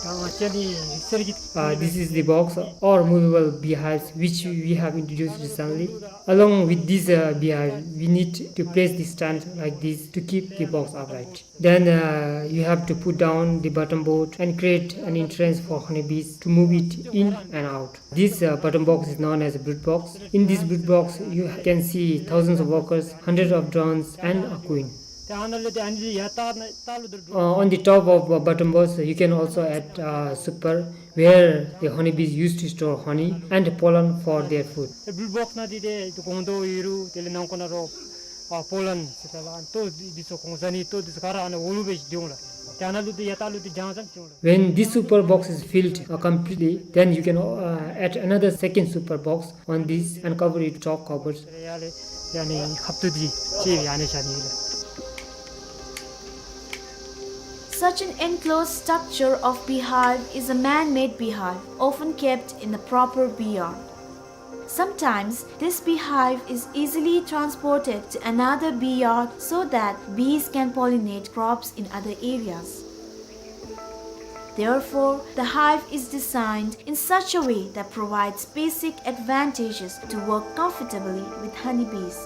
Uh, this is the box or movable beehives which we have introduced recently. Along with this, uh, beehive, we need to place the stand like this to keep the box upright. Then, uh, you have to put down the bottom board and create an entrance for honeybees to move it in and out. This, uh, bottom box is known as a brood box. In this brood box, you can see thousands of workers, hundreds of drones, and a queen. Uh, on the top of, uh, bottom box, you can also add, uh, super, where the honeybees used to store honey and pollen for their food. ཨེ་བུལ་བོགསི་ནང་འདི་ཏེ་ཏེ་སྒོང་རྡོག་ཡོད་རུང་དེ་ལས་ནང་ཁོག་ནང་རོགས་ཨ་སྤོ་ལོན་ཟེར་ད་ལགས། ལྟོ་འདི་ཚུ་གོང་ས་ནི་ལྟོ་འདི་ཚུ་ག་ར་ཨ་ནི་འོག་ལུ་སྦེ་སྡོད་འོང་ལགས། ཏེ་ཨ་ནཱ་ལུ་ཏེ་ཡར་ལྟག་ལུ་ཏེ་བྱང་ཙམ་སྡོད་འོང་ལགས། When this super box is filled, uh, completely, then you can, uh, add another second super box on this and cover it with chalk covers. ཡར་ལས་ཡར་ནི་ཁབ་ཏོ་འདི་ཅིག་ཡར་ནི་བཞག་ནི་ལགས། Such an enclosed structure of beehive is a man-made beehive, often kept in a proper bee yard. Sometimes, this beehive is easily transported to another bee yard so that bees can pollinate crops in other areas. Therefore, the hive is designed in such a way that provides basic advantages to work comfortably with honeybees.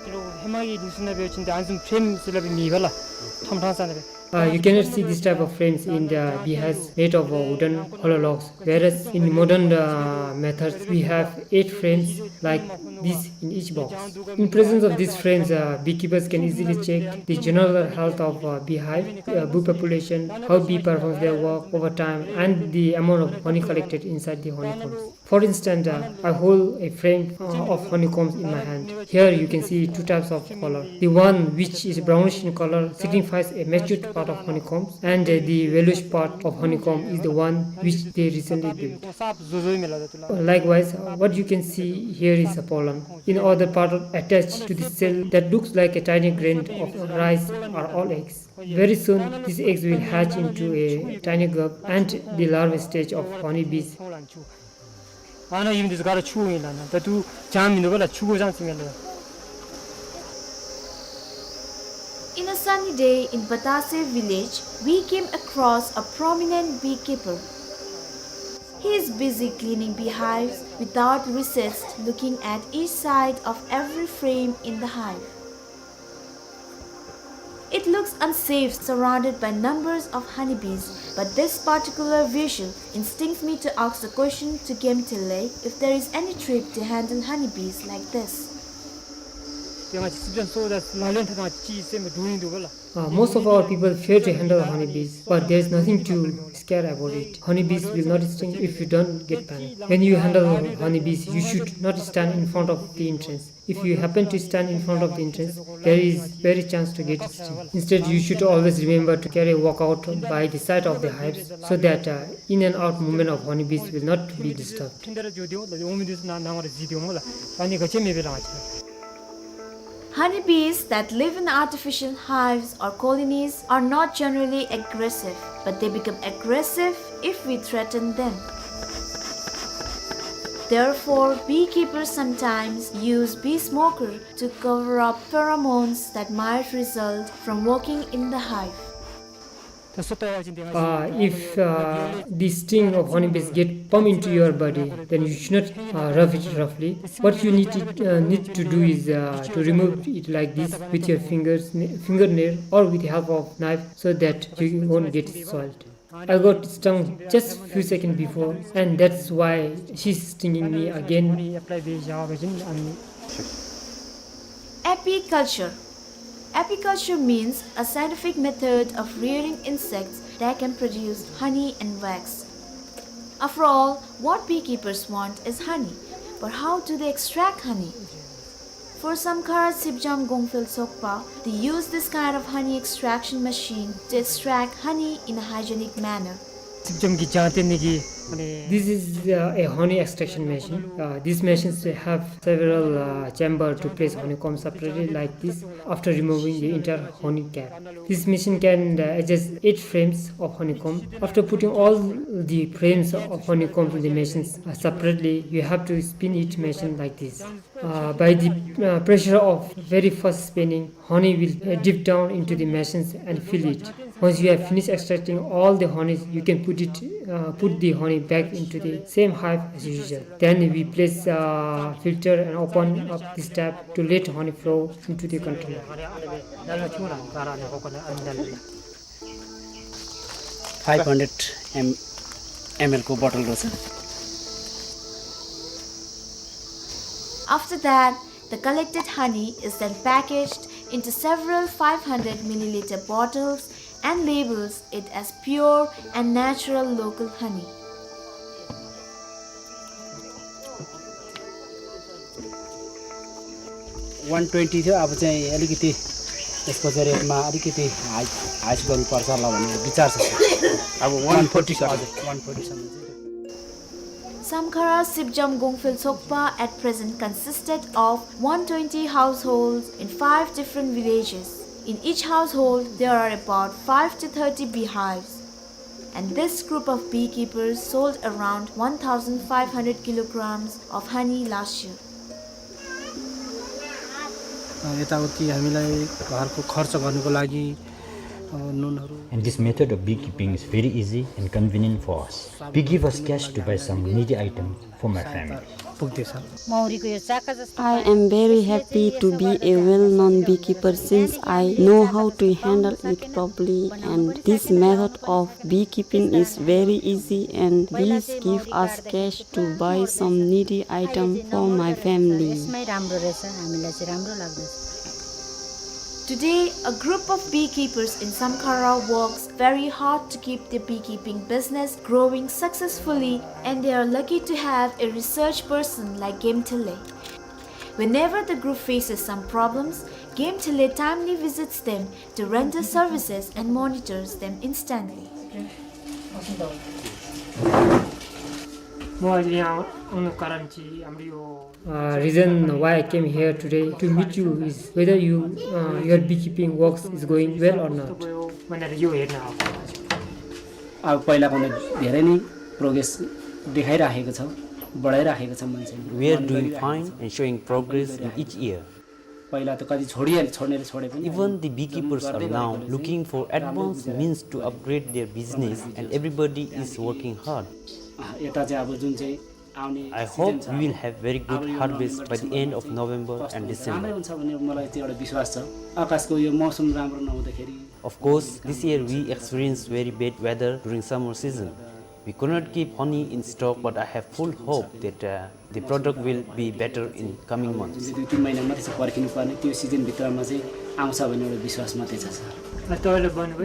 ཧེ་མ་གི་ལུགས་སྲོལ་ནང་འབད་བ་ཅིན་ཨ་ནི་བཟུམ་ཕྲེམ་ཟེར་སླབ་མེད་པ་ལགས། ཁྲོམ་ཁྲང་ས་ནང་སྦེ། Uh, you cannot see this type of frames in the beehives made of, uh, wooden hollow logs, whereas in modern, uh, methods we have eight frames like this in each box. In presence of these frames, uh, beekeepers can easily check the general health of, uh, beehive, uh, bee population, how bee performs their work over time, and the amount of honey collected inside the honeycombs. For instance, uh, I hold a frame, uh, of honeycombs in my hand. Here you can see two types of color. The one which is brownish in color signifies a matured part of honeycombs, and, uh, the yellowish part of honeycomb is the one which they recently built. Likewise, uh, what you can see here is a pollen. In other part attached to the cell that looks like a tiny grain of rice are all eggs. Very soon, these eggs will hatch into a tiny grub and the larva stage of honeybees. ཨ་ནཱ་ཨིན་འདི་ཚུ་ག་ར་ཆུ་ཨིན་ལགས། ད་ལྟོ་བྱང་མིན་འདུག་པ་ལགས། ཆུ་གོ་བྱང་ཟེར་མི་ལགས། Sunny day in Batase village, we came across a prominent beekeeper. He is busy cleaning beehives without recess, looking at each side of every frame in the hive. It looks unsafe, surrounded by numbers of honeybees, but this particular visual instincts me to ask the question to Gemtele if there is any trick to handle honeybees like this. Uh, most of our people fear to handle honeybees, but there is nothing to scare about it. Honeybees will not sting if you don't get panic. When you handle honeybees, you should not stand in front of the entrance. If you happen to stand in front of the entrance, there is very chance to get sting. Instead, you should always remember to carry a walkout by the side of the hives so that, uh, in and out movement of honeybees will not be disturbed. Honeybees that live in artificial hives or colonies are not generally aggressive, but they become aggressive if we threaten them. Therefore, beekeepers sometimes use bee smoker to cover up pheromones that might result from working in the hive. Uh, if, uh, the sting of honeybees get pump into your body, then you should not, uh, rub it roughly. What you need to, uh, need to do is, uh, to remove it like this with your fingers, fingernail, or with the help of knife, so that you won't get soiled. I got stung just few seconds before, and that's why she's stinging me again. Apiculture. Apiculture means a scientific method of rearing insects that can produce honey and wax. After all, what beekeepers want is honey. But how do they extract honey? For Samkhara Sipjam Gongphel Sokpa, they use this kind of honey extraction machine to extract honey in a hygienic manner. This is, uh, a honey extraction machine. Uh, these machines have several, uh, chamber to place honeycomb separately like this after removing the entire honey cap. This machine can, uh, adjust eight frames of honeycomb. After putting all the frames of honeycomb in the machines, uh, separately, you have to spin each machine like this. Uh, by the, uh, pressure of very fast spinning, honey will, uh, dip down into the machines and fill it. Once you have finished extracting all the honey, you can put it, uh, put the honey back into the same hive as usual. Then we place, uh, filter and open up this tap to let honey flow into the container. Five hundred ml को bottle रहेछ। After that, the collected honey is then packaged into several five hundred milliliter bottles and labels it as pure and natural local honey. One twenty थियो, अब चाहिँ अलिकति यसको चाहिँ rate मा अलिकति high, high गर्नुपर्छ होला भन्ने विचार छ, sir। अब one forty, sir। हजुर, one forty सम्म चाहिँ। Samkhara Sipjam Gongphel Sokpa at present consisted of one twenty households in five different villages. In each household, there are about five to thirty beehives. And this group of beekeepers sold around one thousand five hundred kilograms of honey last year. अ, यताउति हामीलाई घरको खर्च गर्नको लागि, अ, नुनहरू। And this method of beekeeping is very easy and convenient for us. Beekeepers cash to buy some needy item for my family. पुग्दैछ। मौरीको यो चाका जस्तो I am very happy to be a well-known beekeeper since I know how to handle it properly, and this method of beekeeping is very easy and bees give us cash to buy some needy item for my family. यसमै राम्रो रहेछ, हामीलाई चाहिँ राम्रो लाग्दछ। Today, a group of beekeepers in Samkhara works very hard to keep their beekeeping business growing successfully, and they are lucky to have a research person like Gemtele. Whenever the group faces some problems, Gemtele timely visits them to render services and monitors them instantly. म अहिले यहाँ आउनुको कारण चाहिँ हाम्रो यो Uh, reason why I came here today to meet you is whether you, uh, your beekeeping works is going well or not. अब पहिलाभन्दा धेरै नै progress देखाइराखेको छ, बढाइराखेको छ मान्छेले। We are doing fine and showing progress in each year. पहिला त कति छोडिहाले, छोड्नेले छोडे पनि Even the beekeepers are now looking for advanced means to upgrade their business, and everybody is working hard. अँ, यता चाहिँ अब जुन चाहिँ आउने I hope we will have very good harvest by the end of November and December. राम्रै हुन्छ भन्ने मलाई त्यो एउटा विश्वास छ। आकाशको यो मौसम राम्रो नहुँदाखेरि Of course, this year we experienced very bad weather during summer season. We could not keep honey in stock, but I have full hope that, uh, the product will be better in coming months. जुन चाहिँ दुई तिन महिना मात्रै छ पर्खिनु पर्ने, त्यो सिजनभित्रमा चाहिँ आउँछ भन्ने एउटा विश्वास मात्रै छ, sir.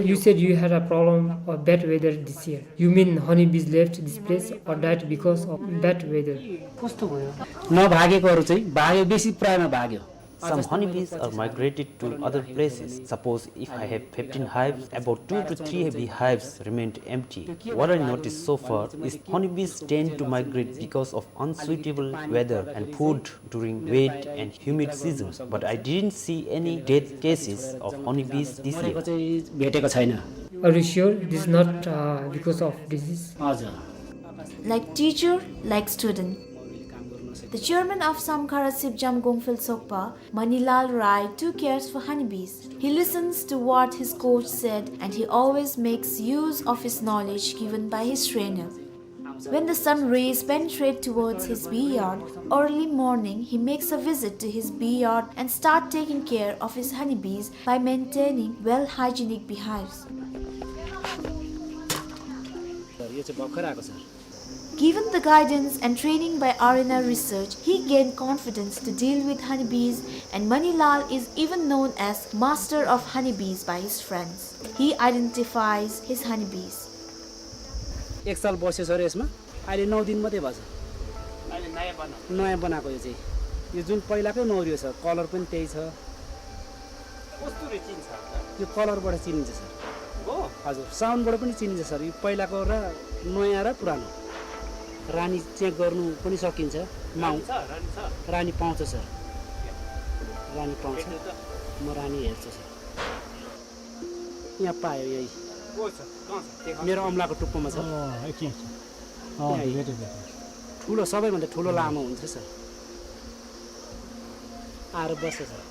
You said you had a problem of bad weather this year. You mean honeybees left this place or died because of bad weather? कस्तो भयो? नभागेकोहरू चाहिँ भाग्यो, बेसी प्रायमा भाग्यो। Some honeybees are migrated to other places. Suppose if I have fifteen hives, about two to three beehives remained empty. What I noticed so far is honeybees tend to migrate because of unsuitable weather and food during wet and humid season, but I didn't see any death cases of honeybees this year. मरेको चाहिँ भेटेको छैन। Are you sure this is not, uh, because of disease? हजुर। Like teacher, like student. The chairman of Samkhara Sipjam Gongphel Sokpa, Manilal Rai, too cares for honeybees. He listens to what his coach said and he always makes use of his knowledge given by his trainer. When the sun rays penetrate towards his bee yard, early morning he makes a visit to his bee yard and start taking care of his honeybees by maintaining well hygienic beehives. Sir, यो चाहिँ भर्खर आएको छ। Given the guidance and training by R N R Research, he gained confidence to deal with honeybees, and Manilal is even known as master of honeybees by his friends. He identifies his honeybees. एक साल बस्यो सर यसमा, अहिले नौ दिन मात्रै भएको छ। अहिले नयाँ बनाएको। नयाँ बनाएको यो चाहिँ। यो जुन पहिलाकै नौ यो छ, कलर पनि त्यही छ। कस्तुरी चिन्छ? यो कलरबाट चिनिन्छ सर। हो? हजुर, साउन्डबाट पनि चिनिन्छ सर। यो पहिलाको र नयाँ र पुरानो। रानी चेक गर्नु पनि सकिन्छ। माउ- रानी छ, रानी छ। रानी पाउँछ सर। रानी पाउँछ। भेट्नु त। म रानी हेर्छु सर। यहाँ पायो यही। को छ? कहाँ छ? देखाउनु। मेरो औँलाको टुप्पोमा छ। अँ, एकछिन, एकछिन। अँ, यहाँ भेटेँ, भेटेँ। ठुलो, सबैभन्दा ठुलो लामो हुन्छ सर। आएर बस्छ sir.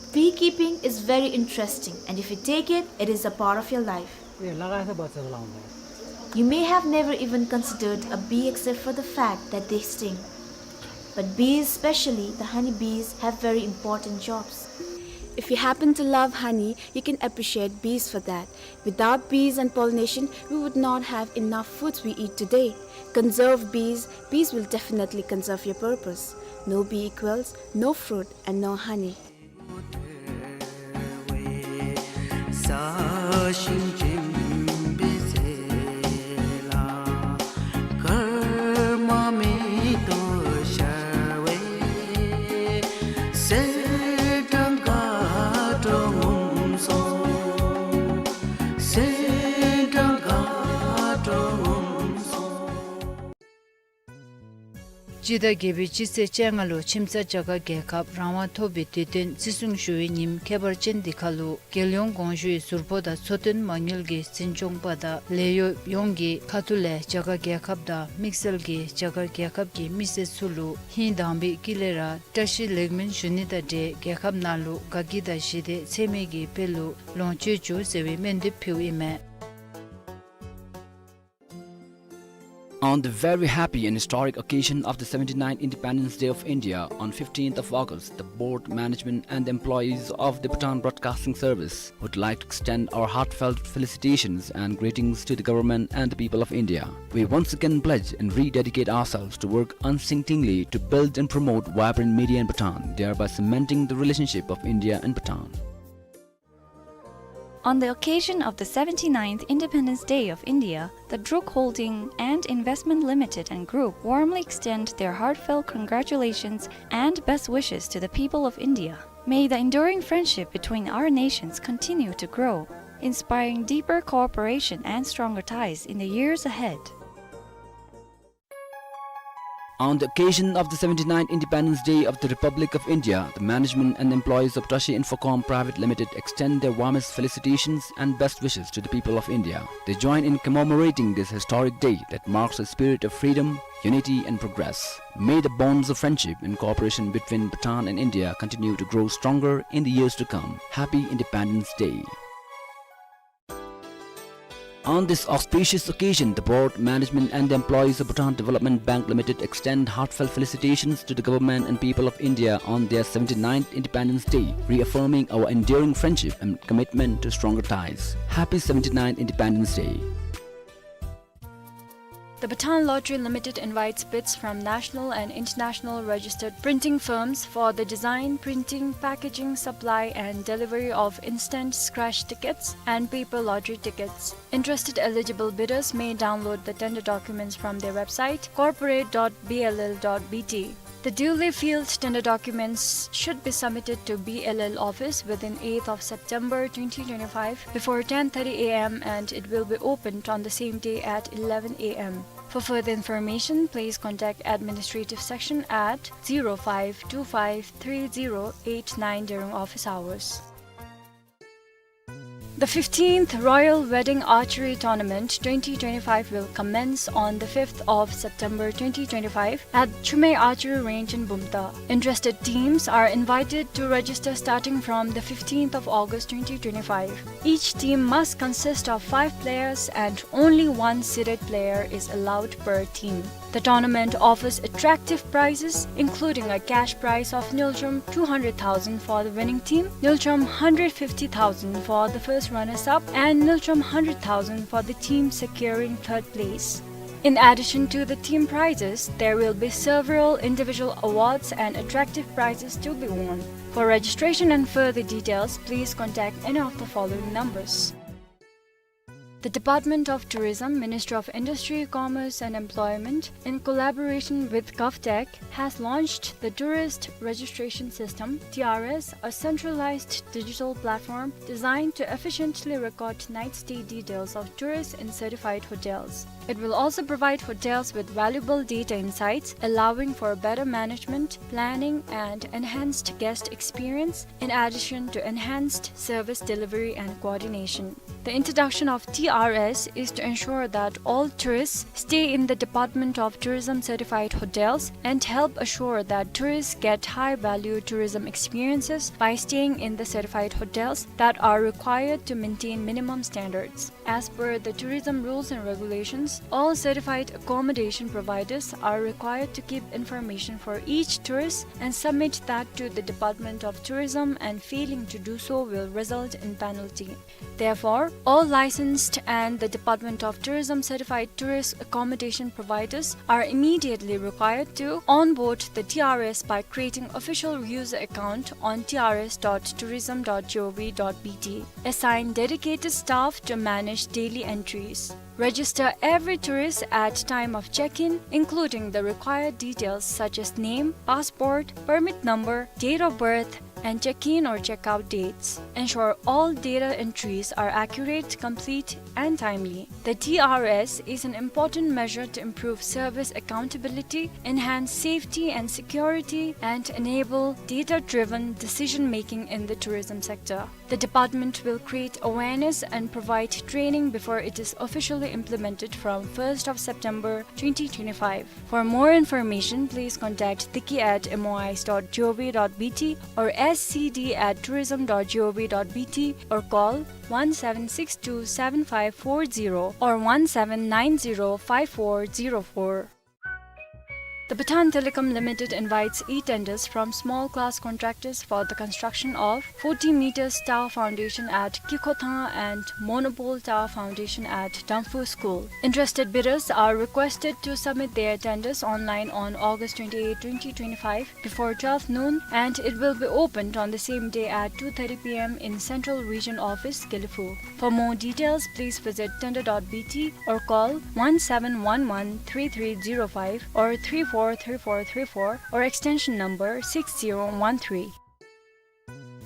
Beekeeping is very interesting, and if you take it, it is a part of your life. ए, लगाएछ बच्चा लाउँदा। You may have never even considered a bee except for the fact that they sting. But bees, especially the honey bees, have very important jobs. If you happen to love honey, you can appreciate bees for that. Without bees and pollination, we would not have enough foods we eat today. Conserve bees, bees will definitely conserve your purpose. No bee equals no fruit and no honey. སྤྱི་ཟླ་བརྒྱད་པའི་སྤྱི་ཚེས་བཅོ་ལྔ་ལུ་ཁྱིམ་ཚང་རྒྱ་གར་རྒྱལ་ཁབ་རང་དབང་ཐོབ་པའི་དུས་སྟོན་བརྩི་སྲུང་ཞུ་བའི་ཉིནམ་ཁྱད་པར་ཅན་འདི་ཁར་ལུ་རྒྱལ་ཡོངས་གོང་ཞུའི་ཟུར་པོ་དང་འཚོ་རྟེན་མ་དངུལ་གྱི་འཛིན་སྐྱོང་པ་དང་ལས་གཡོགཔ་ཡོངས་ཀྱི་ཁ་ཐུག་ལས་རྒྱ་གར་རྒྱལ་ཁབ་དང་དམིགས་བསལ་གྱིས་རྒྱ་གར་རྒྱལ་ཁབ་ཀྱི་མི་སེར་ཚུ་ལུ་ཧིང་དྭངས་པའི་དཀྱིལ་ལས་ར་བཀྲ་ཤིས་ལེགས་སྨོན་ཞུ་ནི་དང་འབྲེལ་རྒྱལ་ཁབ་ནང་ལུ་དགའ་སྐྱིད་དང་ཞི་བདེ་ཚད་མེད་ཀྱི་དཔལ་ལུ་ལོངས་སྤྱོད་བཅུག་ཟེར་བའི་སྨོན་འདེབས་ཕུལཝ་ཨིན་མས། On the very happy and historic occasion of the seventy-ninth Independence Day of India on fifteenth of August, the board, management and the employees of the Bhutan Broadcasting Service would like to extend our heartfelt felicitations and greetings to the government and the people of India. We once again pledge and rededicate ourselves to work unceasingly to build and promote vibrant media in Bhutan, thereby cementing the relationship of India and Bhutan. On the occasion of the seventy-ninth Independence Day of India, the Druk Holding and Investment Limited and Group warmly extend their heartfelt congratulations and best wishes to the people of India. May the enduring friendship between our nations continue to grow, inspiring deeper cooperation and stronger ties in the years ahead. On the occasion of the seventy-ninth Independence Day of the Republic of India, the management and employees of Tashi Infocom Private Limited extend their warmest felicitations and best wishes to the people of India. They join in commemorating this historic day that marks a spirit of freedom, unity and progress. May the bonds of friendship and cooperation between Bhutan and India continue to grow stronger in the years to come. Happy Independence Day. On this auspicious occasion, the board, management and the employees of Bhutan Development Bank Limited extend heartfelt felicitations to the government and people of India on their seventy-ninth Independence Day, reaffirming our enduring friendship and commitment to stronger ties. Happy seventy-ninth Independence Day. The Bhutan Lottery Limited invites bids from national and international registered printing firms for the design, printing, packaging, supply, and delivery of instant scratch tickets and paper lottery tickets. Interested eligible bidders may download the tender documents from their website, corporate dot B L L dot B T. The duly filled tender documents should be submitted to B L L office within eighth of September twenty twenty-five before ten thirty A M, and it will be opened on the same day at eleven A M. For further information, please contact administrative section at zero five two five three zero eight nine during office hours. The fifteenth Royal Wedding Archery Tournament twenty twenty-five will commence on the fifth of September twenty twenty-five at Chumei Archery Range in Bumthang. Interested teams are invited to register starting from the fifteenth of August twenty twenty-five. Each team must consist of five players and only one seeded player is allowed per team. The tournament offers attractive prizes, including a cash prize of ngultrum two hundred thousand for the winning team, ngultrum hundred fifty thousand for the first runners-up, and ngultrum hundred thousand for the team securing third place. In addition to the team prizes, there will be several individual awards and attractive prizes to be won. For registration and further details, please contact any of the following numbers. The Department of Tourism, Ministry of Industry, Commerce and Employment, in collaboration with GovTech, has launched the Tourist Registration System, T R S, a centralized digital platform designed to efficiently record night stay details of tourists in certified hotels. It will also provide hotels with valuable data insights, allowing for better management, planning, and enhanced guest experience, in addition to enhanced service delivery and coordination. The introduction of T R S is to ensure that all tourists stay in the Department of Tourism certified hotels and help assure that tourists get high-value tourism experiences by staying in the certified hotels that are required to maintain minimum standards. As per the tourism rules and regulations, all certified accommodation providers are required to keep information for each tourist and submit that to the Department of Tourism, and failing to do so will result in penalty. Therefore, all licensed and the Department of Tourism certified tourist accommodation providers are immediately required to onboard the T R S by creating official user account on T R S dot tourism dot G O V dot B T. Assign dedicated staff to manage daily entries. Register every tourist at time of check-in, including the required details such as name, passport, permit number, date of birth, and check-in or check-out dates. Ensure all data entries are accurate, complete, and timely. The T R S is an important measure to improve service accountability, enhance safety and security, and enable data-driven decision-making in the tourism sector. The department will create awareness and provide training before it is officially implemented from first of September twenty twenty-five. For more information, please contact tiki at M O I S dot G O V dot B T or S C D at tourism dot G O V dot B T or call one seven six two seven five four zero or one seven nine zero five four zero four. The Bhutan Telecom Limited invites e-tenders from small class contractors for the construction of forty meters tower foundation at Kikhothang and monopole tower foundation at Damphu School. Interested bidders are requested to submit their tenders online on August twenty-eighth, twenty twenty-five, before twelve noon, and it will be opened on the same day at two thirty P M in Central Region Office, Gelephu. For more details, please visit tender dot B T or call one seven one one three three zero five or three four three four three four or extension number six zero one three.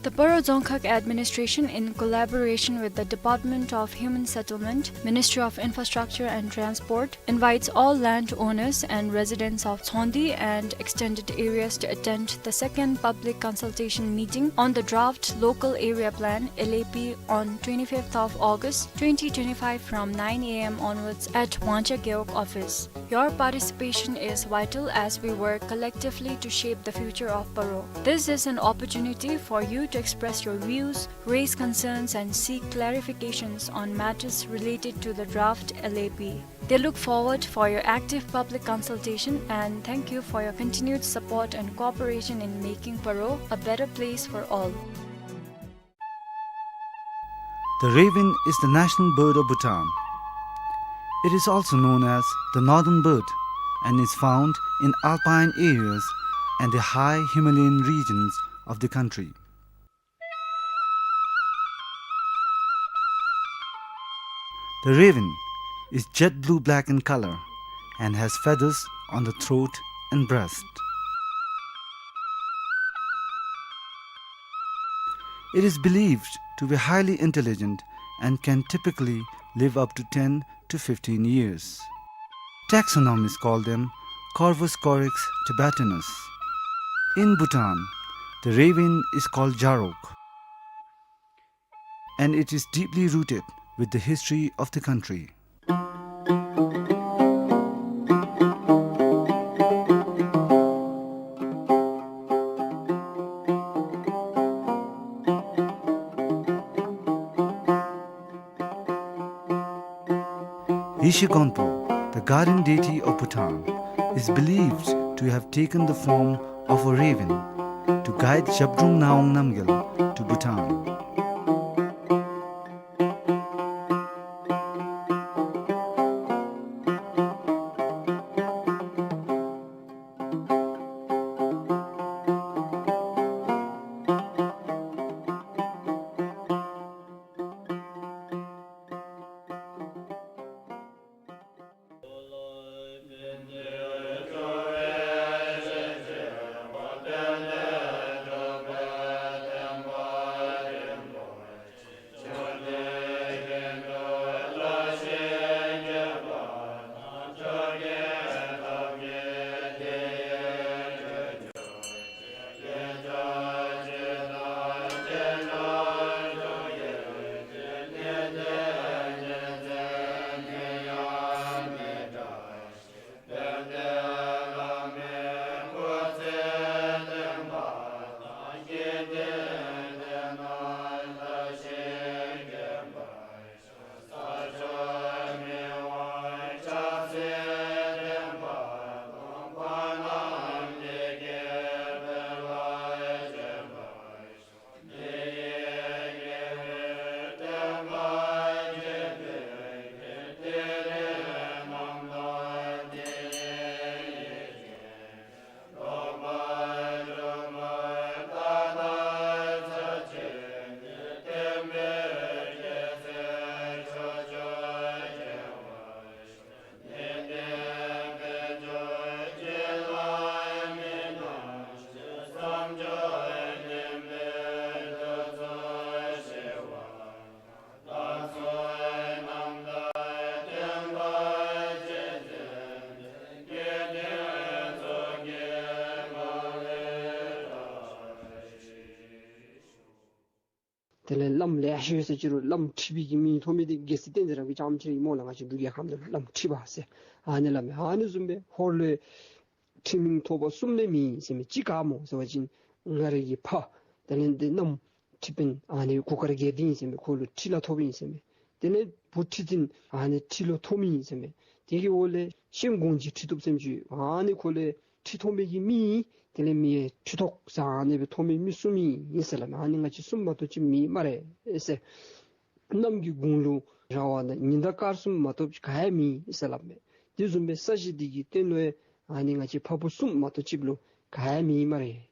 The Paro Dzongkhag Administration, in collaboration with the Department of Human Settlement, Ministry of Infrastructure and Transport, invites all landowners and residents of Tshogndi and extended areas to attend the second public consultation meeting on the draft Local Area Plan, L A P, on twenty-fifth of August twenty twenty-five from nine A M onwards at Wangcha Gewog office. Your participation is vital as we work collectively to shape the future of Paro. This is an opportunity for you to express your views, raise concerns, and seek clarifications on matters related to the draft L A P. They look forward for your active public consultation and thank you for your continued support and cooperation in making Paro a better place for all. The raven is the national bird of Bhutan. It is also known as the northern bird and is found in alpine areas and the high Himalayan regions of the country. The raven is jet blue black in color and has feathers on the throat and breast. It is believed to be highly intelligent and can typically live up to ten to fifteen years. Taxonomists call them Corvus corax tibetanus. In Bhutan, the raven is called Jarog, and it is deeply rooted with the history of the country. Yeshe Gonpo, the guardian deity of Bhutan, is believed to have taken the form of a raven to guide Zhabdrung Ngawang Namgyal to Bhutan. དེ་ལས་བླམ་ལེ་ཤ་ཡོད་ཟེར་ཅི་རུང་བླམ་ཁྲི་པའི་གི་མིང་ཐོབ་མི་དེ་རྒྱལ་སྲས་བསྟན་འཛིན་རབ་རྒྱས་རྐྱངམ་ཅིག་ར་ཨིནམ་འོང་ལགས། ང་བཅས་འབྲུག་རྒྱལ་ཁབ་ནང་བླམ་ཁྲི་པ་ཟེར་ཨ་ནི་སླབ་མས། ཨ་ནི་བཟུམ་སྦེ་ཧོར་ལུ་ཁྲི་མིང་ཐོབ་པ་གསུམ་ལས་མེད་ཟེར་མས། གཅིག་ག་སྨོ་ཟེར་བ་ཅིན་ང་རའི་གི་ཕ་དེ་ལས་འདི་གནམ་ཁྲི་པ་ཨ་ནི་གུར་དཀར་རྒྱལ་འདི་ཨིན་ཟེར་མས། ཁོ་ལུ་ཁྲི་ལ་ཐོབ་ཨིན་ཟེར་མས། དེ་ལས་བུ་ཁྲི་འཛིན་ཨ་ནི་ཁྲི་ལུ་ཐོབ་མི་ཨིན་ཟེར་མས། དེ་གི་འོག་ལས་ཤན་གོང་རྗེ་ཁྲི་ཐོབ་ཟེར་མི་ཅིག་ཨ་ནི་ཁོ་ལས་ཁྲི་ཐོབ་མི་གི་མི་ཨིན། དེ་ལས་མི་ཡང་ཁྲི་ཐོག་ཟེར་ཨ་ནི་སྦེ་ཐོབ་མི་མི་གསུམ་ཨིན་ཟེར་སླབ་མས། ཨ་ནི་ང་བཅས་གསུམ་མ་གཏོགས་ཅིག་མེད་སྨ་རེ་ཟེར། གནམ་གྱི་གུང་ལུ་ར་བ་ན་ཉི་ཟླ་སྐར་གསུམ་མ་གཏོགས་ཅིག་ག་ཡང་མེད་ཟེར་སླབ་མས། དེ་བཟུམ་སྦེ་ས་གཞི་འདི་གི་སྟེང་ལུ་ཡང་ཨ་ནི་ང་བཅས་ཕ་བུ་གསུམ་མ་གཏོགས་ཅིག་ལུ་ག་ཡང་མེད་སྨ་རེ་